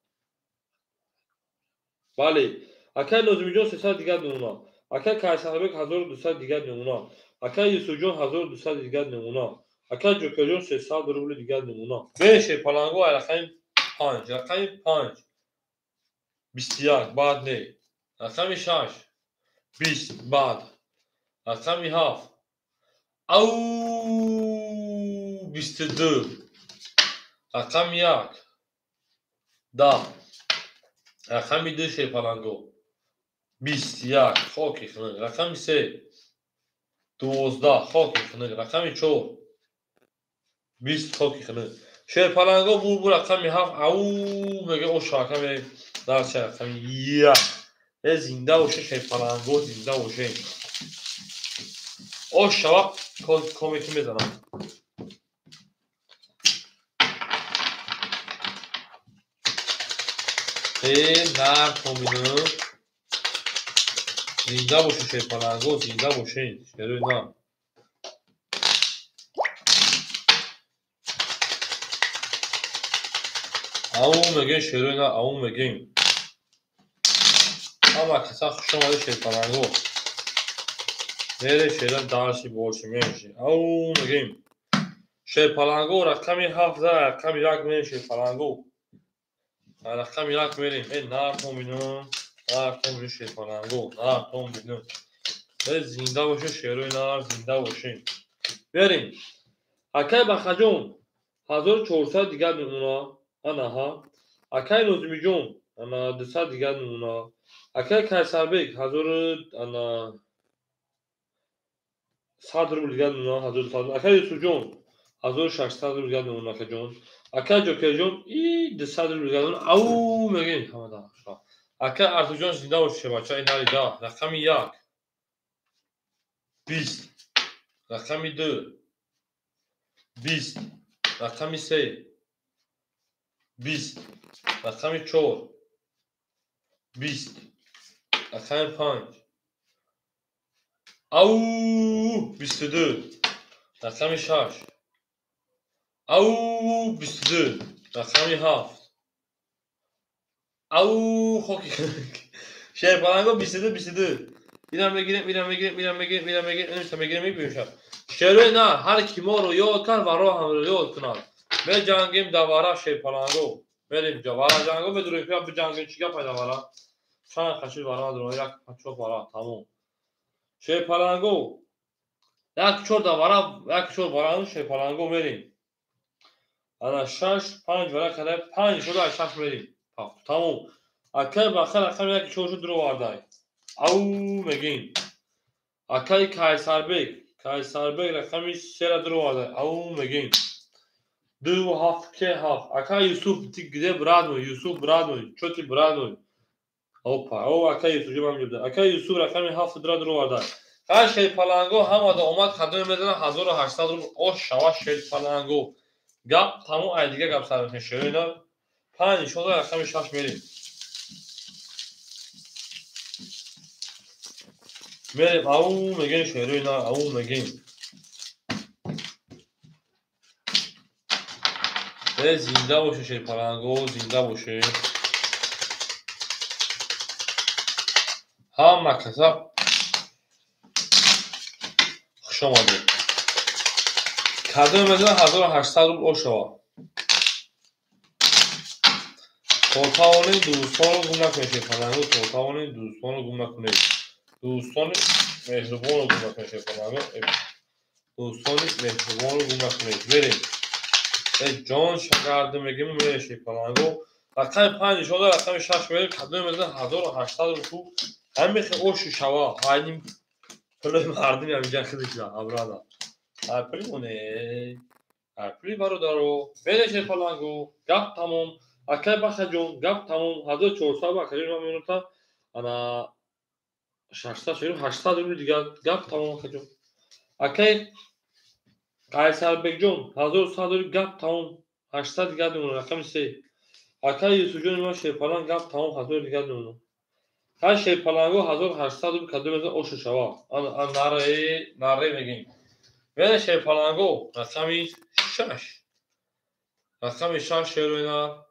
Бале. Акай Нозимиҷон 300 дигар намуна. Акай Кайсарбек 1200 дигар намуна. Акай Юсуфҷон 1200 дигар намуна. Акай Ҷокерҷон 300 рубли дигар намуна. Берем шерпаланго рақами 5, рақами 5 21 баъд не. Рақами 6 20 баъд. Рақами 7 ау 22, рақами 1 10, рақами 2 шерпаланго 21 хоки хунук, рақами 3 12 хоки хунук, рақами 4 20 хоки хунук. Шерпаланго бу рақами 7 ау мега оша рақами дарча рақами 1. Зинда боше шерпаланго, зинда боше. Ош шава комики мезанам. Нар томину. Зинда боше шерпаланго, зинда боше. Шерои нар. Ау мегӯем шерои нар, ау мегӯем. Ҳама каса хуш омадед шерпаланго. Мере шерон дарси боши меши. Ау мегӯем. Шерпаланго рақами 7 рақами 1 мерем шерпаланго. Рақами 1 мерем. Нар томину, нар томину шерпаланго, нар томину. Зинда боше шерои нар, зинда боше. Берем. Акай Бахаҷон 1400 дигар намуна. Анаҳа. Акай Нозимиҷон ана 200 дигар намуна. Акай Кайсарбек 1000 ана 100 рубл дигар намуна, 1200. Акай Юсуфҷон 1600 рубл дигар намуна, акаҷон. Акай Ҷокерҷон 200 рубл дигар намуна. Ау мегӯем ҳамада. Акай Артурҷон зинда бошед бача, инари да. Рақами 1 20, рақами 2 20, рақами 3 20, рақами 4 20, рақами 5 ау 22, рақами 6 ау 22, рақами 7 ау хоки шерпаланго 22 22. Инам мегирем, инам мегирем, инам мегирем, инам мегирем, инам мегирем, мебинем. Шерои нар, ҳар ки моро ёд кард ва роҳамро ёд кунад. Меҷангем давара шерпаланго. Мерем вара ҷанго медурем, биҷангем, чӣ гапай давара? Чанд қаши вара дурем, як чор вара, тамом. Шерпаланго як чор давара, як чор вара шерпаланго мерем. Ана 6 5 вара када 5 шуда 6 мерем. Тамом. Акай бахар рақами 1 4 шуд дуровардай. Ау мегӯем. Акай Кайсарбек, Кайсарбек рақами 3 дуровардай. Ау мегӯем. 2 7 ке 7. Акай Юсуф, ты где, брат мой? Юсуф, брат мой, чё ты, брат мой? Опа, о, акай Юсуф, ҷумам ҷубда. Акай Юсуф рақами 7 дуровардай. Ҳар шерпаланго ҳамада омад хадои мезанад 1800 рубл. Ош шава шерпаланго. Гап тамом, ай дига гап сар мекунем. Шерои нар 5 нишон рақами 6 мерем. Мерем, ау мегӯем шерои нар, ау мегӯем. Зинда боше шерпаланго, зинда боше. Ҳама каса хуш омадед. Кадоме мезанад 1800 рубл ошава. То тавонед дӯстонро гум накунед, шерпаланго, то тавонед дӯстонро гум накунед. Дӯстони меҳрубонро гум накунед, шерпаланго. Дӯстони меҳрубонро гум накунед. Мерем. Э ҷон шагарда мегем, мерем шерпаланго. Рақами 5 нишон дорад, рақами 6 мерем. Кадоме мезанад 1800 рубл. Ҳамин хел оши шава. Ҳайним пули мардуми ҳаминҷа хидиша, абрада. Ай пули моне. Ай пули бародаро. Мерем шерпаланго. Гап тамом. Акай Бахаҷон, гап тамом. 1400 акаҷон ман минута. Ана 600 шеру 800 рубл дигар. Гап тамом акаҷон. Акай Қайсарбекҷон, 1100 рубл гап тамом. 800 дигар мемонад, рақами 3. Акай Юсуфҷон ман шерпаланг гап тамом 1000 дигар мемонад. Ҳар шерпаланго 1800 рубл кадом мезанад ошу шава. Ана наре, наре мегем. Мере шерпаланго рақами 6. Рақами 6 шеруина.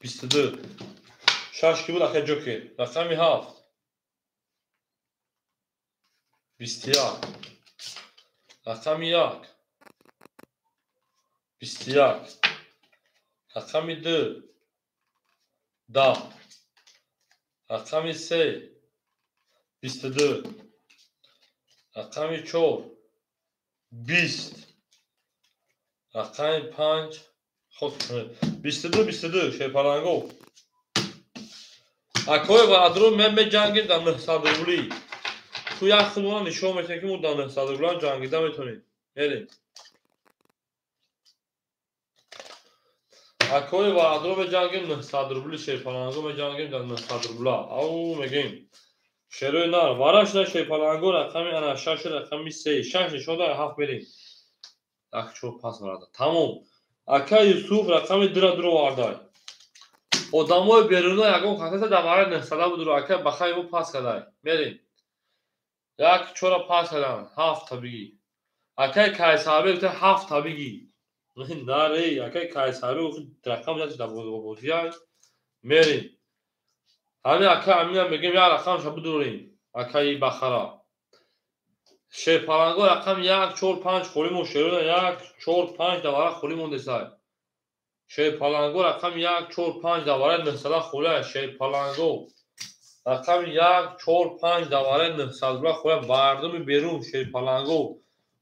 Бисту ду. 6 ки буд акай Ҷокер. Рақами 7. 21. Рақами 1. 21. Рақами 2. 10. Рақами 3. 22. Рақами 4. 20. Рақами 5. Хоб, 22, 22, шерпаланго. Акои бародаро, мен меҷангем дар 900 рублӣ. Ту як худмона нишон метиҳем, ки мо дар 900 рублиам ҷангида метавонем. Мерем. Акои бародаро, меҷангем 900 рублӣ, шерпаланго меҷангем дар 900 рубла. Ау мегем. Шерои нар, вара шуда шерпаланго рақами ана 6 рақами 3, 6 нишон дорад, 7 мерем. 1 4 пас бародар. Тамом. Ака Юсуф рақами 2 дуровардай. Одамои беруна ягон касеса дар барои 900 будуро ака бахай мо пас кадай. Мерем. 1 4 пас кадан, 7 та биги. Акай Кайсарбек гуфта 7 та биги. Наре, акай Кайсарбек гуфта рақам зад дар бозия. Мерем. Ҳамин ака Амина мегем як рақамша будурем. Акаи Бахара. Шерпаланго рақам 1 4 5 холӣ мон шеруна 1 4 5 давара холӣ мондесай. Шерпаланго рақам 1 4 5 давара 900 холӣ. Шерпаланго рақами 1 4 5 давара 900 рубла холӣ. Мардуми берун шерпаланго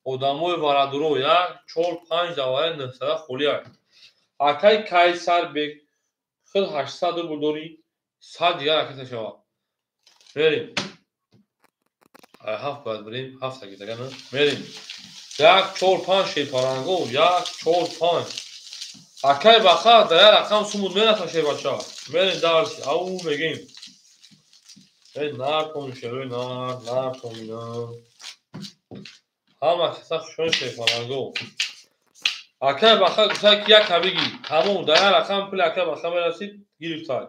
одамои бародаро 1 4 5 давара 900 холӣ. Акай Кайсарбек худ 800 рубл дорӣ, 100 дигар акаса шава. Мерем. 7 бояд бирем, 7 таги дагана. Мерем. 1 4 5 шерпаланго 1 4 5. Акай Баха дар як рақам сумуд мераса шербача. Мерем дарси. Ау мегем. Эй нар ком шерои нар, нар ком ина. Ҳама каса хушон шерпаланго. Акай Баха гуфта ки як ҳабиги. Тамом дар як рақам пули акай Баха мерасид, гирифтай.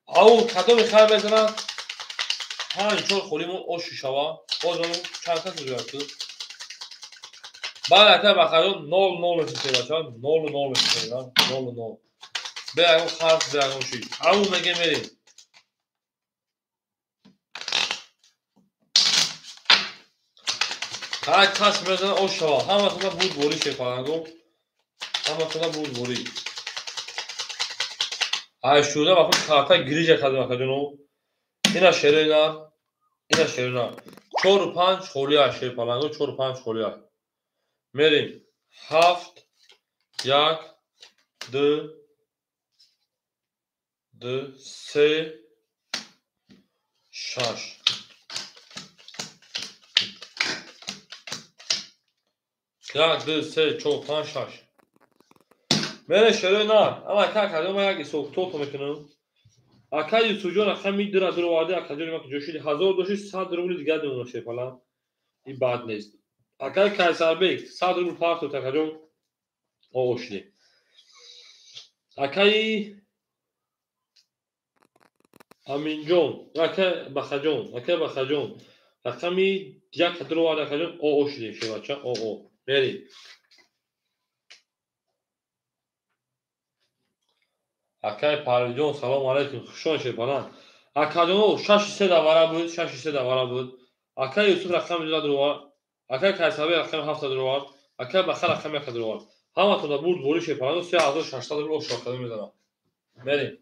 Ау кадоми хар мезанад? 5 4 холимон оши шава. Боз он чанд кас мегӯяд ту? Баъд акай Бахаҷон 0 0 мешавад бача, 0 0 мешавад, 0 0. Бе ягон харф, бе ягон чиз. Ау мегем мерем. Ҳар кас мезанад ош шава. Ҳаматона буд борӣ шерпаланго. Ҳаматона буд борӣ. Ай шуда ба худ карта гирижа кардем акаҷоно. Ина шерои нар, ина шерои нар. 4 5 холӣ аст шерпаланго, 4 5 холӣ аст. Мерем. 7 1 2 2 3 6. 1 2 3 4 5 6. Мере шерои нар. Ама ака кардем, ман як ҳисоб-китоб мекунам. Ака Юсуфҷон рақами 2 дуроварда, акаҷони ман куҷо шуди? 1000 дошти, 100 рубли дигар мемонад шерпаланг. Ин бад нест. Акай Кайсарбек 100 рубл партофт акаҷон. Ошли. Акаи Аминҷон, акай Бахаҷон, акай Бахаҷон рақами 1 дуроварда акаҷон. Ошли шербача, о. Мерем. Акай Парвизҷон, салому алайкум, хушон шерпаланг. Акаҷоно 6-3 давара буд, 6-3 давара буд. Акай Юсуф рақами 2 дуровард, акай Кайсарбек рақами 7 дуровард, акай Баха рақами 1 дуровард. Ҳаматон да бурд бори шерпаланг 3600 рубл ошоқада мезанам. Мерем.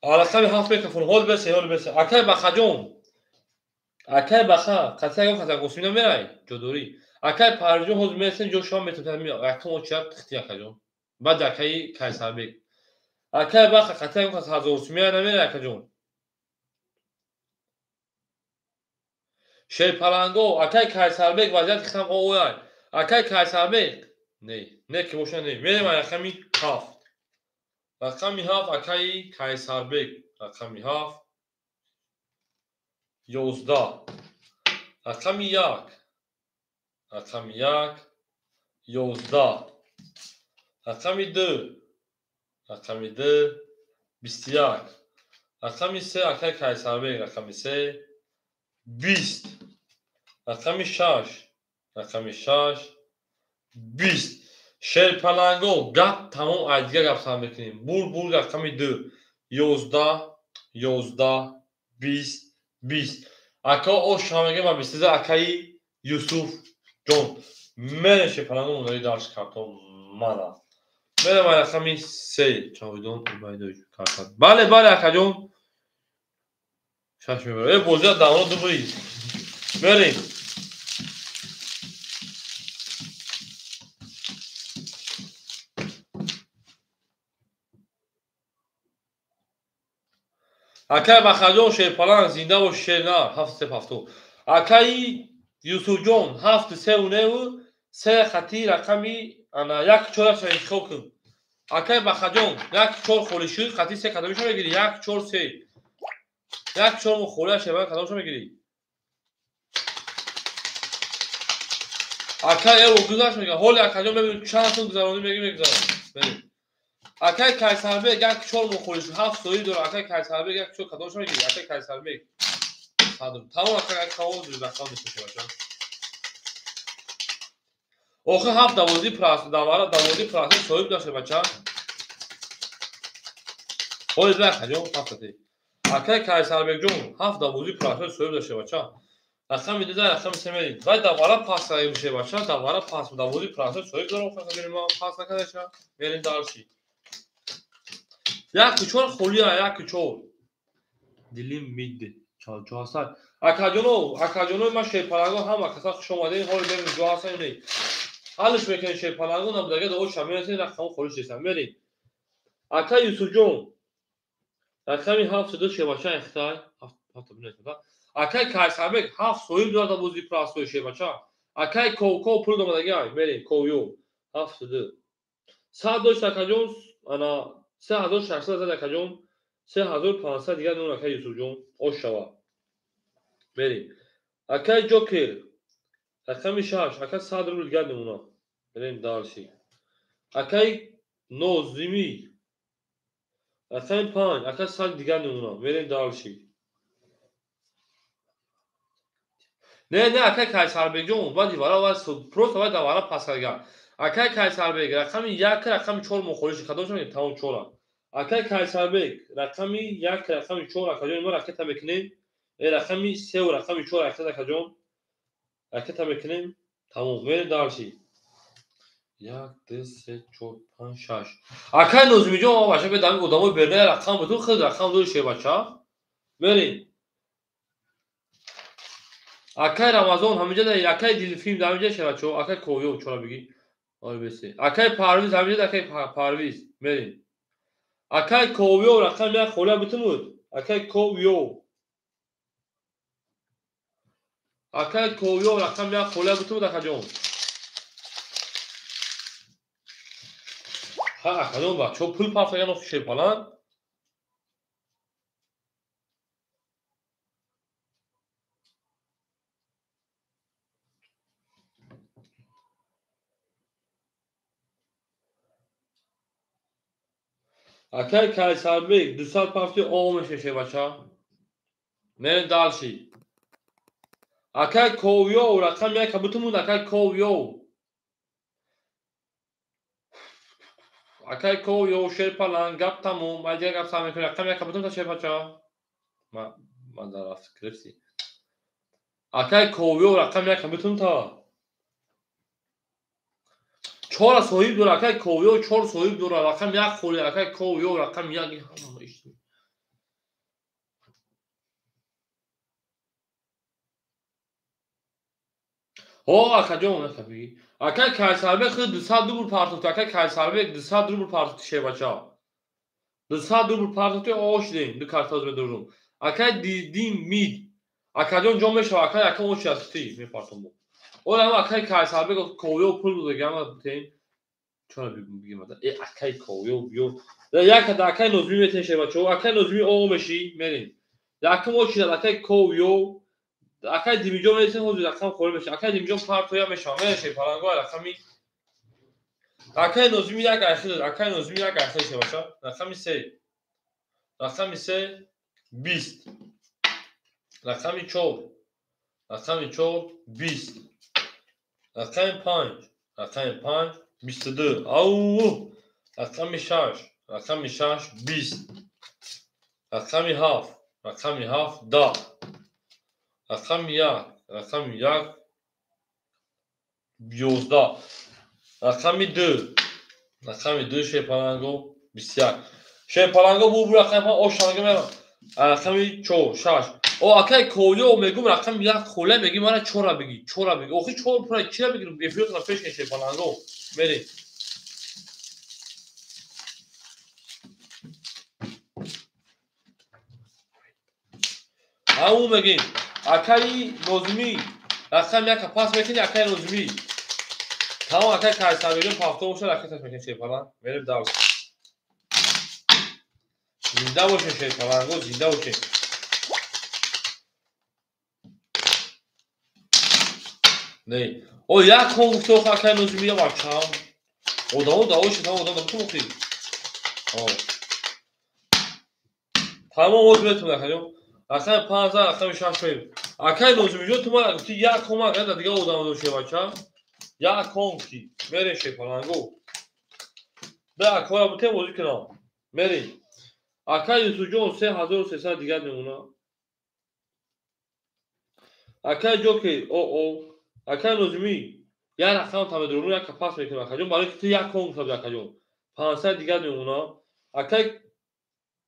Рақами 7 микрофон, ҳол бесе, ҳол бесе. Акай Бахаҷон, акай Баха, қатъия қатъия госмина мерай, ҷодорӣ. Акай Парвизҷон ҳозир мерасем, ҷо шума метавонед якум очият тихти акаҷон. Баъд акаи Кайсарбек. Акай Баха қатъия гуфт 1000 сумия намерай акаҷон. Шерпаланго, акай Кайсарбек вазъияти хам ояй. Акай Кайсарбек не, не ки боша не. Мерем рақами 7. Рақами 7 акаи Кайсарбек, рақами 7 11. Рақами 1, рақами 1 11. Рақами 2, рақами 2 21. Рақами 3 акаи Кайсарбек, рақами 3 20. Рақами 6, рақами 6 20. Шерпаланго гап тамом, ай дигар гап сар мекунем. Бур рақами 2 11 11 20 20. Ака ош шамеге ва 23 акаи Юсуф ҷон. Мерем шерпаланго мудари дарш картон мана. Мерем ай рақами 3 Чавидон Убайдович карта. Бале, бале акаҷон. Шаш мебарам. Э бозия давро ду бури. Мерем. Акай Бахаҷон шерпаланг зинда бош шер на 7 3 7. Акаи Юсуфҷон 7 3 9 3 хати рақами ана 1 4 ша интихоб кун. Акай Бахаҷон 1 4 холӣ шуд, хати 3 кадомиша мегирӣ? 1 4 3. 1 4 мо холӣ шева кадомиша мегирӣ? Акай эво гузашт мега. Ҳоли акаҷон мебинем чанд сум гузаронӣ меги мегузарам. Мерем. Акай Кайсарбек 1 4 мо холӣ шуд, 7 соҳиб дорад. Акай Кайсарбек 1 4 кадомиша мегирӣ? Акай Кайсарбек. Садр. Тамом акай тамом рақам мешавад. Охи 7 давози прас, давара давози прас соҳиб дошта бача. Ҳоли бахаҷон 7 ти. Акай Кайсарбекҷон 7 давози прас соҳиб дошта бача. Рақами 2 рақами 3 мерем. Вай давара пас меше бача, давара пас давози прас соҳиб дорам хахаҷон ма пас накадаша. Мерем дарши. 1 4 холия 1 4. Дилим мид. Чо ҳастад. Акаҷоно, акаҷоно ма шерпаланго ҳама каса хуш омадед. Ҳоли бебин ҷо ҳастад не. Ҳалш мекунем шерпаланго набудага да оша мерасем рақам холиш нестам. Мерем. Ака Юсуфҷон рақами 7 шебача ихтай 7 бинесам. Акай Кайсарбек 7 соҳиб дорад да бози прасои шебача. Акай Ковков пул домадага мерем Ковё 7 100 дошт акаҷон ана 3600 зад акаҷон 3500 дигар нон акай Юсуфҷон ош шава. Мерем. Акай Ҷокер рақами 6 ака 100 рубл дигар намуна. Мерем дарси. Акай Нозимӣ рақами 5 ака 100 дигар намуна. Мерем дарси. Не, не, акай Кайсарбекҷон, баъди вара ва просто вай давара пас карда. Акай Кайсарбек рақами 1 рақами 4 мо холиш кадомша мегирем тамом 4. Акай Кайсарбек рақами 1 рақами 4 акаҷон мо ракета мекунем. Рақами 3 ва рақами 4 ракета акаҷон. Ракета мекунем. Тамом. Мерем дарси. 1 2 3 4 5 6. Акай Нозимиҷон, бача бе дами одамои берна рақам бутун худ рақам дори ше бача. Мерем. Акай Рамазон ҳаминҷа да акай Дилфим да ҳаминҷа ше бачо, акай Ковё чора бигӣ. Ой бесе. Акай Парвиз ҳаминҷа да акай Парвиз. Мерем. Акай Ковё рақам 1 холия бутумуд. Акай Ковё. Акай Ковё рақам 1 холия бутумуд акаҷон. Ҳа акаҷон бачо пул пафтаган охи шерпаланг. Акай Кайсарбек 200 пафти о меше бача. Мерем дарши. Акай Ковё рақам 1 бутумуд акай Ковё. Акай ко ё шерпаланг гап тамом. Ай дигар гап сар мекунем. Рақами яка бутун та шерпача. Ма дар гирифти. Акай ковё рақами яка бутун та. Чора соҳиб дора, акай ковё чор соҳиб дора, рақами як холи, акай ковё рақами як ҳама ишти. Ҳо, акаҷон, нака бигӣ. Акай Кайсарбек худ 200 рубл партофт, акай Кайсарбек 200 рубл партофт шербача. 200 рубл партофт, ош дем, ду картоз медорум. Акай дидим мид. Акаҷон ҷо мешава, акай ака ош астӣ мепартом. Ола акай Кайсарбек ковё пул дода, ама бутем. Чора бигим ада? Э, акай ковё биё. Як да акай Нозими метен шербача. Акай Нозими о меши, мерем. Якум ош акай ковё акай Димиҷон метен ҳозир рақам холӣ мешава. Акай Димиҷон партоя мешава. Мерем шерпаланго рақами акай Нозими як айхил, акай Нозими як айхил шербача. Рақами 3. Рақами 3 20. Рақами 4. Рақами 4 20. Рақами 5. Рақами 5 22. Ау! Рақами 6. Рақами 6 20. Рақами 7. Рақами 7 10. Рақами 1. Рақами 1 11. Рақами 2. Рақами 2 шерпаланго 21. Шерпаланго бу рақами 5 ошанга мерам. Рақами 4 6. О, акай ковё мегум рақами 1 хола меги мара 4 беги, 4 беги. Охи 4 пура чира бегирам? Эфиротро пеш кен шерпаланго. Мерем. Ау мегим. Акаи Нозими рақами 1 пас мекунӣ, акаи Нозими. Тамом акаи Кайсарбекҷон пафто бошад, акаи таш мекунӣ шерпаланг. Мерем дарс. Зинда бошед шерпаланго, зинда бошед. Не. О, як кон гуфта охи акаи Нозими я бачам. Одамо даво шид, ҳама одам дамту охи. О. Тамом оз метавонад акаҷон. Рақами 5 рақами 6 шоем. Акаи Нозимиҷон ту мара гуфти як кон ман гада дига одам дошта бача. Як кон гуфти. Мерем шерпаланго. Бе акора бутем бозӣ кунам. Мерем. Акаи Юсуфҷон 3300 дигар мемона. Акаи Ҷокер, о о. Акаи Нозими як рақам та медорум, як пас мекунам акаҷон, барои ки ту як кон гуфта буди акаҷон. 500 дигар мемона.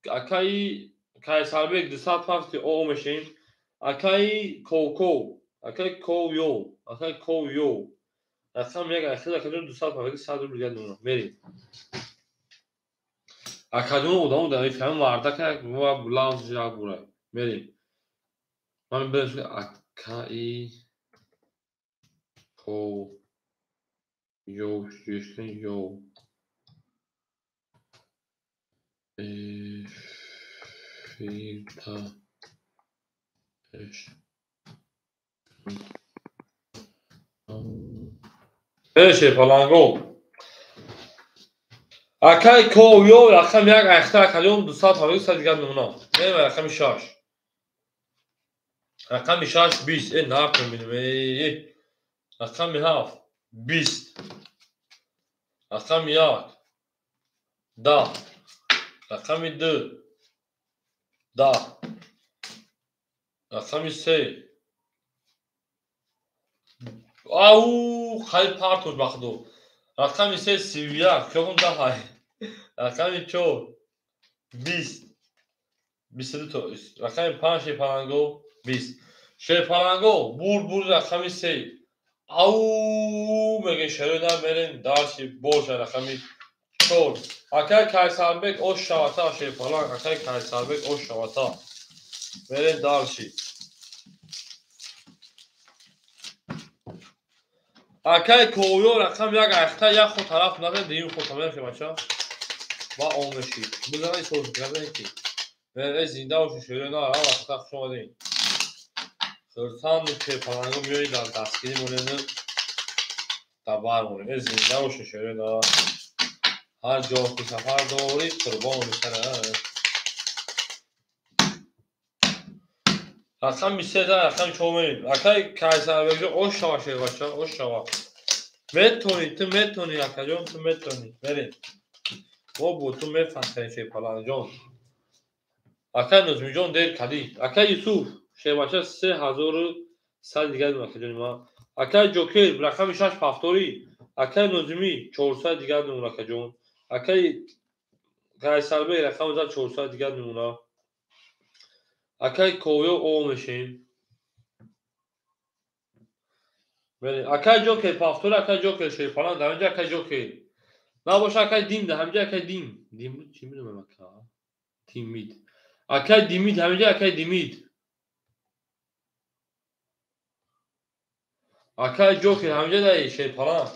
Акаи Кайсарбек 200 пасти о о мешем. Акаи Ковков, акаи Ковё, акаи Ковё. Рақам як ахир акаҷон 200 пасти 100 рубл дигар мемона. Мерем. Акаҷон одамо дар фаҳм мардака ва лавз як бура. Мерем. Ман бирем акаи Ко ё ё фита шерпаланго. Акаи ковё рақами 1 айхта акаҷон 200 ҳавои дигар мемона. Мерем рақами 6. Рақами 6 20. Э, нархро мебинем. Э, рақами 7 20. Рақами 1 10. Рақами 2 10. Рақами 3. Ау, қариб партош ба худо. Рақами 3 31. Кёгум 10. Рақами 4 20. 22 то. Рақами 5 шерпаланго 20. Шерпаланго бур рақами 3. Ау, меге шерои мерем дарси боша рақами 4. Акай Кайсарбек ош шавата шерпаланг, акай Кайсарбек ош шавата. Мерем дарси. Акай ковё рақам 1 айхта як ход тараф назад, дуюм ход тамом бача. Ва омеши. Бизанед соз газанед ки. Мере зинда бошед шерои на, ҳар вақт хуш омадед. Хурсанд шерпаланго меоед дар дастгирӣ монед, дар бар монед. Зинда бошед шерои на. Ҳар ҷо ки сафар дорӣ қурбони сара. Рақами 3 рақами 4 мерем. Акаи Кайсарбекҷон ош шава шербача, ош шава. Метонӣ, ту метонӣ акаҷон, ту метонӣ. Мерем. Мо бо ту мефаҳмем, Шерпаланҷон. Акай Нозимиҷон, дер кардӣ. Акай Юсуф, шербача 3100 дигар дона, акаҷони ман. Акай Ҷокер, рақами 6 повторӣ. Акай Нозимӣ, 400 дигар намуна, акаҷон. Акай Қайсарбек, рақами зад 400 дигар намуна. Акай Ковё, о мешем. Акай Ҷокер повторӣ, акай Ҷокер Шерпаланг, дар инҷа акай Ҷокер. Набоша акай Дим, дар ҳаминҷа акай Дим. Дим буд, чӣ медонам ака? Димид. Акай Димид, ҳаминҷа акай Димид. Акай Ҷокер, ҳаминҷа даи Шерпаланг.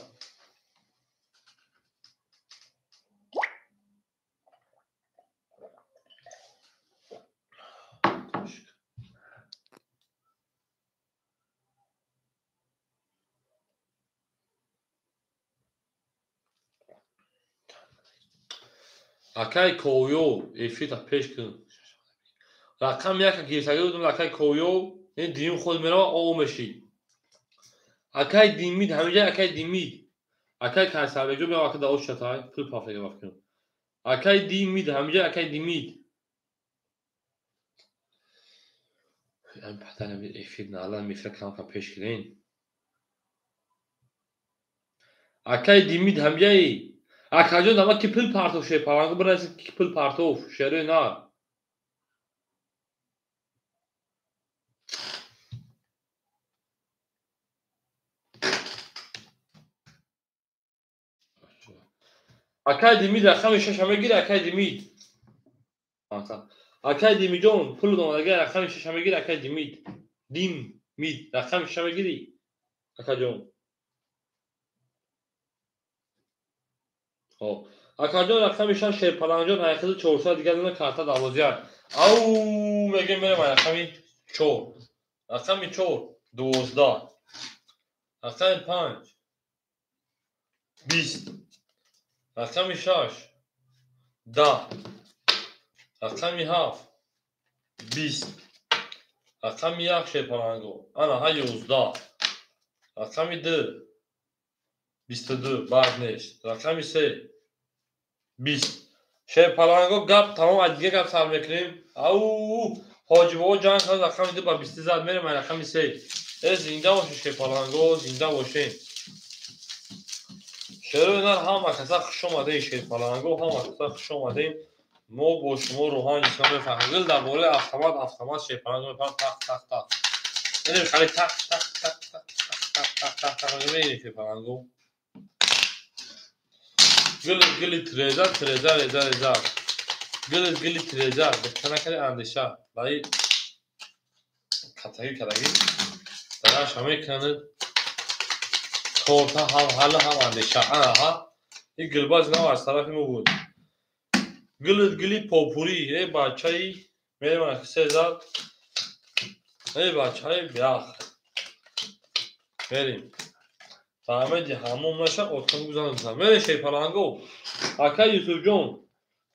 Акай Ковё, эфирта пеш кун. Рақами яка гирифтагӣ будам, акай Ковё, ин дим худ мерава, о мешӣ. Акай Димид, ҳаминҷа акай Димид. Акай Кайсарбекҷон, биё ака дао шатай, пул пафтага вақт кун. Акай Димид, ҳаминҷа акай Димид. Ам падарам эфир налам эфир кам кам пеш кунен. Акай Димид ҳаминҷаи. Акаҷон, ама ки пул партов, Шерпалангу бинависед, ки пул партов, шерои нар. Акай Димид рақами шаша мегири, акай Димид. Акай Димиҷон, пул омадагӣ рақами шаша мегири, акай Димид. Димид, рақами шаша мегири, акаҷон. Акаҷон, рақами шаш Шерпалангҷон, ҳақиқати 400 дигар дона карта дарвозия. Ау, мегем мерем рақами 4. Рақами 4 12. Рақами 5 20. Рақами 6 10. Рақами 7 20. Рақами 1 Шерпаланго. Ана ҳа 11. Рақами 2 22, бад нест. Рақами 3 20. Шерпаланго гап тамом, аз дига гап сар мекунем. Ау, Ҳоҷибобо ҷанг кард, рақами 2 ба 20 зад, мерем рақами 3. Э, зинда бошед Шерпаланго, зинда бошед. Шерои нар ҳама каса хуш омадем, Шерпаланго ҳама каса хуш омадем. Мо бо шумо рӯҳан ҷисмон мефаҳмем. Гул дар бораи автомат, автомат Шерпаланго мефаҳмем, тақ тақ тақ. Мерем хали тақ тақ тақ тақ тақ тақ тақ тақ мебинем Шерпаланго. Гул гули тиреза, тиреза, реза, реза. Гул гули тиреза, духтара кади андеша. Барои катагӣ катагӣ дараша мекунанд. Торта ҳам ҳалла ҳам андеша. Ана ҳа, ин гулбаз нав аз тарафи мо буд. Гул гули попурӣ, э бачаи мерем се зад. Э бачаи биях. Мерем. Фаҳмиди ҳамом наша, отон гузаронда. Мерем Шерпаланго. Акай Юсуфҷон,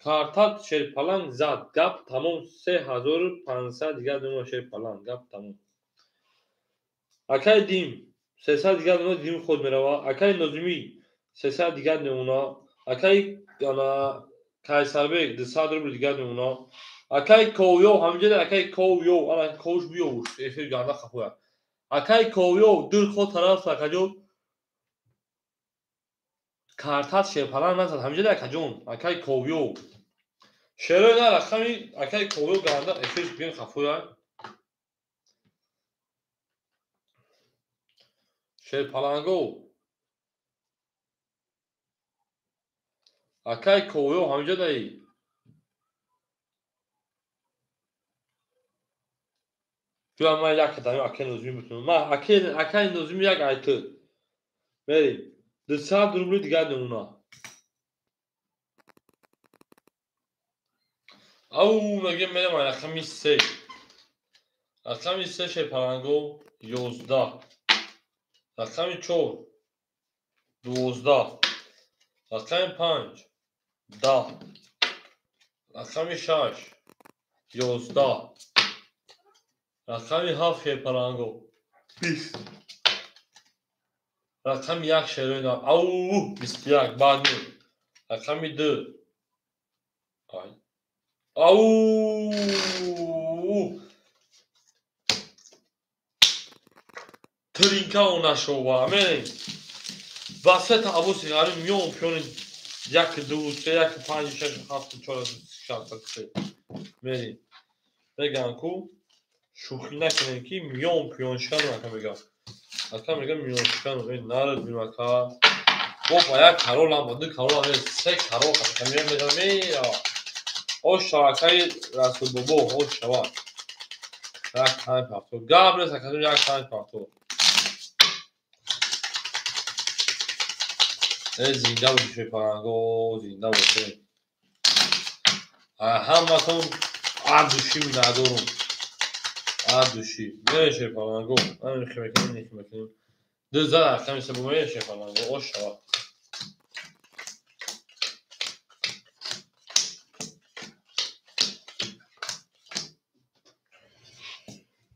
картат Шерпаланг зад. Гап тамом, 3500 дигар дона Шерпаланг. Гап тамом. Акай Дим, 300 дигар дона Дим худ мерава. Акай Нозимӣ, 300 дигар намуна. Акай Кайсарбек, 200 рубл дигар намуна. Акай Ковё, ҳаминҷа акай Ковё, ана ковш биёвуш, эфир ганда хафоя. Акай Ковё, дил хо тараф акаҷон. Картат Шерпаланг назад, ҳаминҷа акаҷон, акай Ковё. Шерои на рақами акай Ковё ганда эфир бин хафоя. Шерпаланго. Акай Ковё ҳаминҷа даи. Биё ман як қадами акай Нозимӣ бутунам. Ман акай Нозимӣ як айту. Мерем. 200 рубли дигар намуна. Ау, мегем мерем рақами 3. Рақами 3 Шерпаланго 11. Рақами 4 12. Рақами 5 10. Рақами 6 11. Рақами 7 Шерпаланго 20. Рақами 1 шерои нар. Ау, 21, бад не. Рақами 2 Ай. Ау! Тринка нашова. Мерем. Васета абуси ғариб миён пиёни 1 2 3 1 5 6 7 4 6 3. Мерем. Меган ку шӯхӣ накунем ки миён пиёншикану ака мегам. Ака мегам миёншикану. Эй нарад бим ака. Бо як каролам ба ду каролам се карол қасам мезанам. Эй ош шавакаи Расулбобо ош шавак. 1 5 пахто. Гап нест ака 1 5 пахто. Эй зинда бошед шерпаланго, зинда бошед. Ҳаматон адуши миннатдорум. Адуши. Эй шерпаланго, ҳамин химекунем, ин химекунем. Ду зад рақами се бумея шерпаланго, ош шавад.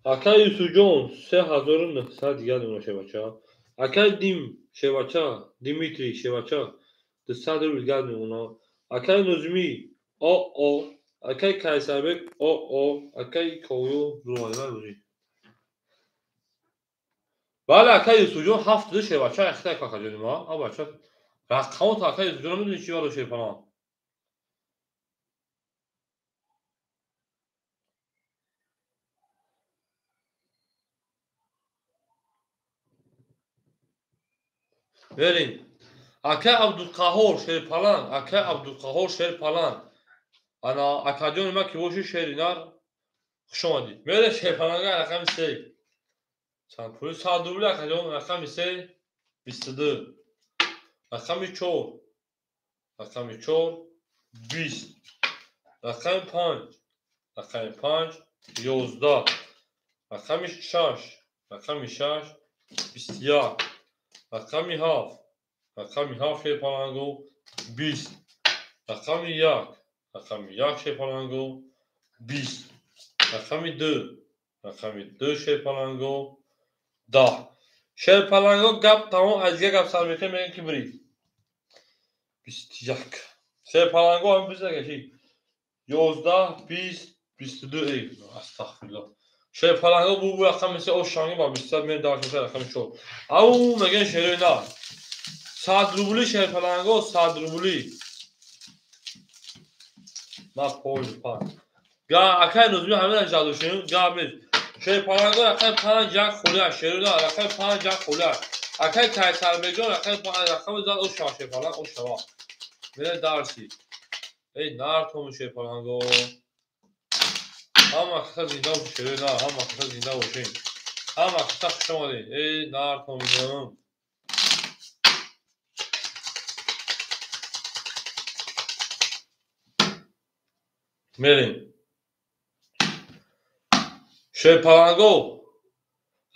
Акай Юсуфҷон 3900 дигар мемонад шербача. Акай Дим шербача, Димитрий шербача 200 рубл дигар мемонад. Акай Нозимӣ ОО, акай Кайсарбек ОО, акай Ковю Зурмадимай. Бале акай Юсуфҷон 72 шербача яхта какаҷони ма. А бача рақамот акай Юсуфҷон медонӣ чӣ вало шерпалан? Верин. Акай Абдулқаҳор шерпалан, акай Абдулқаҳор шерпалан. Ана акаҷони ма ки боши шери нар хуш омадӣ. Мере шерпаланга рақами 3. Чанд пули 100 рубли акаҷон рақами 3 22. Рақами 4. Рақами 4 20. Рақами 5. Рақами 5 11. Рақами 6. Рақами 6 21. Рақами 7. Рақами 7 шерпаланго 20. Рақами 1. Рақами 1 шерпаланго 20. Рақами 2. Рақами 2 шерпаланго 10. Шерпаланго гап тамом аз дигар гап сар мекунем, мегӯем ки бирид. 21. Шерпаланго ҳам биза гаши. 11 20 22. Эй, астағфируллоҳ. Шерпаланго бу рақами 3 ош шанги ба 27 мер дар шоша рақами 4. Ау мегӯем шерои нар. 100 рубли шерпаланго 100 рубли. Ма пол панҷ. Га акай Нозимӣ ҳамин ҷадошем, гап нест. Шерпаланго рақами 5 1 холия, шерои нар рақами 5 1 холия. Акай Кайсарбекҷон рақами 5 рақами зад ош шава шерпаланг ош шава. Мере дарси. Эй нар тому шерпаланго. Ҳама каса зинда бошед шерои нар, ҳама каса зинда бошед. Ҳама каса хуш омадед. Эй нар томизм. Мерем. Шерпаланго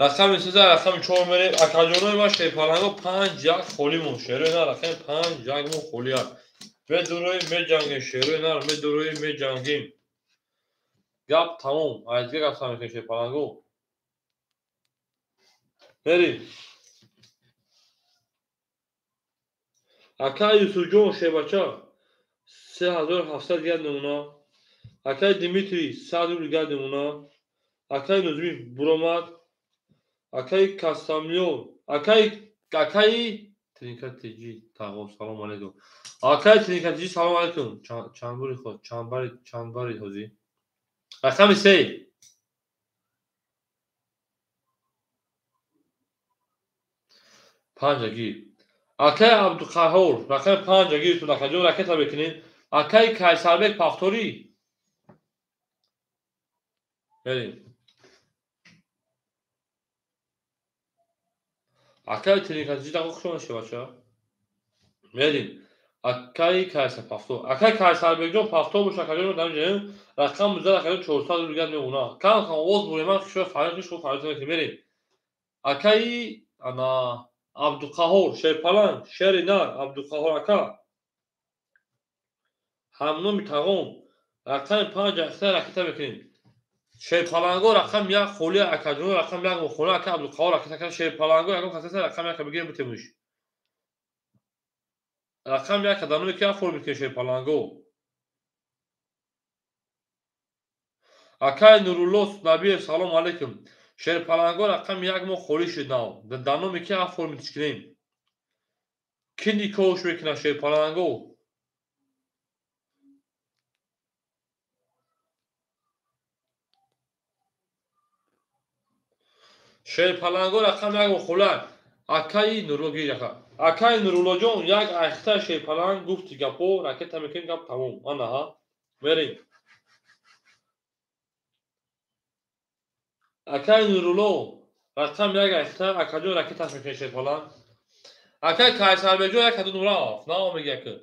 рақами 3 рақами 4 мерем. Акаҷонои ма шерпаланго 5 1 холӣ мон. Шерои нар рақами 5 1 мон холӣ аст. Медуроем меҷангем шерои нар, медуроем меҷангем. Гап тамом. Аз дигар гап сар мекунем шерпаланго. Мерем. Акай Юсуфҷон шербача 3700 дигар намуна. Акай Димитрий 100 рубл дигар намуна. Акай Нозимӣ буромад. Акай Касамлён, акай Тринка ТЖ тағо салом алейкум. Акай Тринка ТЖ салом алейкум. Чанд бури ход, чанд бари ҳозӣ? Рақами 3. Панҷагӣ. Акай Абдуқаҳор, рақами 5 гирифтун акаҷон, ракета мекунем. Акай Кайсарбек Пахторӣ. Мерем. Акай Тринка ТЖ тағо хуш омадед шебача. Мерем. Акай Кайсар Пахтор. Акай Кайсарбекҷон Пахтор бош акаҷон дар инҷа рақам 19 акаҷон 400 рубл дигар мемонад. Кам кам овоз бурем, ман хушо фарқ шуд, фарқ мекунем. Мерем. Акай ана Абдуқаҳор шерпаланг, шери нар Абдуқаҳор ака. Ҳамноми тағом рақами 5 ахта ракета мекунем. Шерпаланго рақам 1 холия акаҷон рақам 1 мохона ака Абдуқаҳор ака шерпаланго ягон каса рақам 1 бигирем битемуш. Рақам 1 каданоме ки афор мекунем шерпаланго. Акай Нурулло Набиев, салом алейкум. Шерпаланго рақами 1 мо холӣ шуд нав. Дар номи ки оформить кунем? Ки никоҳш мекунад шерпаланго? Шерпаланго рақами 1 мо холӣ. Акаи Нурулло гир ака. Акаи Нуруллоҷон як айхта шерпаланг гуфти гапо, ракета мекунем, гап тамом. Ана ҳа. Мерем. Акаи Нурулло рақам 1 айхта, акаҷон ракеташ мекунем шерпаланг. Акаи Кайсарбекҷон як ҳадуд рафт, наомеги ака.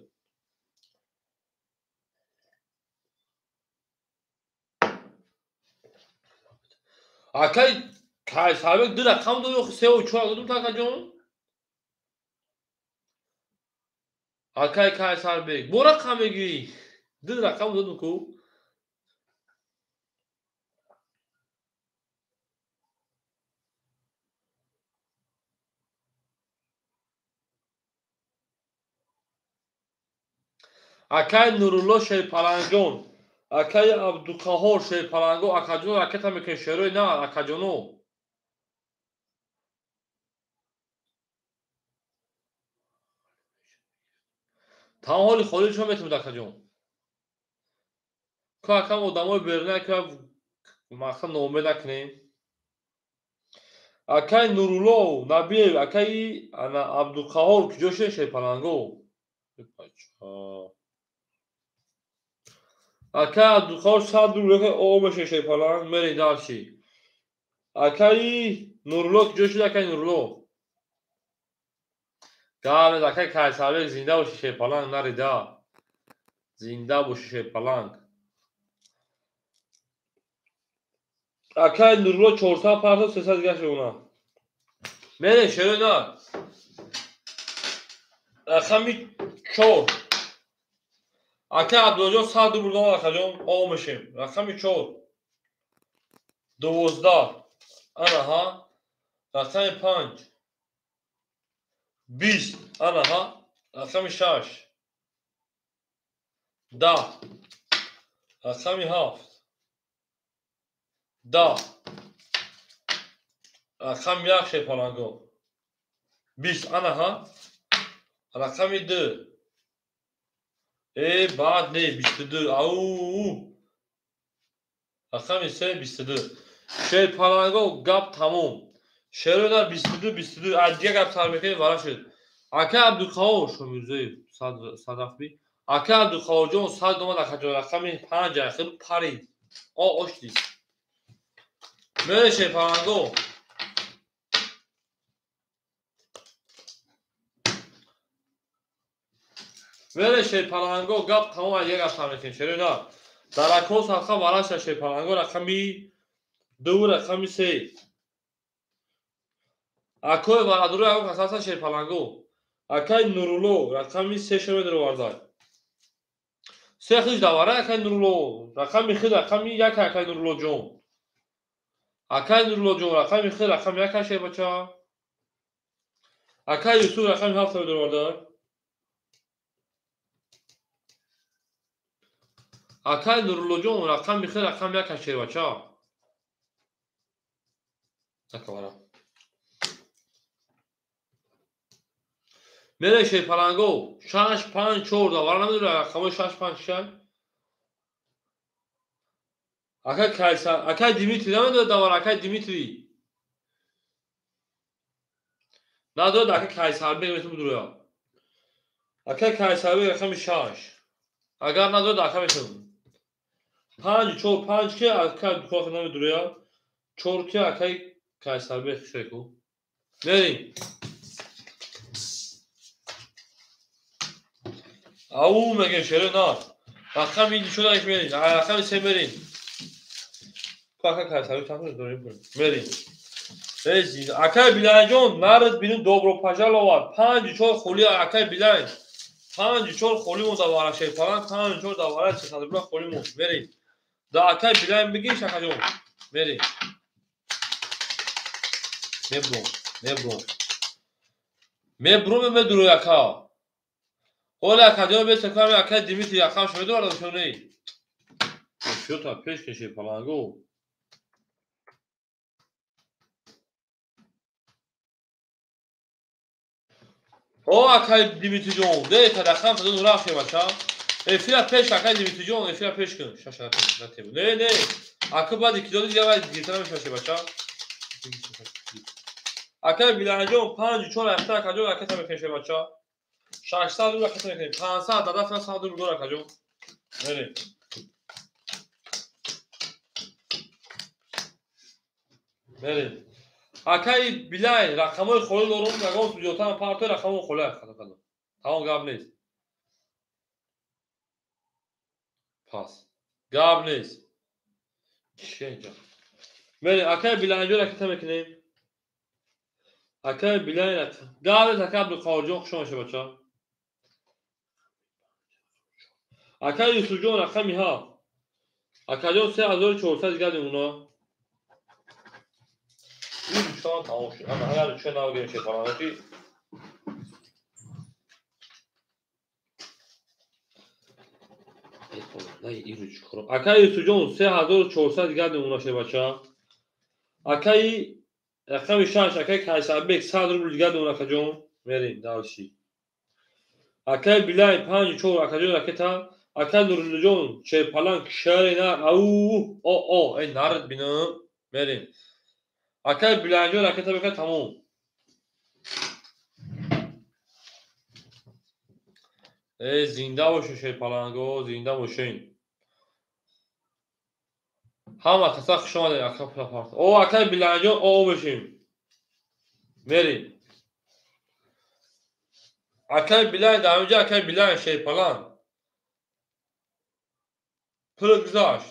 Акаи Кайсарбек 2 рақам дод ё 3 ва 4 додум акаҷон? Акаи Кайсарбек, бо рақам мегирӣ? 2 рақам додум ку. Акаи Нурулло шерпалангҷон, акаи Абдуқаҳор шерпаланго, акаҷон ракета мекунед шерои на, акаҷоно. Тамом ҳоли холӣ шумо метавонед акаҷон. Ку акам одамои беруна ку мақсад ноумед накунем. Акаи Нурулло Набиев, акаи ана Абдуқаҳор куҷо шуд шерпаланго? Акаи Абдуқаҳор 100 рубл омеше шерпаланг, мерем дальше. Акаи Нурулло куҷо шуд акаи Нурулло? Гап акаи Кайсарбек зинда боши шерпаланг, нарида. Зинда боши шерпаланг. Акаи Нурулло 400 партов, 300 дигар шуна. Мерем шерои на. Рақами 4. Акаи Абдуллоҷон 100 рубл дод акаҷон, омешем. Рақами 4. 12. Ана ҳа. Рақами 5. 20. Ана ҳа. Рақами 6. 10. Рақами 7. 10. Рақами 1 шерпаланго. 20. Ана ҳа. Рақами 2. Баъд не, 22. Ау. Рақами 3 22. Шерпаланго гап тамом. Шерои 22 22. Аз дигар гап сар мекунем, вара шуд. Акаи Абдуқаҳор Шомирзоев 100 рафт. Акаи Абдуқаҳорҷон 100 омад акаҷон, рақами 5 ахир парид. О, ошти. Мере шерпаланго. Мере шерпаланго гап тамом, аз дигар гап сар мекунем. Шерои на. Дар акҳо садқа вараша шерпаланго рақами 2 рақами 3. Акои бародарои ако касаса шерпаланго. Акаи Нурулло рақами 3 шеро дароварда. 3 хиш давара акаи Нурулло. Рақами 3 рақами 1 акаи Нуруллоҷон. Акаи Нуруллоҷон рақами 3 рақами 1 шербача. Акаи Юсуф рақами 7 дароварда. Акаи Нуруллоҷон рақами 3 рақами 1 шербача. Акавара. Мере шерпаланго 6 5 4 давара намедонам рақамҳои 6 5 6. Акаи Кайсар, акаи Димитрий намедонад давара, акаи Димитрий. Надорад акаи Кайсарбек метавонад бидурад. Акаи Кайсарбек рақами 6. Агар надорад ака метавонад. 5 4 5 ки акаи Абдуқаҳор намедурад. 4 ки акаи Кайсарбек шеку. Мерем. Ау мегем шерои на. Рақами нишонаш мерем. Рақами 3 мерем. Ака Кайсарбек чанд дорем? Мерем. Акаи Билайнҷон нарид бинем добро пожаловать. 5 4 холӣ акаи Билайн. 5 4 холӣ мо давара шерпаланг, 5 4 давара 300 рубла холӣ мо. Мерем. Да акаи Билайн бигиш акаҷон. Мерем. Мебром, мебром. Мебром медурӯй ака. Ҳоле акаҷон бесекам акаи Димитрий акам шумедорад шуни. Киёта пеш кун шерпаланго. О, акай Димитриҷон, де та рақам та рафт бача. Эфира пеш акай Димитриҷон, эфира пеш кун. Шаша натеб. Не, не. Ака баъди ки додӣ явай гирифта намешавад бача. Акай Билаҳаҷон 5 4 ҳафта акаҷон ракета мекунем бача. 600 рубл ракета мекунем. 500 дадафна 100 рубл дор акаҷон. Мерем. Мерем. Акай Билай рақамҳои холӣ дорум, ягон зиёдтарам партой рақамҳои холӣ хато. Тамом гап нест. Пас. Гап нест. Чӣ инҷа? Мерем акай Билайҷон ракета мекунем. Акай Билай ракета. Гап нест акай Абдулқаҳорҷон хуш омадед бача. Акай Юсуфҷон рақами 7. Акаҷон 3400 дигар мемона. Ин дучконам тамом шуд. Ана ҳар дучкон нав гирем шерпаланги. Акай Юсуфҷон 3400 дигар мемона шербача. Акаи рақами 6 акаи Кайсарбек 100 рубл дигар мемона акаҷон. Мерем дальше. Акаи Билай 5 4 акаҷон ракета. Акаи Нуруллоҷон шерпаланг шарина ау о о эй нард бинам. Мерем. Акаи Билайҷон ракета мекунад тамом. Эй зинда бошед шерпаланго, зинда бошед. Ҳама каса хуш омадед ака пулапарт. О акаи Билайҷон о мешем. Мерем. Акаи Билай дар инҷа акаи Билай шерпаланг. Пул гузашт.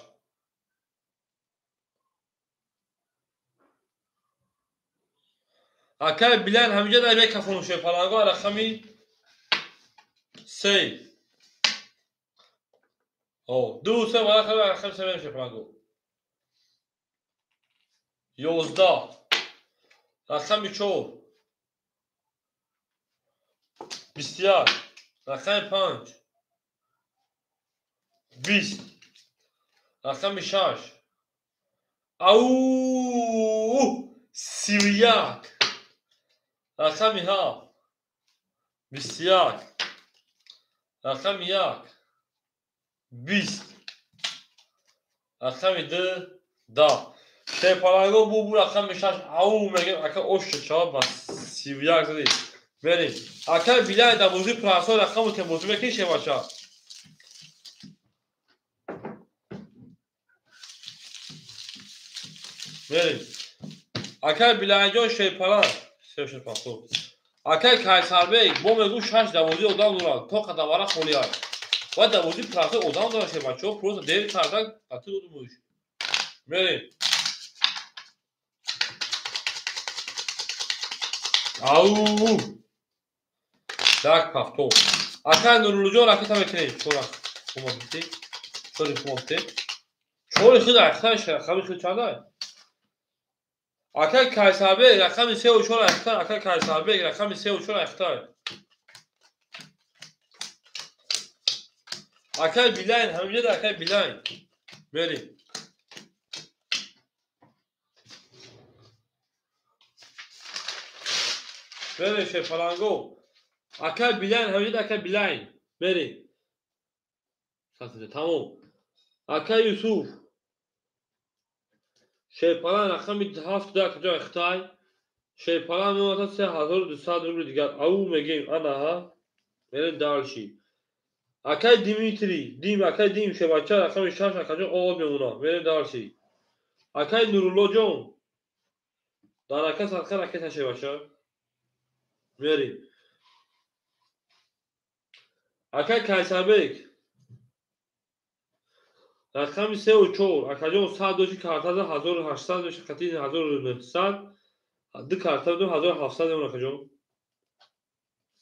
Акаи Билайн ҳаминҷа дар мекафонум шерпаланго рақами 3. О, 2 3 рақами 3 мерем шерпаланго. 11 рақами 4 21 рақами 5 20 рақами 6 ау 31 рақами 7 21 рақами 1 20 рақами 2 10. Шерпаланго бу рақами 6 ау мегем ака ош чава ба 31 задӣ. Мерем. Акаи Билай дар бозии прасо рақаму тембозӣ мекунӣ шербача. Мерем. Акаи Билайҷон шерпаланг. Шерпаланг. Акаи Кайсарбек бо мегӯ 6 дар бозии одам дорад. То қадамара холӣ аст. Ва дар бозии прасо одам дорад шербачаҳо просто дер карда қатъи додумуш. Мерем. Ау! Так повтор. Акаи Нуруллоҷон ракета мекунем. Чора хумабте. Чори хумабте. Чори худ ахтай рақами худ чанд ай? Акаи Кайсарбек рақами 3 ва 4 ахтай. Акаи Кайсарбек рақами 3 ва 4 ахтай. Акаи Билайн ҳаминҷа акаи Билайн. Мерем. Мерем шерпаланго. Акаи Билайн ҳаминҷа акаи Билайн. Мерем. Тамом. Акаи Юсуф. Шерпаланг рақами 7 акаҷон ахтай. Шерпаланг мемонад 3200 рубл дигар. Ау мегем анаҳа. Мерем дальше. Акаи Димитрий, Дим, акаи Дим шербача рақами 6 акаҷон овоз мемонад. Мерем дальше. Акаи Нуруллоҷон. Дар ака садқа ракета шербача. Мерем. Акаи Кайсарбек. Рақами 3 ва 4 акаҷон 100 доши картаза 1800 доши қати 1900 ду карта ду 1700 мемонад акаҷон.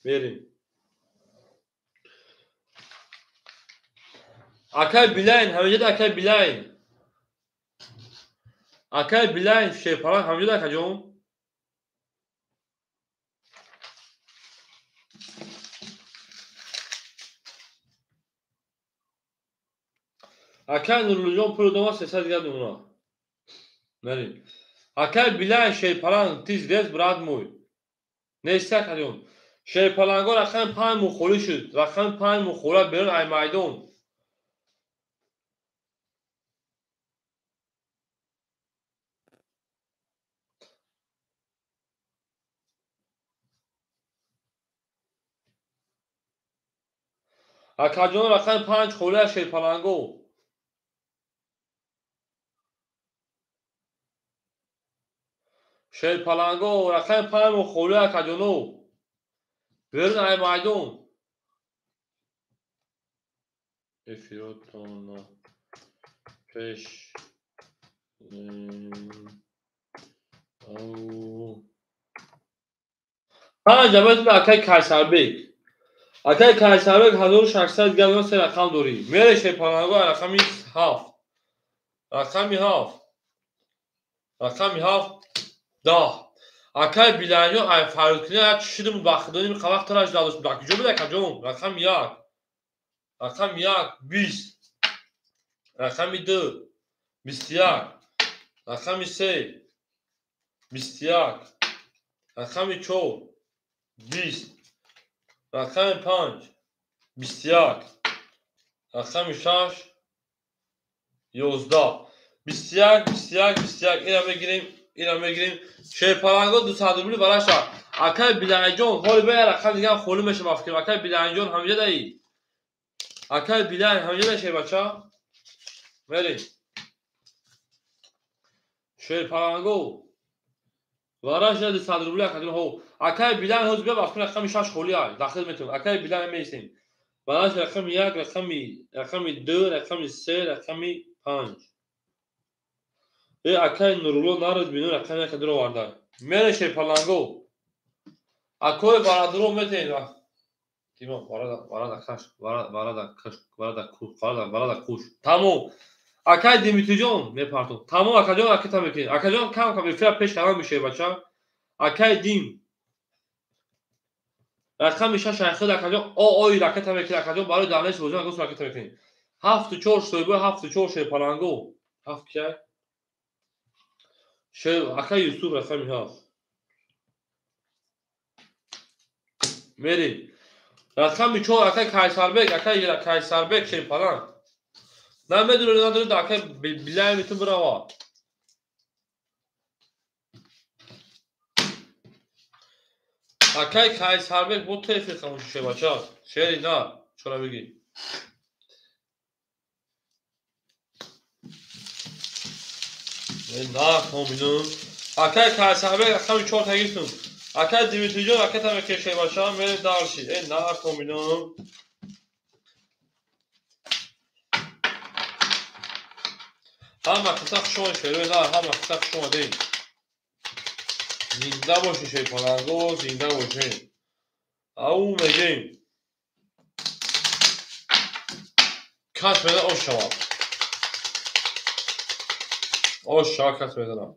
Мерем. Акаи Билайн ҳаминҷа акаи Билайн. Акаи Билайн шерпаланг ҳаминҷа акаҷон. Акай Нуруллоҷон пули дома 300 дигар мемонад. Мерем. Акай Билай шерпаланг тиз рез брат мой. Нест акаҷон. Шерпаланго рақами 5 мухолиф шуд. Рақами 5 мухолиф берун ай майдон. Акаҷон рақами 5 холӣ аз шерпаланго. Шерпаланго рақами 5 холӣ акаҷоно. Берун ай майдон. Эфиротона пеш. Панҷ абад акай Кайсарбек. Акай Кайсарбек 1600 дигар се рақам дорӣ. Мере шерпаланго рақами 7. Рақами 7. Рақами 7 10. Акай Билайҷон ай фарёдкунӣ як шидим ба худони вақт тараш дадошт. Ба куҷо буд акаҷон? Рақами 1. Рақами 1 20. Рақами 2 21. Рақами 3 21. Рақами 4 20. Рақами 5 21. Рақами 6 11. 21 21 21. Ина мегирем, ина мегирем. Шерпаланго 200 рубли бараша. Акай Билайҷон, ҳоли бая рақам дигар холӣ мешава фикр. Акай Билайҷон ҳамҷа даи. Акай Билай ҳамҷа даи шербача. Мерем. Шерпаланго бараша 200 рубли акаҷон ҳо. Акай Билай ҳоз бия ба фикр рақами 6 холӣ ай. Дахил метавон. Акай Билай меистем. Бараша рақами 1, рақами 2, рақами 3, рақами 5. Акай Нурулло нарад бину рақами 1 дуро оварда. Мере шерпаланго. Акои барадуро метен. Тимо барада барада каш барада барада каш барада куш барада барада куш. Тамом. Акай Димитриҷон мепартом. Тамом акаҷон акита мекунем. Акаҷон кам кам эфира пеш кардан мешавад бача. Акай Дим. Рақами 6 айхид акаҷон ой ракета мекунем. Акаҷон барои давлати бозӣ гус ракета мекунем. 7 4 шоибо 7 4 шерпаланго. 7 кия? Шер акай Юсуф рақами 7. Мерем. Рақами 4 акай Кайсарбек, акай Кайсарбек шерпаланг. Намедонам надоред акай Билай метун бирава. Акай Кайсарбек бо тефи хамуш шебача. Шери на, чора бигӣ. На, комбинум. Акай Кайсарбек рақами 4 тагистум. Акай Димитриҷон ракета мекунем шебача, мерем дарши. На, комбинум. Ҳама қисса хуш омадед шерои на, ҳама қисса хуш омадед. Зинда бошед шерпаланго, зинда бошед. Ау мегем. Кас мезанад ош шавад. Ош шавад кас мезанад.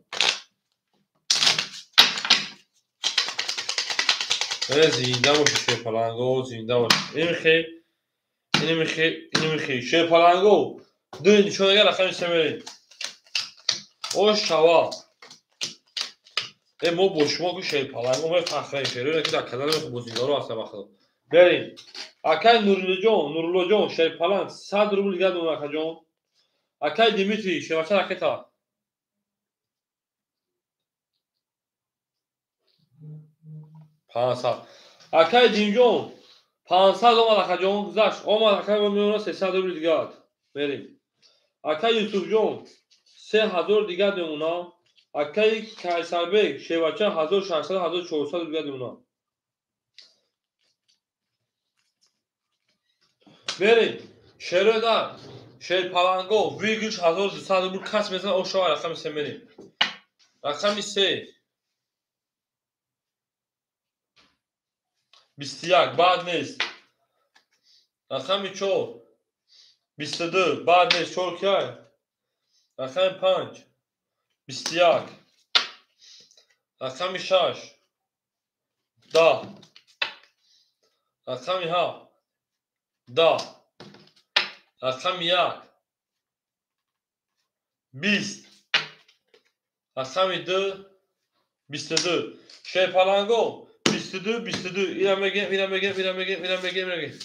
Зинда бошед шерпаланго, зинда бошед. Ин михе, ин михе, ин михе. Шерпаланго ду нишонага рақами 3 мерем. Ош шавад. Мо бо шумо ку шерпаланго мефахрем шерои ки дар канали мо бозигаро ҳастем вақт. Берем. Акай Нуруллоҷон, Нуруллоҷон шерпаланг 100 рубл дигар донад акаҷон. Акай Димитрий шербача ракета. 500. Акай Димҷон 500 омад акаҷон, гузашт. Омад акай меорад 300 рубл дигар. Мерем. Акай Юсуфҷон 3000 дигар мемонад. Акай Кайсарбек шербача 1600 1400 дигар мемонад. Мерем. Шерои дар шерпаланго выигрыш 1200 рубл кас мезанад ошава рақами 3 мерем. Рақами 3 21 баъд нест. Рақами 4 22 баъд нест. 4 кия? Рақами 5 21. Рақами 6 10. Рақами 7 10. Рақами 1 20, рақами 2, 22. Шерпаланго 22, 22. Ира мегем, ира мегем, ира мегем, ира мегем, ира мегем.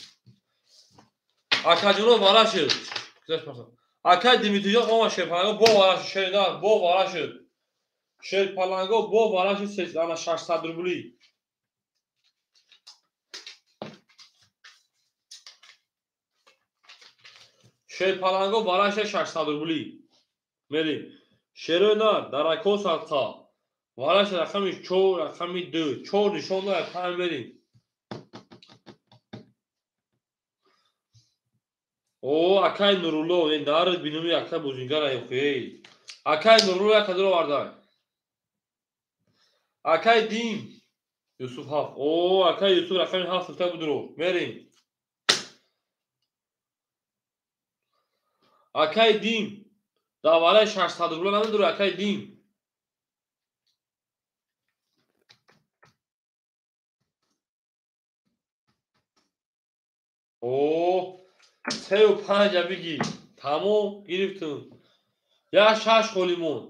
Акаҷоно вара шуд. Акай Димитриҷон омад шерпаланго бо вара шуд. Шернар бо вара шуд. Шерпаланго бо вара шуд. Ана 600 рубли. Шерпаланго вара шуд 600 рубли. Мерим. Шернар дарако садқа. Вара шуд рақами 4, рақами 2. 4 нишон дорад, 5 мерим. О, акай Нурулло, нарид бинуми акай бозингара охи. Акай Нурулло як ҳазор овардай. Акай Дим Юсуф 7. О, акай Юсуф рақами 7 сифта будро. Мерим. Акай Дим давараи 600 рубла намедури акай Дим. О, 3 5 бигӣ. Тамом гирифтум. Я 6 холӣ монд.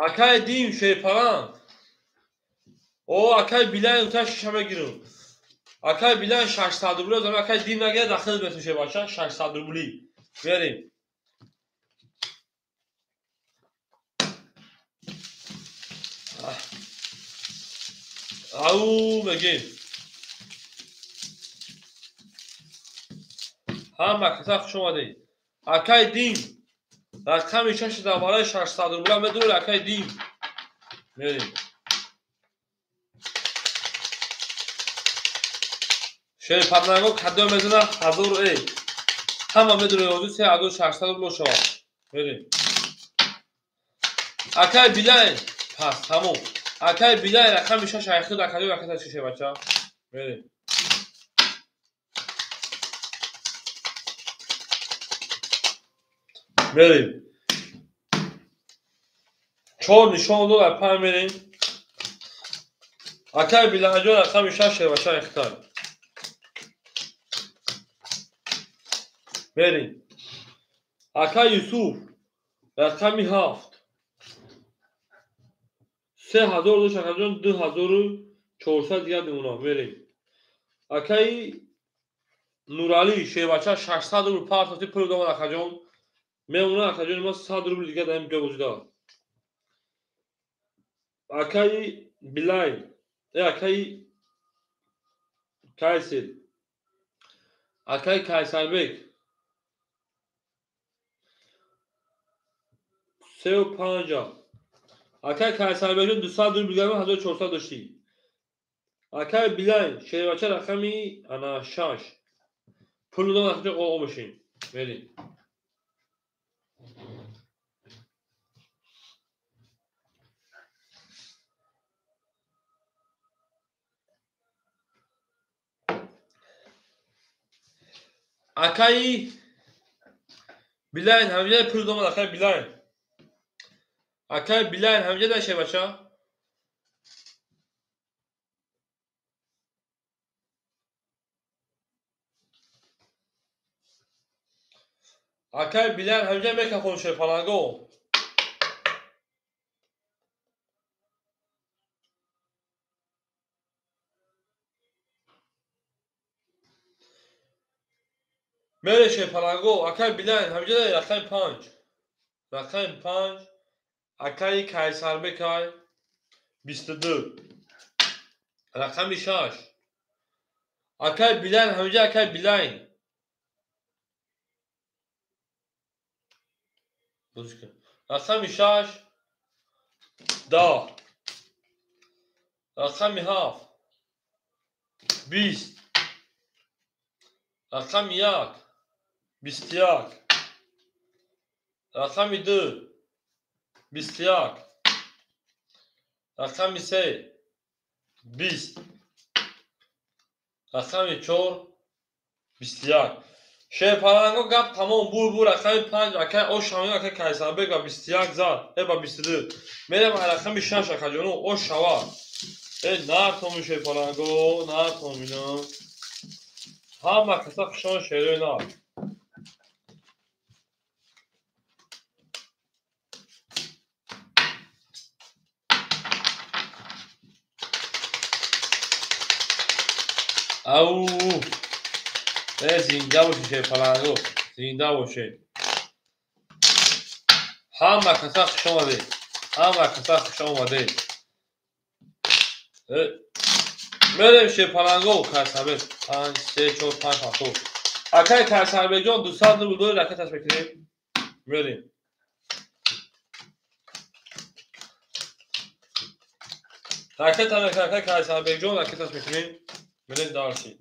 Акай Дим шерпаланг. О, акай Билайн ута шиша мегирам. Акай Билайн 600 рубли дорам. Акай Дим нагирад, дахил метун шербача 600 рубли. Мерим. Ау мегем. Ҳама каса хуш омадед. Акай Дим рақами 6 дар барои 600 рубла медури акай Дим. Мерим. Шерпаланго кадом мезана 1000 э. Ҳама медури ҳозир 3600 рубл шавад. Мерим. Акай Билайн пас тамом. Акай Билайн рақами 6 айхид акаҷо аката чише бача. Мерим. Мерим. 4 нишон дод, 5 мерим. Акай Билайнҷон рақами 6 шербача айхитай. Мерим. Акай Юсуф рақами 7. 3000 дошт акаҷон, 2400 дигар мемонад. Мерим. Акаи Нуралӣ шербача 600 рубл партофти пул домад акаҷон. Мемонад акаҷони ма 100 рубл дигар дар ин ҷо вуҷуд. Акаи Билайн, акаи Кайсер, акаи Кайсарбек 3 5. Акай Кайсарбекҷон 200 рубл дигар 1400 доштӣ. Акай Билайн шербача рақами ана 6. Пул додам акаҷон, о мешем. Мерим. Акаи Билайн ҳамҷа пул домад акаи Билайн. Акаи Билайн ҳамҷа дар шербача. Акаи Билайн ҳамҷа мекахон шерпаланго. Мере шерпаланго, акаи Билайн ҳамҷа дар рақами 5. Рақами 5 акаи Кайсарбекай 22. Рақами 6. Акаи Билайн ҳамҷа акаи Билайн. Рақами 6 10. Рақами 7 20. Рақами 1 21. Рақами 2 21. Рақами 3 20. Рақами 4 21. Шерпаланго гап тамом бур рақами 5 акай Ошава акай Кайсарбек ба 21 зад, ба 22. Мерем рақами 6 акаҷону Ошава. Нартоми Шерпаланго, нартомина. Ҳама каса хушон шерои нар. Ау! Зинда бошед Шерпаланго, зинда бошед. Ҳама каса хуш омадед. Ҳама каса хуш омадед. Мерем Шерпаланго, Кайсарбек 5 3 4 5 7. Акай Кайсарбекҷон 200 рубл дори ракеташ мекунем. Мерем. Ракета мекунем, акай Кайсарбекҷон ракеташ мекунем. Мерем дарси.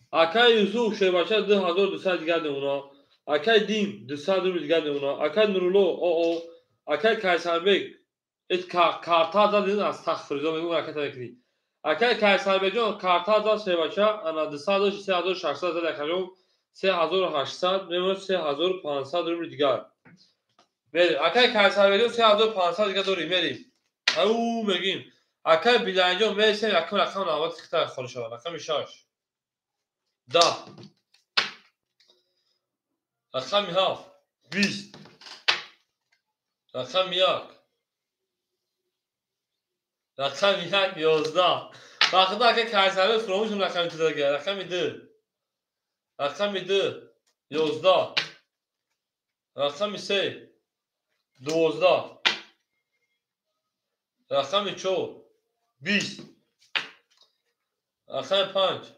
Акай Юсуф шербача 2200 дигар мемона. Акай Дим 200 рубл дигар мемона. Акай Нурулло оо. Акай Кайсарбек карта зад аз тахт фирӯза мегӯм ракета мекунӣ. Акай Кайсарбекҷон карта зад шербача ана 200 дошт 3600 зад акаҷон 3800 мемонад 3500 рубл дигар. Мерем. Акай Кайсарбекҷон 3500 дигар дорӣ мерем. Ау мегим. Акай Билайнҷон мересем якум рақам навбати хита холӣ шавад. Рақами 6. 10. Рақами 7. 20. Рақами 1. Рақами 1 11. Вақта акай Кайсарбек фуромӯш рақами 2 дага. Рақами 2. Рақами 2 11. Рақами 3 12. Рақами 4 20. Рақами 5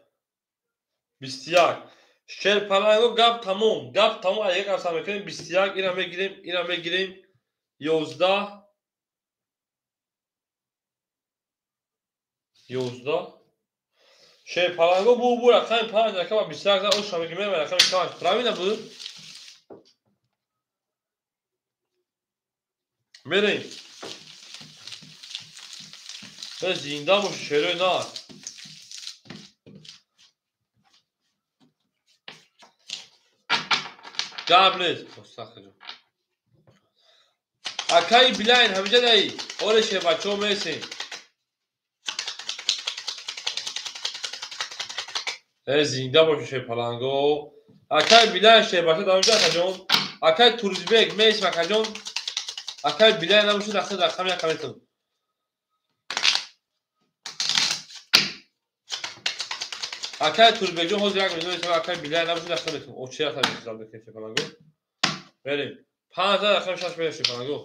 21. Шерпаланго гап тамом. Гап тамом. Як қасам мекунем 21 ира мегирем, ира мегирем 11 11. Шерпаланго бу рақами 5 рақами 21 за оша мегирем рақами 6. Правильно буд? Мерем. Зинда боши шерои нар. Гап нест. Акай Билайн ҳамиҷа даи. Оре шербачаҳо мересем. Зинда боши Шерпаланго. Акай Билайн шербача дар акаҷон. Акай Туризбек мересем акаҷон. Акай Билайн набошад ахир рақами як метон. Акай Турбекҷон ҳозир як миллион мересем. Акай Билайн набошад ахир метон. Очерата зал бекунем Шерпаланго. Мерем. 5 рақами 6 мерем Шерпаланго.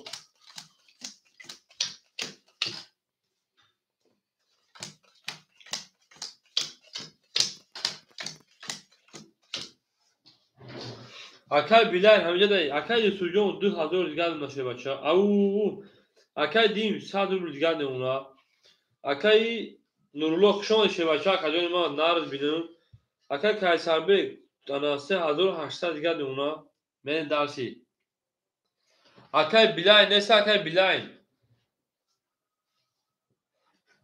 Акай Билайн ҳамиҷа даи. Акай Юсуфҷон 2000 дигар мемона шербача. Ау! Акай Дим 100 рубл дигар мемона. Акай Нурулло хуш омадед шербача акаҷони ман нарз бинам. Акай Кайсарбек ана 3800 дигар мемона. Мерем дарси. Акай Билайн нест акай Билайн.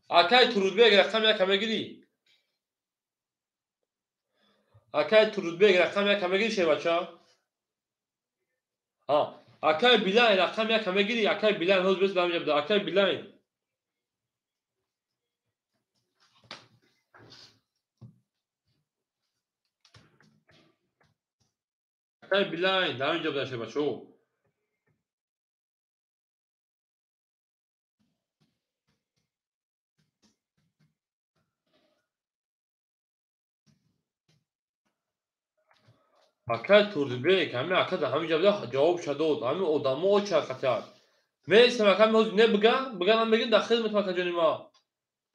Акай Турудбек рақами 1 мегирӣ? Акай Турудбек рақами 1 мегирӣ шербача? Акай Билайн рақами 1 мегирӣ? Акай Билайн ҳозир бес дар буда. Акай Билайн. Акай Билайн дар инҷа буда шербачаҳо. Акай Турдибек ҳамин ака дар ҳамин ҷа буда ҷавобша дод. Ҳамин одамо оча қатият. Мересем ака ҳозир не биган, биган ҳам мегирем дар хидмат акаҷони ма.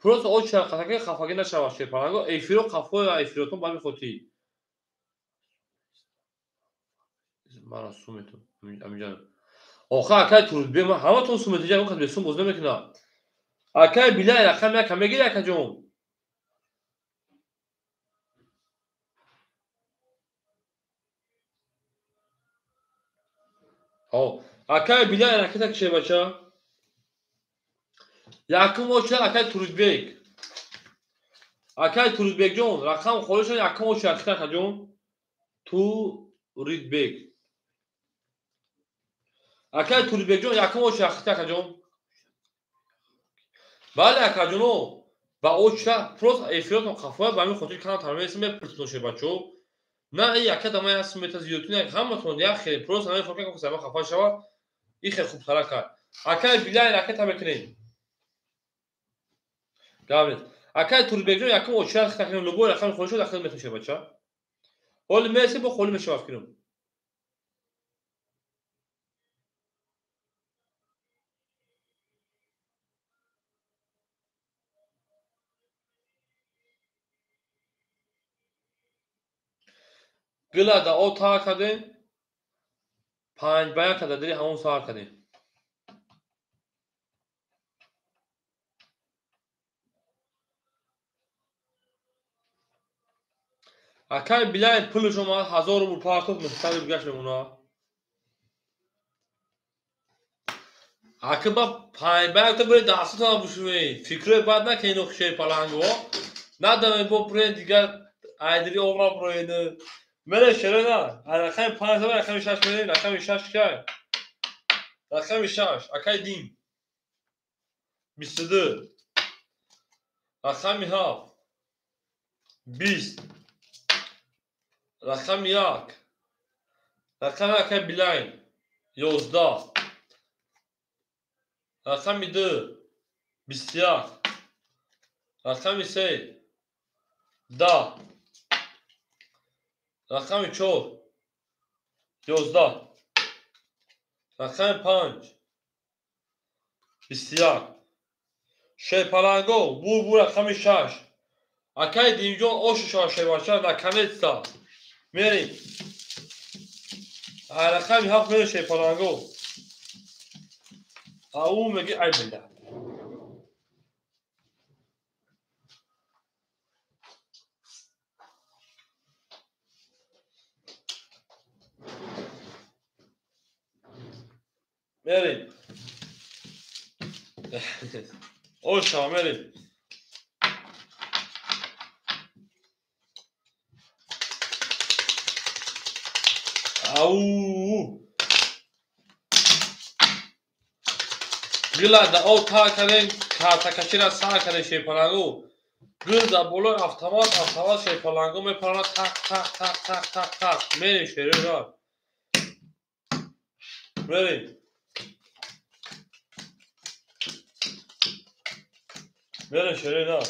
Просто оча қатаки хафагӣ нашавад Шерпаланго. Эфиро қафоя эфиротон ба ҳамин хотир. Мара суметон ҳаминҷа. Охир акай Турдибек ман ҳаматон суметон ягон кас бесум боз намекунад. Акай Билайн рақами 1 мегирӣ акаҷон? Акай Билайн ракета кишебача. Якум оча акай Турудбек. Акай Туридбекҷон, рақам холӣ шуд, якум очи ахита акаҷон. Туридбек. Акай Туридбекҷон, якум очи ахита акаҷон. Бале акаҷоно, ба очра просто эфиротон қафоя, ба ҳамин хотир канал тармесим мепурсонше бачо. На и яка дамай ҳастм мета зиёдтин, ҳаматон як хел просто ҳамин хотир ки сама хафа шава, и хел хубтара кард. Акай Билай ракета мекунем. Гаврид. Акай Турбекҷон якум очра хитакунем, любой рақами холӣ шуд, ахир метоше бача. Ҳоли мерасем, бо холӣ мешава фикрум. Гила да о тар кардем, 5 ба 1 карда дили ҳамон сар кардем. Акай Билай пулаш омад, 1000 рубл партофт, 900 рубл гашт мемонад. Ака ба 5 ба 1 та бире дастатон бушувед. Фикрҳои бад накунед охи шерпаланго. Надаме бо бирен дигар айдири обра бироед. Мере шеро на. Рақами 5 рақами 6 мерем, рақами 6 кай? Рақами 6, акай Дин. 22. Рақами 7. 20. Рақами 1. Рақами акай Билайн. 11. Рақами 2. 21. Рақами 3. 10. Рақами 4. 11. Рақами 5. 21. Шерпаланго, бур рақами 6. Акай Димҷон ошу шава шербача, наконец-то. Мерем. Рақами 7 мерем шерпаланго. Ау меги ай била. Мерем. Оша мерем. Ау. Гила да о та кардем, картакашира сар кардем шерпаланго. Гил да болои автомат, автомат шерпаланго мепарад тақ тақ тақ тақ тақ тақ. Мерем шерера. Мерем. Мерем шерера.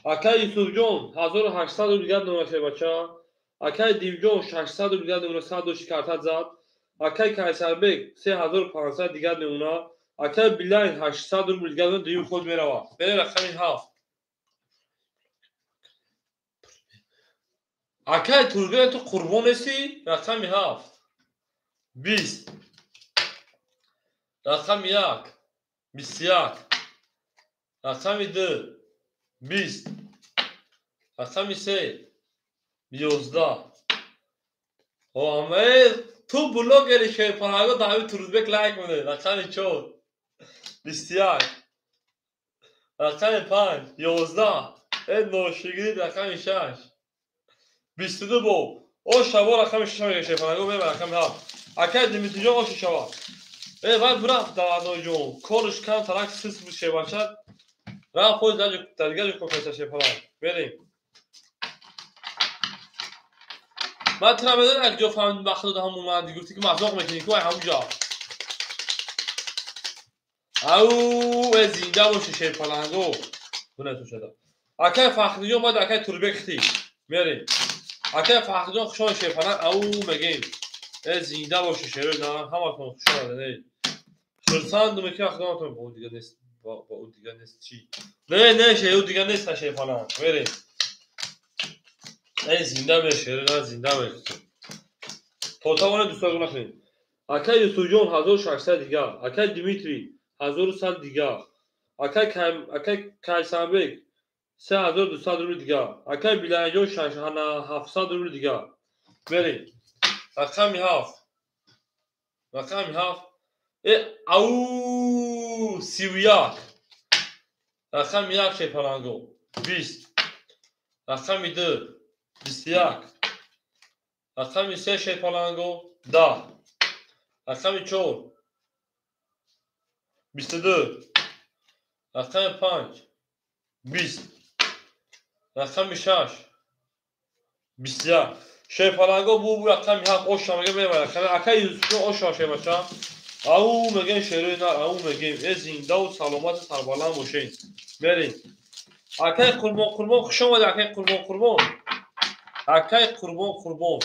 Акай Юсуфҷон 1800 рубл дигар номра шербача. Акай Димҷон 600 рубл дигар номра 100 карта зад. Акай Кайсарбек 3500 дигар намуна. Акай Билайн 800 рубл дигар намуна, дуюм ход мерава. Берем рақами 7. Акай Тургай ту қурбон нести? Рақами 7. 20. Рақами 1. 21. Рақами 2. 20. Рақами 3. 11. О, ту блогери шерпаланго дави Турузбек лайк муде. Рақами 4. 21. Рақами 5. 11. Э ношигирид рақами 6. 22 бо. О шаво рақами 6 мега шерпаланго меба рақами 7. Акай Димитриҷон оши шава. Э вай бурафт давадноҷон. Корш кам тарак сис буд шербача. Рафт худ дар дигар ҷо кор кардаса шерпаланг. Мерем. Ман тира медонам як ҷо фаҳмидим ба худо ҳамон омадӣ гуфтӣ ки мазоқ мекунӣ ку ай ҳамон ҷо. Ау, э зинда боши шерпаланго. Бунатун шуда. Акай Фахриҷон баъд акай Турбек хти. Мерем. Акай Фахриҷон хушон шерпаланг ау мегем. Э зинда боши шеро на ҳаматон хуш омадед. Э. Хурсандум ки худоатон бо дигар нест. Бо ӯ дигар нест чӣ? Не, не, ше ӯ дигар нест шерпаланг. Мерем. Э зинда беш шеро на зинда беш. То тавоне дӯстон накунед. Акай Юсуфҷон 1600 дигар. Акай Дмитрий 1100 дигар. Акай Кайсанбек 3200 рубл дигар. Акай Билайҷон 700 рубл дигар. Мерем. Рақами 7. Рақами 7. Э ау 31. Рақами 1 шерпаланго 20. Рақами 2 21. Рақами 3 шерпаланго 10. Рақами 4 22. Рақами 5 20. Рақами 6 21. Шерпаланго бу рақами 7 оша мега мебарад. Акай Юсуф оша шербача. Ау мегем шерои нар, ау мегем. Э зиндаву саломату сарбаланд бошед. Мерем. Акай Қурбон Қурбон хуш омадед, акай Қурбон Қурбон. Акай Қурбон Қурбон.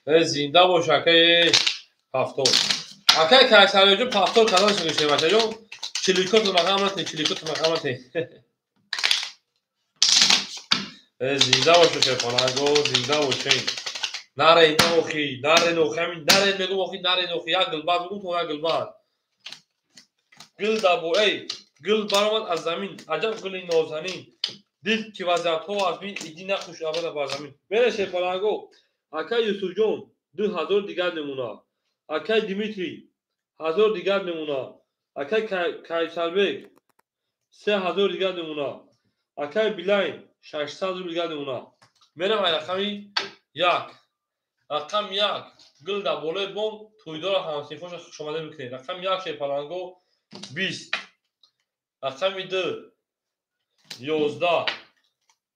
Э зинда бош акай ҳафтор. Акай Кайсариёҷон ҳафтор кадом шуд шербачаҷон? 44 мақамате, 44 мақамате. Э зинда бош шерпаланго, зинда бошед. Нарен охи, нарен охи, ҳамин нарен мегум охи, нарен охи, як гулбар мегум то як гулбар. Гул дабо, эй, гул баромад аз замин, аҷаб гули нозанин. Дид ки вазиятҳо аз бин иди нахуш абада бар замин. Мере шерпаланго, акай Юсуфҷон 2000 дигар мемонад. Акай Димитрий 1000 дигар мемонад. Акай Кайсарбек 3000 дигар мемонад. Акай Билайн 600 рубл дигар мемонад. Мерам ай рақами 1. Рақами 1 гул дар болои бом тӯйдора ҳамсинфоша хушомада мекунед. Рақами 1 шерпаланго 20. Рақами 2 11.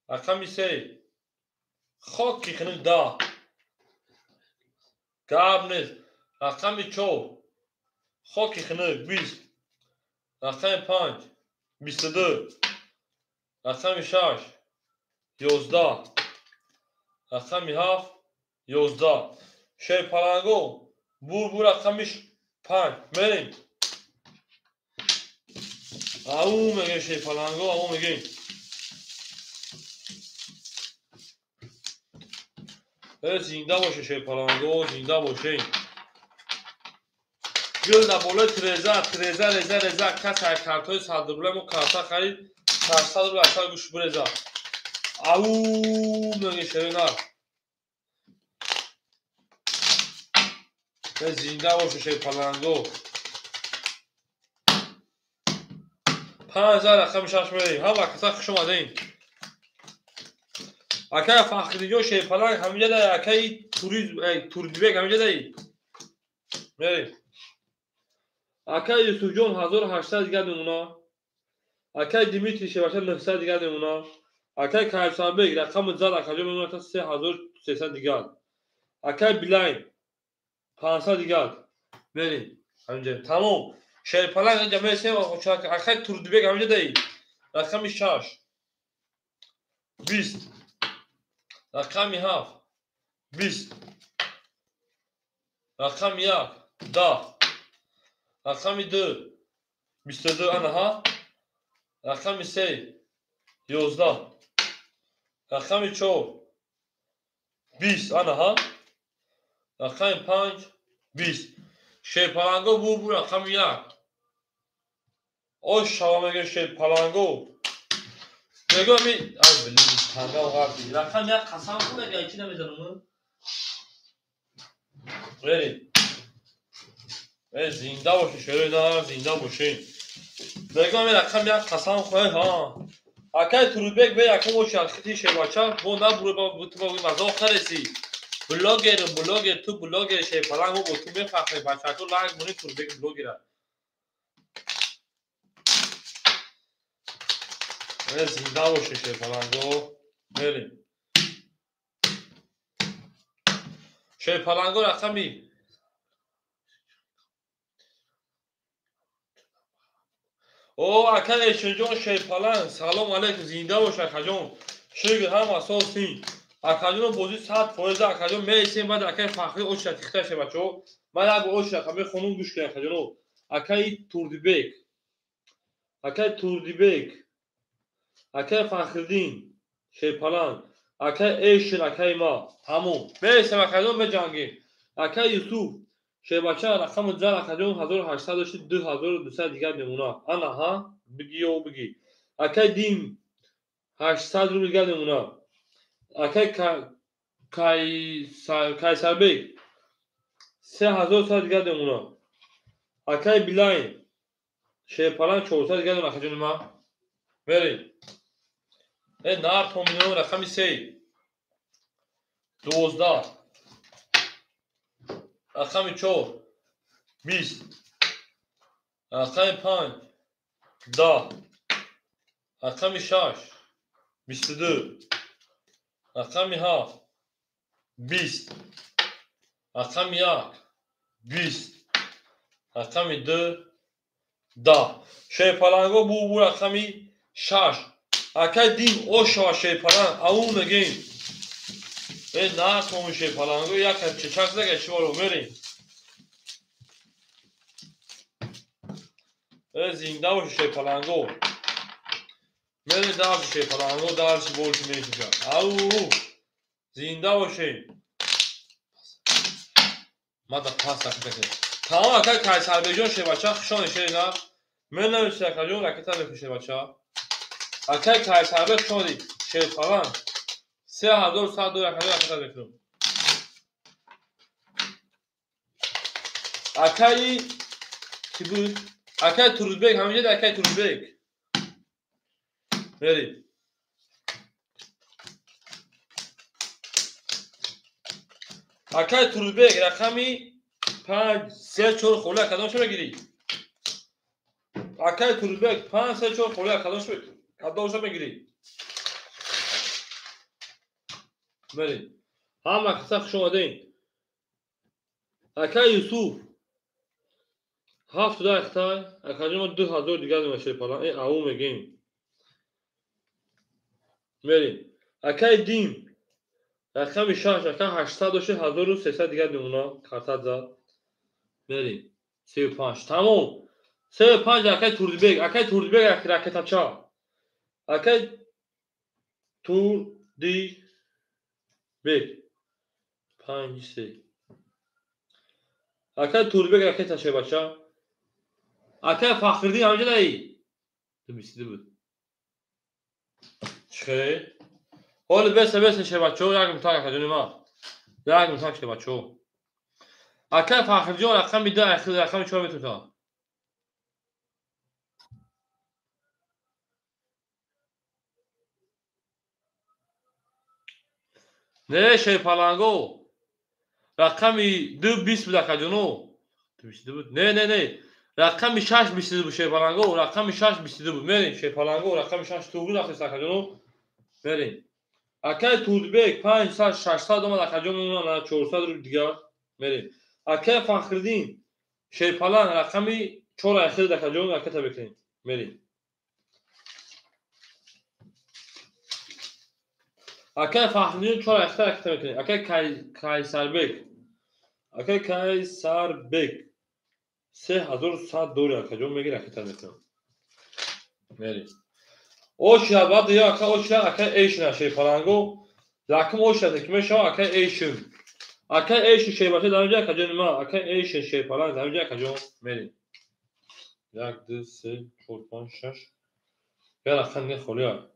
Рақами 3 хоки хунук 10. Гап нест. Рақами 4 хоки хунук 20. Рақами 5 22. Рақами 6 11. Рақами 7 11. Шерпаланго бур рақами 5. Мерем. Ау мегем шерпаланго, ау мегем. Э зинда боше шерпаланго, зинда боше. Гул дар болои треза, треза, реза, реза, кас ай картҳои 100 рубла мо карта харид, 400 рубл аз сар гӯш биреза. Ау мегем шеринар. Э зинда боше шерпаланго. 5000 рақами 6 мерем. Ҳама каса хуш омадем. Акай Фахриддинҷон шерпаланг ҳаминҷа дай, акай туризм, Турдибек ҳаминҷа дай. Мерем. Акай Юсуфҷон 1800 дигар мемонад. Акай Димитрий шербача 900 дигар мемонад. Акай Кайсарбек рақами зад акаҷон мемонад 3300 дигар. Акай Билайн 500 дигар. Мерем. Ҳаминҷа. Тамом. Шерпаланг инҷа мересем, акай Турдибек ҳаминҷа дай. Рақами 6 20. Рақами 7 20. Рақами 1 10. Рақами 2 22 анаҳа. Рақами 3 11. Рақами 4 20 анаҳа. Рақами 5 20. Шерпаланго бу рақами 1. Ош шава мегӯ шерпаланго. Мегӯ ами ай блин, танга ғарти. Рақами 1 қасам хӯр мега ичи намезанам. Мерем. Э зинда боши шерои нар, зинда боши. Мегӯ ами рақами 1 қасам хӯр, ҳа. Акай Турбек бе якум очи архити шербача, бо набуро ба бутба мазоқ нареси. Блогер, блогер, ту блогер шерпаланг бо ту мефахре бачако лайк муни Турбек блогера. Э зинда боши шерпаланго. Мерем. Шерпаланго рақами О акай Эшинҷон шерпаланг, салом алейкум, зинда бош акаҷон. Шукр ҳама сосин. Акаҷон бозӣ 100% акаҷон мересем, баъд акай Фахри оча тихта шебачо. Ман як оча ха мехонум гӯш кунед акаҷоно. Акай Турдибек. Акай Турдибек. Акай Фахриддин шерпаланг. Акай Эшин акай ма. Тамом. Мересем акаҷон меҷангем. Акай Юсуф шербача рақами зар акаҷон 1800 дошти 2200 дигар мемонад. Ана ҳа, бигӣ ё бигӣ. Акай Дим 800 рубл дигар мемонад. Акай Кайсарбек 3100 дигар мемонад. Акай Билайн Шерпаланг 400 дига дон акаҷони ман. Мерем. Э нар то миллион рақами 3. 12. Рақами 4. 20. Рақами 5. 10. Рақами 6. 22. Рақами 7. 20. Рақами 1. 20. Рақами 2. 10. Шерпаланго бу рақами 6. Акай дин ошава шерпаланг ау мегем. Э на том шерпаланго як чечак зага чиворо мерем. Э зинда бош шерпаланго. Мерем дарси шерпаланго дарси больше мешуша. Ау зинда бошем. Мада пас акаке. Тамом акай Кайсарбекҷон шербача хушон шерна. Мен навиштам акаҷон ракета мекушем бача. Акай Кайсарбек хушон шерпаланг. 3100 доллар акаҷон ракета мекунам. Акаи ки буд? Акай Турузбек ҳаминҷа акай Турузбек. Мерем. Акай Турузбек рақами 5 3 4 хола кадомшо мегирӣ? Акай Турузбек 5 3 4 хола кадомшо мегирӣ? Мерем. Ҳама каса хуш омадем. Акай Юсуф 7 дахтай, акаҷон мо 2000 дигар мешепалан. Э ау мегем. Мерем. Акай Дин рақами 6 ака 800 дошт 1300 дигар мемона картат зад. Мерем. 35. Тамом. 35 акай Турдибек, акай Турдибек ракетача. Акай Турдибек 5 3. Акай Турдибек ракетача бача. Акай Фахриддин ҳаминҷа даи. 22 буд. Чӣ? Ҳоли беса беса шебачо, як мутак акаҷони ман. Як мутак шебачо. Акай Фахриддин рақами 2 ахир рақами 4 метута. Не шерпаланго. Рақами 2 20 буд акаҷоно. 22 буд. Не, не, не. Рақами 6 22 буд шерпаланго, рақами 6 22 буд. Мерем шерпаланго, рақами 6 туғри рафтест акаҷоно. Мерем. Акай Турдибек 500 600 омад акаҷон на 400 рубл дигар. Мерем. Акай Фахриддин шерпаланг рақами 4 ахир акаҷон ракета бикунем. Мерем. Акай Фахриддин 4 ахир ракета мекунем. Акай Кайсарбек. Акай Кайсарбек 3100 доллар акаҷон меги ракета мекунам. Мерем. Ошина баъд я ака ошина акай эйшина шерпаланго. Якум ошина ки мешава акай эйшин. Акай эйшин шербача дар инҷа акаҷони ман. Акай эйшин шерпаланг дар инҷа акаҷон мерем. 1 2 3 4 5 6. Я рақам не холия.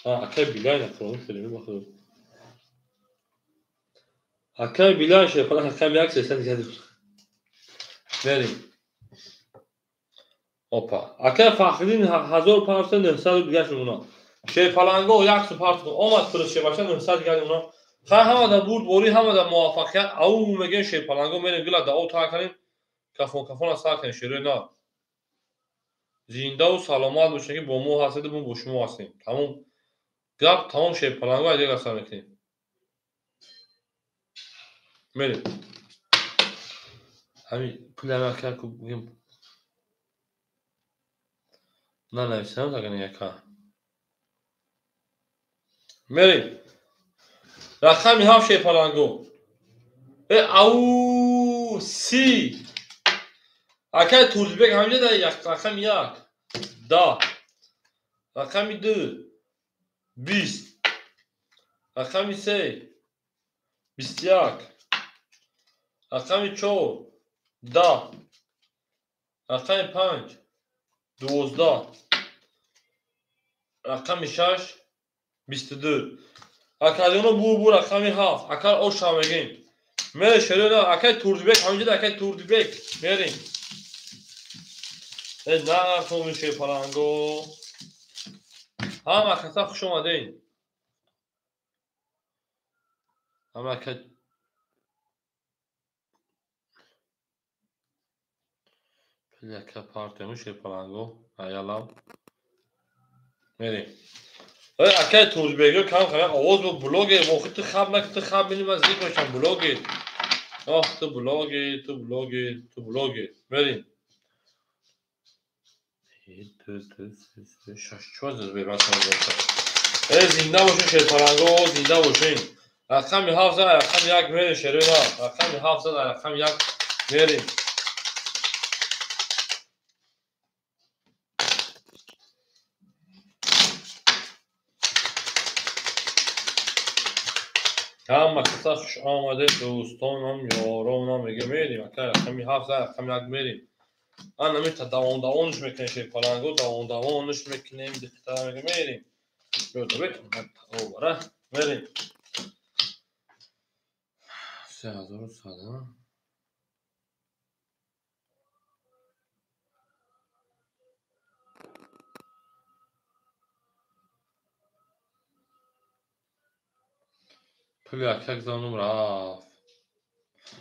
Акай Билай нафромӯш шудем бахудо. Акай Билай шерпаланг рақами 1 300 дигар. Мерем. Опа. Акай Фахриддин 1500 900 дигар мемонад. Шерпаланго 1 парту омад плюс шербача 900 дигар мемонад. Хай ҳама да бурдборӣ, ҳама да муваффақият. Ау мегем шерпаланго мерем гила да о та кунем. Кафон кафона сар кунем шерои на. Зиндаву саломат бошед ки бо мо ҳастед мо бо шумо ҳастем. Тамом гап тамом шерпаланго айдега сар мекунем. Мерем. Ҳамин пули ака ку бигем нанависам агар яка. Мерем. Рақами 7 шерпаланго. Э ау си. Акай Турдибек ҳаминҷа да рақами 1 10. Рақами 2 20. Рақами 3 21. Рақами 4 10. Рақами 5 12. Рақами 6 22. Акаҷоно бу рақами 7. Акар оша мегем. Мере шерои акай Турдибек, ҳаминҷода акай Турдибек. Мерем. Э нартоми шерпаланго. Ҳама каса хуш омадем. Ҳама акай яка партиями шерпаланго аялам. Мерем. Акай Турдибек кам кам овоз бо блогер, мо ту хаб нак ту хаб биним аз зикр мешам блогер. Ох, ту блогер, ту блогер, ту блогер. Мерем. Зинда бошин шерпаланго, зинда бошин. Рақами 7 зад, рақами 1 мерем шерои на. Рақами 7 зад, рақами 1 мерем. Ҳама каса хуш омадед, дӯстонам, ёронам, мега мерем. Ака рақами 7 зад, рақами 1 мерем. Ана мета давон давонш мекунем шерпаланго, давон давонш мекунем, диққат мега мерем. Ёдабек, обара мерем. 3100. Пули акак занум рафт.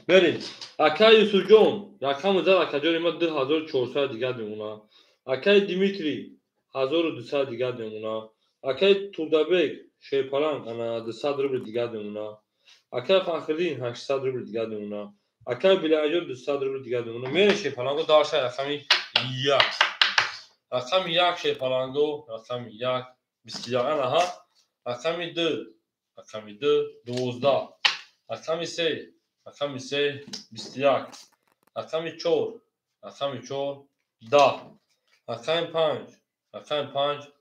Мерем. Акай Юсуфҷон, рақами зад акаҷони ма 2400 дигар мемонад. Акай Димитрий 1200 дигар мемонад. Акай Турдабек шерпаланг ана 200 рубл дигар мемонад. Акай Фахриддин 800 рубл дигар мемонад. Акай Билаҷон 200 рубл дигар мемонад. Мерем шерпаланго дарша рақами 1. Рақами 1 шерпаланго, рақами 1 21 ана ҳа. Рақами 2, рақами 2 12. Рақами 3, рақами 3 21. Рақами 4, рақами 4 10. Рақами 5, рақами 5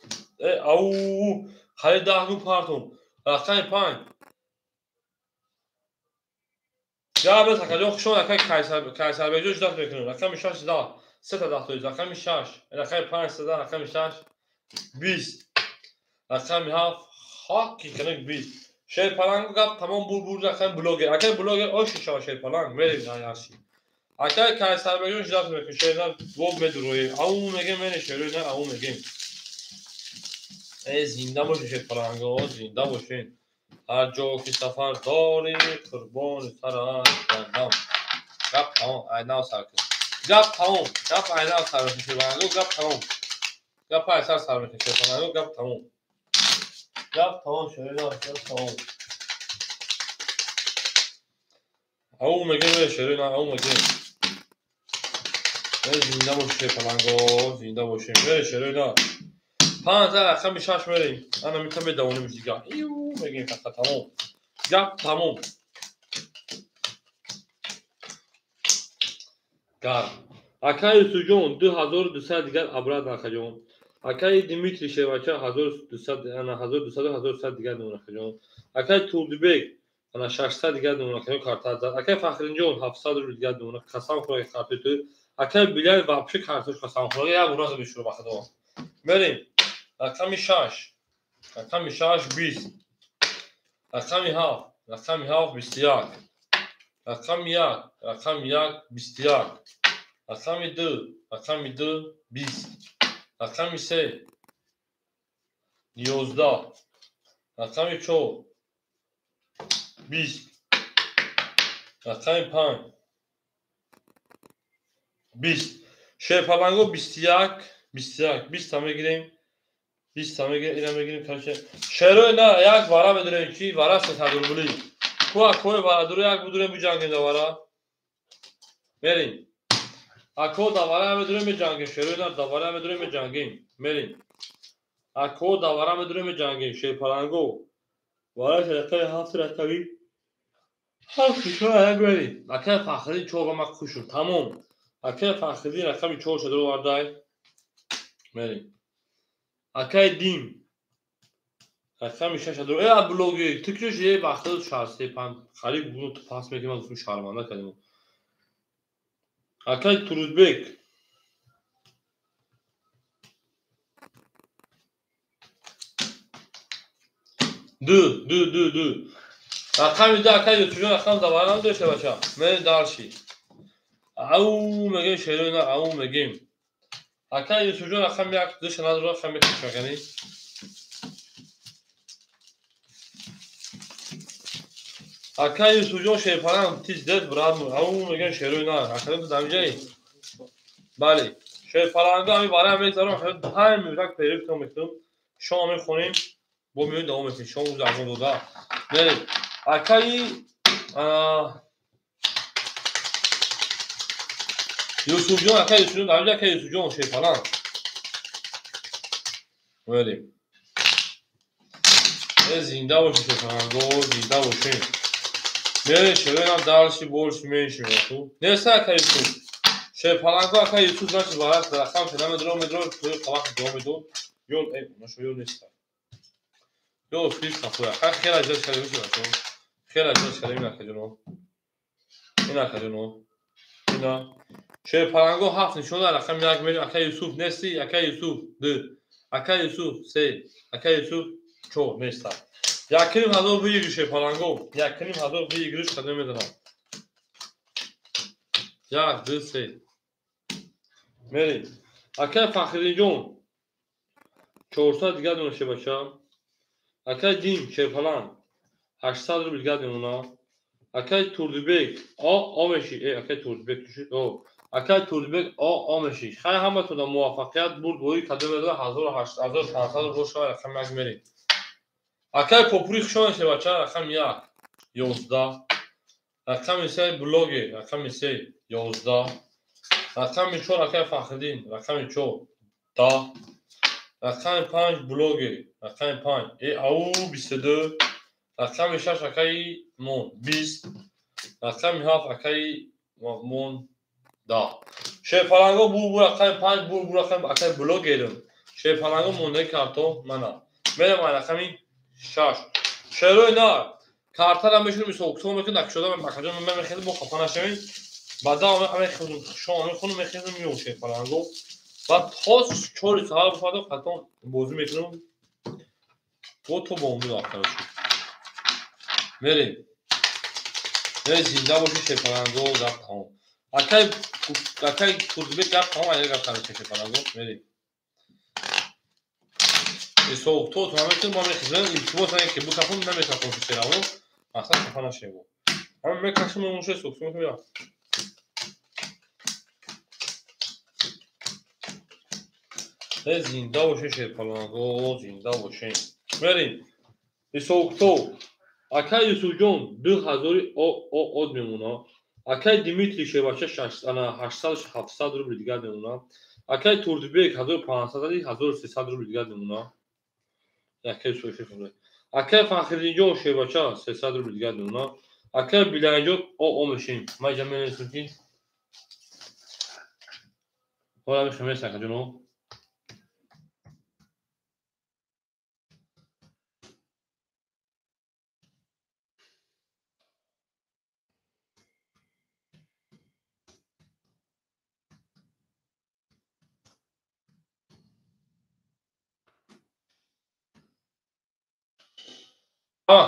ау, хари 10 гу партум. Рақами 5. Я бес акаҷон хуш омад, акай Кайсарбекҷон ждат мекунем. Рақами 6 10. Сета 10 тоиз. Рақами 6, рақами 5 10, рақами 6 20. Рақами 7 хоки канак 20. Шерпаланг гап тамом бур рақами блогер. Акай блогер оши шава шерпаланг мерем яши. Акай Кайсарбекҷон ждат мекунем. Шернар воб медуроем. Ау мегем мене шерои на ау мегем. Э зинда бошин шерпаланго, зинда бошин. Ҳар ҷо ки сафар дорӣ, қурбони сарат гардам. Гап тамом, айнав сар кун. Гап тамом, гап айнав сар мекун шерпаланго, гап тамом. Гап айсар сар мекун шерпаланго, гап тамом. Гап тамом шерои на, гап тамом. Ау мегем шерои на, ау мегем. Зинда бошин шерпаланго, зинда бошин. Мере шерои на. 5 рақами 6 мерем. Ана митам медавонем дигар. Иу мегем фақат тамом. Гап тамом. Гарм. Акай Юсуфҷон 2200 дигар абрат акаҷон. Акай Димитрий Шевача 1200 ана 1200 1100 дигар мемонад акаҷон. Акай Турдибек ана 600 дигар мемонад акаҷон карта зад. Акай Фахриддинҷон 700 рубл дигар мемонад. Қасам хӯрак карти ту. Акай Билал вообще картош қасам хӯрак як бора бешур ба худо. Мерем. Рақами 6, рақами 6 20. Рақами 7, рақами 7 21. Рақами 1, рақами 1 21. Рақами 2, рақами 2 20. Рақами 3 11. Рақами 4 20. Рақами 5 20. Шерпаланго 21, 21, 20 та мегирем. 20 та мегирем, ина мегирем, короче. Шерои на як вара медурем ки вара 300 рубли. Ку акои вара дуру як будурем биҷангем да вара. Мерем. Ако да вара медурем биҷангем, шерои на да вара медурем биҷангем. Мерем. Ако да вара медурем биҷангем, шерпаланго. Вара рақами 7 рақами 7 шо як мерем. Акай Фахриддин 4 ма кушум. Тамом. Акай Фахриддин рақами 4 шадро вардай. Мерем. Акай Дим рақами 6 шадро. Э блогер, ту ки же вақт 65 қариб гуну ту пас мекунам, гуфтум шарманда кардем. Акай Турузбек 2 2 2 2. Рақами 2 акай Юсуфҷон рақам давара надошта бача. Мерем дальше. Ау мегем шерои на ау мегем. Акай Юсуфҷон рақами 1 душа надора рақами 1 мекани. Акай Юсуфҷон шерпаланг ты здесь, брат мой. Ау мегем шерои на. Акай ту дамҷаи. Бале. Шерпаланга ами барои мегзарам 5 минутак перерыв мекунем. Шом мехонем. Бо меоем давом мекунем. Шом рӯзи азон дода. Мерем. Акаи Юсуфҷон, акаи Юсуфҷон, дамҷа акаи Юсуфҷон шерпаланг. Мерем. Зинда бошед шерпаланго, зинда бошед. Мерем шероинам дальше больше меньше. Неста акаи Юсуф. Шерпаланго акаи Юсуф значит барас рақам шуда медро медро тои қавақ давом медод. Ё нашо ё неста. Ё флип хафуя. Хай хела ҷош кардем шуд. Хела ҷош кардем ин акаҷоно. Ин акаҷоно. Ина. Шерпаланго 7 нишон рақам 1 мерем. Акаи Юсуф нести, акаи Юсуф 2, акаи Юсуф 3, акаи Юсуф 4 неста. 1500 выигрыш шерпаланго. 1500 выигрыш кадом медонам. 1, 2, 3. Мерем. Акаи Фахриддинҷон 400 дигар дона шебача. Акаи Дин шерпаланг 800 рубл дигар мемона. Акаи Турдибек о меши. Акаи Турдибек тушид. О. Акаи Турдибек о меши. Хай ҳаматона муваффақият бурд бои кадом медона 1500 рубл шава рақами 1 мерем. Акаи Попури хушон шебача рақами 1 11. Рақами 3 блогер рақами 3 11. Рақами 4 акаи Фахриддин рақами 4 10. Рақами 5 блогер рақами 5 ау 22. Рақами 6 акаи мон 20. Рақами 7 акаи мон 10. Шерпаланго бу рақами 5 бу рақами акаи блогерим. Шерпаланго мондаи карто мана. Мерем рақами 6. Шерои на картара мешунем ҳисоб мекунем накшода макаҷон ман мехезем бо хафа нашавем. Баъда мехезем шом мехонем мехезем миём шерпаланго. Баъд то 4 саҳар бифарда қатон бозӣ мекунем. Бо то бомбу короче. Мерем. Мерем зинда бошед шерпаланго гап тамом. Акаи Турдибек гап тамом аяр гап короче шерпаланго. Мерем. Ҳисоб то мекунем мо мехезем илтимос ки бикафон намекафон шераво. Мақсад хафа нашавем. Ҳама мекашем мемонша ҳисоб мекунем. Зинда бошед шерпаланго, зинда бошед. Мерем. Ҳисобкитоб. Акаи Юсуфҷон 2000 од мемона. Акаи Димитрий шербача 800 700 рубл дигар мемона. Акаи Турдибек 1500 1300 рубл дигар мемона. Акаи Фахриддинҷон шербача 300 рубл дигар мемона. Акаи Биланҷон о мешем. Ман инҷа менависам ки ҳола мехоҳем акаҷоно.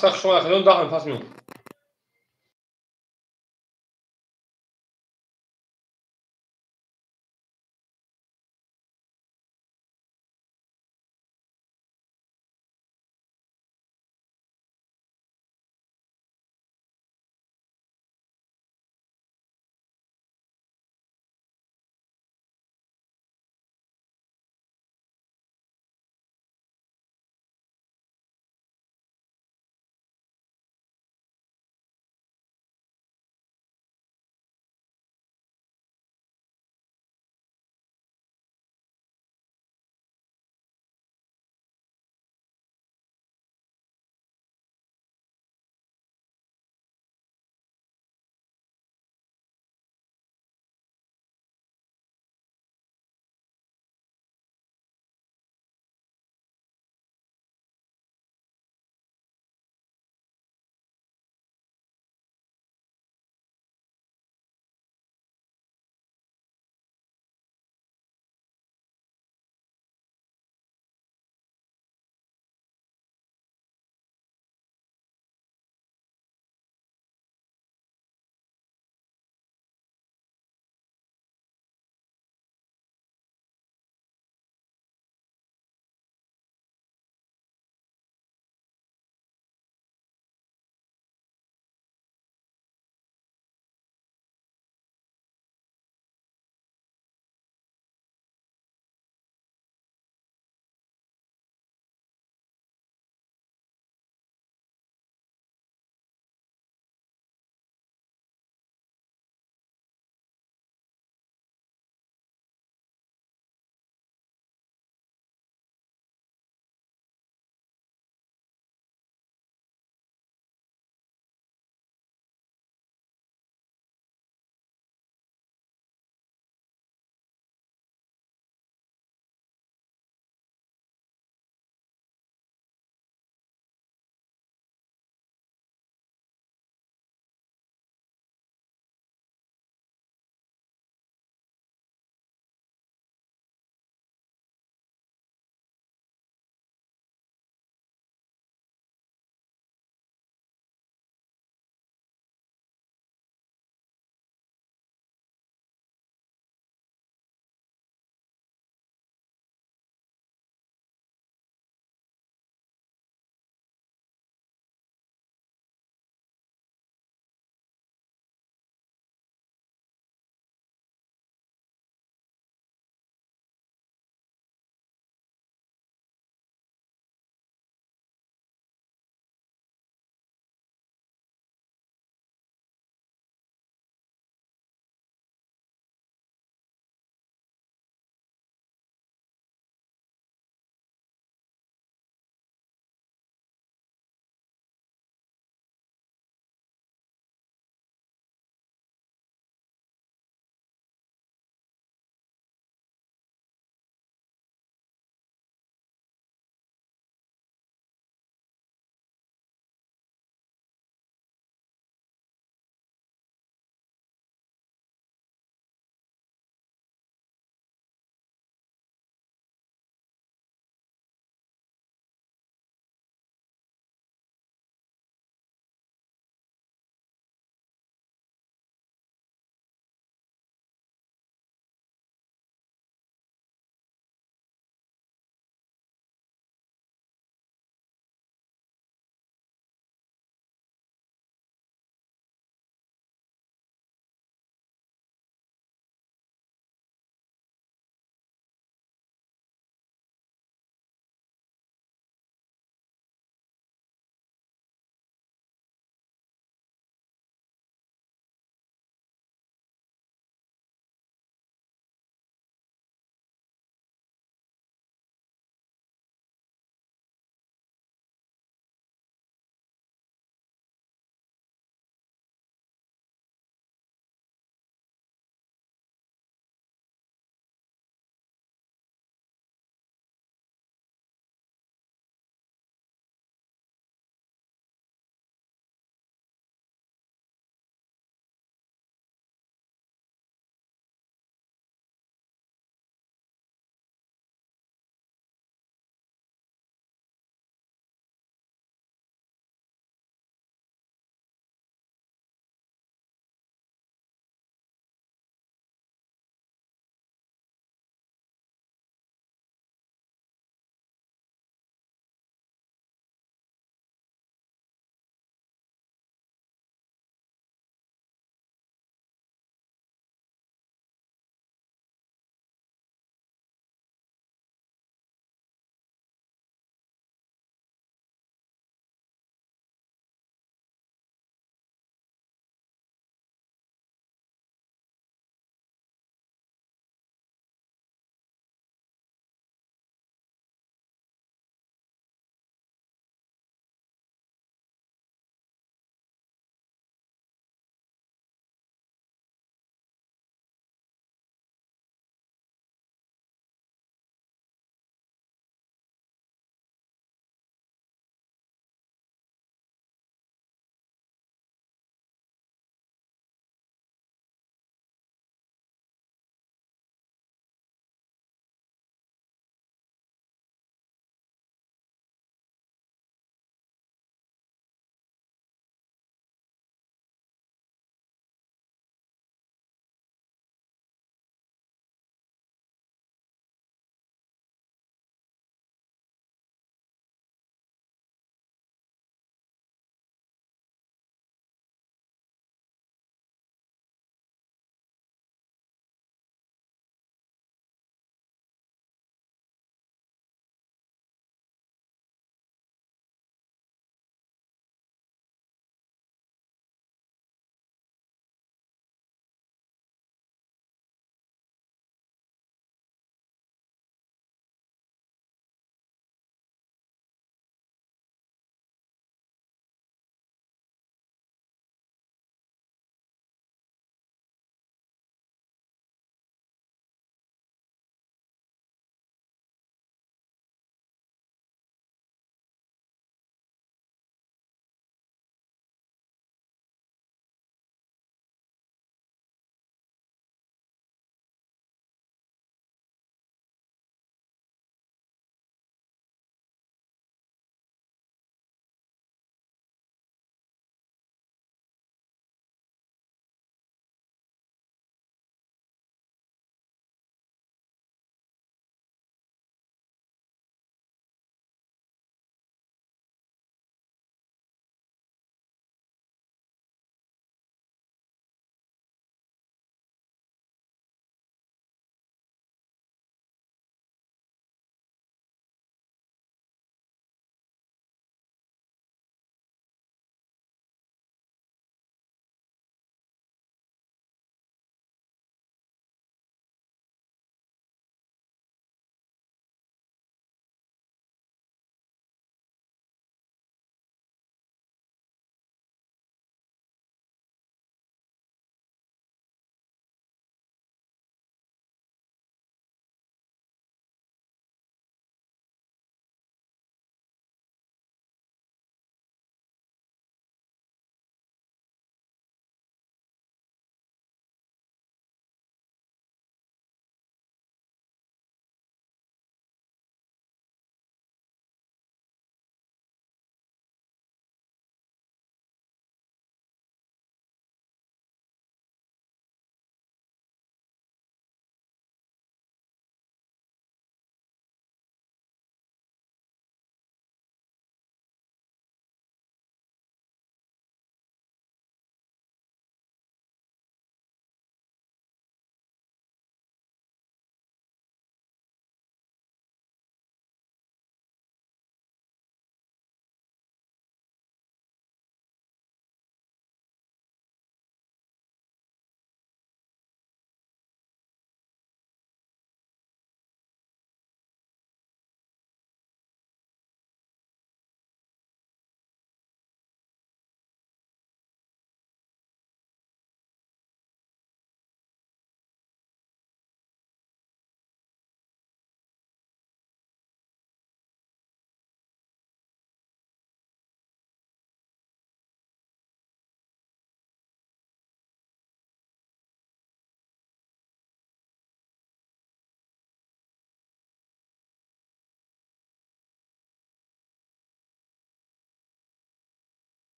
Сах шумо акаҷон 10 минут пас меом.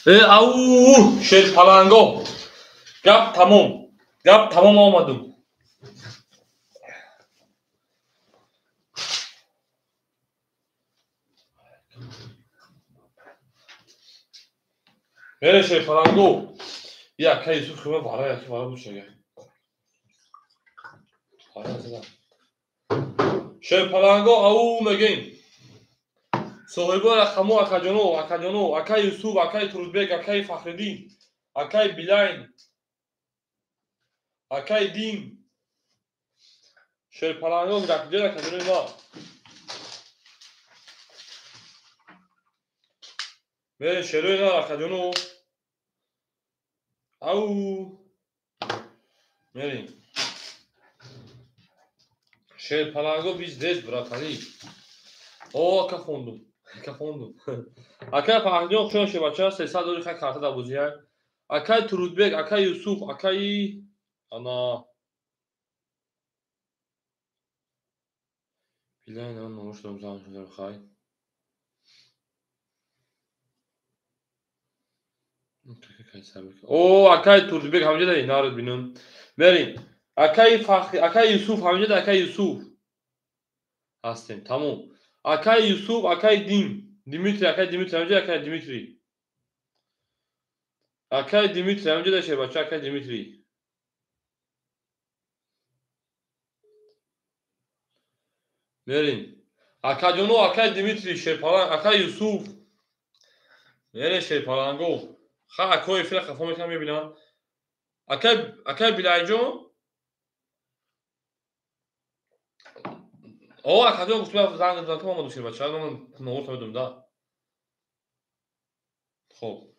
Ау, шерпаланго. Гап тамом. Гап тамом омадум. Мере шерпаланго. Я акай Юсуф хима вара яки вара бушага. Вара зада. Шерпаланго ау мегем. Соҳибои рақамҳо акаҷоно, акаҷоно, акай Юсуф, акай Турудбек, акай Фахриддин, акай Билайн, акай Дин. Шерпаланго дакҷои акаҷонои ма. Мерем шерои на акаҷоно. Ау. Мерем. Шерпаланго биздес, братани. О, ака хондум. Ака хондум. Акай Фахриддин хушон шебача 300 доллар хай карта да бозия. Акай Турудбек, акай Юсуф, акай ана Билай на номаш дом зан шудар хай. О, акай Турудбек ҳамҷа дай нард бинам. Мерим. Акай Фахри, акай Юсуф ҳамҷа дай акай Юсуф. Ҳастем, тамом. Акай Юсуф, акай Дим, Димитрий, акай Димитрий, ҳамҷа акай Димитрий. Акай Димитрий, ҳамҷа дай шебача, акай Димитрий. Мерим. Акаҷоно, акай Димитрий, шерпаланг, акай Юсуф. Мерем шерпаланго. Ха, акои эфира хафо мекунам, мебинам. Акай, акай Билайҷон. О, акаҷон гуфт, занг задам, ту омаду шербача, ман номерро медонам, да. Хоб.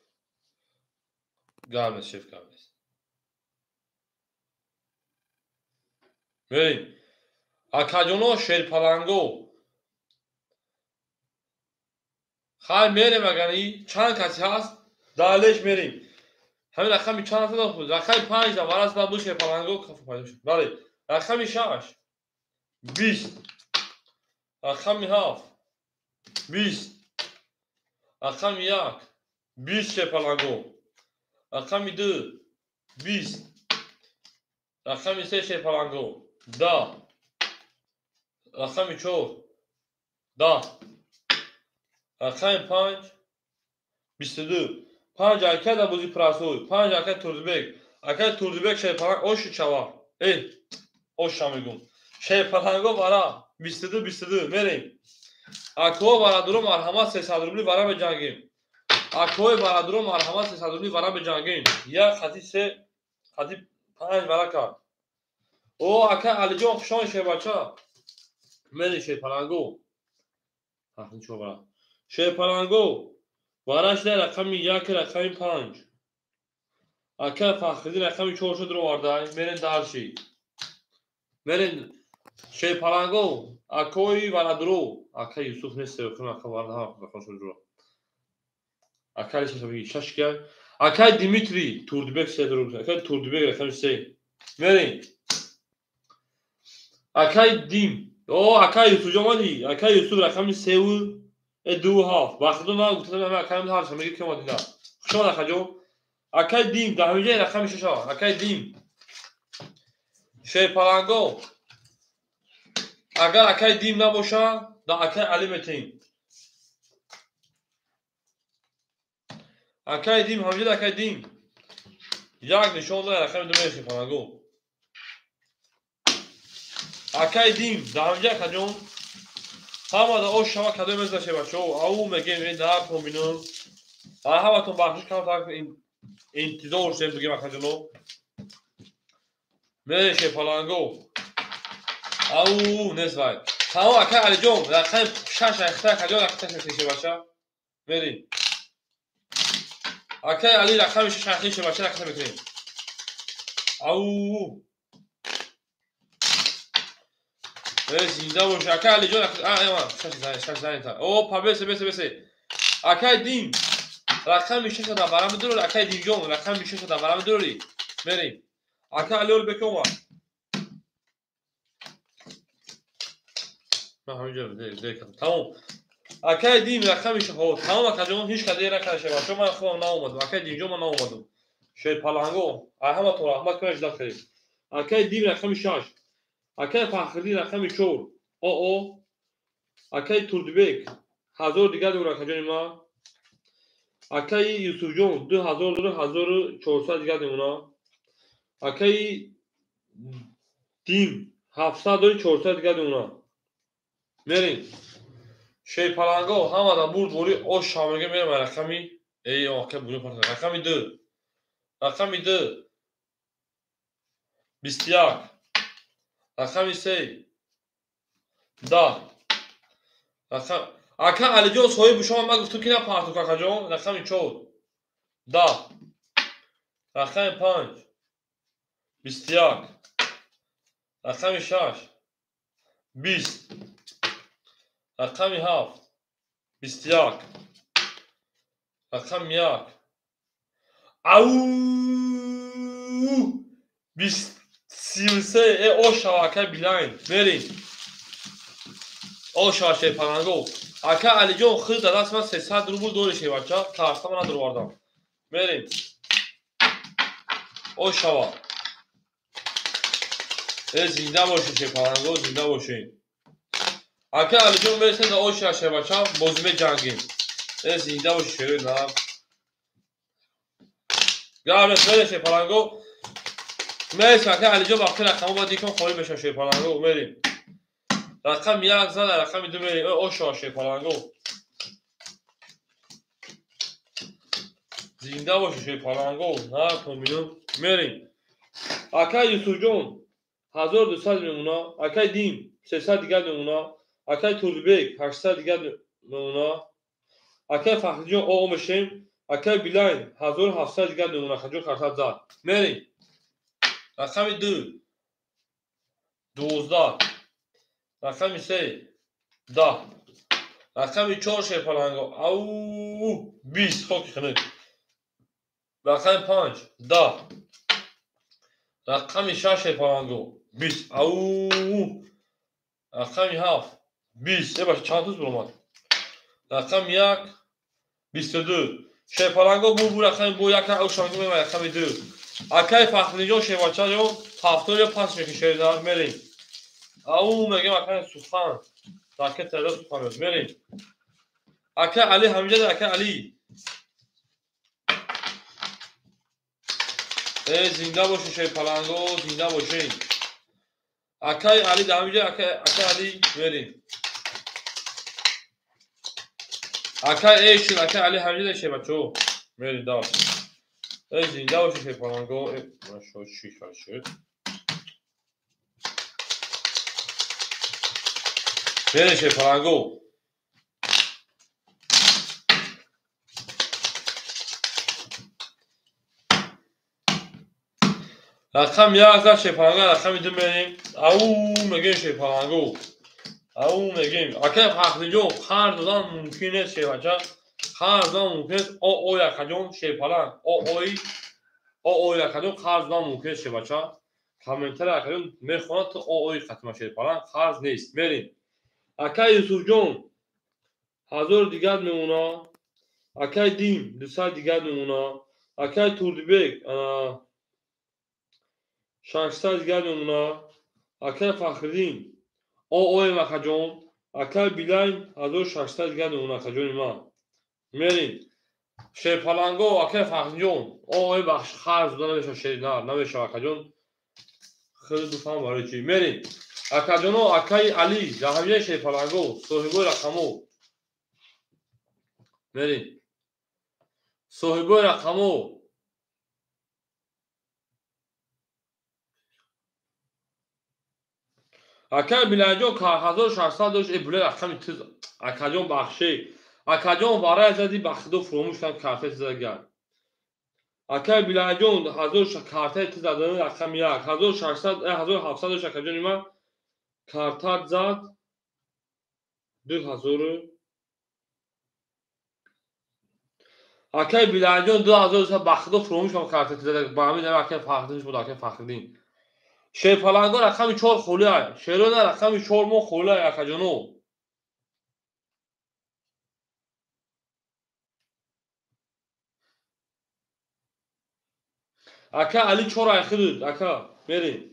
Гап нест, шеф, гап нест. Мерем. Акаҷоно, шерпаланго. Хай мерем, агар и чанд каси ҳаст, далеш мерем. Ҳамин рақами чанд сада буд? Рақами 5 да варас да буд шерпаланго кафо пайдо шуд. Бале, рақами 6 20, рақами 7 20, рақами 1 20 шерпаланго, рақами 2 20, рақами 3 шерпаланго 10, рақами 4 10, рақами 5 22. 5 акай да бози прасой, 5 акай Турдибек, акай Турдибек шерпаланг оши чава. Э, оша мегум. Шерпаланго вара 22 22 мерем. Акои барадуро марҳамат 300 рубли вара беҷангем. Акои барадуро марҳамат 300 рубли вара беҷангем. Як хати 3 хати 5 вара кард. О, акай Алиҷон хушон шербача. Мерем шерпаланго. Ҳахни чо вара. Шерпаланго вараш дар рақами 1 рақами 5. Акай Фахриддин рақами 4 шуд ро овардай. Мерем дарши. Мерем шерпаланго, акои варадуро, акай Юсуф нест, ака варада ҳам шуд ро. Акай шашабиги шашка. Акай Димитрий Турдибек 3 рубл. Акай Турдибек рақами 3. Мерем. Акай Дим. О, акай Юсуф омади. Акай Юсуф рақами 3 2 7. Вақту ман гуфтам акай ҳар шамеги ки омадида. Хуш омад акаҷон. Акай Дим дар ҳаминҷа рақами 6. Акай Дим. Шерпаланго. Агар акай Дим набоша, да акай Али метем. Акай Дим ҳаминҷа акай Дим. Як нишон дар рақами 2 мерем шерпаланго. Акай Дим дар ҳаминҷа акаҷон. Ҳама да ош шава кадом мезда шебачо. Ау мегем ин дар комбинам. Ҳаматон бахшиш кам так интизор шудем бигем акаҷоно. Мерем шерпаланго. Ау, нест вай. Тамом акай Алиҷон, рақами 6 айхта акаҷон рақами 6 мекунем шебача. Мерем. Акай Али рақами 6 айхта шебача рақами мекунем. Ау. Зинда бош. Акай Алиҷон, а, 6 зан, 6 зан та. О, па бесе, бесе, бесе. Акай Дим, рақами 6 да вара медурӣ, акай Димҷон, рақами 6 да вара медурӣ. Мерем. Акай Али бек омад. Ман ҳаминҷо де кардам. Тамом. Акай Дим рақами тамом акаҷон, ҳеҷ кас дер накарда шербачаҳо, ман худам наомадам. Акай Димҷон, ман наомадам. Шерпаланго, ай ҳаматон раҳмат кунад, жда кардед. Акай Дим рақами 6. Акай Фахриддин рақами 4. О. Акай Турдибек 1000 дигар дорад акаҷони ман. Акаи Юсуфҷон 2000 дорад, 1400 дигар мемонад. Акаи Дим 700 дорад, 400 дигар мемонад. Мерем. Шерпаланго ҳамада бурд бори ош шавмега мерем рақами эй ака бурё парта. Рақами 2. Рақами 2. 21. Рақами 3. 10. Рақам ака Алиҷон соҳиби шумо ман гуфтам ки на парту какаҷон. Рақами 4. 10. Рақами 5. 21. Рақами 6. 20. Рақами 7. 21. Рақами 1. Ау! 33. Ошава ака Билайн. Мерем. Ошава шерпаланго. Ака Алиҷон худ дар даст ман 300 рубл дори шербача. Карта ман надоровардам. Мерем. Ошава. Зинда бошед шерпаланго, зинда бошед. Ака Алиҷон мересем дар ошава шербача, бозӣ меҷангем. Зинда бошед шерои нар. Гаврес мерем шерпаланго. Мересем ака Алиҷон вақти рақамҳо бояд икон холӣ мешавад шерпаланго. Мерем. Рақами 1 зада, рақами 2 мерем. Ошава шерпаланго. Зинда бошед шерпаланго. Нартон бинам. Мерем. Ака Юсуфҷон 1200 мемонад. Акай Дим 300 дигар мемонад. Акай Турдибек 800 дигар мемонад. Акай Фахриҷон о мешем. Акай Билайн 1700 дигар мемонад. Хаҷон карта зад. Мерем. Рақами 2. 12. Рақами 3. 10. Рақами 4 шерпаланго. Ау 20 хоки хунук. Рақами 5. 10. Рақами 6 шерпаланго. 20. Ау. Рақами 7. 20. Баша чанд туз буромад? Рақами 1. 22. Шерпаланго бу рақами бу як ошанго мема рақами 2. Акай Фахриҷон шербачаҷон 70 ё пас мекунӣ шердар мерем. Ау мегем акай Сухан. Ракет тада Сухан мерем. Акай Али ҳамиҷа акай Али. Зинда бошед шерпаланго, зинда бошед. Акай Али дар ҳамиҷа акай Али мерем. Акай Эшил, акай Али ҳамиҷа шербачо. Мерем да. Зинда бошед шерпаланго. Машо чӣ шуд? Мерем шерпаланго. Рақами 1 зад шерпаланго, рақами 2 мерем. Ау мегем шерпаланго. Ау мегем. Акай Фахриҷон қарз додан мумкин нест шербача. Қарз додан мумкин нест. О якаҷон шерпаланг. О якаҷон қарз додан мумкин нест шербача. Комментарий якаҷон мехонад то ои хатма шерпаланг қарз нест. Мерем. Акай Юсуфҷон 1000 дигар мемонад. Акай Дим 200 дигар мемонад. Акай Турдибек 600 дигар мемонад. Акай Фахриддин оем акаҷон. Акай Билайн 1600 дигар мемонад акаҷони ман. Мерем. Шерпаланго акай Фахриҷон оем бахш қарз дода намешавад шернар намешавад акаҷон. Хеле дуфаҳм барои чӣ. Мерем. Акаҷоно акай Али дар ҳамиҷаи шерпаланго соҳибои рақамо. Мерем. Соҳибои рақамо. Акай Билайнҷон 1600 дошт. Буле рақами тиз. Акаҷон бахшед. Акаҷон варай зади ба худо фуромӯш кардам картаи тиз агар. Акай Билайнҷон 1000 картаи тиз задан рақами 1. 1600 1700 дошт акаҷони ман. Карта зад 2000. Акай Билайнҷон 2000 ба худо фуромӯш кардам картаи тиз зада. Ба ҳамин акай Фахриддин буд, акай Фахриддин. Шерпаланго рақами 4 холиай. Шерона рақами 4 мо холиай акаҷоно. Ака Али 4 айхидуд, ака, мерем.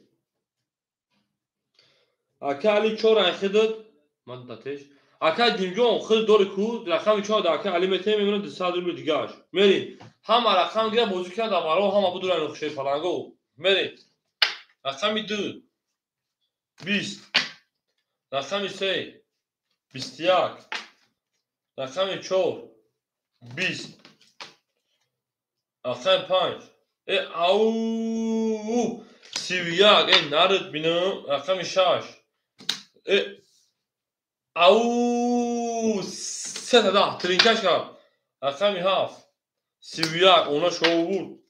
Ака Али 4 айхидуд, ман датеш. Ака Димҷон, худ дори ку, рақами 4 да ака Али метем, мемонад 200 рубл дигаш. Мерем. Ҳама рақам гира бозӣ кунад, дар баро ҳама будуран шерпаланго. Мерем. Рақами 2 20, рақами 3 21, рақами 4 20, рақами 5 ау 31, нарид бинам, рақами 6 ау 310 тринкаш кард, рақами 7 31, она шоу буд,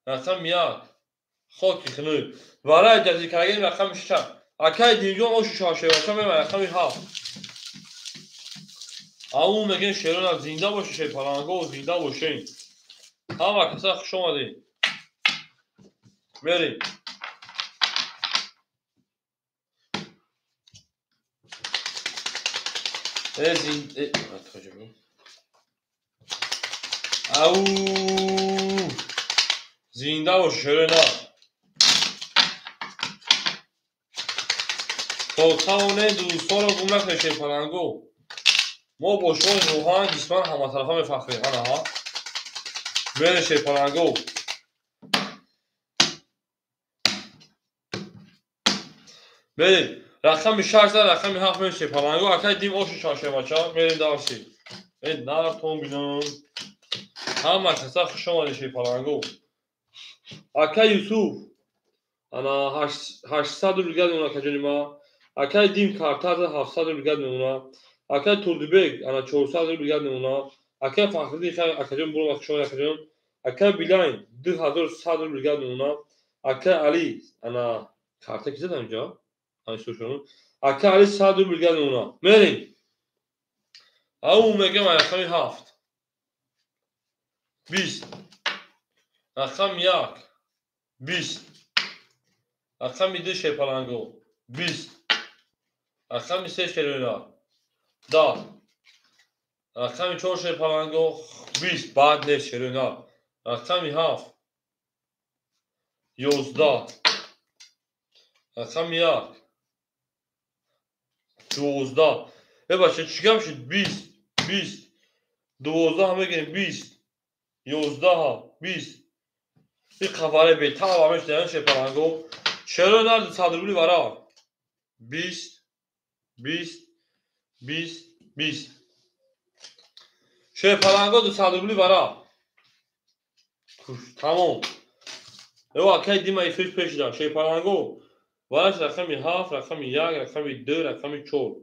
рақами 1 хоки хунук варай ҷазир кардаги рақами 6. Акай Димҷон оши шашевача мема рақами 7. Ау мегем шерона зинда боше, шерпаланго зинда бошем. Ҳама каса хуш омадед. Мерем. Ау зинда боше шерона. То тавонед дӯстонро гум накунед шерпаланго. Мо бо шумо рӯҳан ҷисман ҳаматарафа мефахрем. Анаҳа. Мерем шерпаланго. Мерем. Рақами 6 рақами 7 мерем шерпаланго. Акай Дим оши шашевача. Мерем дарси. Нартон бинам. Ҳама каса хуш омадед шерпаланго. Акай Юсуф. Ана 800 рубл гад мемонад акаҷони ма. Акай Дим картаза 700 рубл гад мемонад. Акай Турдибек ана 400 рубл гад мемонад. Акай Фахриддин акаҷон буром хуш омадед акаҷон. Акай Билайн 2100 рубл гад мемонад. Акай Али ана карта ки задам инҷо? Акай Али 100 рубл гад мемонад. Мерем. Ау мегем рақами 7 20, рақами 1 20, рақами 2 шерпаланго 20, рақами 3 шерона 10, рақами 4 шерпаланго 20, баъд нест шерона, рақами 7 11, рақами 1 12. Бача чӣ гап шуд? 20 20 12 мегирем, 20 11 20. И қафаре бетаба мешудаям шерпаланго. Шерона 200 рубли вара 20 20 20 20. Шерпаланго 200 рубли вара. Тамом. Акай Дима эфир пешида. Шерпаланго вараш рақами 7, рақами 1, рақами 2, рақами 4.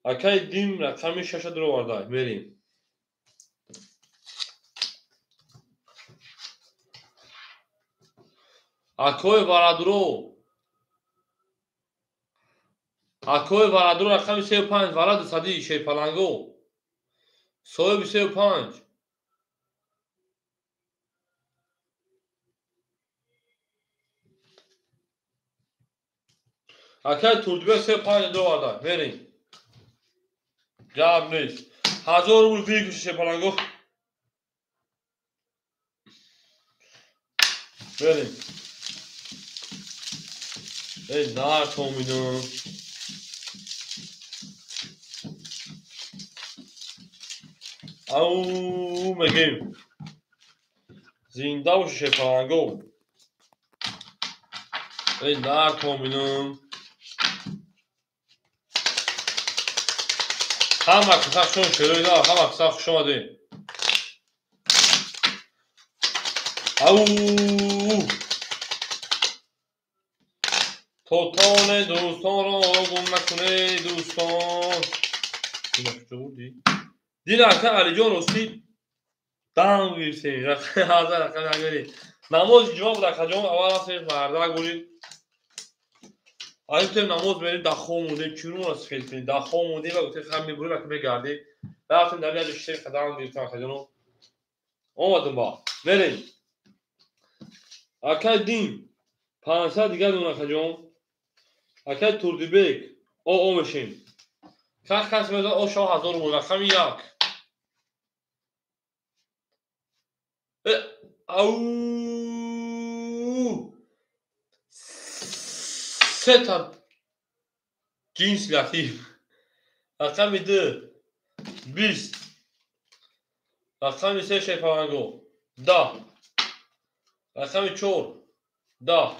Акай Дим рақами 6 дуроварда. Мерем. Акои варадуро. Акои варадуро рақами 35 вара 200 шерпаланго. Соҳиби 35. Акай Турдибек 35 дуроварда. Мерем. Гап нест. 1000 рубл викуши шерпаланго. Мерем. Нартон бинам. Ау мегем. Зинда боши шерпаланго. Нартон бинам. Ҳама каса хуш шерои на, ҳама каса хуш омадед. Ау то тавоне дӯстонро гум накунед дӯстон. Дина ака Алиҷон ростӣ дан гирифтем. Ҳазар рақами агери. Намози ҷумъа буд акаҷон, аввал рафтем мардак бурид. Гуфтем намоз мерем, дар хоб мондем, чунон аст хел кунем. Дар хоб мондем ва гуфтем хам мебурем, ака мегардем. Рафтем дар як ҷо қадам гирифтем акаҷоно. Омадем ба. Мерем. Акай Дим 500 дигар мемонад акаҷон. Акай Турдибек о мешем. Кас мезад о шо 1000 рубл рақами 1. Ау Сета ҷинс латиф. Рақами 2 20. Рақами 3 шерпаланго 10. Рақами 4 10.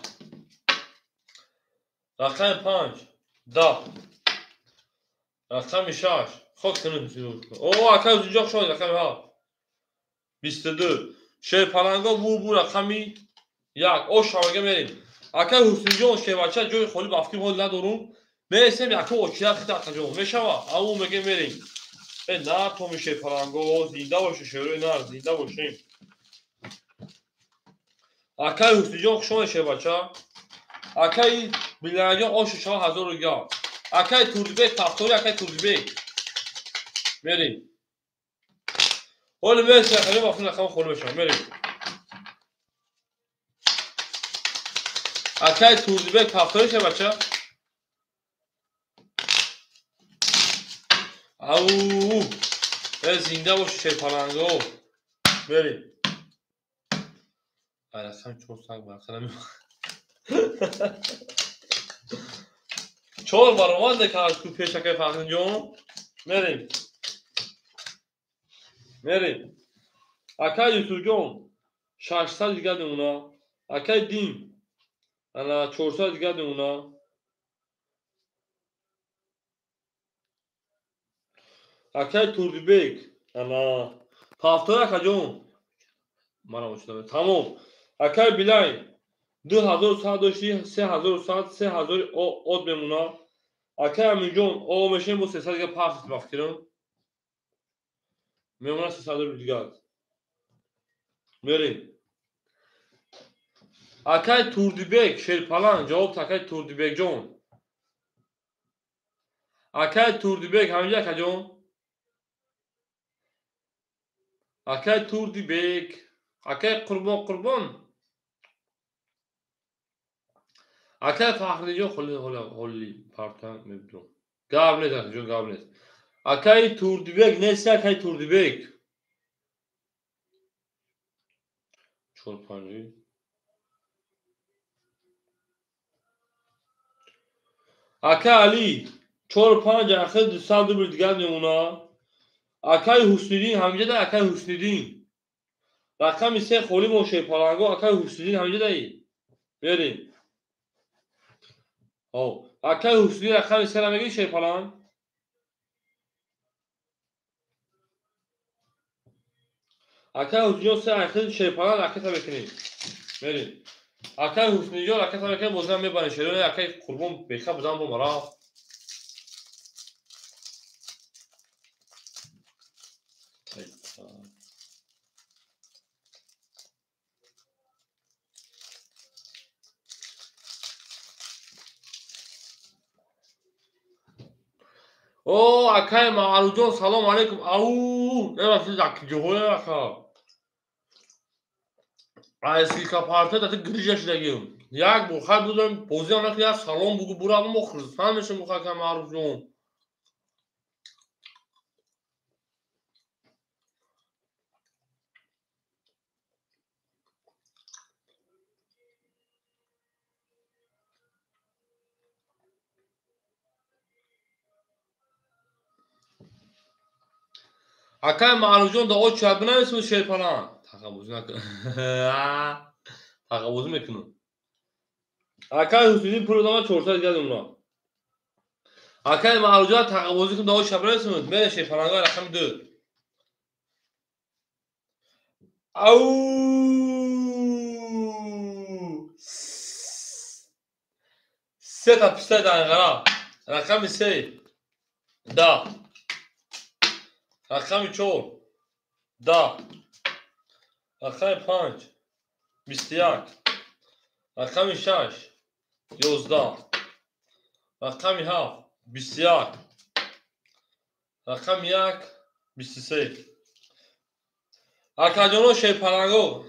Рақами 5 10. Рақами 6 хок кунед. О, акай узинҷо шуд. Рақами 7 22. Шерпаланго бу рақами 1. О, шавага мерем. Акай Ҳусинҷон шербача ҷои холӣ ба фикри ҳол надорум. Мересем яку очират хита акаҷон. Мешава? Ау меге мерем. Э, на томи шерпаланго, зинда боше шерои нар, зинда бошем. Акай Ҳусинҷон хуш омадед шербача. Акай Билаҷон ошу шава 1000 гап. Акай Турдибек Тафтори, акай Турдибек. Мерем. Ҳоли мересем акаҷон ба фикри рақами холӣ мешава. Мерем. Акай Турдибек Тафтори шербача. Ау, э, зинда боши шерпаланго. Мерем. Рақами 4 санг барқара. 4 баромад кард ку пеш акай Фахриддинҷон. Мерем. Мерем. Акай Юсуфҷон 600 дигар мемона. Акай Дин ана 400 дигар мемона. Акай Турдибек ана Пафтор акаҷон. Мана очудам. Тамом. Акай Билай 2100 дошти, 3100, 3000 од мемона. Акай Аминҷон о мешем бо 300 дигар пафт ба фикрам. Мемона 300 рубл дигар. Мерем. Акай Турдибек Шерпалан ҷавоб акай Турдибекҷон. Акай Турдибек ҳаминҷа акаҷон. Акай Турдибек, акай Қурбон Қурбон. Акай Фахриддинҷон холи холи парта мебидум. Гап нест акаҷон, гап нест. Акай Турдибек нест, акай Турдибек. 4 5. Акай Али 4 5 ахир 200 рубл дигар мемона. Акай Ҳусниддин ҳаминҷа акай Ҳусниддин. Рақами 3 холӣ мо шерпаланго акай Ҳусниддин ҳаминҷа даи. Мерем. О, акай Ҳусниддин рақами 3 ра мегири шерпаланг? Акай Ҳусниддин 3 ахир шерпаланг ракета мекунем. Мерем. Акай Ҳусниддин ракета мекунем, бозам мебарем шерони акай Қурбон беха бузам бо мара. О, акай Маъруфҷон салом алейкум. Ау, небахшид акиҷоҳоя ака. Айскика парта дати грижа шудагим. Як бор хай будам, бозиам накунем, як салом бугу бурам, мо хурсанд мешем акай Маъруфҷон. Акай Маъруфҷон да очи бинависед шерпалан. Тақаббузӣ накун. Тақаббузӣ мекунам. Акай Ҳусиниддин пул додам 400 дигар мемона. Акай Маъруфҷон тақаббузӣ кун да очи бинависед. Мере шерпаланга рақами 2. Ау! Сета писта данғара. Рақами 3. 10. Рақами 4 10. Рақами 5 21. Рақами 6 11. Рақами 7 21. Рақами 1 23. Акаҷоно шерпаланго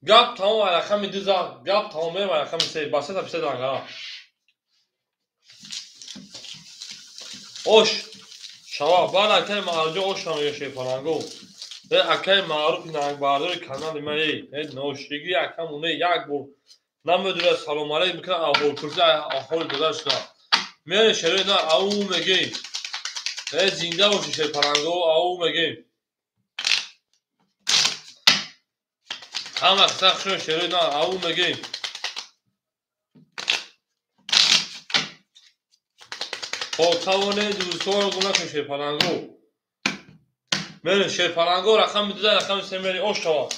гап тамом рақами 2 зад, гап тамом мерем рақами 3. Ба сета писта данғара. Ош шава баъд акай Маъруфҷон ош намега шерпаланго. Э, акай Маъруфи нангбардори канали ман, э, ношигии акамоне як бор Намедура салом алейк мекунад, аҳволпурсӣ аҳволи додарашона. Мерем шерои на ау мегем. Э зинда бошед шерпаланго, ау мегем. Ҳама қисса хушон шерои на ау мегем. То тавонед дӯстонро гум накунед шерпаланго. Мерем шерпаланго рақами 2 рақами 3 мерем ош шавад.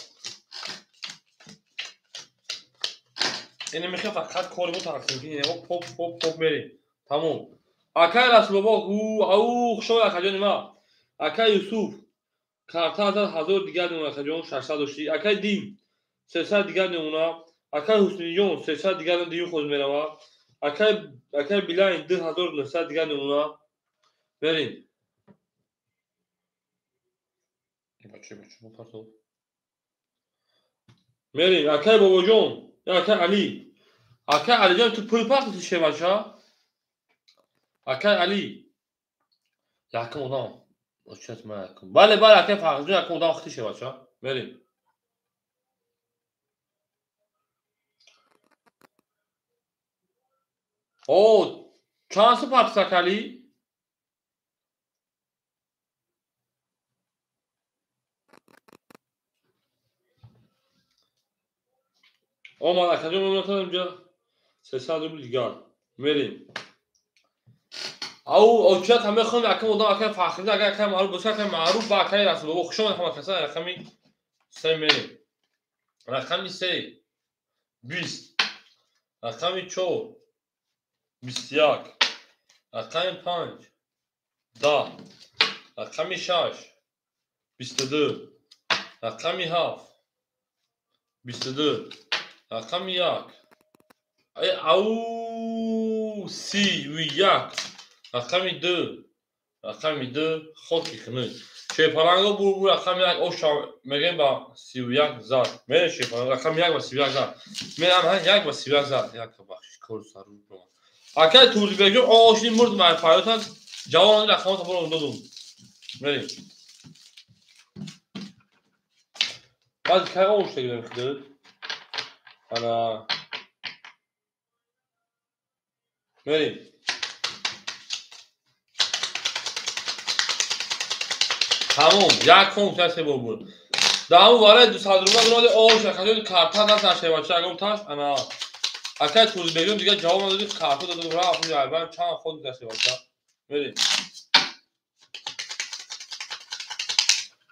Ин мехе фақат кори мо тақсим кунем. Поп поп поп мерем. Тамом. Акай Расулобо, ау хушо акаҷони ма. Акай Юсуф карта зад 1000 дигар мемона акаҷон 600 дошти. Акай Дин 300 дигар мемона. Акай Ҳусниҷон 300 дигар дигар худ мерава. Акай Билайн 2900 дигар мемона. Мерем. Бача бача партов. Мерем акай Бобоҷон, акай Али. Акай Алиҷон ту пул пахти шевача? Акай Али. Якум одам. Очат ма якум. Бале бале акай Фахриҷон якум одам хити шевача. Мерем. О, чанд сум пахти акай Али? Омад акаҷон мемонатад инҷа 300 рубл дигар. Мерем. Ау очат ҳама хом якум одам акай Фахриҷон агар акай маъруф боша акай маъруф ба акай Расулобо хуш омад ҳама каса рақами 3 мерем. Рақами 3 20, рақами 4 21, рақами 5 10, рақами 6 22, рақами 7 22, рақами 1 ау 31, рақами 2, рақами 2 хоки хунук. Шерпаланго бур рақами 1 оша мегем ба 31 зад. Мерем шерпаланго рақами 1 ба 31 зад. Мерам 1 ба 31 зад. Як бахшиш кор сару. Акай Турдибекҷон ошни мурд май фаётан ҷавон рақамото буром додум. Мерем. Баъд кай ош дегирем хидд? Ана мерем. Тамом, як кон се бор буд. Дар он вараи 200 рубла дуроди ош акаҷон карта даст нашевача агом таш ана акай Турдибекҷон дигар ҷавоб надоди карта додум рафт айбан чанд ход нашевача. Мерем.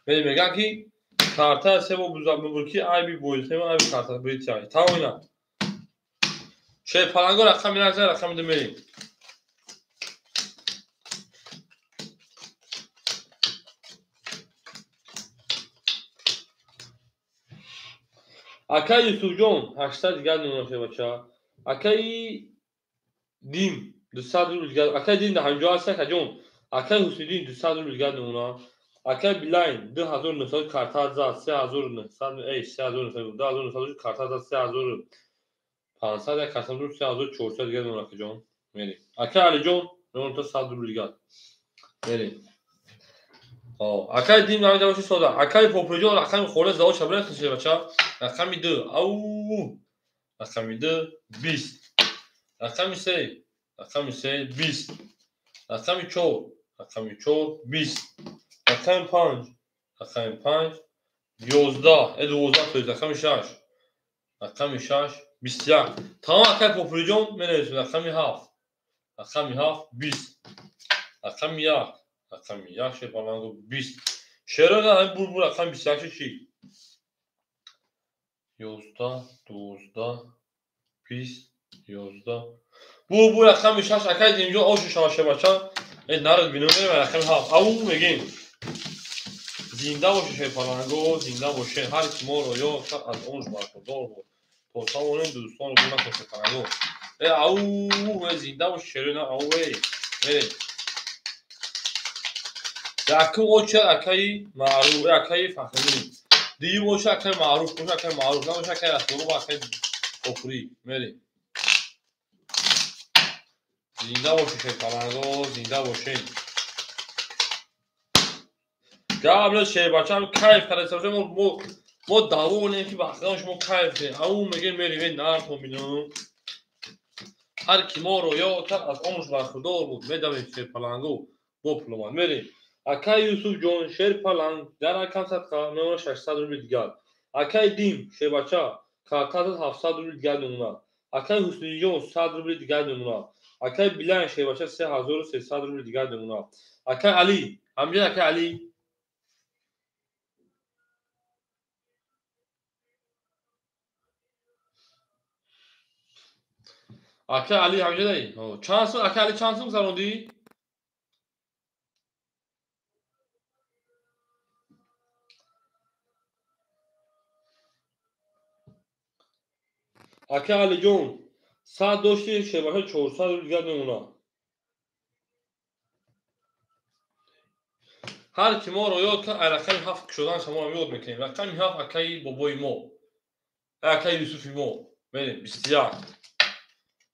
Мерем меган ки карта се бор бузург ки айби бойлтема айби карта брития. Тамом ина. Шерпаланго рақами 1 рақами 2 мерем. Акай Юсуфҷон 800 дигар мемона шевача. Акай Дин 200 рубл дигар. Акай Дин дар ҳамҷо ҳаст акаҷон. Акай Ҳусниddin 200 рубл дигар мемона. Акай Билайн 2900 карта зад 3900 эй 3900 2900 карта зад 3500 як карта 3400 дигар мемона акаҷон. Мерем. Акай Алиҷон мемона 100 рубл дигар. Мерем. Акай Дин ҳамин боши сода. Акай Поприҷон рақами холе зао шабра шевача. Рақами 2 ау рақами 2 20, рақами 3 рақами 3 20, рақами 4 рақами 4 20, рақами 5 рақами 5 11 12 то рақами 6 рақами 6 21. Тамом акай Поприҷон менависем рақами 7 рақами 7 20, рақами 1 рақами 1 шерпаланго 20. Шерои ҳамин бур рақами 21 чи? 11 12 20 11. Бу рақами 6 акай Динҷон ошу шава шевача. Э народ бинем рақами 7. Ау мегем. Зинда бошед шерпаланго, зинда бошед. Ҳар ки моро ёфт аз он бархурдор буд. То тавонем дӯстонро гум накунед шерпаланго. Э ау зинда бошед шерои на ау эй. Мерем. Якум оча акаи маъруф, акаи Фахриддин. Дуюм оча акаи маъруф, боша акаи маъруф, набоша акаи Расулобо, акаи Попурӣ. Мерем. Зинда бошед шерпаланго, зинда бошед. Гап нест шербачаам кайф карда мо Мо даволем ки бахтиён шумо кайф кунед. Ау мегем мерем нархо бинам. Ҳар ки моро ёд кард аз омӯш бархурдор буд. Медавем шерпалангу бо пуломад. Мерем. Акай Юсуфҷон шерпаланг дар рақам садқа мемона 600 рубли дигар. Акай Дим шербача картазад 700 рубли дигар мемонад. Акай Ҳусниҷон 100 рубли дигар мемонад. Акай Билан шербача 3300 рубли дигар мемонад. Акай Али, ҳамҷа акай Али. Акай Али ҳамҷа дай. Чанд сум акай Али чанд сум гузарондӣ? Акай Алиҷон 100 дошти шербача 400 рубли дигар мемонад. Ҳар ки моро ёд кард, ай рақами 7 кушодан шуморо ёд мекунем. Рақами 7 акаи бобои мо, акаи Юсуфи мо. Мерем 21.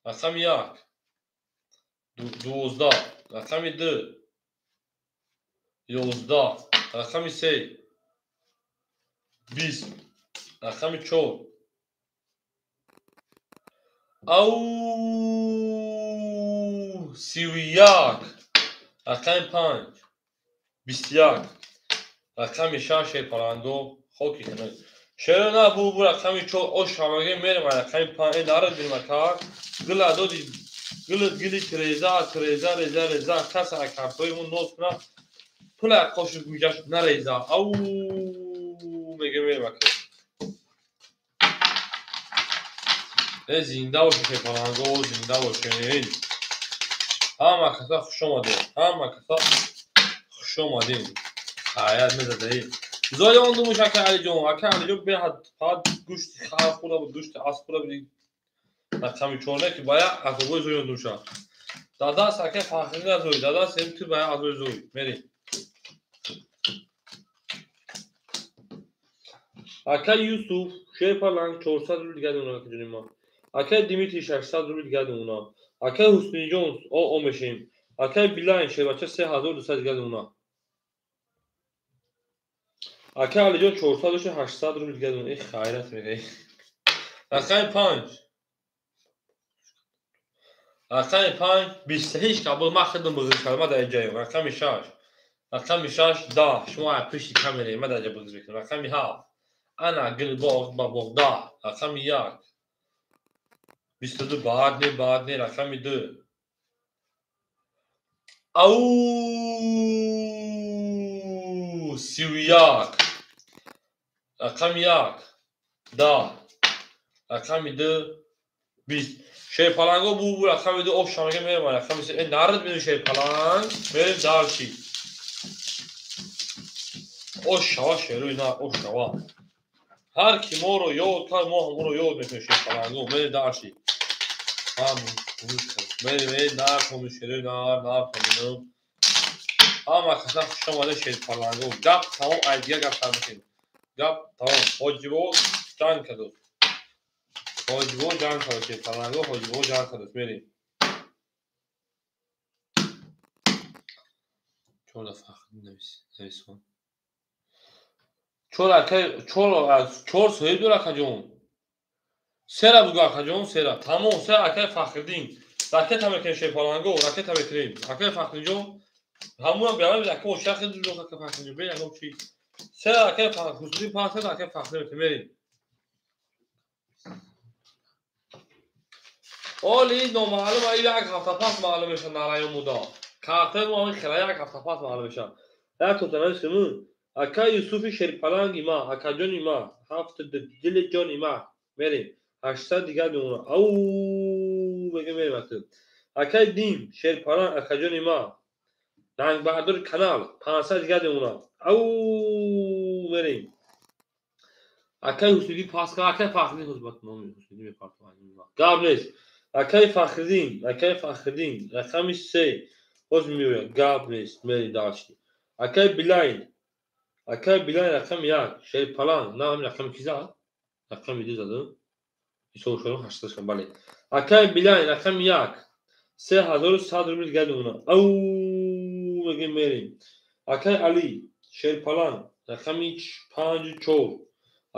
Рақами 1 12, рақами 2 11, рақами 3 20, рақами 4 ау 31, рақами 5 21, рақами 6 шерпаланго хоки хинак. Шеро на бу рақами 4 ош ҳамаге мерем рақами 5 нарад бинем ака. Гила доди гили гили треза треза реза реза каса картои мо ноз куна пула қоши гуҷаш нареза. Ау меге мерем ака. Зинда бошед шерпаланго, зинда бошед. Ҳама каса хуш омадед, ҳама каса хуш омадед. Ҳаят мезадаи. Зоя он думуш ака Алиҷон, ака Алиҷон беҳад фақат гӯшти хар хӯрда буд, гӯшти асп хӯрда буд. Рақами 4 ки бая азобои зоя он думуша. Дадас ака Фахриддин азои, дадас ем ту бая азои зои. Мерем. Ака Юсуф шерпаланг 400 рубл дигар мемонад ака ҷони ман. Акай Димитрий 600 рубл дигар мемонад. Акай Ҳусниҷон о мешем. Акай Билайн шербача 3200 дигар мемонад. Акай Алиҷон 400 дошта 800 рубл дигар мемонад. Э хайрат мегӯй. Рақами 5. Рақами 5 28 қабул ман худам бузург кардам ман дар ҷоям. Рақами 6. Рақами 6 10. Шумо аз пушти камераи ман дар ҷо бузург мекунед. Рақами 7. Ана гилбоғ ба боғ 10. Рақами 1. 22 баъд не баъд не рақами 2. Ау 31. Рақами 1 10. Рақами 2 20. Шерпаланго бу рақами 2 ош шамаге мерем рақами 3. Нарад бинем шерпаланг. Мерем дарчи. Ош шава шеруи на ош шава. Ҳар ки моро ёд кард, мо ҳам ӯро ёд мекунем шерпаланго. Мерем дарчи. Мерем нар хоми шеруи нар нар хоминам. Ҳама каса хуш омада шерпаланго. Гап тамом, ай дигар гап сар мекунем. Гап тамом. Ҳоҷибо ҷанг кардост. Ҳоҷибо ҷанг кардост шерпаланго, ҳоҷибо ҷанг кардост. Мерем. Чор Фахриддин нависон. Чор акай, чор соҳиб дор акаҷон. Сера бугу акаҷон, сера. Тамом, сера акай Фахриддин. Ракета мекунем шерпаланго, ракета мекунем. Акай Фахриддинҷон, ҳамонам биёрам, ака ошахи дузох акай Фахриддинҷон, бе ягон чи. Сера акай Ҳусни пас акай Фахриддин мекунем, мерем. Оли номаълум, ай як ҳафта пас маълум мешавад нарайон муда. Картаи мо ҳамин хела як ҳафта пас маълум мешавад. Як то танависиму. Ака Юсуфи шерпаланги ма, акаҷони ма, ҳафт дили ҷони ма. Мерем. 800 дигар мемонад. Ау мегем мерем ака. Акай Дим шерпаланг акаҷони ма. Рангбардори канал 500 дигар мемонад. Ау мерем. Акай Ҳусниди пас кард, акай Фахриддин ҳузбат номи Ҳусниди мепартовад. Гап нест. Акай Фахриддин, акай Фахриддин, рақами 3 боз меояд. Гап нест. Мерем дарчи. Акай Билайн, акай Билайн рақами 1 шерпаланг, на ҳамин рақами ки зад? Рақами 2 задам. Ҳисоб шудам 800 шудам, бале. Акай Билайн рақами 1 3100 рубл дигар мемонад. Ау мегем мерем. Акай Али шерпаланг рақами 5 4.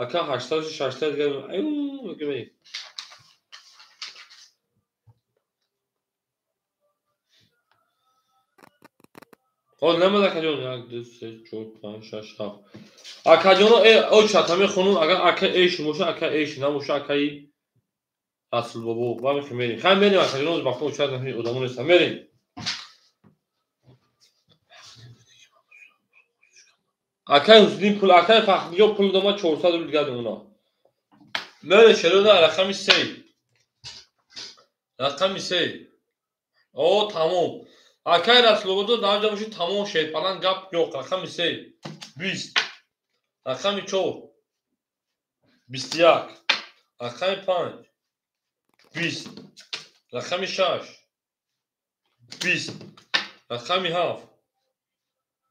Ака 800 600 дигар аю мегӯем. Ҳол намад акаҷон 1 2 3 4 5 6 7. Акаҷоно о чата мехонум, агар ака эш боша, ака эш набоша, акаи Расулбобо. Ва мерем. Хай мерем акаҷоно, бахто чат одамо нестан. Мерем. Акай Ҳусни пул, акай Фахриё пул дома 400 рубл дигар мемона. Мере шерона рақами 3. Рақами 3. О, тамом. Акай Расулободо дар ҷо боши тамом шерпалан гап yo'q. Рақами 3 20. Рақами 4 21. Рақами 5 20. Рақами 6 20. Рақами 7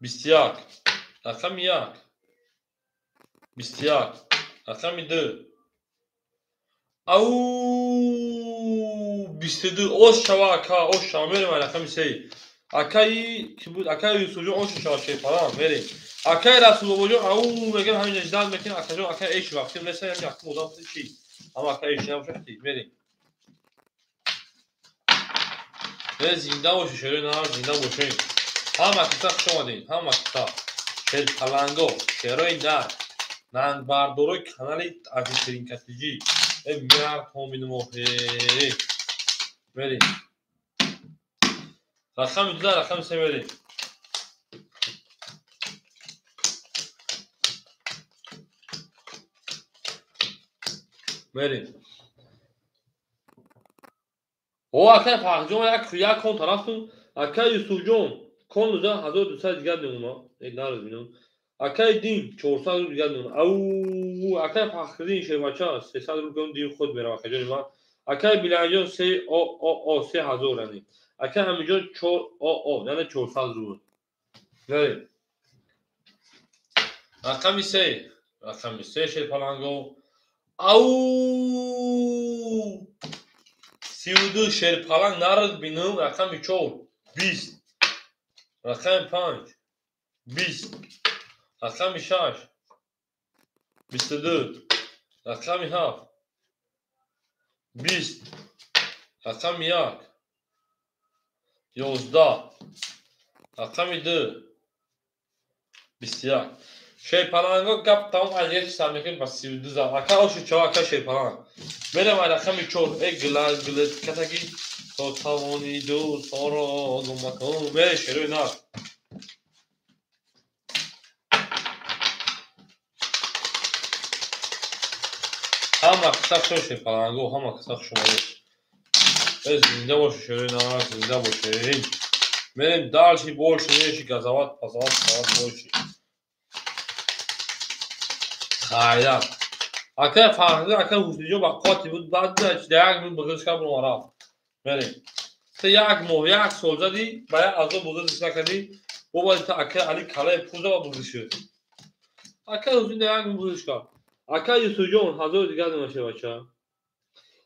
21. Рақами 1 21. Рақами 2 ау 22. Ош шава ака, ош шава. Мерем рақами 3. Акаи ки буд? Акаи Юсуфҷон ош шава шерпалан. Мерем. Акаи Расулобоҷон ау мегӯям ҳамин ждал мекунем. Акаҷон акаи эш вақти неста, ҳамин якум одам чи? Ама акаи эш набошад, мерем. Зинда бошед, шерои нар, зинда бошед. Ҳама киса хуш омадед, ҳама киса. Шерпаланго, шерои нар, нангбардорои канали Офицеринкатиҷӣ. Меҳр томинмо. Мерем. Рақами 2, рақами 3 мерем. Мерем. О, акай Фахриҷон як кон тарафтун. Акай Юсуфҷон кон 1200 дигар мемона. Нараз бинам. Акай Дин 400 рубл дигар мемона. Ау, акай Фахриддин шербача 300 рубл дин худ мерава акаҷони ман. Акай Биланҷон 3 о о о 3000 яъне. Акай Амиҷон 4 о о яъне 400 рубл. Мерем. Рақами 3. Рақами 3 шерпаланго. Ау 32 шерпаланг нараз бинам. Рақами 4 20. Рақами 5 20. Рақами 6 22. Рақами 7 20. Рақами 1 11. Рақами 2 21. Шерпаланго гап тамом аз як сар мекунем ба 32 зад. Ака оши чава ака шерпаланг. Мерем аз рақами 4. Э гила гила катаги то тавони дӯстонро гум макун. Мере шерои нар. Ҳама киса хуш шерпаланго, ҳама киса хуш омадед. Зинда бошед шерои нар, зинда бошед. Мерем дальше, больше, меньше, газоват, пазават, сават, больше. Хайрат. Акай Фахри, акай Ҳусниҷон ба қуввати буд, баъд як минут буғиз кард, буром рафт. Мерем. Ту як моҳ, як сол задӣ, ба як азоб буғизиш накардӣ, бо баъд та акай Али калаи пул зад ва буғиз шуд. Акай Ҳусни як минут буғиз кард. Акай Юсуфҷон 1000 дигар намешавад бача.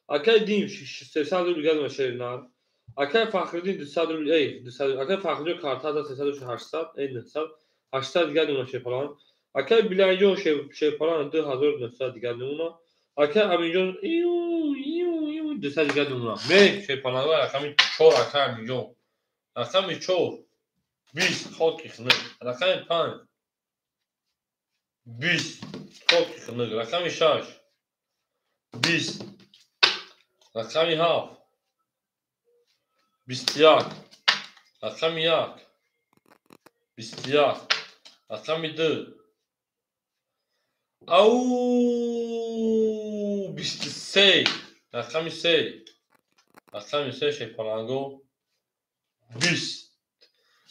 Акай Дин 300 рубл дигар намешавад нар. Акай Фахриддин 200 рубл, эй 200. Акай Фахриҷон карта зад 300 800, эй 900, 800 дигар намешавад фалон. Акай Биланҷон шерпалан 2900 дигар намуна. Акай Аминҷон ию ию ию 200 дигар намуна. Мерем шерпаланго рақами 4 акай Аминҷон. Рақами 4 20 хоки хунук. Рақами 5 20 хоки хунук. Рақами 6 20. Рақами 7 21. Рақами 1 21. Рақами 2 ау 23. Рақами 3. Рақами 3 шерпаланго 20.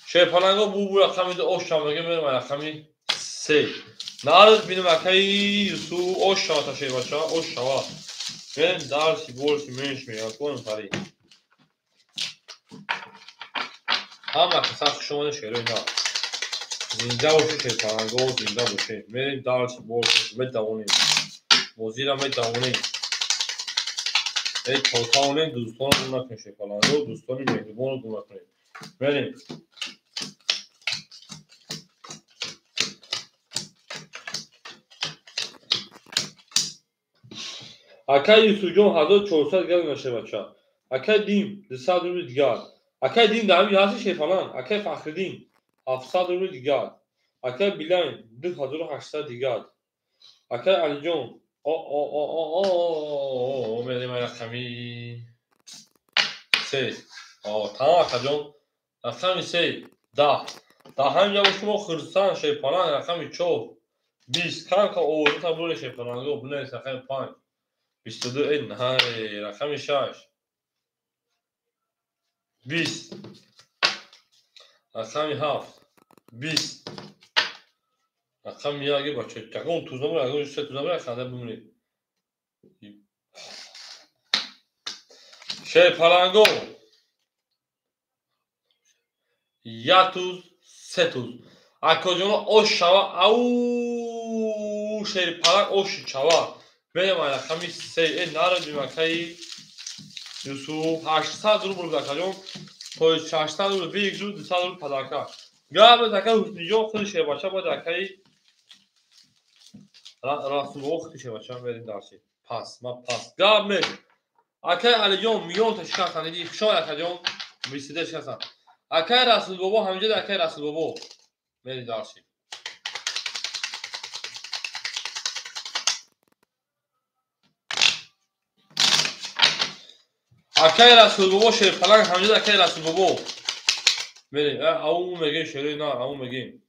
Шерпаланго бу рақами 2 ош шава мегӯем, мерем рақами 3. Нараз бинем акаи Юсуф ош шава та шербача, ош шава. Мерем дарси больше меньше мегӯям, конем пари. Ҳама киса хуш омадед шерои нар. Зинда бошед шерпаланго, зинда бошед. Мерем дальше, больше, медавонем. Бозира медавонем. Эй, то тавонем дӯстонро гум накунем шерпаланго, дӯстони меҳрубонро гум накунем. Мерем. Акай Юсуфҷон 1400 дигар мена шербача. Акай Дим 200 рубли дигар. Акай Дим дар ҳамин ҳасти шерпаланг. Акай Фахриддин 700 рубли дигар. Акай Билайн 2800 дигар. Акай Алиҷон о мерем рақами 3. Тамом акаҷон. Рақами 3 10. Дар ҳамин ҷо шумо хурсанд шерпаланг рақами 4 20. Кам кам овозата буре шерпаланго бинавис рақами 5 22 э най рақами 6 20 рақами 7 20 рақами 1 бача ягон туз набур, ягон се туз набур, ханда бимонед. Шерпаланго 1 туз 3 туз. Акоҷоно ош шава, ау шерпаланг ош шава. Мерем рақами 3 э нарадим акаи Юсуф 800 рубл акаҷон. То 600 рубл бигзу 200 рубл падарка. Гап акаи Ҳусниҷон худи шербача бояд акаи Расулбобо худи шербача мерем дарси. Пас, ма пас. Гап меш. Акаи Алиҷон миллион та шикастан диди хушон акаҷон 22 шикастан. Акаи Расулбобо ҳаминҷо акаи Расулбобо мерем дарси. Акаи Расулбобо шерпаланг ҳаминҷо акаи Расулбобо. Мерем, ау мегем шерои на, ау мегем.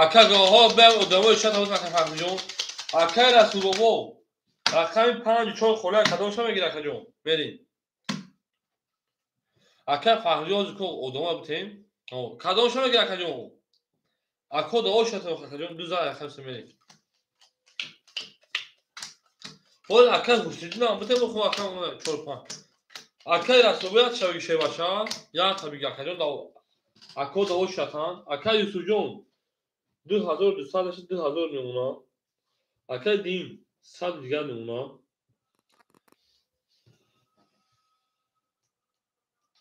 Ака гоҳо бе одамои чанд ҳоз ака Фахриҷон. Акаи Расулбобо рақами 5 4 холия кадомша мегир акаҷон? Мерем. Ака Фахриҷон ҳозир ко одама бутем. Кадомша мегир акаҷон? Ако да ошата акаҷон ду зар рақам се мерем. Ҳол ака Ҳусниҷон бутем хо ака 4 5. Акаи Расулбобо як шаби шербача, як табиги акаҷон да ако да ошатан. Акаи Юсуфҷон 2200 2000 мемона. Акаи Дим 100 дигар мемона.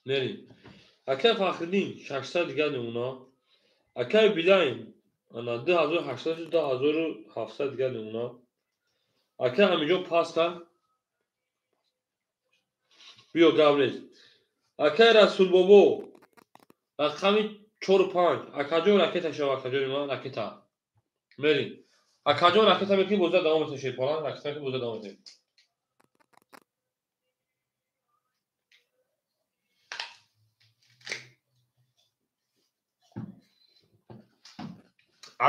Мерем. Акаи Фахриддин 600 дигар мемона. Акаи Билайн ана 2800 2700 дигар мемона. Акаи Амиҷон паста. Биё гап нест. Акаи Расулбобо рақами 4 5. Акаҷон ракета шава акаҷони ман ракета. Мерем. Акаҷон ракета мекунӣ боза давом метавон шерпаланг ракета мекунӣ боза давом метавон.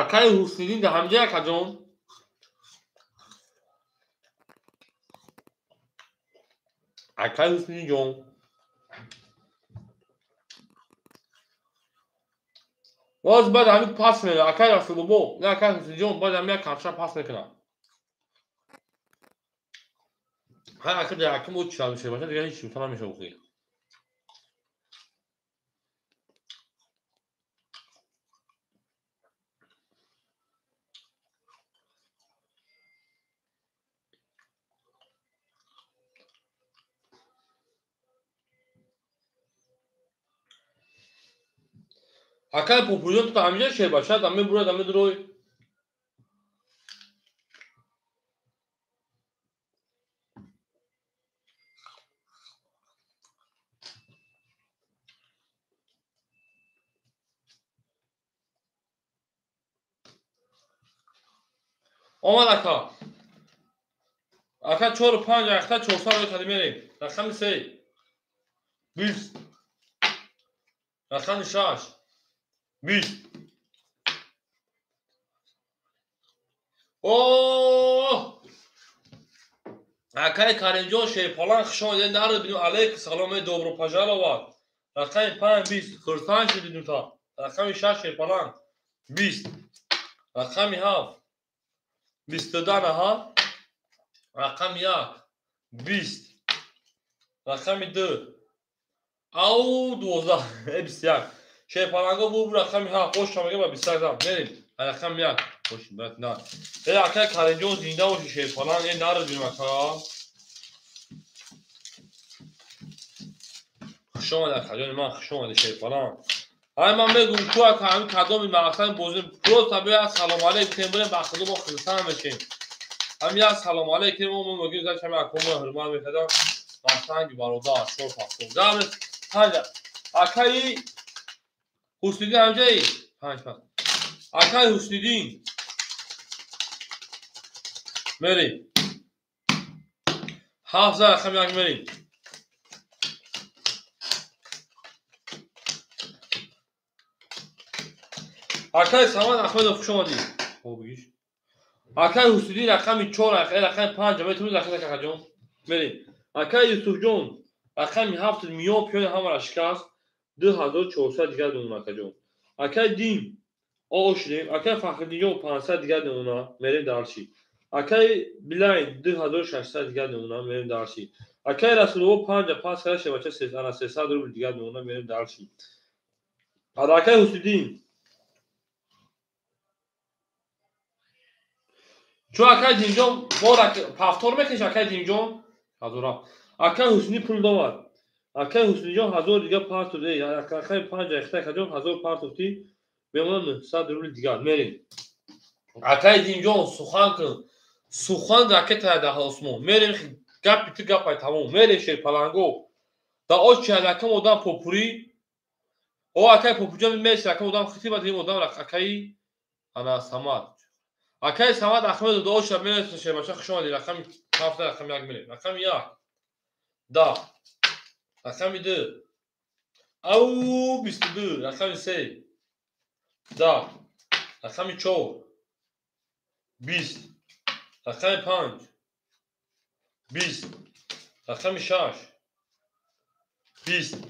Акаи Ҳусниддин дар ҳамҷа акаҷон. Акаи Ҳусниҷон. Боз баъд ҳамин пас мера. Акаи Расулбобо, на акаи Ҳусниҷон баъд ҳамин як кавша пас мекунад. Ҳар ака дар акам о чӣ шербача дигар ҳеҷ чӣ намешава охир. Акаи Попуҷон ту ҳаминҷа шербача дам мебурад дам медурой. Омад ака. Ака 4 5 ахта 400 рӯй кади мерем. Рақами 3 20 рақами 6 20. О! Акаи Каримҷон шерпаланг хуш омадед. Народ бинем. Алейкум салом, добро пожаловать. Рақами 5 20 хурсанд шудидем та. Рақами 6 шерпаланг 20. Рақами 7 22 наҳа. Рақами 1 20. Рақами 2 ау 12 21. Шерпаланго бу рақами 7 хош омадед ба 21 зам. Мерем. Рақами 1 хош брат на. Э акаи Каримҷон зинда боши шерпаланг. Э народ бинем ака. Хуш омадед акаҷони ман, хуш омадед шерпаланг. Ай ман мегӯм ку ака ҳамин кадоми мақсад бозӣ просто биё салом алейкум бурем ба худо мо хурсанд мешем. Ҳам як салом алейкум, мо мегӯем заш ҳама акомо ҳурмат мекардам. Мастанги бародар, чор пафтор. Гап панҷ. Акаи Ҳусниддин ҳамҷаи? Панҷ пас. Акаи Ҳусниддин. Мерем. Ҳафт за рақами як мерем. Акаи Самад Ахмедов хуш омадӣ. Хоб бигиш. Акаи Ҳусниддин рақами 4, рақами 5 метавонӣ рақами акаҷон. Мерем. Акаи Юсуфҷон рақами 7 миён пиёни ҳамаро шикаст. 2400 дигар мемона акаҷон. Акаи Дин шудем. Акаи Фахриддинҷон 500 дигар мемона. Мерем дарши. Акаи Билайн 2600 дигар мемона. Мерем дарши. Акаи Расулобо 5 пас карда шевача 300 рубл дигар мемона. Мерем дарши. Акаи Ҳусниддин чун акаи Динҷон бо пафтор мекуниш акаи Динҷон ҳазора. Акаи Ҳусни пул домад. Акаи Ҳусниҷон 1000 дигар партов, акаи 5 ихта акаҷон 1000 партовти мемонад 900 рубл дигар. Мерем. Акаи Динҷон сухан кун. Сухан ракета дар осмон. Мерем гапи ту гапай тамом. Мерем шерпаланго. Дар очи якам одам попурӣ. О акаи Попуҷон мерси якам одам хитиба дим одам акаи ана Самад. Акаи Самад Ахмедов дуо шуда мерасад шербача хуш омадӣ. Рақами 7 рақами 1 мерем. Рақами 1 10 рақами 2 ау 22 рақами 3 10 рақами 4 20 рақами 5 20 рақами 6 20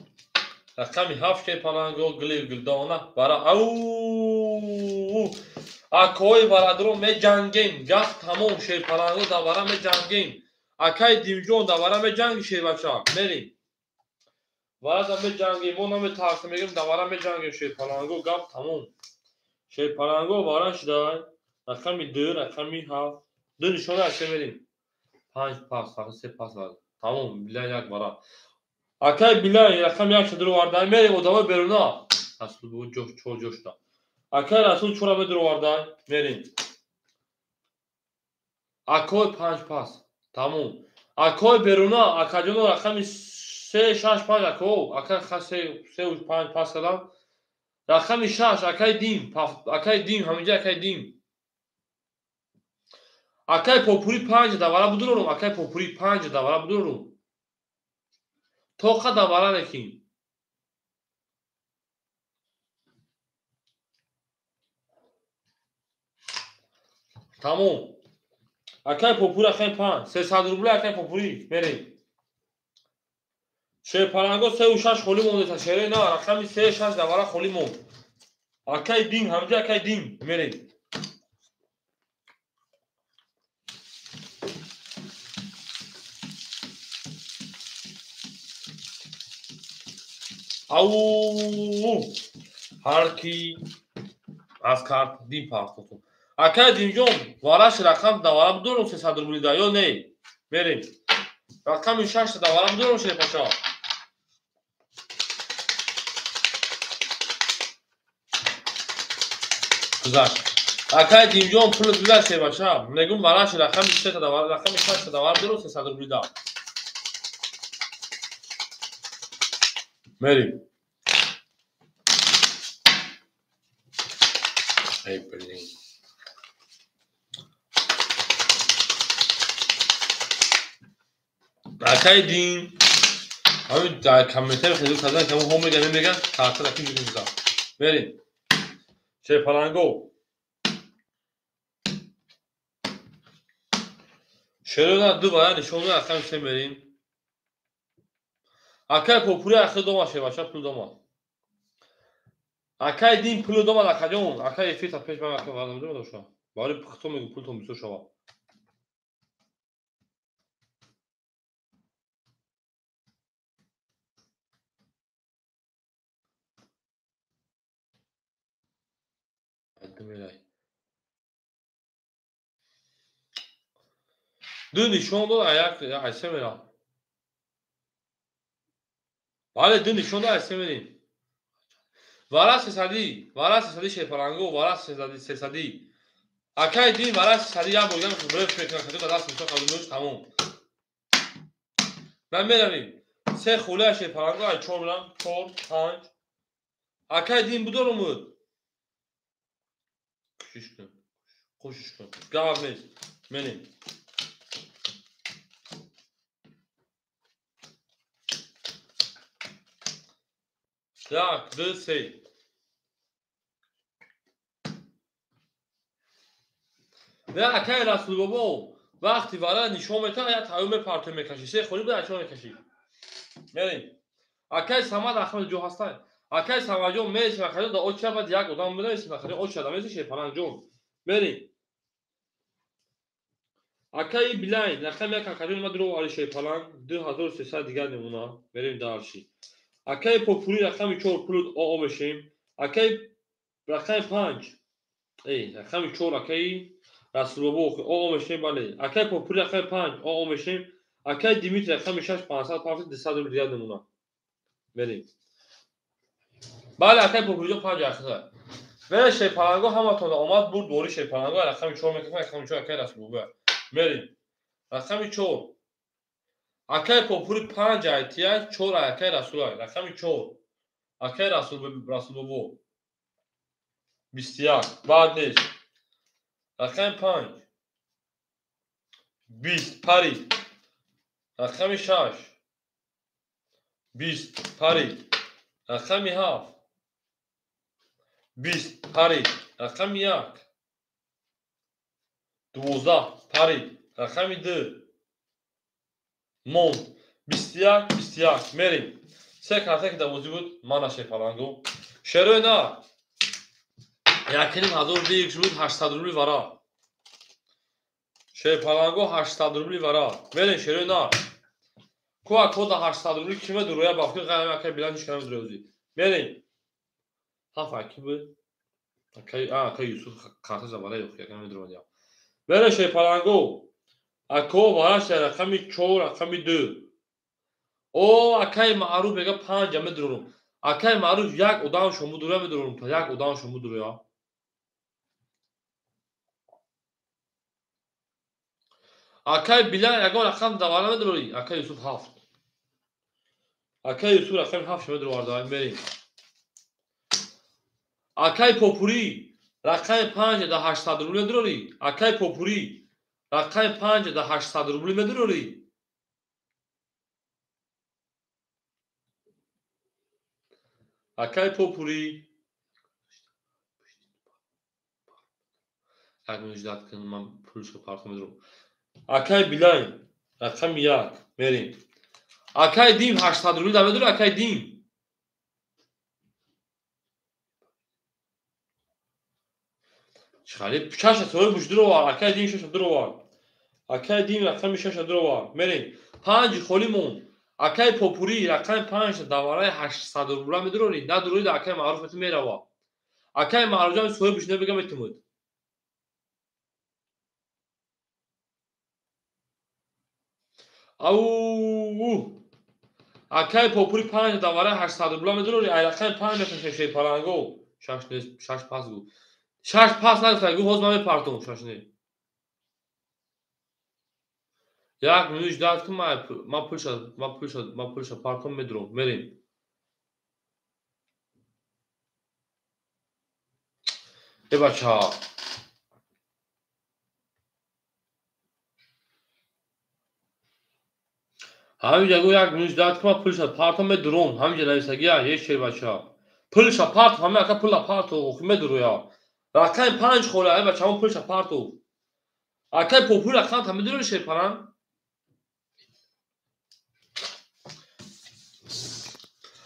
рақами 7 шерпаланго гили гулдона бара ау акои бародарон меҷангем. Гап тамом. Шерпаланго давара меҷангем. Акаи Димҷон давара меҷанги шербача. Мерем. Варада меҷангем. Мо наметарсем, мегӯем давара меҷангем шерпаланго. Гап тамом. Шерпаланго вара шудай. Рақами 2, рақами 7. 2 нишона асе мерем. 5 пас, 3 пас. Тамом, билай як вара. Акаи Билай рақами 1 шудро вардай. Мерем одамои беруна. Расул бу ҷош чор ҷошта. Акаи Расул чора медуровардай. Мерем. Акои 5 пас. Тамом. Акои беруна, акаҷоно рақами 3 6 5 ако, ака 3 3 5 пас кардам. Рақами 6 акаи Дин, акаи Дин, ҳаминҷа акаи Дин. Акаи Попури 5 давара будурорум, акаи Попури 5 давара будурорум. Тоқа давара лекин. Тамом. Акаи Попури акаи 5, 300 рубли акаи Попури. Мерем. Шерпаланго 3 6 холӣ монда, шере на, рақами 3 6 давара холӣ монд. Акаи Дин, ҳамҷа акаи Дин. Мерем. Ау ҳар ки аз карт Дин партотум. Акаи Динҷон, вараш рақам давара будорум 300 рубли да ё не? Мерем. Рақами 6 давара будорум шерпача. Гузашт. Акаи Динҷон пул гузашт шерпача. Мегӯм вараш рақами 3 давара, рақами 6 давара будорум 300 рубли да. Мерем. Эй, блин. Акаи Дин ҳамин дар комментари хеле кардан ки ҳо меган меган карта рақим ҷуза. Мерем. Шерпаланго. Шерона ду вара нишон рақами 3 мерем. Акаи Попури ахир дома шербача пул дома. Акаи Дин пул дома акаҷон. Акаи эфир та пеш ман акаи вара дома доша. Барои пухто мегӯ пултон бисёр шава. Ду нишон дод аяк айсе мерам. Бале ду нишон дод айсе мерем. Вара сесадӣ, вара сесадӣ шерпаланго, вара сесадӣ. Акай дин вара сари як бор бреф мекунад, хатида даст мешавад, қабул тамом. Ман меравем. Се хулия шерпаланго ай 4 мирам, 4, 5. Акай дин будорумуд. Кӯшиш кун. Кӯшиш кун. Гап нест. Мерем. Як, ду, се. Не, акай Расулбобо, вақти вара нишон метавад, як тайёр мепартои мекашӣ. Се холи буда, чо мекашӣ. Мерем. Акай Самад Ахмад ҷо ҳастай. Акай Самадҷон мересим, акаҷон да оча баъд як одам бинависим, акаҷон оча да мересим Шерпалангҷон. Мерем. Акаи Билайн, рақами як акаҷон ма дуров али Шерпаланг, 2300 дигар намуна. Мерем дарши. Акаи Попури рақами 4 пулут оо мешем. Акаи рақами 5. Эй, рақами 4 акаи Расулбобо оо мешем, бале. Акаи Попури рақами 5 оо мешем. Акаи Димитри рақами 6 500 пафт 200 рубл дигар намуна. Мерем. Бале, акаи Попуриҷон 5 ахта. Мерем Шерпаланго ҳаматон омад бурд бори Шерпаланго рақами 4 мекунем, рақами 4 акаи Расулбобо. Мерем. Рақами 4. Акаи Попури 5 айтия, 4 акаи Расулай. Рақами 4. Акаи Расулбобо. 21. Баъд нест. Рақами 5. 20 парид. Рақами 6. 20 парид. Рақами 7. 20 парид. Рақами 1. 12 парид. Рақами 2. Монд. 21, 21. Мерем. Се карта ки дар бозӣ буд, мана Шерпаланго. Шерои на. 1500 дик шуд, 800 рубли вара. Шерпаланго 800 рубли вара. Мерем шерои на. Ку акода 800 рубли киме дуроя бафки ғайр акай билан ҳеч кадом дуроя бозӣ. Мерем. Ҳафт аки буд. Акай, акай Юсуф карта завара ёх, якам медуроя. Мерем Шерпаланго. Ако вараш рақами 4, рақами 2. О, акай Маъруф мега 5 медурорум. Акай Маъруф як одам шому дуроя медурорум, як одам шому дуроя. Акай Билан ягон рақам давара медурорӣ? Акай Юсуф 7. Акай Юсуф рақами 7 медуроварда, мерем. Акай Попурӣ рақами 5 да 800 рубл медурорӣ? Акай Попурӣ рақами 5 да 800 рубл медурорӣ? Акай Попурӣ як минут ждать кун, ман пулшо партом медурам. Акай Билайн рақами 1 мерем. Акай Дим 800 рубл да медурӣ? Акай Дим Чхали чаша сои буш дуровар. Акай Дим 6 дуровар. Акай Дим рақами 6 дуровар. Мерем. 5 холи монд. Акай Попурӣ рақами 5 давараи 800 рубла медурорӣ? Надурорӣ да акай Маъруф мету мерава. Акай Маъруф сои буш набега метумуд. Ау! Акай Попурӣ 5 давараи 800 рубла медурорӣ? Ай рақами 5 мекашем Шерпаланго. 6 нест, 6 пас гу. 6 пас нагуфта, гу ҳоз ман мепартом, 6 не. Як минут ждать кун, ман пулша партом медуром. Мерем. Э бача. Ҳаминҷа гу як минут ждать кун, ман пулша партом медуром. Ҳаминҷа нависагия, е шер бача. Пулша партом, ҳамин ака пула парту, охи медуроя. Рақами 5 хола, ай бача, ҳамон пулша парту. Акай Попури рақам та медурои Шерпаланг?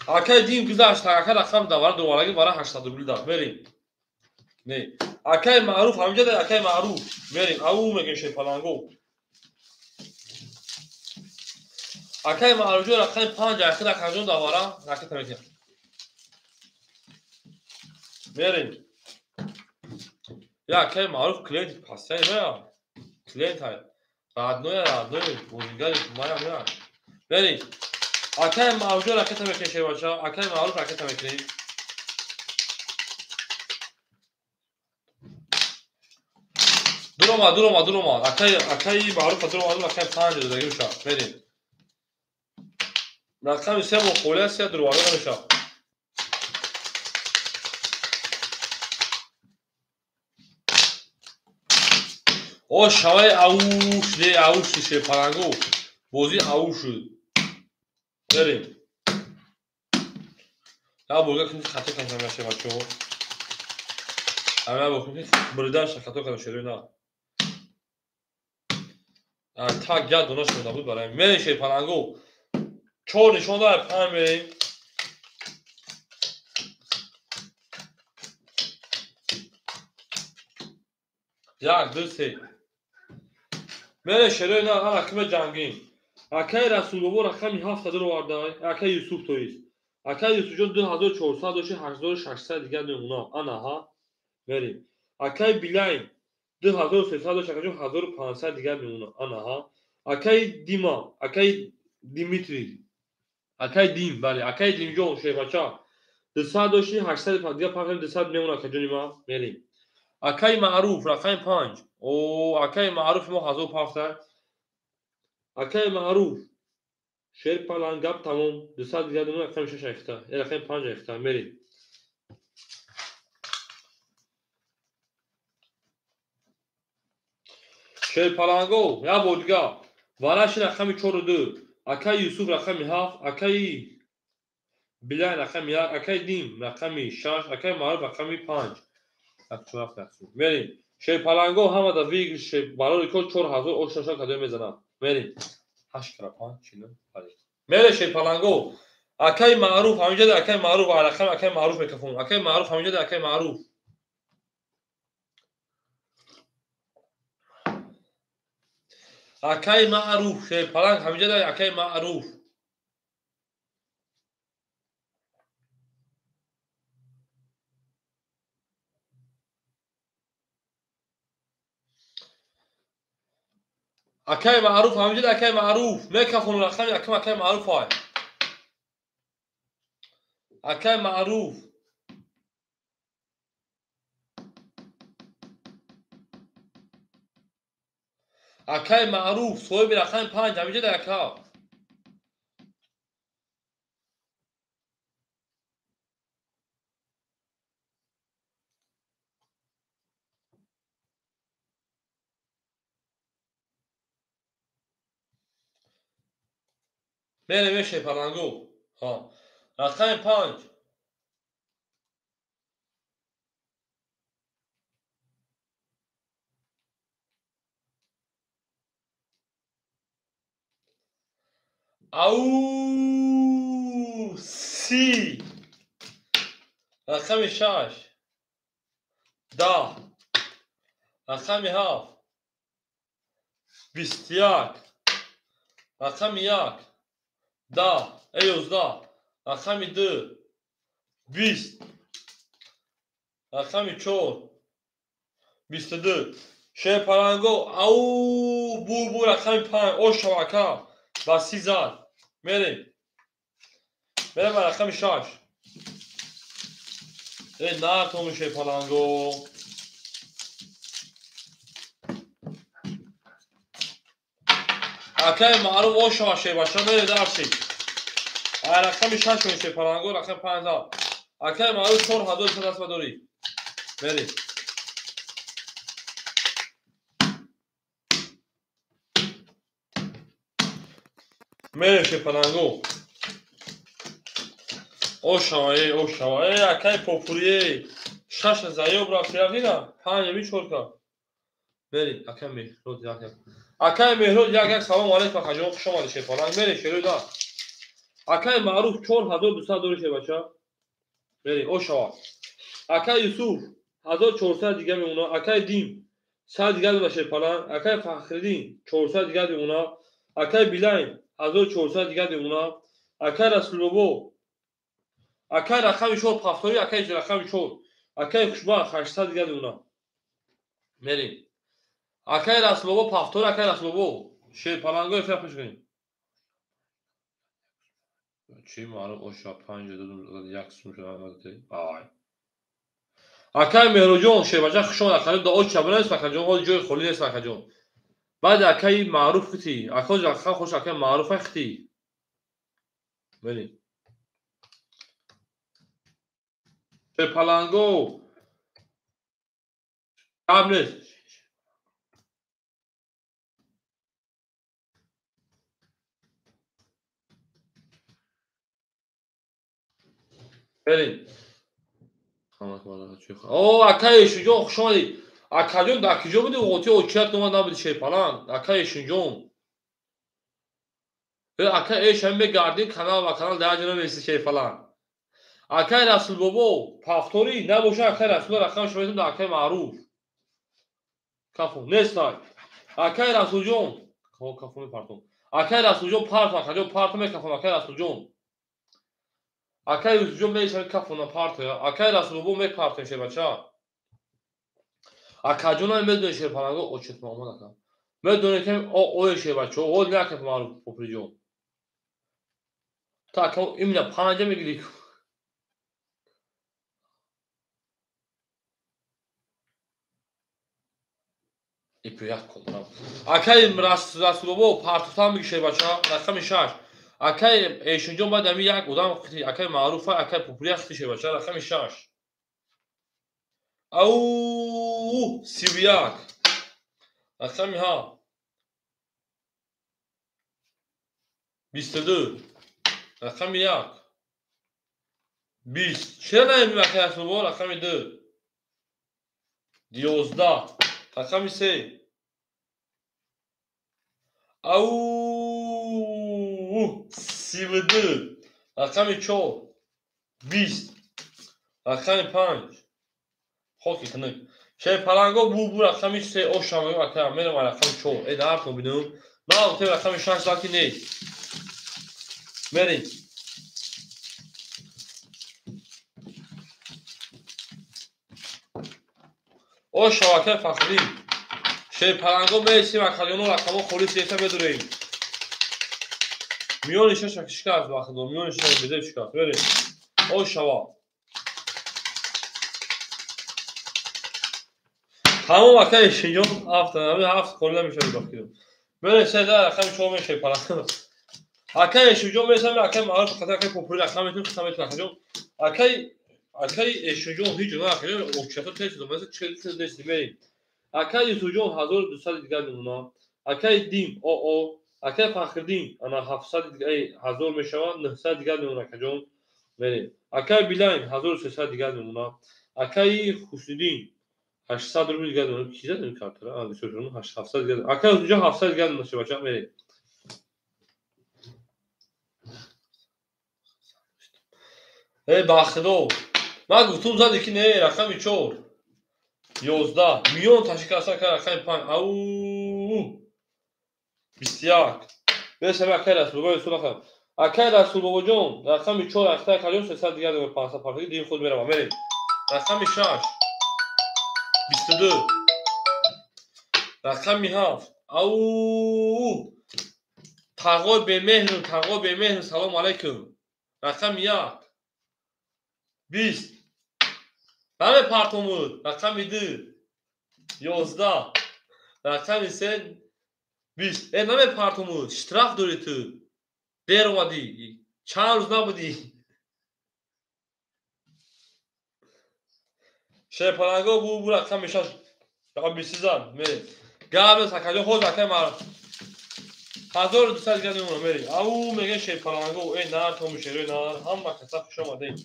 Акай Дим гузашт, акай рақам давара дувараги вара 800 рубл дад. Мерем. Не. Акай Маъруф ҳаминҷа да, акай Маъруф. Мерем. Ау мегем Шерпаланго. Акай Маъруф рақами 5 ахир акаҷон давара ракета метиҳам. Мерем. Я акай Маъруф клиенти пастяи мая. Клиент ҳай. Родной, родной, бозигари мая мая. Мерем. Акай Маъруф ракета мекунем шербача. Акай Маъруф ракета мекунем. Дуромад, дуромад, дуромад. Акай, акаи Маъруф дуромад, акай 5 додаги меша. Мерем. Рақами 3 бо холӣ аст, я дуроварда намеша. О, шавай ауш, де ауш шерпаланго. Бозӣ ауш шуд. Мерем. Я бурга кунӣ хато кардам яше бачаҳо. Ама бо кунӣ буриданша хато кардам шерои на. Так як дона шуда буд барои. Мерем шерпаланго. 4 нишон дар 5 мерем. Як, ду, се. Мере шерои на, ана киме ҷангим. Акаи Расулбобо рақами 7 дуровардай, акаи Юсуф тоист. Акаи Юсуфҷон 2400 дошти, 8600 дигар мемона. Ана ҳа. Мерем. Акаи Билайн 2300 дошти, акаҷон 1500 дигар мемона. Ана ҳа. Акаи Дима, акаи Димитрий, акаи Дим, бале, акаи Димҷон шербача 200 дошти, 800 дигар панҷ 200 мемона акаҷони ма. Мерем. Акаи Маъруф рақами 5. О, акаи Маъруф мо 1000 пафта. Акаи Маъруф шерпаланг гап тамом. 200 дигар мемона, рақами 6 айхта. Э, рақами 5 айхта. Мерем. Шерпаланго, як бор дигар. Вараши рақами 4 2. Акаи Юсуф рақами 7, акаи Билайн рақами 1, акаи Дим рақами 6, акаи Маъруф рақами 5. Мерем. Шерпаланго ҳама да выигрыш барои рекорд 4000 ошноша кадои мезанад. Мерем. 8 кара 5 40. Мере шерпаланго. Акаи Маъруф ҳаминҷа да, акаи Маъруф рақами акаи Маъруф мекафон. Акаи Маъруф ҳаминҷа да, акаи Маъруф. Акаи Маъруф шерпаланг ҳаминҷа да, акаи Маъруф. Акаи Маъруф ҳаминҷа да, акаи Маъруф. Мекафон рақами акам акаи Маъруф ай. Акаи Маъруф. Акаи Маъруф соҳиби рақами 5 ҳаминҷа да ака. Мерем шерпаланго. Ҳа. Рақами 5. Ау си. Рақами 6. 10. Рақами 7. 21. Рақами 1. 10. 11. Рақами 2. 20. Рақами 4. 22. Шерпаланго ау бу бу рақами 5 ошав ака. Ба си зад. Мерем. Мерем ба рақами 6. Э, натон шерпаланго. Акаи Маъруф ошава шербача мере дарси. Ай рақами 6 шерпаланго, рақами 5 зад. Акаи Маъруф 4100 аст дорӣ. Мерем. Мерем шерпаланго. Ошава, э, ошава. Э, акаи Попури, э. 6 заёб рафт, рафтина? 5 ми 4 ка. Мерем, акаи Меҳрод як як. Акаи Меҳрод як як салом алейкум акаҷон, хуш омадӣ шерпаланг. Мерем шерои да. Акаи Маъруф 4200 дорӣ шербача. Мерем, ошава. Акаи Юсуф 1400 дигар мемона. Акаи Дим 100 дигар мемона шерпаланг. Акаи Фахриддин 400 дигар мемона. Акаи Билайн 1400 дигар мемона. Акаи Расулбобо, акаи рақами 4 пафторӣ, акаи рақами 4. Акаи Хушбахт 800 дигар мемона. Мерем. Акаи Расулбобо пафторӣ, акаи Расулбобо. Шерпаланго эфир пеш кунем. Чӣ маъруф оша 5 додум, як сум шуда. Ай. Акай Меҳроҷон, шербача хуш омад, акаҷон, да оча бинавис, акаҷон, ҳоли ҷои холӣ нест, акаҷон. Баъд акаи Маъруф хити, акоҷ ака хуш акаи Маъруфа хити. Бери. Шерпаланго. Гап нест. Берин. О, акаи Эшинҷон, хуш омадед. Акаҷон, дар киҷо будӣ? Оғоти очият номад набуди шерпаланг. Акаи Эшинҷон. Ака Эш ҳам мегардин канал ва канал дар ҷо намеси шерпаланг. Акаи Расулбобо, пафторӣ набоша акаи Расул рақам шумо дар акаи Маъруф. Кафу нестай. Акаи Расулҷон, кафу мепартом. Акаи Расулҷон партом, акаҷон партом мекафам акаи Расулҷон. Акаи Юсуфҷон мешавад кафона партоя. Акаи Расулбобо мепартем шербача. Акаҷонам медонед шерпаланго очет омад ака. Медонед ки ое шербачо, о накаф Маъруф поприҷон. Та ака именно панҷа мегири. Ипу як кунам. Акаи Расулбобо партофтан меги шербача, рақами 6. Акаи Эшинҷон баъд ами як одам хити, акаи Маъруфа, акаи Попурия хити шербача, рақами 6. Ау, 31. Рақами 7. 22. Рақами 1. 20. Чера наемем акаи Расулбобо? Рақами 2. 11. Рақами 3. Ау, 32. Рақами 4. 20. Рақами 5. Хоки хунук. Шерпаланго бу рақами 3 ошам ака мерам рақами 4. Э дар то бинам. На гуфтем рақами 6 лаки нест. Мерим. Ошам ака Фахриддин. Шерпаланго мересим акаҷоно рақамҳо холис гирифта медурем. Миёни шаш шикаст вақто, миёни шаш безеб шикаст. Мерем. Ошава. Тамом акаи Эшинҷон, ҳафт, ҳафт холӣ намешавад бахтиёр. Мерем се да рақами 4 мешавад паланг. Акаи Эшинҷон мересам акаи Маъруф қата акаи Попури рақам метун қисм метун акаҷон. Акаи Эшинҷон ҳеҷ ҷо акаҷон очато тез домаса чил тез нест мерем. Акаи Юсуфҷон 1200 дигар мемонад. Акаи Дим оо акаи Фахриддин ана 700 дигар 1000 мешавад, 900 дигар мемонад акаҷон. Мерем. Акаи Билайн 1300 дигар мемонад. Акаи Хусиддин 800 рубл дигар мемонад. Ки зад ин картара? А, бисёр шуд. 700 дигар. Акаи Юсуфҷон 700 дигар мемонад шабача мерем. Э Бахтидор. Ман гуфтум зади ки не, рақами 4. 11. Миён ташкил кард рақами 5. Ау! 21. Бесам акаи Расулбобо Юсуф рақам. Акаи Расулбобоҷон, рақами 4 ахта акаҷон 300 дигар мемонад, 500 партоги дигар худ меравам. Мерем. Рақами 6. 22. Рақами 7. Ау! Тағой бемеҳру, тағой бемеҳру, салом алайкум. Рақами 1. 20. Намепартомуд. Рақами 2. 11. Рақами 3. 20. Э намепартомуд. Штраф дорӣ ту. Дер омадӣ. Чанд рӯз набудӣ. Шерпаланго бу рақами 6. Рақами 23 мерем. Гап нест акаҷон, ҳозир акаи Маъруф. 1200 дигар мемонад, мерем. Ау мегӯяд шерпаланго, э нар тому шерои нар, ҳама каса хуш омадед.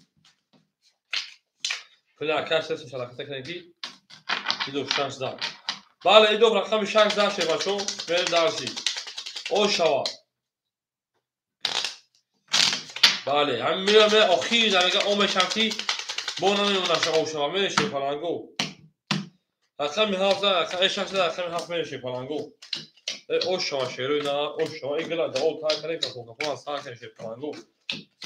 Пули акаш се садақата кунед ки идо 6 зад. Бале, идо рақами 6 зад шербачо, мерем дарси. Ошава. Бале, ҳамин мерам охир мега омешам ки бо намемонад ошава, мерем шерпаланго. Рақами 7 зад, рақами 6 зад, рақами 7 мерем шерпаланго. Э ошава шерои нар, ошава, э гила да о та кунед кафо кафо сар кунед шерпаланго.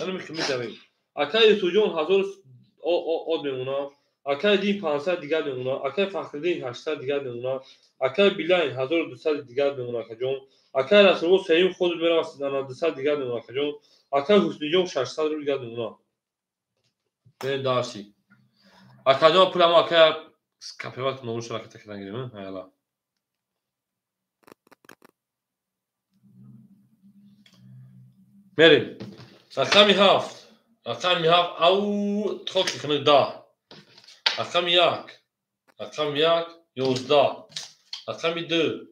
Ана михи медавем. Акаи Юсуфҷон 1000 од мемонад. Акаи Дин 500 дигар мемонад. Акаи Фахриддин 800 дигар мемонад. Акаи Билайн 1200 дигар мемонад акаҷон. Акаи Расулбобо сеюм худ меравад 200 дигар мемонад акаҷон. Акаи Ҳусниҷон 600 рубл дигар мемонад. Мерем дарси. Акаҷон пуламо ака капеват номуш ракета кидан гирем, аяла. Мерим. Рақами 7. Рақами 7 ау хоки хунук 10. Рақами 1. Рақами 1 11. Рақами 2.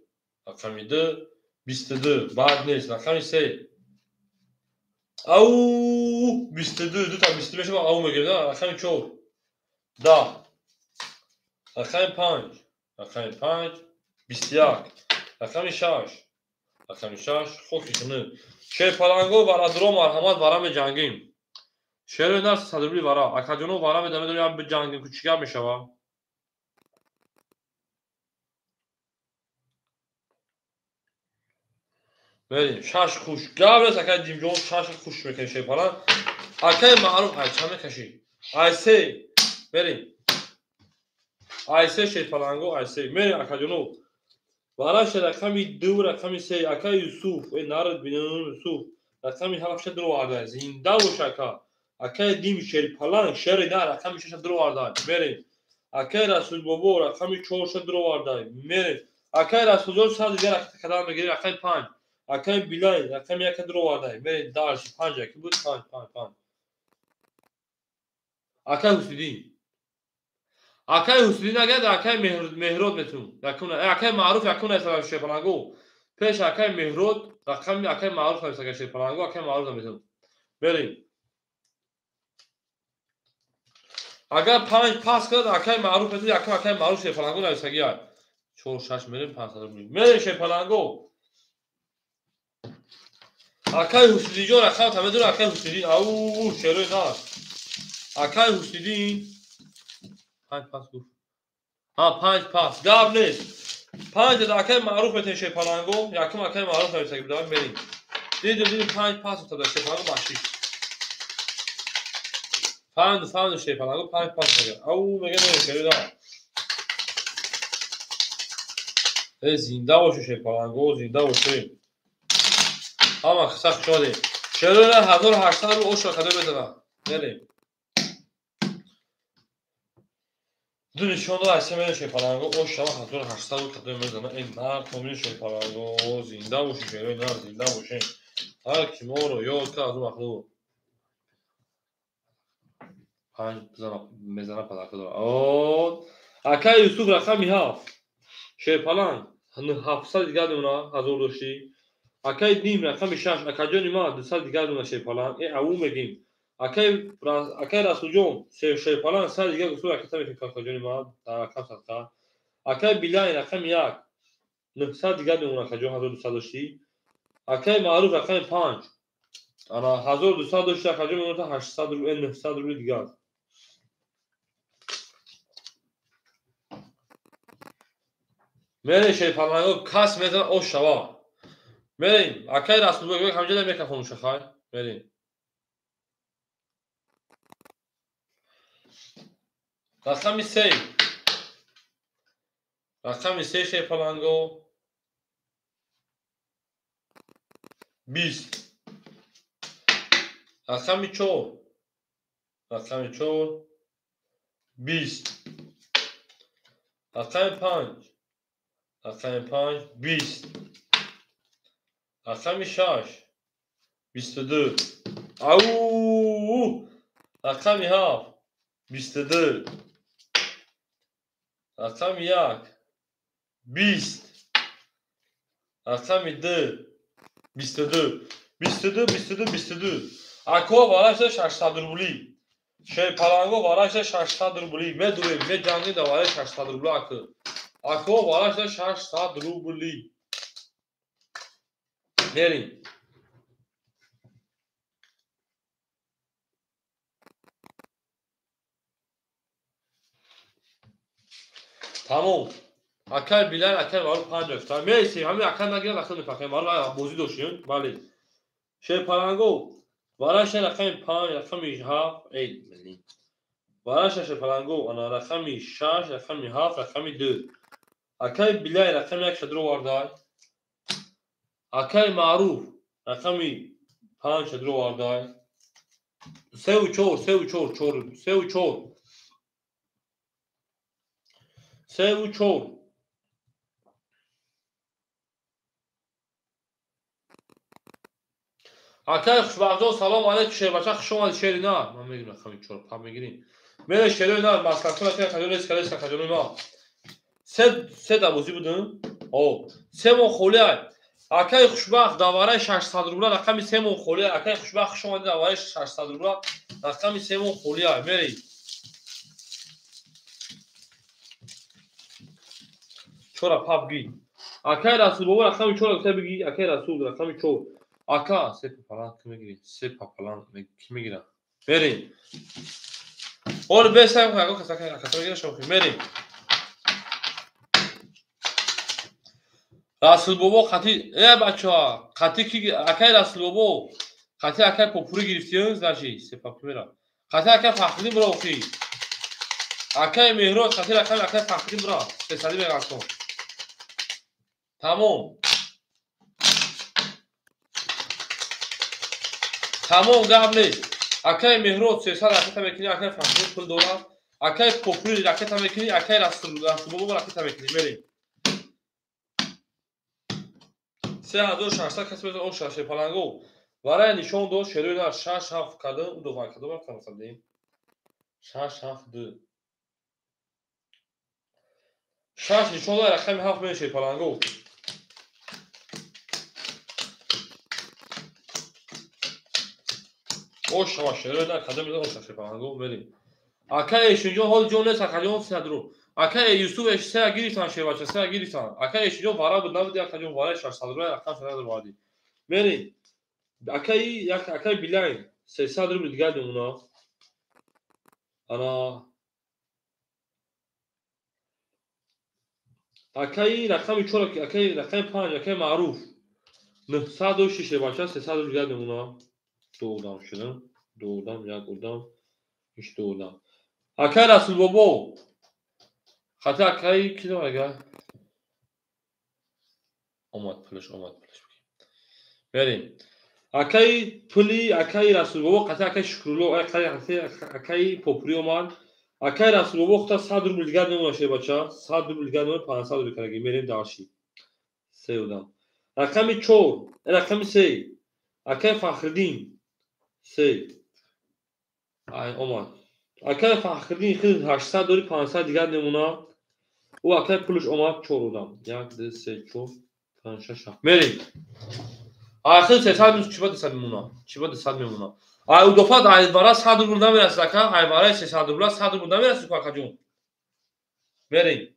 Рақами 2 22. Бад нест. Рақами 3. Ау 22. Дута 22 мешава ау мегирем. Рақами 4. 10. Рақами 5. Рақами 5 21. Рақами 6. Рақами 6 хоки хунук. Шерпаланго варадро марҳамат вара меҷангим. Шерои нар 100 рубли вара. Акаҷоно вара медамедонем биҷангим, ку чӣ гап мешава? Мерим, 6 хуш. Гап нест акай Димҷон, 6 хуш мекунем шерпаланг. Акай Маъруф ай чанд мекашӣ? Ай 3. Мерим. Ай 3 шерпаланго, ай 3. Мерим акаҷоно. Вара ше рақами 2, рақами 3, акай Юсуф, э нарад бинам Юсуф. Рақами 7 ша дуроварда. Зинда бош ака. Акай Дим шерпаланг, шери на рақами 6 ша дуроварда. Мерим. Акай Расулбобо рақами 4 ша дуроварда. Мерим. Акай Расулҷон 100 дигар ракета кадан мегирем, рақами 5. Акай Билай рақами 1 дуроварда. Мерим дальше 5 яки буд 5 5 5. Акай Ҳусиддин. Акай Ҳусиддин агар акай Меҳрод метун. Якун акай Маъруф якун айсала шерпаланго. Пеш акай Меҳрод рақами акай Маъруф нависага шерпаланго, акай Маъруф метун. Мерим. Агар 5 пас кунад акай Маъруф метун, якум акай Маъруф шерпаланго нависаги ай. 4 6 мерим 500 рубли. Мерим шерпаланго. Акай Ҳусиддинҷон рақам та медонӣ акай Ҳусиддин. Ау шерои нар. Акай Ҳусиддин 5 пас гуфт. Ҳа 5 пас. Гап нест. 5 да акай Маъруф метен шерпаланго, якум акай Маъруф нависаги будам мерим. Дидим дидим 5 пас гуфта шерпаланго бахшиш. 5 5 шерпаланго 5 пас мега. Ау мега мерим шерои нар. Э зинда боши шерпаланго, зинда боши. Ҳама сахт шодем. Шерои нар 1800 рубл ош кадо мезанад. Мерим. Ду нишон дод айса мерем шерпаланго, ош шава 1800 рубл кадо мезанад. Эй нар комил шерпаланго, зинда боши шерои нар, зинда боши. Ҳар ки моро ёд кард аз ӯ махлуқ. 5 мезана падарка дорад. О, акай Юсуф рақами 7. Шерпаланг 700 дигар мемонад, 1000 доштӣ. Акай Дим рақами 6, акаҷони ман 200 дигар мемонад шерпаланг. Э аву мегим. Акай Расулҷон шерпаланг 100 дигар гуфт ракета мекунем акаҷони ман дар рақам садқа. Акай Билай рақами 1 900 дигар мемонад акаҷон 1200 доштӣ. Акай Маъруф рақами 5 ана 1200 доштӣ акаҷон мемонад 800 рубл, 900 рубл дигар. Мерем шерпаланго кас мезанад ош шава. Мерем акай Расулбек ҳамҷода мекафонуша хай. Мерем. Рақами 3. Рақами 3 шерпаланго 20. Рақами 4. Рақами 4 20. Рақами 5. Рақами 5 20. Рақами 6 22. Ау! Рақами 7 22. Рақами 1 20. Рақами 2 22. 22 22 22. Ако варашта 600 рубли. Шерпаланго варашта 600 рубли. Медурем, меҷангим дар вараи 600 рубли аку. Ако варашта 600 рубли. Мерим. Тамом. Акай Билал, акай Маъруф 5 гуфта. Мерсим, ҳамин акай нагирад, акай мепахем. Маъруф бозӣ доштем. Бале. Шерпаланго вараша рақами 5, рақами 7, эй, блин. Вараша шерпаланго ана рақами 6, рақами 7, рақами 2. Акай Билал рақами 1 шадро вардай. Акай Маъруф рақами 5 шадро вардай. 3 4, 3 4, 4, 3 4. Севу чор. Акай хушбахтҷон, салом алейкум, шербача, хуш омадӣ, шери нар. Ман мегирам рақами чор, пап мегирим. Мере шерои нар, маслахатон акай хаҷон нест, калес хаҷони ма. Се дабозӣ будем. О, се мон холӣ ай. Акай хушбахт, давараи 600 рубла, рақами се мон холӣ ай. Акай хушбахт, хуш омадӣ, давараи 600 рубла, рақами се мон холӣ ай. Мери. Чора пап ги. Акай Расул бобо рақами чора гуфта биги. Акай Расул рақами чор. Ака, се папалан ки мегири? Се папалан ки мегира? Мерим. Ор бесам ака каса ака мегира шоқи. Мерим. Расул бобо қати э бача, қати ки акай Расул бобо қати акай попури гирифтиён, значит, се папи мера. Қати акай Фахриддин бро охи. Акай Меҳрод қати рақами акай Фахриддин бро. Сесади меғалтон. Тамом. Тамом гап нест. Акай Меҳрод 300 ракета мекунӣ, акай Фахриддин пул дорад. Акай Попури ракета мекунӣ, акай Расулбобо ракета мекунӣ. Мерем. 3600 кас мезанад, о шаше паланго. Варай нишон дод, шерои нар 6 7 кардам, у ду кардам, кардам садем. 6 7 2. 6 нишон дод, рақами 7 мешавад паланго. О шава шерои нар кардам, о шаше паланго, мерем. Акай Эшинҷон ҳоли ҷон нест, акаҷон садро. Акай Юсуф се гирифтан шербача, се гирифтан. Акай Эшинҷон вара буд, набуд, акаҷон вара 600 рубл, рақам 600 рубл. Мерем. Акай як акай Билайн 300 рубл дигар мемона. Ана акай рақами 4, акай рақами 5, акай Маъруф 906 шербача, 300 рубл дигар мемона. Ду одам шудам, ду одам, як одам, иш ду одам. Акай Расул бобо хати акай ки дорага? Омад пулаш, омад пулаш. Мерем. Акай пули акай Расул бобо қати акай Шукрулло, акай Попури омад. Акай Расул бобо хута 100 рубл дигар мемона шербача, 100 рубл дигар мемона, 500 рубл караги. Мерем дальше. Се одам. Рақами 4, рақами 3. Акай Фахриддин 3. Ай омад. Акай Фахриддин хел 800 дори 500 дигар мемона. Ӯ акай пулаш омад 4 одам. 1 2 3 4 5 6 7. Мерем. Ахир 300 минус чиба 200 мемона. Чиба 200 мемона. Ай удофат ай вара 100 рубл намерасад ака, ай вара 300 рубла 100 рубл намерасад акаҷон. Мерем.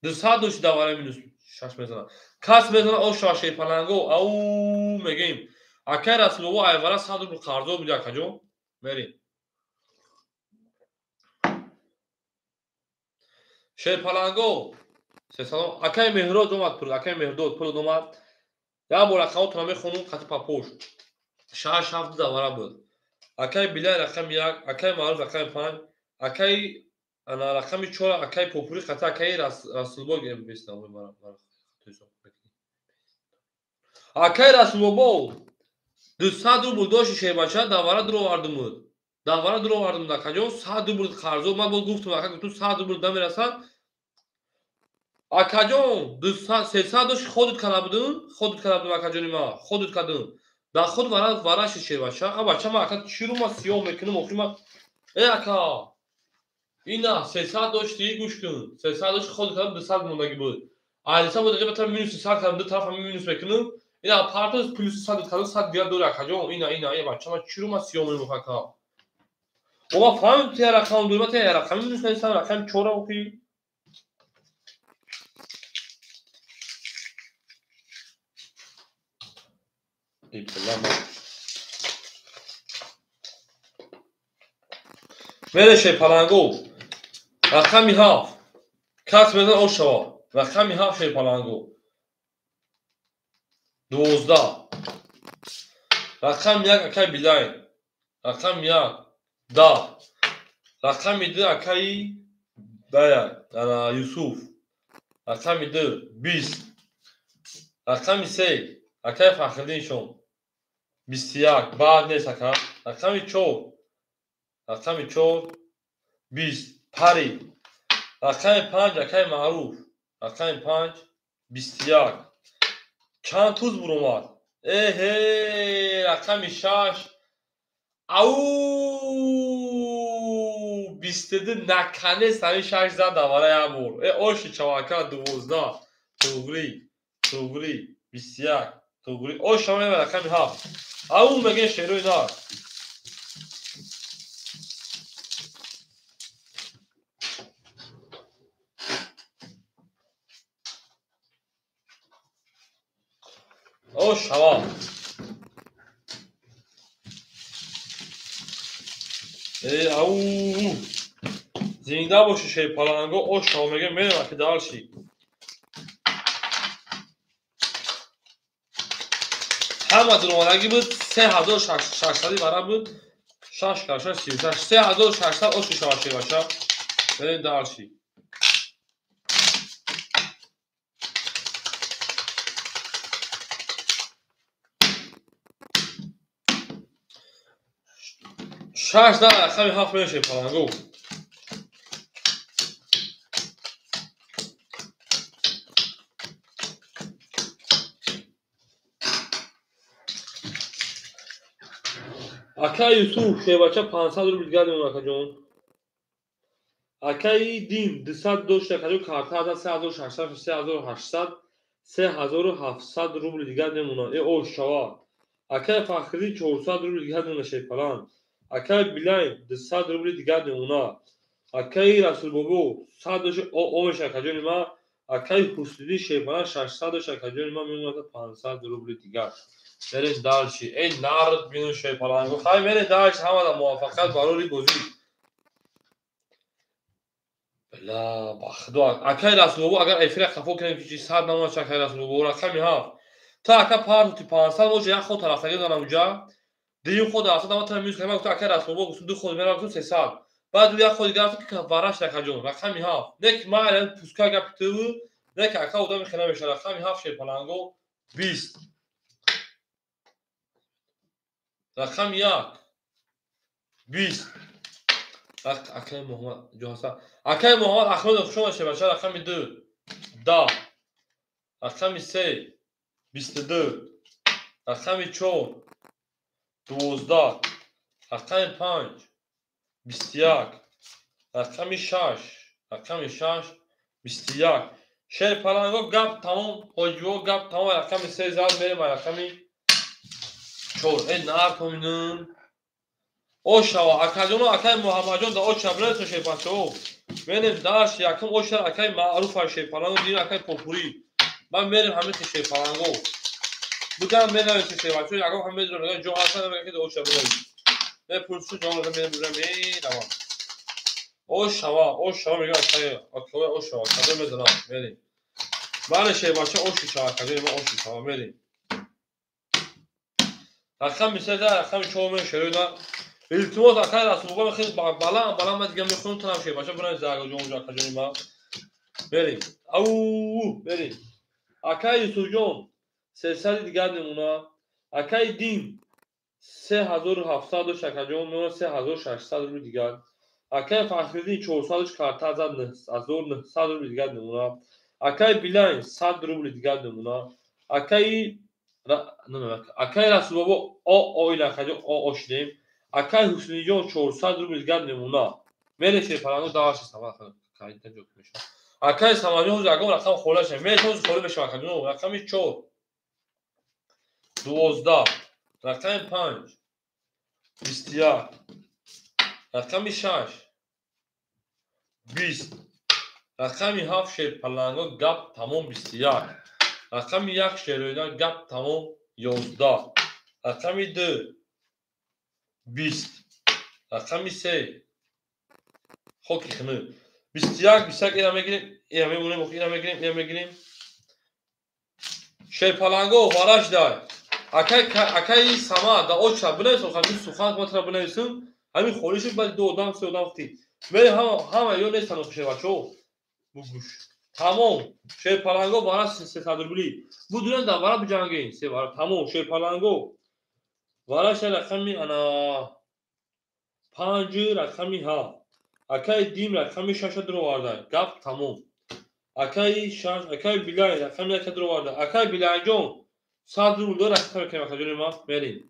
200 дошти давара минус 6 мезанад. Кас мезанад о шаши паланго, ау мегем. Акай Расулбобо ай вара 100 рубл қарзо буди акаҷон. Мерем. Шерпаланго. Салом. Акай Меҳрод омад пул, акай Меҳрдод пул омад. Як бор рақамҳоро мехонум қати папош. 6 7 давара буд. Акай Билай рақами 1, акай Маъруф рақами 5, акай ана рақами 4, акай Попури қати акай Расулбо акай Расулбобо 200 рубл дошти шербача, давара дуровардумуд. Давара дуровардум акаҷон, 100 рубл қарзо. Ман боз гуфтум, ака гуфтум 100 рубл намерасад. Акаҷон, 300 дошти ходут карда будум, ходут карда будум акаҷони ман, ходут кардум. Дар худ вара вараши шербача. А бача ман ака чӣ ру ман сиёҳ мекунам, охир ман э ака ина 300 дошти, гӯш кун. 300 дошти ходут кардам, 200 мондагӣ буд. Айса буд, ага минус 100 кардам, ду тараф ҳам минус мекунам. Ина партоз плюс 100 кардам, 100 дигар дори акаҷон. Ина ина э бача ман чӣ ру ман сиёҳ мекунам ака. Ома фаҳмидам ти рақам дума, ти рақами минус кардам, рақами 4 охи. Мереше паланго. Рақами 7. Кас мезанад о шава. Рақами 7 шерпаланго. 12. Рақами 1 акай Билайн. Рақами 1 10. Рақами 2 акай Дая, ана Юсуф. Рақами 2 20. Рақами 3 акай Фахриддин шон 21. Баъд нест ака. Рақами 4. Рақами 4 20. Пари. Рақами 5 акай Маъруф. Рақами 5 21. Чанд туз буромад? Эҳе, рақами 6. Ау, 22 наконец ҳамин 6 зад давара як бор. Э, оши чавака 12. Туғри, туғри, 21, туғри. Ош шава рақами 7. Ау мегӯем шерои нар. Ош шава. Э, ау. Зинда боши шерпаланго, ош шава мегӯем, мерем аки дальше. Ҳама дуромадагӣ буд 3600 вара буд. 6 кар 6 36. 3600 оши шава шербача. Мерем дальше. Шаш дар рақами 7 мерем шерпаланго. Акай Юсуф шербача 500 рубл дигар мемонад акаҷон. Акаи Дин 200 дошт акаҷон, карта аз 3600, 3800, 3700 рубл дигар мемонад. Э, ош шава. Акаи Фахриддин 400 рубл дигар мемонад шерпаланг. Акаи Билайн 200 рубли дигар мемонад. Акаи Расулбобо 100 дошт, о меша акаҷони ма. Акаи Ҳусниди шерпаланг 600 дошт акаҷони ма, мемонад 500 рубли дигар. Мерем дальше. Эй, нард бину шерпаланго. Хай мерем дальше, ҳамада муваффақият барори бозӣ. Бла, ба худо. Акаи Расулбобо агар эфира хафо кунем ки чи 100 намонад акаи Расулбобо рақами 7. Та ака партути 500 бошад, як ход тарафтагӣ дорам уҷа. Дуюм ход рафта ман тара мюз кардам, гуфтам акаи Расулбобо гуфтам ду ход мерам, гуфтам 300. Баъд як ход дигар рафтам ки вараш акаҷон, рақами 7. Не ки ман алан пускай гапи ту, не ки ака одами хела мешавад. Рақами 7 шерпаланго 20. Рақами 1 20. Акаи Муҳаммад ҷоҳаса. Акаи Муҳаммад Аҳмедов хуш омадед шербача. Рақами 2 10. Рақами 3 22. Рақами 4 12. Рақами 5 21. Рақами 6, рақами 6 21. Шерпаланго гап тамом, ҳоҷиҳо гап тамом. Рақами 3 зад мерем рақами 4. Э, наркоминун. Ошава, акаҷоно, акаи Муҳаммадҷон да оча биресо шерпачаҳо. Мерем даш, якум оша акаи Маъруфа шерпаланго, дигар акаи Попурӣ. Ман мерем ҳамин шерпаланго. Бигам менависем шербачаҳо, ягон ҳам медонам, мегӯям ҷо ҳастан, мегӯям ки оча бинавис. Ме пулшу ҷо мерем, мерем, меравам. Ошава, ошава мегӯям акаи, акаи ошава, кадом медонам, мерем. Бале шербача оши шава, акаҷони ма оши шава, мерем. Рақами 3 рақами 4 мерем шерои на. Илтимос акаи Расулбобо хеле баланд баланд ман дигар мехонам танам шербача бинавис ҷон ҷо акаҷони ма. Мерем. Ау, мерем. Акаи Юсуфҷон 300 дигар мемонад. Акаи Дин 3700 дошт акаҷон, мемонад 3600 рубли дигар. Акаи Фахриддин 400 дошт, карта зад 9900 рубли дигар мемонад. Акаи Билайн 100 рубли дигар мемонад. Акаи Расулбобо о о ин акаҷон о о шудем. Акаи Ҳусниҷон 400 рубли дигар мемонад. Мерем шерпаланго даваши самад кайда ҷо мешавад. Акаи Самадҷон ҳозир ягон рақам холӣ шавад. Мерем ҳозир холӣ мешавад акаҷон. Рақами 4 12. Рақами 5 21. Рақами 6 20. Рақами 7 шерпаланго гап тамом 21. Рақами 1 шероина гап тамом 11. Рақами 2 20. Рақами 3 хоки хунук 21 21. Ина мегирем, ина мемонем, ина мегирем, ина мегирем. Шерпаланго вараш дай. Акаи Самад да оча бинависам, ҳамин сухан матра бинависам, ҳамин холӣ шуд, баъд ду одам, се одам хти. Мерем ҳама ё нестан шербачаҳо. Бугӯш. Тамом. Шерпаланго вара 300 рубли. Будурен да вара биҷангем, се вара. Тамом, шерпаланго. Вараша рақами ана 5 рақами 7. Акаи Дим рақами шаша дуроварда. Гап тамом. Акаи шаш, акаи Билай рақами яка дуроварда. Акаи Билайҷон 100 рубл дора ракета мекунем акаҷони ман, мерем.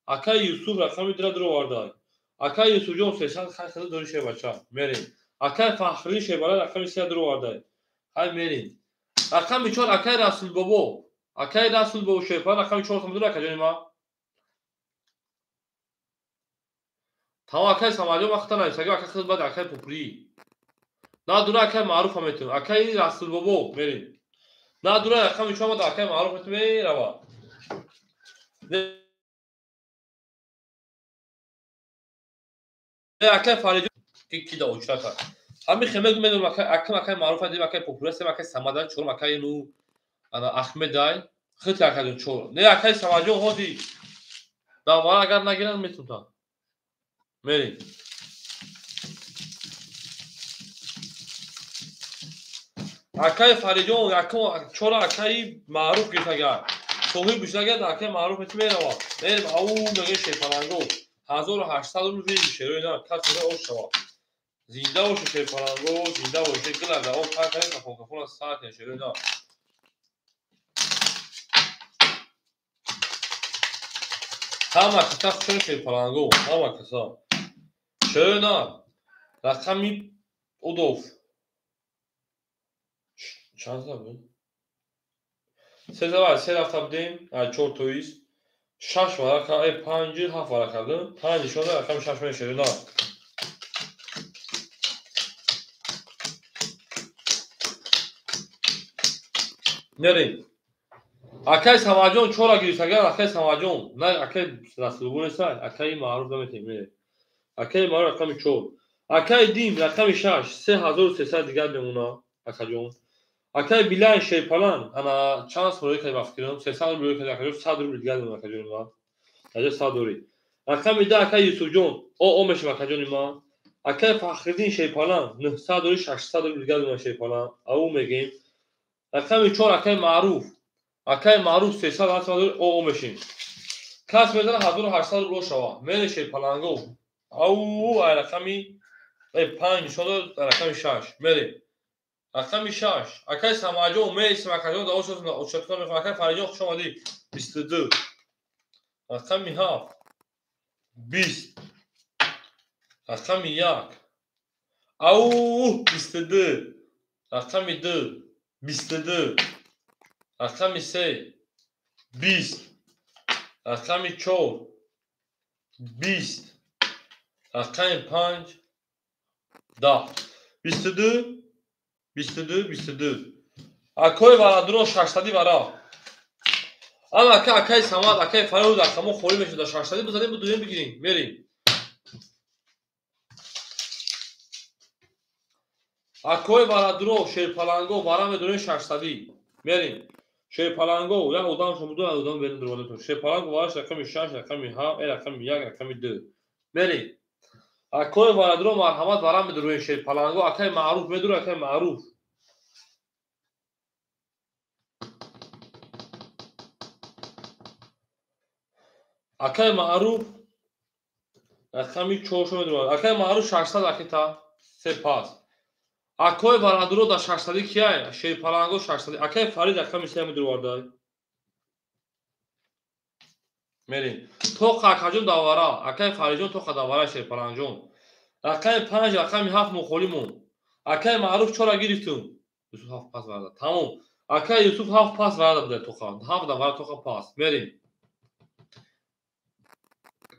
Акаи Юсуф рақами дура дуроварда. Акаи Юсуфҷон 300 хай хиза дори шебача, мерем. Акаи Фахриддин Шебала рақами се дуроварда. Хай мерем. Рақами 4 акаи Расулбобо. Акаи Расулбобо Шебала рақами 4 сом дура акаҷони ман. Тамом акаи Самадҷон вақта нависагӣ ака хиза баъд акаи Пупурӣ. На дура акаи Маъруфа метавонем. Акаи Расулбобо мерем. На дура рақами 4 омад акаи Маъруф метавонем мерава. Акаи Фариҷон ки да очра кард. Ҳамин хел мегӯм медонам акам акаи Маъруф дидем акаи Пупурӣ сем акаи Самадан чорум акаи ну ана Ахмедай хит акаҷон чор. Не акаи Самадҷон ҳози давара агар нагиранд метавонам. Мерем. Акаи Фариҷон якум чора акаи Маъруф гирифт агар. Соҳиб бишад агар акаи Маъруф мерава. Мерем ау мегӯем Шерпаланго. 1800 рубл види шерои на кас мега ош шава. Зинда боше Шерпаланго, зинда боше гилада о кар кардем кафон кафон сар кардем шерои на. Ҳама каса хушон Шерпаланго, ҳама каса. Шерои на рақами удов. Чанд за буд? Се за се рафта будем, чор тоист. Шаш варақа, панҷ, ҳафт варақа будем. Панҷ нишон дод, рақами шаш мешавад. На. Мерем. Акаи Самадҷон чора гирифт агар акаи Самадҷон, на акаи Расулбо нест, акаи Маъруф наметавонем. Мерем. Акаи Маъруф рақами 4. Акаи Дим рақами 6, 3300 дигар мемонад, акаҷон. Акаи Билай Шерпалан, ана чанд сомонӣ кардем афкирам, 300 рубл кардем акаҷон, 100 рубл дигар мемонад акаҷони ман. Аҷа 100 дорӣ. Рақами 10 акаи Юсуфҷон, о мешавад акаҷони ман. Акаи Фахриддин Шерпалан, 900 дорӣ, 600 рубл дигар мемонад Шерпалан. Ау мегӯем. Рақами 4 акаи Маъруф. Акаи Маъруф 300 дорӣ, о мешем. Кас мезанад 1800 рубл шава. Мере Шерпаланго. Ау ай рақами 5 нишон дод, рақами 6. Мерем. Рақами 6. Акаи Самадҷон мересем акаҷон да ошотон очатон мехоҳам. Акаи Фариҷон хуш омадӣ. 22. Рақами 7. 20. Рақами 1. Ау 22. Рақами 2. 22. Рақами 3. 20. Рақами 4. 20. Рақами 5. 10. 22. 22, 22. Акои варадуро 600 вара. Ама ака акаи Самад, акаи Фаруд рақамо холӣ мешуда 600 бизанем бидуем бигирем. Мерем. Акои варадуро Шерпаланго вара медурем 600. Мерем. Шерпаланго як одам шумо ду одам берем дурвадатон. Шерпаланго вараш рақами 6, рақами 7, рақами 1, рақами 2. Мерем. Акои варадуро марҳамат вара медуруем Шерпаланго, акаи Маъруф медура, акаи Маъруф. Акаи Маъруф рақами 4 медура. Акаи Маъруф 600 ракета, се пас. Акои варадуро да 600 кияй? Шерпаланго 600. Акаи Фарид рақами 3 медурвардай. Мерем. Тоқа акаҷон давара, акаи Фариҷон тоқа давара Шерпаланҷон. Рақами 5, рақами 7 мухолимон. Акаи Маъруф 4 гирифтум. Юсуф 7 пас варда. Тамом. Акаи Юсуф 7 пас варда буда тоқа. 7 давара тоқа пас. Мерем.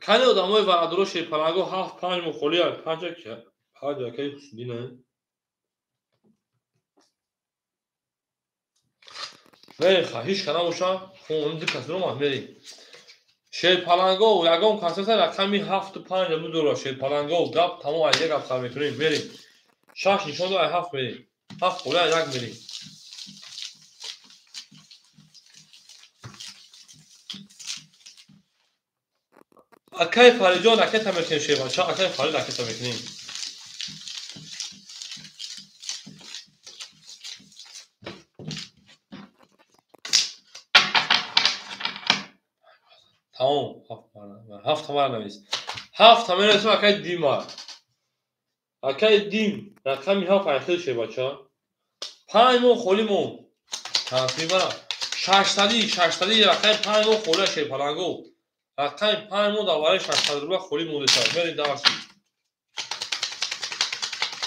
Кани одамои варадуро Шерпаланго 7 5 мухоли 5 ки 5 акаи Ҳусиддин. Мерем ха, ҳеч ка набоша. Хун ду кас ромад мерем. Шерпаланго ягон касеса рақами 7 5 будура Шерпаланго гап тамом аз як гап сар мекунем мерем. 6 нишон дод, 7 мерем. 7 холи аз як мерем. Акаи Фариҷон ракета мекунем Шербача, акаи Фарид ракета мекунем. Тамом, ҳафт мара навис. Ҳафт менависем акаи Дима. Акаи Дим рақами 7 айхил шебача. 5 мо холӣ монд. Тасмибара. Шаштади, шаштади рақами 5 мо холӣ шерпаланго. Рақами 5 мо дар барои 600 рубла холӣ мондеса. Мерем дарси.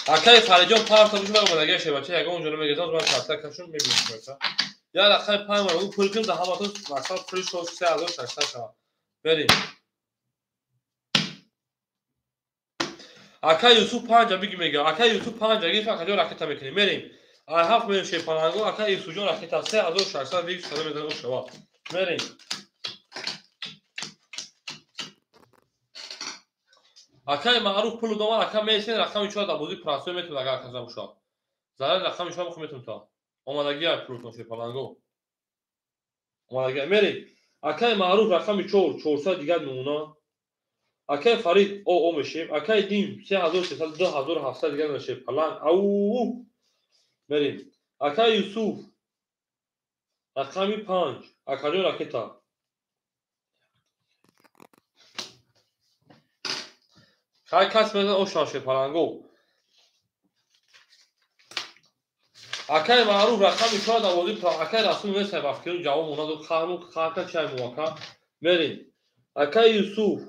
Акаи Фариҷон 5 та бушма омадагия шебача. Ягон ҷо намегезам, ман карта кашум мебинам шебача. Я рақами 5 мо пул кунем, дар ҳаматон мақсад пули 3600 шавад. Мерем. Акаи Юсуф 5 биги мега. Акаи Юсуф 5 гирифт, акаҷон ракета мекунем. Мерем. Ай 7 мерем шерпаланго, акаи Юсуфҷон ракета 3600 вик сада мезанад шава. Мерем. Акаи Маъруф пул домад, ака месен рақами 4 дар бозии прасои метавонад агар ака забушад. Зарар рақами 4 мехоҳ метавонад та. Омадагия пултон шерпаланго. Омадагия мерем. Акаи Маъруф рақами 4, 400 дигар намуна. Акаи Фарид о мешем. Акаи Дим 3300 2700 дигар мешем. Паланг ау. Мерем. Акаи Юсуф рақами 5, акаҷон ракета. Хай кас мезанад ошава шерпаланго. Акаи Маъруф рақами 4 дар бозии акаи Расул несай вафкиру ҷавоб монад хаҳму хака чай мувака. Мерем. Акаи Юсуф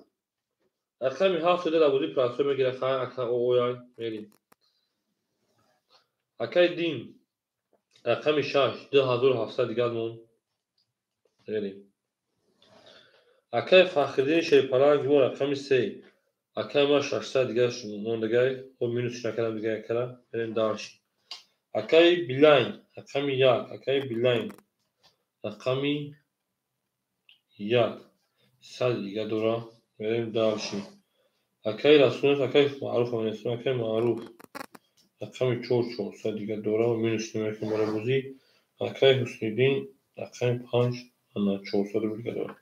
рақами 7 дар бозии прасо мегирад. Хай ака ояй мерем. Акаи Дим рақами 6 2700 дигар монд. Мерем. Акаи Фахриддин шерпаланг мо рақами 3. Акаи ма 600 дигар мондагай. Хоб минус накардам дигар якара. Мерем дальше. Акаи Билайн рақами 1. Акаи Билайн рақами 1. 100 дигар дора. Мерем дальше. Акаи Расулов, акаи Маъруф ҳам, акаи Маъруф рақами 4 400 дигар дора, минус намекунем барои бозӣ. Акаи Ҳусниддин рақами 5 ана 400 рубл дигар дора.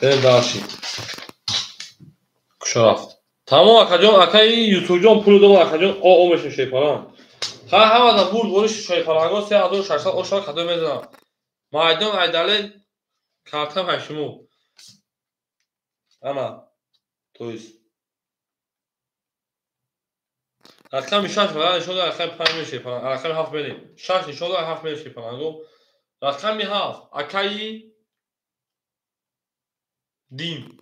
Мерем дальше. Куша рафт. Тамом акаҷон, акаи Юсуфҷон пул дод, акаҷон о мешем шерпаланг. Хай ҳамада бурд бори шерпаланго 3600 ошава кадом мезанам. Майдон айдале картам ҳай шумо. Ана, то есть рақами 6 вара нишон дод, рақами 5 мешем паланг, рақами 7 мерем. 6 нишон дод, 7 мешем паланго. Рақами 7 акаи Дим.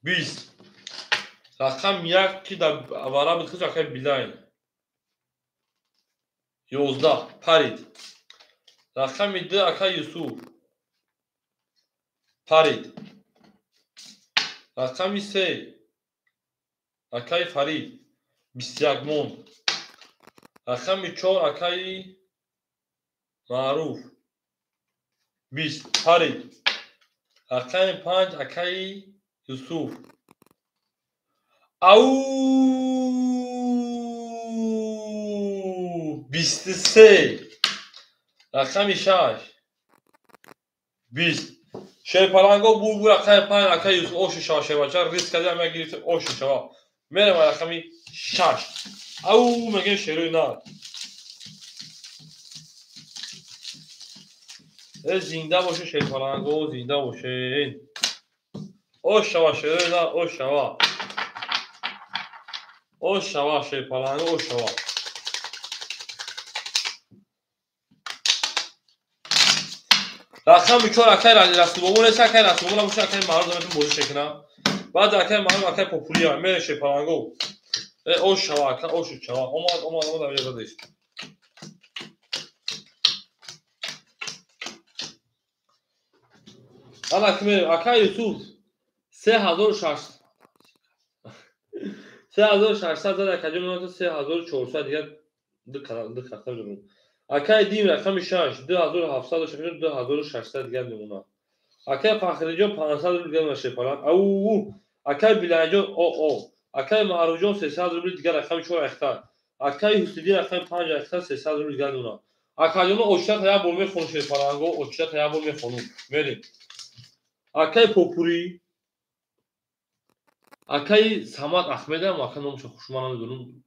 20. Рақами 1 ки дар вара буд, акаи Билайн. 11 парид. Рақами 2 акаи Юсуф. Парид. Рақами 3 акаи Фарид 21 монд. Рақами 4 акаи Маъруф 20 парид. Рақами 5 акаи Юсуф. Ау 23. Рақами 6 20. Шерпаланго бургу рақами 5 акаи Юсуф оши шава шербача риск кардам я гирифтем оши шава. Мерем рақами 6. Ау мегем шерои нар. Зинда боше шерпаланго, зинда боше. Ош шава шерои нар, ош шава. Ош шава шерпаланго, ош шава. Рақами 4 акаи Расулбобо нест, акаи Расулбобо набошад, акаи Маъруф наметавон бозӣ шекунам. Баъд акаи Маъруф акаи Популия мере шерпаланго. Ош шава ака, ош шава. Омад, омад, омад, амиҷа задеш. Ана ки акаи Юсуф 3600 3600 зад, акаҷон меояд 3400 дигар ду карта мезанам. Акаи Дим рақами 6 2700 2600 дигар мемонад. Акаи Фахриҷон 500 рубл дигар мешепаланд. Ау акаи Билайҷон о. Акаи Маъруфҷон 300 рубл дигар рақами 4 ахтар. Акаи Ҳусниддин рақами 5 ахтар 300 рубл дигар мемонад. Акаҷоно очта як бор мехонум шерпаланго, очта як бор мехонум. Мерем. Акаи Попурӣ, акаи Самад Ахмедам, ака номашо хушма намедонам.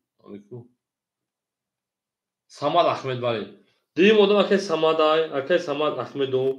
Самад Ахмед, бале. Дуюм одам акаи Самадай, акаи Самад Ахмедов.